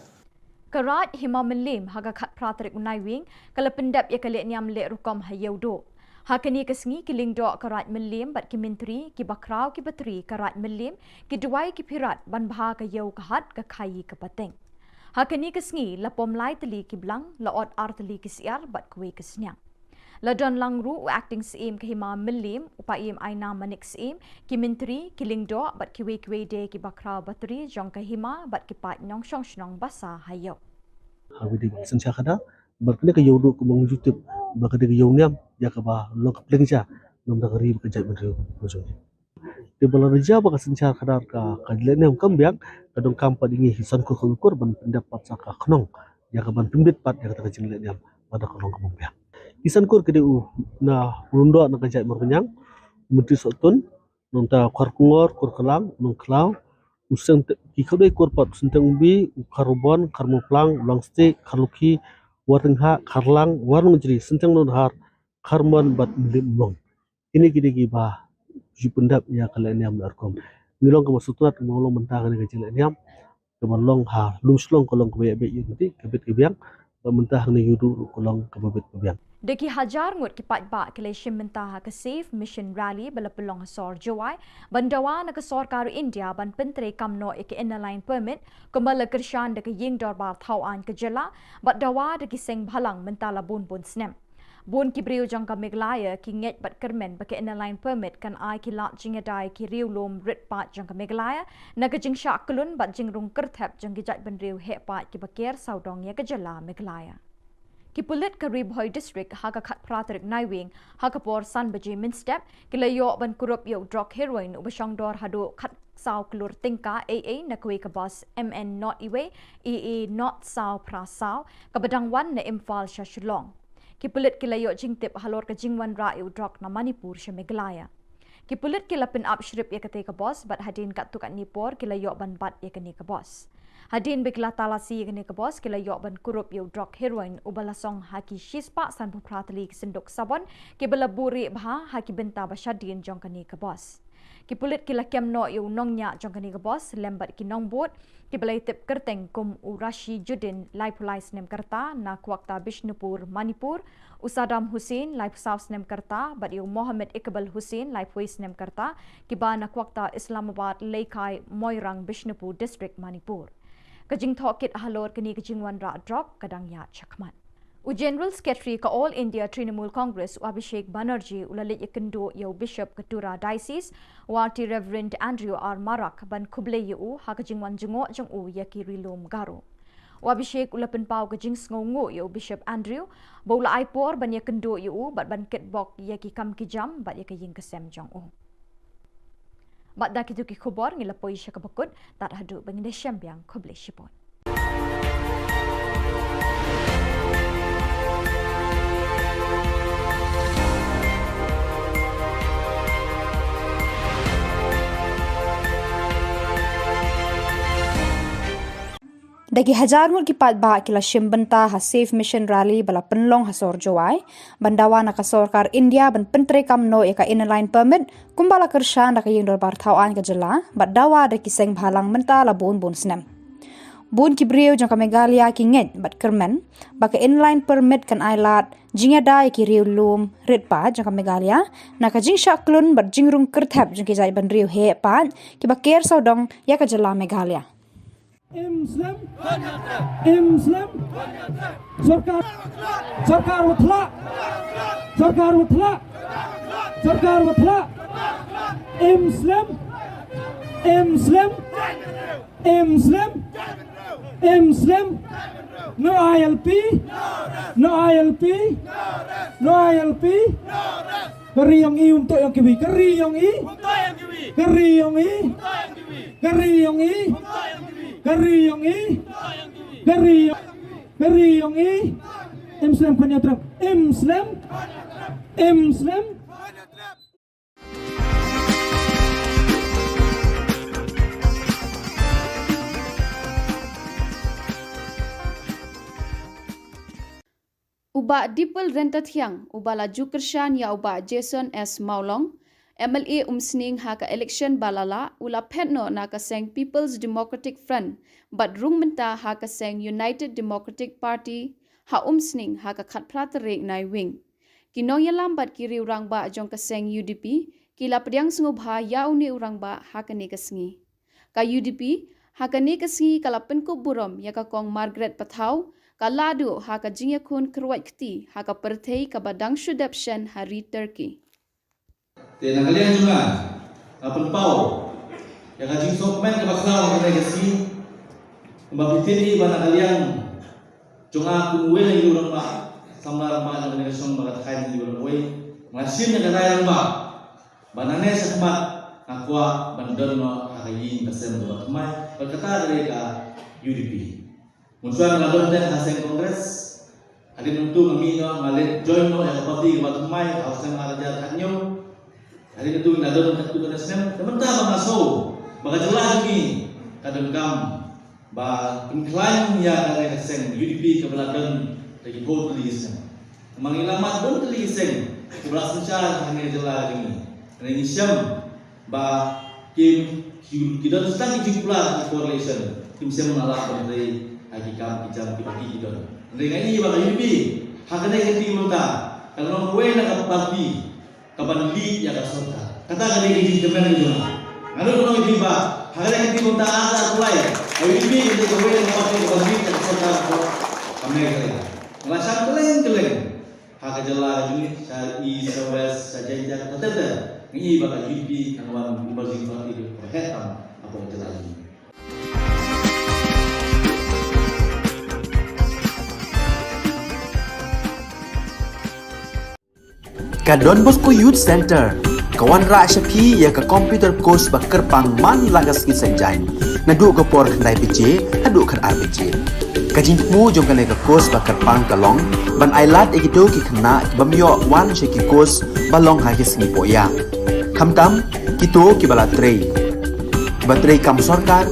Ka Raid Hima Mylliem ha ka khatphra tarik u Naiwieng ka la pyndep ïa ka lehniam leh rukom ha Ïewduh. Ha kane ka sngi ki lyngdoh ka Raid Mylliem bad ki myntri, ki bakhraw, ki batri ka Raid Mylliem, ki duwai, ki phirat ban bha ka ïew ka hat, ka khaïi ka pateng. Ha kane ka sngi la pom lai tylli ki blang, la ot ar tylli ki syiar bad kawei ka sniang. La don lang ruh u Acting Syiem ka Hima Mylliem, u Paiem Aina Manik Syiem, ki myntri, ki lyngdoh bad kiwei kiwei de ki bakhraw batri jong ka hima bad ki paid nongshong shnong ba sah ha ïew. Ha kane ka synshar khadar, bad kane ka Ïewduh kumba ngi ju tip ba ka dei ka ïew niam ïa kaba long ka pliang ja namar ka ri bad ka jaitbynriew ka jong ngi. Te ba la rja ba ka synshar khadar ka, ka lehniam kam biang, ka donkam pat ïa ngi ki san kur khawi kur ban pyndep pat sa ka khnong ïa ka ban pynbit pat ïa kata ka jinglehniam ba da ka long ka bym biang. Ki san kur ki dei u na u lyngdoh na ka jait Mawryngkneng, u Myntri Sohtun, nangta Kharkongor, Kurklang, Nongkhlaw, u Synteng, ki khatduh kur pat, u Synteng Umbi, u Kharbon, Kharmawphlang, u Langstieh, Kharlukhi, Warnonghah, Kharlang, Warnongjri, Synteng Nonghar, Kharmon bad Mylliem Umlong. Kine ki dei kiba ju pyndep ïa ka lehniam leh rukom. Ngi long kaba sngewtynnat kaba long mynta kane ka jinglehniam kaba long ha Lumshillong ka long kaba ïa beit ïa ka bit ka biang, bad mynta hangne Ïewduh ruh ka long kaba bit ka biang. Da ki hajar ngut ki paidbah ki la shim bynta ha ka Save Mission Rally ba la pynlong ha sor Jowai ban dawa na ka sorkar India ban pyntreikam noh ïa ka Inner Line Permit kumba la kyrshan da ka Ïing Dorbar Thaw Aiñ ka jylla, bad dawa da ki seng bhalang mynta la bun bun snem. Bun ki briew jong ka Meghalaya ki ngeit bad kyrmen ba ka Inner Line Permit kan ai ki lad jingïada ïa ki riew lum rit paid jong ka Meghalaya na ka jingshah kyllun bad jingrung kyrthep jong ki jaitbynriew heh paid kiba ker sawdong ïa ka jylla Meghalaya. Ki pulit ka Ri Bhoi District ha ka khatphra tarik Naiwieng ha ka por san baje mynstep ki la ïoh ban kurup ïa u drok heroin uba shongdor haduh khatsaw klur tyngka A A na kawei ka bus M N not iwei A A not saw phra saw kaba dang wan na Imphal sha Shillong. Ki pulit ki la ïoh jingtip halor ka jingwanrah ïa u drok na Manipur sha Meghalaya. Ki pulit ki la pynap shrip ïa katei ka bus bad hadien katto katne por ki la ïoh ban bat ïa kane ka bus. Hadien ba ki la talasi ïa kane ka bus ki la ïoh ban kurup ïa u drok heroin uba la song ha ki shispah sanphew phra tylli ki synduk sabon kiba la buhrieh bha ha ki bynta ba shadien jong kane ka bus. Ki pulit ki la kem noh ïa u nongñiah jong kane ka bus lem bad ki nongbud kiba la ïatip kyrteng kum u Rashi Judin, laiphew lai snem ka rta, na Kwakta Bishnupur, Manipur, u Saddam Hussain, laiphew saw snem ka rta, bad ïa u Mohammed Iqbal Hussain, laiphew wei snem ka rta, kiba na Kwakta Islamabad, Leikai, Moirang, Bishnupur District, Manipur. Ka jingthohkit halor kane ka jingwanrah drok ka dang ïaid shakhmat. U General Secretary ka All India Trinamool Congress, u Abhishek Banerjee, u la leit ïakynduh ïa u Bishop ka Tura Diocese, u Arty Reverend Andrew R Marak, ban khublei ïa u ha ka jingwan jngoh jong u ïa ki ri lum Garo. U Abhishek u la pynpaw ka jingsngewnguh ïa u Bishop Andrew ba u la ai por ban ïakynduh ïa u bad ban kitbok ïa ki kam ki jam bad ïa ka ïing ka sem jong u. Bad da kito ki khubor ngi la poi sha kaba kut, tad haduh ba ngin ïashem biang, khublei shibun. Da ki hajar ngut ki paidbah ki la shim bynta ha Save Mission Rally ba la pynlong ha sor Jowai ban dawa na ka sorkar India ban pyntreikam noh ïa ka Inner Line Permit kumba la kyrshan da ka Ïing Dorbar Thaw Aiñ ka jylla, bad dawa da ki seng bhalang mynta la bun bun snem. Bun ki briew jong ka Meghalaya ki ngeit bad kyrmen ba ka Inner Line Permit kan ai lad jingïada ïa ki riew lum rit paid jong ka Meghalaya na ka jingshah kyllun bad jingrung kyrthep jong ki jaitbynriew heh paid kiba ker sawdong ïa ka jylla Meghalaya. Im slem. Im slem. Sorkar. Sorkar Wathlak. Sorkar Wathlak. Sorkar Wathlak. Im slem. Im slem. Im slem. Im slem. No I L P. No I L P. No I L P. Ka ri jong i um toh jong kiwi. Ka ri jong i. Ka ri jong ngi. Ka ri jong ngi. Ka ri jong ngi. Ka ri jong, ka ri jong ngi. Im slem khun ïa u Trump. Im slem. Im slem. U Bah Dipal Ryntathiang, uba la ju kyrshan ïa u Bah Jason S Mawlong, M L A Umsning ha ka election ba la lah, u la phet noh na ka seng People's Democratic Front, bad rung mynta ha ka seng United Democratic Party, ha Umsning ha ka khatphra tarik Naiwieng. Ki nongïalam bad ki riew rangbah jong ka seng U D P, ki la pdiang sngewbha ïa une u rangbah ha kane ka sngi. Ka U D P, ha kane ka sngi ka la pynkup burom ïa ka Kong Margaret Pathaw, ka lahduh ha ka jingïakhun kyrwat kti ha ka pyrthei kaba dang shu dep shen ha ri Turkey. Te na ka liang jong nga, nga pynpaw ïa ka jingsngewkmen kaba khraw ha kane ka sngi, kumba phi tip hi ba na ka liang jong nga kum uwei na u rangbah, samla rangbah jong kane ka shnong ba ka thaiñ Mawlong Wei, nga shim ïa ka rai rangbah ba nangne shakhmat nga kwah ban don noh ha ka ïing ka sem kaba thymmai, bad kata ka dei ka U D P. Mynshuwa nga la don teng ha seng Congress, hadien nangtu nga mih noh, nga leit join noh ïa ka party kaba thymmai ha u snem ar hajar khathynñiew. Hadien nangtu nga la don katto katne snem, te mynta ba nga sngew ba ka jylla jong ngi ka donkam ba pynkhlaiñ ïa kane ka seng U D P kaba la don da ki phew tylli ki snem. Namar ngi la mad bun tylli ki seng kiba la synshar ha kane ka jylla jong ngi. Hynrei ngi shem ba kim, ki, ki don tang ki jingkular ki coalition, kim shem na la ban trei ha ki kam ki jam kiba ki, ki don. Hynrei nga i ba ka U D P ha kane ka kti mynta ka long kawei na ka party kaban lead ïa ka sorkar. Kata ka dei ka jingkmen ka jong nga. Nga nud ban ong ïa phi ba ha kane ka kti mynta ar hajar arphew lai, ka U D P ka dei kawei na ka party kaban lead ïa ka sorkar ka Meghalaya. Nga la shah kylleng kylleng ha ka jylla jong ngi, sha East, sha West, sha Jaintia, kata ter ter. Nga i ba ka U D P kan wan emerging party kaba heh tam hapoh ka jylla jong ngi. Ka Don Bosco Youth Center ka wanrah sha phi ïa ka computer course ba kyrpang man la ka sngi Saitjaiñ, naduh ka por khyndai baje haduh khatar baje. Ka jingthmu jong kane ka course ba kyrpang ka long ban ailad ïa kito ki khynnah ki bym ïoh wan sha ki course ba long ha ki sngi pohïa. Khamtam kito kiba la trei, kiba trei kam sorkar,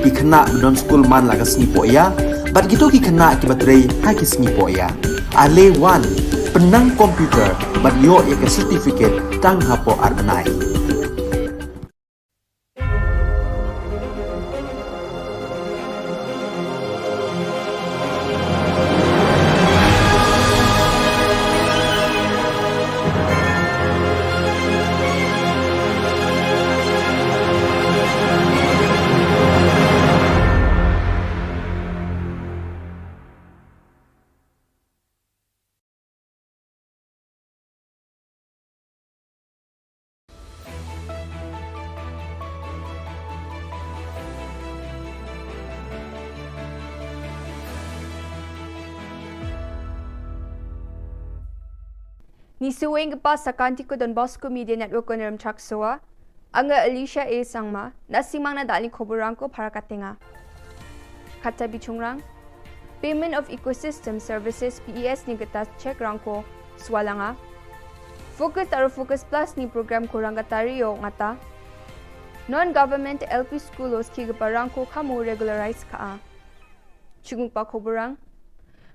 ki khynnah ba don skul man la ka sngi pohïa, bad kito ki khynnah kiba trei ha ki sngi pohïa. Ale wan, pynnang computer bad ïoh ïa ka certificate tang hapoh ar bnai. Ngi sngewbha ba sa ka Don Bosco Media Network ko Nremtrak Soa. Anga Alicia A Sangma, na sngewbha na dali khubor rangko para katenga. Kata bichungrang, Payment of Ecosystem Services, P E S ni kata check rangko swalanga. Focus aro Focus Plus ni program ko rang kata rio ngata. Non-government L P school o ski kapa rangko kamo regularize ka a. Chungpa khubor rang.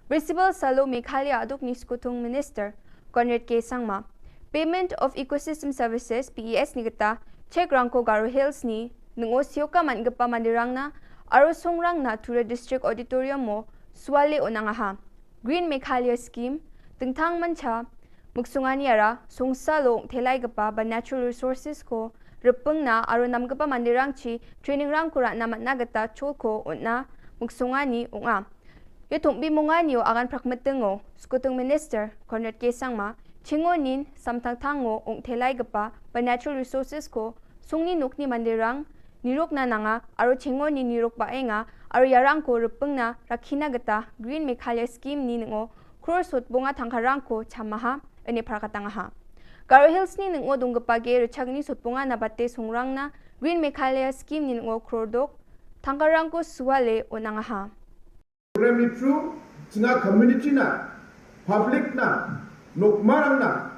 Principal Salo Meghalaya aduk ni Skutung Minister Conrad K Sangma, Payment of Ecosystem Services, P E S ni kata check rangko Garo Hills ni nungo sioka man kapa mandirang na aro songrang na Tura District Auditorium mo swale onangaha. Green Meghalaya Scheme, tengtang mancha, muksungani ara, songsa lo thelai kapa ba natural resources ko repeng na aro nam kapa mandirang chi training rang kura na matna kata chol ko onna muksungani unga. Yo thumbi mungani o agan prak meteng o, Skutung Minister Conrad K Sangma, chingo nin samtang tang o ung thelai kapa ba natural resources ko sungni nukni mandirang niruk na nanga aro chingo ni niruk ba enga aro yarang ko repeng na rakhina kata Green Meghalaya Scheme ni ngo crore sot bunga tangkarang ko chamaha ene para katangaha. Garo Hills ni nungo dungkpa ge rchagni sotpunga na bate sungrang na Rin Meghalaya scheme ni nungo krordok tangkarang ko suale onang aha. Program ni through chinga community na, public na, nokmarang na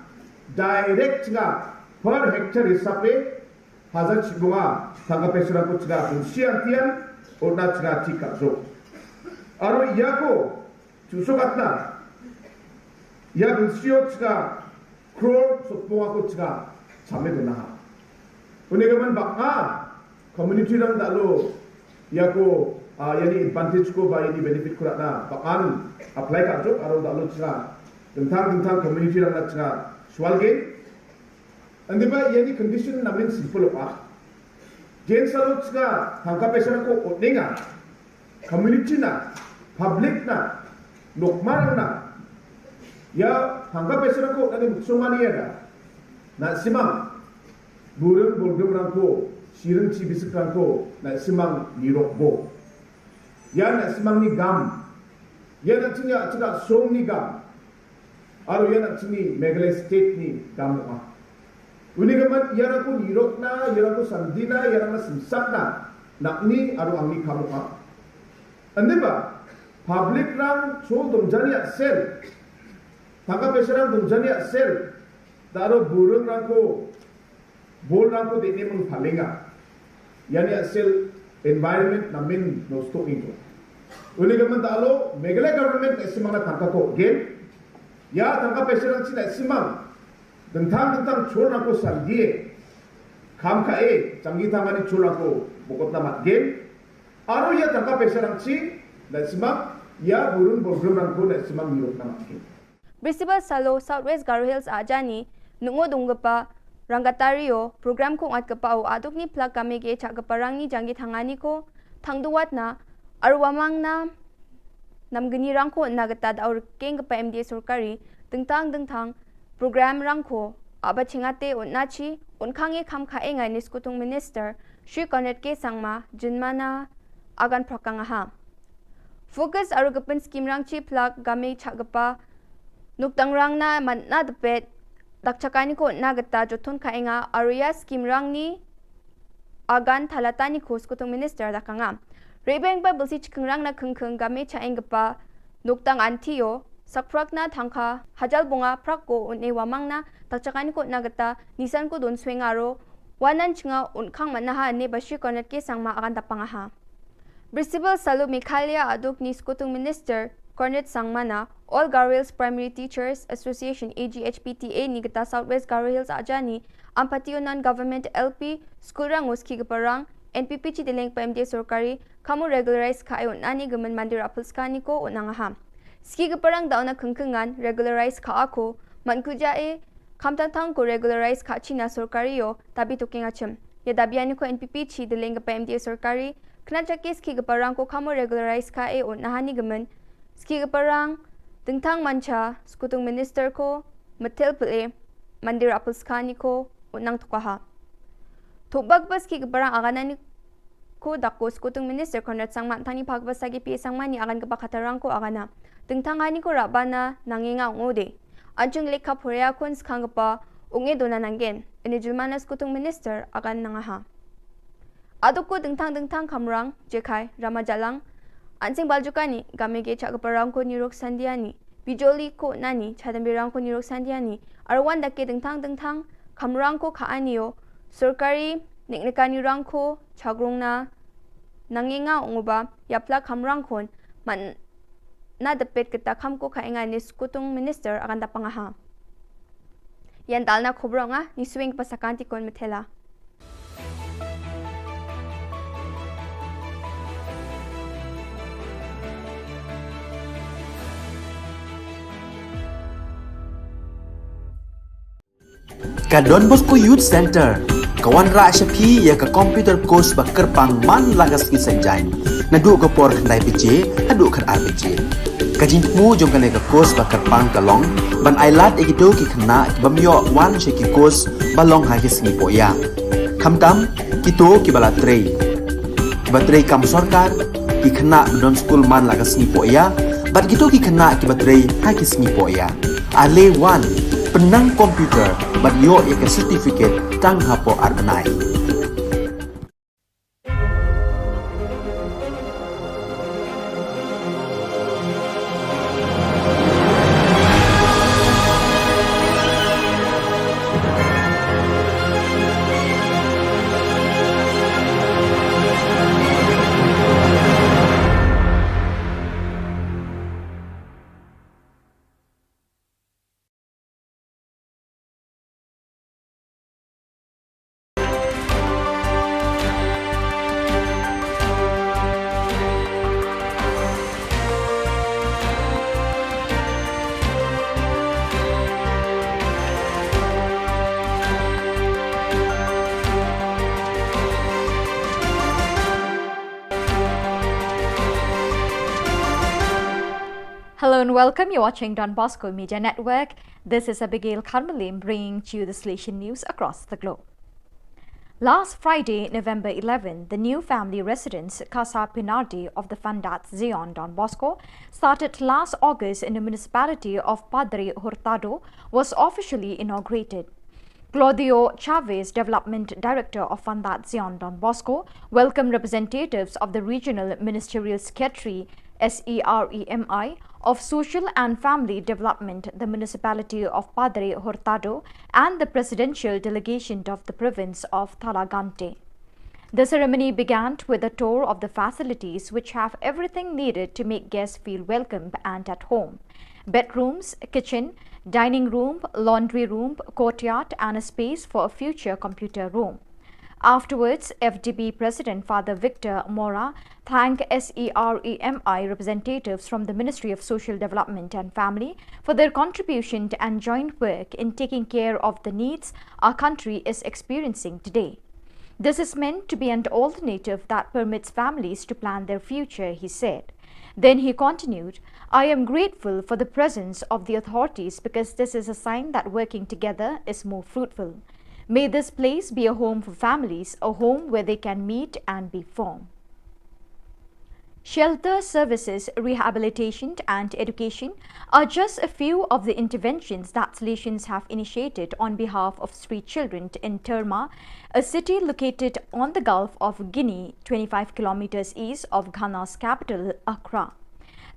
direct chinga per hectare hisabe hajar chibunga tangka pesrang ko chinga bunsian tian ona chinga tikak jo. Aro iyako chusokatna ya bensio chinga crore sotpunga ko chinga chame dona ha. Une gaman baka community rang dalo yako ah, yani advantage ko ba yani benefit ko rana bakan apply ka jo aro dalo chinga tentang tentang community rang na chinga sual ge. Andi ba yani condition namin simple pa. Jen salo chinga tangka pesrang ko oninga community na, public na, nokmarang na, ya tangka pesrang ko nani muksumani ya da, na simang, burung bulgum rangko, sirung ci bisik rangko, na simang nirok bo. Ya na simang ni gam, ya na chinga chinga song ni gam, aro ya na chini Meghalaya state ni gam ma. Uni gaman ya rangko nirok na, ya rangko sandina, ya rangko simsak na, nak ni aro ang ni kamu ha. Ande ba, public rang chol dong jani aksel. Tangka pesrang dong jani aksel. Daro burung rangko, bol rangko de ne meng palinga. Yani aksel environment namin no stock ingko. Uni gaman dalo, Meghalaya government na simang na tangka ko gen. Ya tangka pesrang china simang. Dentang dentang chol rangko sandie. Kam ka e, changi tangani chol rangko bokot na mat gen. Aro ya tangka pesrang chi, na simang, ya burung burung rangko na simang nirok na mat gen. Brisibal salo South West Garo Hills ajani nungo dungkpa rangkatario program ko ngat kpa o aduk ni plak kame ge chak kpa rang ni janggi thangani ko thangduwat na arwamang na namgini rangko na gata da aur keng kpa M D A sorkari dengtang dengtang program rangko aba chingate un nachi un khange kham kha engai ni skutung minister Shri Conrad K Sangma jinmana agan prakang aha. Focus aro gepin scheme rang chi plak game chak gepa nuktang rang na man na depet dak chakani ko na geta jothon ka enga aro ya scheme rang ni agan thalata ni ko skutung minister da kanga. Rebeng ba belsi chikeng rang na kengkeng game cha eng gepa nuktang antio sakprak na thangka hajal bunga prak ko un e wamang na dak chakani ko na geta nisan ko don sweng aro wanan chinga un khang man na ha ne ba Shri Conrad K Sangma agan dapang aha. Brisibal salo Meghalaya aduk ni skutung minister Conrad Sangma na All Garo Hills Primary Teachers Association A G H P T A ni geta South West Garo Hills ajani ampati unan government L P school rang uski geparang N P P chi deleng pa M D A sorkari kamu regularize ka e un ani gemen mandir apel skani ko un aha. Ski geparang da una kengkengan regularize ka ako man kuja e kam tang tang ko regularize ka china sorkari yo tabi tuking achim. Ya dabi ani ko N P P chi deleng pa M D A sorkari kena chakis ki geparang ko kamu regularize ka e un nahani gemen. Ski geparang dengtang mancha skutung minister ko metel pele mandir apel skani ko un nang tukaha. Thubak bas ki geparang aganani ko dako skutung minister Conrad Sangma tani phak bas sagi pi sangmani agan gepa khatarang ko agana. Dengtang ani ko rabana nangenga ngode. Anchung lekha phoria kun skang gepa unge dona nanggen. Ini julmana skutung minister agan nangaha. Aduko dengtang dengtang kamrang, jekai, rama jalang, ansing baljukani, game ge chak geparang ko nirok sandiani, bijoli ko nani, chadam birang ko nirok sandiani, arwan dake dengtang dengtang kamrang ko ka anio, sorkari, niknikani rang ko, chagrung na, nangenga unguba, yapla kamrang kon, man na depet kita kam ko ka enga ni skutung minister akan dapang aha. Yan dalna khobronga ni swing pasakanti kon methela. Ka Don Bosco Youth Center ka wanrah sha phi ïa ka computer course ba kyrpang man la ka sngi Saitjaiñ naduh ka por khyndai baje haduh khatar baje. Ka jingthmu jong kane ka course ba kyrpang ka long ban ailad ïa kito ki khynnah ki bym ïoh wan sha ki course ba long ha ki sngi pohïa. Khamtam kito kiba la trei, kiba trei kam sorkar, ki khynnah ba don skul man la ka sngi pohïa bad kito ki khynnah kiba trei ha ki sngi pohïa. Ale wan, Nang computer bad ïoh ïa ka certificate tang hapoh ar bnai. Hello and welcome. You're watching Don Bosco Media Network. This is Abigail Kharmalim bringing to you the Salesian news across the globe. Last Friday, November eleven, the new family residence, Casa Pinardi of the Fundat Zion Don Bosco, started last August in the municipality of Padre Hurtado, was officially inaugurated. Claudio Chavez, Development Director of Fundat Zion Don Bosco, welcomed representatives of the Regional Ministerial Secretary, S E R E M I, of Social and Family Development, the Municipality of Padre Hurtado, and the Presidential Delegation of the Province of Thalagante. The ceremony began with a tour of the facilities, which have everything needed to make guests feel welcome and at home: bedrooms, kitchen, dining room, laundry room, courtyard, and a space for a future computer room. Afterwards, F D B President Father Victor Mora thanked S E R E M I representatives from the Ministry of Social Development and Family for their contribution and joint work in taking care of the needs our country is experiencing today. "This is meant to be an alternative that permits families to plan their future," he said. Then he continued, "I am grateful for the presence of the authorities because this is a sign that working together is more fruitful. May this place be a home for families, a home where they can meet and be formed." Shelter services, rehabilitation, and education are just a few of the interventions that Salesians have initiated on behalf of street children in Terma, a city located on the Gulf of Guinea, twenty-five kilometers east of Ghana's capital, Accra.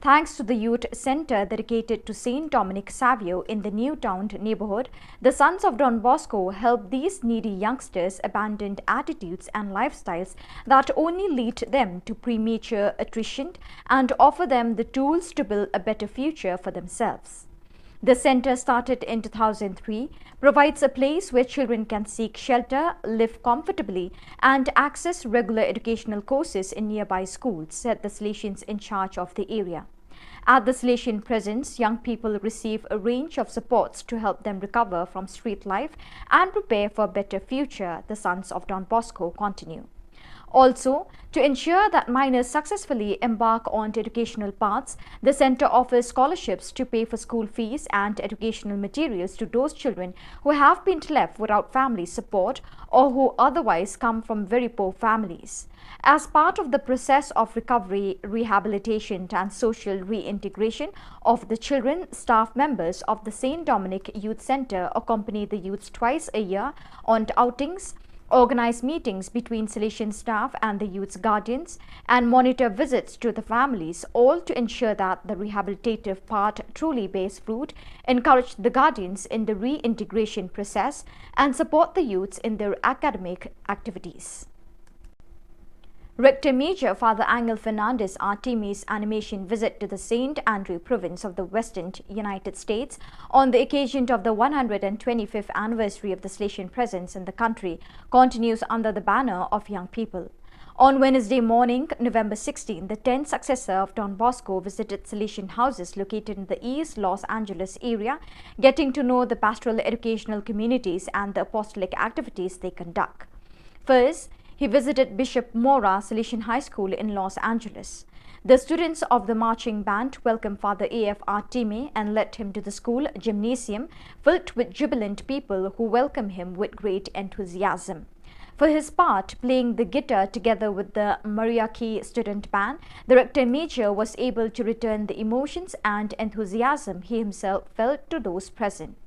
Thanks to the youth center dedicated to Saint Dominic Savio in the New Town neighborhood, the Sons of Don Bosco help these needy youngsters abandon attitudes and lifestyles that only lead them to premature attrition and offer them the tools to build a better future for themselves. The center, started in two thousand three, provides a place where children can seek shelter, live comfortably, and access regular educational courses in nearby schools, said the Salesians in charge of the area. At the Salesian presence, young people receive a range of supports to help them recover from street life and prepare for a better future, the Sons of Don Bosco continue. Also, to ensure that minors successfully embark on educational paths, the center offers scholarships to pay for school fees and educational materials to those children who have been left without family support or who otherwise come from very poor families. As part of the process of recovery, rehabilitation, and social reintegration of the children, staff members of the Saint Dominic Youth Center accompany the youths twice a year on outings, organize meetings between Salesian staff and the youth's guardians, and monitor visits to the families, all to ensure that the rehabilitative part truly bears fruit, encourage the guardians in the reintegration process, and support the youths in their academic activities. Rector Major Father Angel Fernandez Artimi's animation visit to the Saint Andrew province of the Western United States on the occasion of the one hundred twenty-fifth anniversary of the Salesian presence in the country continues under the banner of Young People. On Wednesday morning, November sixteen, the tenth successor of Don Bosco visited Salesian houses located in the East Los Angeles area, getting to know the pastoral educational communities and the apostolic activities they conduct. First, he visited Bishop Mora Salesian High School in Los Angeles. The students of the marching band welcomed Father A F Artime and led him to the school gymnasium, filled with jubilant people who welcomed him with great enthusiasm. For his part, playing the guitar together with the Mariachi student band, the rector major was able to return the emotions and enthusiasm he himself felt to those present.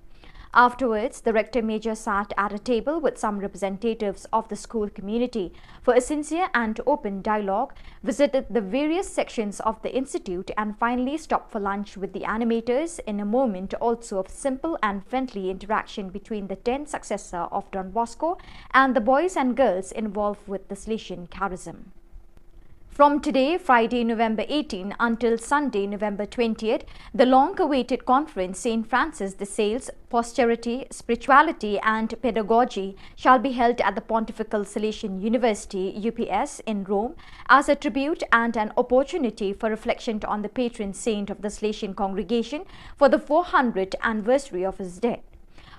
Afterwards, the Rector Major sat at a table with some representatives of the school community for a sincere and open dialogue, visited the various sections of the institute, and finally stopped for lunch with the animators, in a moment also of simple and friendly interaction between the tenth successor of Don Bosco and the boys and girls involved with the Salesian charism. From today, Friday, November eighteen, until Sunday, November twentieth, the long-awaited conference, Saint Francis de Sales, Posterity, Spirituality and Pedagogy, shall be held at the Pontifical Salesian University, U P S, in Rome, as a tribute and an opportunity for reflection on the patron saint of the Salesian congregation for the four hundredth anniversary of his death.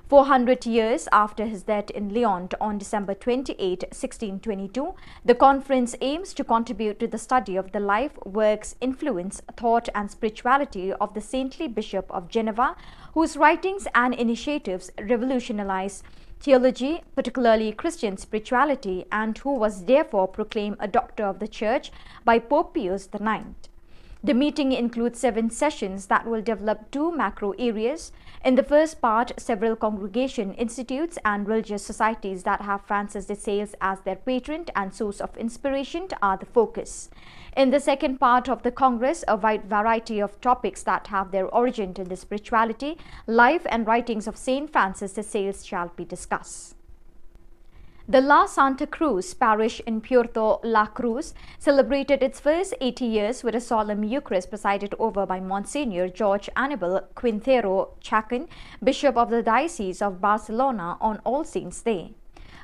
Four hundred years after his death in Lyon on December twenty-eighth, sixteen twenty-two, the conference aims to contribute to the study of the life, works, influence, thought, and spirituality of the saintly Bishop of Geneva, whose writings and initiatives revolutionized theology, particularly Christian spirituality, and who was therefore proclaimed a Doctor of the Church by Pope Pius the ninth. The meeting includes seven sessions that will develop two macro areas. In the first part, several congregation, institutes, and religious societies that have Francis de Sales as their patron and source of inspiration are the focus. In the second part of the Congress, a wide variety of topics that have their origin in the spirituality, life, and writings of Saint Francis de Sales shall be discussed. The La Santa Cruz parish in Puerto La Cruz celebrated its first eighty years with a solemn Eucharist presided over by Monsignor George Anibal Quintero Chacon, Bishop of the Diocese of Barcelona, on All Saints' Day.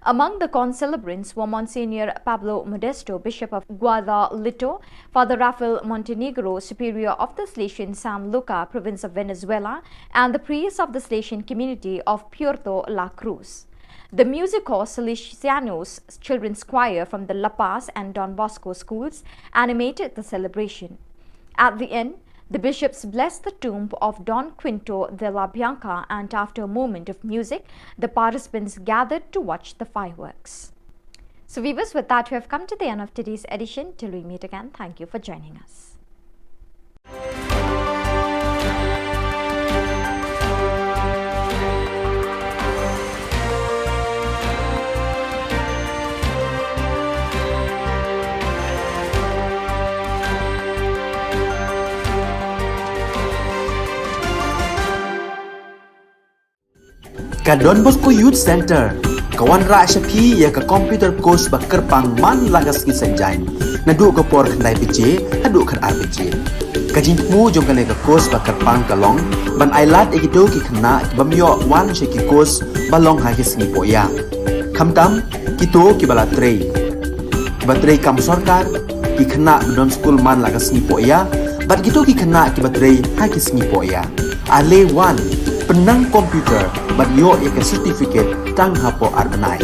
Among the concelebrants were Monsignor Pablo Modesto, Bishop of Guadalito, Father Rafael Montenegro, Superior of the Salesian San Luca, Province of Venezuela, and the priests of the Salesian community of Puerto La Cruz. The Musico Salesianos Children's Choir from the La Paz and Don Bosco schools animated the celebration. At the end, the bishops blessed the tomb of Don Quinto de la Bianca, and after a moment of music, the participants gathered to watch the fireworks. So, viewers, with that, we have come to the end of today's edition. Till we meet again, thank you for joining us. Ka Don Bosco Youth Centre ka wanrah sha phi ïa ka computer course ba kyrpang man la ka sngi Saitjaiñ, naduh ka por khyndai baje haduh khatar baje. Ka jingthmu jong kane ka course ba kyrpang ka long ban ailad ïa kito ki khynnah ki bym ïoh wan sha ki course ba long ha ki sngi pohïa, khamtam kito kiba la trei, kiba trei kam sorkar, ki khynnah ba don skul man la ka sngi pohïa, bad kito ki khynnah kiba trei ha ki sngi pohïa. Ale wan, pynnang computer bad ïoh ïa ka certificate tang hapoh ar bnai.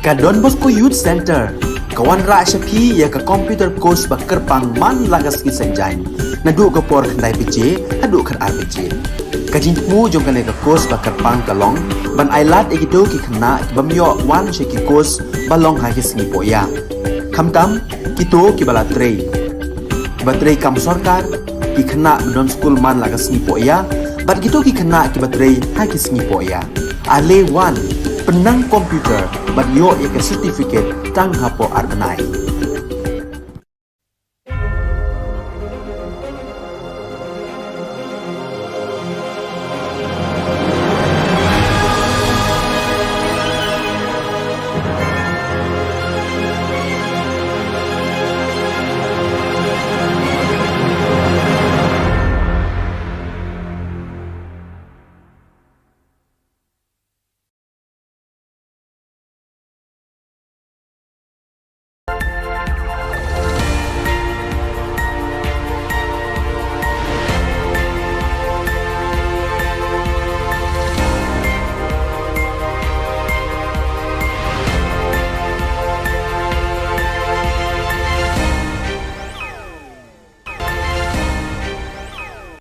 Ka Don Bosco Youth Centre ka wanrah sha phi ïa ka computer course ba kyrpang man la ka sngi Saitjaiñ, naduh ka por khyndai baje haduh khatar baje. Ka jingthmu jong kane ka course ba kyrpang ka long ban ailad ïa kito ki khynnah ki bym ïoh wan sha ki course ba long ha ki sngi pohïa, khamtam kito kiba la trei, kiba trei kam sorkar, ki khynnah ba don skul man la ka sngi pohïa bad kito ki khynnah kiba trei ha ki sngi pohïa. Ale wan, pynnang computer bad ïoh ïa ka certificate tang hapoh ar bnai.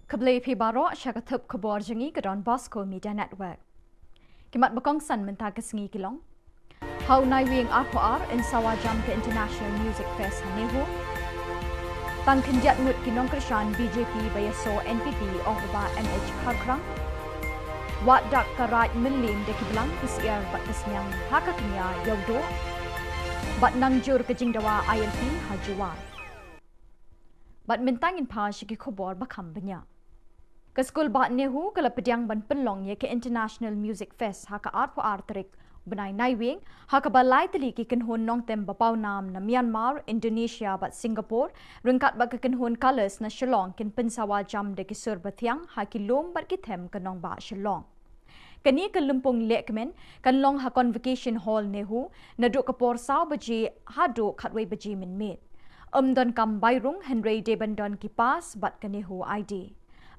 Khublei phi baroh sha ka thup khubor jong ngi ka Don Bosco Media Network. Ki mat ba kongsan mynta ka sngi ki long: Ha u Naiwieng arphew ar yn sawa jam ka International Music Fest ha NEHU. Tang khyndiat ngut ki nongkyrshan BJP ba ïasoh NPP, ong u Bah M H Kharkhrang. Wad dak ka Raid Mylliem da ki blang, ki syiar bad ka sniang ha ka kñia Ïewduh. Bad nang jur ka jingdawa ILP ha Jowai. Bad mynta ngin phai sha ki khubor ba kham bniah. Ka skul bah NEHU ka la pdiang ban pynlong ïa ka International Music Fest ha ka arphew ar tarik bnai Naiwieng, ha kaba lai tylli ki kynhun nongtem ba pawnam na Myanmar, Indonesia bad Singapore, ryngkat bad ka kynhun Colours na Shillong kin pynsawa jam da ki sur bathiang ha ki lum bad ki them ka nongbah Shillong. Kane ka lympung lehkmen kan long ha Convocation Hall NEHU naduh ka por saw baje haduh khatwei baje mynmiet. Ym donkam bai rung hynrei dei ban don ki pass bad ka NEHU ID.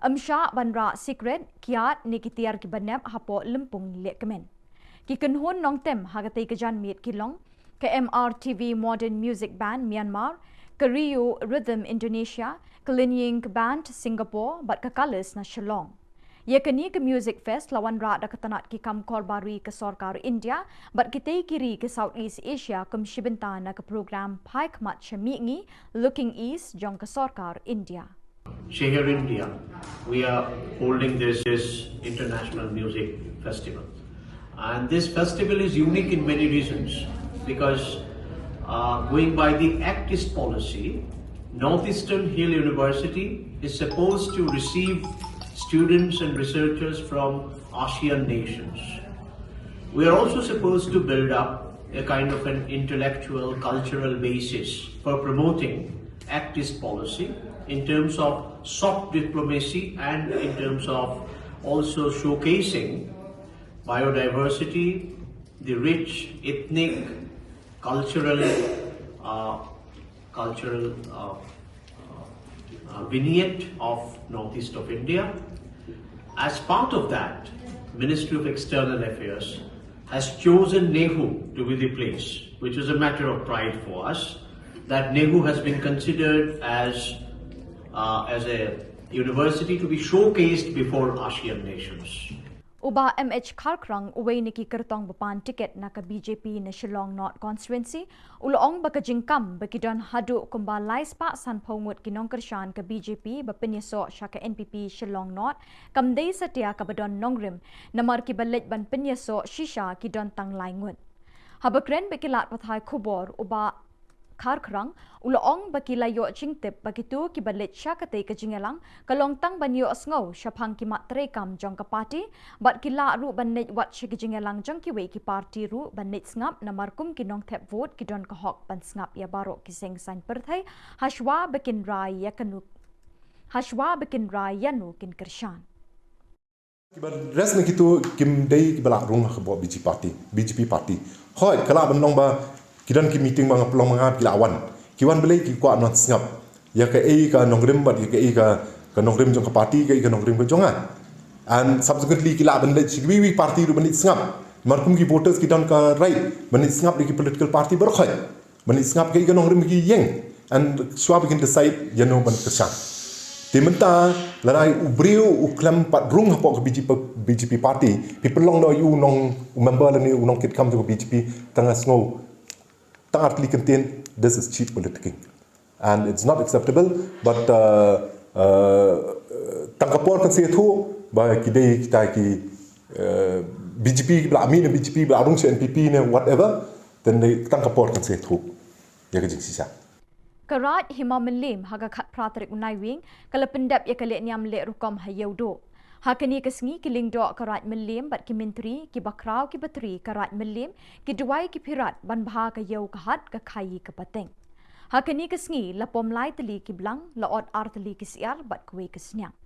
Ym shah ban rah sikret, kiad ne ki tiar kiba nep hapoh lympung lehkmen. Ki kynhun nongtem ha katei ka janmiet ki long ka MRTV Modern Music Band Myanmar, ka Rio Rhythm Indonesia, ka Linying Band Singapore bad ka Colours na Shillong. Ïa kane ka Music Fest la wanrah da ka tnat ki kam korbar ri ka sorkar India bad kitei ki ri ka South East Asia kum shi bynta na ka program Phai Khmat sha Mihngi, Looking East, jong ka sorkar India. Shehar India, we are holding this, this international music festival. And this festival is unique in many reasons because, uh, going by the Act East policy, Northeastern Hill University is supposed to receive students and researchers from ASEAN nations. We are also supposed to build up a kind of an intellectual, cultural basis for promoting Act East policy in terms of soft diplomacy and in terms of also showcasing biodiversity, the rich ethnic, cultural, uh, cultural, uh, uh, uh, vignette of northeast of India. As part of that, Ministry of External Affairs has chosen NEHU to be the place, which is a matter of pride for us, that NEHU has been considered as, uh, as a university to be showcased before ASEAN nations. U Bah M H Kharkhrang, uwei na ki kyrtong ba pan tiket na ka BJP na Shillong North Constituency, u la ong ba ka jingkam ba ki don haduh kumba lai spah sanphew ngut ki nongkyrshan ka BJP ba pynïasoh sha ka NPP Shillong North kam dei satia kaba don nongrim, namar kiba leit ban pynïasoh shisha ki don tang lai ngut. Haba kren bad ki lad pathai khubor, u Bah Kharkhrang u la ong ba ki la ïoh jingtip ba kito kiba leit sha katei ka jingïalang ka long tang ban ïohsngew shaphang ki mat treikam jong ka party, bad ki lah ruh ban leit wat sha ki jingïalang jong kiwei ki party ruh ban leit sngap, namar kum ki nongthep vote ki don ka hok ban sngap ïa baroh ki seng saiñ pyrthei hashwa ba kin rai ïa kano, hashwa ba kin rai ïano kin kyrshan. Kiba rest na kito kim dei kiba lah rung ha ka BJP party, BJP party. Hooid, ka lah ban long ba ki don ki meeting ba nga pynlong ma nga, ki lah wan. Ki wan balei? Ki kwah ban sngap ïa kaei ka nongrim bad ïa kaei ka, ka nongrim jong ka party, kaei ka nongrim ka jong nga. And subsequently ki lah ban leit sha kiwei kiwei party ruh ban leit sngap. Mar kum ki voters ki don ka right ban ïa sngap ïa ki political party baroh khoit, ban ïa sngap ïa ka nongrim ki ïeng, and shuwa ba kin decide ïa no ban kyrshan. Te mynta lada u briew u khlem pat rung hapoh ka B J P, B J P party, phi pynlong noh ïa u nong, u member lane u nongkitkam jong ka B J P, tang ha sngew tang artylli kyntien, this is cheap politicking. And it's not acceptable, but uh, uh, tang ka por kan sa ïathuh ba ki dei kita ki uh, B J P ba la mih na B J P, ba la rung sha N P P ne whatever, then dei tang ka por kan sa ïathuh ïa ka jingshisha. Ka Raid Hima Mylliem ha ka khatphra tarik u Naiwieng ka la pyndep ïa ka lehniam leh rukom ha Ïewduh. Ha kane ka sngi ki lyngdoh ka Raid Mylliem bad ki myntri, ki bakhraw, ki batri ka Raid Mylliem, ki duwai, ki phirat ban bha ka ïew ka hat, ka khaïi ka pateng. Ha kane ka sngi la pom lai tylli ki blang, la ot ar tylli ki syiar bad kawei ka sniang.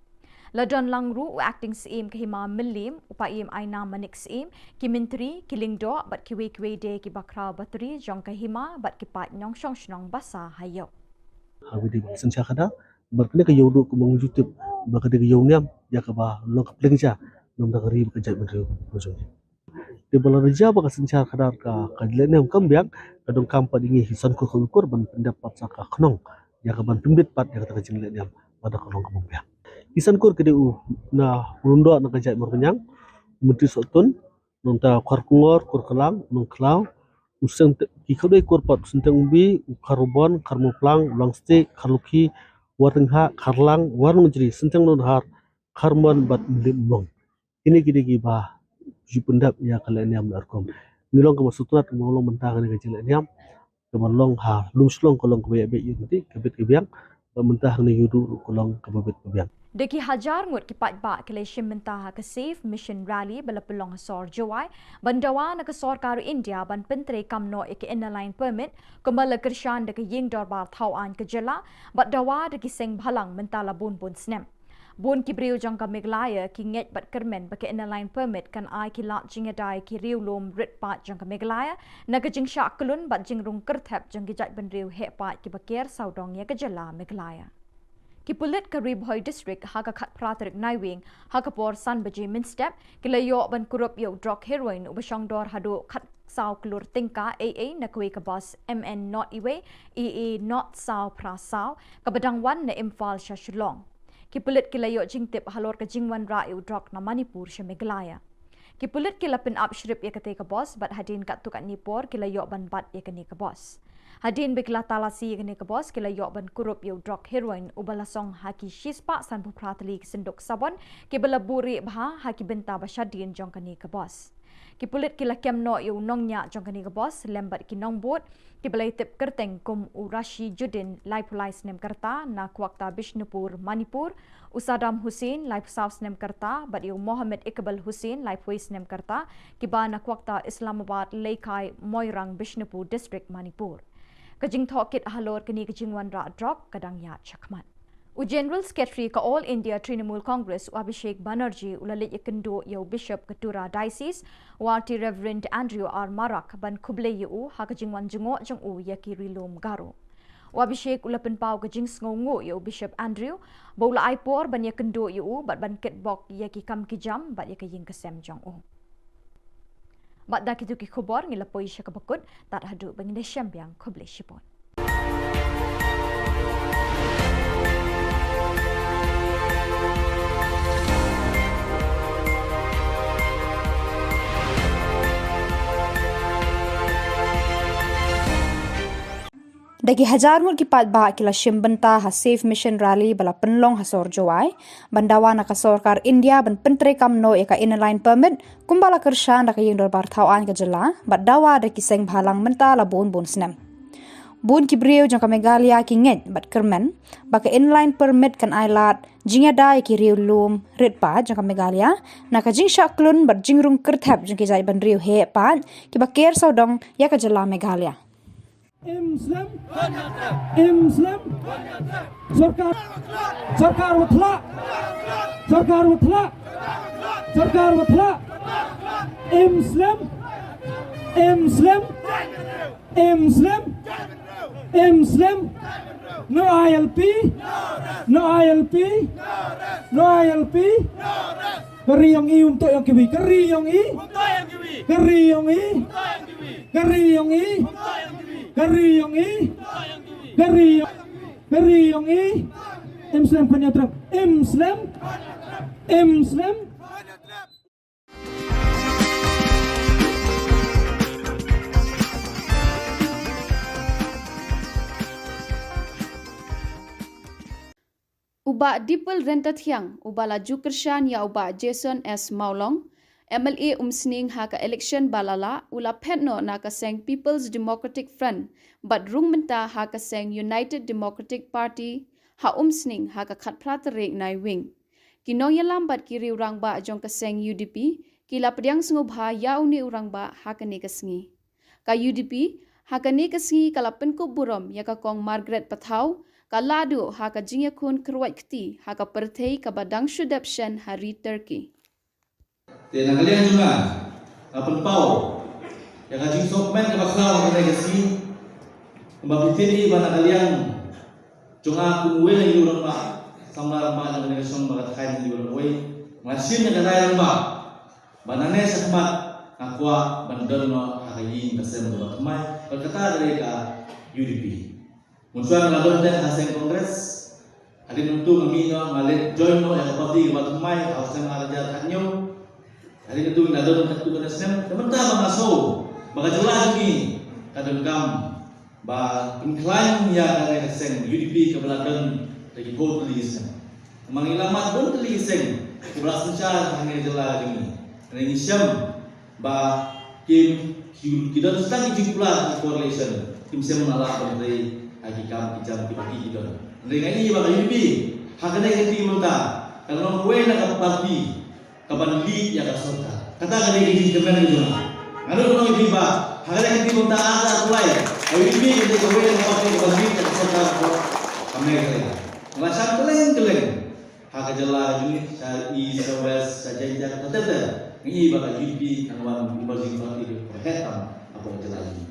La don lang ruh u Acting Syiem ka Hima Mylliem, u Paiem Ainam Manik Syiem, ki myntri, ki lyngdoh bad kiwei kiwei de ki bakhraw batri jong ka hima bad ki paid nongshong shnong basa ha ïew. Ha video ba synshar khadar bad kane ka Ïewduh kumba ngi ju tip ba ka dei ka ïew niam ïa kaba long ka pliang ja namar ka ri bad ka jaitbynriew ba jong ngi. Te ba la rja ba ka synshar khadar ka, ka lehniam kam biang, ka donkam pat ïa ngi hi san kur khawi kur ban pyndep pat sa ka khnong ïa ka ban pynbit pat ïa kata ka jinglehniam ba da ka long ka bym biang. Hi san kur ka dei u na u lyngdoh na ka jait Mawryngkneng, u Myntri Sohtun, nangta u Kharkongor, Kurklang, u Nongkhlaw, u Synteng, ki khadduh kur pat, u Synteng Umbi, u Kharbon, Kharmawphlang, u Langstieh, Kharlukhi, Wartynghah, Kharlang, Warnongjri, Synteng Nonghar, Kharmon bad Mylliem Umnong. Kine ki dei kiba ju pyndep ïa ka lehniam leh rukom. Ngi long kaba sngewtynnat kaba long mynta kane ka jinglehniam kaba long ha Lumshillong ka long kaba ïa beit ïa ka bit ka biang, bad mynta hangne Ïewduh ruh ka long kaba bit ka biang. Da ki hajar ngut ki paidbah ki la shim bynta ha ka Save Mission Rally ba la pynlong ha sor Jowai ban dawa na ka sorkar u India ban pyntreikam noh ïa ka Inner Line Permit kumba la kyrshan da ka Ïing Dorbar Thaw Aiñ ka jylla bad dawa da ki seng bhalang mynta la bun bun snem. Bun ki briew jong ka Meghalaya ki ngeit bad kyrmen ba ka Inner Line Permit kan ai ki lad jingïada ïa ki riewlum rit paid jong ka Meghalaya na ka jingshah kyllun bad jingrung kyrthep jong ki jaitbynriew heh paid kiba ker sawdong ïa ka jylla Meghalaya. Ki pulit ka Ri Bhoi District ha ka khatphra tarik Naiwieng ha ka por san baje mynstep ki la ïoh ban kurup ïa u drok heroin uba shongdor haduh khatsaw klur tyngka A A na kawei ka bus M N not iwei A A not saw phra saw kaba dang wan na Imphal sha Shillong. Ki pulit ki la ïoh jingtip halor ka jingwanrah ïa u drok na Manipur sha Meghalaya. Ki pulit ki la pynap shrip ïa katei ka bus bad hadien katto katne por ki la ïoh ban bat ïa kane ka bus. Hadien ba ki la talasi ïa kane ka bus ki la ïoh ban kurup ïa u drok heroin uba la song ha ki shispah sanphew phra tylli ki synduk sabon kiba la buhrieh bha ha ki bynta ba shadien jong kane ka bus. Ki pulit ki la kem noh ïa u nongñiah jong kane ka bus lem bad ki nongbud kiba la ïatip kyrteng kum u Rashi Judin laiphew lai snem ka rta na Kwakta Bishnupur, Manipur, u Saddam Hussain laiphew saw snem ka rta bad ïa u Mohammed Iqbal Hussain laiphew wei snem ka rta kiba na Kwakta Islamabad, Leikai, Moirang, Bishnupur District, Manipur. Ka jingtohkit halor kane ka jingwanrah drok ka dang ïaid shakhmat. U General Secretary ka All India Trinamool Congress u Abhishek Banerjee u la leit ïakynduh ïa u Bishop ka Tura Diocese, u Rt Reverend Andrew R Marak ban khublei ïa u ha ka jingwan jngoh jong u ïa ki ri lum Garo. U Abhishek u la pynpaw ka jingsngewnguh ïa u Bishop Andrew ba u la ai por ban ïakynduh ïa u bad ban kitbok ïa ki kam ki jam bad ïa ka ïing ka sem jong u. Bad da kito ki khubor ngi la poi sha kaba kut, tad haduh ba ngin da shem biang, khublei shibun. Da ki hajar ngut ki paidbah ki la shim bynta ha Save Mission Rally ba la pynlong ha sor Jowai ban dawa na ka sorkar India ban pyntreikam noh ïa ka Inner Line Permit kumba la kyrshan da ka Ïing Dorbar Thaw Aiñ ka jylla bad dawa da ki seng bhalang mynta la bun bun snem. Bun ki briew jong ka Meghalaya ki ngeit bad kyrmen ba ka Inner Line Permit kan ai lad jingïada ïa ki riewlum rit paid jong ka Meghalaya na ka jingshah kyllun bad jingrung kyrthep jong ki jaitbynriew heh paid kiba ker sawdong ïa ka jylla Meghalaya. Im slem. Im slem. Sorkar. Sorkar wa thlak. Sorkar wa thlak. Sorkar wa thlak. Im slem. Im slem. Im slem. Im slem. No I L P. No I L P. No I L P. Ka ri yong i um to yong kiwi. Ka ri yong i. Ka ri yong i. Ka ri yong i. Ka ri yong i. Ka ri yong i. Im slem khun ïa trep. Im slem. Im slem. U Bah Dipul Ryntathiang, uba la ju kyrshan ïa u Bah Jason S Mawlong, M L A Umsning ha ka election ba la lah, u la phet noh na ka seng People's Democratic Front, bad rung mynta ha ka seng United Democratic Party, ha Umsning ha ka khatphra tarik Naiwieng. Ki nongïalam bad ki riew rangbah jong ka seng U D P, ki la pdiang sngewbha ïa une u rangbah ha kane ka sngi. Ka U D P, ha kane ka sngi ka la pynkup burom ïa ka Kong Margaret Pathaw, ka la duh ha ka jingïakhun kyrwat kti, ha ka pyrthei kaba dang shu dep shen ha ri Turkey. Te na ka liang jong nga, nga pynpaw ïa ka jingsngewkmen kaba khraw ha kane ka sngi. Kumba phi tip hi ba na ka liang jong nga kum uwei na ki rangbah, samla rangbah jong kane ka shnong ba ka thaiñ hi uwei. Nga shim ïa ka rai rangbah ba nangne shakhmat nga kwah ban don noh ha ka ïing ka sem kaba thymmai, bad kata ka dei ka U D P. Mynshuwa nga la don te ha seng Congress. Hadien nangtu nga mih noh, nga leit join noh ïa ka party kaba thymmai ha u snem ar hajar khathynñiew. Hadien nangtu nga la don katto katne snem. Te mynta ba nga sngew ba ka jylla jong ngi ka donkam ba pynkhlaiñ ïa kane ka seng U D P kaba la don da ki phew tylli ki snem. Namar ngi la mad bun tylli ki seng kiba la synshar ha kane ka jylla jong ngi. Hynrei ngi shem ba kim, ki, ki don sa ki jingkular ki coalition, kim shem na la ban trei ha ki kam ki jam kiba ki, ki don. Hynrei nga i ba ka U D P ha kane ka kti mynta ka long kawei na ka party kaban lead ïa ka sorkar. Kata ka dei ka jingkmen ka jong nga. Nga nud noh ïa phi ba ha kane ka kti mynta ar hajar arphew lai, ka U D P ka dei kawei na ka party kaban lead ïa ka sorkar ka Meghalaya. Nga la shah kylleng kylleng ha ka jylla jong ngi, sha East, sha West, sha Jaintia, ka ter ter. Ngi i ba ka U D P kan wan emerging party kaba heh tam hapoh ka jylla jong ngi.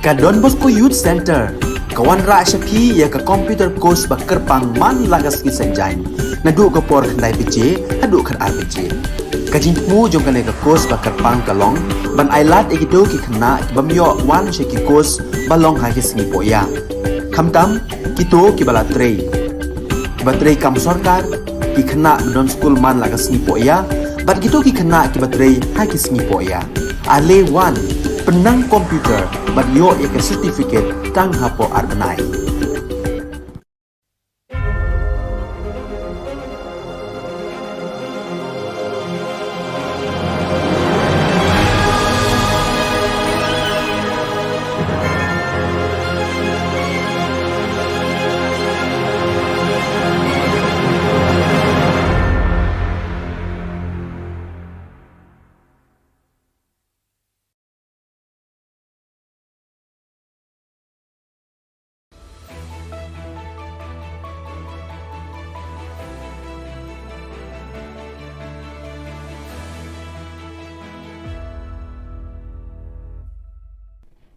Ka Don Bosco Youth Center ka wanrah sha phi ïa ka computer course ba kyrpang man la ka sngi Saitjaiñ, naduh ka por khyndai baje haduh khatar baje. Ka jingthmu jong kane ka course ba kyrpang ka long ban ailad ïa kito ki khynnah ki bym ïoh wan sha ki course ba long ha ki sngi poh ïa, khamtam kito kiba la trei, kiba trei kam sorkar, ki khynnah ba don skul man la ka sngi poh ïa, bad kito ki khynnah kiba trei ha ki sngi poh ïa. Ale wan, pynnang computer bad ïoh ïa ka certificate tang hapoh ar bnai.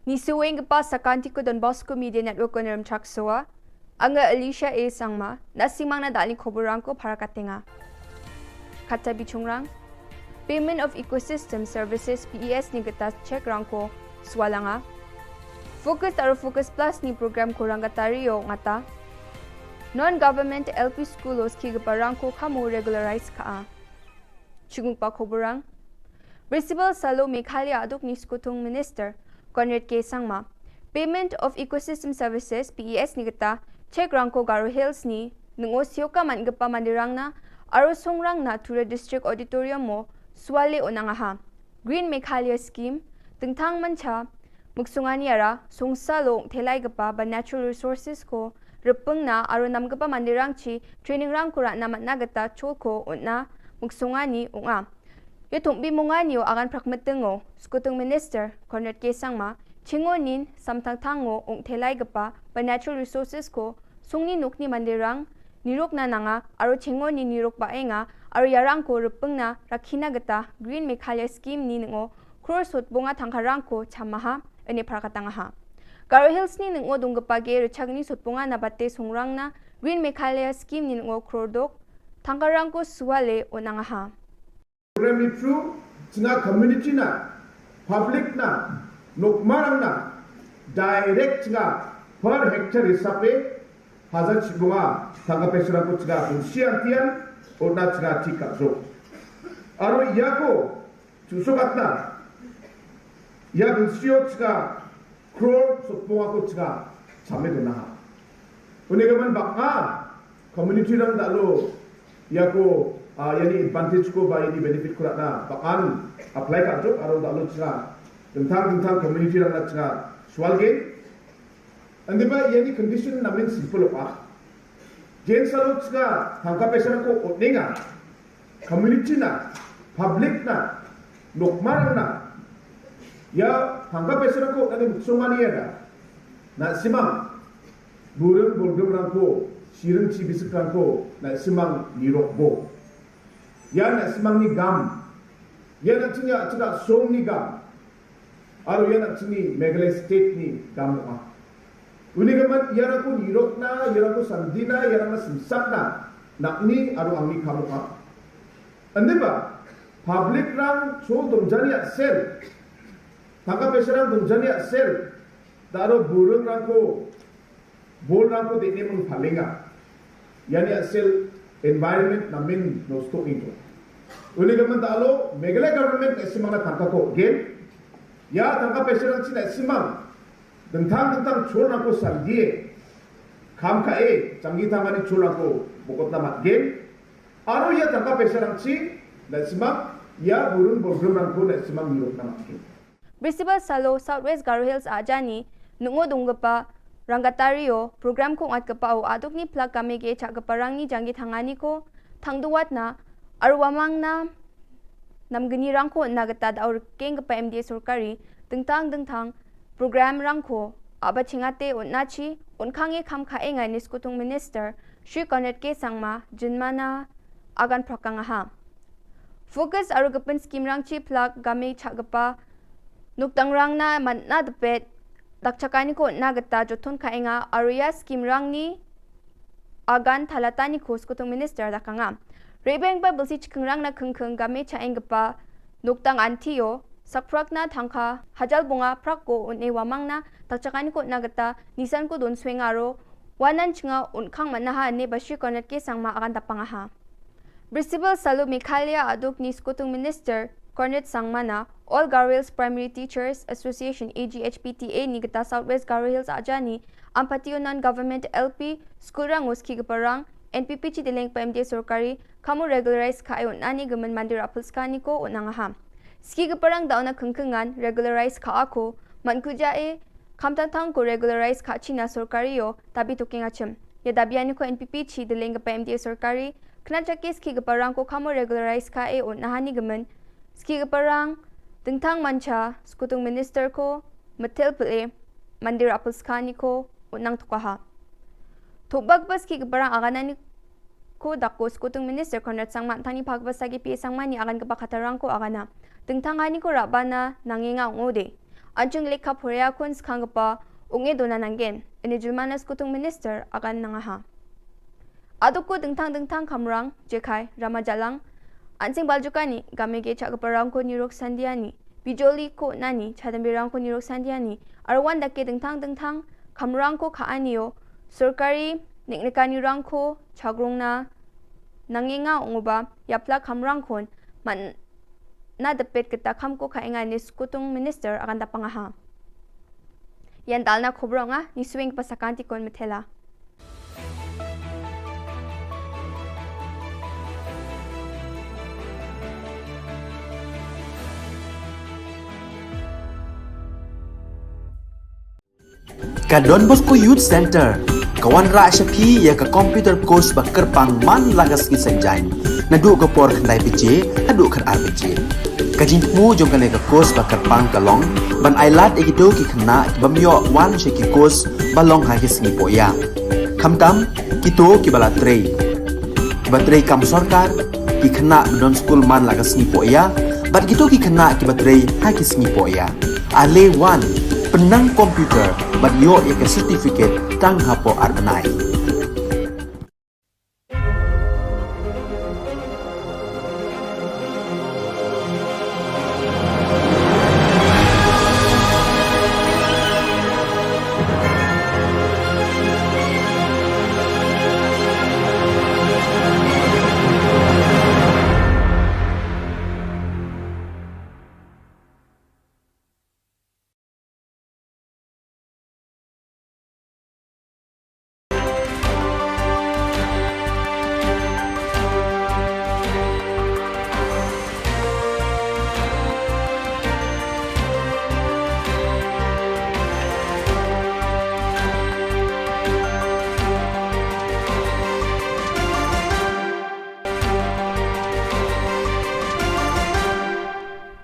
Ngi shu weng ka pas sa ka Anti Don Bosco Media Network ko Nerum Chaksoa. Anga Alicia A Sangma, na singmang na dali khobor rangko para katenga. Kata bichungrang. Payment of Ecosystem Services, P E S ni kata check rangko swalanga. Focus aro Focus Plus ni program ko rangkatari yo ngata. Non-government L P school os ki kapa rangko kamu regularize ka a. Chungpa khoborang. Principal Salo Meghalaya aduk ni Skutung Minister Conrad K Sangma. Payment of Ecosystem Services, P E S ni kata, check rangko Garo Hills ni, nungo sioka man gapa mandirang na, aro songrang na Tura District Auditorium mo, swale onangaha. Green Meghalaya Scheme, tengtang mancha, muksungani ara, songsa lo thelai gapa ba natural resources ko, repeng na, aro nam gapa mandirang chi, training rang kura na matna gata chol ko, unna, muksungani, unga. Yo thumbi mungani o agan prak meteng o, Skutung Minister, Conrad K Sangma, chingo nin, samthang thang o, ung thelai gapa, ba natural resources ko, sungni nukni mandirang, niruk na nanga, aro chingo ni niruk ba enga, aro yarang ko repeng na, rakhina gata, Green Meghalaya Scheme ni ngo, crore sot bunga thangkarang ko, chamaha, ene prakatangaha. Garo Hills ni nungo dungkpa ge rchagni sutpunga na bate sungrang na Rin Meghalaya scheme ni nungo krodok tangkarang ko suale unangaha. Program ni through chinga community na, public na, nokmarang na, direct chinga per hectare hisabe hajar chibunga tangka pesrang ko chinga bungsi antian, ona chinga tika jo. Aro iya ko chusok atna, iya bungsi o chinga crore sopong ako chinga chame dona ha. Une gaman baka community rang dalo ya ko, ah, yani advantage ko ba yani benefit ko rana bakan apply ka jok aro dalo chinga tentang tentang community rang na chinga sual ge. Andi ba yani condition namin simple pa. Jen salo chinga tangka pesrang ko otninga community na, public na, nokmar na, ya tangka pesrang ko nani muksumani ya da, na simang, burung burung rangko, sirung ci bisik rangko, na simang nirok bo. Ya na simang ni gam, ya na chinga chinga song ni gam, aro ya na chini Meghalaya state ni gam ma. Uni gaman ya rangko nirok na, ya rangko sandina, ya rangko simsak na, nak ni aro ang ni kamu ma. Ande ba, public rang chol dongjani aksel. Tangka pesrang dongjani aksel. Daro burung rangko, bol rangko de ne mung palinga. Yani aksel environment namin nosto ito. Uni gaman dalo, Meghalaya government na simang na tangka ko gen. Ya tangka pesrang china simang. Dentang dentang chol rangko sandie. Kam ka e, changi tangani chol rangko bokot na mat gen. Aro ya tangka pesrang chi, na simang, ya burung burung rangko na simang nirok na mat gen. Bristibal salo South West Garo Hills ajani, nungo dungkpa, rangkatario, program ko ngat kpa o aduk ni plak kame ge chak kpa rang ni janggi thangani ko, thangduwat na, arwamang na, namgini rangko na gata da aur keng kpa M D A sorkari, dengtang dengtang, program rangko, aba chingate un nachi, un khange kham khae ngai ni skutung minister, Shri Conrad K Sangma, jinmana, agan prakang aha. Focus aro gepin skim rang chi plak game chak gepa, nuktang rang na man na depet, dak chakani ko na geta jothon ka enga aro ya skim rang ni agan thalata ni ko skutung minister da kanga. Rebeng ba belsi chikeng rang na kengkeng game cha eng gepa, nuktang antio, sakprak na thangka, hajal bunga prak ko un e wamang na, dak chakani ko na geta, nisan ko don sweng aro, wanan chinga un khang man na ha ne ba Shri Conrad K Sangma agan dapang aha. Bristibal salo Meghalaya aduk ni skutung minister Conrad Sangma na All Garo Hills Primary Teachers Association A G H P T A ni geta South West Garo Hills ajani ampatio non government L P school rang uski geparang N P P chi deleng pa M D A sorkari kamu regularize ka ayo nani gemen mandir apelska ni ko unang aha. Ski geparang dauna kengkengan regularize ka ako man kuja e kamtang tang ko regularize ka china sorkari yo tabi tuking achim. Ya dabi ani ko N P P chi deleng gepa M D A sorkari Kena chakis ki geparang ko kamo regularize ka e un nahani gemen. Ski geparang, dengtang mancha, skutung minister ko, metel pele, mandir apel skani ko, un nang tukaha. Thubak bas ki geparang aganani ko dako skutung minister Conrad Sangma tani phak bas sagi P A Sangma ni agan gepa khatarang ko agana. Dengtang ani ko rabana nangenga ungode. Anchung lek ka phoria kun skang gepa unge dona nanggen. Ini julmana skutung minister agan nangaha. Aduk ko dengtang dengtang kamrang, jekai, rama jalang, ansing baljukani, game ge chak geparang ko nirok sandiani, bijoli ko nani, chadam birang ko nirok sandiani, arwan dake dengtang dengtang kamrang ko ka anio, sorkari, niknikani rang ko, chagrong na, nangenga unguba, yapla kamrang kon, man na depet kita kam ko ka enga ni skutung minister akan dapang aha. Yan dalna khubronga ni swing pasakanti kon methela. Ka Don Bosco Youth Center ka wanrah sha phi ïa ka computer course ba kyrpang man la ka sngi Saitjaiñ, naduh ka por khyndai baje haduh khatar baje. Ka jingthmu jong kane ka course ba kyrpang ka long ban ai lad ïa kito ki khynnah ki bym ïoh wan sha ki course ba long ha ki sngi pohïa. Khamtam kito kiba la trei, kiba trei kam sorkar, ki khynnah ba don skul man la ka sngi pohïa bad kito ki khynnah kiba trei ha ki sngi pohïa. Ale wan, Pynang computer bad ïoh ïa ka certificate tang hapoh ar bnai.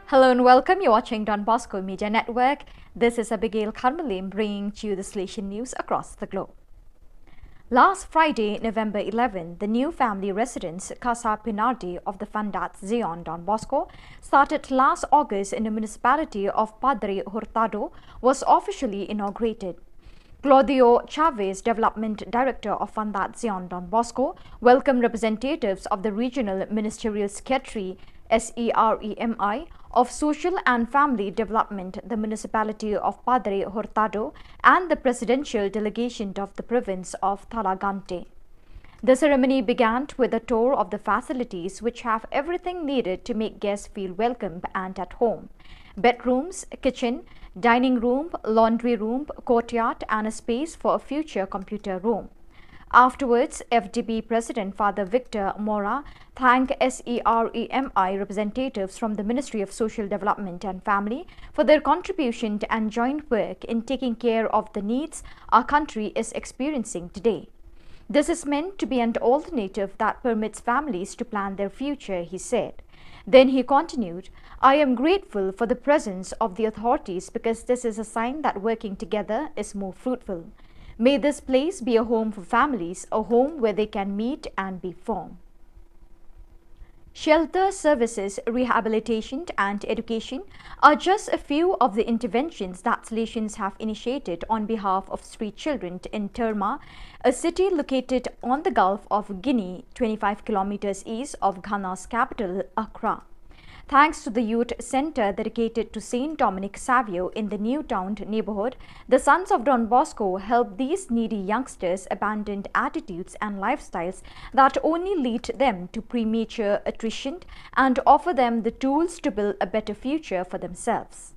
Hello and welcome. You're watching Don Bosco Media Network. This is Abigail Kharmalim bringing to you the Salesian news across the globe. Last Friday, November eleven, the new family residence Casa Pinardi of the Fundaat Zion Don Bosco, started last August in the municipality of Padre Hurtado, was officially inaugurated. Claudio Chavez, Development Director of Fundaat Zion Don Bosco, welcomed representatives of the Regional Ministerial Secretary, S E R E M I, of Social and Family Development, the Municipality of Padre Hurtado, and the Presidential Delegation of the Province of Thalagante. The ceremony began with a tour of the facilities, which have everything needed to make guests feel welcome and at home: bedrooms, kitchen, dining room, laundry room, courtyard, and a space for a future computer room. Afterwards, F D B President Father Victor Mora thanked S E R E M I representatives from the Ministry of Social Development and Family for their contribution and joint work in taking care of the needs our country is experiencing today. "This is meant to be an alternative that permits families to plan their future," he said. Then he continued, "I am grateful for the presence of the authorities because this is a sign that working together is more fruitful. May this place be a home for families, a home where they can meet and be formed." Shelter services, rehabilitation, and education are just a few of the interventions that Salesians have initiated on behalf of street children in Terma, a city located on the Gulf of Guinea, twenty-five kilometers east of Ghana's capital, Accra. Thanks to the youth center dedicated to Saint Dominic Savio in the New Town neighborhood, the Sons of Don Bosco help these needy youngsters abandon attitudes and lifestyles that only lead them to premature attrition and offer them the tools to build a better future for themselves.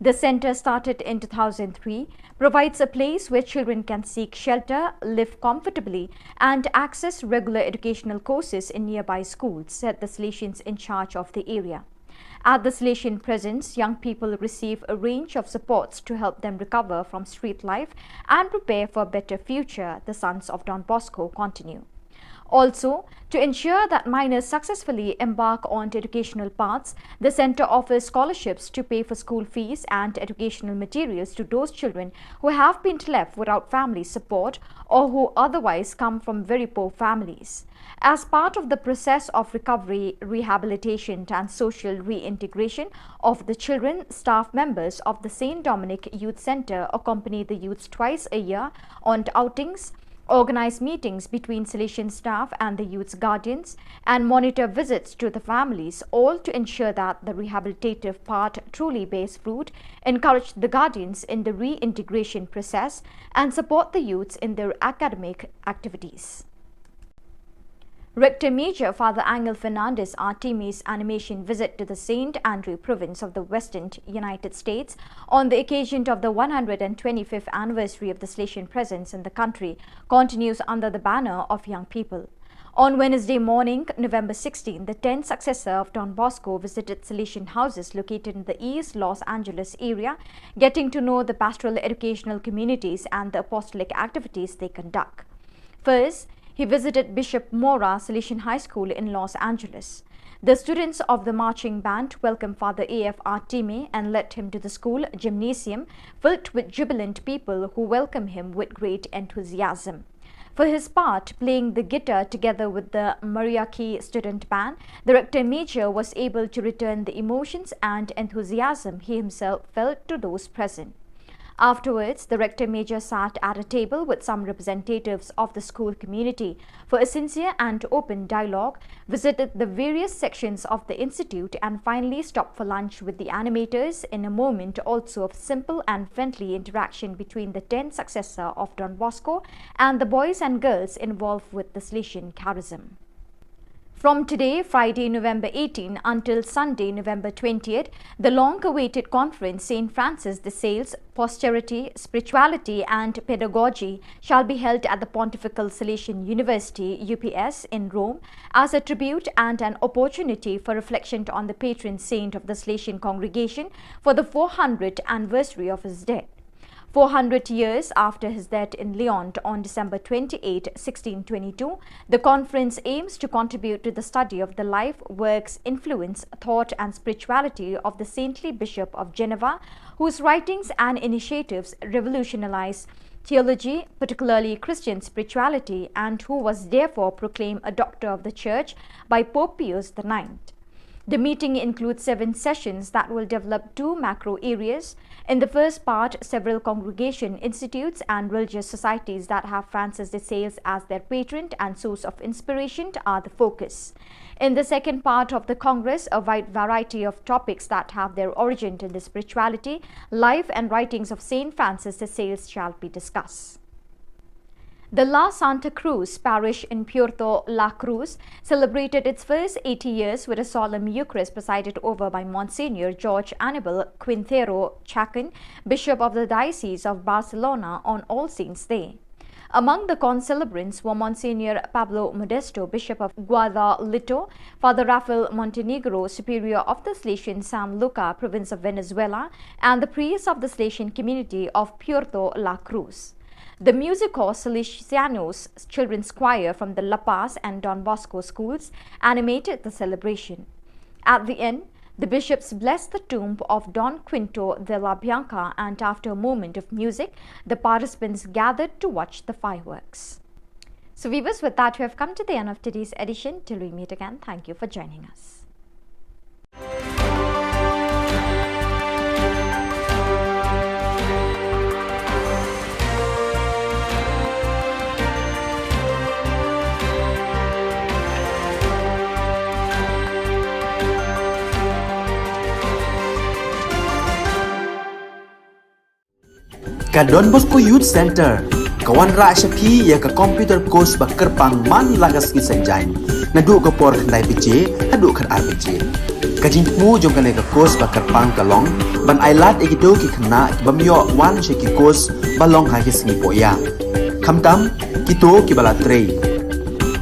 The center, started in two thousand three, provides a place where children can seek shelter, live comfortably, and access regular educational courses in nearby schools, said the Salesians in charge of the area. At the Salesian presence, young people receive a range of supports to help them recover from street life and prepare for a better future, the Sons of Don Bosco continue. Also, to ensure that minors successfully embark on educational paths, the center offers scholarships to pay for school fees and educational materials to those children who have been left without family support or who otherwise come from very poor families. As part of the process of recovery, rehabilitation, and social reintegration of the children, staff members of the Saint Dominic Youth Center accompany the youths twice a year on outings, organize meetings between Salesian staff and the youth's guardians, and monitor visits to the families, all to ensure that the rehabilitative part truly bears fruit, encourage the guardians in the reintegration process, and support the youths in their academic activities. Rector Major Father Angel Fernandez Artimi's animation visit to the Saint Andrew province of the Western United States on the occasion of the one hundred twenty-fifth anniversary of the Salesian presence in the country continues under the banner of Young People. On Wednesday morning, November sixteen, the tenth successor of Don Bosco visited Salesian houses located in the East Los Angeles area, getting to know the pastoral educational communities and the apostolic activities they conduct. First, he visited Bishop Mora Salesian High School in Los Angeles. The students of the marching band welcomed Father A F Artime and led him to the school gymnasium, filled with jubilant people who welcomed him with great enthusiasm. For his part, playing the guitar together with the Mariachi student band, the rector major was able to return the emotions and enthusiasm he himself felt to those present. Afterwards, the Rector Major sat at a table with some representatives of the school community for a sincere and open dialogue, visited the various sections of the institute, and finally stopped for lunch with the animators, in a moment also of simple and friendly interaction between the tenth successor of Don Bosco and the boys and girls involved with the Salesian charism. From today, Friday, November eighteen, until Sunday, November twentieth, the long-awaited conference, Saint Francis de Sales, Posterity, Spirituality and Pedagogy, shall be held at the Pontifical Salesian University, U P S, in Rome, as a tribute and an opportunity for reflection on the patron saint of the Salesian congregation for the four hundredth anniversary of his death. Four hundred years after his death in Lyon on December twenty-eighth, sixteen twenty-two, the conference aims to contribute to the study of the life, works, influence, thought, and spirituality of the saintly Bishop of Geneva, whose writings and initiatives revolutionized theology, particularly Christian spirituality, and who was therefore proclaimed a Doctor of the Church by Pope Pius the ninth. The meeting includes seven sessions that will develop two macro areas. In the first part, several congregation, institutes, and religious societies that have Francis de Sales as their patron and source of inspiration are the focus. In the second part of the Congress, a wide variety of topics that have their origin in the spirituality, life, and writings of Saint Francis de Sales shall be discussed. The La Santa Cruz parish in Puerto La Cruz celebrated its first eighty years with a solemn Eucharist presided over by Monsignor George Anibal Quintero Chacon, Bishop of the Diocese of Barcelona, on All Saints' Day. Among the concelebrants were Monsignor Pablo Modesto, Bishop of Guadalito, Father Rafael Montenegro, Superior of the Salesian San Luca, Province of Venezuela, and the priests of the Salesian community of Puerto La Cruz. The Musicos Salesianos Children's Choir from the La Paz and Don Bosco schools animated the celebration. At the end, the bishops blessed the tomb of Don Quinto de la Bianca, and after a moment of music, the participants gathered to watch the fireworks. So, viewers, with that, we have come to the end of today's edition. Till we meet again, thank you for joining us. Ka Don Bosco Youth Centre ka wanrah sha phi ïa ka computer course ba kyrpang man la ka sngi Saitjaiñ, naduh ka por khyndai baje haduh khatar baje. Ka jingthmu jong kane ka course ba kyrpang ka long ban ailad ïa kito ki khynnah ki bym ïoh wan sha ki course ba long ha ki sngi pohïa, khamtam kito kiba la trei,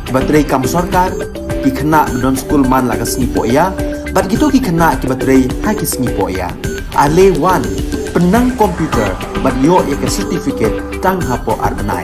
kiba trei kam sorkar, ki khynnah ba don skul man la ka sngi pohïa, bad kito ki khynnah kiba trei ha ki sngi pohïa. Ale wan, pynnang computer bad ïoh ïa ka certificate tang hapoh ar bnai.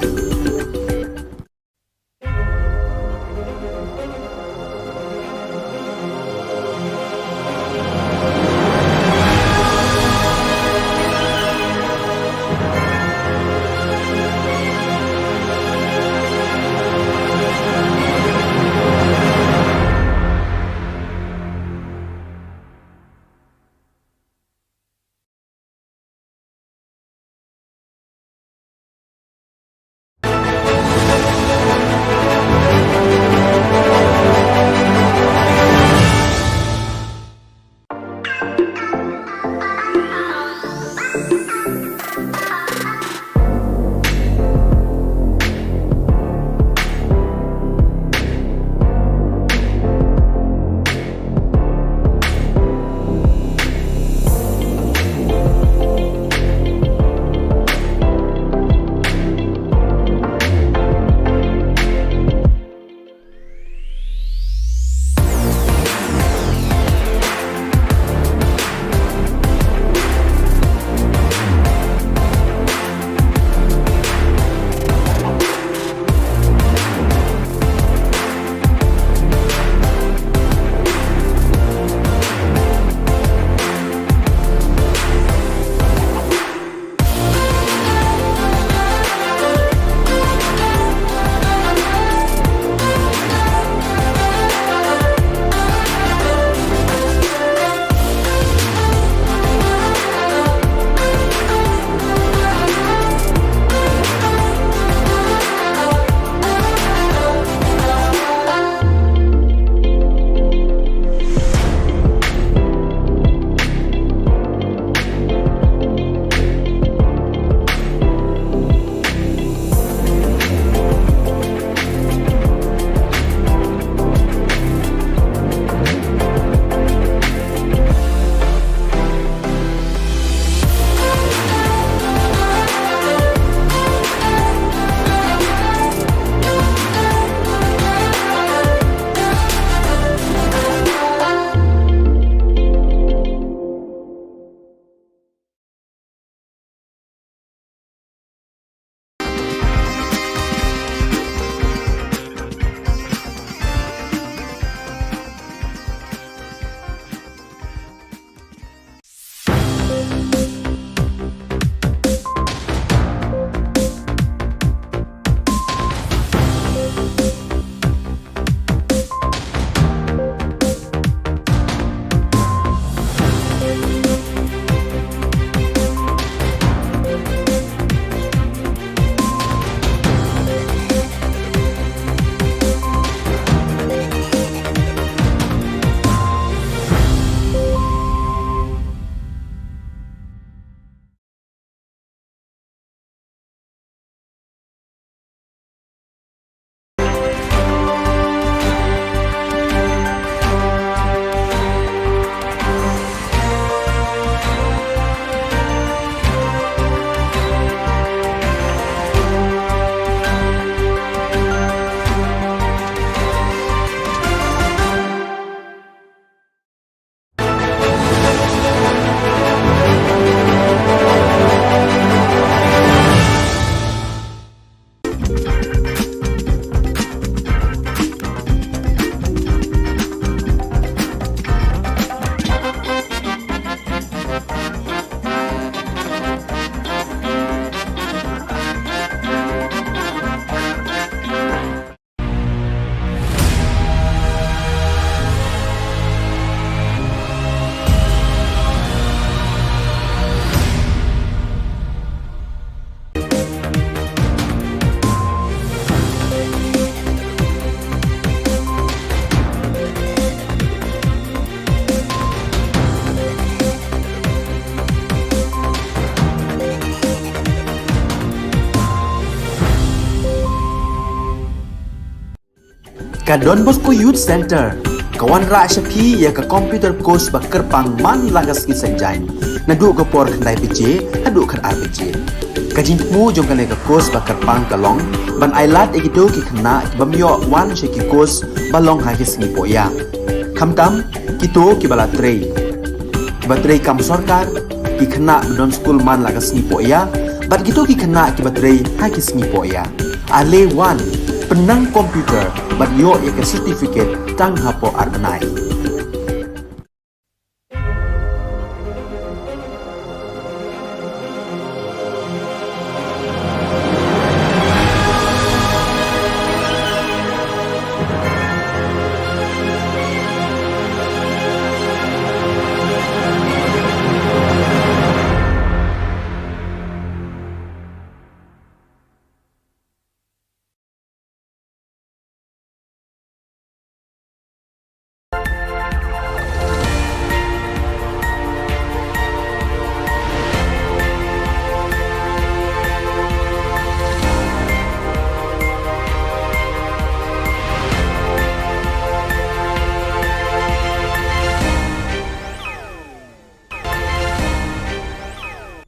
Ka Don Bosco Youth Centre ka wanrah sha phi ïa ka computer course ba kyrpang man la ka sngi Saitjaiñ, naduh ka por khyndai baje haduh khatar baje. Ka jingthmu jong kane ka course ba kyrpang ka long ban ailad ïa kito ki khynnah ki bym ïoh wan sha ki course ba long ha ki sngi pohïa, khamtam kito kiba la trei, kiba trei kam sorkar, ki khynnah ba don skul man la ka sngi pohïa bad kito ki khynnah kiba trei ha ki sngi pohïa. Ale wan, pynnang computer bad ïoh ïa ka certificate tang hapoh ar bnai.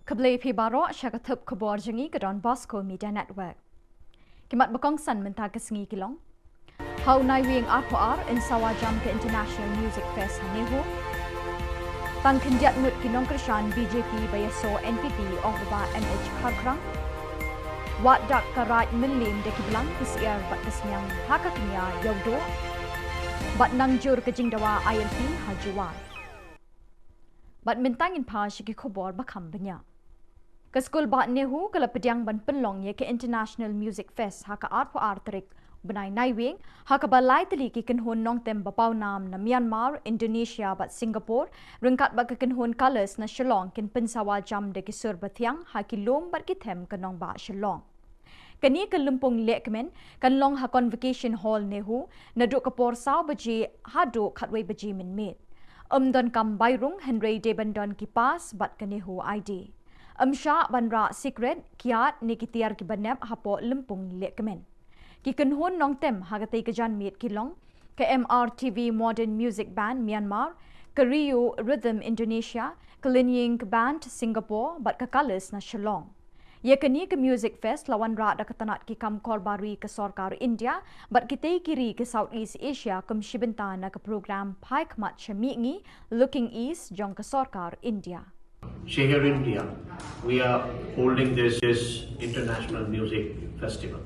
Khublei phi baroh sha ka thup khubor jong ngi ka Don Bosco Media Network. Ki mat ba kongsan mynta ka sngi ki long: Ha u Naiwieng arphew ar yn sawa jam ka International Music Fest ha NEHU. Tang khyndiat ngut ki nongkyrshan BJP ba ïasoh NPP, ong u Bah M H Kharkhrang. Wad dak ka Raid Mylliem da ki blang, ki syiar bad ka sniang ha ka kñia Ïewduh. Bad nang jur ka jingdawa ILP ha Jowai. Bad mynta ngin phai sha ki khubor ba kham bniah. Ka skul bah NEHU ka la pdiang ban pynlong ïa ka International Music Fest ha ka arphew ar tarik bnai Naiwieng, ha kaba lai tylli ki kynhun nongtem ba pawnam na Myanmar, Indonesia bad Singapore, ryngkat bad ka kynhun Colours na Shillong kin pynsawa jam da ki sur bathiang ha ki lum bad ki them ka nongbah Shillong. Kane ka lympung lehkmen kan long ha Convocation Hall NEHU naduh ka por saw baje haduh khatwei baje mynmiet. Ym don kam bai rung hynrei dei ban don ki pass bad ka NEHU ID. Ym shah ban rah sikret, kiad ne ki tiar kiba nep hapoh lympung lehkmen. Ki kynhun nongtem ha katei ka janmiet ki long ka MRTV Modern Music Band Myanmar, ka Rio Rhythm Indonesia, ka Linying Band Singapore bad ka Colours na Shillong. Ïa kane ka Music Fest la wanrah da ka tnat ki kam korbar ri ka sorkar India bad kitei ki ri ka South East Asia kum shi bynta na ka program Phai Khmat sha Mihngi, Looking East, jong ka sorkar India. Shehar India, we are holding this, this international music festival.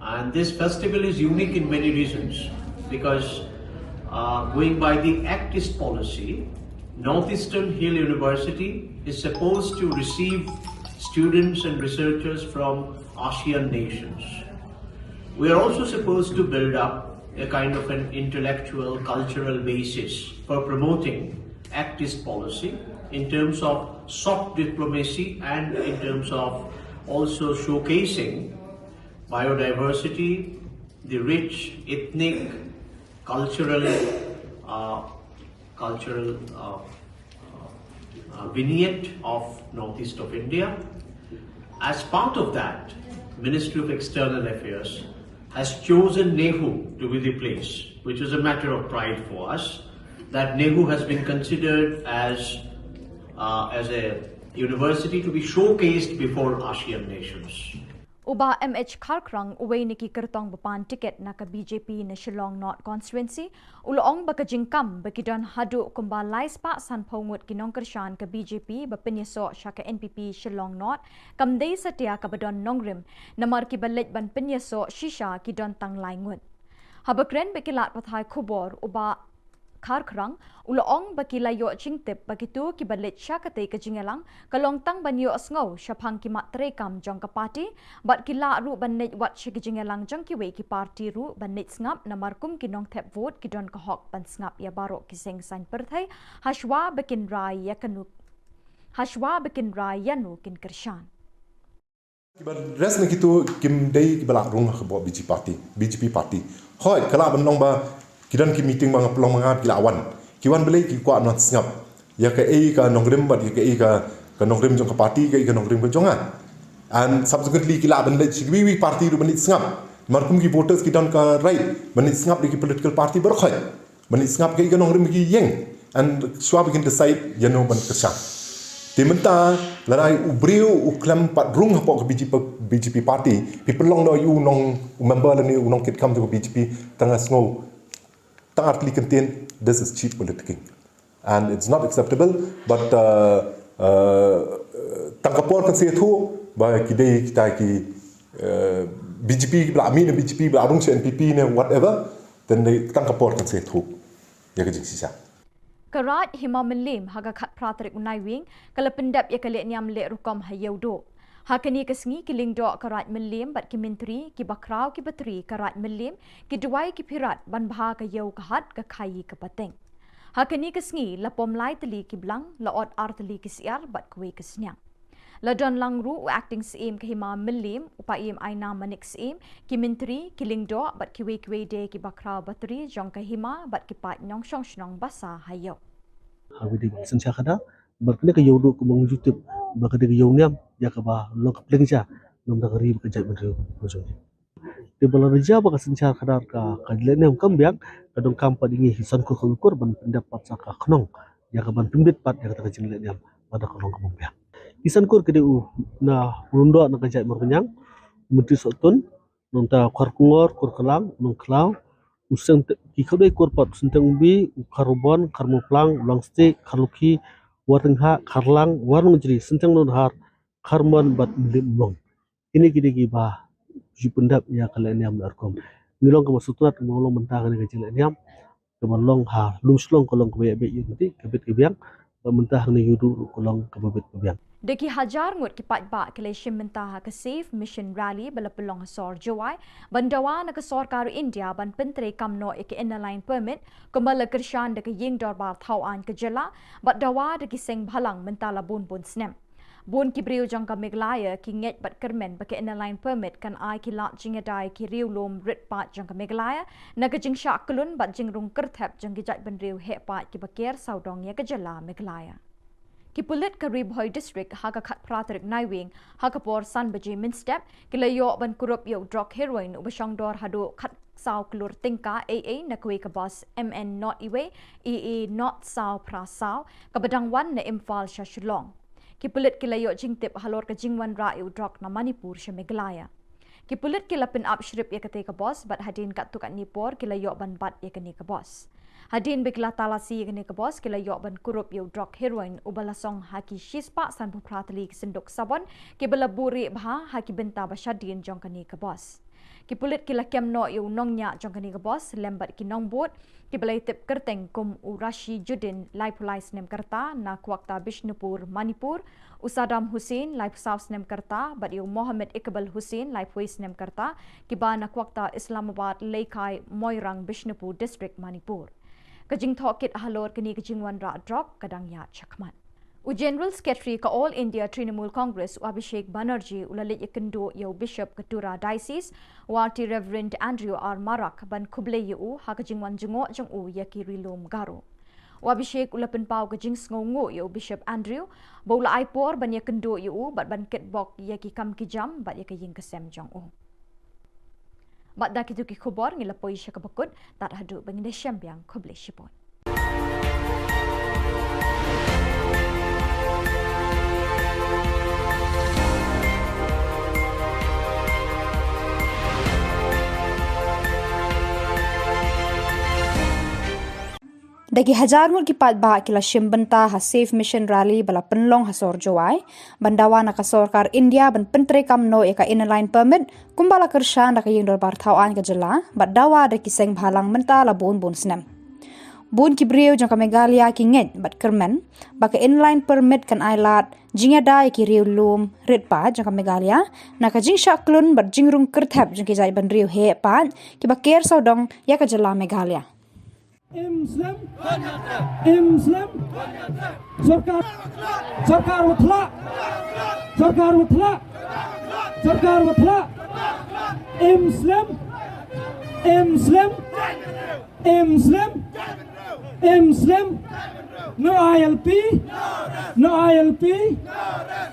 And this festival is unique in many reasons because, uh, going by the Act East policy, Northeastern Hill University is supposed to receive students and researchers from ASEAN nations. We are also supposed to build up a kind of an intellectual, cultural basis for promoting Act East policy in terms of soft diplomacy and in terms of also showcasing biodiversity, the rich ethnic, cultural, uh, cultural, uh, uh, vignette of northeast of India. As part of that, Ministry of External Affairs has chosen NEHU to be the place, which is a matter of pride for us, that NEHU has been considered as, uh, as a university to be showcased before ASEAN nations. U Bah M H Kharkhrang, uwei na ki kyrtong ba pan tiket na ka BJP na Shillong North Constituency, u la ong ba ka jingkam ba ki don haduh kumba lai spah sanphew ngut ki nongkyrshan ka BJP ba pynïasoh sha ka NPP Shillong North kam dei satia kaba don nongrim, namar kiba leit ban pynïasoh shisha ki don tang lai ngut. Haba kren bad ki lad pathai khubor, u Bah Kharkhrang u la ong ba ki la ïoh jingtip ba kito kiba leit sha katei ka jingïalang ka long tang ban ïohsngew shaphang ki mat treikam jong ka party, bad ki lah ruh ban leit wat sha ki jingïalang jong kiwei ki party ruh ban leit sngap, namar kum ki nongthep vote ki don ka hok ban sngap ïa baroh ki seng saiñ pyrthei hashwa ba kin rai ïa kano, hashwa ba kin rai ïano kin kyrshan. Kiba rest na kito kim dei kiba lah rung ha ka BJP party, BJP party. Hooid, ka lah ban long ba ki don ki meeting ba nga pynlong ma nga, ki lah wan. Ki wan balei? Ki kwah ban sngap ïa kaei ka nongrim bad ïa kaei ka, ka nongrim jong ka party, kaei ka nongrim ka jong nga. And subsequently ki lah ban leit sha kiwei kiwei party ruh ban leit sngap. Namar kum ki voters ki don ka right ban leit sngap da ki political party baroh khoit, ban leit sngap kaei ka nongrim ki ïeng, and shuwa ba kin decide ïano ban kyrshan. Te mynta lada u briew u khlem pat rung hapoh ka B J P, B J P party, phi pynlong noh ïa u nong, u member lane u nongkitkam jong ka B J P, tang nga sngew, tang artylli kyntien, this is cheap politicking. And it's not acceptable, but, uh, uh, tang ka por kan sa ïathuh ba ki dei kita ki, uh, B J P ba la mih na B J P, ba la rung sha N P P ne whatever, then dei tang ka por kan sa ïathuh ïa ka jingshisha. Ka Raid Hima Mylliem ha ka khatphra tarik u Naiwieng ka la pyndep ïa ka lehniam leh rukom ha Ïewduh. Ha kane ka sngi ki lyngdoh ka Raid Mylliem bad ki myntri, ki bakhraw, ki batri ka Raid Mylliem, ki duwai, ki phirat ban bha ka ïew ka hat, ka khaïi ka pateng. Ha kane ka sngi la pom lai tylli ki blang, la ot ar tylli ki syiar bad kawei ka sniang. La don lang ruh u Acting Syiem ka Hima Mylliem, u Paiem Aina Manik Syiem, ki myntri, ki lyngdoh bad kiwei kiwei de ki bakhraw batri jong ka hima bad ki paid nongshong shnong basa ha ïew. Ha kane ka synshar khadar, bad kane ka Ïewduh kumba ngi ju tip ba ka dei ka ïew niam ïa kaba long ka pliang ja na ka bynta ka ri bad ka jaitbynriew ka jong ngi. Te ba la rja ba ka synshar khadar ka, ka lehniam kam biang, ka donkam pat ïa ngi ki san kur khawi kur ban pyndep pat sa ka khnong ïa ka ban pynbit pat ïa kata ka jinglehniam ba da ka long kaba biang. Ki san kur ki dei u, na u lyngdoh na ka jaid Mawryngkneng, u Myntri Sohtun, nangta Kharkongor, Kurklang, Nongkhlaw, u Synteng, ki khatduh kur pat, u Synteng Umbi, u Kharbon, Kharmawphlang, u Langstieh, Kharlukhi, Wartenghah, Kharlang, Warnongjri, Synteng Nonhar, Kharmon bad Mylliem Umlong. Kine ki dei kiba ju pyndep ïa ka lehniam leh rukom. Ngi long kaba sngewtynnat kaba long mynta kane ka jinglehniam kaba long ha Lumshillong ka long kaba ïa beit ïa ka bit ka biang, bad mynta hangne Ïewduh ruh ka long kaba bit ka biang. Da ki hajar ngut ki paidbah ki la shim bynta ha ka Save Mission Rally ba la pynlong ha sor Jowai ban dawa na ka sorkar India ban pyntreikam noh ïa ka Inner Line Permit kumba la kyrshan da ka Ïing Dorbar Thaw Aiñ ka jylla bad dawa da ki seng bhalang mynta la bun bun snem. Bun ki briew jong ka Meghalaya ki ngeit bad kyrmen ba ka Inner Line Permit kan ai ki lad jingïada ïa ki riewlum rit paid jong ka Meghalaya na ka jingshah kyllun bad jingrung kyrthep jong ki jaitbynriew heh paid kiba ker sawdong ïa ka jylla Meghalaya. Ki pulit ka Ri Bhoi District ha ka khatphra tarik Naiwieng ha ka por san baje mynstep ki la ïoh ban kurup ïa u drok heroin uba shongdor haduh khatsaw klur tyngka A A na kawei ka bus M N not iwei A A not saw phra saw kaba dang wan na Imphal sha Shillong. Ki pulit ki la ïoh jingtip halor ka jingwanrah ïa u drok na Manipur sha Meghalaya. Ki pulit ki la pynap shrip ïa katei ka bus bad hadien katto katne por ki la ïoh ban bat ïa kane ka bus. Hadien ba ki la talasi ïa kane ka bus ki la ïoh ban kurup ïa u drok heroin uba la song ha ki shispah sanphew phra tylli ki synduk sabon kiba la buhrieh bha ha ki bynta ba shadien jong kane ka bus. Ki pulit ki la kem noh ïa u nongñiah jong kane ka bus lem bad ki nongbud kiba la ïatip kyrteng kum u Rashi Judin, laiphew lai snem ka rta, na Kwakta Bishnupur, Manipur, u Saddam Hussain, laiphew saw snem ka rta, bad ïa u Mohammed Iqbal Hussain, laiphew wei snem ka rta, kiba na Kwakta Islamabad, Leikai, Moirang, Bishnupur District, Manipur. Ka jingthohkit halor kane ka jingwanrah drok ka dang ïaid shakhmat. U General Secretary ka All India Trinamool Congress, u Abhishek Banerjee, u la leit ïakynduh ïa u Bishop ka Tura Diocese, u Arty Reverend Andrew R Marak, ban khublei ïa u ha ka jingwan jngoh jong u ïa ki ri lum Garo. U Abhishek u la pynpaw ka jingsngewnguh ïa u Bishop Andrew ba u la ai por ban ïakynduh ïa u bad ban kitbok ïa ki kam ki jam bad ïa ka ïing ka sem jong u. Bad da kito ki khubor ngi la poi sha kaba kut, tad haduh ba ngin da shem biang, khublei shibun. Da ki hajar ngut ki paidbah ki la shim bynta ha Save Mission Rally ba la pynlong ha sor Jowai ban dawa na ka sorkar India ban pyntreikam noh ïa ka Inner Line Permit kumba la kyrshan da ka Ïing Dorbar Thaw Aiñ ka jylla, bad dawa da ki seng bhalang mynta la bun bun snem. Bun ki briew jong ka Meghalaya ki ngeit bad kyrmen ba ka Inner Line Permit kan ai lad jingïada ïa ki riewlum rit paid jong ka Meghalaya na ka jingshah kyllun bad jingrung kyrthep jong ki jaitbynriew heh paid kiba ker sawdong ïa ka jylla Meghalaya. Im slem. Im slem. Sorkar. Sorkar wa thlak. Sorkar wa thlak. Sorkar wa thlak. Im slem. Im slem. Im slem. Im slem. No I L P. No I L P.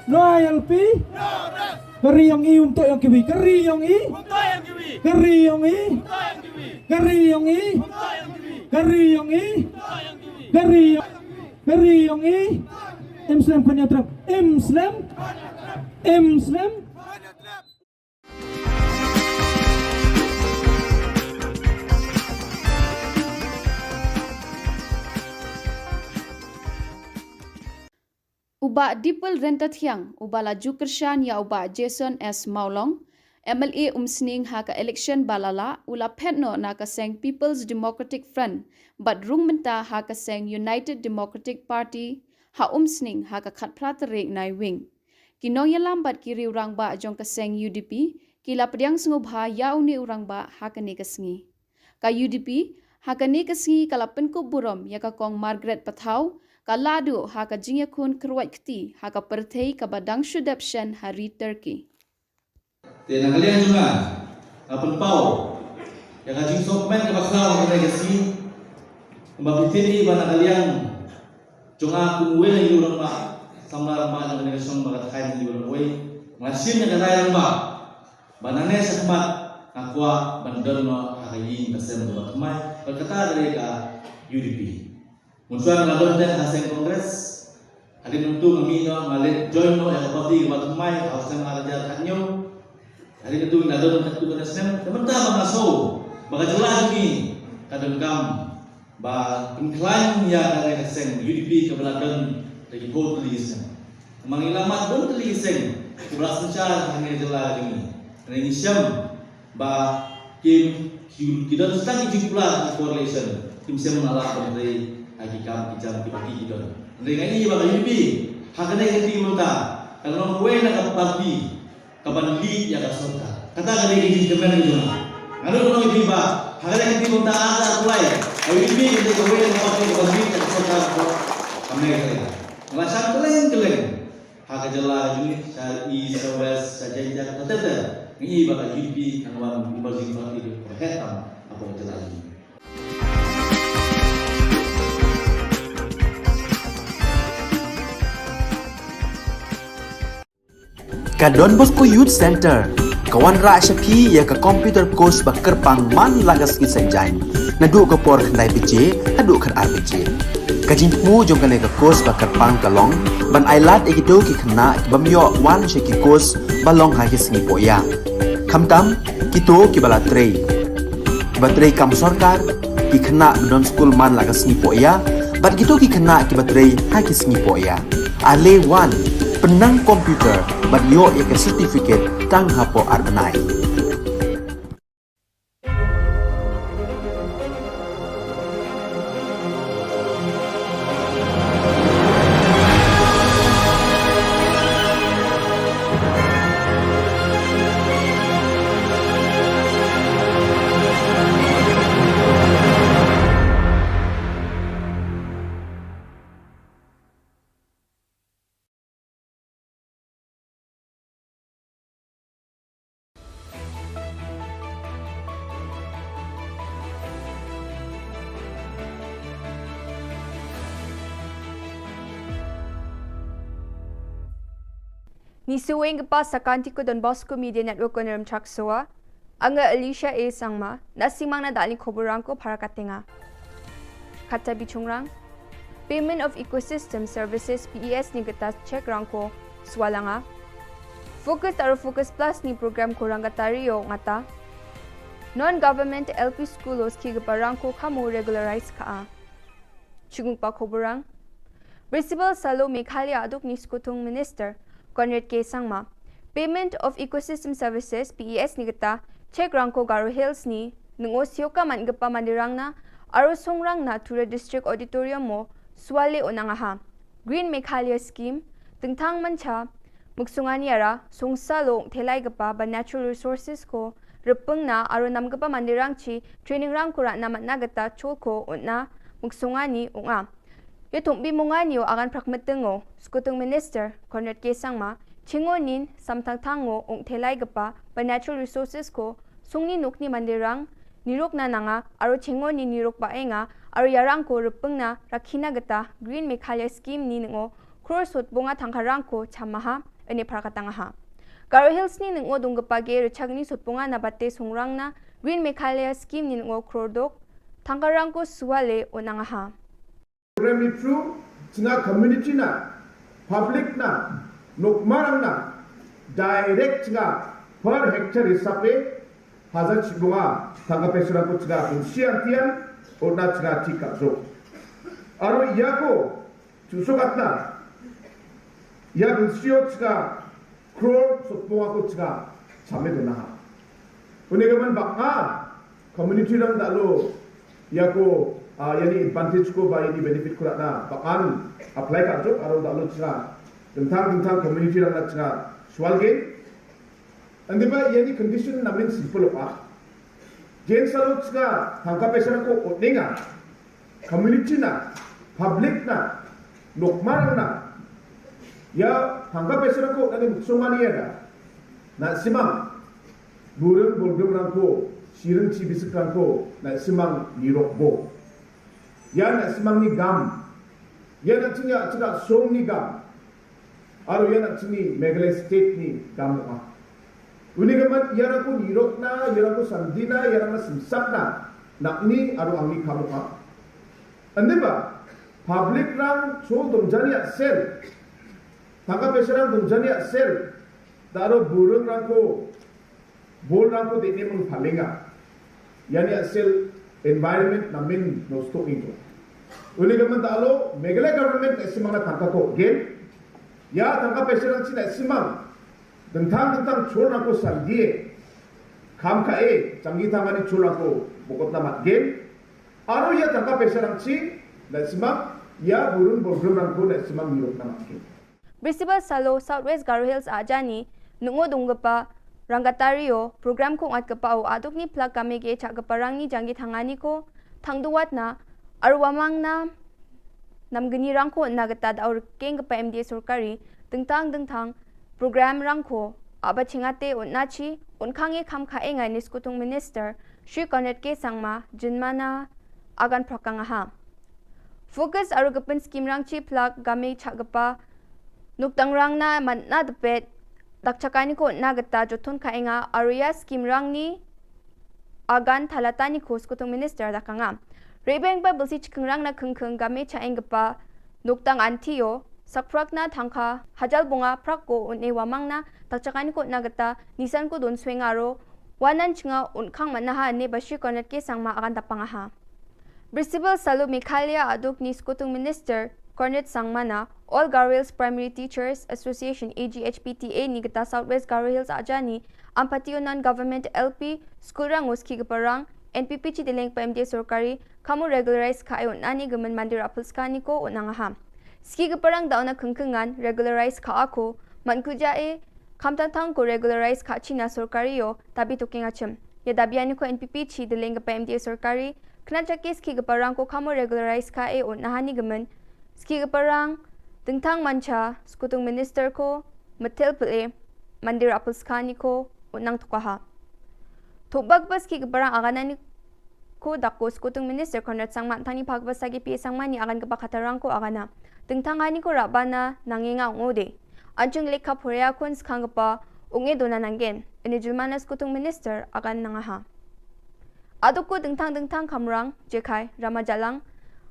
No I L P. Ka ri yong i um toh yong kiwi. Ka ri yong i. Ka ri yong i. Ka ri yong i. Ka ri yong i. Ka ri yong i. Ka ri yong, ka ri yong i. Im slem khun ïatrep. Im slem. Im slem. U Bah Dipal Ryntathiang, uba la ju kyrshan ïa u Bah Jason S Mawlong, M L A Umsning ha ka election ba la lah, u la phet noh na ka seng People's Democratic Front, bad rung mynta ha ka seng United Democratic Party ha Umsning ha ka khatphra tarik Naiwieng. Ki nongïalam bad ki riew rangbah jong ka seng U D P, ki la pdiang sngewbha ïa une u rangbah ha kane ka sngi. Ka U D P, ha kane ka sngi ka la pynkup burom ïa ka Kong Margaret Pathaw, ka lahduh ha ka jingïakhun kyrwat kti ha ka pyrthei kaba dang shu dep shen ha ri Turkey. Te na ka liang jong nga, nga pynpaw ïa ka jingsngewkmen kaba khraw ha kane ka sngi, kumba phi tip hi ba na ka liang jong nga kum uwei na ki rangbah, samla rangbah jong kane ka shnong ba ka thaiñ Ri Bhoi, nga shim ïa ka rai rangbah ba nangne shakhmat nga kwah ban don noh ha ka ïing ka sem kaba thymmai, bad kata ka dei ka U D P. Mynshuwa nga la don te ha seng Congress, hadien nangtu nga mih noh, nga leit join noh ïa ka party kaba thymmai ha u snem ar hajar khathynñiew. Hadien nangtu nga la don katto katne snem, te mynta ba nga sngew ba ka jylla jong ngi ka donkam ba pynkhlaiñ ïa kane ka seng U D P kaba la don da ki phew tylli ki snem. Namar ngi la mad don tylli ki seng kiba la synshar ha kane ka jylla jong ngi. Hynrei ngi shem ba ki, ki, ki don tang ki jingkular ki coalition, kim shym la lah ban trei ha ki kam ki jam kiba ki, ki don. Hynrei nga i ba ka U D P ha kane ka kti mynta ka long kawei na ka party kaban lead ïa ka sorkar. Kata ka dei ka jingkmen ka jong nga. Nga nud ban ong ïa phi ba ha kane ka kti mynta ar hajar arphew lai, ka U D P ka dei kawei na ka party kaban lead ïa ka sorkar ha Meghalaya. Nga la shah kylleng kylleng ha ka jylla ka jong ngi, sha East, sha West, sha Jaintia, katta katta. Nga i ba ka U D P kan wan emerging party kaba heh tam hapoh ka jylla ka jong ngi. Ka Don Bosco Youth Center ka wanrah sha phi ïa ka computer course ba kyrpang man la ka sngi Saitjaiñ, naduh ka por khyndai baje haduh khatar baje. Ka jingthmu jong kane ka course ba kyrpang ka long ban ailad ïa kito ki khynnah ki bym ïoh wan sha ki course ba long ha ki sngi pohïa, khamtam kito kiba la trei, kiba trei kam sorkar, ki khynnah ba don skul man la ka sngi pohïa, bad kito ki khynnah kiba trei ha ki sngi pohïa. Ale wan, pynnang computer bad ïoh ïa ka certificate tang hapoh ar bnai. Ngi shu weng ka pas sa ka Antico Don Bosco Media Network ko Nrem Chaksoa. Anga Alicia A Sangma, na sngewbha na dali khubor rangko para katenga. Kata bichungrang, Payment of Ecosystem Services, P E S ni kata check rangko swalanga. Focus aro Focus Plus ni program ko rangkatari ïa ngata. Non-government L P school o ski kapa rangko kamo regularize ka a. Chungung pa khubor rang. Principal Salo Meghalaya aduk ni Skutung Minister Conrad K Sangma, Payment of Ecosystem Services, P E S ni kata check rangko Garo Hills ni nungo sioka man kapa mandirang na aro songrang na Tura District Auditorium mo swale o nangaha. Green Meghalaya Scheme, tengtang mancha, muksungani ara, songsa lo thelai kapa ba natural resources ko, repeng na aro nam kapa mandirang chi, training rangko ra na matna kata chol ko, o na, muksungani, unga. Ïa thung bi mungani o agan prak meteng o, Skutung Minister, Conrad K Sangma, chingo nin, samthang thang o, ung thelai kapa ba natural resources ko, sungni nukni mandirang, niruk na nanga, aro chingo nin niruk ba enga, aro ïarang ko repeng na, rakhina kata, Green Meghalaya Scheme ni ngo, Crore sot bunga thangkharang ko chamaha, ene phara katangaha. Garo Hills ni nungo dungkpa ge rchagni sutpunga na bate sungrang na Green Meghalaya scheme ni nungo krordok thangkarang ko suale o nangaha. Program ni through chinga community na, public na, nokmarang na, direct chinga per hectare hisabe hajar chibunga thangka pesrang ko chinga bungsi antian, o na chinga tika jo. Aro yako chusok atna ya bungsi o chinga crore sotpong ako chinga chame to naha. Une gaman baka community rang dalo yako, ah, yani advantage ko ba yani benefit ko na bakan apply ka jok aro dalo chinga tentang tentang community rang na chinga swal ge. Andi ba yani condition namin simple pa. Gen salo chinga thangka pesrang ko otninga community na, public na, nokmar na, ya thangka pesrang ko nani muksong mani ya da na simang burung bulgum rangko, sirung chi bisik rangko na simang nirok bo. Ya na simang ni gam, ya na chinga chinga song ni gam. Aro ya na chini Meghalaya state ni gam ma. Uni gaman ya rangko nirok na, ya rangko sandina, ya rangko simsak na, nak ni aro angni kamu ka. Ande ba public rang chol dong jani ya sel. Thangka pesrang dong jani ya sel. Da aro burung rangko bol rangko de ne mung palinga. Yani asel environment namin nosto ito. Uni gaman dalo Meghalaya government na simang na thangka ko gen. Ya thangka pesrang china simang. Dengtang dengtang chol rangko sandie. Kam ka e, changi tangani chol rangko bokot na mat gen. Aro ya thangka pesrang chi na simang, ya burung burung rangko na simang nirok na mat gen. Brisible salo South West Garo Hills ajani nungo dungkpa rangkatario program ko ngat kpa o aduk ni plak kame ge chak kpa rang ni janggi thangani ko thangduwat na arwamang na namgini rangko na gata da aur keng kpa M D A sorkari dengtang dengtang program rangko aba chingate un nachi un khange kham khae ngai ni skutung minister Shri Conrad K Sangma jinmana agan prakang aha. Focus aro gepin skim rang chi plak game chak gepa nuktang rang na man na depet dak chakani ko na geta jothon ka enga aro ya skim rang ni agan thalata ni ko skutung minister da kanga. Rebeng ba belsi chikeng rang na kengkeng game cha eng gepa nuktang antio sakprak na thangka hajal bunga prak ko un e wamang na dak chakani ko na geta nisan ko don sweng aro wanan chinga un khang man na ha ne ba Shri Conrad K Sangma agan da pang aha. Brisible salo Meghalaya aduk ni skutung minister Conrad Sangma na All Garo Hills Primary Teachers Association A G H P T A ni geta South West Garo Hills ajani ampati unan government L P school rang uski geparang N P P chi dileng pa M D A sorkari kamu regularize ka ayun ani gemen mandir apel skani ko unang aha. Ski geparang dauna kengkengan regularize ka ako man kuja e kamtang tang ko regularize ka china sorkari yo tabi tuking achim. Ya dabi ani ko N P P chi dileng gepa M D A sorkari Kena chaki ski geparang ko kamu regularize ka e un nahani gemen. Ski geparang dengtang mancha skutung minister ko metel pele mandir apel skani ko un nang tukaha. Thubak ba ski geparang aganani ko dako skutung minister Conrad Sangma tani phak ba sagi pi sangmani agan gepa khatarang ko agana. Dengtang hani ko rabana nangenga ngode. Anchung lekha phoria kun skang gepa unge dona nanggen. Ini julmana skutung minister agan nangaha. Aduk ko dengtang dengtang kamrang, jekai, rama jalang,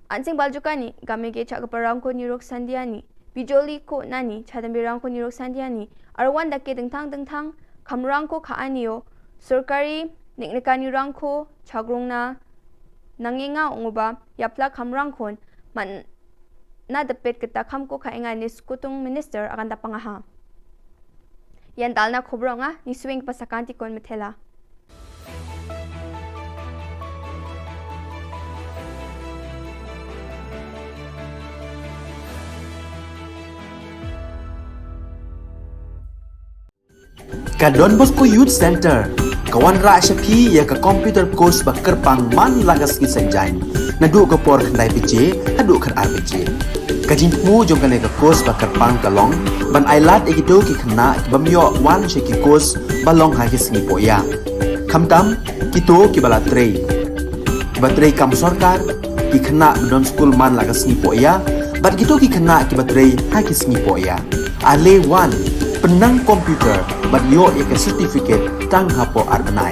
ansing baljukani, game ge chak geparang ko nirok sandiani, bijoli ko nani, chadam birang ko nirok sandiani, arwan dake dengtang dengtang kamrang ko ka anio, sorkari, niknikani rang ko, chagrung na, nangenga unguba, yapla kamrang kon, man na depet kita kam ko ka enga ni skutung minister akan da pangaha. Yan dalna khobronga ni swing pasakanti kon methela. Ka Don Bosco Youth Center ka wanrah sha phi ïa ka computer course ba kyrpang man la ka sngi Saitjaiñ naduh ka por khyndai baje haduh khatar baje. Ka jingthmu jong kane ka course ba kyrpang ka long ban ailad ïa kito ki khynnah ki bym ïoh wan sha ki course ba long ha ki sngi pohïa. Khamtam kito kiba la trei, kiba trei kam sorkar, ki khynnah ba don skul man la ka sngi pohïa bad kito ki khynnah kiba trei ha ki sngi pohïa. Ale wan Pynang computer bad ïoh ïa ka certificate tang hapoh ar bnai.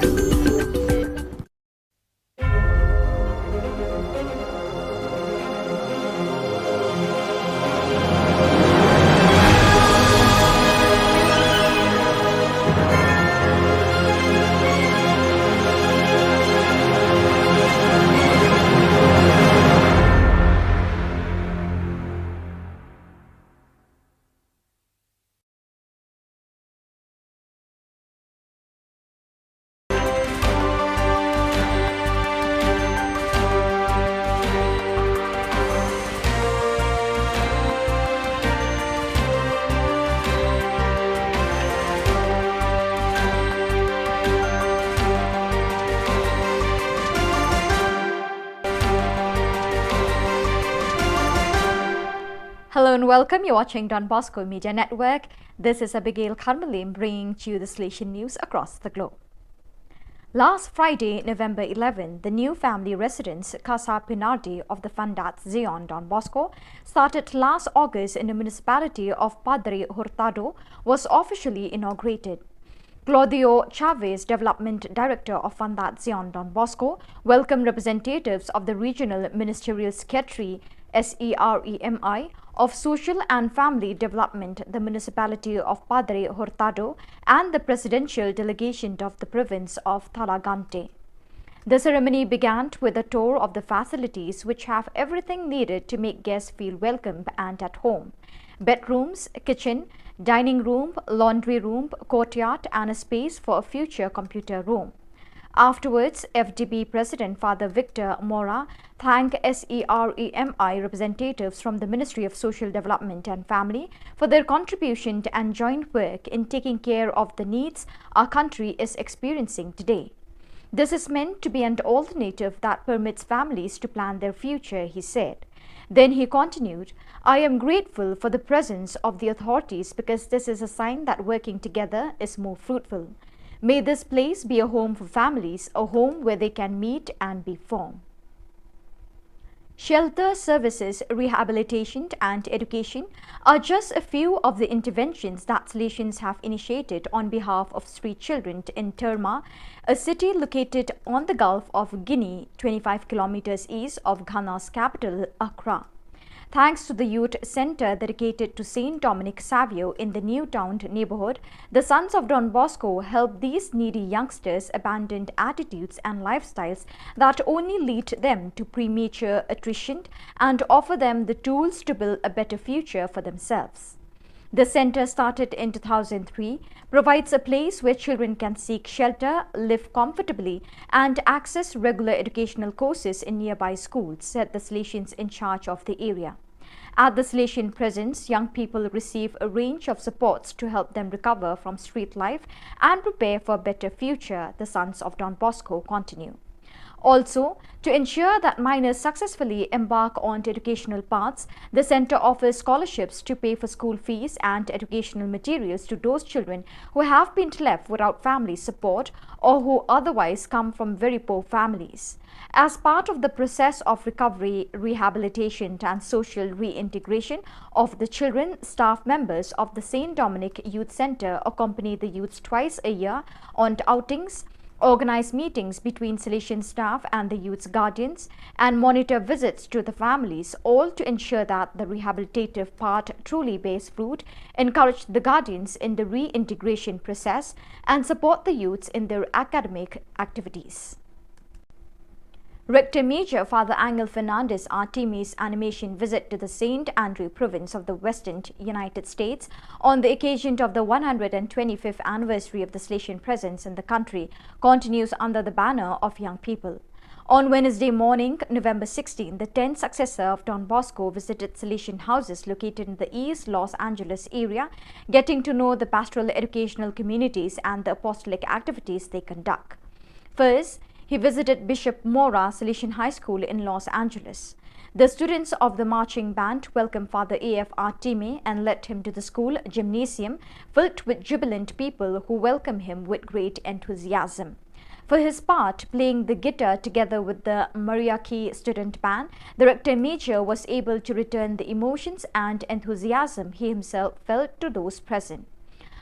Hello and welcome. You're watching Don Bosco Media Network. This is Abigail Khanmalim bringing to you the Salesian news across the globe. Last Friday, November eleven, the new family residence Casa Pinardi of the Fundaat Zion Don Bosco, started last August in the municipality of Padre Hurtado, was officially inaugurated. Claudio Chavez, Development Director of Fundaat Zion Don Bosco, welcomed representatives of the Regional Ministerial Secretary, S E R E M I, of Social and Family Development, the Municipality of Padre Hurtado, and the Presidential Delegation of the Province of Thalagante. The ceremony began with a tour of the facilities, which have everything needed to make guests feel welcome and at home: bedrooms, kitchen, dining room, laundry room, courtyard, and a space for a future computer room. Afterwards, F D B President Father Victor Mora thanked S E R E M I representatives from the Ministry of Social Development and Family for their contribution and joint work in taking care of the needs our country is experiencing today. "This is meant to be an alternative that permits families to plan their future," he said. Then he continued, "I am grateful for the presence of the authorities because this is a sign that working together is more fruitful. May this place be a home for families, a home where they can meet and be formed." Shelter services, rehabilitation, and education are just a few of the interventions that Salesians have initiated on behalf of street children in Terma, a city located on the Gulf of Guinea, twenty-five kilometers east of Ghana's capital, Accra. Thanks to the youth center dedicated to Saint Dominic Savio in the New Town neighborhood, the Sons of Don Bosco help these needy youngsters abandon attitudes and lifestyles that only lead them to premature attrition and offer them the tools to build a better future for themselves. The center, started in two thousand three, provides a place where children can seek shelter, live comfortably, and access regular educational courses in nearby schools, said the Salesians in charge of the area. At the Salesian presence, young people receive a range of supports to help them recover from street life and prepare for a better future, the Sons of Don Bosco continue. Also, to ensure that minors successfully embark on educational paths, the center offers scholarships to pay for school fees and educational materials to those children who have been left without family support or who otherwise come from very poor families. As part of the process of recovery, rehabilitation, and social reintegration of the children, staff members of the Saint Dominic Youth Center accompany the youths twice a year on outings, organize meetings between Salesian staff and the youth's guardians, and monitor visits to the families, all to ensure that the rehabilitative part truly bears fruit, encourage the guardians in the reintegration process, and support the youths in their academic activities. Rector Major Father Angel Fernandez Artimi's animation visit to the Saint Andrew province of the Western United States on the occasion of the one hundred twenty-fifth anniversary of the Salesian presence in the country continues under the banner of Young People. On Wednesday morning, November sixteen, the tenth successor of Don Bosco visited Salesian houses located in the East Los Angeles area, getting to know the pastoral educational communities and the apostolic activities they conduct. First, he visited Bishop Mora Salesian High School in Los Angeles. The students of the marching band welcomed Father A F Artime and led him to the school gymnasium, filled with jubilant people who welcomed him with great enthusiasm. For his part, playing the guitar together with the Mariachi student band, the rector major was able to return the emotions and enthusiasm he himself felt to those present.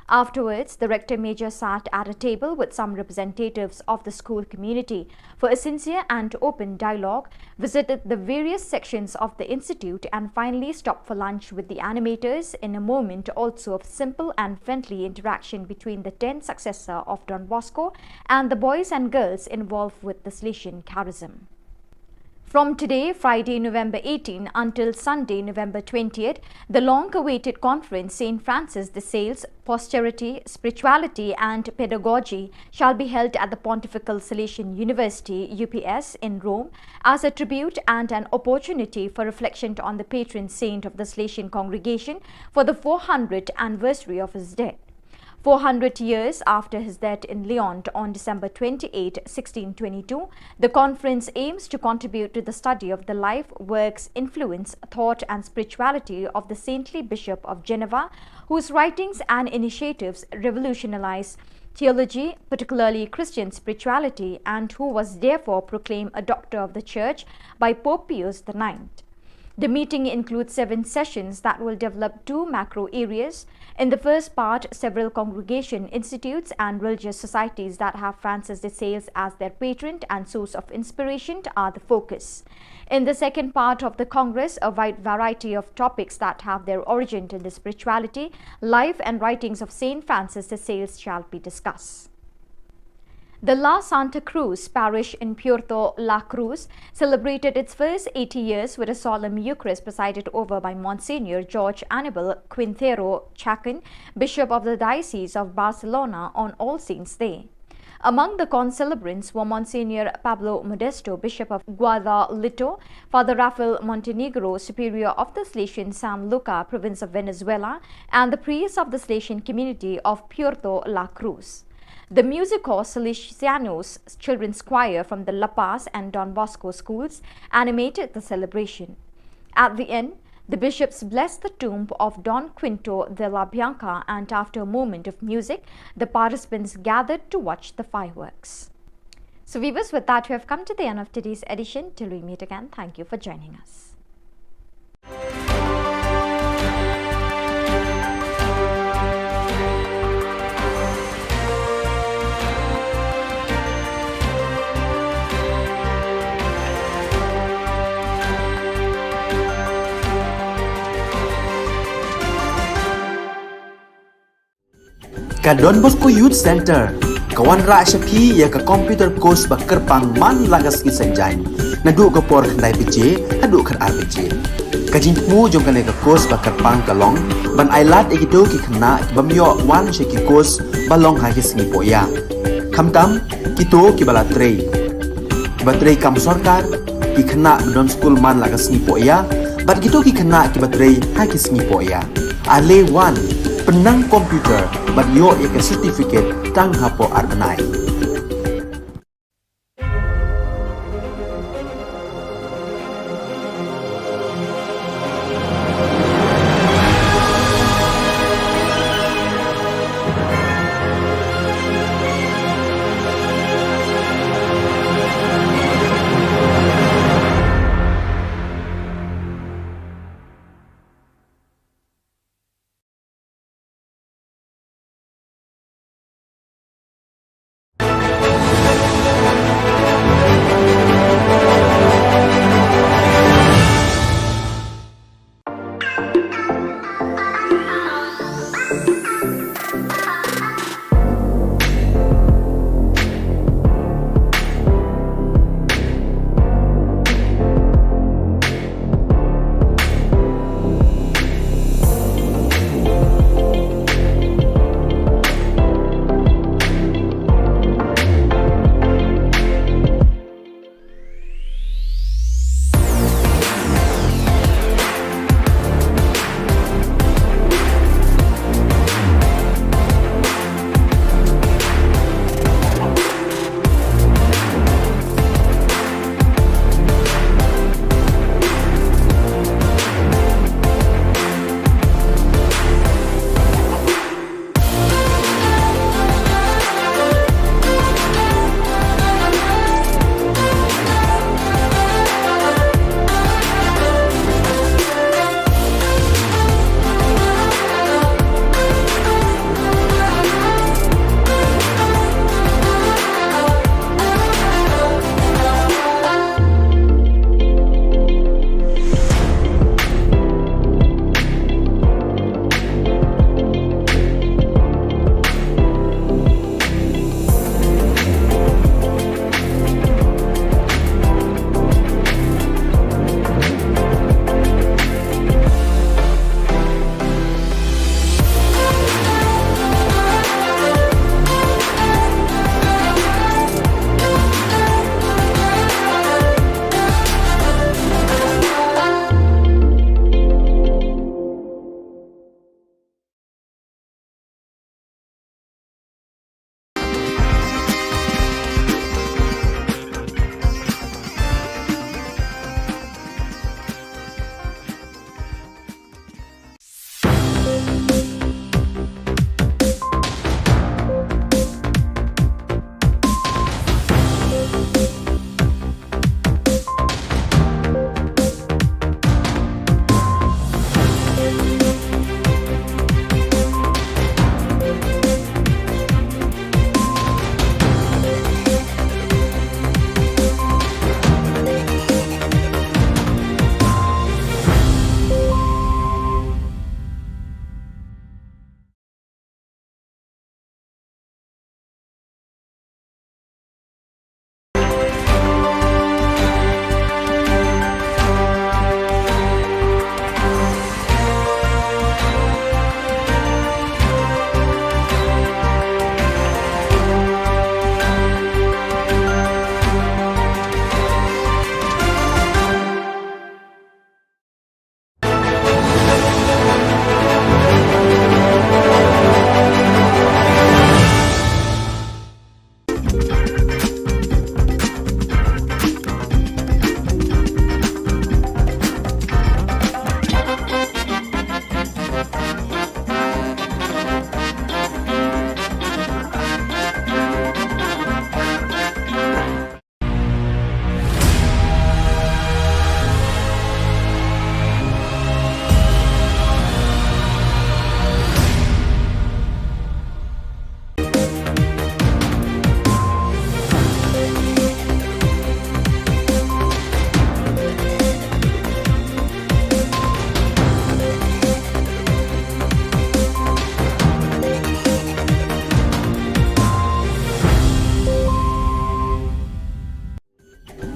Afterwards, the Rector Major sat at a table with some representatives of the school community for a sincere and open dialogue, visited the various sections of the institute, and finally stopped for lunch with the animators in a moment also of simple and friendly interaction between the tenth successor of Don Bosco and the boys and girls involved with the Salesian charism. From today, Friday, November eighteen, until Sunday, November twentieth, the long-awaited conference, Saint Francis de Sales, Posterity, Spirituality and Pedagogy, shall be held at the Pontifical Salesian University, U P S, in Rome, as a tribute and an opportunity for reflection on the patron saint of the Salesian congregation for the four hundredth anniversary of his death. Four hundred years after his death in Lyon on December twenty-eighth, sixteen twenty-two, the conference aims to contribute to the study of the life, works, influence, thought, and spirituality of the saintly Bishop of Geneva, whose writings and initiatives revolutionized theology, particularly Christian spirituality, and who was therefore proclaimed a Doctor of the Church by Pope Pius the ninth. The meeting includes seven sessions that will develop two macro areas. In the first part, several congregation, institutes, and religious societies that have Francis de Sales as their patron and source of inspiration are the focus. In the second part of the Congress, a wide variety of topics that have their origin in the spirituality, life, and writings of Saint Francis de Sales shall be discussed. The La Santa Cruz parish in Puerto La Cruz celebrated its first eighty years with a solemn Eucharist presided over by Monsignor George Anibal Quintero Chacon, Bishop of the Diocese of Barcelona, on All Saints' Day. Among the concelebrants were Monsignor Pablo Modesto, Bishop of Guadalito, Father Rafael Montenegro, Superior of the Salesian San Luca, Province of Venezuela, and the priests of the Salesian community of Puerto La Cruz. The Musico Salesianos Children's Choir from the La Paz and Don Bosco schools animated the celebration. At the end, the bishops blessed the tomb of Don Quinto de la Bianca, and after a moment of music, the participants gathered to watch the fireworks. So, viewers, with that, we have come to the end of today's edition. Till we meet again, thank you for joining us. Ka Don Bosco Youth Centre ka wanrah sha phi ïa ka computer course ba kyrpang man la ka sngi Saitjaiñ, naduh ka por khyndai baje haduh khatar baje. Ka jingthmu jong kane ka course ba kyrpang ka long ban ailad ïa kito ki khynnah ki bym ïoh wan sha ki course ba long ha ki sngi pohïa, khamtam kito kiba la trei, kiba trei kam sorkar, ki khynnah ba don skul man la ka sngi pohïa, bad kito ki khynnah kiba trei ha ki sngi pohïa. Ale wan, pynnang computer bad ïoh ïa ka certificate tang hapoh ar bnai.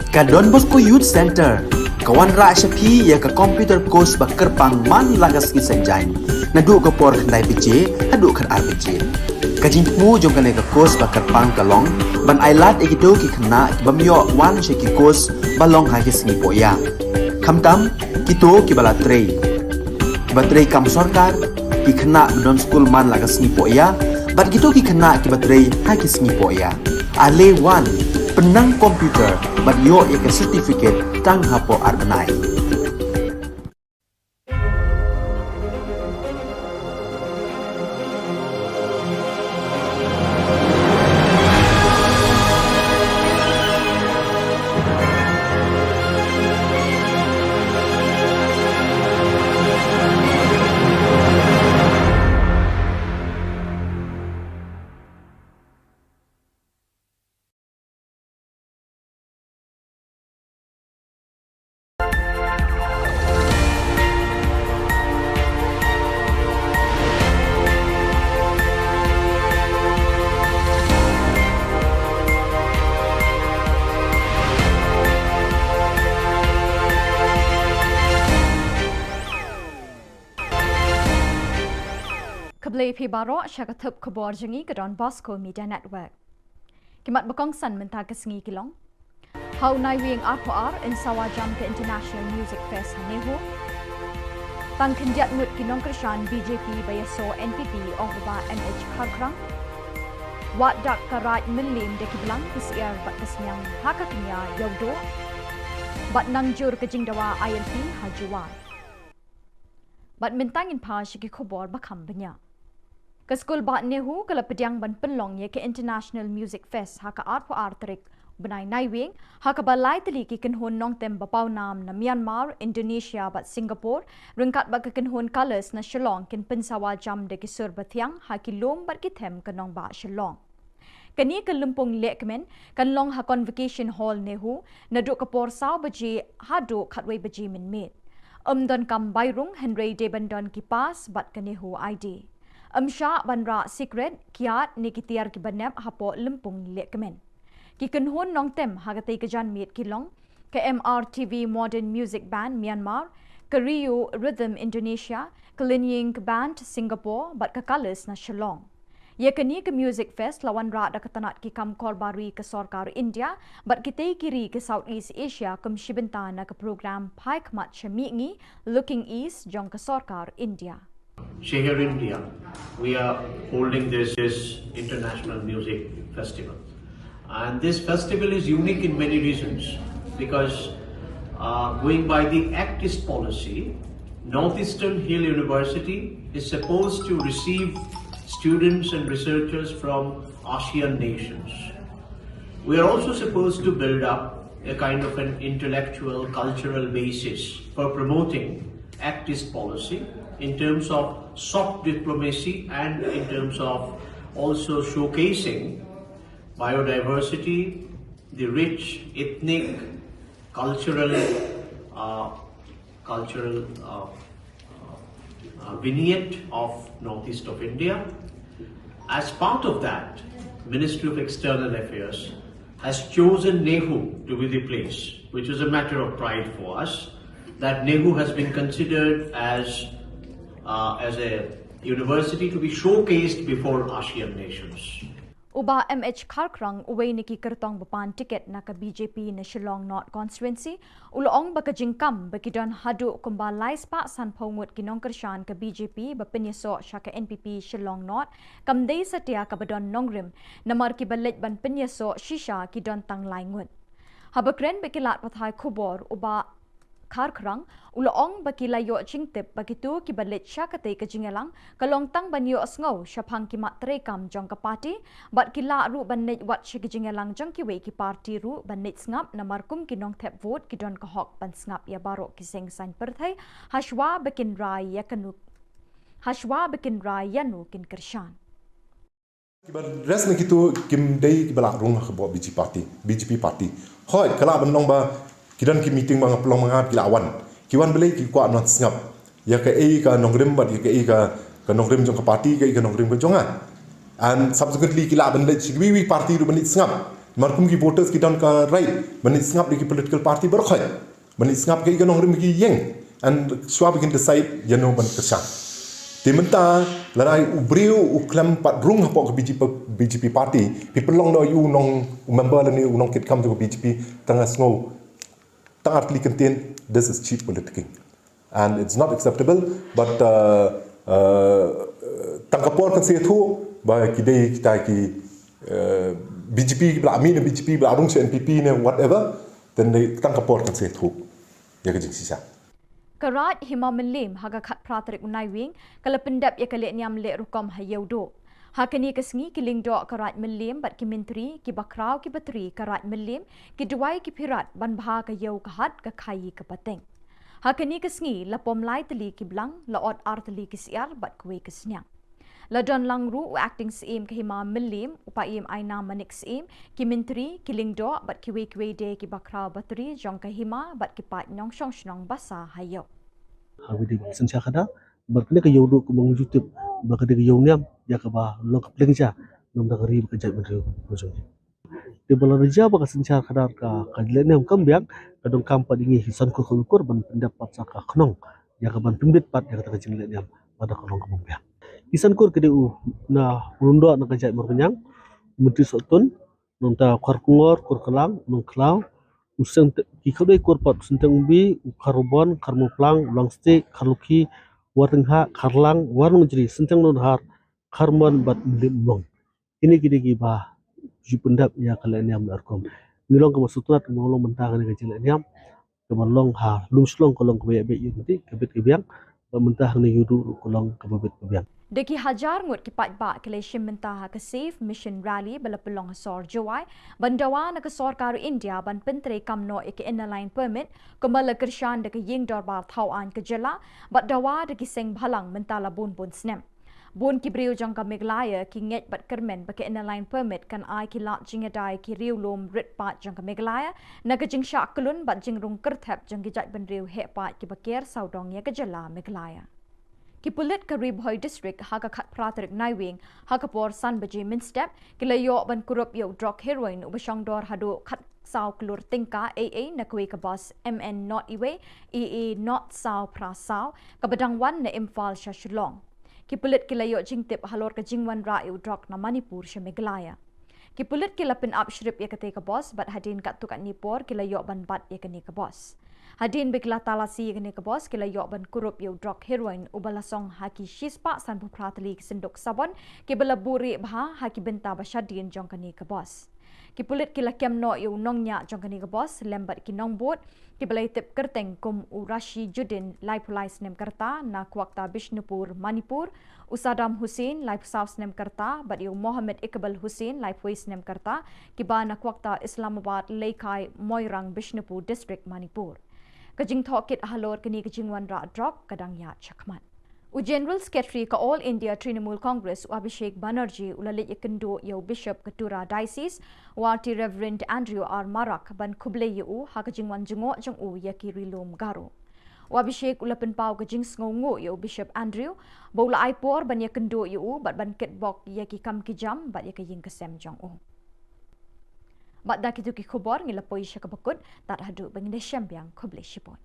Ka Don Bosco Youth Centre ka wanrah sha phi ïa ka computer course ba kyrpang man la ka sngi Saitjaiñ, naduh ka por khyndai baje haduh khatar baje. Ka jingthmu jong kane ka course ba kyrpang ka long ban ailad ïa kito ki khynnah ki bym ïoh wan sha ki course ba long ha ki sngi pohïa, khamtam kito kiba la trei, kiba trei kam sorkar, ki khynnah ba don skul man la ka sngi pohïa bad kito ki khynnah kiba trei ha ki sngi pohïa. Ale wan, pynnang computer bad ïoh ïa ka certificate tang hapoh ar bnai. Khublei phi baroh sha ka thup khubor jong ngi ka Don Bosco Media Network. Ki mat ba kongsan mynta ka sngi ki long: Ha u Naiwieng arphew ar yn sawa jam ka International Music Fest ha NEHU. Tang khyndiat ngut ki nongkyrshan BJP ba ïasoh NPP, ong u Bah M H Kharkhrang. Wad dak ka Raid Mylliem da ki blang, ki syiar bad ka sniang ha ka kñia Ïewduh. Bad nang jur ka jingdawa ILP ha Jowai. Bad mynta ngin phai sha ki khubor ba kham bniah. Ka skul bah NEHU ka la pdiang ban pynlong ïa ka International Music Fest ha ka arphew ar tarik bnai Naiwieng, ha kaba lai tylli ki kynhun nongtem ba pawnam na Myanmar, Indonesia bad Singapore, ryngkat bad ka kynhun Colors na Shillong kin pynsawa jam da ki sur bathiang ha ki lum bad ki them ka nongbah Shillong. Kane ka lympung lehkmen kan long ha Convocation Hall NEHU naduh ka por saw baje haduh khatwei baje mynmiet. Ym donkam bai rung hynrei dei ban don ki pass bad ka NEHU ID. Ym shah ban rah sikret, kiad ne ki tiar kiba nep hapoh lympung lehkmen. Ki kynhun nongtem ha katei ka janmiet ki long ka MRTV Modern Music Band Myanmar, ka Rio Rhythm Indonesia, ka Linying Band Singapore bad ka Colors na Shillong. Ïa kane ka Music Fest la wanrah da ka tnat ki kam korbar ri ka sorkar India bad kitei ki ri ka South East Asia kum shibynta na ka program Phai Khmat sha Mihngi, Looking East jong ka sorkar India. Shehar India, we are holding this, this international music festival. And this festival is unique in many reasons because, uh, going by the Act East policy, Northeastern Hill University is supposed to receive students and researchers from ASEAN nations. We are also supposed to build up a kind of an intellectual, cultural basis for promoting Act East policy in terms of soft diplomacy and in terms of also showcasing biodiversity, the rich ethnic, cultural, uh, cultural, uh, uh, uh, vignette of northeast of India. As part of that, Ministry of External Affairs has chosen NEHU to be the place, which is a matter of pride for us, that NEHU has been considered as, uh, as a university to be showcased before ASEAN nations. U Bah M H Kharkhrang, uwei na ki kyrtong ba pan tiket na ka BJP na Shillong North Constituency, u la ong ba ka jingkam ba ki don haduh kumba lai spah sanphew ngut ki nongkyrshan ka BJP ba pynïasoh sha ka NPP Shillong North kam dei satia kaba don nongrim, namar kiba leit ban pynïasoh shisha ki don tang lai ngut. Haba kren bad ki lad pathai khubor, u Bah Kharkhrang u la ong ba ki la ïoh jingtip ba kito kiba leit sha katei ka jingïalang ka long tang ban ïohsngew shaphang ki mat treikam jong ka party, bad ki lah ruh ban leit wat sha ki jingïalang jong kiwei ki party ruh ban leit sngap, namar kum ki nongthep vote ki don ka hok ban sngap ïa baroh ki seng saiñ pyrthei hashwa ba kin rai ïa kano, hashwa ba kin rai ïano kin kyrshan. Kiba rest na kito kim dei kiba lah rung ha ka BJP party, BJP party. Hooid, ka lah ban long ba ki don ki meeting ba nga pynlong ma nga, ki lah wan. Ki wan balei? Ki kwah ban sngap ïa kaei ka nongrim bad ïa kaei ka, ka nongrim jong ka party, kaei ka nongrim ka jong nga. And subsequently ki lah ban leit sha kiwei kiwei party ruh ban leit sngap. Mar kum ki voters ki don ka right ban ïa sngap ïa ki political party baroh khoit, ban ïa sngap ïa ka nongrim ki ïeng, and shuwa ba kin decide ïa no ban kyrshan. Te mynta lada u briew u khlem pat rung hapoh ka B J P, B J P party, phi pynlong noh ïa u nong, u member lane u nongkitkam jong ka B J P, tang ha sngew tang artylli kyntien, this is cheap politicking. And it's not acceptable, but uh, uh, tang ka por kan sa ïathuh ba ki dei kita ki uh, B J P ba la mih na B J P ba la rung sha N P P ne whatever, then dei tang ka por kan sa ïathuh ïa ka jingshisha. Ka Raid Hima Mylliem ha ka khatphra tarik u Naiwieng ka la pyndep ïa ka lehniam leh rukom ha Ïewduh. Ha kane ka sngi ki lyngdoh ka Raid Mylliem bad ki myntri, ki bakhraw, ki batri ka Raid Mylliem, ki duwai, ki phirat ban bha ka ïew ka hat, ka khaïi ka pateng. Ha kane ka sngi la pom lai tylli ki blang, la ot ar tylli ki syiar bad kawei ka sniang. La don lang ruh u Acting Syiem ka Hima Mylliem, u Paiem Ainam Manik Syiem, ki myntri, ki lyngdoh bad kiwei kiwei de ki bakhraw batri jong ka hima bad ki paid nongshong shnong basa ha ïew. Ha kawei de ba synshar khadar bad kane ka Ïewduh kumba ngi ju tip ba ka dei ka ïew niam ïa kaba long ka pliang ja namar ka ri bad ka jaitbynriew ka jong ngi. Te ba la da jia ba ka synshar khadar ka, ka lehniam kam biang, ka donkam pat ïa ngi ki san kur khawi kur ban pyndep pat sa ka khnong ïa ka ban pynbit pat ïa kata ka jinglehniam lada ka long kaba biang. Ki san kur ki dei u na u lyngdoh na ka jait Mawryngkneng, u Myntri Sohtun, nangta u Kharkongor, Kurklang, u Nongkhlaw, u Synteng, ki khatduh kur pat, u Synteng Umbi, u Kharbon, Kharmawplang, u Langstieh, Kharlukhi, Warnengha, Kharlang, Warnongjri, Synteng Nonhar, Kharmon bad Mylliem Umlong. Kine ki dei kiba ju pyndep ïa ka lehniam leh rukom. Ngi long kaba sngewtynnat kaba long mynta kane ka jinglehniam kaba long ha Lumshillong ka long kaba ïa beit ïa ka bit ka biang, bad mynta hangne Ïewduh ruh ka long kaba bit ka biang. Da ki hajar ngut ki paidbah ki la shim bynta ha ka Save Mission Rally ba la pynlong ha sor Jowai ban dawa na ka sorkar India ban pyntreikam noh ïa ka Inner Line Permit kumba la kyrshan da ka Ïing Dorbar Thaw Aiñ ka jylla bad dawa da ki seng bhalang mynta la bun bun snem. Bun ki briew jong ka Meghalaya ki ngeit bad kyrmen ba ka Inner Line Permit kan ai ki lad jingïada ïa ki riewlum rit paid jong ka Meghalaya na ka jingshah kyllun bad jingrung kyrthep jong ki jaitbynriew heh paid kiba ker sawdong ïa ka jylla Meghalaya. Ki pulit ka Ri Bhoi District ha ka khatphra tarik Naiwieng ha ka por san baje mynstep ki la ïoh ban kurup ïa u drok heroin uba shongdor haduh khatsaw klur tyngka A A na kawei ka bus M N nought wei A A nought saw phra saw kaba dang wan na Imphal sha Shillong. Ki pulit ki la ïoh jingtip halor ka jingwanrah ïa u drok na Manipur sha Meghalaya. Ki pulit ki la pynap shrip ïa katei ka bus bad hadien katto katne por ki la ïoh ban bat ïa kane ka bus. Hadien ba ki la talasi ïa kane ka bus ki la ïoh ban kurup ïa u drok heroin uba la song ha ki shispah sanphew phra tylli ki synduk sabon kiba la buh rieh bha ha ki bynta ba shadien jong kane ka bus. Ki pulit ki la kem noh ïa u nongñiah jong kane ka bus lem bad ki nongbud kiba la ïatip kyrteng kum u Rashi Judin laiphew lai snem ka rta na Kwakta Bishnupur, Manipur, u Saddam Hussain laiphew saw snem ka rta bad ïa u Mohammed Iqbal Hussain laiphew wei snem ka rta kiba na Kwakta Islamabad, Leikai, Moirang, Bishnupur District, Manipur. Ka jingthohkit halor kane ka jingwanrah drok ka dang ïaid shakhmat. U General Secretary ka All India Trinamool Congress u Abhishek Banerjee u la leit ïakynduh ïa u Bishop ka Tura Diocese, u Rt Reverend Andrew R Marak ban khublei ïa u ha ka jingwan jngoh jong u ïa ki ri lum Garo. U Abhishek u la pynpaw ka jingsngewnguh ïa u Bishop Andrew ba u la ai por ban ïakynduh ïa u bad ban kitbok ïa ki kam ki jam bad ïa ka ïing ka sem jong u. Bad da kito ki khubor ngi la poi sha kaba kut, tad haduh ba ngin da shem biang, khublei shibun.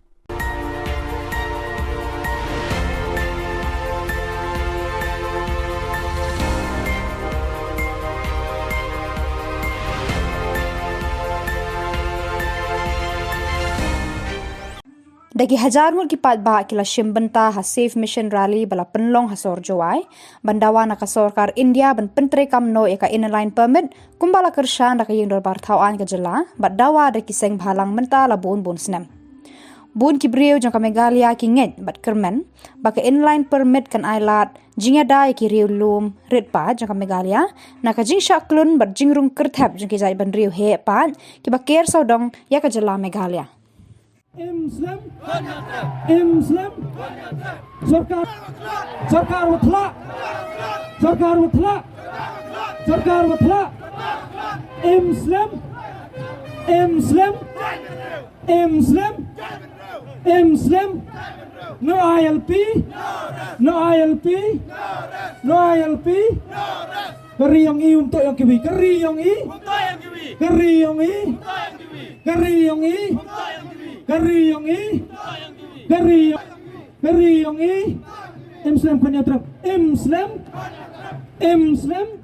Da ki hajar ngut ki paidbah ki la shim bynta ha Save Mission Rally ba la pynlong ha sor Jowai ban dawa na ka sorkar India ban pyntreikam noh ïa ka Inner Line Permit kumba la kyrshan da ka Ïing Dorbar Thaw Aiñ ka jylla bad dawa da ki seng bhalang mynta la bun bun snem. Bun ki briew jong ka Meghalaya ki ngeit bad kyrmen ba ka Inner Line Permit kan ai lad jingïada ïa ki riewlum rit paid jong ka Meghalaya na ka jingshah kyllun bad jingrung kyrthep jong ki jaitbynriew heh paid kiba ker sawdong ïa ka jylla Meghalaya. Im slem. Im slem. Sorkar. Sorkar wa thlak. Sorkar wa thlak. Sorkar wa thlak. Im slem. Im slem. Im slem. Im slem. No I L P. No I L P. No I L P. Ka ri yong i um toh yong kiwi. Ka ri yong i. Ka ri yong i. Ka ri yong i. Ka ri yong i. Ka ri yong i. Ka ri yong i. Im slem khun ïa trep. Im slem. Im slem.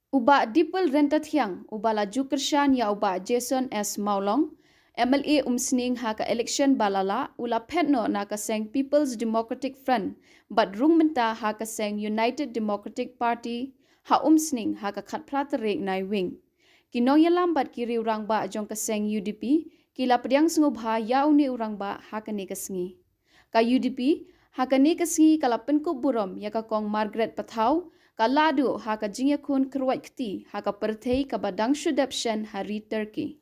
U Bah Dipal Ryntathiang, uba la ju kyrshan ïa u Bah Jason S Mawlong, M L A Umsning ha ka election ba la lah, u la phet noh na ka seng People's Democratic Front, bad rung mynta ha ka seng United Democratic Party ha Umsning ha ka khatphra tarik Naiwieng. Ki nongïalam bad ki riew rangbah jong ka seng U D P, ki la pdiang sngewbha ïa une u rangbah ha kane ka sngi. Ka U D P, ha kane ka sngi ka la pynkup burom ïa ka Kong Margaret Pathaw, ka la duh ha ka jingïakhun kyrwat kti ha ka pyrthei kaba dang shu dep shen ha ri Turkey.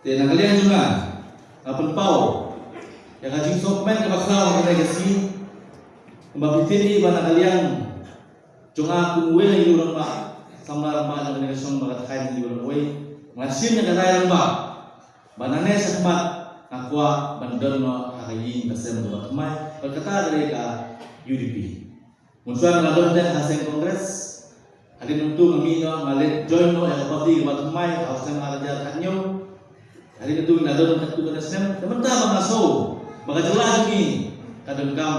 Te na ka liang jong nga, nga pynpaw ïa ka jingsngewkmen kaba khraw ha kane ka sngi, kaba phi tip hi ba na ka liang jong nga kum uwei na ki rangbah, samla rangbah jong kane ka shnong Mawkyrwat, nga shim ïa ka rai rangbah ba nangne shakhmat nga kwah ban don noh ha ka ïing ka sem kaba thymmai, bad kata ka dei ka U D P. Mynshuwa nga la don te ha seng Congress, hadien nangtu nga mih noh, nga leit join noh ïa ka party kaba thymmai ha u snem ar hajar khathynñiew. Hadien nangtu nga don katto katne snem, te mynta ba nga sngew ba ka jylla jong ngi ka donkam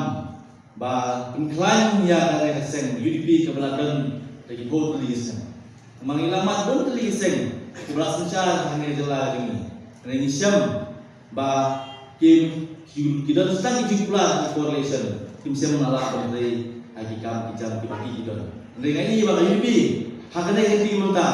ba pynkhlaiñ ïa kane ka seng U D P kaba la don da ki phew tylli ki snem. Namar ngi la mad bun tylli ki seng kiba la synshar ha kane ka jylla jong ngi. Hynrei ngi shem ba ki, ki, ki don tang ki jingpla ki coalition, kim shym la lah ban trei ha ki kam ki jam kiba ki, ki don. Hynrei nga ïohi ba ka U D P ha kane ka kti mynta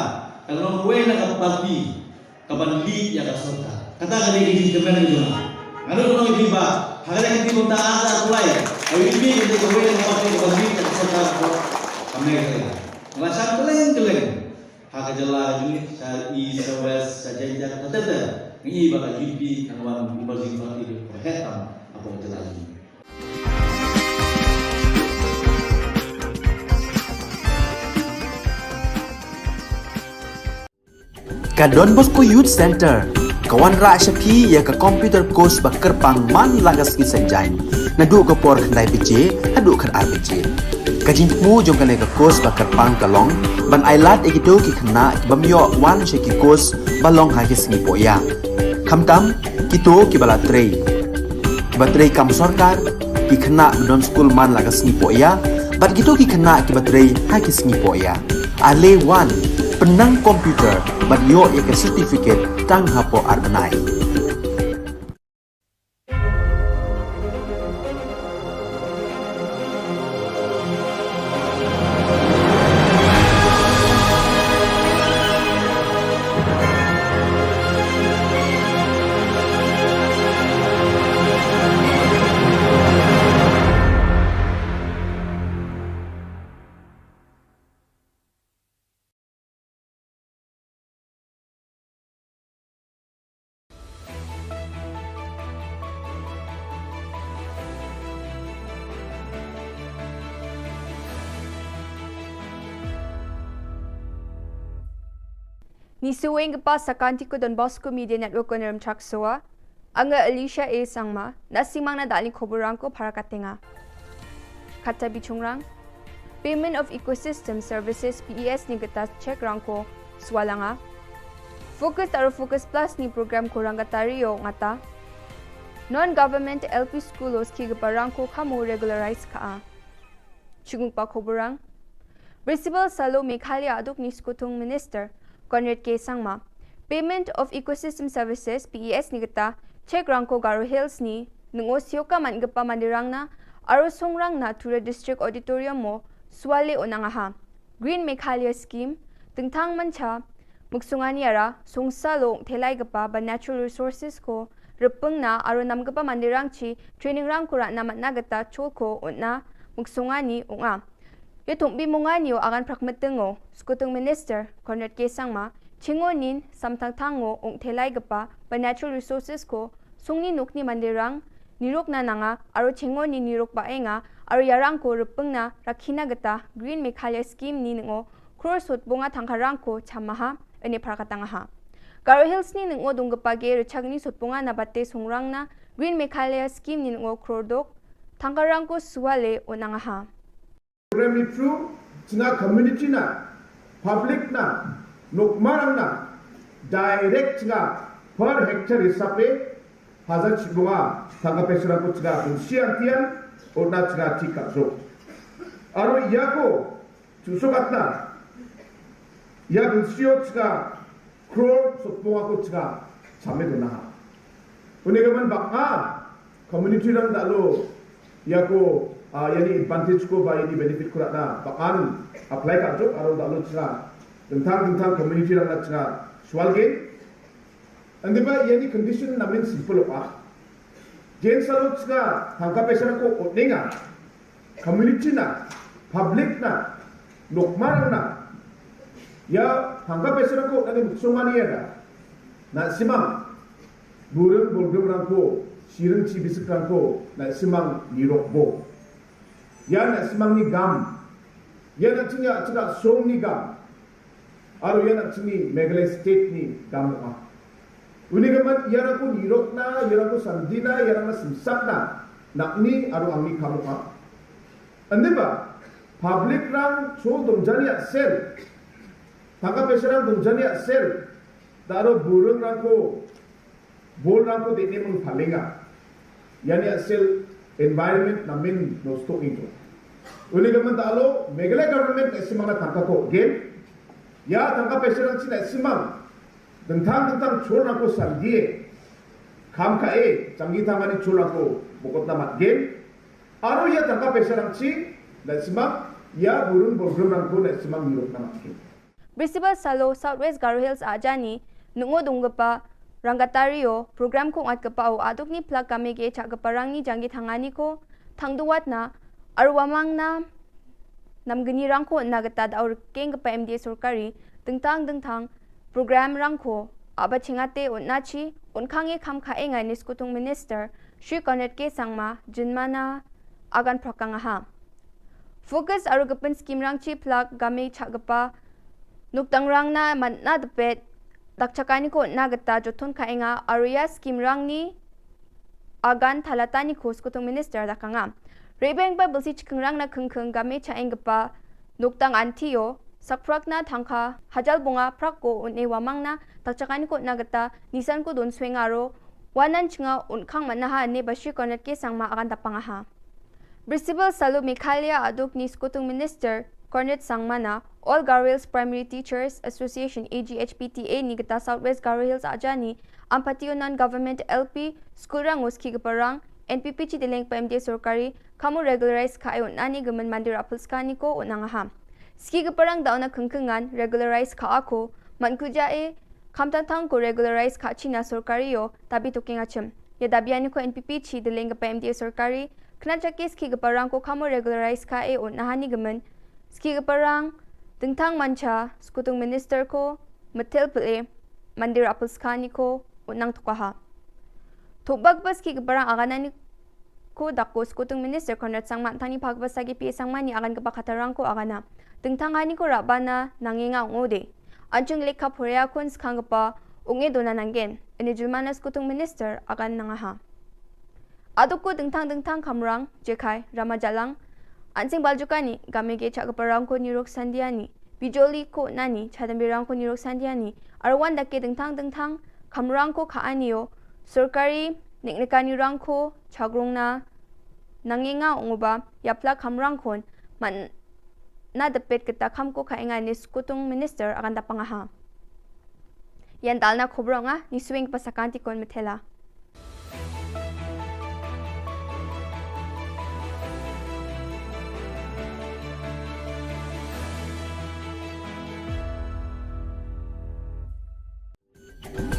ka long kawei na ka party kaban lead ïa ka sorkar. Kata ka dei ka jingkyrmen ka jong nga. Nga nud ban ong ïa phi ba ha kane ka kti mynta ar hajar arphew lai, ka U D P ka dei kawei na ka party kaban lead ïa ka sorkar ha Meghalaya. Nga la shang kylleng kylleng ha ka jylla ka jong ngi, sha East, sha West, sha Jaintia, katta katta. Nga ïohi ba ka U D P kan wan emerging party kaba heh tam hapoh ka jylla ka jong ngi. Ka Don Bosco Youth Center ka wanrah sha phi ïa ka computer course ba kyrpang man la ka sngi Saitjaiñ, naduh ka por khyndai baje haduh khatar baje. Ka jingthmu jong kane ka course ba kyrpang ka long ban ailad ïa kito ki khynnah ki bym ïoh wan sha ki course ba long ha ki sngi pohïa, khamtam kito kiba la trei, kiba trei kam sorkar, ki khynnah ba don skul man la ka sngi pohïa, bad kito ki khynnah kiba trei ha ki sngi pohïa. Ale wan, pynnang computer bad ïoh ïa ka certificate tang hapoh ar bnai. Ngi shu weng ka pas sa ka Anti Don Bosco Media Network Konram Chaksoa. Anga Alicia A Sangma, na simang na dali khobor rangko para katenga. Kata bichungrang, Payment of Ecosystem Services, P E S ni kata check rangko swalanga. Focus aro Focus Plus ni program ko rangkatari yo ngata. Non-government L P school os ki kapa rangko kamo regularize ka a. Chungpa khoborang. Principal Salo Meghalaya aduk ni Skutung Minister Conrad K Sangma. Payment of Ecosystem Services, P E S ni kata, check rangko Garo Hills ni, nungo sioka man gapa mandirang na, aro songrang na Tura District Auditorium mo, swale onangaha. Green Meghalaya Scheme, tengtang mancha, Muksungani ara, sungsa lo thelai gapa ba natural resources ko, repeng na aro nam gapa mandirang chi, training rang kura na matna gata chol ko, utna, muksungani unga. Ye thumbi mungani o agan prak metengo, Skutung Minister, Conrad K Sangma, chingo nin, samtang tango, ung thelai gapa ba natural resources ko, sungni nukni mandirang, nirok na nanga, aro chingo ni nirok ba enga, aro yarang ko repeng na, rakhina gata, Green Meghalaya Scheme ni nengo, Crore sot bunga thangkharang ko chamaha, ene phara katangaha. Garo Hills ni nongo dungkpa ge rchagni sotpunga na bate sungrang na Green Meghalaya Scheme ni nongo kror dok tangkarang ko suale onang aha. Program ni through chinga community na, public na, nokmarang na direct chinga per hectare hisabe hajar chibunga tangka pesra ko chinga bunsian tian ona chinga tika jo. Aro yako Chuso katna, ya bensio chka crore sotpunga ko chka chame do naha. Une ka man bak nga community rang da lo ya ko, ah, yani advantage ko ba yani benefit ko na bak an apply ka jo aro da lo chka tentang tentang community rang da chka swal ge. Ande ba yani condition namin simple ah. Jen salo chka tangka pesra ko otninga community na, public na, nokmar na, ya tangka pesra ko na ni muksong ani ya da na simang burung bulgum rangko, sirung chi bisik rangko na simang nirok bo. Ya na simang ni gam, ya na chinga chinga song ni gam. Aro ya na chini Meghalaya state ni gam ah. Uni ka man ya na ko nirok na, ya na ko sandi na, ya na simsak na, nak ni aro ang ni kamu ah. Ande ba public rang chol dong jani ya sel. Tangka pesra rang dong jani ya sel. Da aro burung rang ko bol rang ko dene mung palinga. Yani asel environment namin nosto ito. Uni ka man da lo Meghalaya government na simang na tangka ko gen. Ya tangka pesra rang china simang. Dentang dentang chol rang ko sandie. Kam ka e changi tangani chol rang ko bokot na mat gen. Aro ya tangka pesra rang chi na simang ya burung burung rang ko na simang nirok na mat gen. Brisibal salo South West Garo Hills ajani nungo dungkpa rangkatario program ko ngat kpa o aduk ni plak kame ge chak kpa rang ni janggi thangani ko thangduwat na arwamang na namgni rangko na gata da ur keng kpa M D A sorkari dengtang dengtang program rangko aba chingate un nachi un khange kham kha enga ni skutung minister Shri Conrad K Sangma jinmana agan prakang aha. Focus aro gepin skim rang chi plak game chak gepa nuktang rang na man na depet dak chakani ko na geta jothon ka enga aro ya skim rang ni agan thalata ni ko skutung minister da kanga. Rebeng ba belsi chikeng rang na kengkeng game cha eng gepa nuktang antio sakprak na thangka hajal bunga prak ko un e wamang na dak chakani ko na geta nisan ko don sweng aro wanan chinga un khang man na ha ne ba Shri Conrad K Sangma agan da pang aha. Brisibal salo Meghalaya aduk ni skutung minister Conrad Sangma na All Garo Hills Primary Teachers Association A G H P T A ni geta South West Garo Hills ajani ampati unan government L P school rang uski gepa rang N P P chi deleng pa M D A sorkari kamu regularize ka e un ani gemen mandir apul skani ko un aha. Ski gepa rang da una kengkengan regularize ka ako man kuja e kam tang tang ko regularize ka china sorkari yo tabi tuking achim. Ya dabi ani ko N P P chi deleng gepa M D A sorkari kena chakis ki gepa rang ko kamu regularize ka e un nahani gemen. Ski gepa rang dengtang mancha skutung minister ko metel pele mandir apul skani ko un nang tukaha. Thubak bas ki gepa rang aganani ko dako skutung minister Conrad Sangma tani phak bas sagi pi sangmani agan gepa khatarang ko agana. Dengtang ani ko rabana nangenga ungode. Anchung lekha phoria kun skang gepa unge dona nanggen. Ini julmana skutung minister agan nangaha. Aduku dengtang dengtang kamrang, jekai, rama jalang, ansing baljukani, game ge chak gepa rang ko nirok sandiani, bijoli ko nani, chadambi rang ko nirok sandiani, arwan dake dengtang dengtang kamrang ko ka anio, sorkari, niknikani rang ko, chagrung na, nangenga unguba, yapla kamrang kon, man na depet kita kam ko ka enga ni skutung minister agan da pangaha. Yan dalna khobronga ni swing pasakanti kon methela.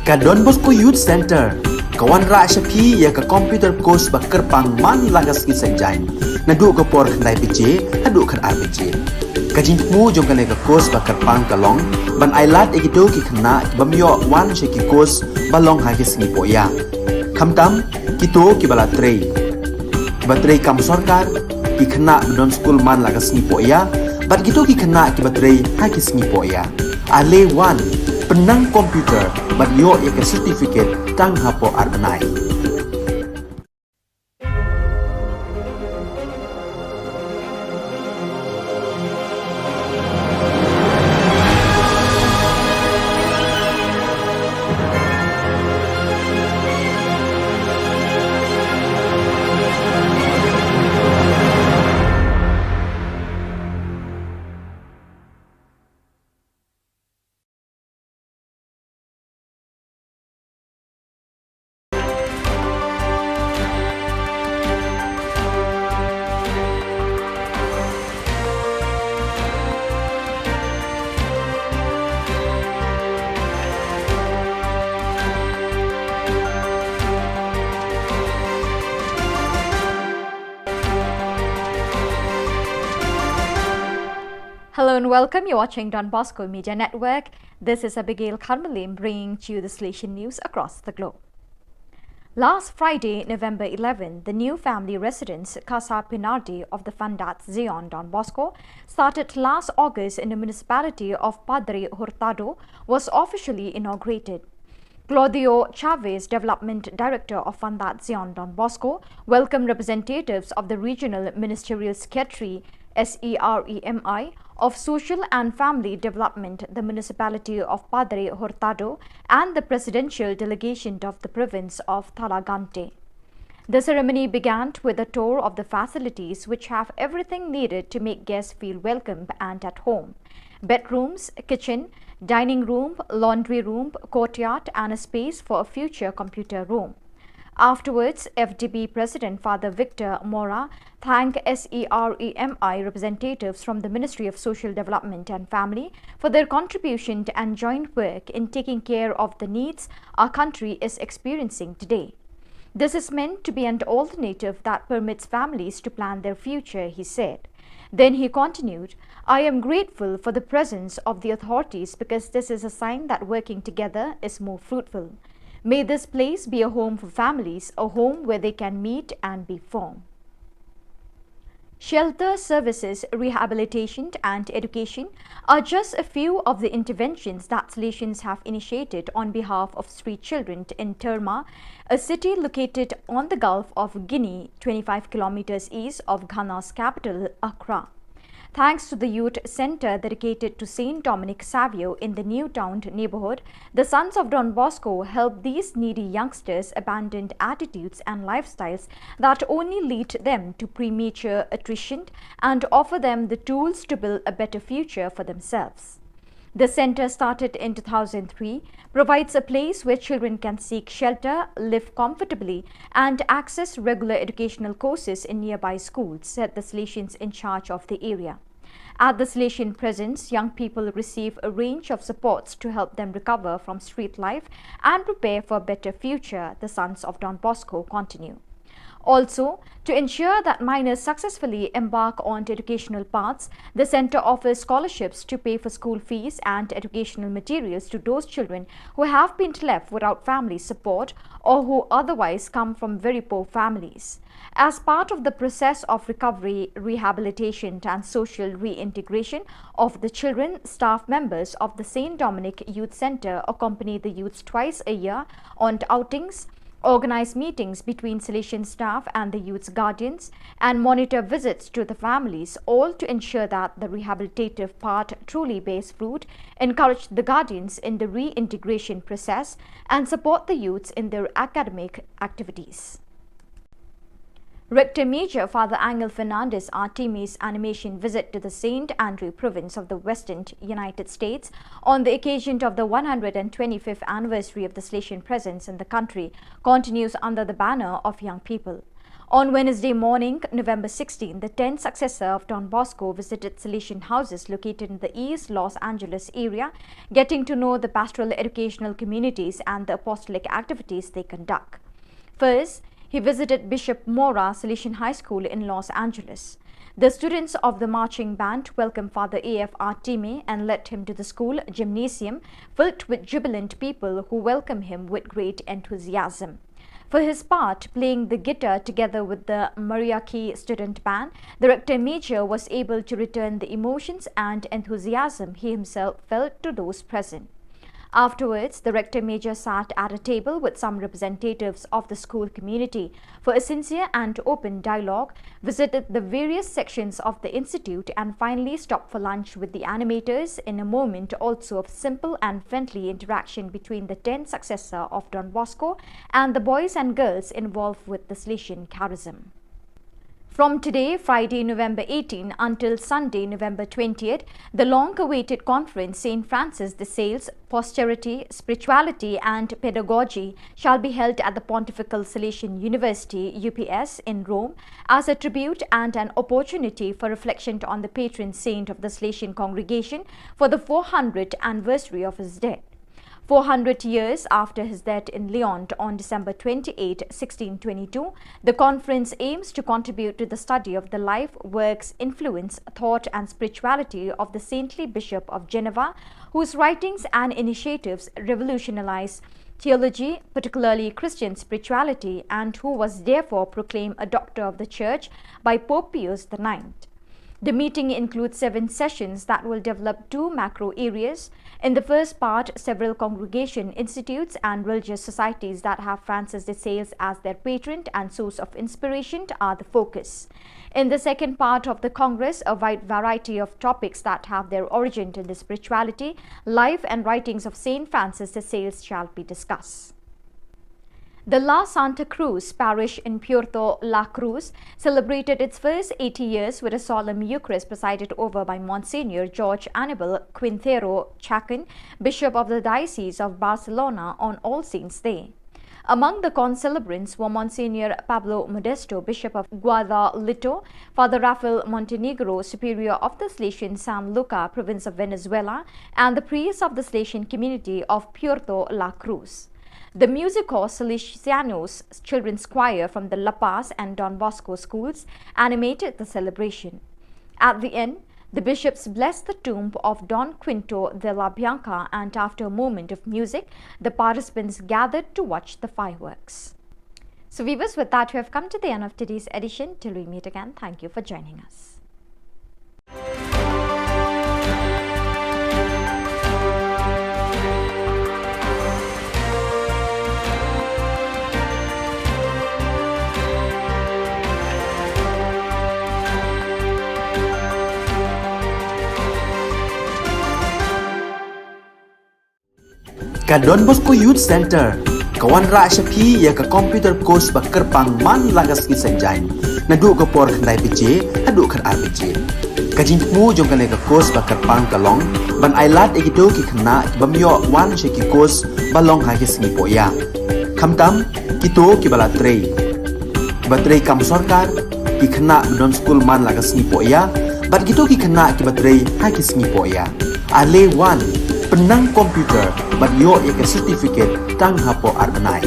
Ka Don Bosco Youth Center ka wanrah sha phi ïa ka computer course ba kyrpang man la ka sngi Saitjaiñ naduh ka por khyndai baje haduh khatar baje. Ka jingthmu jong kane ka course ba kyrpang ka long ban ailad ïa kito ki khynnah ki bym ïoh wan sha ki course ba long ha ki sngi pohïa. Khamtam kito kiba la trei, kiba trei kam sorkar, ki khynnah ba don skul man la ka sngi pohïa bad kito ki khynnah kiba trei ha ki sngi pohïa. Ale wan, Pynnang computer bad ïoh ïa ka certificate tang hapoh ar bnai. Hello and welcome. You're watching Don Bosco Media Network. This is Abigail Kharmalim bringing to you the Salesian news across the globe. Last Friday, November eleven, the new family residence, Casa Pinardi of the Fundat Zion Don Bosco, started last August in the municipality of Padre Hurtado, was officially inaugurated. Claudio Chavez, Development Director of Fundat Zion Don Bosco, welcomed representatives of the Regional Ministerial Secretary, S E R E M I, of Social and Family Development, the Municipality of Padre Hurtado, and the Presidential Delegation of the Province of Thalagante. The ceremony began with a tour of the facilities, which have everything needed to make guests feel welcome and at home: bedrooms, kitchen, dining room, laundry room, courtyard, and a space for a future computer room. Afterwards, F D B President Father Victor Mora thanked S E R E M I representatives from the Ministry of Social Development and Family for their contribution and joint work in taking care of the needs our country is experiencing today. "This is meant to be an alternative that permits families to plan their future," he said. Then he continued, "I am grateful for the presence of the authorities because this is a sign that working together is more fruitful. May this place be a home for families, a home where they can meet and be formed." Shelter services, rehabilitation, and education are just a few of the interventions that Salesians have initiated on behalf of street children in Terma, a city located on the Gulf of Guinea, twenty-five kilometers east of Ghana's capital, Accra. Thanks to the youth center dedicated to Saint Dominic Savio in the New Town neighborhood, the Sons of Don Bosco help these needy youngsters abandon attitudes and lifestyles that only lead them to premature attrition and offer them the tools to build a better future for themselves. The center, started in two thousand three, provides a place where children can seek shelter, live comfortably, and access regular educational courses in nearby schools, said the Salesians in charge of the area. At the Salesian presence, young people receive a range of supports to help them recover from street life and prepare for a better future, the Sons of Don Bosco continue. Also, to ensure that minors successfully embark on educational paths, the center offers scholarships to pay for school fees and educational materials to those children who have been left without family support or who otherwise come from very poor families. As part of the process of recovery, rehabilitation, and social reintegration of the children, staff members of the Saint Dominic Youth Center accompany the youths twice a year on outings, organize meetings between Salesian staff and the youth's guardians, and monitor visits to the families, all to ensure that the rehabilitative part truly bears fruit, encourage the guardians in the reintegration process, and support the youths in their academic activities. Rector Major Father Angel Fernandez Artimi's animation visit to the Saint Andrew province of the Western United States on the occasion of the one hundred twenty-fifth anniversary of the Salesian presence in the country continues under the banner of Young People. On Wednesday morning, November sixteen, the tenth successor of Don Bosco visited Salesian houses located in the East Los Angeles area, getting to know the pastoral educational communities and the apostolic activities they conduct. First, he visited Bishop Mora Salesian High School in Los Angeles. The students of the marching band welcomed Father A F Artime and led him to the school gymnasium, filled with jubilant people who welcomed him with great enthusiasm. For his part, playing the guitar together with the Mariachi student band, the rector major was able to return the emotions and enthusiasm he himself felt to those present. Afterwards, the Rector Major sat at a table with some representatives of the school community for a sincere and open dialogue, visited the various sections of the institute, and finally stopped for lunch with the animators, in a moment also of simple and friendly interaction between the tenth successor of Don Bosco and the boys and girls involved with the Salesian charism. From today, Friday, November eighteen, until Sunday, November twentieth, the long-awaited conference, Saint Francis de Sales, Posterity, Spirituality and Pedagogy, shall be held at the Pontifical Salesian University, U P S, in Rome, as a tribute and an opportunity for reflection on the patron saint of the Salesian congregation for the four hundredth anniversary of his death. Four hundred years after his death in Lyon on December twenty-eighth, sixteen twenty-two, the conference aims to contribute to the study of the life, works, influence, thought, and spirituality of the saintly Bishop of Geneva, whose writings and initiatives revolutionized theology, particularly Christian spirituality, and who was therefore proclaimed a doctor of the Church by Pope Pius the ninth. The meeting includes seven sessions that will develop two macro areas. In the first part, several congregation, institutes, and religious societies that have Francis de Sales as their patron and source of inspiration are the focus. In the second part of the Congress, a wide variety of topics that have their origin in the spirituality, life, and writings of Saint Francis de Sales shall be discussed. The La Santa Cruz parish in Puerto La Cruz celebrated its first eighty years with a solemn Eucharist presided over by Monsignor George Anibal Quintero Chacon, Bishop of the Diocese of Barcelona, on All Saints' Day. Among the concelebrants were Monsignor Pablo Modesto, Bishop of Guadalito, Father Rafael Montenegro, Superior of the Salesian San Luca, Province of Venezuela, and the priests of the Salesian community of Puerto La Cruz. The Musicos Salesianos Children's Choir from the La Paz and Don Bosco schools animated the celebration. At the end, the bishops blessed the tomb of Don Quinto de la Bianca, and after a moment of music, the participants gathered to watch the fireworks. So, viewers, with that, we have come to the end of today's edition. Till we meet again, thank you for joining us. Ka Don Bosco Youth Center ka wanrah sha phi ïa ka computer course ba kyrpang man la ka sngi Saitjaiñ, naduh ka por khyndai baje haduh khatar baje. Ka jingthmu jong kane ka course ba kyrpang ka long ban ailad ïa kito ki khynnah ki bym ïoh wan sha ki course ba long ha ki sngi pohïa, khamtam kito kiba la trei, kiba trei kam sorkar, ki khynnah ba don skul man la ka sngi pohïa, bad kito ki khynnah kiba trei ha ki sngi pohïa. Ale wan, pynnang computer bad ïoh ïa ka certificate tang hapoh ar bnai.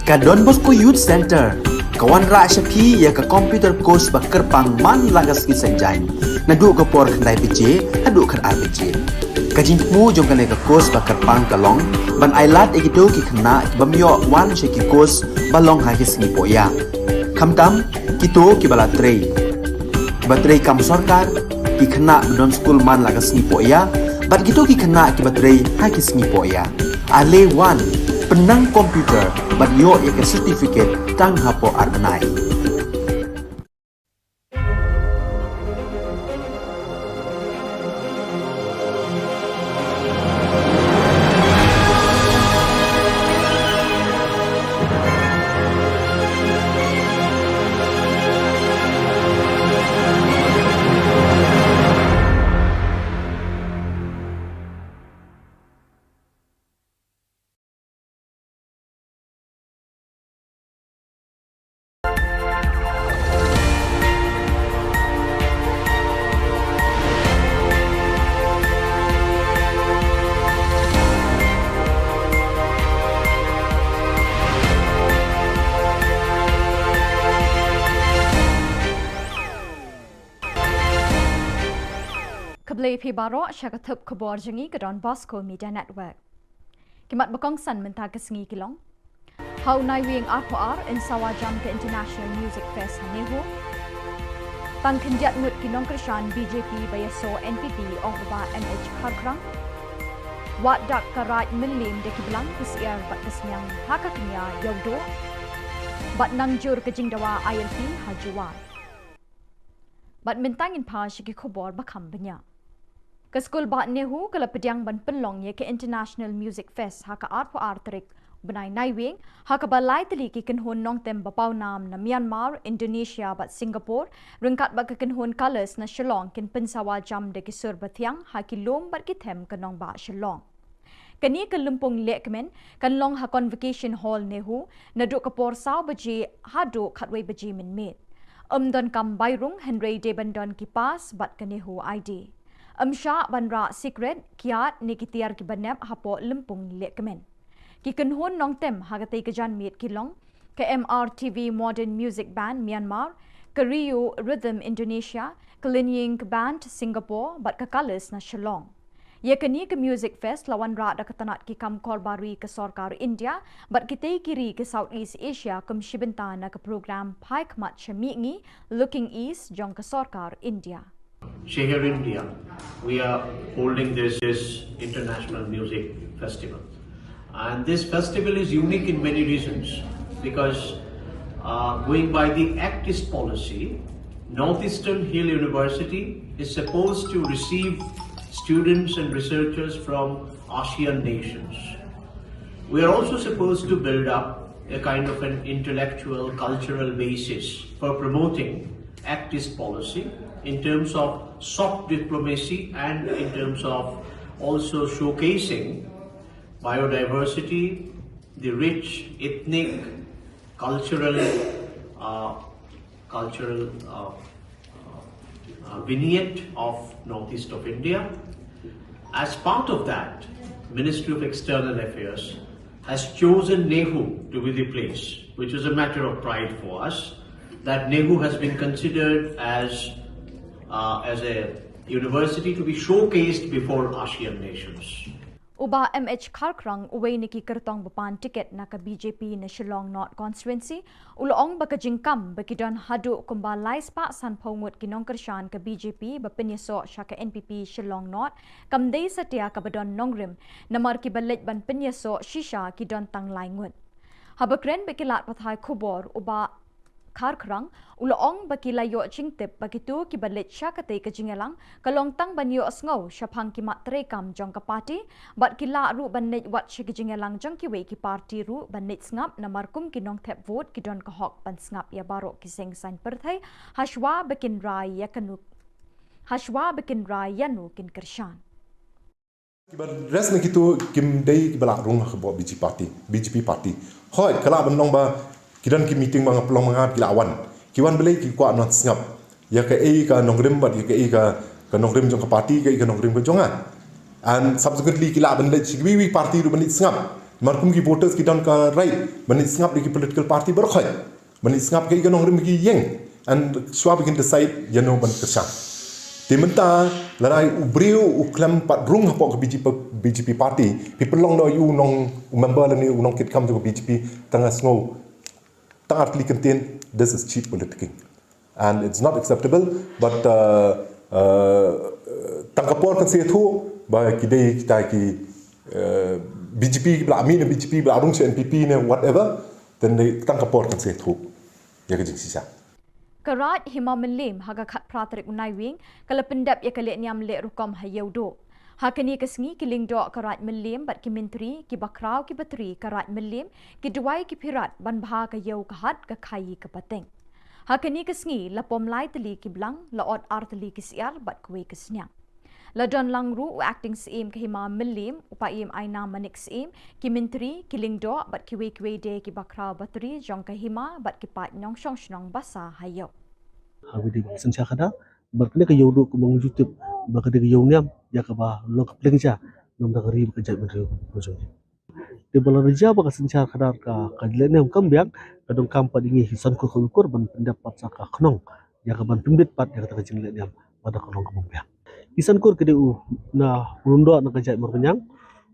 Ka Don Bosco Youth Centre ka wanrah sha phi ïa ka computer course ba kyrpang man la ka sngi Saitjaiñ, naduh ka por khyndai baje haduh khatar baje. Ka jingthmu jong kane ka course ba kyrpang ka long ban ailad ïa kito ki khynnah ki bym ïoh wan sha ki course ba long ha ki sngi pohïap, khamtam kito kiba la trei, kiba trei kam sorkar, ki khynnah ba don skul man la ka sngi pohïap bad kito ki khynnah kiba trei ha ki sngi pohïap. Ale wan, pynnang computer bad ïoh ïa ka certificate tang hapoh ar bnai. Khublei phi baroh sha ka thup khubor jong ngi ka Don Bosco Media Network. Ki mat ba kongsan mynta ka sngi ki long: Ha u Naiwieng arphew ar yn sawa jam ka International Music Fest ha NEHU. Tang khyndiat ngut ki nongkyrshan B J P ba ïasoh N P P, ong u Bah M H Kharkhrang. Wad dak ka Raid Mylliem da ki blang, ki syiar bad ka sniang ha ka kñia Ïewduh. Bad nang jur ka jingdawa I L P ha Jowai. Bad mynta ngin phai sha ki khubor ba kham bniah. Ka skul bah NEHU ka la pdiang ban pynlong ïa ka International Music Fest ha ka arphew ar tarik bnai Naiwieng, ha kaba lai tylli ki kynhun nongtem ba pawnam na Myanmar, Indonesia bad Singapore, ryngkat bad ka kynhun Colors na Shillong kin pynsawa jam da ki sur ba thiang ha ki lum bad ki them ka nongbah Shillong. Kane ka lympung lehkmen kan long ha Convocation Hall NEHU naduh ka por saw baje haduh khatwei baje mynmiet. Ym donkam bai rung hynrei dei ban don ki pass bad ka NEHU I D. Ym shah ban rah sikret, kiad ne ki tiar kiba nep hapoh lympung lehkmen. Ki kynhun nongtem ha katei ka janmiet ki long ka M R T V Modern Music Band Myanmar, ka Rio Rhythm Indonesia, ka Linying Band Singapore bad ka Colors na Shillong. Ïa kane ka Music Fest la wanrah da ka tnat ki kam korbar ri ka sorkar India bad kitei ki ri ka South East Asia kum shi bynta na ka program Phai Khmat sha Mihngi, Looking East, jong ka sorkar India. Shehar India, we are holding this, this international music festival. And this festival is unique in many reasons because, uh, going by the Act East policy, Northeastern Hill University is supposed to receive students and researchers from ASEAN nations. We are also supposed to build up a kind of an intellectual, cultural basis for promoting Act East policy in terms of soft diplomacy and in terms of also showcasing biodiversity, the rich ethnic, cultural, uh, cultural, uh, uh, uh, vignette of northeast of India. As part of that, Ministry of External Affairs has chosen NEHU to be the place, which is a matter of pride for us, that NEHU has been considered as, uh, as a university to be showcased before ASEAN nations. U Bah M H Kharkhrang, uwei na ki kyrtong ba pan tiket na ka B J P na Shillong North Constituency, u la ong ba ka jingkam ba ki don haduh kumba lai spah sanphew ngut ki nongkyrshan ka B J P ba pynïasoh sha ka N P P Shillong North kam dei satia kaba don nongrim, namar kiba leit ban pynïasoh shisha ki don tang lai ngut. Haba kren bad ki lad pathai khubor, u Bah Kharkhrang u la ong ba ki la ïoh jingtip ba kito kiba leit sha katei ka jingïalang ka long tang ban ïohsngew shaphang ki mat treikam jong ka party, bad ki lah ruh ban leit wat sha ki jingïalang jong kiwei ki party ruh ban leit sngap, namar kum ki nongthep vote ki don ka hok ban sngap ïa baroh ki seng saiñ pyrthei hashwa ba kin rai ïa kano, hashwa ba kin rai ïano kin kyrshan. Kiba rest na kito kim dei kiba lah rung ha ka B J P party, B J P party. Hooid, ka lah ban long ba ki don ki meeting ba nga pynlong ma nga, ki lah wan. Ki wan balei? Ki kwah ban sngap ïa kaei ka nongrim bad ïa kaei ka, ka nongrim jong ka party, kaei ka nongrim ka jong nga. And subsequently ki lah ban leit sha kiwei kiwei party ruh ban leit sngap. Namar kum ki voters ki don ka right ban leit sngap ïa ki political party baroh khoit, ban leit sngap ïa ka nongrim ki ïeng, and shuwa ba kin decide ïano ban kyrshan. Te mynta lada u briew u khlem pat rung hapoh ka B J P, B J P party, phi pynlong noh ïa u nong, u member lane u nongkitkam jong ka B J P, tang ha sngew tang artylli kyntien, this is cheap politicking. And it's not acceptable, but uh, uh, tang ka por kan sa ïathuh ba ki dei kita ki uh, B J P ba la mih na B J P ba la rung sha N P P ne whatever, then dei tang ka por kan sa ïathuh ïa ka jingshisha. Ka Raid Hima Mylliem ha ka khatphra tarik u Naiwieng ka la pyndep ïa ka lehniam leh rukom ha Ïewduh. Ha kane ka sngi ki lyngdoh ka Raid Mylliem bad ki myntri, ki bakhraw, ki batri ka Raid Mylliem, ki duwai, ki phirat ban bha ka ïew ka hat, ka khaïi ka pateng. Ha kane ka sngi la pom lai tylli ki blang, la ot ar tylli ki syiar bad kawei ka sniang. La don lang ruh u Acting Syiem ka Hima Mylliem, u Paiem Ainam Manik Syiem, ki myntri, ki lyngdoh bad kiwei kiwei de ki bakhraw batri jong ka hima bad ki paid nongshong shnong basa ha ïew. Ha kane ka synshar khadar bad kane ka Ïewduh kumba ngi ju tip ba ka dei ka ïew niam ïa kaba long ka pliang ja na ka bynta ka ri bad ka jaitbynriew ka jong ngi. Te ba la rja ba ka synshar khadar ka, ka lehniam kam biang, ka donkam pat ïa ngi ki san kur khawi kur ban pyndep pat sa ka khnong ïa ka ban pynbit pat ïa kata ka jinglehniam ba da ka long kaba biang. Ki san kur ki dei u na u lyngdoh na ka jaid Mawryngkneng,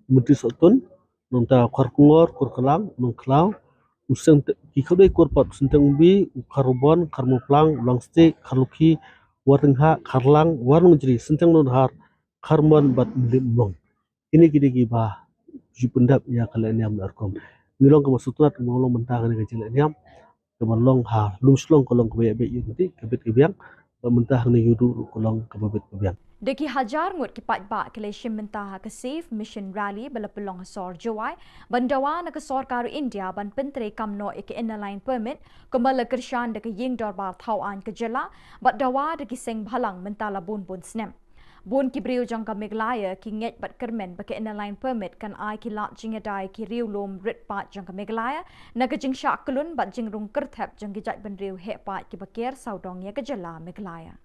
u Myntri Sohtun, nangta Kharkongor, Kurklang, u Nongkhlaw, u Synteng, ki khadwei kur pat, u Synteng Umbi, u Kharbon, Kharmawplang, u Langstieh, Kharlukhi, Warnonghah, Kharlang, Warnongjri, Synteng Nonghar, Kharmon bad Mylliem Umlong. Kine ki dei kiba ju pyndep ïa ka lehniam leh rukom. Ngi long kaba sngewtynnat kaba long mynta kane ka jinglehniam kaba long ha lum Shillong ka long kaba ïa beit ïa ka bit ka biang. Bad mynta hangne Ïewduh ruh ka long kaba bit ka biang. Da ki hajar ngut ki paidbah ki la shim bynta ha ka Save Mission Rally ba la pynlong ha sor Jowai ban dawa na ka sorkar u India ban pyntreikam noh ïa ka Inner Line Permit kumba la kyrshan da ka Ïing Dorbar Thaw Aiñ ka jylla bad dawa da ki seng bhalang mynta la bun bun snem. Bun ki briew jong ka Meghalaya ki ngeit bad kyrmen ba ka Inner Line Permit kan ai ki lad jingïada ïa ki riewlum rit paid jong ka Meghalaya na ka jingshah kyllun bad jingrung kyrthep jong ki jaitbynriew heh paid kiba ker sawdong ïa ka jylla Meghalaya.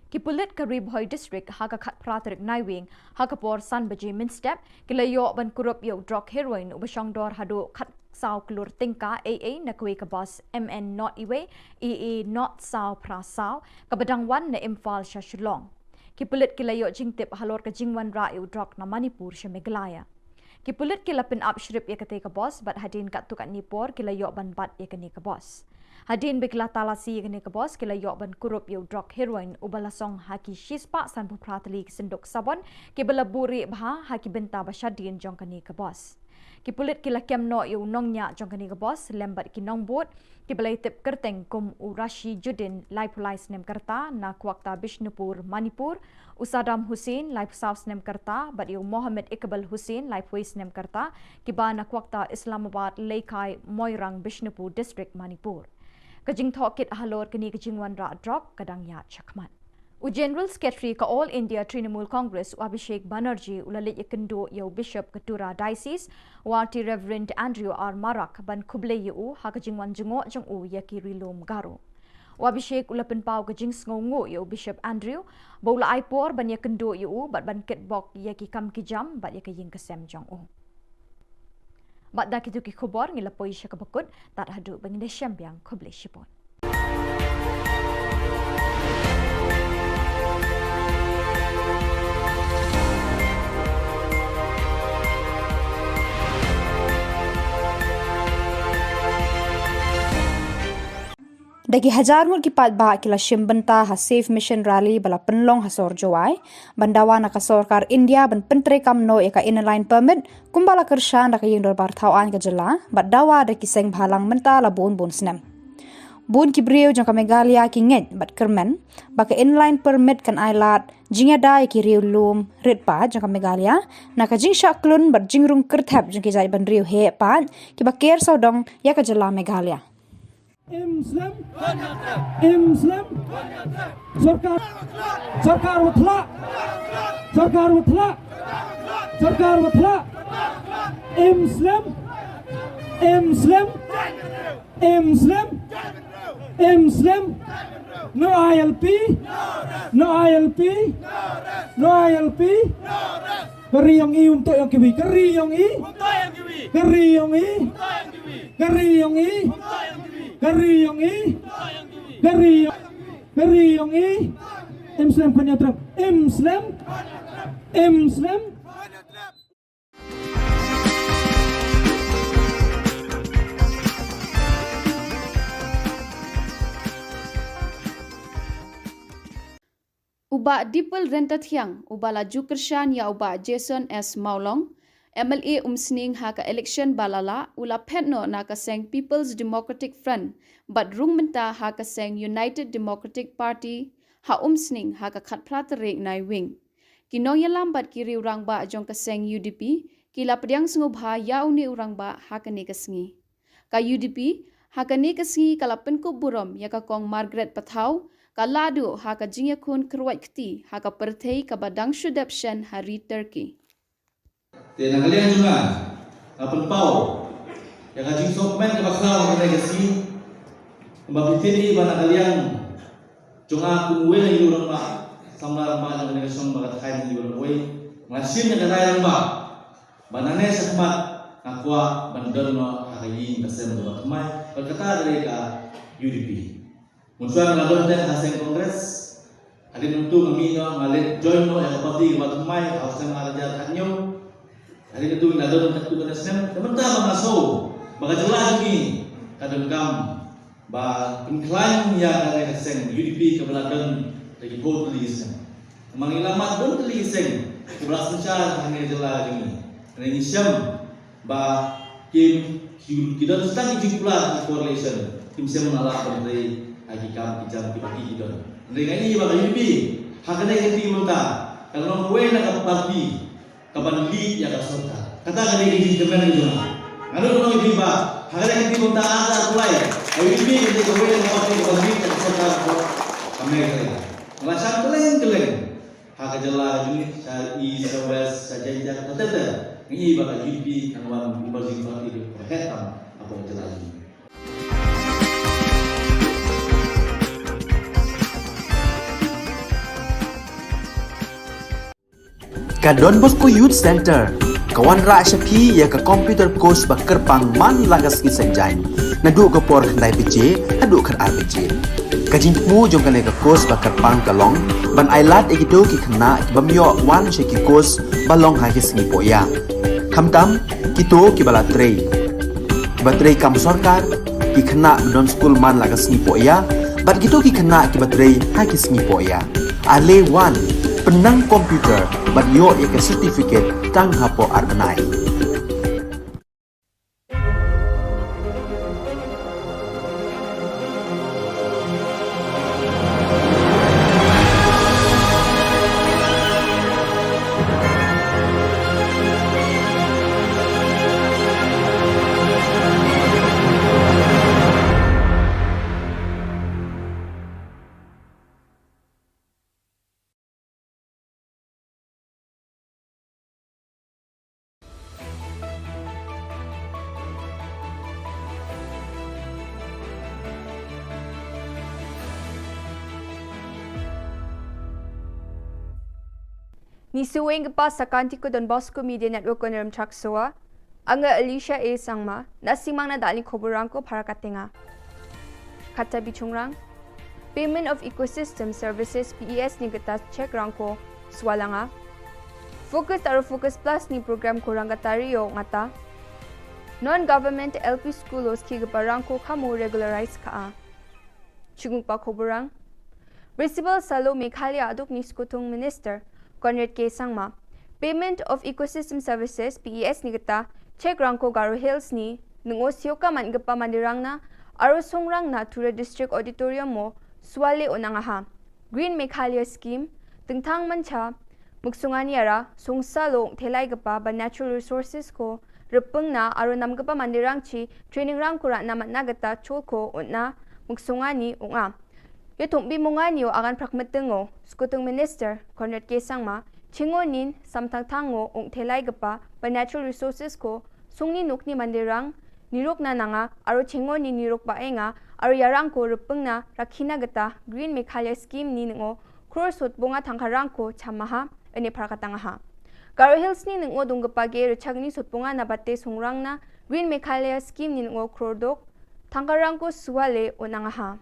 Ki pulit ka Ri Bhoi District ha ka khatphra tarik Naiwieng ha ka por san baje mynstep ki la ïoh ban kurup ïa u drok heroin uba shongdor haduh khatsaw klur tyngka A A na kawei ka bus M N nought wei A A nought saw phra saw kaba dang wan na Imphal sha Shillong. Ki pulit ki la ïoh jingtip halor ka jingwanrah ïa u drok na Manipur sha Meghalaya. Ki pulit ki la pynap shrip ïa katei ka bus bad hadien katto katne por ki la ïoh ban bat ïa kane ka bus. Hadien ba ki la talasi ïa kane ka bus ki la ïoh ban kurup ïa u drok heroin uba la song ha ki shispah sanphew phra tylli ki synduk sabon kiba la buhrieh bha ha ki bynta ba shadien jong kane ka bus. Ki pulit ki la kem noh ïa u nongñiah jong kane ka bus lem bad ki nongbud kiba la ïatip kyrteng kum u Rashiduddin laiphew lai snem ka rta na Kwakta Bishnupur, Manipur, u Saddam Hussain laiphew saw snem ka rta bad ïa u Mohammed Iqbal Hussain laiphew wei snem ka rta kiba na Kwakta Islamabad, Leikai, Moirang, Bishnupur District, Manipur. Ka jingthoh kit halor kane ka jingwanrah drok ka dang ïaid shakhmat. U General Secretary ka All India Trinamool Congress u Abhishek Banerjee u la leit ïakynduh ïa u Bishop ka Tura Diocese, u Rt Reverend Andrew R Marak ban khublei ïa u ha ka jingwan jngoh jong u ïa ki ri lum Garo. U Abhishek u la pynpaw ka jingsngewnguh ïa u Bishop Andrew ba u la ai por ban ïakynduh ïa u bad ban kitbok ïa ki kam ki jam bad ïa ka ïing ka sem jong u. Bad da kito ki khubor ngi la poi sha kaba kut, tad haduh ba ngin da shem biang, khublei shibun. Da ki hajar ngut ki paidbah ki la shim bynta ha Save Mission Rally ba la pynlong ha sor Jowai ban dawa na ka sorkar India ban pyntreikam noh ïa ka Inner Line Permit kumba la kyrshan da ka Ïing Dorbar Thaw Aiñ ka jylla bad dawa da ki seng bhalang mynta la bun bun snem. Bun ki briew jong ka Meghalaya ki ngeit bad kyrmen ba ka Inner Line Permit kan ai lad jingïada ïa ki riewlum rit paid jong ka Meghalaya na ka jingshah kyllun bad jingrung kyrthep jong ki jaitbynriew heh paid kiba ker sawdong ïa ka jylla Meghalaya. Im slem. Im slem. Sorkar. Sorkar wa thlak. Sorkar wa thlak. Sorkar wa thlak. Im slem. Im slem. Im slem. Im slem. No I L P. No I L P. No I L P. Ka ri yong i um to yong kiwi. Ka ri yong i. Ka ri yong i. Ka ri yong i. Ka ri yong i. Ka ri yong i. Im slem khun ïa trep. Im slem. Im slem. U Bah Dipal Ryntathiang, uba la ju kyrshan ïa u Bah Jason S Mawlong, M L A Umsning ha ka election ba la lah, u la phet noh na ka seng People's Democratic Front, bad rung mynta ha ka seng United Democratic Party, ha Umsning ha ka khatphra tarik Naiwieng. Ki nongïalam bad ki riew rangbah jong ka seng U D P, ki la pdiang sngewbha ïa une u rangbah ha kane ka sngi. Ka U D P, ha kane ka sngi ka la pynkup burom ïa ka Kong Margaret Pathaw, ka la duh ha ka jingïakhun kyrwat kti, ha ka pyrthei kaba dang shu dep shen ha ri Turkey. Te na ka liang jong nga, nga pynpaw ïa ka jingsngewkmen kaba khraw ha kane ka sngi. Kumba phi tip hi ba na ka liang jong nga kum uwei na ki rangbah, samla rangbah jong kane ka shnong ba ka thaiñ hi ba uwei. Nga shim ïa ka rai rangbah ba nangne shakhmat nga kwah ban don noh ha ka ïing ka sem kaba thymmai, bad kata ka dei ka U D P. Mynshuwa nga la don te ha seng Congress. Hadien nangtu nga mih noh, nga leit join noh ïa ka party kaba thymmai ha u snem ar hajar khathynñiew. Hadien nangtu nga la don katto katne snem. Te mynta ba nga sngew ba ka jylla jong ngi ka donkam ba pynkhlaiñ ïa kane ka seng U D P kaba la don da ki phew tylli ki snem. Namar ngi la mad don tylli ki seng kiba la synshar ha kane ka jylla jong ngi. Hynrei ngi shem ba kim, ki, ki don sa tang ki jingkular ki coalition, kim shem ban lah ban trei ha ki kam ki jam kiba ki, ki don. Hynrei nga i ba ka U D P ha kane ka kti mynta ka long kawei na ka party kaban lead ïa ka sorkar. Kata ka dei ka jingkyrmen ka jong nga. Nga nud ban ong ïa phi ba ha kane ka kti mynta ar hajar arphew lai, ka U D P ka dei kawei na ka party kaban lead ïa ka sorkar ka Meghalaya. Nga la shah kylleng kylleng ha ka jylla jong ngi, sha East, sha West, sha Jaintia, ka ter ter. Ngi i ba ka U D P kan wan emerging party kaba heh tam hapoh ka jylla jong ngi. Ka Don Bosco Youth Center ka wanrah sha phi ïa ka computer course ba kyrpang man la ka sngi Saitjaiñ, naduh ka por khyndai baje haduh khatar baje. Ka jingthmu jong kane ka course ba kyrpang ka long ban ailad ïa kito ki khynnah kiba ym ïoh wan sha ki course ba long ha ki sngi poh ïa. Khamtam kito kiba la trei, kiba trei kam sorkar, ki khynnah ba don skul man la ka sngi poh ïa, bad kito ki khynnah kiba trei ha ki sngi poh ïa. Ale wan, pynnang computer bad ïoh ïa ka certificate tang hapoh ar bnai. Ngi shu weng ka pas sa ka Anti Don Bosco Media Network ko Nerim Traksoa. Anga Alicia A Sangma, na sngewbha na da lin khubor rangko para katenga. Kata bichungrang. Payment of Ecosystem Services, P E S ni kata check rangko swalanga. Focus aro Focus Plus ni program ko rang kata rio ngata. Non-government L P school os ki kapa rangko kamo regularize ka a. Chungpa khubor rang. Principal Salo Meghalaya aduk ni Skutung Minister Conrad K Sangma. Payment of Ecosystem Services, P E S ni kata, check rangko Garo Hills ni, nungo sioka man kapa mandirang na, aro songrang na Tura District Auditorium mo, swale onangaha. Green Meghalaya Scheme, tengtang mancha, muksungani ara, songsa lo thelai kapa ba natural resources ko, repeng na, aro nam kapa mandirang chi, training rangko ra na matna kata chol ko, onna, muksungani, unga. Yo thung bi mungani o agan prak meteng o, Skutung Minister, Conrad K Sangma, chingo nin, samthang thang o, ung thelai kapa, ba natural resources ko, sungni nukni mandirang, niruk na nanga, aro chingo ni niruk ba enga, aro yarang ko repeng na, rakhina kata, Green Meghalaya Scheme ni ngo, crore sot bunga thangkarang ko, chamaha, ene prak katangaha. Garo Hills ni nungo dungkapa ge rchagni sutpunga na bate sungrang na Green Meghalaya Scheme ni nungo krodok tangkarang ko suale unangaha.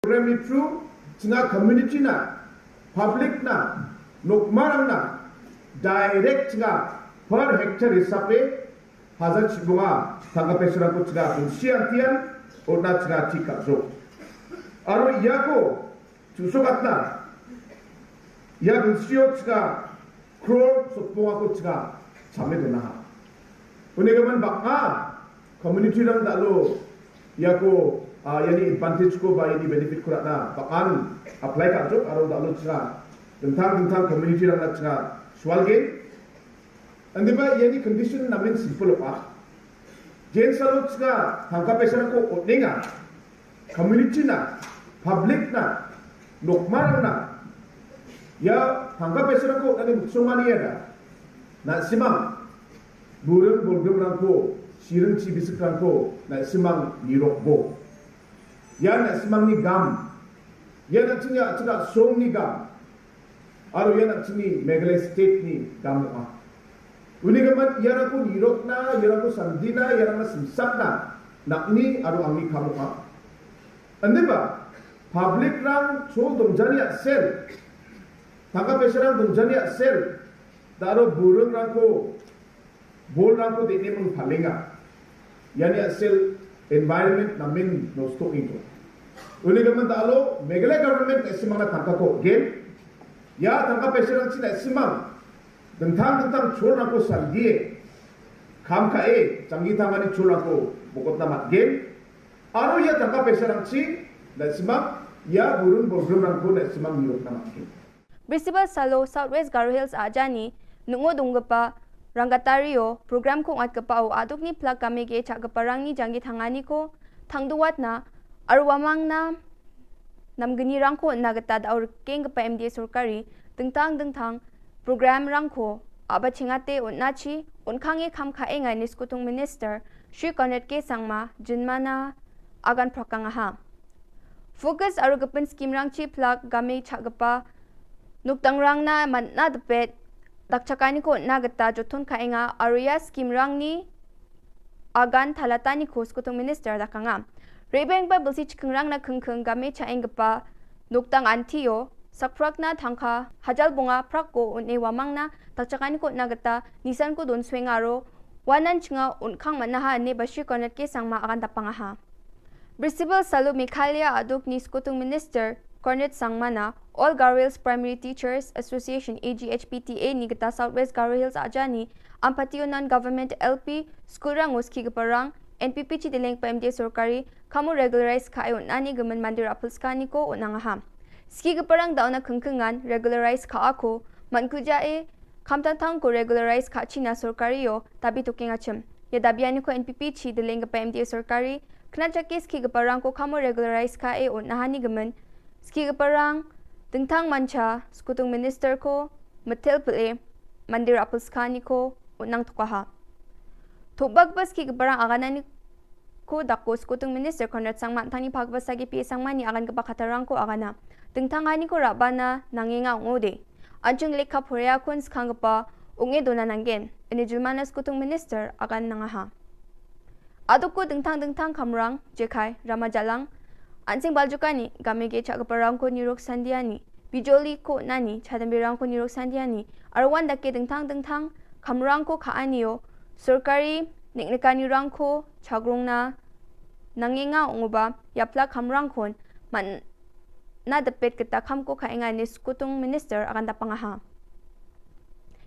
Program ni through chinga community na, public na, nokmarang na, direct chinga per hectare hisabe hajar chibunga tangka pesrang ko chinga bungsi antian, ona chinga chika jo. Aro yako chusok atna ya bungsi o chinga crore sopong ako chinga chame dona ha. Uni gaman baka community rang dalo yako ah, yani advantage ko ba yani benefit ko rana bakan apply ka jok aro dalo chinga tentang tentang community rang na chinga sual ge. Andi ba yani condition namin simple pa. Jen salo chinga tangka pesrang ko oninga community na, public na, nokmarang na. Ya tangka pesrang ko ani muksumani ya da. Na simang burung bulgum rangko, sirung ci bisik rangko, na simang nirok bo. Ya na simang ni gam. Ya na chinga chinga song ni gam. Aro ya na chini Meghalaya state ni gam a. Uni gaman ya rangko nirok na, ya rangko sandina, ya rangko simsak na. Nak ni aro angni kamu a. Ande ba public rang chol dongjani a sel. Tangka pesrang dongjani a sel. Daro burung rangko bol rangko de ne mung palinga. Yani a sel environment namin nosto ito. Uni gaman dalo Meghalaya government na simang na tangka ko gen. Ya tangka pesrang china simang. Dentang dentang chol rangko sandie. Kam ka e, changi tangani chol rangko bokot namat gen. Aro ya tangka pesrang chi na simang ya burung burung rangko na simang nirok namat gen. Bristibal salo South West Garo Hills ajani nungo dungkapa rangkatario program ko ngat kapa o aduk ni plak kame ge chak kapa rang ni janggi thangani ko thangduwat na arwamang na namgini rangko na gata da aur keng kapa M D A sorkari dengtang dengtang program rangko aba chingate un nachi un khange kham khae ngai ni skutung minister Shri Conrad K Sangma jinmana agan prakang aha. Focus aro gepin skim rang chi plak game chakgepa nuktang rang na man na depet dak chakani ko na geta jothon ka enga aro ya skim rang ni agan thalata ni ko skutung minister dakanga. Rebeng ba belsi chikeng rang na kengkeng game cha enggepa nuktang antio sakprak na thangka hajal bunga prak ko une wamang na dak chakani ko na geta nisan ko don sweng aro wanan chinga unkang manaha ne ba Shri Conrad K Sangma agan dapangaha. Bristibal salu Meghalaya aduk ni skutung minister Conrad Sangma na All Garo Hills Primary Teachers Association A G H P T A ni geta South West Garo Hills ajani ampati unan government L P school rang uski geparang N P P chi deleng pa M D A sorkari kamu regularize ka ayun ani gemen mandir apelska ni ko unangaha. Ski geparang dauna kengkengan regularize ka ako man kuja e kamtang tang ko regularize ka china sorkari yo tabi tuking achim. Ya dabi ani ko N P P chi deleng gepa M D A sorkari kena chakis ki geparang ko kamu regularize ka e un nahani gemen. Ski geparang dengtang mancha skutung minister ko metel pele mandir apelska ni ko unang tukaha. Thubak bas ki geparang aganani ko dako skutung minister Conrad Sangma tani phak bas sagi P A Sangma ni agan gepa khatarang ko agana. Dengtang ani ko rabana nangenga ungode. Anchung lekha phoria kun skang gepa unge dona nanggen. Ini julmana skutung minister agan nangaha. Aduku dengtang dengtang kamrang, jekai, rama jalang, ansing baljukani, game ge chak geparang ko nirok sandiani, bijoli ko nani, chadambi rang ko nirok sandiani, arwan dake dengtang dengtang kamrang ko ka anio, sorkari, niknikani rang ko, chagrong na, nangenga unguba, yapla kamrang kon, man na depet keta kam ko ka enga ni skutung minister agan dapangaha.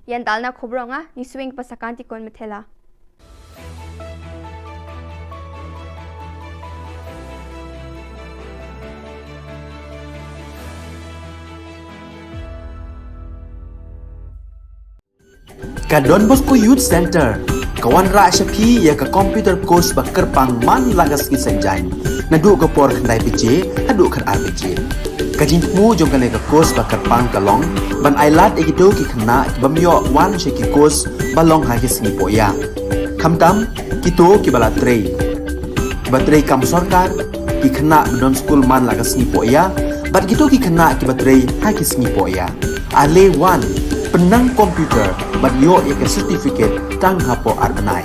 Yan dalna khubronga ni swing pasakanti kon methela. Ka Don Bosco Youth Center ka wanrah sha phi ïa ka computer course ba kyrpang man la ka sngi Saitjaiñ naduh ka por khyndai baje haduh khatar baje. Ka jingthmu jong kane ka course ba kyrpang ka long ban ailad ïa kito ki khynnah ki bym ïoh wan sha ki course ba long ha ki sngi pohïa. Khamtam kito kiba la trei, kiba trei kam sorkar, ki khynnah ba don skul man la ka sngi pohïa bad kito ki khynnah kiba trei ha ki sngi pohïa. Ale wan Pynang computer bad ïoh ïa ka certificate tang hapoh ar bnai.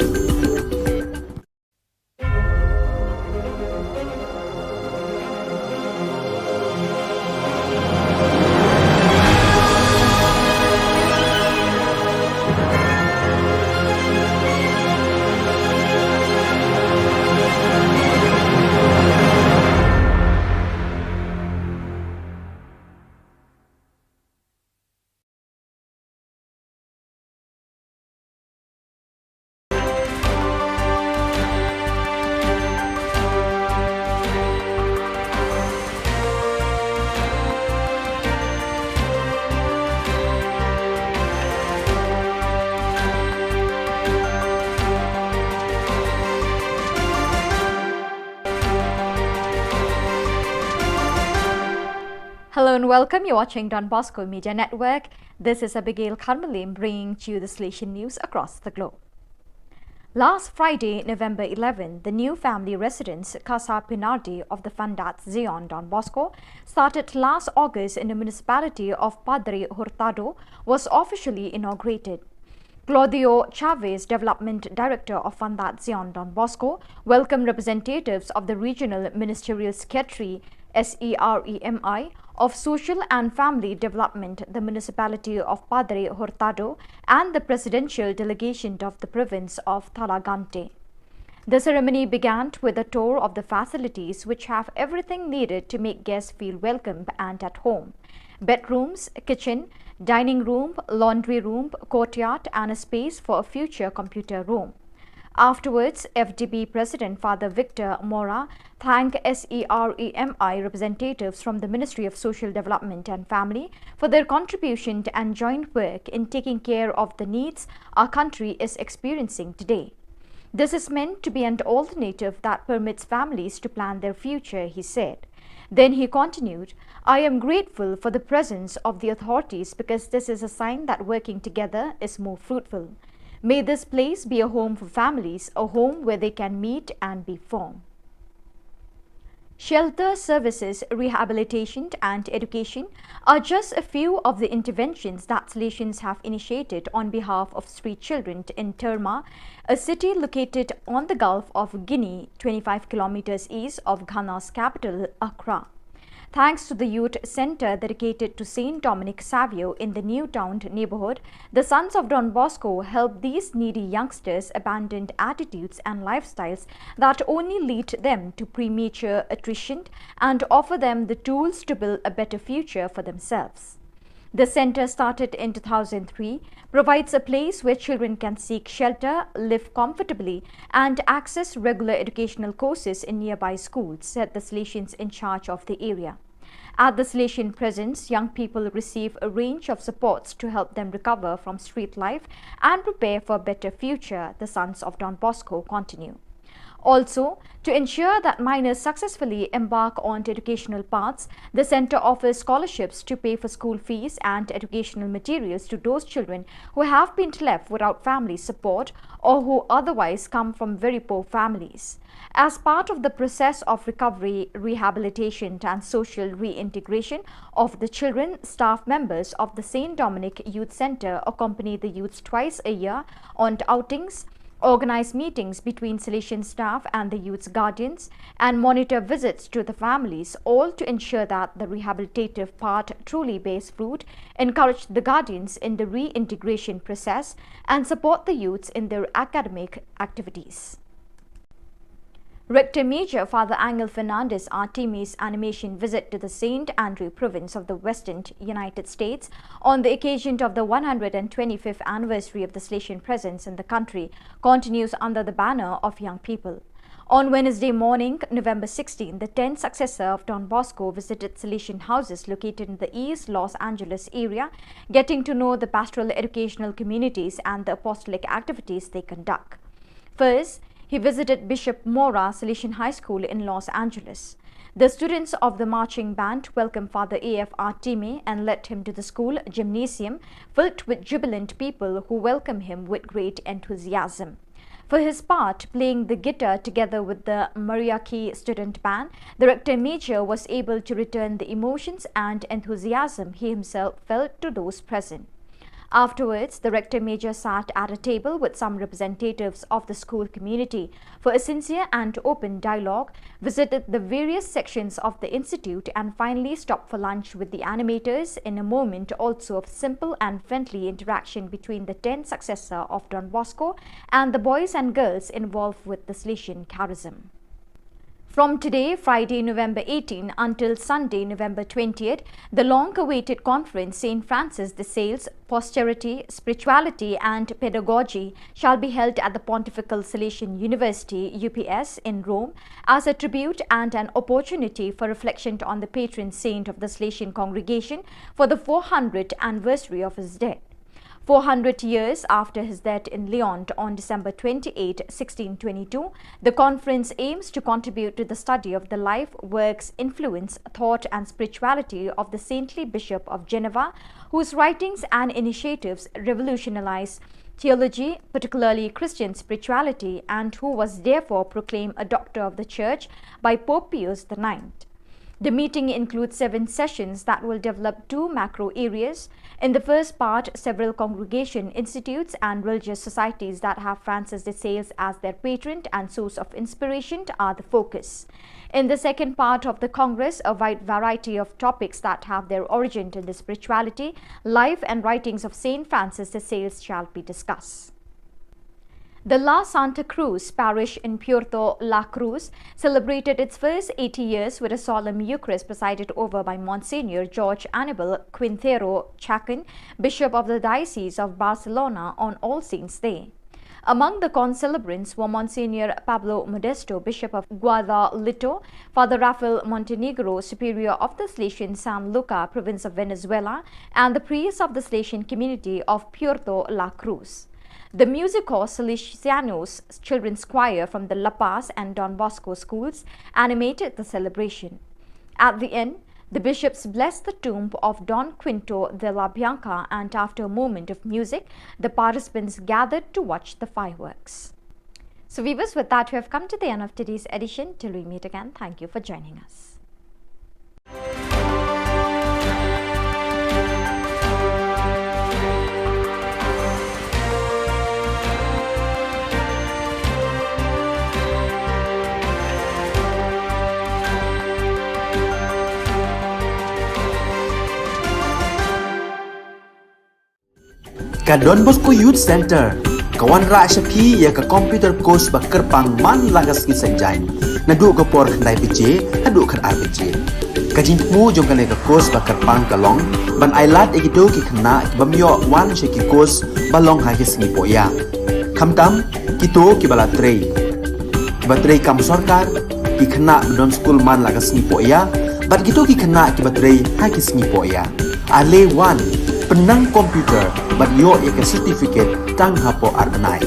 Hello and welcome. You're watching Don Bosco Media Network. This is Abigail Kharmalim bringing to you the Salesian news across the globe. Last Friday, November eleven, the new family residence, Casa Pinardi of the Fundat Zion Don Bosco, started last August in the municipality of Padre Hurtado, was officially inaugurated. Claudio Chavez, Development Director of Fundat Zion Don Bosco, welcomed representatives of the Regional Ministerial Secretary, S E R E M I, of Social and Family Development, the Municipality of Padre Hurtado, and the Presidential Delegation of the Province of Thalagante. The ceremony began with a tour of the facilities, which have everything needed to make guests feel welcome and at home: bedrooms, kitchen, dining room, laundry room, courtyard, and a space for a future computer room. Afterwards, F D B President Father Victor Mora thanked S E R E M I representatives from the Ministry of Social Development and Family for their contribution and joint work in taking care of the needs our country is experiencing today. "This is meant to be an alternative that permits families to plan their future," he said. Then he continued, "I am grateful for the presence of the authorities because this is a sign that working together is more fruitful. May this place be a home for families, a home where they can meet and be formed." Shelter services, rehabilitation, and education are just a few of the interventions that Salesians have initiated on behalf of street children in Terma, a city located on the Gulf of Guinea, twenty-five kilometers east of Ghana's capital, Accra. Thanks to the youth center dedicated to Saint Dominic Savio in the New Town neighborhood, the Sons of Don Bosco help these needy youngsters abandon attitudes and lifestyles that only lead them to premature attrition and offer them the tools to build a better future for themselves. The center, started in two thousand three, provides a place where children can seek shelter, live comfortably, and access regular educational courses in nearby schools, said the Salesians in charge of the area. At the Salesian presence, young people receive a range of supports to help them recover from street life and prepare for a better future, the Sons of Don Bosco continue. Also, to ensure that minors successfully embark on educational paths, the center offers scholarships to pay for school fees and educational materials to those children who have been left without family support or who otherwise come from very poor families. As part of the process of recovery, rehabilitation, and social reintegration of the children, staff members of the Saint Dominic Youth Center accompany the youths twice a year on outings, organize meetings between Salesian staff and the youth's guardians, and monitor visits to the families, all to ensure that the rehabilitative part truly bears fruit, encourage the guardians in the reintegration process, and support the youths in their academic activities. Rector Major Father Angel Fernandez Artimi's animation visit to the Saint Andrew province of the Western United States on the occasion of the one hundred twenty-fifth anniversary of the Salesian presence in the country continues under the banner of Young People. On Wednesday morning, November sixteen, the tenth successor of Don Bosco visited Salesian houses located in the East Los Angeles area, getting to know the pastoral educational communities and the apostolic activities they conduct. First, he visited Bishop Mora Salesian High School in Los Angeles. The students of the marching band welcomed Father A F Artime and led him to the school gymnasium, filled with jubilant people who welcomed him with great enthusiasm. For his part, playing the guitar together with the Mariachi student band, the rector major was able to return the emotions and enthusiasm he himself felt to those present. Afterwards, the Rector Major sat at a table with some representatives of the school community for a sincere and open dialogue, visited the various sections of the institute, and finally stopped for lunch with the animators, in a moment also of simple and friendly interaction between the tenth successor of Don Bosco and the boys and girls involved with the Salesian charism. From today, Friday, November eighteen, until Sunday, November twentieth, the long-awaited conference, Saint Francis de Sales, Posterity, Spirituality and Pedagogy, shall be held at the Pontifical Salesian University, U P S, in Rome, as a tribute and an opportunity for reflection on the patron saint of the Salesian congregation for the four hundredth anniversary of his death. Four hundred years after his death in Lyon on December twenty-eighth, sixteen twenty-two, the conference aims to contribute to the study of the life, works, influence, thought, and spirituality of the saintly Bishop of Geneva, whose writings and initiatives revolutionized theology, particularly Christian spirituality, and who was therefore proclaimed a doctor of the Church by Pope Pius the ninth. The meeting includes seven sessions that will develop two macro areas. In the first part, several congregation, institutes, and religious societies that have Francis de Sales as their patron and source of inspiration are the focus. In the second part of the Congress, a wide variety of topics that have their origin in the spirituality, life, and writings of Saint Francis de Sales shall be discussed. The La Santa Cruz parish in Puerto La Cruz celebrated its first eighty years with a solemn Eucharist presided over by Monsignor George Anibal Quintero Chacon, Bishop of the Diocese of Barcelona, on All Saints' Day. Among the concelebrants were Monsignor Pablo Modesto, Bishop of Guadalito, Father Rafael Montenegro, Superior of the Salesian San Luca, Province of Venezuela, and the priests of the Salesian community of Puerto La Cruz. The Musico Salesianos Children's Choir from the La Paz and Don Bosco schools animated the celebration. At the end, the bishops blessed the tomb of Don Quinto de la Bianca, and after a moment of music, the participants gathered to watch the fireworks. So, viewers, with that, we have come to the end of today's edition. Till we meet again, thank you for joining us. Ka Don Bosco Youth Centre ka wanrah sha phi ïa ka computer course ba kyrpang man la ka sngi Saitjaiñ, naduh ka por khyndai baje haduh khatar baje. Ka jingthmu jong kane ka course ba kyrpang ka long ban ailad ïa kito ki khynnah ki bym ïoh wan sha ki course ba long ha ki sngi pohïa, khamtam kito kiba la trei, kiba trei kam sorkar, ki khynnah ba don skul man la ka sngi pohïa, bad kito ki khynnah kiba trei ha ki sngi pohïa. Ale wan, pynnang computer bad ïoh ïa ka certificate tang hapoh ar bnai.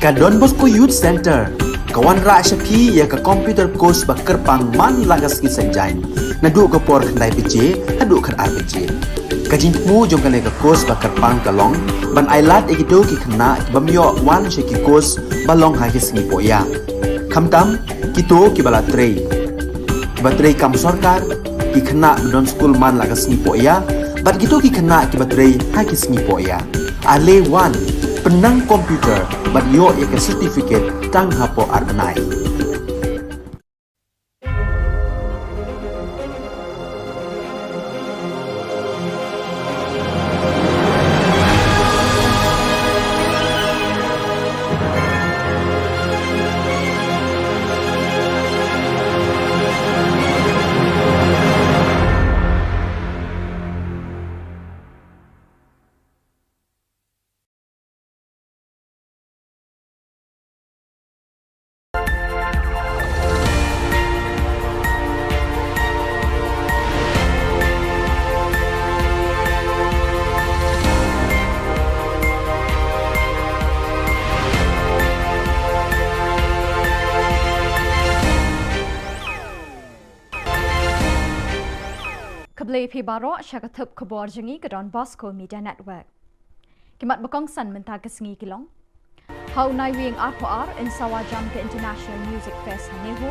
Ka Don Bosco Youth Centre ka wanrah sha phi ïa ka computer course ba kyrpang man la ka sngi Saitjaiñ, naduh ka por khyndai baje haduh khatar baje. Ka jingthmu jong kane ka course ba kyrpang ka long ban ailad ïa kito ki khynnah ki bym ïoh wan sha ki course ba long ha ki sngi pohïa, khamtam kito kiba la trei, kiba trei kam sorkar, ki khynnah ba don skul man la ka sngi pohïa bad kito ki khynnah kiba trei ha ki sngi pohïa. Ale wan, pynnang computer bad ïoh ïa ka certificate tang hapoh ar bnai. Khublei phi baroh sha ka thup khubor jong ngi ka Don Bosco Media Network. Ki mat ba kongsan mynta ka sngi ki long: Ha u Naiwieng arphew ar yn sawa jam ka International Music Fest ha NEHU.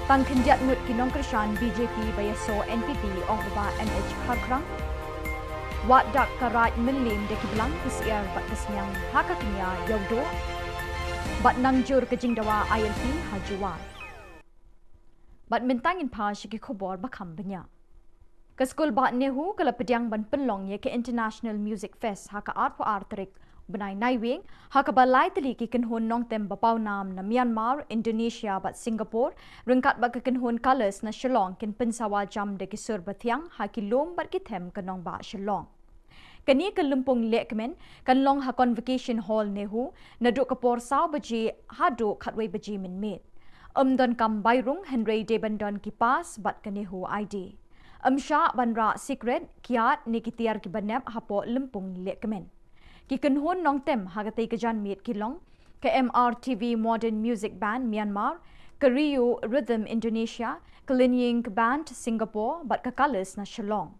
Tang khyndiat ngut ki nongkyrshan BJP ba ïasoh NPP, ong u Bah M H Kharkhrang. Wad dak ka Raid Mylliem da ki blang, ki syiar bad ka sniang ha ka kñia Ïewduh. Bad nang jur ka jingdawa ILP ha Jowai. Bad mynta ngin phai sha ki khubor ba kham bniah. Ka skul bah NEHU ka la pdiang ban pynlong ïa ka International Music Fest ha ka arphew ar tarik bnai Naiwieng, ha kaba lai tylli ki kynhun nongtem ba pawnam na Myanmar, Indonesia bad Singapore, ryngkat bad ka kynhun Colours na Shillong kin pynsawa jam da ki sur bathiang ha ki lum bad ki them ka nongbah Shillong. Kane ka lympung lehkmen kan long ha Convocation Hall NEHU naduh ka por saw baje haduh khatwei baje mynmiet. Ym donkam bai rung hynrei dei ban don ki pass bad ka NEHU ID. Ym shah ban rah sikret, kiad ne ki tiar kiba nep hapoh lympung lehkmen. Ki kynhun nongtem ha katei ka janmiet ki long ka MRTV Modern Music Band Myanmar, ka Rio Rhythm Indonesia, ka Linying Band Singapore bad ka Colours na Shillong.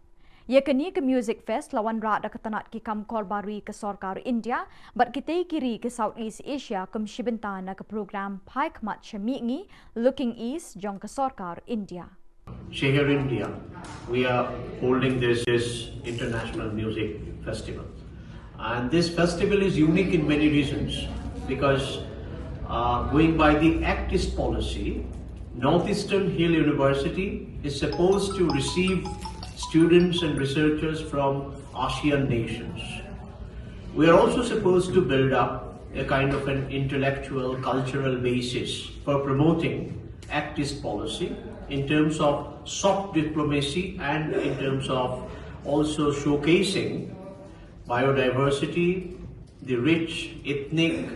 Ïa kane ka Music Fest la wanrah da ka tnat ki kam korbar ri ka sorkar India bad kitei ki ri ka South East Asia kum shi bynta na ka program Phai Khmat sha Mihngi, Looking East jong ka sorkar India. Shehar India, we are holding this, this international music festival. And this festival is unique in many reasons because, uh, going by the Act East policy, Northeastern Hill University is supposed to receive students and researchers from ASEAN nations. We are also supposed to build up a kind of an intellectual, cultural basis for promoting Act East policy in terms of soft diplomacy and in terms of also showcasing biodiversity, the rich ethnic,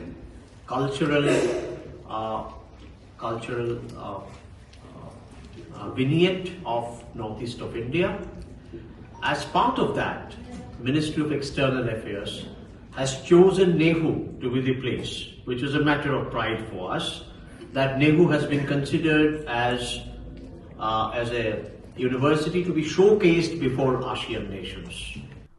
cultural, uh, cultural, uh, uh, uh, vignette of northeast of India. As part of that, Ministry of External Affairs has chosen NEHU to be the place, which is a matter of pride for us, that NEHU has been considered as, uh, as a university to be showcased before ASEAN nations.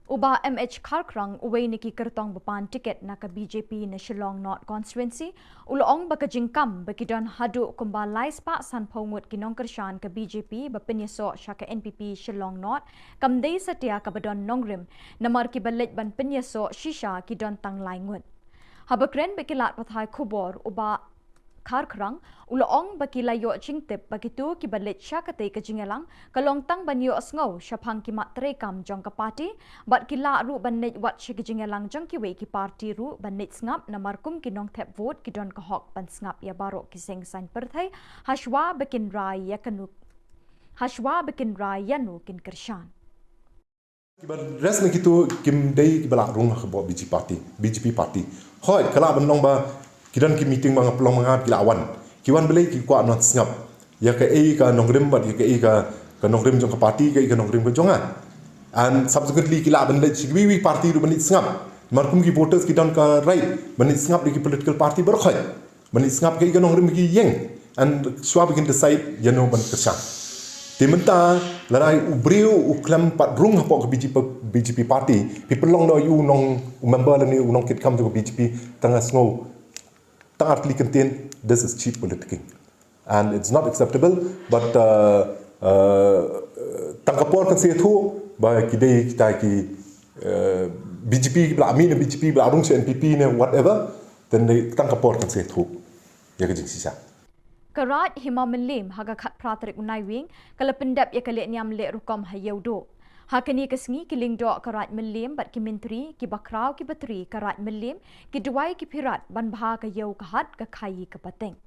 U Bah M H Kharkhrang, uwei na ki kyrtong ba pan tiket na ka BJP na Shillong North Constituency, u la ong ba ka jingkam ba ki don haduh kumba lai spah sanphew ngut ki nongkyrshan ka BJP ba pynïasoh sha ka NPP Shillong North kam dei satia kaba don nongrim, namar kiba leit ban pynïasoh shisha ki don tang lai ngut. Haba kren bad ki lad pathai khubor, u Bah Kharkhrang u la ong ba ki la ïoh jingtip ba kito kiba leit sha katei ka jingïalang ka long tang ban ïohsngew shaphang ki mat treikam jong ka party, bad ki lah ruh ban leit wat sha ki jingïalang jong kiwei ki party ruh ban leit sngap, namar kum ki nongthep vote ki don ka hok ban sngap ïa baroh ki seng saiñ pyrthei hashwa ba kin rai ïa kano, hashwa ba kin rai ïano kin kyrshan. Kiba rest na kito kim dei kiba lah rung ha ka BJP party, BJP party. Hooid, ka lah ban long ba ki don ki meeting ba nga pynlong ma nga ki lah wan. Ki wan balei? Ki kwah ban sngap ïa kaei ka nongrim bad ïa kaei ka, ka nongrim jong ka party, kaei ka nongrim ka jong nga. And subsequently ki lah ban leit sha kiwei kiwei party ruh ban leit sngap. Mar kum ki voters ki don ka right ban ïa sngap ïa ki political party baroh khoit, ban ïa sngap ïa ka nongrim ki ïeng, and shuwa ba kin decide ïa no ban kyrshan. Te mynta lada u briew u khlem pat rung hapoh ka B J P, B J P party, phi pynlong noh ïa u nong, u member lane u nongkitkam jong ka B J P, tang ha sngew, tang artylli kyntien, this is cheap politicking. And it's not acceptable, but uh, uh, tang ka por kan sa ïathuh ba ki dei kita ki, uh, B J P ba la mih na B J P, ba la rung sha N P P ne whatever, then dei tang ka por kan sa ïathuh ïa ka jingshisha. Ka Raid Hima Mylliem ha ka khatphra tarik u Naiwieng ka la pyndep ïa ka lehniam leh rukom ha Ïewduh. Ha kane ka sngi ki lyngdoh ka Raid Mylliem bad ki myntri, ki bakhraw, ki batri ka Raid Mylliem, ki duwai, ki phirat ban bha ka ïew ka hat, ka khaïi ka pateng.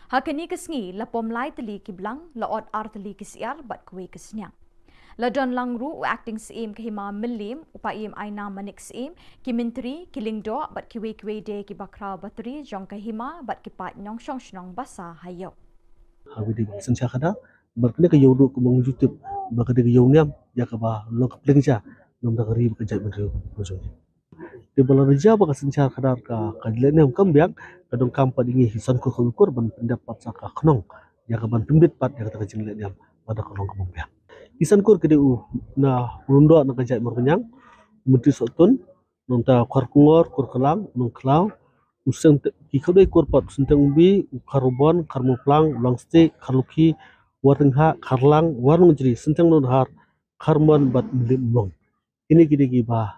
Ha kane ka sngi la pom lai tylli ki blang, la ot ar tylli ki syiar bad kawei ka sniang. La don lang ruh u Acting Syiem ka Hima Mylliem, u Paiem Ainam Manik Syiem, ki myntri, ki lyngdoh bad kiwei kiwei de ki bakhraw batri jong ka hima bad ki paid nongshong shnong basa ha ïew. Ha kane ka synshar khadar, bad kane ka Ïewduh kumba ngi ju tip ba ka dei ka ïew niam ïa kaba long ka pliang ja na ka bynta ka ri bad ka jaitbynriew ka jong ngi. Te ba la rja ba ka synshar khadar ka, ka lehniam kam biang, ka donkam pat ïa ngi ki san kur khawi kur ban pyndep pat sa ka khnong ïa ka ban pynbit pat ïa kata ka jinglehniam ba da ka long kaba biang. Ki san kur ki dei u, na u lyngdoh na ka jaid Mawryngkneng, u Myntri Sohtun, nangta Kharkongor, Kurklang, u Nongkhlaw, u Synteng, ki khatduh kur pat, u Synteng Umbi, u Kharbon, Kharmawphlang, u Langstieh, Kharlukhi, Warnonghah, Kharlang, Warnongjri, Synteng Nonghar, Kharmon bad Mylliem Umlong. Kine ki dei kiba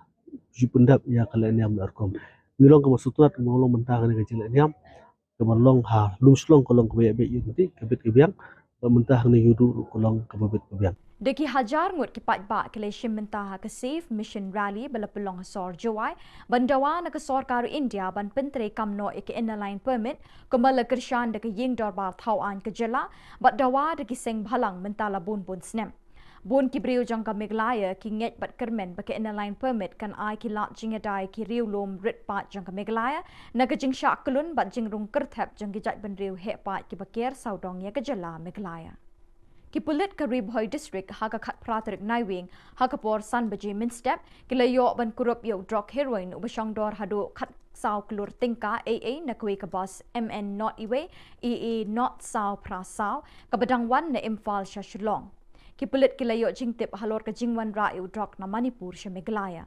ju pyndep ïa ka lehniam leh rukom. Ngi long kaba sngewtynnat kaba long mynta kane ka jinglehniam kaba long ha lum Shillong ka long kaba ïa beit ïa ka bit ka biang, bad mynta hangne Ïewduh ruh ka long kaba bit ka biang. Da ki hajar ngut ki paidbah ki la shim bynta ha ka Save Mission Rally ba la pynlong ha sor Jowai ban dawa na ka sorkar India ban pyntreikam noh ïa ka Inner Line Permit kumba la kyrshan da ka Ïing Dorbar Thaw Aiñ ka jylla bad dawa da ki seng bhalang mynta la bun bun snem. Bun ki briew jong ka Meghalaya ki ngeit bad kyrmen ba ka Inner Line Permit kan ai ki lad jingïada ïa ki riewlum rit paid jong ka Meghalaya na ka jingshah kyllun bad jingrung kyrthep jong ki jaitbynriew heh paid kiba ker sawdong ïa ka jylla Meghalaya. Ki pulit ka Ri Bhoi District ha ka khatphra tarik Naiwieng ha ka por san baje mynstep ki la ïoh ban kurup ïa u drok heroin uba shongdor haduh khatsaw klur tyngka A A na kawei ka bus M N nought wei A A nought saw phra saw kaba dang wan na Imphal sha Shillong. Ki pulit ki la ïoh jingtip halor ka jingwanrah ïa u drok na Manipur sha Meghalaya.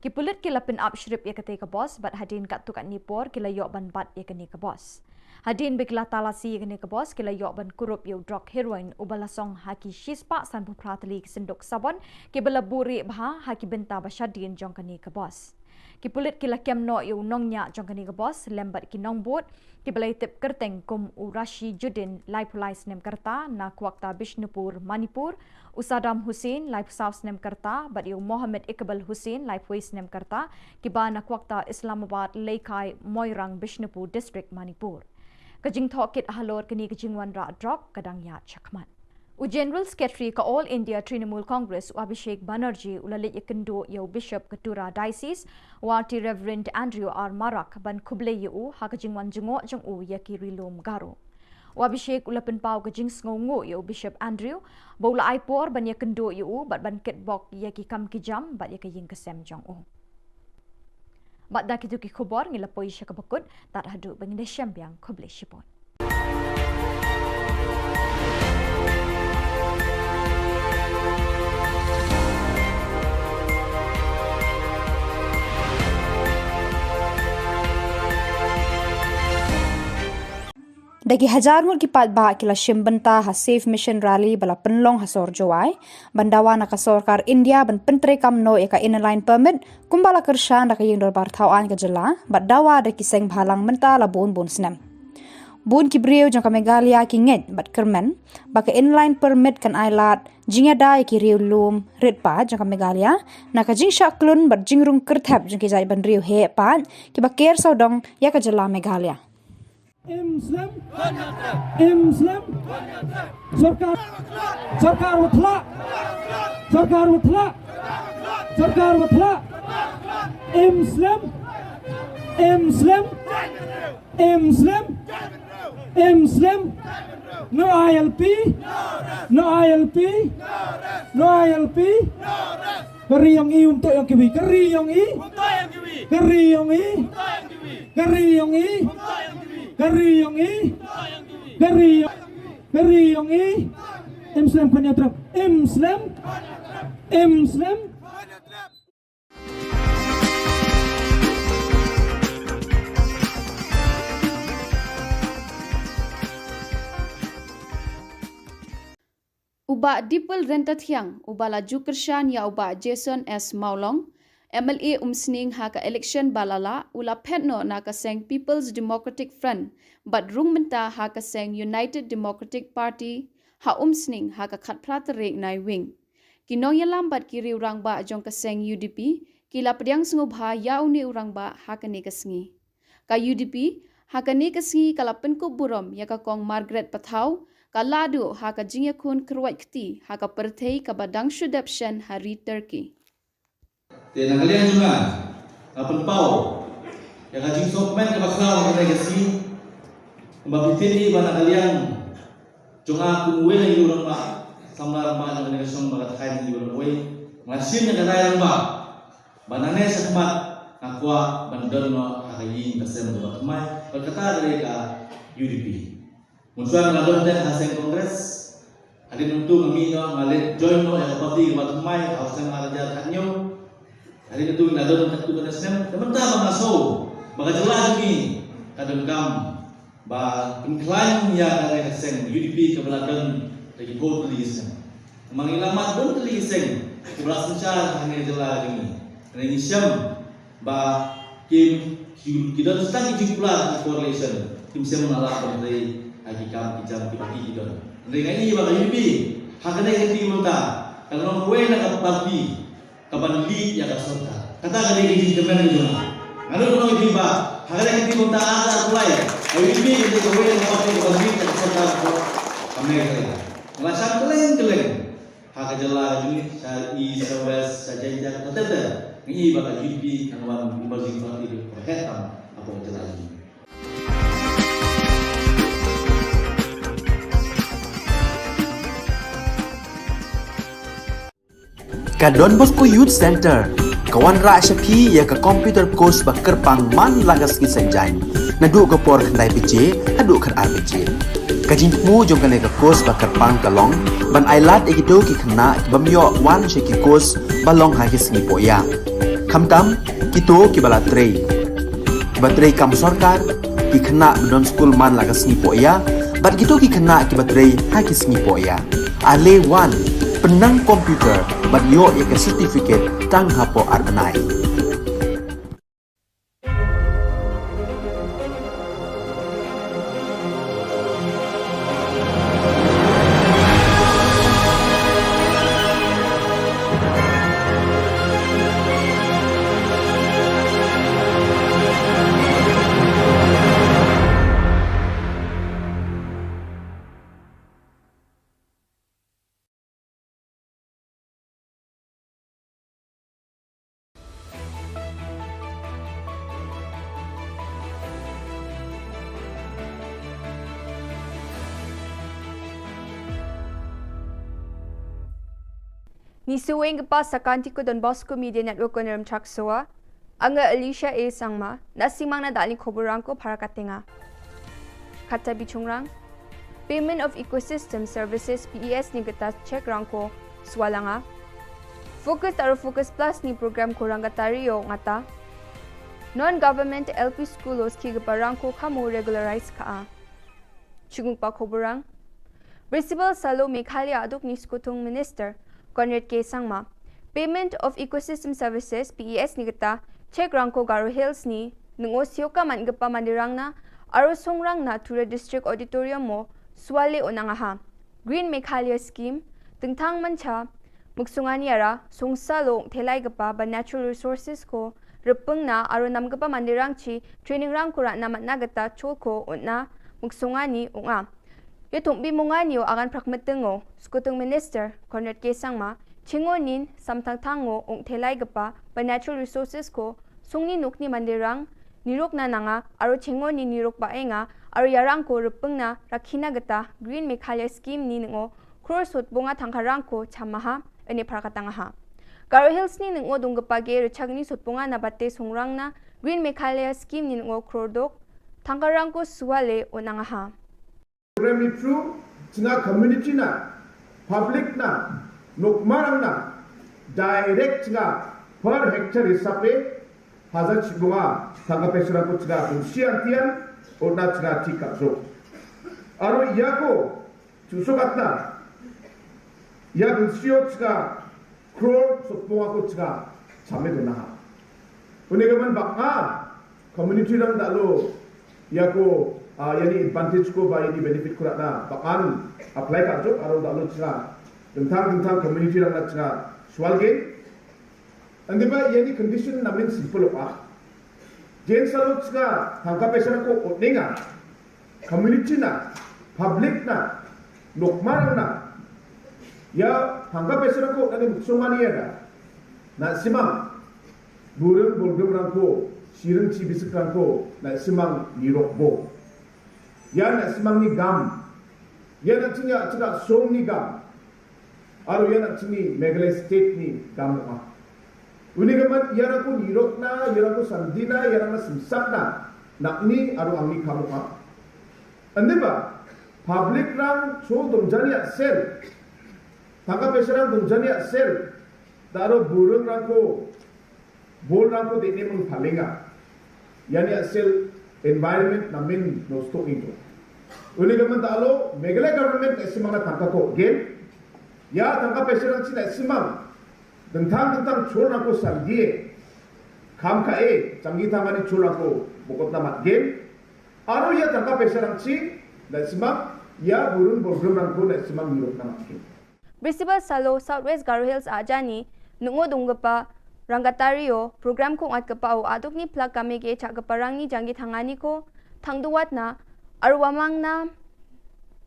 Ki pulit ki la pynap shrip ïa katei ka bus bad hadien katto katne por ki la ïoh ban bat ïa kane ka bus. Hadien ba ki la talasi ïa kane ka bus ki la ïoh ban kurup ïa u drok heroin uba la song ha ki shispah sanphew phra tylli ki synduk sabon kiba la buh rieh bha ha ki bynta ba shadien jong kane ka bus. Ki pulit ki la kem noh ïa u nongñiah jong kane ka bus lem bad ki nongbud kiba la ïatip kyrteng kum u Rashi Judin laiphew lai snem ka rta na Kwakta Bishnupur Manipur, u Saddam Hussain laiphew saw snem ka rta bad ïa u Mohammed Iqbal Hussain laiphew wei snem ka rta kiba na Kwakta Islamabad Leikai Moirang Bishnupur District Manipur. Ka jingthoh kit halor kane ka jingwanrah drok ka dang ïaid shakhmat. U General Secretary ka All India Trinamool Congress u Abhishek Banerjee u la leit ïakynduh ïa u Bishop ka Tura Diocese, u Rt Reverend Andrew R Marak ban khublei ïa u ha ka jingwan jngoh jong u ïa ki ri lum Garo. U Abhishek u la pynpaw ka jingsngewnguh ïa u Bishop Andrew ba u la ai por ban ïakynduh ïa u bad ban kitbok ïa ki kam ki jam bad ïa ka ïing ka sem jong u. Bad da kito ki khubor ngi la poi sha kaba kut, tad haduh ba ngin da shem biang, khublei shibun. Da ki hajar ngut ki paidbah ki la shim bynta ha Save Mission Rally ba la pynlong ha sor Jowai ban dawa na ka sorkar India ban pyntreikam noh ïa ka Inner Line Permit kumba la kyrshan da ka Ïing Dorbar Thaw Aiñ ka jylla bad dawa da ki seng bhalang mynta la bun bun snem. Bun ki briew jong ka Meghalaya ki ngeit bad kyrmen ba ka Inner Line Permit kan ai lad jingïada ïa ki riewlum rit paid jong ka Meghalaya na ka jingshah kyllun bad jingrung kyrthep jong ki jaitbynriew heh paid kiba ker sawdong ïa ka jylla Meghalaya. Im slem. Im slem. Sorkar. Sorkar wa thlak. Sorkar wa thlak. Sorkar wa thlak. Im slem. Im slem. Im slem. Im slem. No I L P. No I L P. No I L P. Ka ri yong i um to yong kiwi. Ka ri yong i. Ka ri yong i. Ka ri yong i. Ka ri yong i. Ka ri yong i. Im slem khun ïa trep. Im slem. Im slem. U Bah Dipal Ryntathiang, uba la ju kyrshan ïa u Bah Jason S Mawlong, M L A Umsning ha ka election ba la lah, u la phet noh na ka seng People's Democratic Front, bad rung mynta ha ka seng United Democratic Party, ha Umsning ha ka khatphra tarik Naiwieng. Ki nongïalam bad ki riew rangbah jong ka seng U D P, ki la pdiang sngewbha ïa une u rangbah ha kane ka sngi. Ka U D P, ha kane ka sngi ka la pynkup burom ïa ka Kong Margaret Pathaw, ka la duh ha ka jingïakhun kyrwat kti, ha ka pyrthei kaba dang shu dep shen ha ri Turkey. Te na ka liang jong nga, nga pynpaw ïa ka jingsngewkmen kaba khraw ha kane ka sngi. Kumba phi tip hi ba na ka liang jong nga kum uwei na ki rangbah, samla rangbah jong kane ka shnong ba ka thaiñ, uwei, nga shim ïa ka rai rangbah ba nangne shakhmat nga kwah ban don noh ha ka ïing ka sem kaba thymmai, bad kata ka dei ka U D P. Mynshuwa nga la don te ha seng Congress. Hadien nangtu nga mih noh, nga leit join noh ïa ka party kaba thymmai ha u snem ar hajar khathynñiew. Hadien nangtu nga la don katto katne snem. Te mynta ba nga sngew ba ka jylla jong ngi ka donkam ba pynkhlaiñ ïa kane ka seng U D P kaba la don da ki phew tylli ki snem. Namar ngi la mad bun tylli ki seng kiba la synshar ha kane ka jylla jong ngi. Hynrei ngi shem ba kim, ki, ki don sa tang ki jingkular ha coalition, kim shem ban lah ban trei ha ki kam ki jam kiba ki, ki don. Hynrei nga i ba ka U D P ha kane ka kti mynta ka long kawei na ka party kaban lead ïa ka sorkar. Kata ka dei ka jingkmen ka jong nga. Nga nud ban ong ïa phi ba ha kane ka kti mynta ar hajar arphew lai, ka U D P ka dei kawei na ka party kaban lead ïa ka sorkar ka Meghalaya. Nga la shah kylleng kylleng ha ka jylla jong ngi, sha East, sha West, sha Jaintia, katta katta. Ngi i ba ka U D P kan wan emerging party kaba heh tam hapoh ka jylla jong ngi. Ka Don Bosco Youth Center ka wanrah sha phi ïa ka computer course ba kyrpang man la ka sngi Saitjaiñ, naduh ka por khyndai baje haduh khatar baje. Ka jingthmu jong kane ka course ba kyrpang ka long ban ailad ïa kito ki khynnah ki bym ïoh wan sha ki course ba long ha ki sngi pohïa, khamtam kito kiba la trei, kiba trei kam sorkar, ki khynnah ba don skul man la ka sngi pohïa, bad kito ki khynnah kiba trei ha ki sngi pohïa. Ale wan, pynnang computer bad ïoh ïa ka certificate tang hapoh ar bnai. Ngi shu weng ka pas sa kan ti ko Don Bosco Media Network ko Nerum Chak Soa. Anga Alicia A Sangma, na singmang na dali khobor rang ko para katenga. Kata bichungrang. Payment of Ecosystem Services, P E S ni kata check rang ko swalanga. Focus aro Focus Plus ni program ko rang kata rio ngata. Non-government L P school os ki kapa rang ko kamu regularize ka a. Chungpa khobor rang. Principal Salo Meghalaya aduk ni Skutung Minister Conrad K Sangma. Payment of Ecosystem Services, P E S ni kata, check rang ko Garo Hills ni, nungo sioka man kapa mandirang na, aro songrang na Tura District Auditorium mo, swale onangaha. Green Meghalaya Scheme, tengtang mancha, muksungani ara, songsa lo thelai kapa ba natural resources ko, repeng na, aro nam kapa mandirang chi, training rang ko ra na matna kata chol ko, onna, muksungani, onga. Ïa thung bi mungani o agan prak meteng o, Skutung Minister, Conrad K Sangma, chingo nin, samthang thang o, ong thelai kapa, ba natural resources ko, sungni nukni mandirang, nirok na nanga, aro chingo nin nirok ba enga, aro yarang ko repeng na, rakhina kata, Green Meghalaya Scheme ni ngo, crore sot bonga thangkarang ko, chamaha, ene prakat tangaha. Garo Hills ni nungo dungkpa ge rchagni sotpunga na bate sungrang na Green Meghalaya Scheme ni nungo krodok tangkarang ko suale onang aha. Program ni through chinga community na, public na, nokmarang na direct chinga per hectare hisabe hajar chibunga tangka pesra ko chinga kunsian tian ona chinga tika jo. Aro yako Chuso katna, ya bensio chka crore sopong ako chka chame do naha. Une ka man bak nga community rang da lo ya ko, ah, yani advantage ko ba yani benefit ko na bak an apply ka jo aro da lo chka tentang tentang community rang na chka swal ge. Andi ba yani condition namin simple pa. Jen salo chka tangka pesra ko oninga community na, public na, nokmar na, ya tangka pesra ko na ni muksong ani ya da, na simang, burung bulgum rangko, sirung ci bisik rangko, na simang ni rokbo. Ya na simang ni gam, ya na chinga chinga song ni gam, aro ya na chini Meghalaya state ni gam ma. Uni ka man ya na ko nirok na, ya na ko sandi na, ya na ko simsak na, nak ni aro ang ni kamu ka. Ande ba, public rang so dong jani ya sel. Tangka pesra rang dong jani ya sel. Da aro burung rang ko, bol rang ko de ne mung palinga. Yani ya sel environment na min no stock into. Uni ka man da alo, Meghalaya government na simang na tangka ko gen. Ya tangka pesra rang china simang. Dengtang dengtang chol rang ko sandi. Kam ka e, changi tangani chol rang ko bokot na mat gen. Aro ya tangka pesra rang chi, na simang, ya burung burung rang ko na simang nirok na mat gen. Brisibal salo South West Garo Hills ajani, nungo dungkpa, rangkatario, program ko ngat kpa o aduk ni plak kame ge chak kpa rang ni jangi thangani ko, thangduwat na, arwamang na,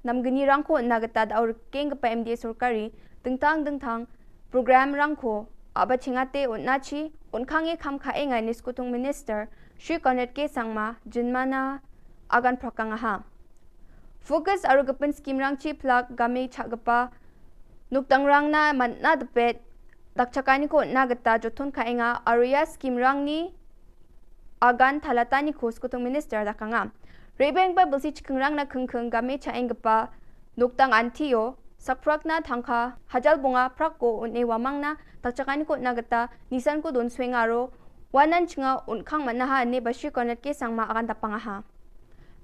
namgini rangko na gata da aur keng kpa M D A sorkari, dengtang dengtang, program rangko, aba chingate un nachi, un khange kham kha engai ni skutung minister, Shri Conrad K Sangma, jinmana, agan prakang aha. Focus aro gepin skim rang chi plak game chak gepa nuktang rang na man na depet dak chakani ko na geta jothon ka enga aro ya skim rang ni agan thalata ni ko skutung minister da kanga. Rebeng ba belsi chikeng rang na kengkeng game cha eng gepa nuktang antio sakprak na thangka hajal bunga prak ko un e wamang na dak chakani ko na geta nisan ko don sweng aro wanan chinga un khang manaha ne ba Shri Conrad K Sangma agan da pangaha.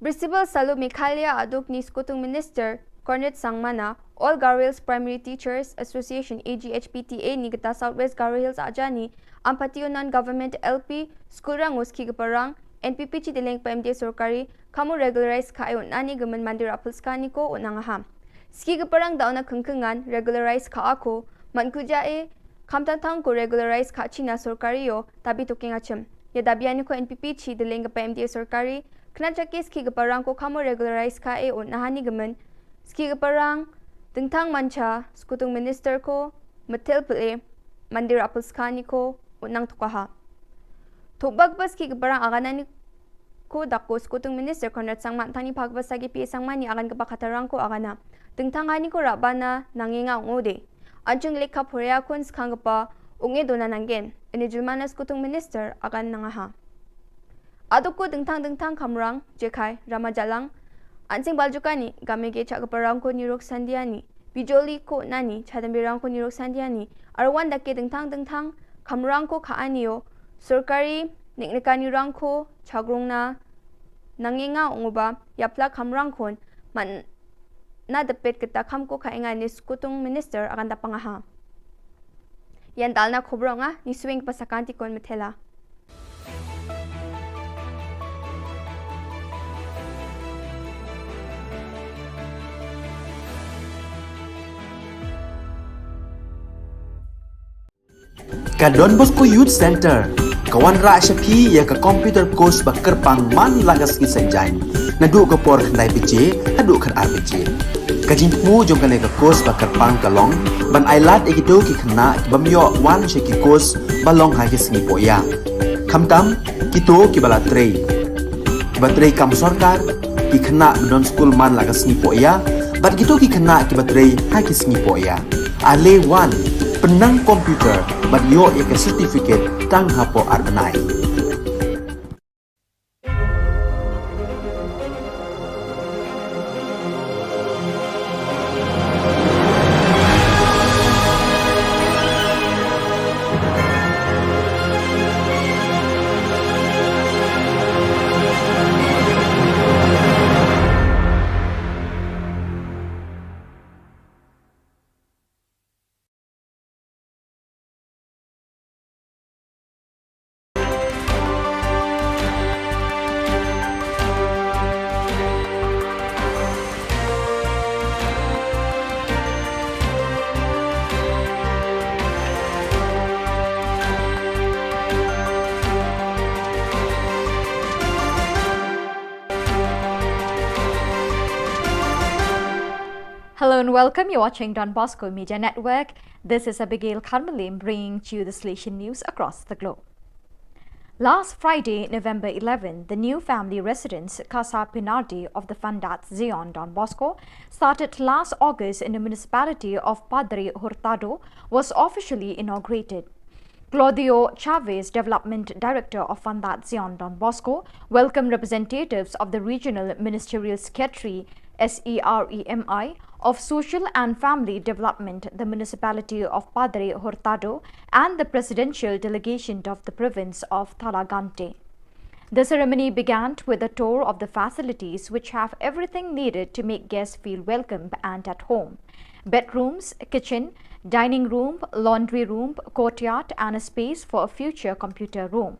Brisibal salo Meghalaya aduk ni skutung minister Conrad Sangma na All Garo Hills Primary Teachers Association A G H P T A ni geta South West Garo Hills ajani ampati unan government L P school rang uski geparang N P P chi deleng pa M D A sorkari kamu regularize ka ayun ani gemen mandir apel skani ko unang aha. Ski geparang dauna kengkengan regularize ka ako man kuja e kam tang tang ko regularize ka china sorkari yo tabi tuking achim. Ya dabi ani ko N P P chi deleng gepa M D A sorkari kena chaki ski geparang ko kamo regularize ka e un nahani gemen ski geparang dengtang mancha skutung minister ko metel pele mandir apel skani ko un nang tukaha. Thukbak ba ski geparang aganani ko dako skutung minister Conrad Sangma tangni phak ba sagi pi Sangma ni agan gepa khatarang ko agana dengtang ani ko rabana nangenga ungode. Anchung lekha phoria kun skhang gepa unge dona nanggen. Ini julmana skutung minister agan nangaha. Aduku dengtang dengtang kamrang, jekai, rama jalang, ansing baljukani, game ge chak geparang ko nirok sandiani, bijoli ko nani, chadam birang ko nirok sandiani, arwan dake dengtang dengtang kamrang ko ka anio, sorkari, niknikani rang ko, chagrung na, nangenga unguba, yapla kamrang kon, man na depet kita kam ko ka enga ni skutung minister agan da pangaha. Yan dalna khobronga ni swing pasakanti kon methela. Ka Don Bosco Youth Center ka wanrah sha phi ïa ka computer course ba kyrpang man la ka sngi Saitjaiñ naduh ka por khyndai baje haduh khatar baje. Ka jingthmu jong kane ka course ba kyrpang ka long ban ailad ïa kito ki khynnah ki bym ïoh wan sha ki course ba long ha ki sngi pohïa. Khamtam kito kiba la trei, kiba trei kam sorkar, ki khynnah ba don skul man la ka sngi pohïa bad kito ki khynnah kiba trei ha ki sngi pohïa. Ale wan, Pynnang computer bad ïoh ïa ka certificate tang hapoh ar bnai. Hello and welcome. You're watching Don Bosco Media Network. This is Abigail Kharmalim bringing to you the Salesian news across the globe. Last Friday, November eleven, the new family residence, Casa Pinardi of the Fundat Zion Don Bosco, started last August in the municipality of Padre Hurtado, was officially inaugurated. Claudio Chavez, Development Director of Fundat Zion Don Bosco, welcomed representatives of the Regional Ministerial Secretary, S E R E M I, of Social and Family Development, the Municipality of Padre Hurtado, and the Presidential Delegation of the Province of Thalagante. The ceremony began with a tour of the facilities, which have everything needed to make guests feel welcome and at home: bedrooms, kitchen, dining room, laundry room, courtyard, and a space for a future computer room.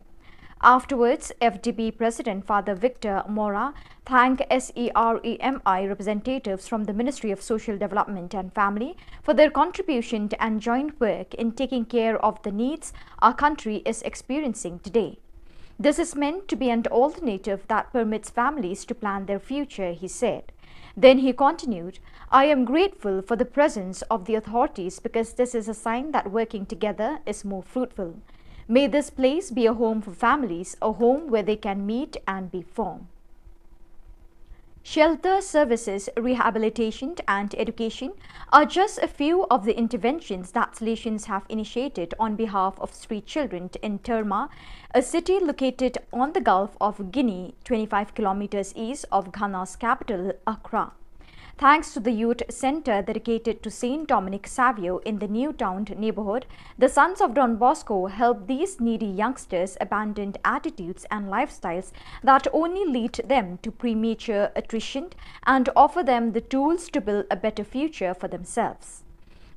Afterwards, F D B President Father Victor Mora thanked S E R E M I representatives from the Ministry of Social Development and Family for their contribution and joint work in taking care of the needs our country is experiencing today. "This is meant to be an alternative that permits families to plan their future," he said. Then he continued, "I am grateful for the presence of the authorities because this is a sign that working together is more fruitful. May this place be a home for families, a home where they can meet and be formed." Shelter services, rehabilitation, and education are just a few of the interventions that Salesians have initiated on behalf of street children in Terma, a city located on the Gulf of Guinea, twenty-five kilometers east of Ghana's capital, Accra. Thanks to the youth center dedicated to Saint Dominic Savio in the New Town neighborhood, the Sons of Don Bosco help these needy youngsters abandon attitudes and lifestyles that only lead them to premature attrition and offer them the tools to build a better future for themselves.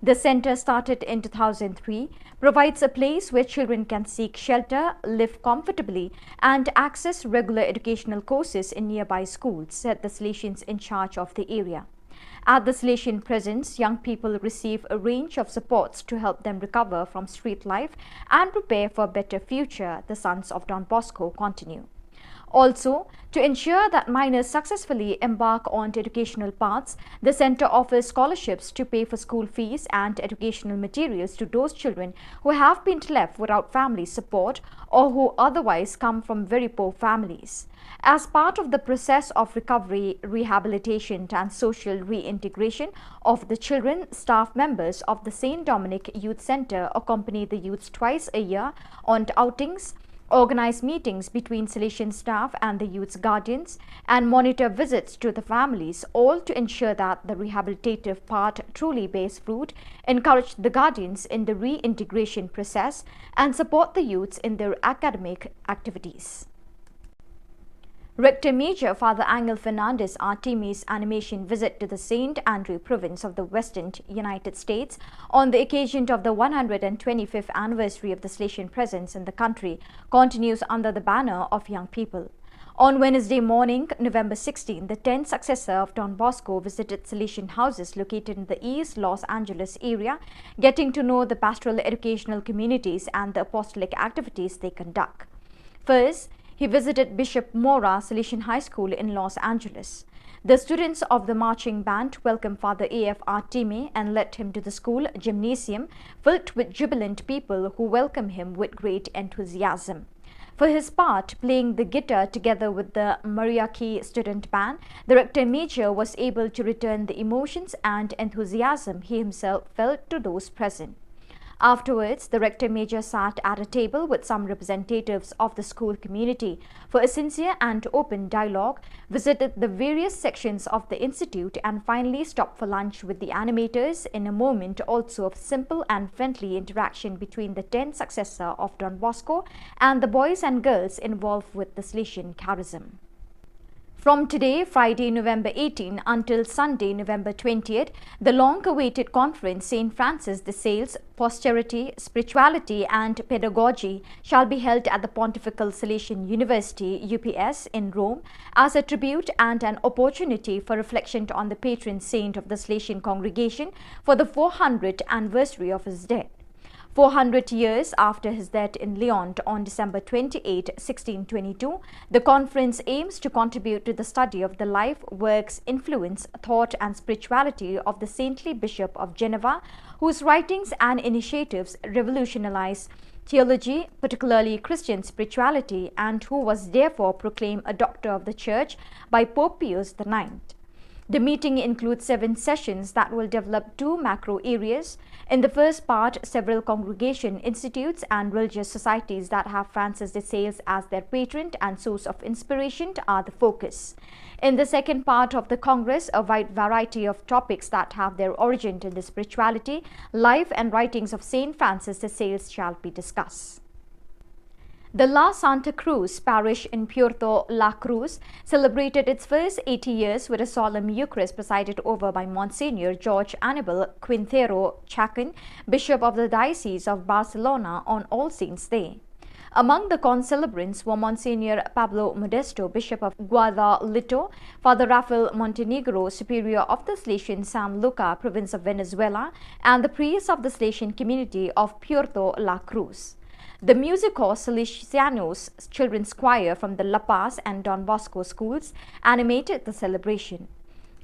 The center, started in two thousand three, provides a place where children can seek shelter, live comfortably, and access regular educational courses in nearby schools, said the Salesians in charge of the area. At the Salesian presence, young people receive a range of supports to help them recover from street life and prepare for a better future, the Sons of Don Bosco continue. Also, to ensure that minors successfully embark on educational paths, the center offers scholarships to pay for school fees and educational materials to those children who have been left without family support or who otherwise come from very poor families. As part of the process of recovery, rehabilitation, and social reintegration of the children, staff members of the Saint Dominic Youth Center accompany the youths twice a year on outings, organize meetings between Salesian staff and the youth's guardians, and monitor visits to the families, all to ensure that the rehabilitative part truly bears fruit, encourage the guardians in the reintegration process, and support the youths in their academic activities. Rector Major Father Angel Fernandez Artimi's animation visit to the Saint Andrew province of the Western United States on the occasion of the one hundred twenty-fifth anniversary of the Salesian presence in the country continues under the banner of Young People. On Wednesday morning, November sixteen, the tenth successor of Don Bosco visited Salesian houses located in the East Los Angeles area, getting to know the pastoral educational communities and the apostolic activities they conduct. First, he visited Bishop Mora Salesian High School in Los Angeles. The students of the marching band welcomed Father A F Artime and led him to the school gymnasium, filled with jubilant people who welcomed him with great enthusiasm. For his part, playing the guitar together with the Mariachi student band, the rector major was able to return the emotions and enthusiasm he himself felt to those present. Afterwards, the Rector Major sat at a table with some representatives of the school community for a sincere and open dialogue, visited the various sections of the institute, and finally stopped for lunch with the animators in a moment also of simple and friendly interaction between the tenth successor of Don Bosco and the boys and girls involved with the Salesian charism. From today, Friday, November eighteen, until Sunday, November twentieth, the long-awaited conference, Saint Francis de Sales, Posterity, Spirituality and Pedagogy, shall be held at the Pontifical Salesian University, U P S, in Rome, as a tribute and an opportunity for reflection on the patron saint of the Salesian congregation for the four hundredth anniversary of his death. Four hundred years after his death in Lyon on December twenty-eighth, sixteen twenty-two, the conference aims to contribute to the study of the life, works, influence, thought, and spirituality of the saintly Bishop of Geneva, whose writings and initiatives revolutionized theology, particularly Christian spirituality, and who was therefore proclaimed a doctor of the Church by Pope Pius the ninth. The meeting includes seven sessions that will develop two macro areas. In the first part, several congregation, institutes, and religious societies that have Francis de Sales as their patron and source of inspiration are the focus. In the second part of the Congress, a wide variety of topics that have their origin in the spirituality, life, and writings of Saint Francis de Sales shall be discussed. The La Santa Cruz parish in Puerto La Cruz celebrated its first eighty years with a solemn Eucharist presided over by Monsignor George Anibal Quintero Chacon, Bishop of the Diocese of Barcelona, on All Saints' Day. Among the concelebrants were Monsignor Pablo Modesto, Bishop of Guadalito, Father Rafael Montenegro, Superior of the Salesian San Luca, Province of Venezuela, and the priests of the Salesian community of Puerto La Cruz. The Musico Salesianos Children's Choir from the La Paz and Don Bosco schools animated the celebration.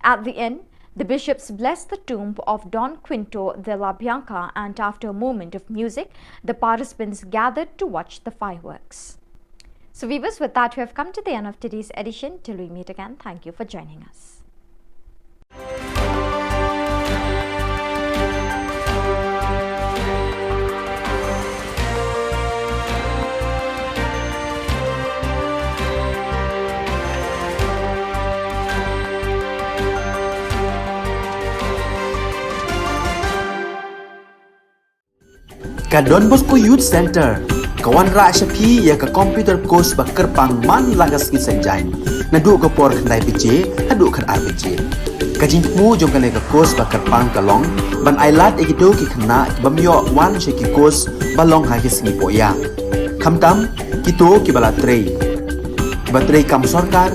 At the end, the bishops blessed the tomb of Don Quinto de la Bianca, and after a moment of music, the participants gathered to watch the fireworks. So, viewers, with that, we have come to the end of today's edition. Till we meet again, thank you for joining us. Ka Don Bosco Youth Centre ka wanrah sha phi ïa ka computer course ba kyrpang man la ka sngi Saitjaiñ, naduh ka por khyndai baje haduh khatar baje. Ka jingthmu jong kane ka course ba kyrpang ka long ban ailad ïa kito ki khynnah ki bym ïoh wan sha ki course ba long ha ki sngi pohïa, khamtam kito kiba la trei, kiba trei kam sorkar,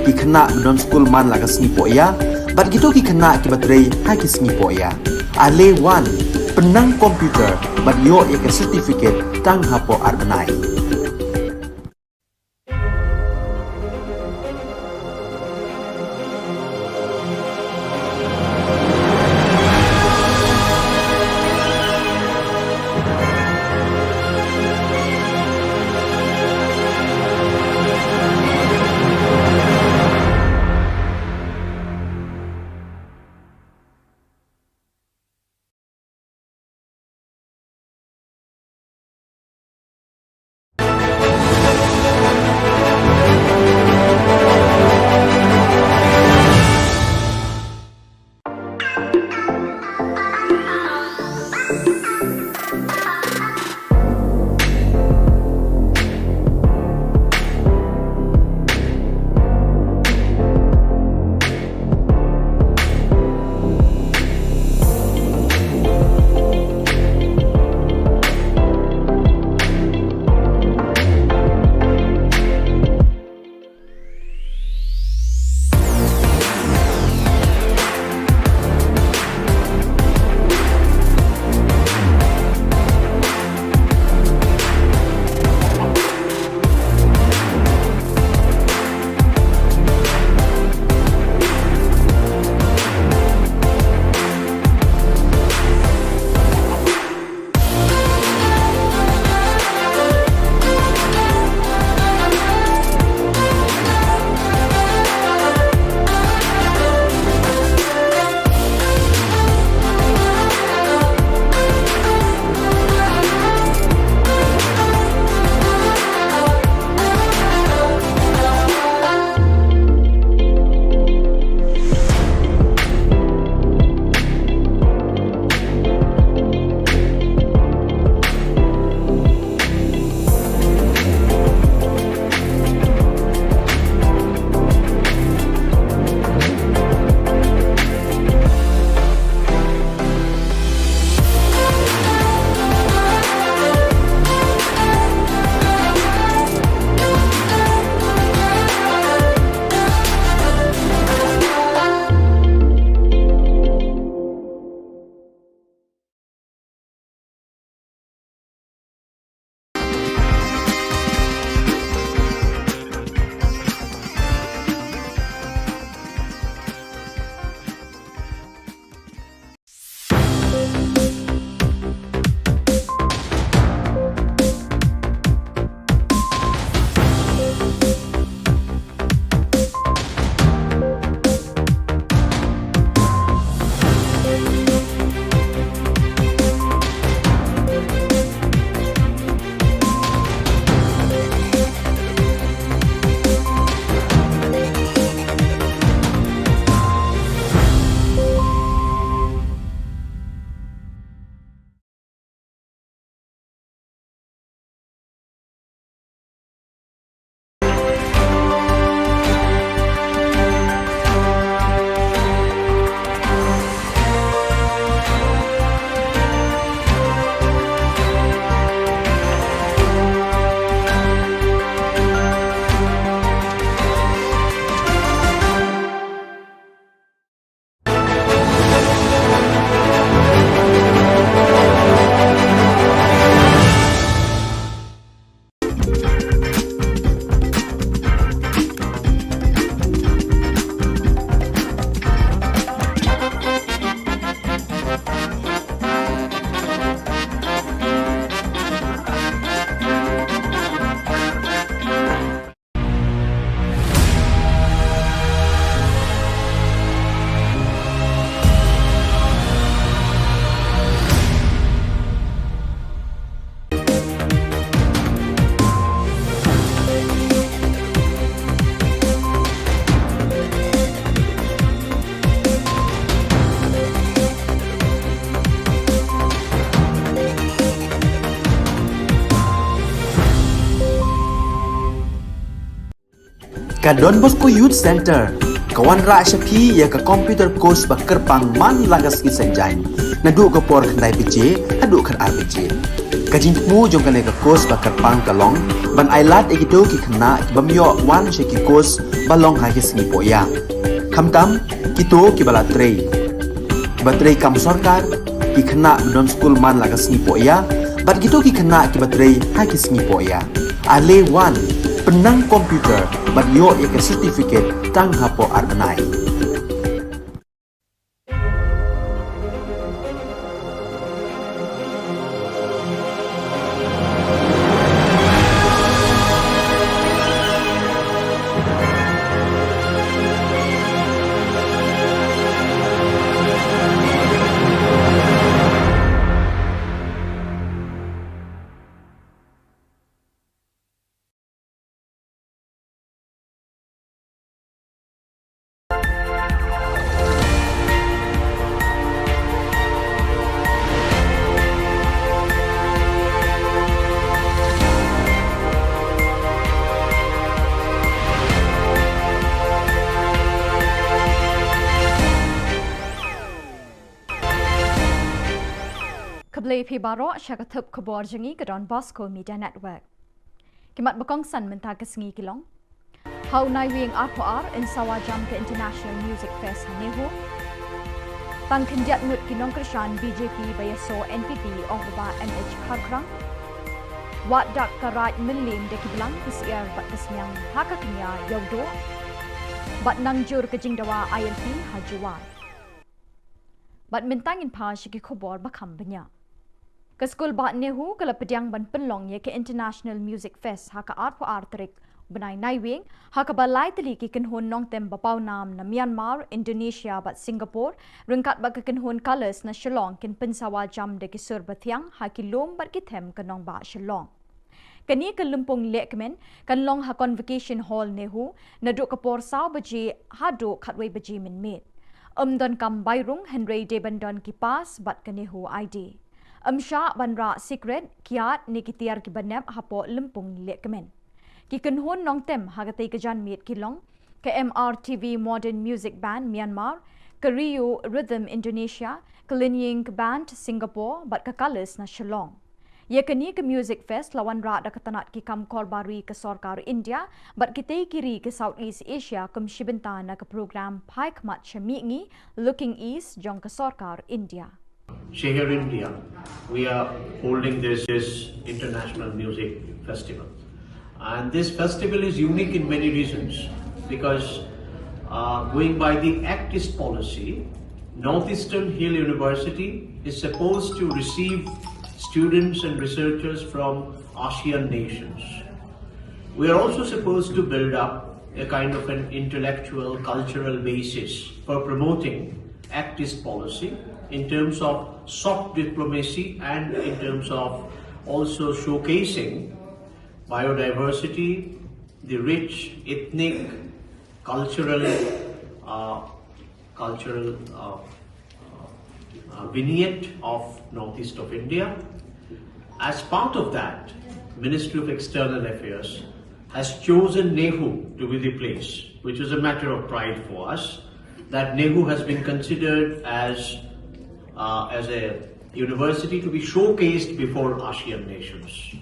ki khynnah ba don skul man la ka sngi pohïa, bad kito ki khynnah kiba trei ha ki sngi pohïa. Ale wan, pynnang computer bad ïoh ïa ka certificate tang hapoh ar bnai. Ka Don Bosco Youth Centre ka wanrah sha phi ïa ka computer course ba kyrpang man la ka sngi Saitjaiñ, naduh ka por khyndai baje haduh khatar baje. Ka jingthmu jong kane ka course ba kyrpang ka long ban ailad ïa kito ki khynnah ki bym ïoh wan sha ki course ba long ha ki sngi pohïa, khamtam kito kiba la trei, kiba trei kam sorkar, ki khynnah ba don skul man la ka sngi pohïa bad kito ki khynnah kiba trei ha ki sngi pohïa. Ale wan, pynnang computer bad ïoh ïa ka certificate tang hapoh ar bnai. Khublei phi baroh sha ka thup khubor jong ngi ka Don Bosco Media Network. Ki mat ba kongsan mynta ka sngi ki long: Ha u Naiwieng arphew ar yn sawa jam ka International Music Fest ha NEHU. Tang khyndiat ngut ki nongkyrshan BJP ba ïasoh NPP, ong u Bah M H Kharkhrang. Wad dak ka Raid Mylliem da ki blang, ki syiar bad ka sniang ha ka kñia Ïewduh. Bad nang jur ka jingdawa ILP ha Jowai. Bad mynta ngin phai sha ki khubor ba kham bniah. Ka skul bah NEHU ka la pdiang ban pynlong ïa ka International Music Fest ha ka arphew ar tarik bnai Naiwieng, ha kaba lai tylli ki kynhun nongtem ba pawnam na Myanmar, Indonesia bad Singapore, ryngkat bad ka kynhun Colours na Shillong kin pynsawa jam da ki sur bathiang ha ki lum bad ki them ka nongbah Shillong. Kane ka lympung lehkmen kan long ha Convocation Hall NEHU naduh ka por saw baje haduh khatwei baje mynmiet. Ym donkam bai rung hynrei dei ban don ki pass bad ka NEHU ID. Ym shah ban rah sikret, kiad ne ki tiar kiba nep hapoh lympung lehkmen. Ki kynhun nongtem ha katei ka janmiet ki long ka MRTV Modern Music Band Myanmar, ka Rio Rhythm Indonesia, ka Linying Band Singapore bad ka Colours na Shillong. Ïa kane ka Music Fest la wanrah da ka tnat ki kam korbar ri ka sorkar India bad kitei ki ri ka South East Asia kum shibynta na ka program Phai Khmat sha Mihngi, Looking East, jong ka sorkar India. Here in India, we are holding this, this international music festival. And this festival is unique in many reasons because, uh, going by the Act East policy, Northeastern Hill University is supposed to receive students and researchers from ASEAN nations. We are also supposed to build up a kind of an intellectual, cultural basis for promoting Act East policy in terms of soft diplomacy and in terms of also showcasing biodiversity, the rich ethnic, cultural, uh, cultural, uh, uh, vignette of northeast of India. As part of that, Ministry of External Affairs has chosen NEHU to be the place, which is a matter of pride for us, that NEHU has been considered as, uh, as a university to be showcased before ASEAN nations.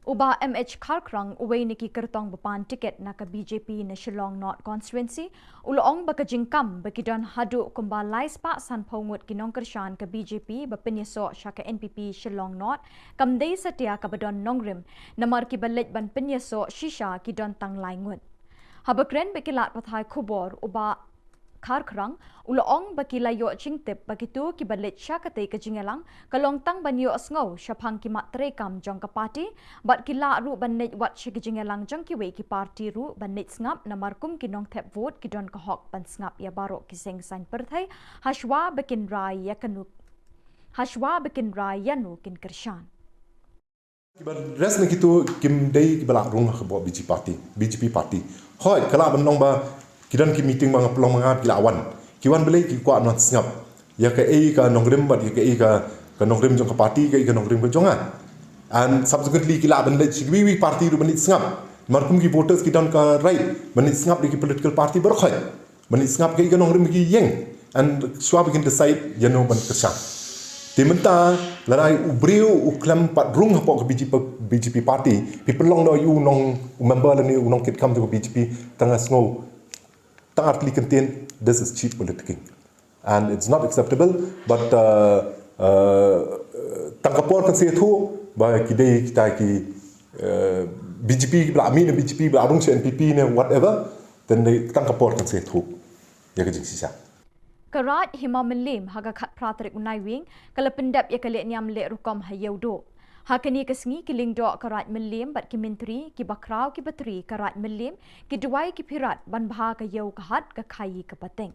U Bah M H Kharkhrang, uwei na ki kyrtong ba pan tiket na ka BJP na Shillong North Constituency, u la ong ba ka jingkam ba ki don haduh kumba lai spah sanphew ngut ki nongkyrshan ka BJP ba pynïasoh sha ka NPP Shillong North kam dei satia kaba don nongrim, namar kiba leit ban pynïasoh shisha ki don tang lai ngut. Haba kren bad ki lad pathai khubor, u Bah Kharkhrang u la ong ba ki la ïoh jingtip ba kito kiba leit sha katei ka jingïalang ka long tang ban ïohsngew shaphang ki mat treikam jong ka party, bad ki lah ruh ban leit wad sha ki jingïalang jong kiwei ki party ruh ban leit sngap, namar kum ki nongthep vote ki don ka hok ban sngap ïa baroh ki seng saiñ pyrthei hashwa ba kin rai ïa kano, hashwa ba kin rai ïano kin kyrshan. Kiba rest na kito kim dei kiba lah rung ha ka BJP party, BJP party. Hooid, ka lah ban long ba ki don ki meeting ba nga pynlong ma nga, ki lah wan. Ki wan balei? Ki kwah ban sngap ïa kaei ka nongrim bad ïa kaei ka, ka nongrim jong ka party, kaei ka nongrim ka jong nga. And subsequently ki lah ban leit sha kiwei kiwei party ruh ban leit sngap. Namar kum ki voters ki don ka right ban leit sngap ïa ki political party baroh khoit, ban leit sngap ïa ki nongrim ki ïeng, and shuwa ba kin decide ïa no ban kyrshan. Te mynta lada u briew u khlem pat rung hapoh ka B J P, B J P party, phi pynlong noh ïa u nong, u member lane u nongkitkam jong ka B J P tang ha sngew tang artylli kyntien, this is cheap politicking. And it's not acceptable, but uh, uh, tang ka por kan sa ïathuh ba ki dei kita ki uh, B J P ba la mih na B J P ba la rung sha N P P ne whatever, then dei tang ka por kan sa ïathuh ïa ka jingshisha. Ka Raid Hima Mylliem ha ka khatphra tarik u Naiwieng ka la pyndep ïa ka lehniam leh rukom ha Ïewduh. Ha kane ka sngi ki lyngdoh ka Raid Mylliem bad ki myntri, ki bakhraw, ki batri ka Raid Mylliem, ki duwai, ki phirat ban bha ka ïew ka hat, ka khaïi ka pateng.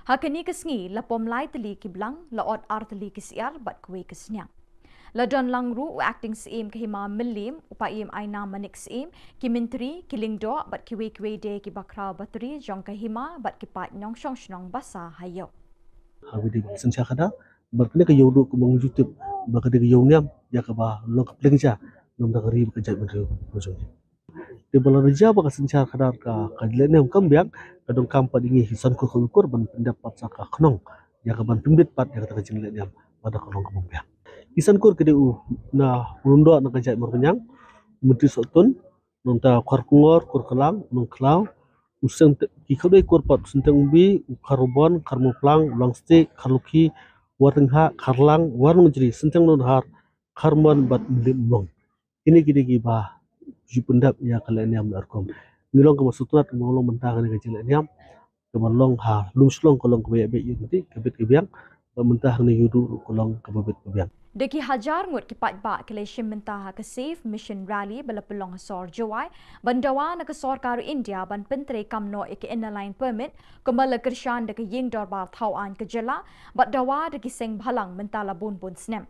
Ha kane ka sngi la pom lai tylli ki blang, la ot ar tylli ki syiar bad kawei ka sniang. La don lang ruh u Acting Syiem ka Hima Mylliem, u Paiem Ainam Manik Syiem, ki myntri, ki lyngdoh bad kiwei kiwei de ki bakhraw batri jong ka hima bad ki paid nongshong shnong ba sah ha ïew. Ha kane ka synshar khadar bad kane ka Ïewduh kumba ngi ju tip ba ka dei ka ïew niam ïa kaba long ka pliang ja namar ka ri bad ka jaitbynriew ka jong ngi. Te ba la rja ba ka synshar khadar ka, ka lehniam kam biang, ka donkam pat ïa ngi ki san kur khawi kur ban pyndep pat sa ka khnong ïa ka ban pynbit pat ïa kata ka jinglehniam lada ka long kaba biang. Ki san kur ki dei u na u lyngdoh na ka jaid Mawryngkneng, u Myntri Sohtun, nangta Kharkongor, Kurklang, Nongkhlaw, u Synteng, ki khatduh kur pat, u Synteng Umbi, u Kharbon, Kharmawphlang, u Langstieh, Kharlukhi, Warnonghah, Kharlang, Warnongjri, Synteng Nohadhar, Kharmon bad Mylliem Umlong. Kine ki dei kiba ju pyndep ïa ka lehniam leh rukom. Ngi long kaba sngewtynnat kaba long mynta kane ka jinglehniam kaba long ha Lumshlong ka long kaba ïa beit ïa ryntih, ka bit ka biang, bad mynta hangne Ïewduh ruh ka long kaba bit ka biang. Da ki hajar ngut ki paidbah ki la shim bynta ha ka Save Mission Rally ba la pynlong ha sor Jowai ban dawa na ka sorkar India ban pyntreikam noh ïa ka Inner Line Permit kumba la kyrshan da ka Ïing Dorbar Thaw Aiñ ka jylla bad dawa da ki seng bhalang mynta la bun bun snem.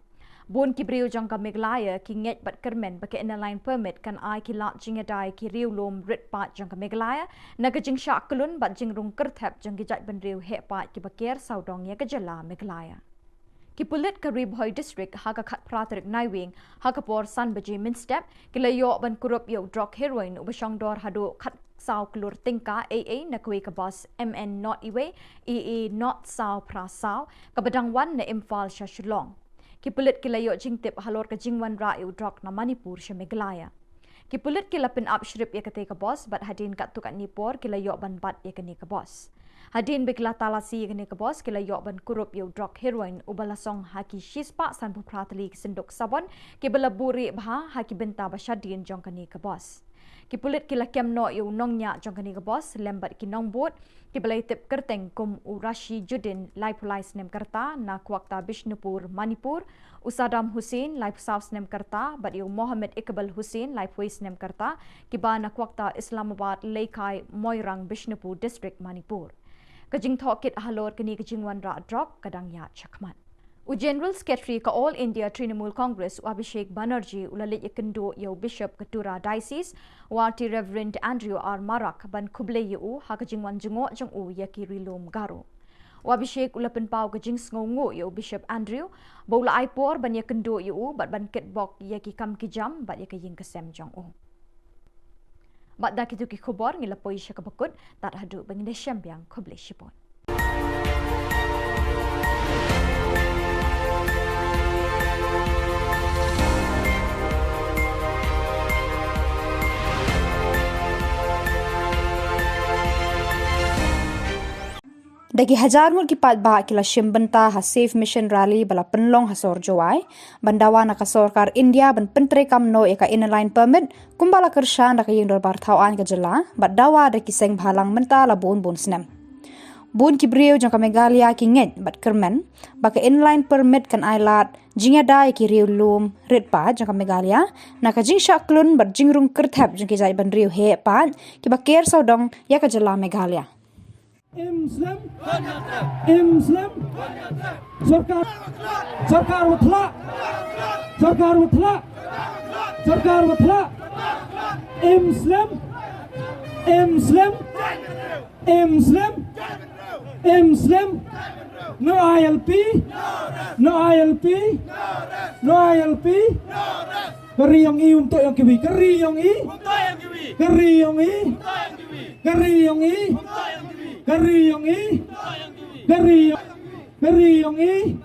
Bun ki briew jong ka Meghalaya ki ngeit bad kyrmen ba ka Inner Line Permit kan ai ki lad jingïada ïa ki riew lum rit paid jong ka Meghalaya na ka jingshah kyllun bad jingrung kyrthep jong ki jaitbynriew heh paid kiba ker sawdong ïa ka jylla Meghalaya. Ki pulit ka Ri Bhoi District ha ka khatphra tarik Naiwieng ha ka por san baje mynstep ki la ïoh ban kurup ïa u drok heroin uba shongdor haduh khatsaw klur tyngka A A na kawei ka bus M N not iwei A A not saw phra saw kaba dang wan na Imphal sha Shillong. Ki pulit ki la ïoh jingtip halor ka jingwanrah ïa u drok na Manipur sha Meghalaya. Ki pulit ki la pynap shrip ïa katei ka bus bad hadien katto katne por ki la ïoh ban bat ïa kane ka bus. Hadien ba ki la talasi ïa kane ka bus ki la ïoh ban kurup ïa u drok heroin uba la song ha ki shispah sanphew phra tylli ki synduk sabon kiba la buh rieh bha ha ki bynta ba shadien jong kane ka bus. Ki pulit ki la kem noh ïa u nongñiah jong kane ka bus lem bad ki nongbud kiba la ïatip kyrteng kum u Rashiduddin laiphew lai snem ka rta na Kwakta Bishnupur, Manipur, u Saddam Hussain laiphew saw snem ka rta bad ïa u Mohammed Iqbal Hussain laiphew wei snem ka rta kiba na Kwakta Islamabad, Leikai, Moirang, Bishnupur District, Manipur. Ka jingthoh kit halor kane ka jingwanrah drok ka dang ïaid shakhmat. U General Secretary ka All India Trinamool Congress u Abhishek Banerjee u la leit ïakynduh ïa u Bishop ka Tura Diocese, u Rt Reverend Andrew R Marak ban khublei ïa u ha ka jingwan jngoh jong u ïa ki ri lum Garo. U Abhishek u la pynpaw ka jingsngewnguh ïa u Bishop Andrew ba u la ai por ban ïakynduh ïa u bad ban kitbok ïa ki kam ki jam bad ïa ka ïing ka sem jong u. Bad da kito ki khubor ngi la poi sha kaba kut, tad haduh ba ngin ïashem biang, khublei shibun. Da ki hajar ngut ki paidbah ki la shim bynta ha Save Mission Rally ba la pynlong ha sor Jowai ban dawa na ka sorkar India ban pyntreikam noh ïa ka Inner Line Permit kumba la kyrshan da ka Ïing Dorbar Thaw Aiñ ka jylla bad dawa da ki seng bhalang mynta la bun bun snem. Bun ki briew jong ka Meghalaya ki ngeit bad kyrmen ba ka Inner Line Permit kan ai lad jingïada ïa ki riew lum rit paid jong ka Meghalaya na ka jingshah kyllun bad jingrung kyrthep jong ki jaitbynriew heh paid kiba ker sawdong ïa ka jylla Meghalaya. Im slem. Im slem. Sorkar. Sorkar wa thlak. Sorkar wa thlak. Sorkar wa thlak. Im slem. Im slem. Im slem. Im slem. No I L P. No I L P. No I L P. Ka ri yong i um toh yong kiwi. Ka ri yong i. Ka ri yong i. Ka ri yong i. Ka ri yong i. Ka ri yong i. Ka ri yong i. Ka ri yong i.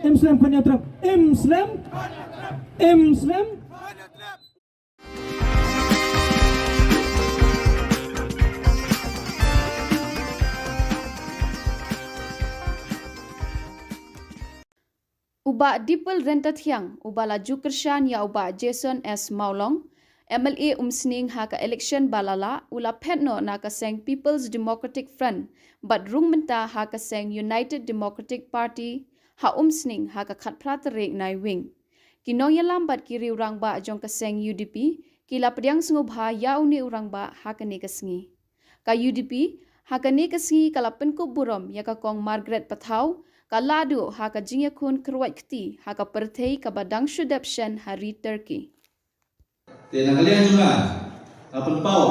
Im slem khun ïatrep. Im slem. Im slem. U Bah Dipal Ryntathiang, uba la ju kyrshan ïa u Bah Jason S Mawlong, M L A Umsning ha ka election ba la lah, u la phet noh na ka seng People's Democratic Front, bad rung mynta ha ka seng United Democratic Party ha Umsning ha ka khatphra tarik Naiwieng. Ki nongïalam bad ki riew rangbah jong ka seng U D P, ki la pdiang sngewbha ïa une u rangbah ha kane ka sngi. Ka U D P, ha kane ka sngi ka la pynkup burom ïa ka Kong Margaret Pathaw, ka lahduh ha ka jingïakhun kyrwat kti ha ka pyrthei kaba dang shu dep shen ha ri Turkey. Te na ka liang jong nga, nga pynpaw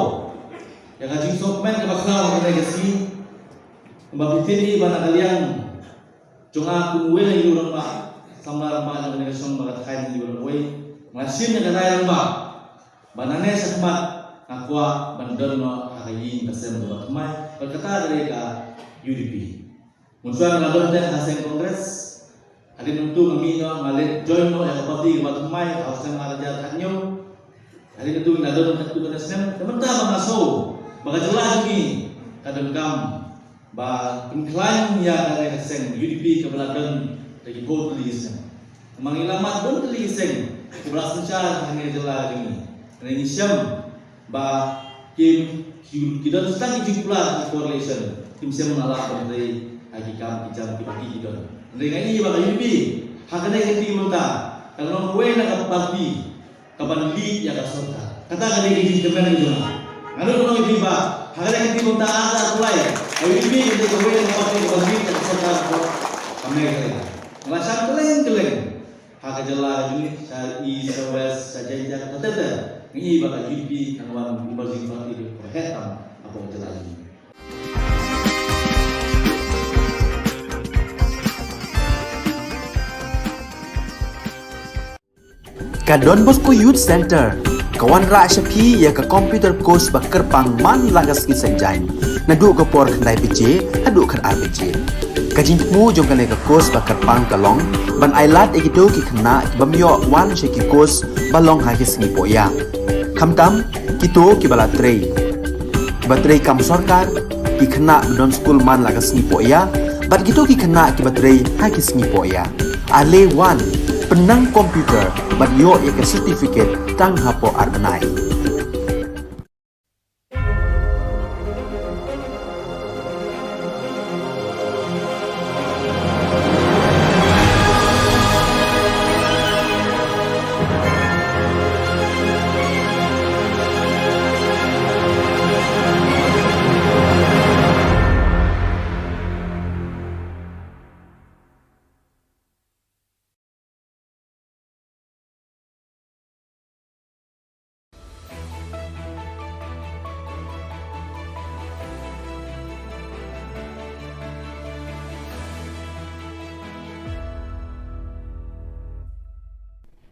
ïa ka jingsngewkmen kaba khraw ha kane ka sngi, kumba phi tip hi ba na ka liang jong nga kum uwei na u rangbah, samla rangbah jong kane ka shnong ba ka thaiñ u rangbah, nga shim ïa ka rai rangbah ba nangne shakhmat nga kwah ban don noh ha ka ïing ka sem kaba thymmai, bad kata ka dei ka U D P. Mynshuwa nga la don te ha seng Congress, hadien nangtu nga mih noh, nga leit join noh ïa ka party kaba thymmai ha u snem ar hajar khathynñiew. Hadien nangtu nga la don katto katne snem, te mynta ba nga sngew ba ka jylla jong ngi ka donkam ba pynkhlaiñ ïa kane ka seng U D P kaba la don da ki phew tylli ki snem. Namar ngi la mad bun tylli ki seng kiba la synshar ha kane ka jylla jong ngi. Hynrei ngi shem ba ki, ki, ki don tang ki jingkular ha coalition, kim shym la lah ban trei ha ki kam ki jam kiba ki, ki don. Hynrei nga ïohi ba ka U D P ha kane ka kti mynta ka long kawei na ka party kaban lead ïa ka sorkar. Kata ka dei ka jingkyrmen ka jong nga. Nga nud ban ong ïa phi ba ha kane ka kti mynta ar hajar arphew lai, ka U D P ka dei kawei na ka party kaban lead ïa ka sorkar ha Meghalaya. Nga la shah kylleng kylleng ha ka jylla ka jong ngi, sha East, sha West, sha Jaintia, katta katta. Ngi i ba ka U D P kan wan emerging party kaba heh tam hapoh ka jylla ka jong ngi. Ka Don Bosco Youth Center ka wanrah sha phi ïa ka computer course ba kyrpang man la ka sngi Saitjaiñ, naduh ka por khyndai baje haduh khatar baje. Ka jingthmu jong kane ka course ba kyrpang ka long ban ailad ïa kito ki khynnah ki bym ïoh wan sha ki course ba long ha ki sngi pohïa, khamtam kito kiba la trei, kiba trei kam sorkar, ki khynnah ba don skul man la ka sngi pohïa, bad kito ki khynnah kiba trei ha ki sngi pohïa. Ale wan, pynnang computer bad ïoh ïa ka certificate tang hapoh ar bnai.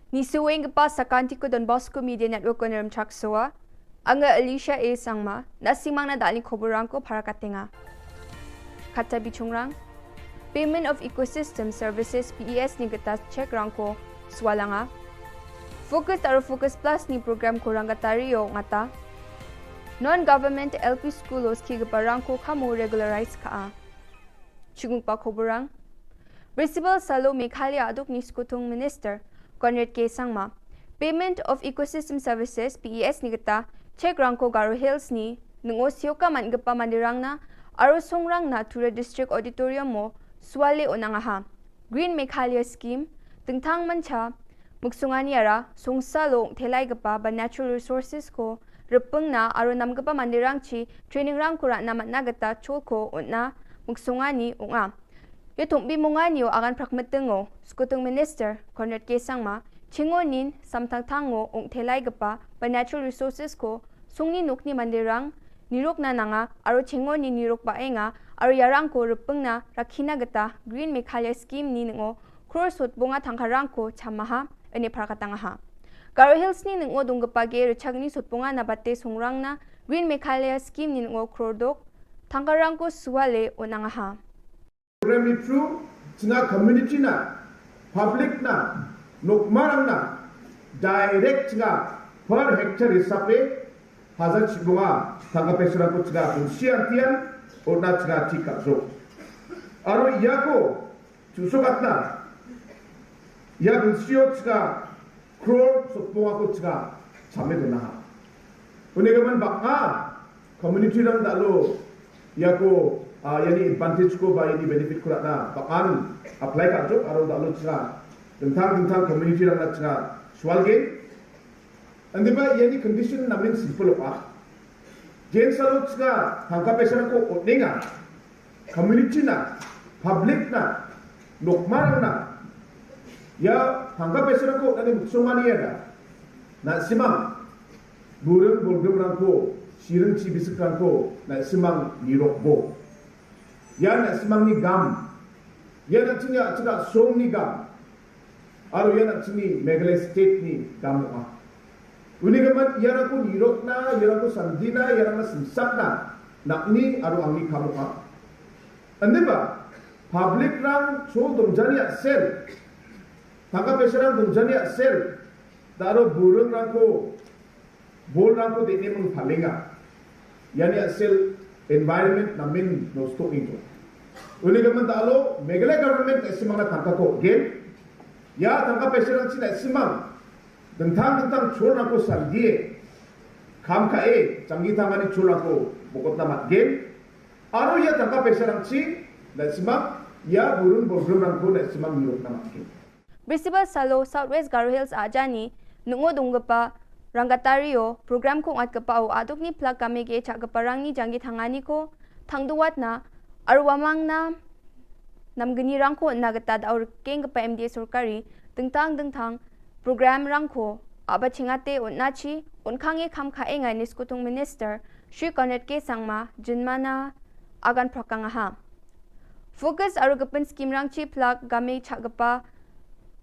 Ngi shu weng ka pas sa ka Antico Don Bosco Media Network ko Nerim Chaksoa. Anga Alicia A Sangma, na singmang na dali khubor rangko para katenga. Kata bichungrang, Payment of Ecosystem Services, P E S ni kata check rangko swalanga. Focus aro Focus Plus ni program ko rangkatari o ngata. Non-government L P school o ski kapa rangko kamu regularize ka a. Chungpa khubor rang. Principal Salo Meghalaya aduk ni Skutung Minister Conrad K Sangma, Payment of Ecosystem Services, P E S ni kata check rangko Garo Hills ni nungo sioka man kapa mandirang na aro songrang na Tura District Auditorium mo swale onangaha. Green Meghalaya Scheme, tengtang mancha, Muksung ani ara, sungsa long thelai kapa ba natural resources ko, repeng na aro nam kapa mandirang chi, training rang kura na matna kata chol ko, utna, muksung ani unga. Yo thong bi mungani o agan prak meteng o, Skutung Minister, Conrad K Sangma, chingo nin, samtang tang o, ung thelai kapa ba natural resources ko, sungni nukni mandirang, nirok na nanga, aro chingo ni nirok ba enga, aro yarang ko repeng na, rakhina kata, Green Meghalaya Scheme ni ngo, Crore sut bunga thangkharang ko chamaha, ene pharakatangaha. Garo Hills ni nungo dungkpa ge rchagni sutpunga na bate sungrang na Green Meghalaya Scheme ni nungo krodok tangkarang ko suale unangaha. Program ni through chinga community na, public na, nokmarang na, direct chinga per hectare hisabe hajar chibunga tangka pesra ko chinga bungsi antian, ona chinga tika jo. Aro yako chusok atna ya bungsi o chinga crore sopong ako chika chame to naha. Uni gaman baka community rang dalo yako ah, yani advantage ko ba yani benefit ko na bakan apply ka jok aro dalo chika tentang tentang community rang na chika swal gen. Andi ba yani condition namin simple pa. Gen salo chika tangka pesra ko otninga community na, public na, nokmarang na, ya tangka pesra ko nani muksumani ya da, na simang, burung bulgum rangko, sirung ci bisik rangko, na simang nirok bo. Ya na simang ni gam, ya na cinya cika song ni gam, aro ya na cini Meghalaya state ni gam ah. Uni gaman yarang ko nirok na, yarang ko sandi na, yarang na simsak na, nak ni aro angni kamu ka. Ande ba, public rang so dongjani aksel, tangka pesra rang dongjani aksel, da aro burung rang ko, bol rang ko de ne meng palinga. Yani aksel environment namin no stok ito. Uni gaman da alo, Meghalaya government na simang na tangka ko gen, ya tangka pesra rang cina simang, Dengtang dengtang chul rang ko sandie. Kam ka e, changi tangani chul rang ko bokot na mat gen. Aro ya tangka pesra rang chi, na simang, ya burung burung rang ko na simang nyuruk na mat gen. Bristol salo South West Garo Hills ajani, nungo dunggepa, rangkatario, program ko ngat kepa o aduk ni plak kame ge chak kepa rang ni janggi tangani ko, tang duat na, arwamang na, namgni rang ko na geta da aur keng kepa M D A sorkari, dengtang dengtang, program rang ko, aba chingate un nachi, un khange kham khae ngai ni skutung minister, Shri Conrad K Sangma, jinmana, agan prakang aha. Focus aru gepin skim rang chi plak game chak gepa,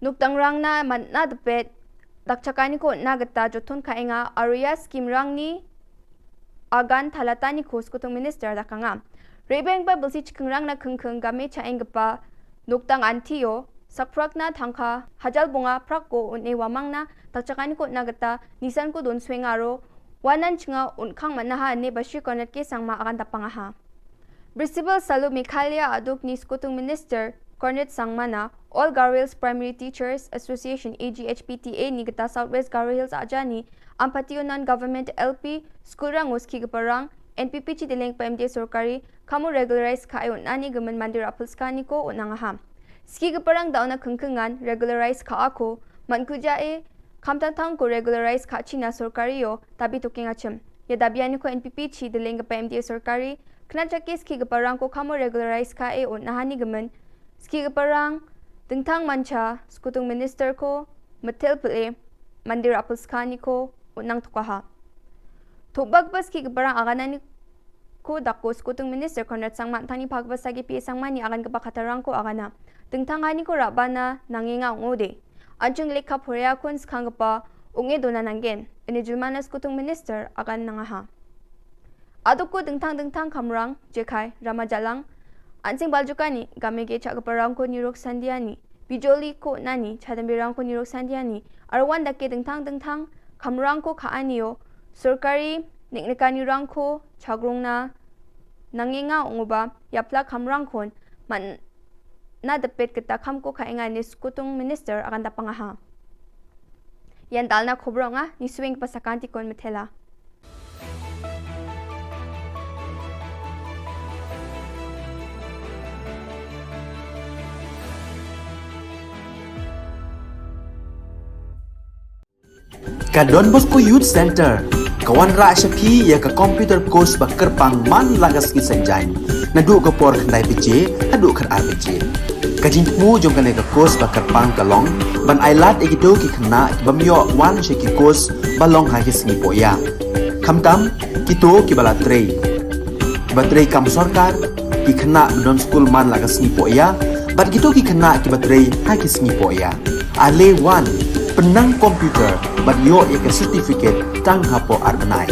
nuktang rang na man na depet, dak chakani ko na geta jotun khae nga, aru ya skim rang ni, agan thalatani ko skutung minister da kanga. Rebeng ba belsi chiking rang na kengkeng game cha eng gepa nuktang antio, sakprak na thangkha, hajal bunga prak ko un e wamang na, takchakani ko na geta, nisan ko don sweng aro, wanan chinga un khang manaha ne ba Shri Conrad K Sangma agan tapang aha. Bristol salu Meghalaya aduk ni skutung minister, Conrad Sangma na, All Garo Hills Primary Teachers Association A G H P T A ni geta South West Garo Hills ajani, Ampati Unan Government L P, School rang uski gepa rang, N P P chi deleng pa M D A sorkari, kamu regularize ka ayun ani gemen mandir apelska ni ko unang aha. Ski gepa rang dauna kengkengan, regularize ka ako, man kuja e, kamtang tang ko regularize ka china sorkari yo, tabi tuking achem. Ya dabi ani ko N P P chi deleng gepa M D A sorkari, kena chake ski gepa rang ko kamu regularize ka e un nahani gemen, ski gepa rang, dengtang mancha, skutung minister ko, metel pele, mandir apelska ni ko, unang tukaha. Thubak bas ki gepa rang agana ni ko dako skutung minister Conrad Sangma tani phak bas sagi P A Sangma ni agan gepa khatarang ko agana. Dengtang ani ko rabana nangi nga ungode. Anchung lekha phoria kun skang gepa unge dona nanggen. Ini julmana skutung minister agan nangaha. Aduk ko dengtang dengtang kamrang, jekai, rama jalang. Ansing baljukani, game ge chak gepa rang ko nirok sandiani. Bijoli ko nani, chadam birang ko nirok sandiani. Arwan dake dengtang dengtang, kamrang ko ka anio. Sorkari, niknikani rang ko, chagrung na. Nangenga unguba, yapla kamrang kon. Man na depet kita kam ko ka enga ni skutung minister akan tapang aha. Yan dalna khubronga, ni swing pasakanti kon metela. Ka Don Bosco Youth Center ka wanrah sha phi ïa ka computer course ba kyrpang man la ka sngi Saitjaiñ, naduh ka por khyndai baje haduh khatar baje. Ka jingthmu jong kane ka course ba kyrpang ka long ban ailad ïa kito ki khynnah ki bym ïoh wan sha ki course ba long ha ki sngi pohïa. Khamtam kito kiba la trei, kiba trei kam sorkar, ki khynnah ba don skul man la ka sngi pohïa, bad kito ki khynnah kiba trei ha ki sngi pohïa. Ale wan, Pynang computer bad ïoh ïa ka certificate tang hapoh ar bnai.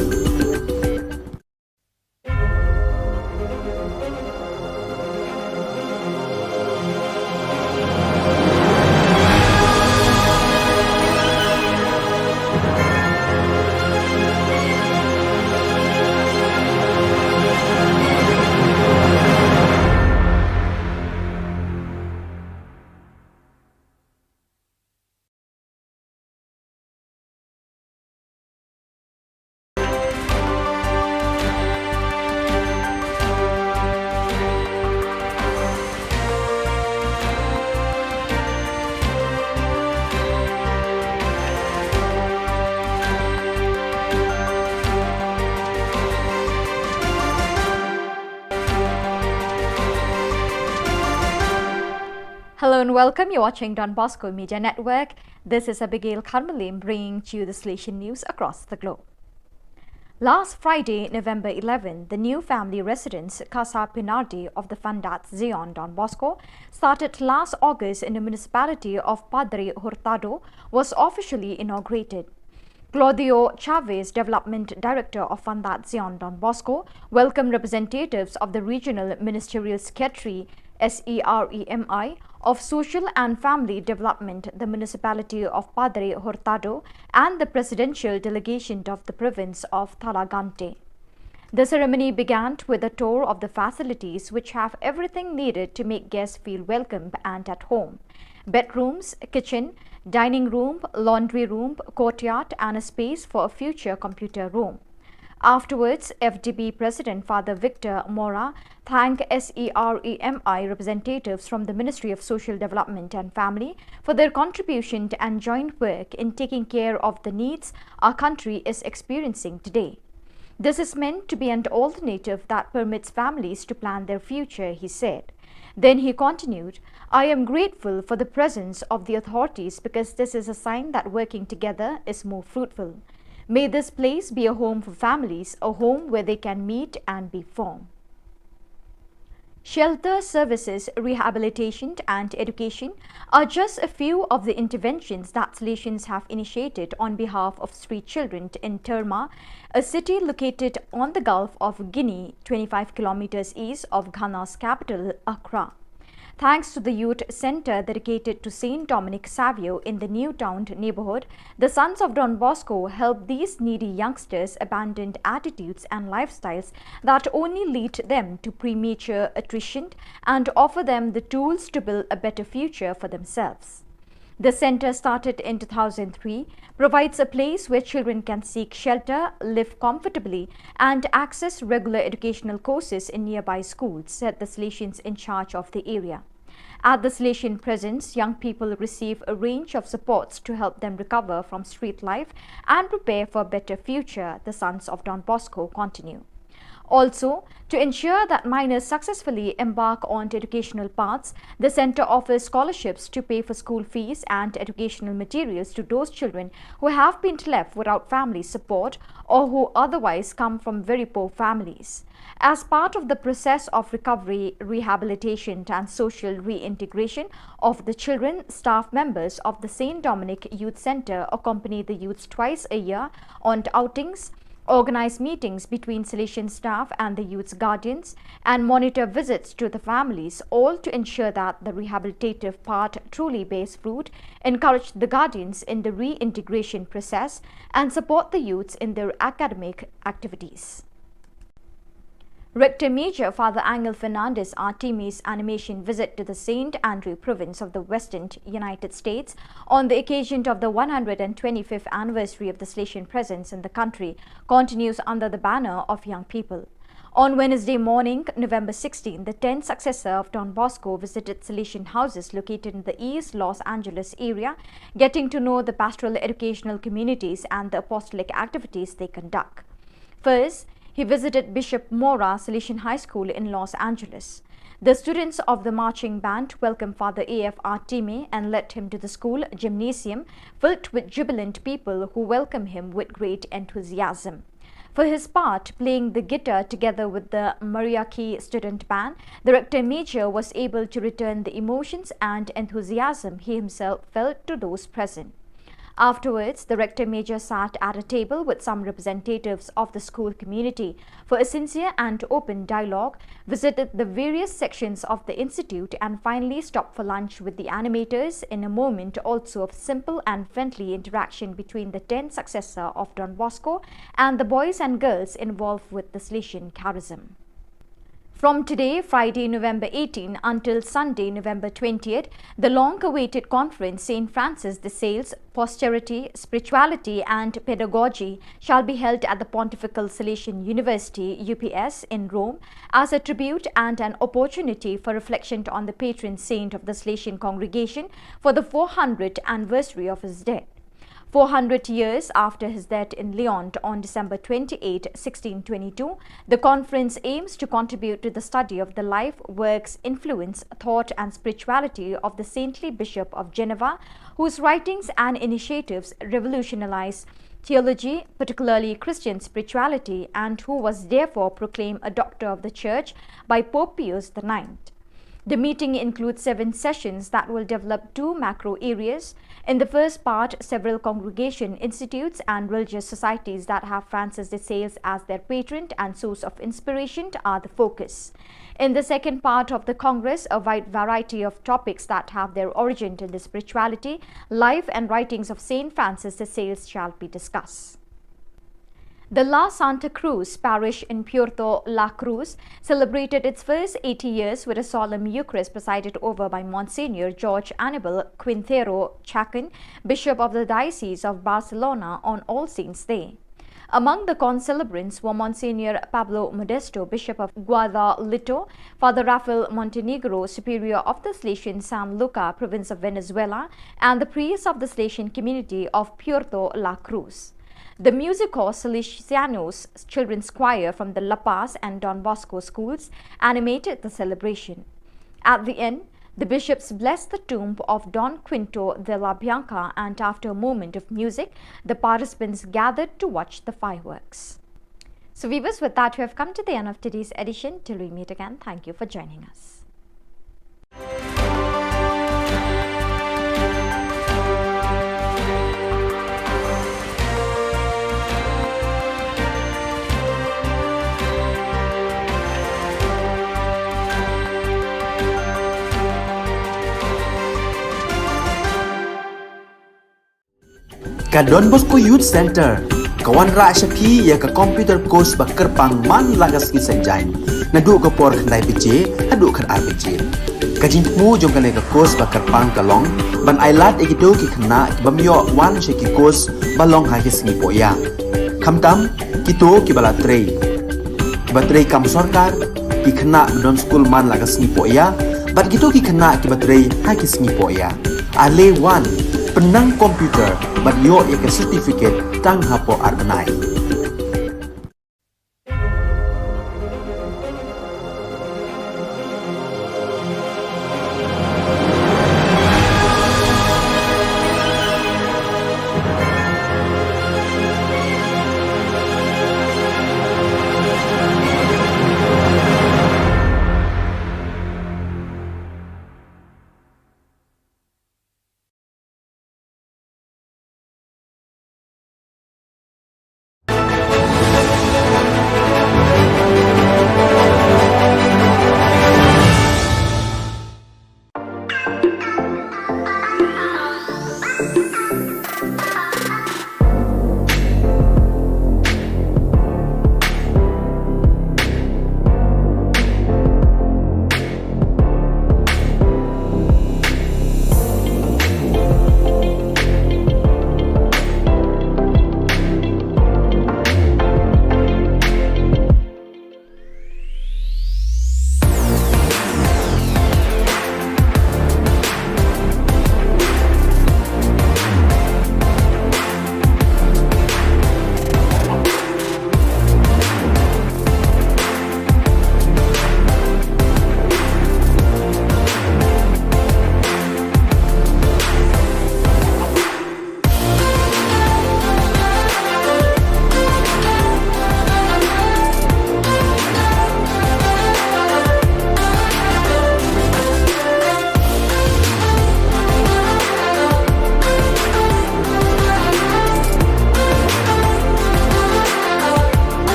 Hello and welcome. You're watching Don Bosco Media Network. This is Abigail Kharmalim bringing to you the Salesian news across the globe. Last Friday, November eleven, the new family residence Casa Pinardi of the Fundaat Zion Don Bosco, started last August in the municipality of Padre Hurtado, was officially inaugurated. Claudio Chavez, Development Director of Fundaat Zion Don Bosco, welcomed representatives of the Regional Ministerial Secretary, S E R E M I, of Social and Family Development, the Municipality of Padre Hurtado, and the Presidential Delegation of the Province of Thalagante. The ceremony began with a tour of the facilities, which have everything needed to make guests feel welcome and at home: bedrooms, kitchen, dining room, laundry room, courtyard, and a space for a future computer room. Afterwards, F D B President Father Victor Mora thanked S E R E M I representatives from the Ministry of Social Development and Family for their contribution and joint work in taking care of the needs our country is experiencing today. "This is meant to be an alternative that permits families to plan their future," he said. Then he continued, "I am grateful for the presence of the authorities because this is a sign that working together is more fruitful. May this place be a home for families, a home where they can meet and be formed." Shelter services, rehabilitation, and education are just a few of the interventions that Salesians have initiated on behalf of street children in Terma, a city located on the Gulf of Guinea, twenty-five kilometers east of Ghana's capital, Accra. Thanks to the youth center dedicated to Saint Dominic Savio in the New Town neighborhood, the Sons of Don Bosco help these needy youngsters abandon attitudes and lifestyles that only lead them to premature attrition and offer them the tools to build a better future for themselves. The center, started in two thousand three, provides a place where children can seek shelter, live comfortably, and access regular educational courses in nearby schools, said the Salesians in charge of the area. At the Salesian presence, young people receive a range of supports to help them recover from street life and prepare for a better future, the Sons of Don Bosco continue. Also, to ensure that minors successfully embark on educational paths, the center offers scholarships to pay for school fees and educational materials to those children who have been left without family support or who otherwise come from very poor families. As part of the process of recovery, rehabilitation, and social reintegration of the children, staff members of the Saint Dominic Youth Center accompany the youths twice a year on outings, organize meetings between Salesian staff and the youth's guardians, and monitor visits to the families, all to ensure that the rehabilitative part truly bears fruit, encourage the guardians in the reintegration process, and support the youths in their academic activities. Rector Major Father Angel Fernandez Artimi's animation visit to the Saint Andrew province of the Western United States on the occasion of the one hundred twenty-fifth anniversary of the Salesian presence in the country continues under the banner of Young People. On Wednesday morning, November sixteen, the tenth successor of Don Bosco visited Salesian houses located in the East Los Angeles area, getting to know the pastoral educational communities and the apostolic activities they conduct. First, he visited Bishop Mora Salesian High School in Los Angeles. The students of the marching band welcomed Father A F Artime and led him to the school gymnasium, filled with jubilant people who welcomed him with great enthusiasm. For his part, playing the guitar together with the Mariachi student band, the rector major was able to return the emotions and enthusiasm he himself felt to those present. Afterwards, the Rector Major sat at a table with some representatives of the school community for a sincere and open dialogue, visited the various sections of the institute, and finally stopped for lunch with the animators in a moment also of simple and friendly interaction between the tenth successor of Don Bosco and the boys and girls involved with the Salesian charism. From today, Friday, November eighteen, until Sunday, November twentieth, the long-awaited conference, Saint Francis de Sales, Posterity, Spirituality and Pedagogy, shall be held at the Pontifical Salesian University, U P S, in Rome, as a tribute and an opportunity for reflection on the patron saint of the Salesian congregation for the four hundredth anniversary of his death. Four hundred years after his death in Lyon on December twenty-eighth, sixteen twenty-two, the conference aims to contribute to the study of the life, works, influence, thought, and spirituality of the saintly Bishop of Geneva, whose writings and initiatives revolutionized theology, particularly Christian spirituality, and who was therefore proclaimed a Doctor of the Church by Pope Pius the ninth. The meeting includes seven sessions that will develop two macro areas. In the first part, several congregation, institutes, and religious societies that have Francis de Sales as their patron and source of inspiration are the focus. In the second part of the Congress, a wide variety of topics that have their origin in the spirituality, life, and writings of Saint Francis de Sales shall be discussed. The La Santa Cruz parish in Puerto La Cruz celebrated its first eighty years with a solemn Eucharist presided over by Monsignor George Anibal Quintero Chacon, Bishop of the Diocese of Barcelona, on All Saints' Day. Among the concelebrants were Monsignor Pablo Modesto, Bishop of Guadalito, Father Rafael Montenegro, Superior of the Salesian San Luca, Province of Venezuela, and the priests of the Salesian community of Puerto La Cruz. The Musico Salesianos Children's Choir from the La Paz and Don Bosco schools animated the celebration. At the end, the bishops blessed the tomb of Don Quinto de la Bianca, and after a moment of music, the participants gathered to watch the fireworks. So, viewers, with that, we have come to the end of today's edition. Till we meet again, thank you for joining us. Ka Don Bosco Youth Centre ka wanrah sha phi ïa ka computer course ba kyrpang man la ka sngi Saitjaiñ, naduh ka por khyndai baje haduh khatar baje. Ka jingthmu jong kane ka course ba kyrpang ka long ban ailad ïa kito ki khynnah ki bym ïoh wan sha ki course ba long ha ki sngi pohïa, khamtam kito kiba la trei, kiba trei kam sorkar, ki khynnah ba don skul man la ka sngi pohïa, bad kito ki khynnah kiba trei ha ki sngi pohïa. Ale wan, pynnang computer bad ïoh ïa ka certificate tang hapoh ar bnai.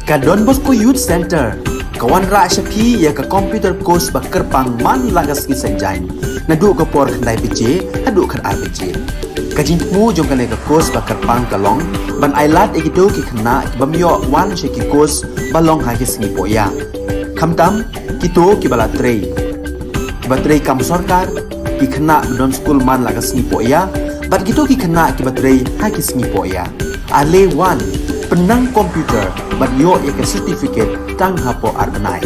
Ka Don Bosco Youth Centre ka wanrah sha phi ïa ka computer course ba kyrpang man la ka sngi Saitjaiñ, naduh ka por khyndai baje haduh khatar baje. Ka jingthmu jong kane ka course ba kyrpang ka long ban ailad ïa kito ki khynnah ki bym ïoh wan sha ki course ba long ha ki sngi pohïa, khamtam kito kiba la trei, kiba trei kam sorkar, ki khynnah ba don skul man la ka sngi pohïa bad kito ki khynnah kiba trei ha ki sngi pohïa. Ale wan, pynnang computer bad ïoh ïa ka certificate tang hapoh ar bnai.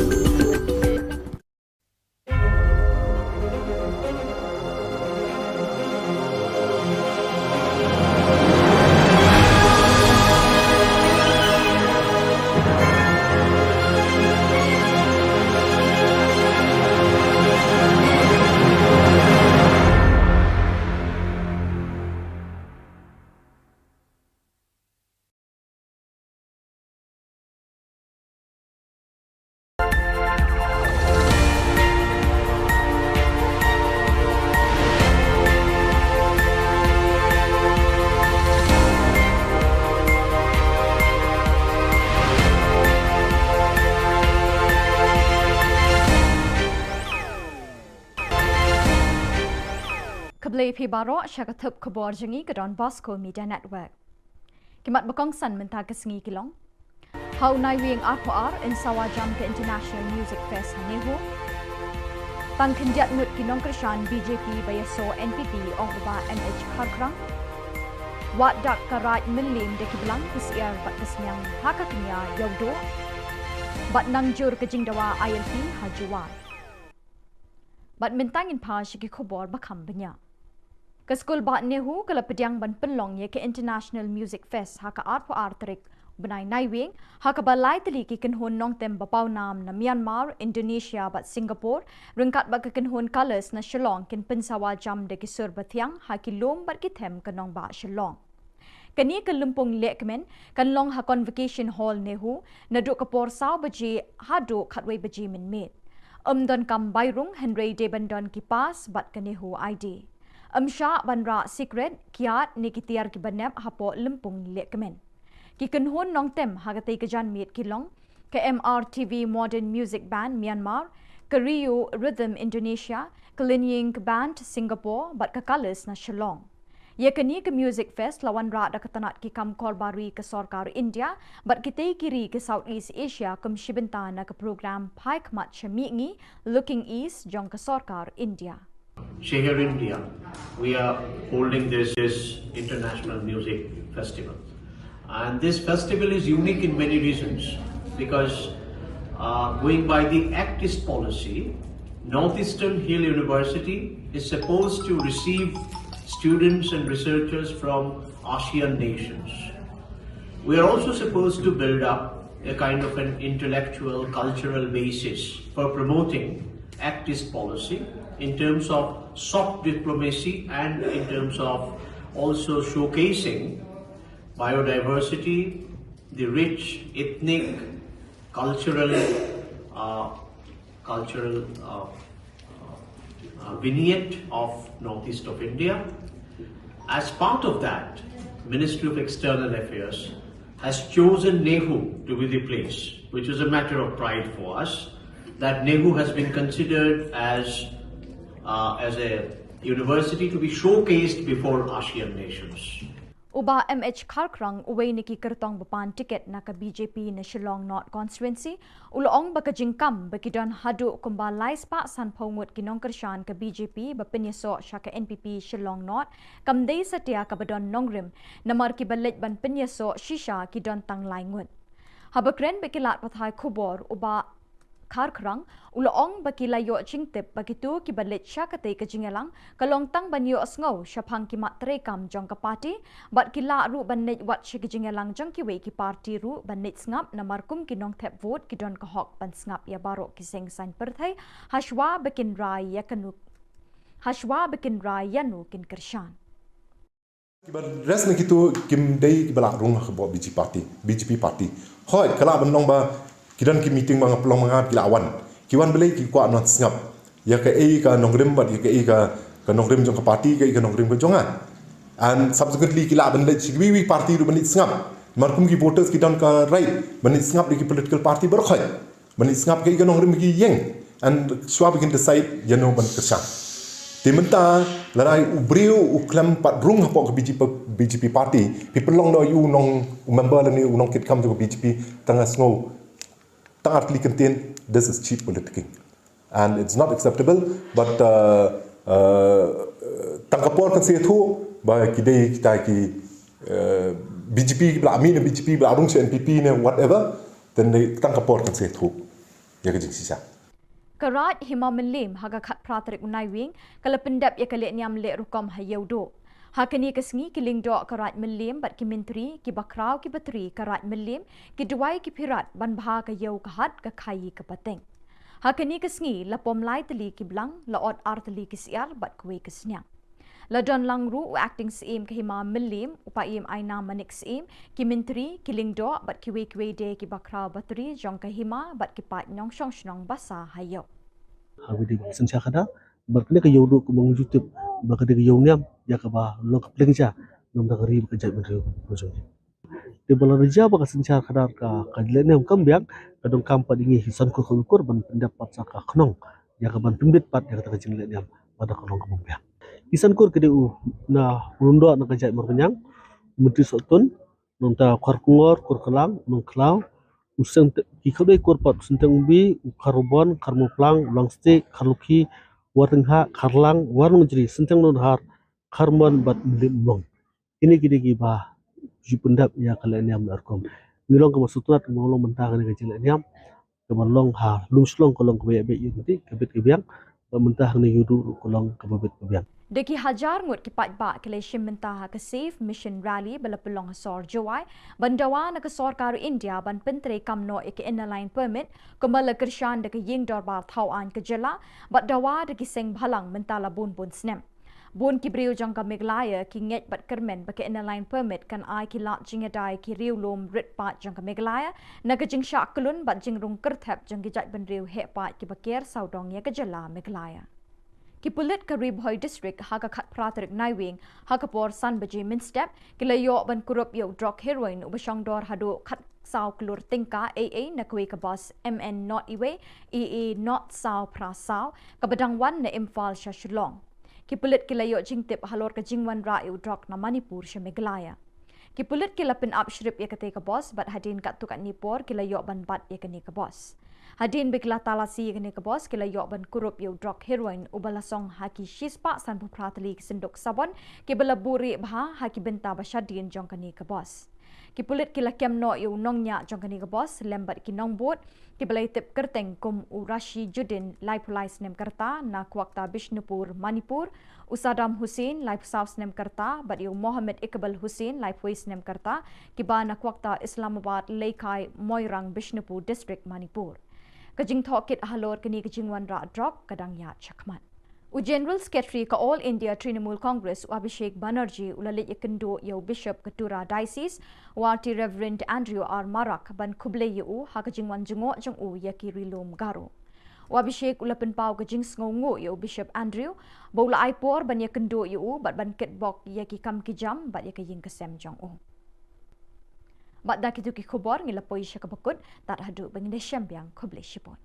Khublei phi baroh sha ka thup khubor jong ngi ka Don Bosco Media Network. Ki mat ba kongsan mynta ka sngi ki long: Ha u Naiwieng arphew ar yn sawa jam ka International Music Fest ha NEHU. Tang khyndiat ngut ki nongkyrshan BJP ba ïasoh NPP, ong u Bah M H Kharkhrang. Wad dak ka Raid Mylliem da ki blang, ki syiar bad ka sniang ha ka kñia Ïewduh. Bad nang jur ka jingdawa ILP ha Jowai. Bad mynta ngin phai sha ki khubor ba kham bniah. Ka skul bah NEHU ka la pdiang ban pynlong ïa ka International Music Fest ha ka arphew ar tarik bnai Naiwieng, ha kaba lai tylli ki kynhun nongtem ba pawnam na Myanmar, Indonesia bad Singapore, ryngkat bad ka kynhun Colours na Shillong, kin pynsawa jam da ki sur bathiang ha ki lum bad ki them ka nongbah Shillong. Kane ka lympung lehkmen kan long ha Convocation Hall NEHU naduh ka por saw baje haduh khatwei baje mynmiet. Ym don kam bai rung, hynrei dei ban don ki pass bad ka NEHU ID. Ym shah ban rah sikret, kiad ne ki tiar kiba nep hapoh lympung lehkmen. Ki kynhun nongtem ha katei ka janmiet ki long ka MRTV Modern Music Band Myanmar, ka Rio Rhythm Indonesia, ka Linying Band Singapore bad ka Colours na Shillong. Ïa kane ka Music Fest la wanrah da ka tnat ki kam korbar ri ka sorkar India bad kitei ki ri ka South East Asia kum shi bynta na ka program Phai Khmat sha Mihngi, Looking East, jong ka sorkar India. Shehar India, we are holding this, this international music festival. And this festival is unique in many reasons because, uh, going by the ACT East policy, Northeastern Hill University is supposed to receive students and researchers from ASEAN nations. We are also supposed to build up a kind of an intellectual, cultural basis for promoting ACT East policy in terms of soft diplomacy and in terms of also showcasing biodiversity, the rich ethnic, cultural, uh, cultural, uh, uh, vignette of northeast of India. As part of that, Ministry of External Affairs has chosen NEHU to be the place, which is a matter of pride for us, that NEHU has been considered as, uh, as a university to be showcased before ASEAN nations. U Bah M H Kharkhrang, uwei na ki kyrtong ba pan tiket na ka BJP na Shillong North Constituency, u la ong ba ka jingkam ba ki don haduh kumba lai spah sanphew ngut ki nongkyrshan ka BJP ba pynïasoh sha ka NPP Shillong North kam dei satia kaba don nongrim, namar kiba leit ban pynïasoh shisha ki don tang lai ngut. Haba kren bad ki lad pathai khubor, u Bah Kharkhrang u la ong ba ki la ïoh jingtip ba kito kiba leit sha katei ka jingïalang ka long tang ban ïohsngew shaphang ki mat treikam jong ka party, bad ki lah ruh ban leit wat sha ki jingïalang jong kiwei ki party ruh ban leit sngap, namar kum ki nongthep vote ki don ka hok ban sngap ïa baroh ki seng saiñ pyrthei hashwa ba kin rai ïa kano, hashwa ba kin rai ïano kin kyrshan. Kiba rest na kito kim dei kiba lah rung ha ka BJP party, BJP party. Hooid, ka lah ban long ba ki don ki meeting ba nga pynlong ma nga, ki lah wan. Ki wan balei? Ki kwah ban sngap ïa kaei ka nongrim bad ïa kaei ka, ka nongrim jong ka party, kaei ka nongrim ka jong nga. And subsequently ki lah ban leit sha kiwei kiwei party ruh ban leit sngap. Namar kum ki voters ki don ka right ban leit sngap da ki political party baroh khoit, ban leit sngap ki, ki nongrim ki ïeng, and shuwa ba kin decide ïano ban kyrshan. Te mynta lada u briew u khlem pat rung hapoh ka B J P, B J P party, phi pynlong noh ïa u nong, u member lane u nongkitkam jong ka B J P tang ha sngew tang artylli kyntien, this is cheap politicking. And it's not acceptable, but, uh, uh, tang ka por kan sa ïathuh ba ki dei kita ki, uh, B J P ba la mih na B J P, ba la rung sha N P P ne whatever, then dei tang ka por kan sa ïathuh ïa ka jingshisha. Ka Raid Hima Mylliem ha ka khatphra tarik u Naiwieng ka la pyndep ïa ka lehniam leh rukom ha Ïewduh. Ha kane ka sngi ki lyngdoh ka Raid Mylliem bad ki myntri, ki bakhraw, ki batri ka Raid Mylliem, ki duwai, ki phirat ban bha ka ïew ka hat, ka khaïi ka pateng. Ha kane ka sngi la pom lai tylli ki blang, la ot ar tylli ki syiar bad kawei ka sniang. La don lang ruh u Acting Syiem ka Hima Mylliem, u Paiem Aina Manik Syiem, ki myntri, ki lyngdoh bad kiwei kiwei de ki bakhraw batri jong ka hima bad ki paid nongshong shnong ba sah ha ïew. Ha kane ka synshar khadar, bad kane ka Ïewduh kumba ngi ju tip ba ka dei ka ïew niam ïa kaba long ka pliang ja namar ka ri bad ka jaitbynriew ka jong ngi. Te ba la rja ba ka synshar khadar ka, ka lehniam kam biang, ka donkam pat ïa ngi ki san kur ka kur ban pyndep pat sa ka khnong ïa ka ban pynbit pat ïa kata ka jinglehniam ba da ka long ka bym biang. Ki san kur ki dei u na u lyngdoh na ka jaid Mawryngkneng, u Myntri Sohtun, nangta Kharkongor, Kurklang, Nongkhlaw, u Synteng, ki khatduh kur pat, u Synteng Umbi, u Kharbon, Kharmawphlang, u Langstieh, Kharlukhi, Warnonghah, Kharlang, Warnongjri, Synteng Nonghar, Kharmon bad Mylliem Umlong. Kine ki dei kiba ju pyndep ïa ka lehniam leh rukom. Ngi long kaba sngewtynnat kaba long mynta kane ka jinglehniam kaba long ha Lumshillong ka long kaba ïaid beit ïaid lynti, ka bit ka biang, bad mynta hangne Ïewduh ruh ka long kaba bit ka biang. Da ki hajar ngut ki paidbah ki la shim bynta ha ka Save Mission Rally ba la pynlong ha sor Jowai ban dawa na ka sorkar India ban pyntreikam noh ïa ka Inner Line Permit kumba la kyrshan da ka Ïing Dorbar Thaw Aiñ ka jylla, bad dawa da ki seng bhalang mynta la bun bun snem. Bun ki briew jong ka Meghalaya ki ngeit bad kyrmen ba ka Inner Line Permit kan ai ki lad jingïada ïa ki riewlum rit paid jong ka Meghalaya na ka jingshah kyllun bad jingrung kyrthep jong ki jaitbynriew heh paid kiba ker sawdong ïa ka jylla Meghalaya. Ki pulit ka Ri Bhoi District ha ka khatphra tarik Naiwieng ha ka por san baje mynstep ki la ïoh ban kurup ïa u drok heroin uba shongdor haduh khatsaw klur tyngka A A na kawei ka bus M N not iwei A A not saw phra saw kaba dang wan na Imphal sha Shillong. Ki pulit ki la ïoh jingtip halor ka jingwanrah ïa u drok na Manipur sha Meghalaya. Ki pulit ki la pynap shrip ïa katei ka bus bad hadien katto katne por ki la ïoh ban bat ïa kane ka bus. Hadien ba ki la talasi ïa kane ka bus ki la ïoh ban kurup ïa u drok heroin uba la song ha ki shispah sanphew phra tylli ki synduk sabon kiba la buhrieh bha ha ki bynta ba shadien jong kane ka bus. Ki pulit ki la kem noh ïa u nongñiah jong kane ka bus lem bad ki nongbud kiba la ïatip kyrteng kum u Rashiduddin laiphew lai snem ka rta na Kwakta Bishnupur, Manipur, u Saddam Hussain laiphew saw snem ka rta bad ïa u Mohammed Iqbal Hussain laiphew wei snem ka rta, kiba na Kwakta Islamabad, Leikai, Moirang, Bishnupur District, Manipur. Ka jingthoh kit halor kane ka jingwanrah drok ka dang ïaid shakhmat. U General Secretary ka All India Trinamool Congress, u Abhishek Banerjee, u la leit ïakynduh ïa u Bishop ka Tura Diocese, u Rt Reverend Andrew R Marak, ban khublei ïa u ha ka jingwan jngoh jong u ïa ki ri lum Garo. U Abhishek u la pynpaw ka jingsngewnguh ïa u Bishop Andrew ba u la ai por ban ïakynduh ïa u bad ban kitbok ïa ki kam ki jam bad ïa ka ïing ka sem jong u. Bad da kito ki khubor ngi la poi sha kaba kut, tad haduh ba ngin ïashem biang, khublei shibun.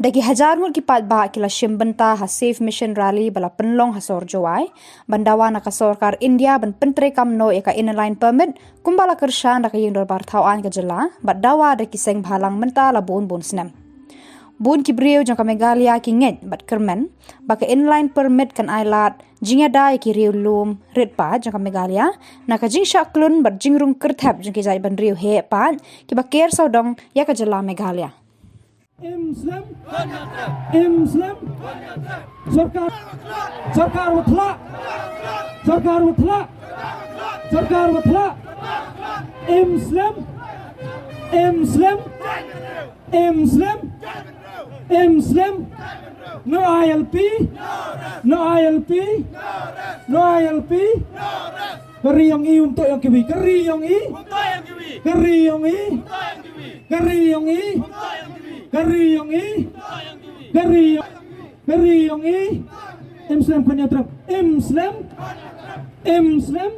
Da ki hajar ngut ki paidbah ki la shim bynta ha Save Mission Rally ba la pynlong ha sor Jowai ban dawa na ka sorkar India ban pyntreikam noh ïa ka Inner Line Permit kumba la kyrshan da ka Ïing Dorbar Thaw Aiñ ka jylla, bad dawa da ki seng bhalang mynta la bun bun snem. Bun ki briew jong ka Meghalaya ki ngeit bad kyrmen ba ka Inner Line Permit kan ai lad jingïada ïa ki riewlum rit paid jong ka Meghalaya na ka jingshah kyllun bad jingrung kyrthep jong ki jaitbynriew heh paid kiba ker sawdong ïa ka jylla Meghalaya. Im slem. Im slem. Sorkar. Sorkar Wathlak. Sorkar Wathlak. Sorkar Wathlak. Im slem. Im slem. Im slem. Im slem. No I L P. No I L P. No I L P. Ka ri jong i um toh jong kiwi. Ka ri jong i. Ka ri jong ngi. Ka ri jong ngi. Ka ri jong ngi. Ka ri jong, ka ri jong ngi. Im slem khun ïa u Trump. Im slem. Im slem.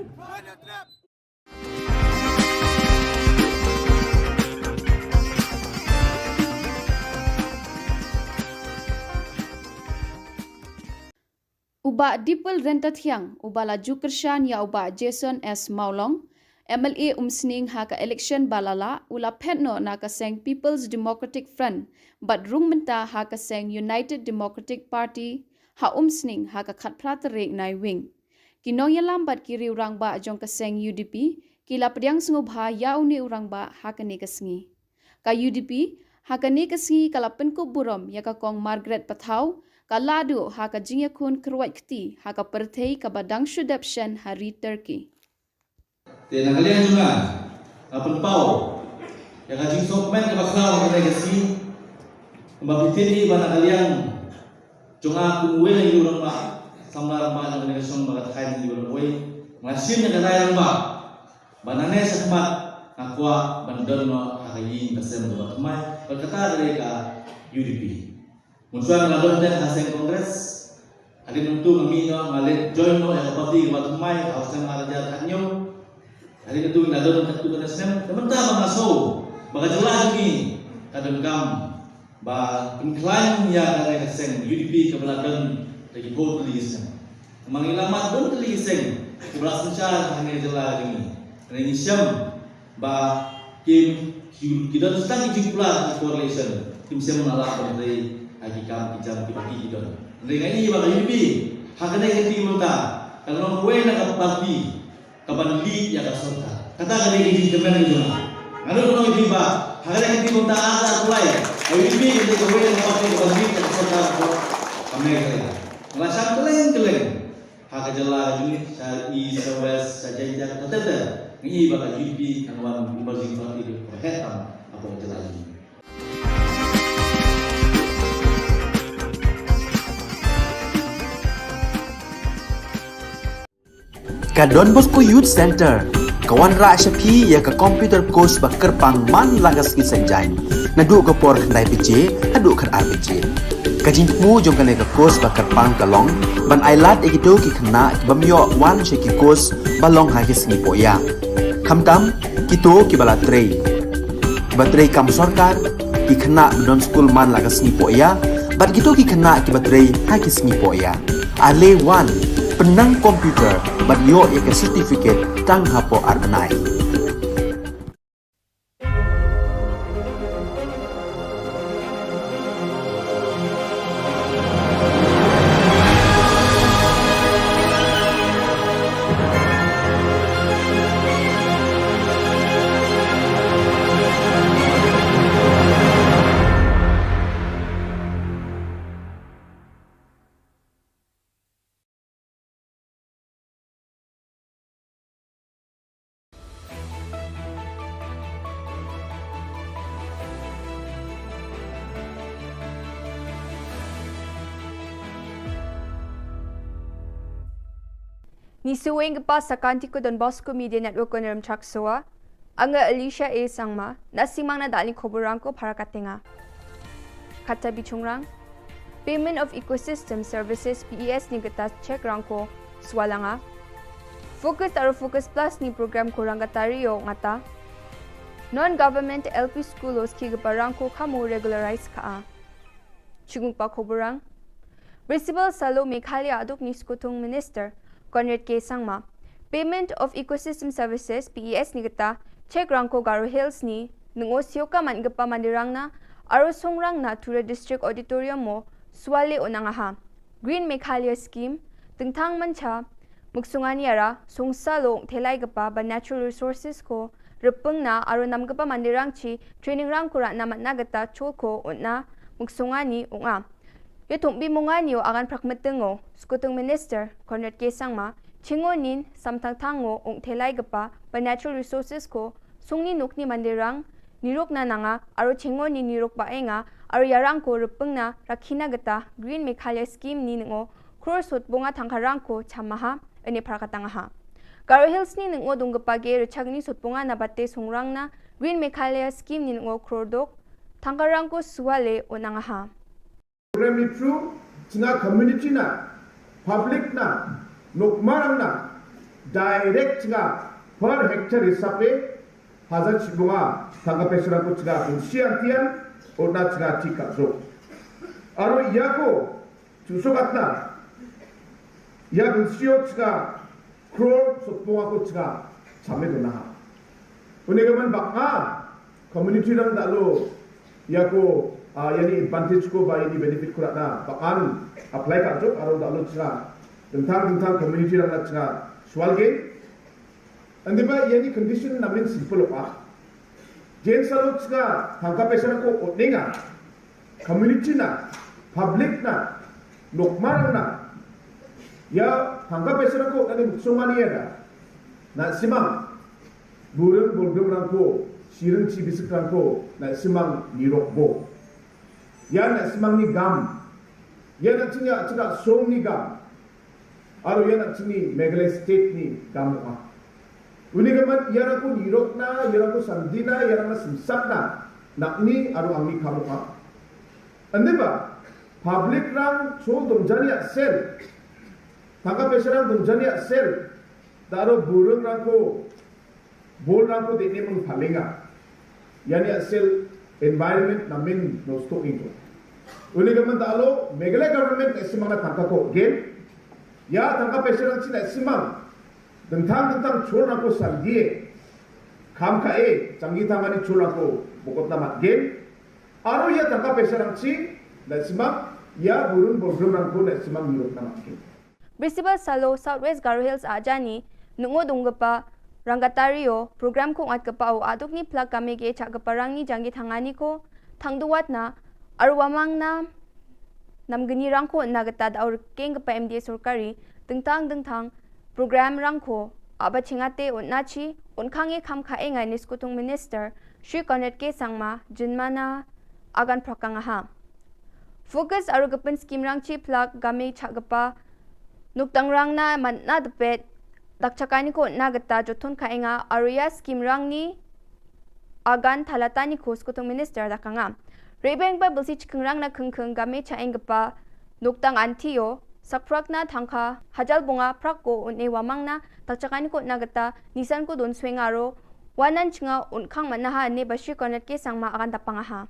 U Bah Dipal Ryntathiang, uba la ju kyrshan ïa u Bah Jason S Mawlong, M L A Umsning ha ka election ba la lah, u la phet noh na ka seng People's Democratic Front, bad rung mynta ha ka seng United Democratic Party, ha Umsning ha ka khatphra tarik Naiwieng. Ki nongïalam bad ki riew rangbah jong ka seng U D P, ki la pdiang sngewbha ïa une u rangbah ha kane ka sngi. Ka U D P, ha kane ka sngi ka la pynkup burom ïa ka Kong Margaret Pathaw, ka la duh ha ka jingïakhun kyrwat kti ha ka pyrthei kaba dang shu dep shen ha ri Turkey. Te na ka liang jong nga, nga pynpaw ïa ka jingsngewkmen kaba khraw ha kane ka sngi, kaba phi tip hi ba na ka liang jong nga kum uwei na u rangbah, samla rangbah jong kane ka shnong ba ka thaiñ Mawlai, nga shim ïa ka rai rangbah ba nangne shakhmat nga kwah ban don noh ha ka ïing ka sem kaba thymmai, bad kata ka dei ka U D P. Mynshuwa nga la don teng ha seng Congress, hadien nangtu nga mih noh, nga leit join noh ïa ka party kaba thymmai ha u snem ar hajar khathynñiew. Hadien nangtu nga la don katto katne snem, te mynta ba nga sngew ba ka jylla jong ngi ka donkam ba pynkhlaiñ ïa kane ka seng U D P kaba la don da ki phew tylli ki snem. Namar ngi la mad bun tylli ki seng kiba la synshar ha kane ka jylla jong ngi. Hynrei ngi shem ba kim, ki, ki don tang ki jingkular ki coalition, kim shem ban lah ban trei ha ki kam ki jam kiba ki, ki don. Hynrei nga i ba ka U D P ha kane ka kti mynta ka long kawei na ka party kaban lead ïa ka sorkar. Kata ka dei ka jingkmen ka jong nga. Nga nud ban ong ïa phi ba ha kane ka kti mynta ar hajar arphew lai, ka U D P ka dei kawei na ka party kaban lead ïa ka sorkar ka Meghalaya. Nga la shang kylleng kylleng ha ka jylla jong ngi, sha East, sha West, sha Jaintia, katta katta. Nga i ba ka U D P kan wan emerging party kaba heh tam hapoh ka jylla jong ngi. Ka Don Bosco Youth Centre ka wanrah sha phi ïa ka computer course ba kyrpang man la ka sngi Saitjaiñ, naduh ka por khyndai baje haduh khatar baje. Ka jingthmu jong kane ka course ba kyrpang ka long ban ailad ïa kito ki khynnah kiba ym ïoh wan sha ki course ba long ha ki sngi pohïa, khamtam kito kiba la trei, kiba trei kam sorkar, ki khynnah ba don skul man la ka sngi pohïa, bad kito ki khynnah kiba trei ha ki sngi pohïa. Ale wan, pynnang computer bad ïoh ïa ka certificate tang hapoh ar bnai. Ngi shu weng ka pas sa kan ti ko Don Bosco Media Network ko Nrem Chak Soa. Anga Alicia A Sangma, na singmang na dali khobor rang ko para katenga. Kata bichungrang. Payment of Ecosystem Services, P E S ni kata check rang ko swalanga. Focus aro Focus Plus ni program ko rang kata rio ngata. Non-government L P school os ki kapa rang ko kamu regularize ka a. Chungung pa khobor rang. Principal Salo Meghalaya aduk ni Skutung Minister Conrad K Sangma. Payment of Ecosystem Services, P E S ni kata, check rang ko Garo Hills ni, nungo sioka man kapa mandirang na, aro songrang na Tura District Auditorium mo, swale onang aha. Green Meghalaya Scheme, tengtang mancha, muksungani ara, songsa lo thelai kapa ba natural resources ko, repeng na, aro nam kapa mandirang chi, training rang ko ra na matna kata chol ko, onna, muksungani, unga. Yo thumbi mungani o agan prak meteng o, Skutung Minister, Conrad K Sangma, chingo nin, samthang thango, ung thelai kapa, ba natural resources ko, sungni nukni mandirang, niruk na nanga, aro chingo ni niruk ba enga, aro yarang ko repeng na, rakhina kata, Green Meghalaya Scheme ni ngo, crore sot bunga thangkarang ko, chamaha, ene prakatang aha. Garo Hills ni nongo dungkpa ge rchagni sotbunga na bate songrang na Green Meghalaya Scheme ni nongo kror dok thangkarang ko suale onang aha. Program itu chinga community na, public na, nokmarang na, direct chinga per hectare hisabe hajar chibunga thangka pesrang ko chinga bunsiang tian, ona chinga tikap zo. Aro iya ko Chuso katna, ya bensio chka crore sotbunga ko chka chame dona ha. Une ka man baka community rang da lo ya ko, ah, yani advantage ko ba yani benefit ko na bakan apply ka jok aro da lo chka. Tentang tentang community rang da chka sual ge. Ande ba yani condition namin simple ah. Jen salo chka thangka pesrang ko otninga. Community na, public na, nokmar na, ya thangka pesrang ko nani muksumani ya da, na simang, burung bulgum rangko, sirung chi bisik rangko, na simang nirok bo. Ya na simang ni gam, ya na chinga chinga song ni gam, aro ya na chini Meghalaya state ni gam ah. Uni ka man, ya rangko nirok na, ya rangko sandina, ya rangko simsak na, nak ni, aro ang ni kamu ka. Ande ba, public rang chol dong jani aksel. Thangka pesrang dong jani aksel. Da aro burung rangko, bol rangko de ne mung palinga. Yani aksel environment namin no stoking ko. Uni ka man da lo, Meghalaya government na simang na thangka ko, gen. Ya thangka pesrang china simang. Dengtang dengtang chol rangko sandie. Kam ka e, changi tangani chol rangko, bokot na mat gen. Aro ya thangka pesrang chi, na simang, ya burung burung rangko na simang nirok na mat gen. Brisibal salo South West Garo Hills ajani, nungo dungkpa, rangkatario, program ko ngat kpa o aduk ni plak kame ge chak kpa rang ni janggi thangani ko, thangduwat na, arwamang na, namgni rangko na gata da ur keng kpa M D A sorkari, dengtang dengtang, program rangko, aba chingate un nachi, un khange kham kha enga ni skutung minister, Shri Conrad K Sangma, jinmana, agan prakang aha. Focus aro gepin scheme rang chi plak game chak gepa. Nuktang rang na man na depet. Dak chakani ko na geta jothon ka enga aro ya scheme rang ni agan thalata ni ko skutung minister da kanga. Rebeng ba belsi chikeng rang na kengkeng game cha eng gepa. Nuktang antio. Sakprak na thangka. Hajal bunga prak ko un e wamang na. Dak chakani ko na geta. Nisan ko don sweng aro. Wanan chinga un khang man na ha ne ba Shri Conrad K Sangma agan da pang aha.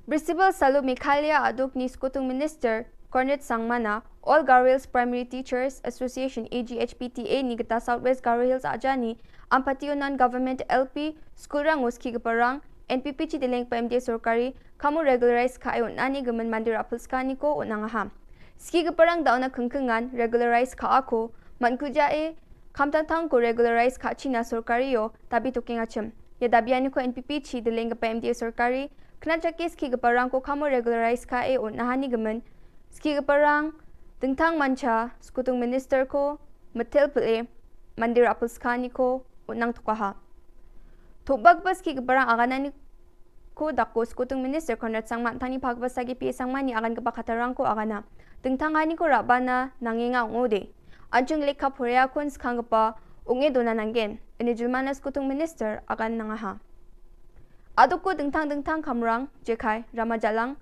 Brisibal salo Meghalaya aduk ni skutung minister Conrad Sangma na All Garo Hills Primary Teachers Association A G H P T A ni geta South West Garo Hills ajani ampati unan government L P school rang uski geparang N P P chi deleng pa M D A sorkari kamu regularize ka ayun ani gemen mandir apel skani ko unang aha. Ski geparang da una kengkengan regularize ka ako man kuja e kamtang tang ko regularize ka china sorkari yo tabi tuking achim. Ya dabi ani ko N P P chi deleng gepa M D A sorkari Kena chaki ski geparang ko kamu regularize ka e un nahani gemen. Ski geparang dengtang mancha skutung minister ko metel pele mandir apel skani ko unang tukaha. Thubak ba ski geparang aganani ko dako skutung minister Conrad Sangma tani phak ba sagi pi sangmani agan gepa khatarang ko agana. Dengtang hani ko rabana nangenga ungode. Anchung lekha phoria kun skang gepa unge dona nanggen. Ini julmana skutung minister agan nangaha. Aduk ko dengtang dengtang kamrang, jekai, rama jalang,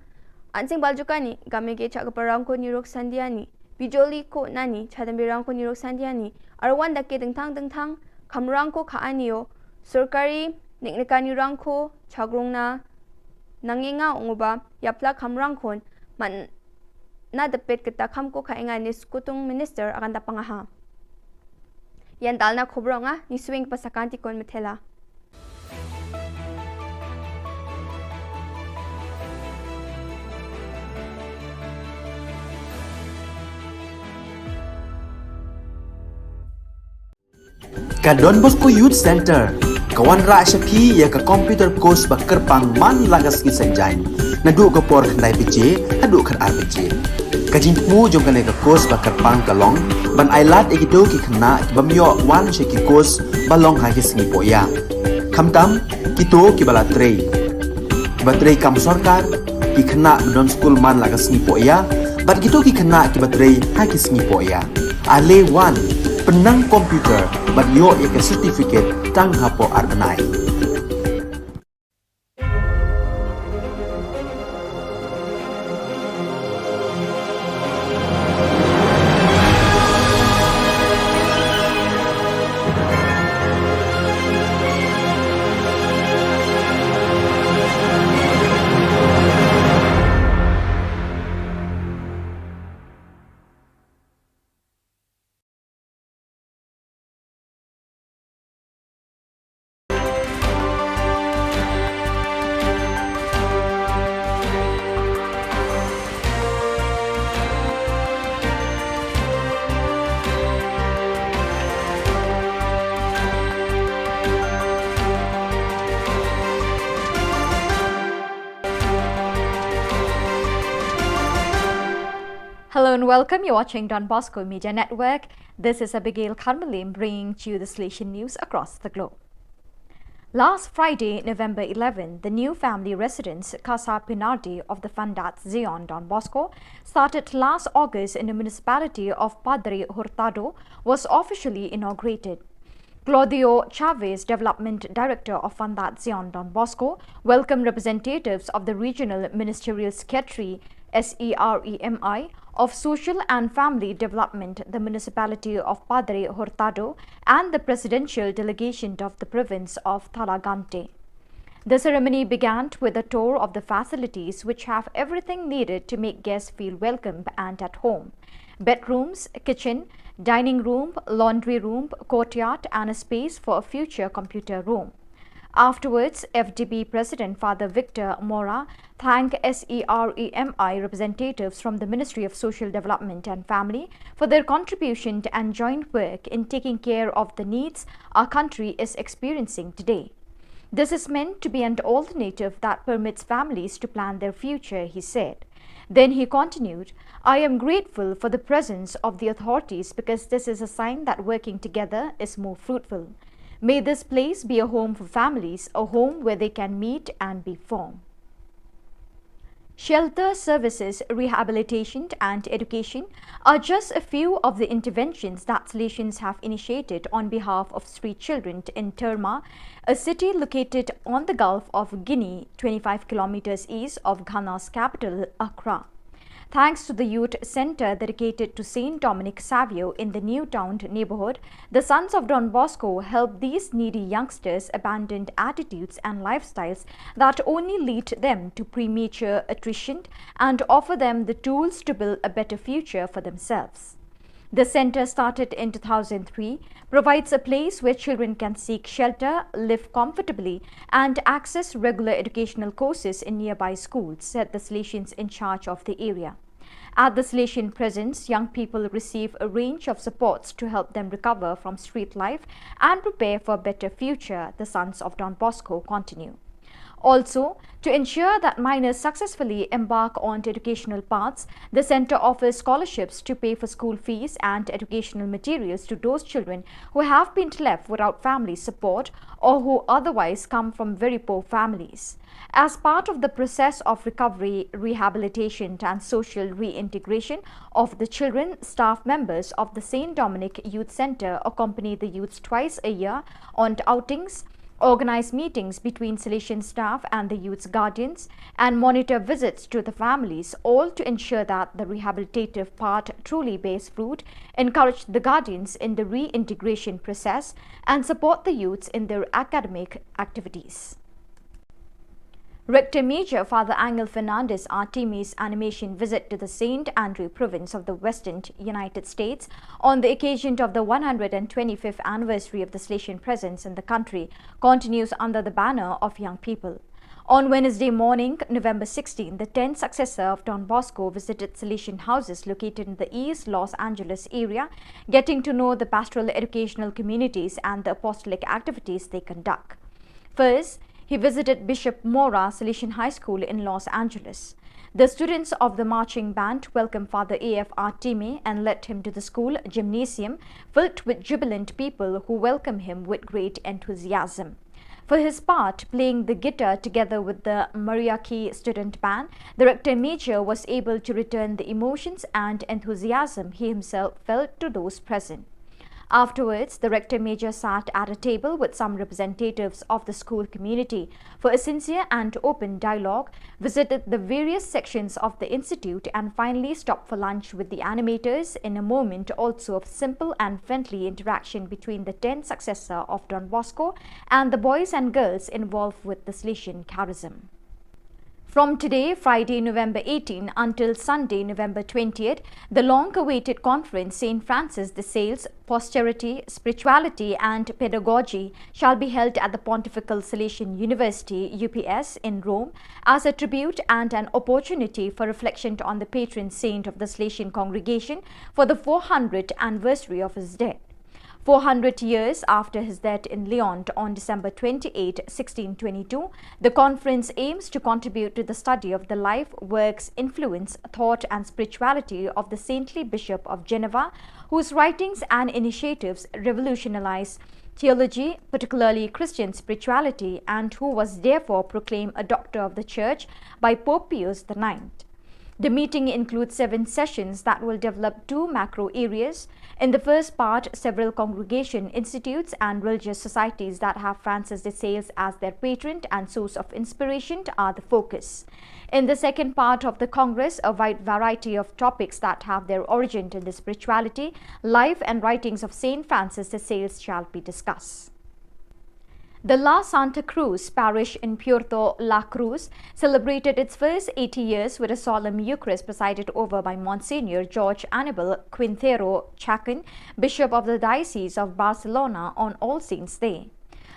ansing baljukani, game ge chak geparang ko nirok sandiani, bijoli ko nani, chadam birang ko nirok sandiani, arwan dake dengtang dengtang kamrang ko ka anio, sorkari, niknikani rang ko, chagrong na, nangenga unguba, yapla kamrang kon, man na depet kita kam ko ka enga ni skutung minister akan da pangaha. Yan dalna khubronga ni swing pasakanti kon methela. Ka Don Bosco Youth Center ka wanrah sha phi ïa ka computer course ba kyrpang man la ka sngi Saitjaiñ naduh ka por khyndai baje haduh khatar baje. Ka jingthmu jong kane ka course ba kyrpang ka long ban ailad ïa kito ki khynnah ki bym ïoh wan sha ki course ba long ha ki sngi pohïa. Khamtam kito kiba la trei, kiba trei kam sorkar, ki khynnah ba don skul man la ka sngi pohïa bad kito ki khynnah kiba trei ha ki sngi pohïa. Ale wan, Nang computer bad ïoh ïa ka certificate tang hapoh ar bnai. Hello and welcome. You're watching Don Bosco Media Network. This is Abigail Kharmalim bringing to you the Salesian news across the globe. Last Friday, November eleven, the new family residence, Casa Pinardi of the Fundaat Zion Don Bosco, started last August in the municipality of Padre Hurtado, was officially inaugurated. Claudio Chavez, Development Director of Fundaat Zion Don Bosco, welcomed representatives of the Regional Ministerial Secretary, S E R E M I, of Social and Family Development, the Municipality of Padre Hurtado, and the Presidential Delegation of the Province of Thalagante. The ceremony began with a tour of the facilities, which have everything needed to make guests feel welcome and at home: bedrooms, kitchen, dining room, laundry room, courtyard, and a space for a future computer room. Afterwards, F D B President Father Victor Mora thanked S E R E M I representatives from the Ministry of Social Development and Family for their contribution and joint work in taking care of the needs our country is experiencing today. "This is meant to be an alternative that permits families to plan their future," he said. Then he continued, "I am grateful for the presence of the authorities because this is a sign that working together is more fruitful. May this place be a home for families, a home where they can meet and be formed." Shelter services, rehabilitation, and education are just a few of the interventions that Salesians have initiated on behalf of street children in Terma, a city located on the Gulf of Guinea, twenty-five kilometers east of Ghana's capital, Accra. Thanks to the youth center dedicated to Saint Dominic Savio in the New Town neighborhood, the Sons of Don Bosco help these needy youngsters abandon attitudes and lifestyles that only lead them to premature attrition and offer them the tools to build a better future for themselves. The center, started in two thousand three, provides a place where children can seek shelter, live comfortably, and access regular educational courses in nearby schools, said the Salesians in charge of the area. At the Salesian presence, young people receive a range of supports to help them recover from street life and prepare for a better future, the Sons of Don Bosco continue. Also, to ensure that minors successfully embark on educational paths, the center offers scholarships to pay for school fees and educational materials to those children who have been left without family support or who otherwise come from very poor families. As part of the process of recovery, rehabilitation, and social reintegration of the children, staff members of the Saint Dominic Youth Center accompany the youths twice a year on outings, organize meetings between Salesian staff and the youth's guardians, and monitor visits to the families, all to ensure that the rehabilitative part truly bears fruit, encourage the guardians in the reintegration process, and support the youths in their academic activities. Rector Major Father Angel Fernandez Artimi's animation visit to the Saint Andrew province of the Western United States on the occasion of the one hundred twenty-fifth anniversary of the Salesian presence in the country continues under the banner of Young People. On Wednesday morning, November sixteen, the tenth successor of Don Bosco visited Salesian houses located in the East Los Angeles area, getting to know the pastoral educational communities and the apostolic activities they conduct. First, he visited Bishop Mora Salesian High School in Los Angeles. The students of the marching band welcomed Father A F Artime and led him to the school gymnasium, filled with jubilant people who welcomed him with great enthusiasm. For his part, playing the guitar together with the Mariachi student band, the rector major was able to return the emotions and enthusiasm he himself felt to those present. Afterwards, the Rector Major sat at a table with some representatives of the school community for a sincere and open dialogue, visited the various sections of the institute, and finally stopped for lunch with the animators, in a moment also of simple and friendly interaction between the tenth successor of Don Bosco and the boys and girls involved with the Salesian charism. From today, Friday, November eighteen, until Sunday, November twentieth, the long-awaited conference, Saint Francis de Sales, Posterity, Spirituality and Pedagogy, shall be held at the Pontifical Salesian University, U P S, in Rome, as a tribute and an opportunity for reflection on the patron saint of the Salesian congregation for the four hundredth anniversary of his death. Four hundred years after his death in Lyon on December twenty-eighth, sixteen twenty-two, the conference aims to contribute to the study of the life, works, influence, thought, and spirituality of the saintly Bishop of Geneva, whose writings and initiatives revolutionized theology, particularly Christian spirituality, and who was therefore proclaimed a Doctor of the Church by Pope Pius the ninth. The meeting includes seven sessions that will develop two macro areas. In the first part, several congregation, institutes, and religious societies that have Francis de Sales as their patron and source of inspiration are the focus. In the second part of the Congress, a wide variety of topics that have their origin in the spirituality, life, and writings of Saint Francis de Sales shall be discussed. The La Santa Cruz parish in Puerto La Cruz celebrated its first eighty years with a solemn Eucharist presided over by Monsignor George Anibal Quintero Chacon, Bishop of the Diocese of Barcelona, on All Saints' Day.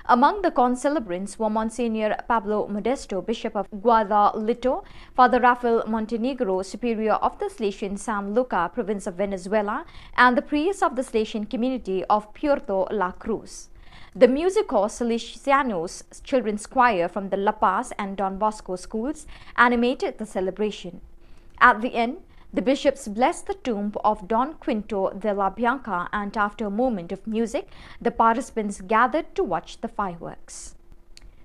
Among the concelebrants were Monsignor Pablo Modesto, Bishop of Guadalito, Father Rafael Montenegro, Superior of the Salesian San Luca, Province of Venezuela, and the priests of the Salesian community of Puerto La Cruz. The Musicos Salesianos Children's Choir from the La Paz and Don Bosco schools animated the celebration. At the end, the bishops blessed the tomb of Don Quinto de la Bianca, and after a moment of music, the participants gathered to watch the fireworks.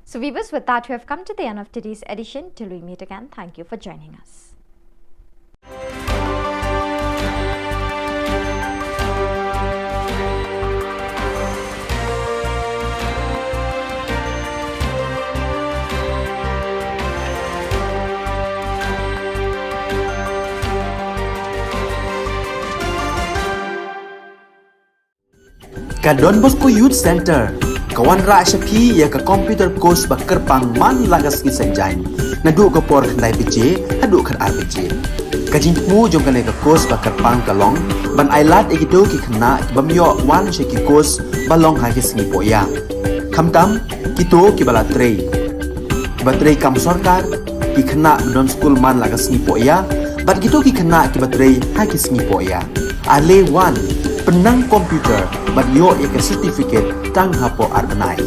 So, viewers, with that, we have come to the end of today's edition. Till we meet again, thank you for joining us. Ka Don Bosco Youth Center ka wanrah sha phi ïa ka computer course ba kyrpang man la ka sngi Saitjaiñ, naduh ka por khyndai baje haduh khatar baje. Ka jingthmu jong kane ka course ba kyrpang ka long ban ailad ïa kito ki khynnah ki bym ïoh wan sha ki course ba long ha ki sngi pohïa, khamtam kito kiba la trei, kiba trei kam sorkar, ki khynnah ba don skul man la ka sngi pohïa, bad kito ki khynnah kiba trei ha ki sngi pohïa. Ale wan, pynnang computer bad ïoh ïa ka certificate tang hapoh ar bnai.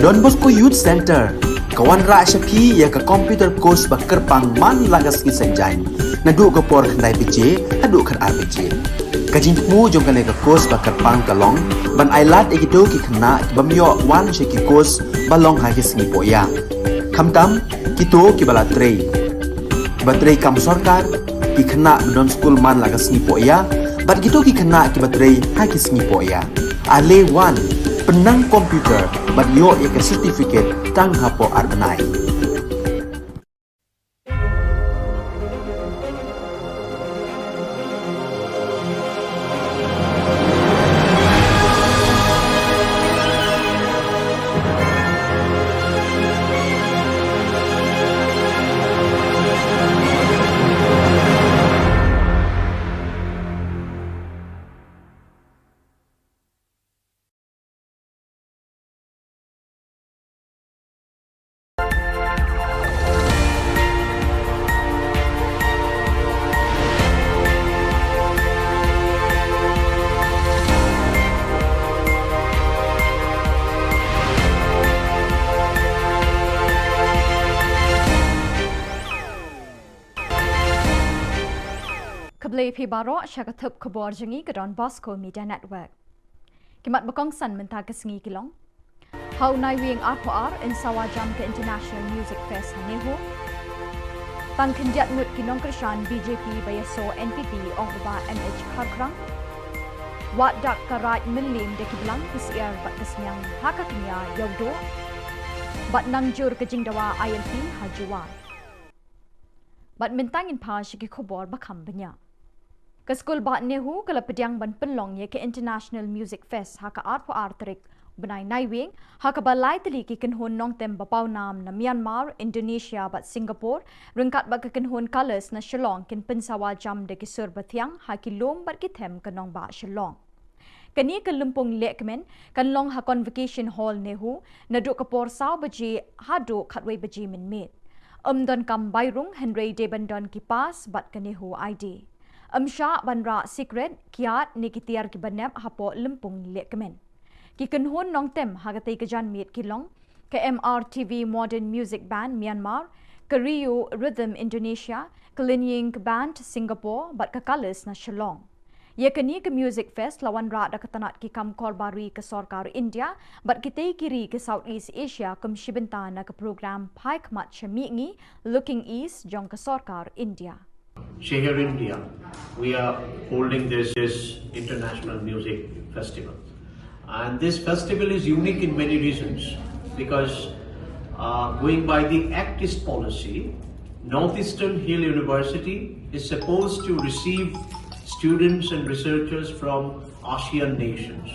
Don Bosco Youth Centre ka wanrah sha phi ïa ka computer course ba kyrpang man la ka sngi Saitjaiñ, naduh ka por khyndai baje haduh khatar baje. Ka jingthmu jong kane ka course ba kyrpang ka long ban ailad ïa kito ki khynnah ki bym ïoh wan sha ki course ba long ha ki sngi pohïa, khamtam kito kiba la trei, kiba trei kam sorkar, ki khynnah ba don skul man la ka sngi pohïa bad kito ki khynnah kiba trei ha ki sngi pohïa. Ale wan, pynnang computer bad ïoh ïa ka certificate tang hapoh ar bnai. Khublei phi baroh sha ka thup khubor jong ngi ka Don Bosco Media Network. Ki mat ba kongsan mynta ka sngi ki long: Ha u Naiwieng arphew ar yn sawa jam ka International Music Fest ha NEHU. Tang khyndiat ngut ki nongkyrshan BJP ba ïasoh NPP, ong u Bah M H Kharkhrang. Wad dak ka Raid Mylliem da ki blang, ki syiar bad ka sniang ha ka kñia Ïewduh. Bad nang jur ka jingdawa ILP ha Jowai. Bad mynta ngin phai sha ki khubor ba kham bniah. Ka skul bah NEHU ka la pdiang ban pynlong ïa ka International Music Fest ha ka arphew ar tarik bnai Naiwieng, ha kaba lai tylli ki kynhun nongtem ba pawnam na Myanmar, Indonesia bad Singapore, ryngkat bad ka kynhun Colours na Shillong kin pynsawa jam da ki sur bathiang ha ki lum bad ki them ka nongbah Shillong. Kane ka lympung lehkmen kan long ha Convocation Hall NEHU naduh ka por saw baje haduh khatwei baje mynmiet. Ym don kam bai rung, hynrei dei ban don ki pass bad ka NEHU ID. Ym shah ban rah sikret, kiad ne ki tiar kiba nep hapoh lympung lehkmen. Ki kynhun nongtem ha katei ka janmiet ki long ka MRTV Modern Music Band Myanmar, ka Rio Rhythm Indonesia, ka Lin Ying Band Singapore bad ka Colours na Shillong. Ïa kane ka Music Fest la wanrah da ka tnat ki kam korbar ri ka sorkar India bad kitei ki ri ka South East Asia kum shi bynta na ka program Phai Khmat sha Mihngi, Looking East, jong ka sorkar India. Shehar India, we are holding this, this international music festival. And this festival is unique in many reasons because, uh, going by the Act East policy, Northeastern Hill University is supposed to receive students and researchers from ASEAN nations.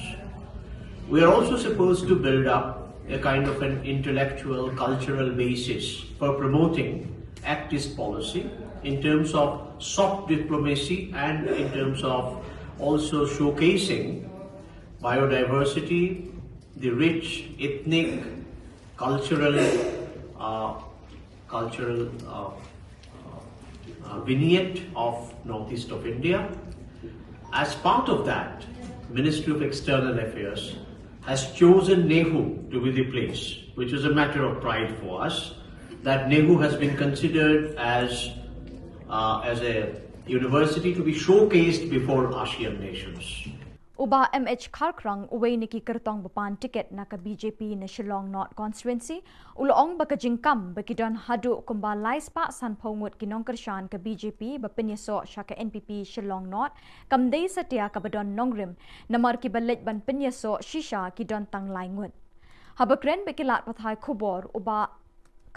We are also supposed to build up a kind of an intellectual, cultural basis for promoting Act East policy in terms of soft diplomacy and in terms of also showcasing biodiversity, the rich ethnic, cultural, uh, cultural, uh, uh, vignette of northeast of India. As part of that, Ministry of External Affairs has chosen NEHU to be the place, which is a matter of pride for us, that NEHU has been considered as, uh, as a university to be showcased before ASEAN nations. U Bah M H Kharkhrang, uwei na ki kyrtong ba pan tiket na ka BJP na Shillong North Constituency, u la ong ba ka jingkam ba ki don haduh kumba lai spah sanphew ngut ki nongkyrshan ka BJP ba pynïasoh sha ka NPP Shillong North kam dei satia kaba don nongrim, namar kiba leit ban pynïasoh shisha ki don tang lai ngut. Haba kren bad ki lad pathai khubor, u Bah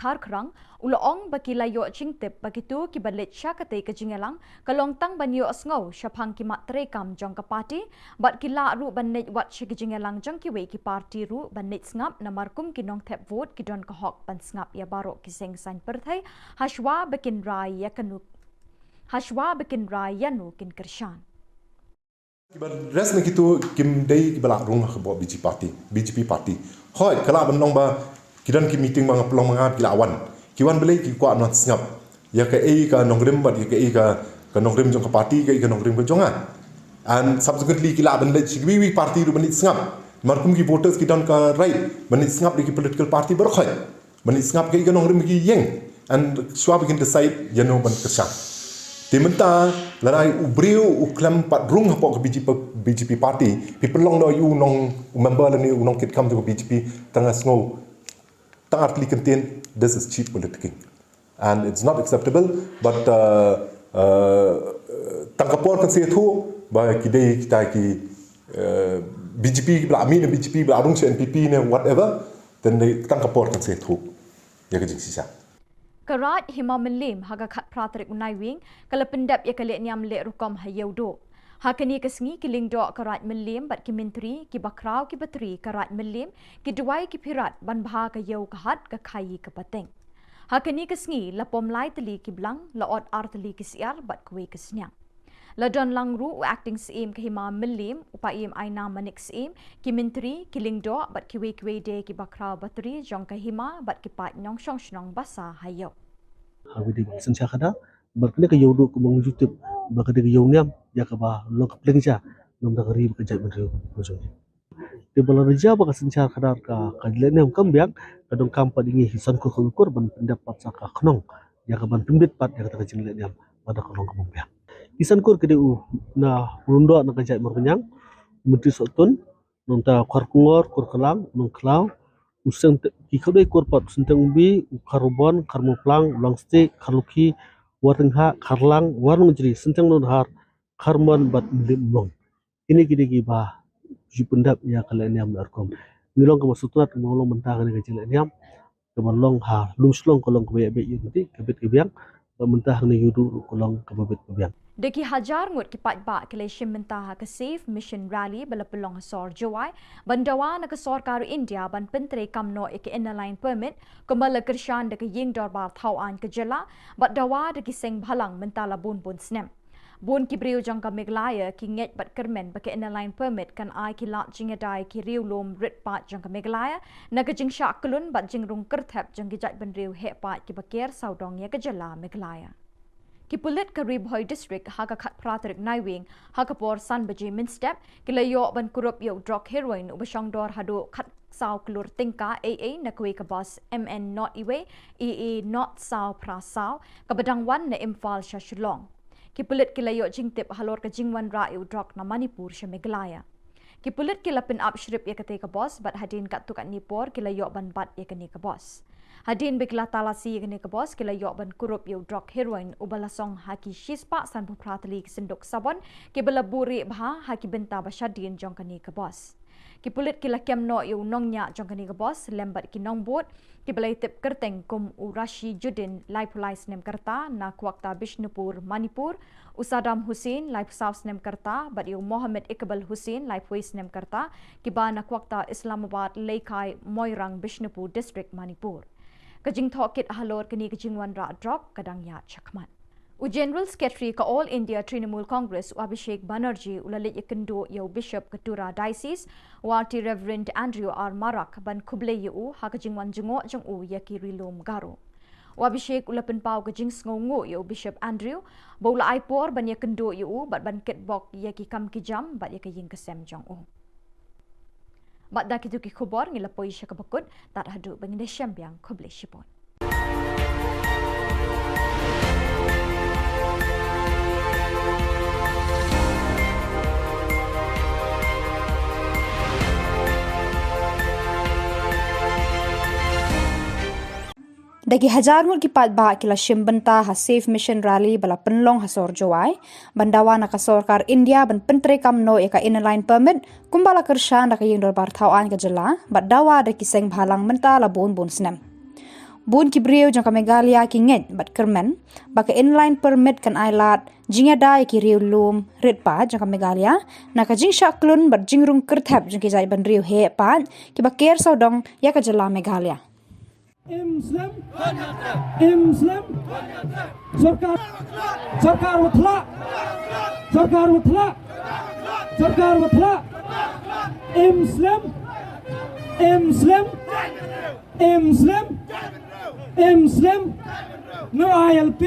Kharkhrang u la ong ba ki la ïoh jingtip ba kito kiba leit sha katei ka jingïalang ka long tang ban ïohsngew shaphang ki mat treikam jong ka party, bad ki lah ruh ban leit wat sha ki jingïalang jong kiwei ki party ruh ban leit sngap, namar kum ki nongthep vote ki don ka hok ban sngap ïa baroh ki seng saiñ pyrthei hashwa ba kin rai ïa kano, hashwa ba kin rai ïano kin kyrshan. Kiba rest na kito kim dei kiba lah rung ha ka BJP party, BJP party. Hooid, ka lah ban long ba ki don ki meeting ba nga pynlong ma nga, ki lah wan. Ki wan balei? Ki kwah ban sngap ïa kaei ka nongrim bad ïa kaei ka, ka nongrim jong ka party, kaei ka nongrim ka jong nga. And subsequently ki lah ban leit sha kiwei kiwei party ruh ban leit sngap. Namar kum ki voters ki don ka right ban leit sngap da ki political party baroh khoit, ban leit sngap ki, ki nongrim ki ïeng, and shuwa ba kin decide ïano ban kyrshan. Te mynta lada u briew u khlem pat rung hapoh ka B J P, B J P party, phi pynlong noh ïa u nong, u member lane u nongkitkam jong ka B J P, tang nga sngew, tang artylli kyntien, this is cheap politicking. And it's not acceptable, but, uh, uh, tang ka por kan sa ïathuh ba ki dei kita ki, uh, B J P ba la mih na B J P, ba la rung sha N P P ne whatever, then dei tang ka por kan sa ïathuh ïa ka jingshisha. Ka Raid Hima Mylliem ha ka khatphra tarik u Naiwieng ka la pyndep ïa ka lehniam leh rukom ha Ïewduh. Ha kane ka sngi ki lyngdoh ka Raid Mylliem bad ki myntri, ki bakhraw, ki batri ka Raid Mylliem, ki duwai, ki phirat ban bha ka ïew ka hat, ka khaïi ka pateng. Ha kane ka sngi la pom lai tylli ki blang, la ot ar tylli ki syiar bad kawei ka sniang. La don lang ruh u Acting Syiem ka Hima Mylliem, u Paiem Aina Manik Syiem, ki myntri, ki lyngdoh bad kiwei kiwei de ki bakhraw batri jong ka hima bad ki paid nongshong shnong ba sah ha ïew. Ha kane ka synshar khadar, bad kane ka Ïewduh kumba ngi ju tip ba ka dei ka ïew niam ïa kaba long ka pliang ja namar ka ri bad ka jaitbynriew ka jong ngi. Te ba la rja ba ka synshar khadar ka, ka lehniam kam biang, ka donkam pat ïa ngi ki san kur khawi kur ban pyndep pat sa ka khnong ïa ka ban pynbit pat ïa kata ka jinglehniam ba da ka long ka bym biang. Ki san kur ki dei u na u lyngdoh na ka jaid Mawryngkneng, u Myntri Sohtun, nangta Kharkongor, Kurkhalang, Nongkhlaw, u Synteng, ki khatduh kur pat, u Synteng Umbi, u Kharbon, Kharmawphlang, u Langstieh, Kharlukhi, Warnonghah, Kharlang, Warnongjri, Synteng Nonghar, Kharmon bad Mylliem Umlong. Kine ki dei kiba ju pyndep ïa ka lehniam leh rukom. Ngi long kaba sngewtynnat kaba long mynta kane ka jinglehniam kaba long ha Lumshillong ka long kaba ïa beit ïa ka bit ka biang, bad mynta hangne Ïewduh ruh ka long kaba bit ka biang. Da ki hajar ngut ki paidbah ki la shim bynta ha ka Save Mission Rally ba la pynlong ha sor Jowai ban dawa na ka sorkar India ban pyntreikam noh ïa ka Inner Line Permit kumba la kyrshan da ka Ïing Dorbar Thaw Aiñ ka jylla, bad dawa da ki seng bhalang mynta la bun bun snem. Bun ki briew jong ka Meghalaya ki ngeit bad kyrmen ba ka Inner Line Permit kan ai ki lad jingïada ïa ki riew lum rit paid jong ka Meghalaya na ka jingshah kyllun bad jingrung kyrthep jong ki jaitbynriew heh paid kiba ker sawdong ïa ka jylla Meghalaya. Ki pulit ka Ri Bhoi District ha ka khatphra tarik Naiwieng ha ka por san baje mynstep ki la ïoh ban kurup ïa u drok heroin uba shongdor haduh khatsaw klur tyngka A A na kawei ka bus M N not iwei A A not saw phra saw kaba dang wan na Imphal sha Shillong. Ki pulit ki la ïoh jingtip halor ka jingwanrah ïa u drok na Manipur sha Meghalaya. Ki pulit ki la pynap shrip ïa katei ka bus bad hadien katto katne por ki la ïoh ban bat ïa kane ka bus. Hadien ba ki la talasi ïa kane ka bus ki la ïoh ban kurup ïa u drok heroin uba la song ha ki shispah sanphew phra tylli ki synduk sabon kiba la buhrieh bha ha ki bynta ba shadien jong kane ka bus. Ki pulit ki la kem noh ïa u nongñiah jong kane ka bus lem bad ki nongbud kiba la ïatip kyrteng kum u Rashi Judin, laiphew lai snem ka rta, na Kwakta Bishnupur, Manipur, u Saddam Hussain, laiphew saw snem ka rta, bad ïa u Mohammed Iqbal Hussain, laiphew wei snem ka rta, kiba na Kwakta Islamabad, Leikai, Moirang, Bishnupur District, Manipur. Ka jingthoh kit halor kane ka jingwanrah drok ka dang ïaid shakhmat. U General Secretary ka All India Trinamool Congress, u Abhishek Banerjee, u la leit ïakynduh ïa u Bishop ka Tura Diocese, u Rt Reverend Andrew R Marak, ban khublei ïa u ha ka jingwan jngoh jong u ïa ki ri lum Garo. U Abhishek u la pynpaw ka jingsngewnguh ïa u Bishop Andrew ba u la ai por ban ïakynduh ïa u bad ban kitbok ïa ki kam ki jam bad ïa ka ïing ka sem jong u. Bad da kito ki khubor ngi la poi sha kaba kut, tad haduh ba ngin ïashem biang, khublei shibun. Da ki hajar ngut ki paidbah ki la shim bynta ha Save Mission Rally ba la pynlong ha sor Jowai ban dawa na ka sorkar India ban pyntreikam noh ïa ka Inner Line Permit kumba la kyrshan da ka Ïing Dorbar Thaw Aiñ ka jylla, bad dawa da ki seng bhalang mynta la bun bun snem. Bun ki briew jong ka Meghalaya ki ngeit bad kyrmen ba ka Inner Line Permit kan ai lad jingïada ïa ki riew lum rit paid jong ka Meghalaya na ka jingshah kyllun bad jingrung kyrthep jong ki jaitbynriew heh paid kiba ker sawdong ïa ka jylla Meghalaya. Im slem. Im slem. Sorkar. Sorkar wa thlak. Sorkar wa thlak. Sorkar wa thlak. Im slem. Im slem. Im slem. Im slem. No I L P.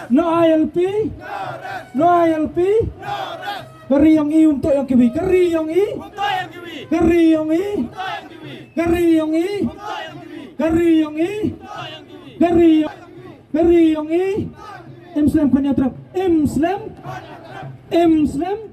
No I L P. No I L P. Ka ri yong i um toh yong kiwi. Ka ri yong i. Ka ri yong i. Ka ri yong i. Ka ri yong i. Ka ri yong i. Ka ri yong i. Ka ri yong i. Im slem khun ïa trep. Im slem. Im slem.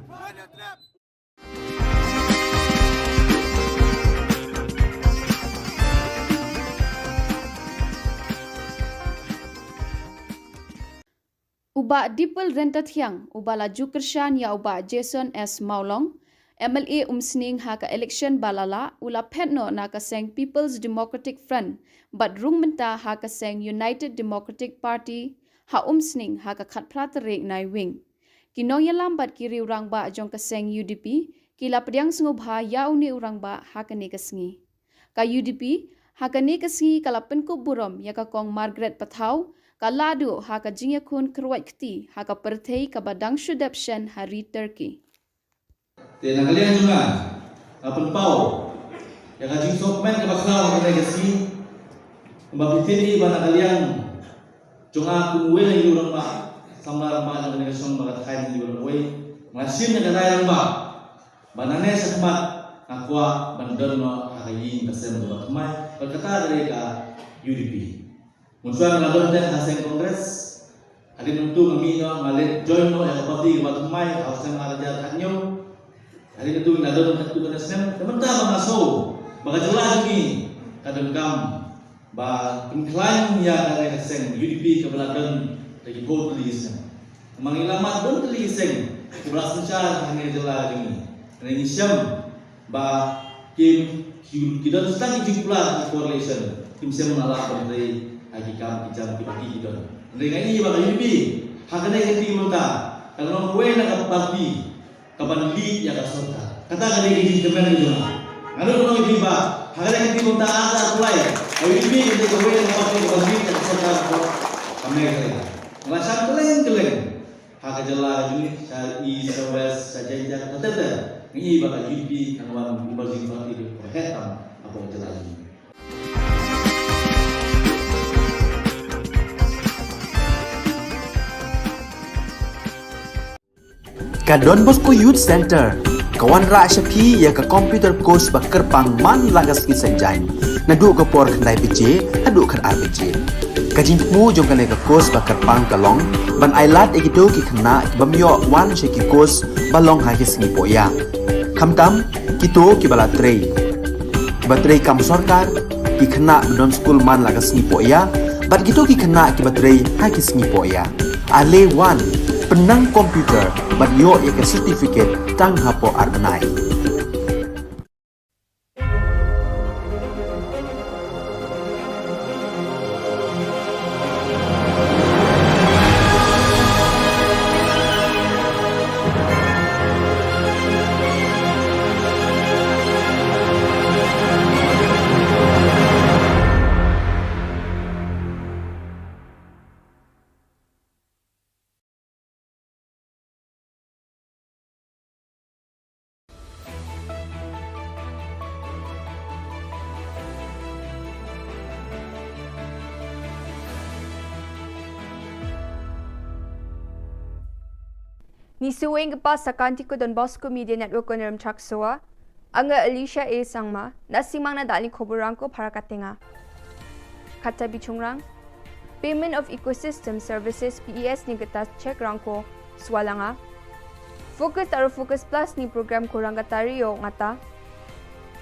U Bah Dipal Ryntathiang, uba la ju kyrshan ïa u Bah Jason S Mawlong, M L A Umsning ha ka election ba la lah, u la phet noh na ka seng People's Democratic Front, bad rung mynta ha ka seng United Democratic Party, ha Umsning ha ka khatphra tarik Naiwieng. Ki nongïalam bad ki riew rangbah jong ka seng U D P, ki la pdiang sngewbha ïa une u rangbah ha kane ka sngi. Ka U D P, ha kane ka sngi ka la pynkup burom ïa ka Kong Margaret Pathaw, ka lahduh ha ka jingïakhun kyrwat kti ha ka pyrthei kaba dang shu dep shen ha ri Turkey. Te na ka liang jong nga, nga pynpaw ïa ka jingsngewkmen kaba khraw ha kane ka sngi, kumba phi tip hi ba na ka liang jong nga kum uwei na ki rangbah, samla rangbah jong kane ka shnong ba ka thaiñ Ri Bhoi, nga shim ïa ka rai rangbah ba nangne shakhmat nga kwah ban don noh ha ka ïing ka sem kaba thymmai, bad kata ka dei ka U D P. Mynshuwa nga la don teng ha seng Congress, hadien nangtu nga mih noh, nga leit join noh ïa ka party kaba thymmai ha u snem ar hajar khathynñiew. Hadien nangtu nga la don katto katne snem, te mynta ba nga sngew ba ka jylla jong ngi ka donkam ba pynkhlaiñ ïa kane ka seng U D P kaba la don da ki phew tylli ki seng. Namar ngi la mad don tylli ki seng kiba la synshar ha kane ka jylla jong ngi. Hynrei ngi shem ba ki, ki, ki don tang ki jingkular ki coalition, kim shym la lah ban trei ha ki kam ki jam kiba ki, ki don. Hynrei nga i ba ka U D P ha kane ka kti mynta ka long kawei na ka party kaban lead ïa ka sorkar. Kata ka dei ka jingkmen ka jong nga. Nga nud ban ong ïa phi ba ha kane ka kti mynta ar hajar arphew lai, ka U D P ka dei kawei na ka party kaban lead ïa ka sorkar ka Meghalaya. Nga la shad kylleng kylleng ha ka jylla ka jong ngi, sha East, sha West, sha Jaintia, ka ter ter. Nga i ba ka U D P kan wan emerging party kaba heh tam hapoh ka jylla ka jong ngi. Ka Don Bosco Youth Center ka wanrah sha phi ïa ka computer course ba kyrpang man la ka sngi Saitjaiñ, naduh ka por khyndai baje haduh khatar baje. Ka jingthmu jong kane ka course ba kyrpang ka long ban ailad ïa kito ki khynnah ki bym ïoh wan sha ki course ba long ha ki sngi pohïa, khamtam kito kiba la trei, kiba trei kam sorkar, ki khynnah ba don skul man la ka sngi pohïa, bad kito ki khynnah kiba trei ha ki sngi pohïa. Ale wan, pynnang computer bad ïoh ïa ka certificate tang hapoh ar bnai. Ngi shu weng ka pas sa ka Antico Don Bosco Media Network ko Nerim Chaksoa. Anga Alicia A Sangma, na singmang na dali khobor rangko para katenga. Kata bichungrang, Payment of Ecosystem Services, P E S ni kata check rangko swalanga. Focus aro Focus Plus ni program ko rangkatari o ngata.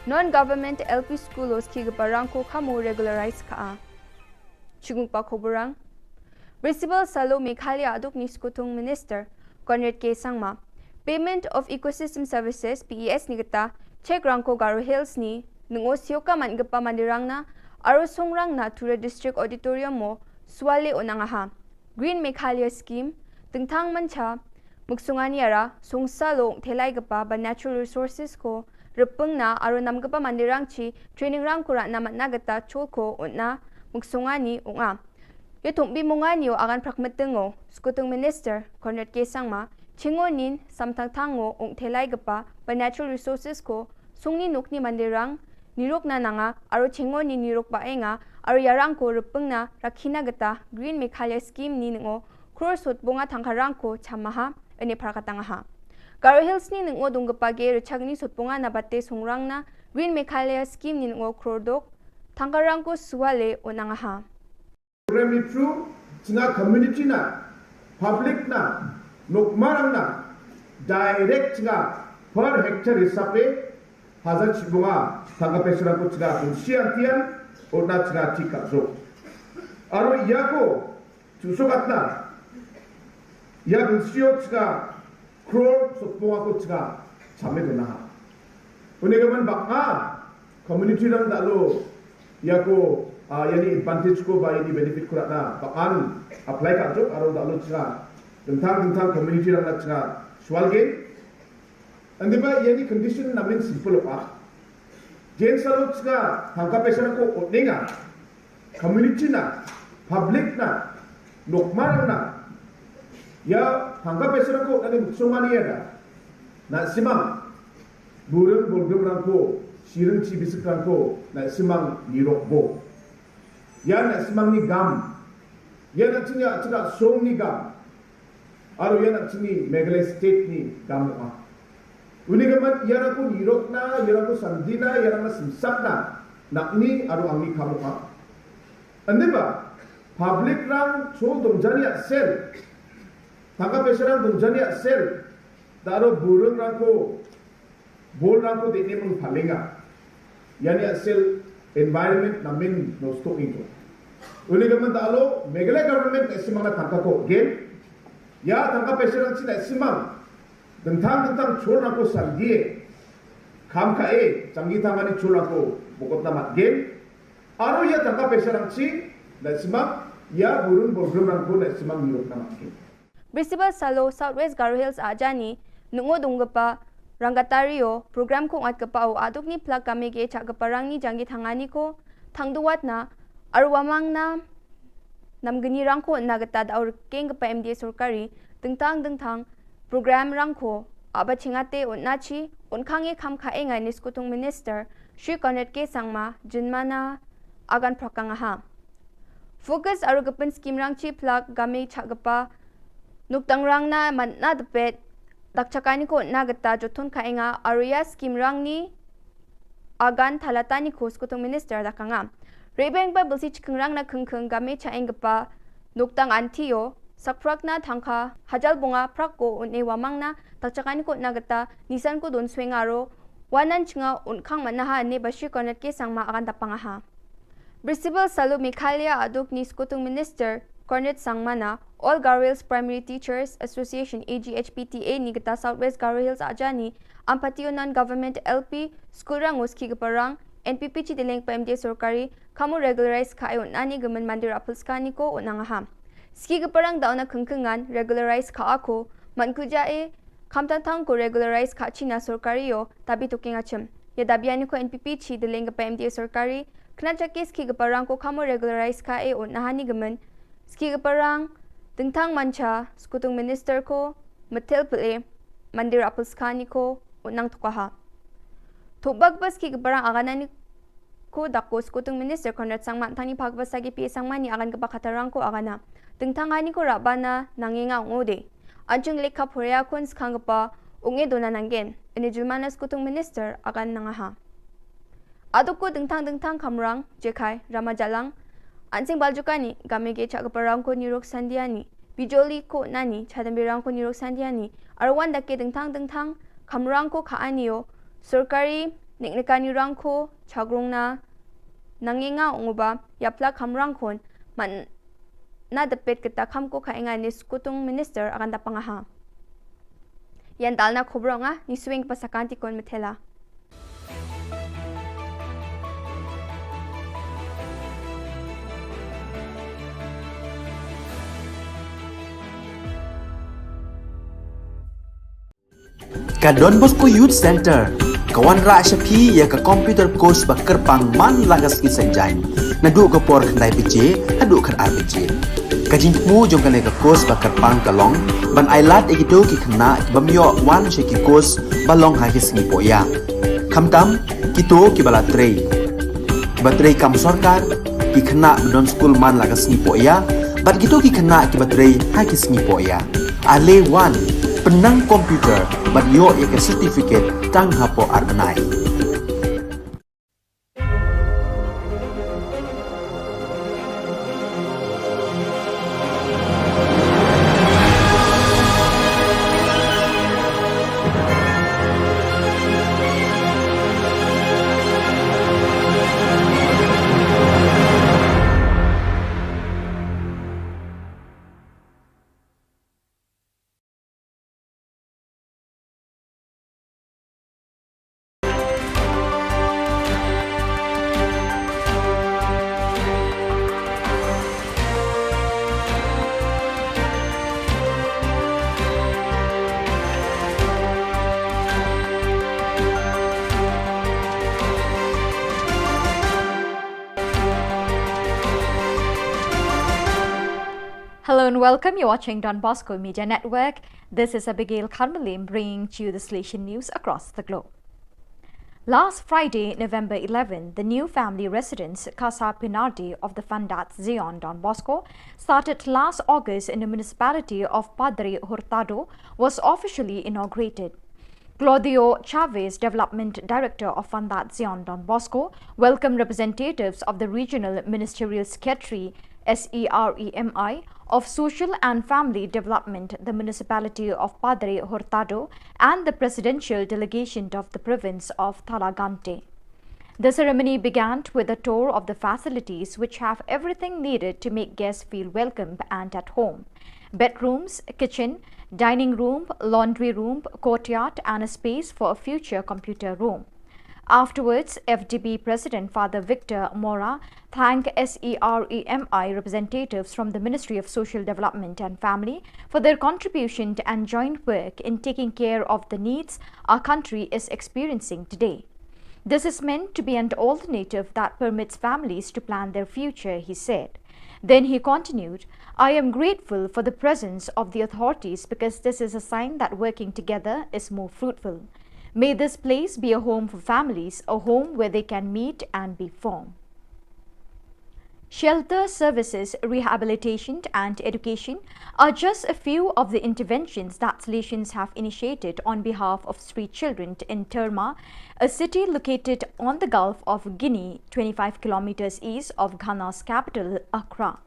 Non-government L P school o ski kapa rangko kamo regularize ka a. Chungpa khobor rang. Principal Salo Meghalaya aduk ni Skutung Minister Conrad K Sangma, Payment of Ecosystem Services, P E S ni kata check rangko Garo Hills ni nungo sioka man kapa mandirang na aro songrang na Tura District Auditorium mo swale onangaha. Green Meghalaya Scheme, tengtang mancha, muksungani ara, songsa lo thelai kapa ba natural resources ko, repeng na aro nam kapa mandirang chi, training rang kura na matna kata chol ko, otna, muksungani, unga. Yo thongbi mungani o agan prak meteng o, Skutung Minister, Conrad K Sangma, chingo nin, samtang tang o, ong thelai kapa ba natural resources ko, sungni nukni mandirang, nirok na nanga, aro chingo ni nirok ba enga, aro yarang ko repeng na, rakhina kata, Green Meghalaya Scheme ni ngo, crore sot bonga thangkarang ko, chamaha, ene para katangaha. Garo Hills ni nongo dungkpa ge rchagni sutpunga na bate sungrang na Green Meghalaya Scheme ni nongo krordok tangkarang ko suale unangaha. Program ni through chinga community na, public na, nokmarang na, direct chinga per hectare hisabe hajar chibunga tangka pesrang ko chinga kunsian tian, ona chinga tika zo. Aro yako Chuso katna, ya bensio chka crore sotpong ako chka chame to naha. Une gaman baka community rang dalo ya ko, ah, yani advantage ko ba yani benefit ko ratna bakan apply ka jok aro dalo chka dentang dentang community rang na chka swal gain. Andi ba yani condition namin simple pa. Jen salo chka tangka pesrang ko otninga. Community na, public na, nokmar na, ya tangka pesrang ko nani muksumani ya da, na simang, burung bulgum rangko, sirung ci bisik rangko, na simang nirok bo. Ya na simang ni gam, ya na cinya cika song ni gam, Aro ïa nak chini Meghalaya State ni gam ah. Uni ka mat ïa rang ko nirok na, ïa rang ko sandi na, ïa rang na simsak na. Nak ni aro ang ni kamu ah. Ande ba public rang chol dong jani ah sel. Tangka pesarang dong jani ah sel. Da aro burung rang ko Bol rang ko dei ne meng palinga. Yani asel environment na min no sto ito. Uni government da alo, Meghalaya government na simang na tangka ko gen. Ya tangka pesarang china simang. Dentang dentang chol rang ko sandie. Kam ka e, changi tangani chol rang ko bokot na mat gen. Aro ya tangka pesarang chi na simang, ya burun borgrum rang ko na simang nirok na mat gen. Bristibal salo South West Garo Hills ajani nungo dunggepa rangkatario program ko ngat kepa o aduk ni plak kame ge chak kepa rang ni janggi thangani ko thangduwat na arwamang na namgeni rangko na geta da aur keng kepa M D A sorkari dengtang dengtang program rangko aba chingate un nachi un khange kham khae ngai ni skutung minister Shri Conrad K Sangma jinmana agan prakang aha. Focus aro gepin skim rang chi plak game chakgepa nuktang rang na man na depet dak chakani ko na geta jothon ka enga aro ya skim rang ni agan thalata ni ko skutung minister da kanga. Rebeng ba belsi chikeng rang na kengkeng game cha enggepa nuktang antio sakprak na thangka hajal bunga prak ko un e wamang na dak chakani ko na geta nisan ko don sweng aro wanan chinga un khang man naha ne ba Shri Conrad K Sangma agan da pangaha. Bristibal salo Meghalaya aduk ni skutung minister Conrad Sangma na All Garo Hills Primary Teachers Association A G H P T A ni geta South West Garo Hills ajani ampati unan government L P school rang uski geparang N P P chi deleng pa M D A sorkari kamu regularize ka ayun ani gemen mandir apelska ni ko unang aha. Ski geparang da una kengkengan regularize ka ako man kuja e kamtang tang ko regularize ka china sorkari yo tabi tuking achim. Ya dabi ani ko N P P chi deleng gepa M D A sorkari Kena chakis ki geparang ko kamo regularize ka e un nahani gemen. Ski geparang dengtang mancha skutung minister ko metel pele mandir apus kani ko un nang tukaha. Thubak bas ki geparang aganani ko dako skutung minister Conrad Sangma tani phak bas agi P A Sangma ni agan gepa khatarang ko agana. Dengtang ani ko rabana nangenga ungode. Anchung lek kap horea kun skang gepa unge dona nanggen. Ini julmana skutung minister agan nangaha. Aduk ko dengtang dengtang kamrang, jekai, rama jalang, ansing baljukani, game ge chak keparang ko nirok sandiani, bijoli ko nani, chadam birang ko nirok sandiani, arwan dake dengtang dengtang kamrang ko ka anio, sorkari, niknikani rang ko, chagrong na, nangenga unguba, yapla kamrang kon, man na depet keta kam ko ka enga ni skutung minister akan da pangaha. Yan dalna khubronga ni swing pasakanti kon methela. Ka Don Bosco Youth Center ka wanrah sha phi ïa ka computer course ba kyrpang man la ka sngi Saitjaiñ naduh ka por khyndai baje haduh khatar baje. Ka jingthmu jong kane ka course ba kyrpang ka long ban ailad ïa kito ki khynnah ki bym ïoh wan sha ki course ba long ha ki sngi pohïa. Khamtam kito kiba la trei, kiba trei kam sorkar, ki khynnah ba don skul man la ka sngi pohïa bad kito ki khynnah kiba trei ha ki sngi pohïa. Ale wan Pynang computer bad ïoh ïa ka certificate tang hapoh ar bnai. Hello and welcome. You're watching Don Bosco Media Network. This is Abigail Kharmalim bringing to you the Salesian news across the globe. Last Friday, November eleven, the new family residence Casa Pinardi of the Fundat Zion Don Bosco, started last August in the municipality of Padre Hurtado, was officially inaugurated. Claudio Chavez, Development Director of Fundat Zion Don Bosco, welcomed representatives of the Regional Ministerial Secretary, S E R E M I, of Social and Family Development, the Municipality of Padre Hurtado, and the Presidential Delegation of the Province of Thalagante. The ceremony began with a tour of the facilities, which have everything needed to make guests feel welcome and at home: bedrooms, kitchen, dining room, laundry room, courtyard, and a space for a future computer room. Afterwards, F D B President Father Victor Mora thanked S E R E M I representatives from the Ministry of Social Development and Family for their contribution and joint work in taking care of the needs our country is experiencing today. "This is meant to be an alternative that permits families to plan their future," he said. Then he continued, "I am grateful for the presence of the authorities because this is a sign that working together is more fruitful. May this place be a home for families, a home where they can meet and be formed." Shelter services, rehabilitation, and education are just a few of the interventions that Salesians have initiated on behalf of street children in Terma, a city located on the Gulf of Guinea, twenty-five kilometers east of Ghana's capital, Accra.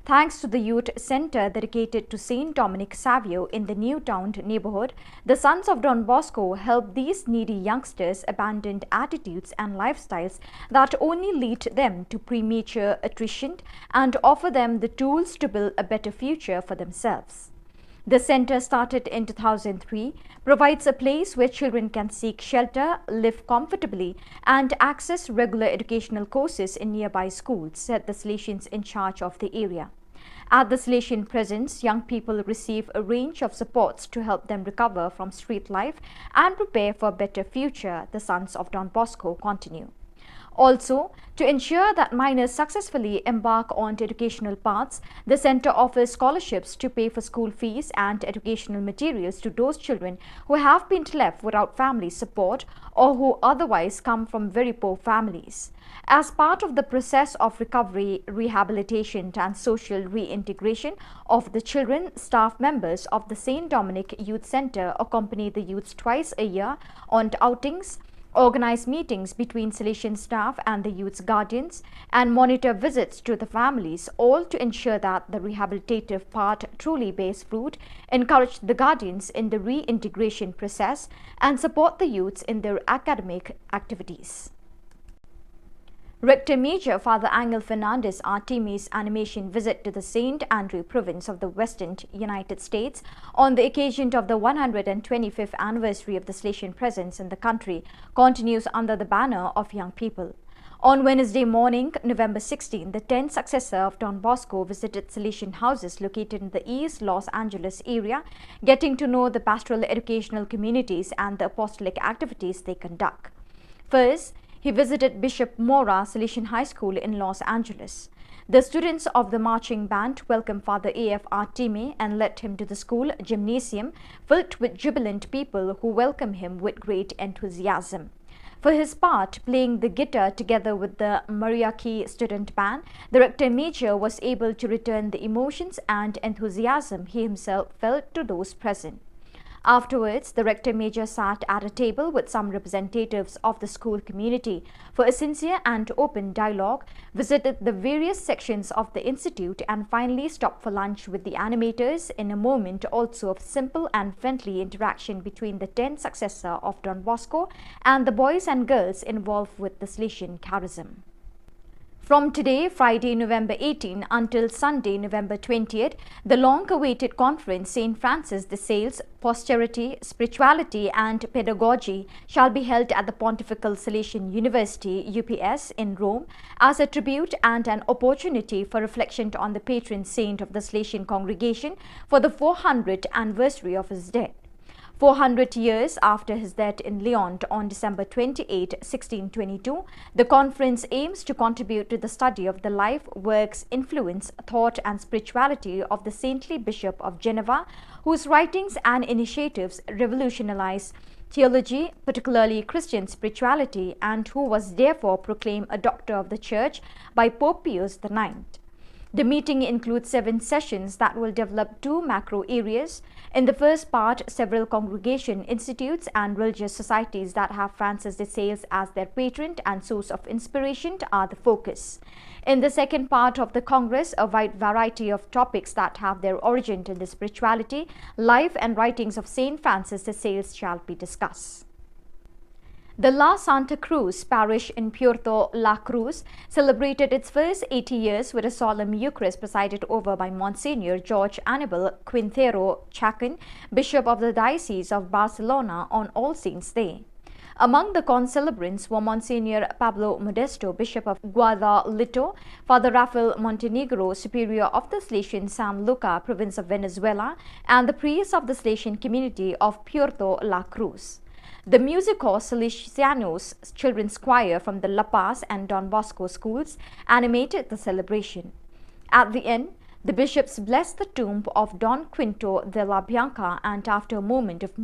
Thanks to the youth center dedicated to Saint Dominic Savio in the New Town neighborhood, the Sons of Don Bosco help these needy youngsters abandon attitudes and lifestyles that only lead them to premature attrition and offer them the tools to build a better future for themselves. The center, started in two thousand three, provides a place where children can seek shelter, live comfortably, and access regular educational courses in nearby schools, said the Salesians in charge of the area. At the Salesian presence, young people receive a range of supports to help them recover from street life and prepare for a better future, the Sons of Don Bosco continue. Also, to ensure that minors successfully embark on educational paths, the center offers scholarships to pay for school fees and educational materials to those children who have been left without family support or who otherwise come from very poor families. As part of the process of recovery, rehabilitation, and social reintegration of the children, staff members of the Saint Dominic Youth Center accompany the youths twice a year on outings, organize meetings between Salesian staff and the youth's guardians, and monitor visits to the families, all to ensure that the rehabilitative part truly bears fruit, encourage the guardians in the reintegration process, and support the youths in their academic activities. Rector Major Father Angel Fernandez Artimi's animation visit to the Saint Andrew province of the Western United States on the occasion of the one hundred twenty-fifth anniversary of the Salesian presence in the country continues under the banner of Young People. On Wednesday morning, November sixteen, the tenth successor of Don Bosco visited Salesian houses located in the East Los Angeles area, getting to know the pastoral educational communities and the apostolic activities they conduct. First, he visited Bishop Mora Salesian High School in Los Angeles. The students of the marching band welcomed Father A F Artime and led him to the school gymnasium, filled with jubilant people who welcomed him with great enthusiasm. For his part, playing the guitar together with the Mariachi student band, the rector major was able to return the emotions and enthusiasm he himself felt to those present. Afterwards, the Rector Major sat at a table with some representatives of the school community for a sincere and open dialogue, visited the various sections of the institute, and finally stopped for lunch with the animators, in a moment also of simple and friendly interaction between the tenth successor of Don Bosco and the boys and girls involved with the Salesian charism. From today, Friday, November eighteen, until Sunday, November twentieth, the long-awaited conference, Saint Francis de Sales, Posterity, Spirituality and Pedagogy, shall be held at the Pontifical Salesian University, U P S, in Rome, as a tribute and an opportunity for reflection on the patron saint of the Salesian congregation for the four hundredth anniversary of his death. Four hundred years after his death in Lyon on December twenty-eighth, sixteen twenty-two, the conference aims to contribute to the study of the life, works, influence, thought, and spirituality of the saintly Bishop of Geneva, whose writings and initiatives revolutionized theology, particularly Christian spirituality, and who was therefore proclaimed a doctor of the Church by Pope Pius the ninth. The meeting includes seven sessions that will develop two macro areas. In the first part, several congregation, institutes, and religious societies that have Francis de Sales as their patron and source of inspiration are the focus. In the second part of the Congress, a wide variety of topics that have their origin in the spirituality, life, and writings of Saint Francis de Sales shall be discussed. The La Santa Cruz parish in Puerto La Cruz celebrated its first eighty years with a solemn Eucharist presided over by Monsignor George Anibal Quintero Chacon, Bishop of the Diocese of Barcelona, on All Saints' Day. Among the concelebrants were Monsignor Pablo Modesto, Bishop of Guadalito, Father Rafael Montenegro, Superior of the Salesian San Luca, Province of Venezuela, and the priests of the Salesian community of Puerto La Cruz. The Musicos Salesianos Children's Choir from the La Paz and Don Bosco schools animated the celebration. At the end, the bishops blessed the tomb of Don Quinto de la Bianca, and after a moment of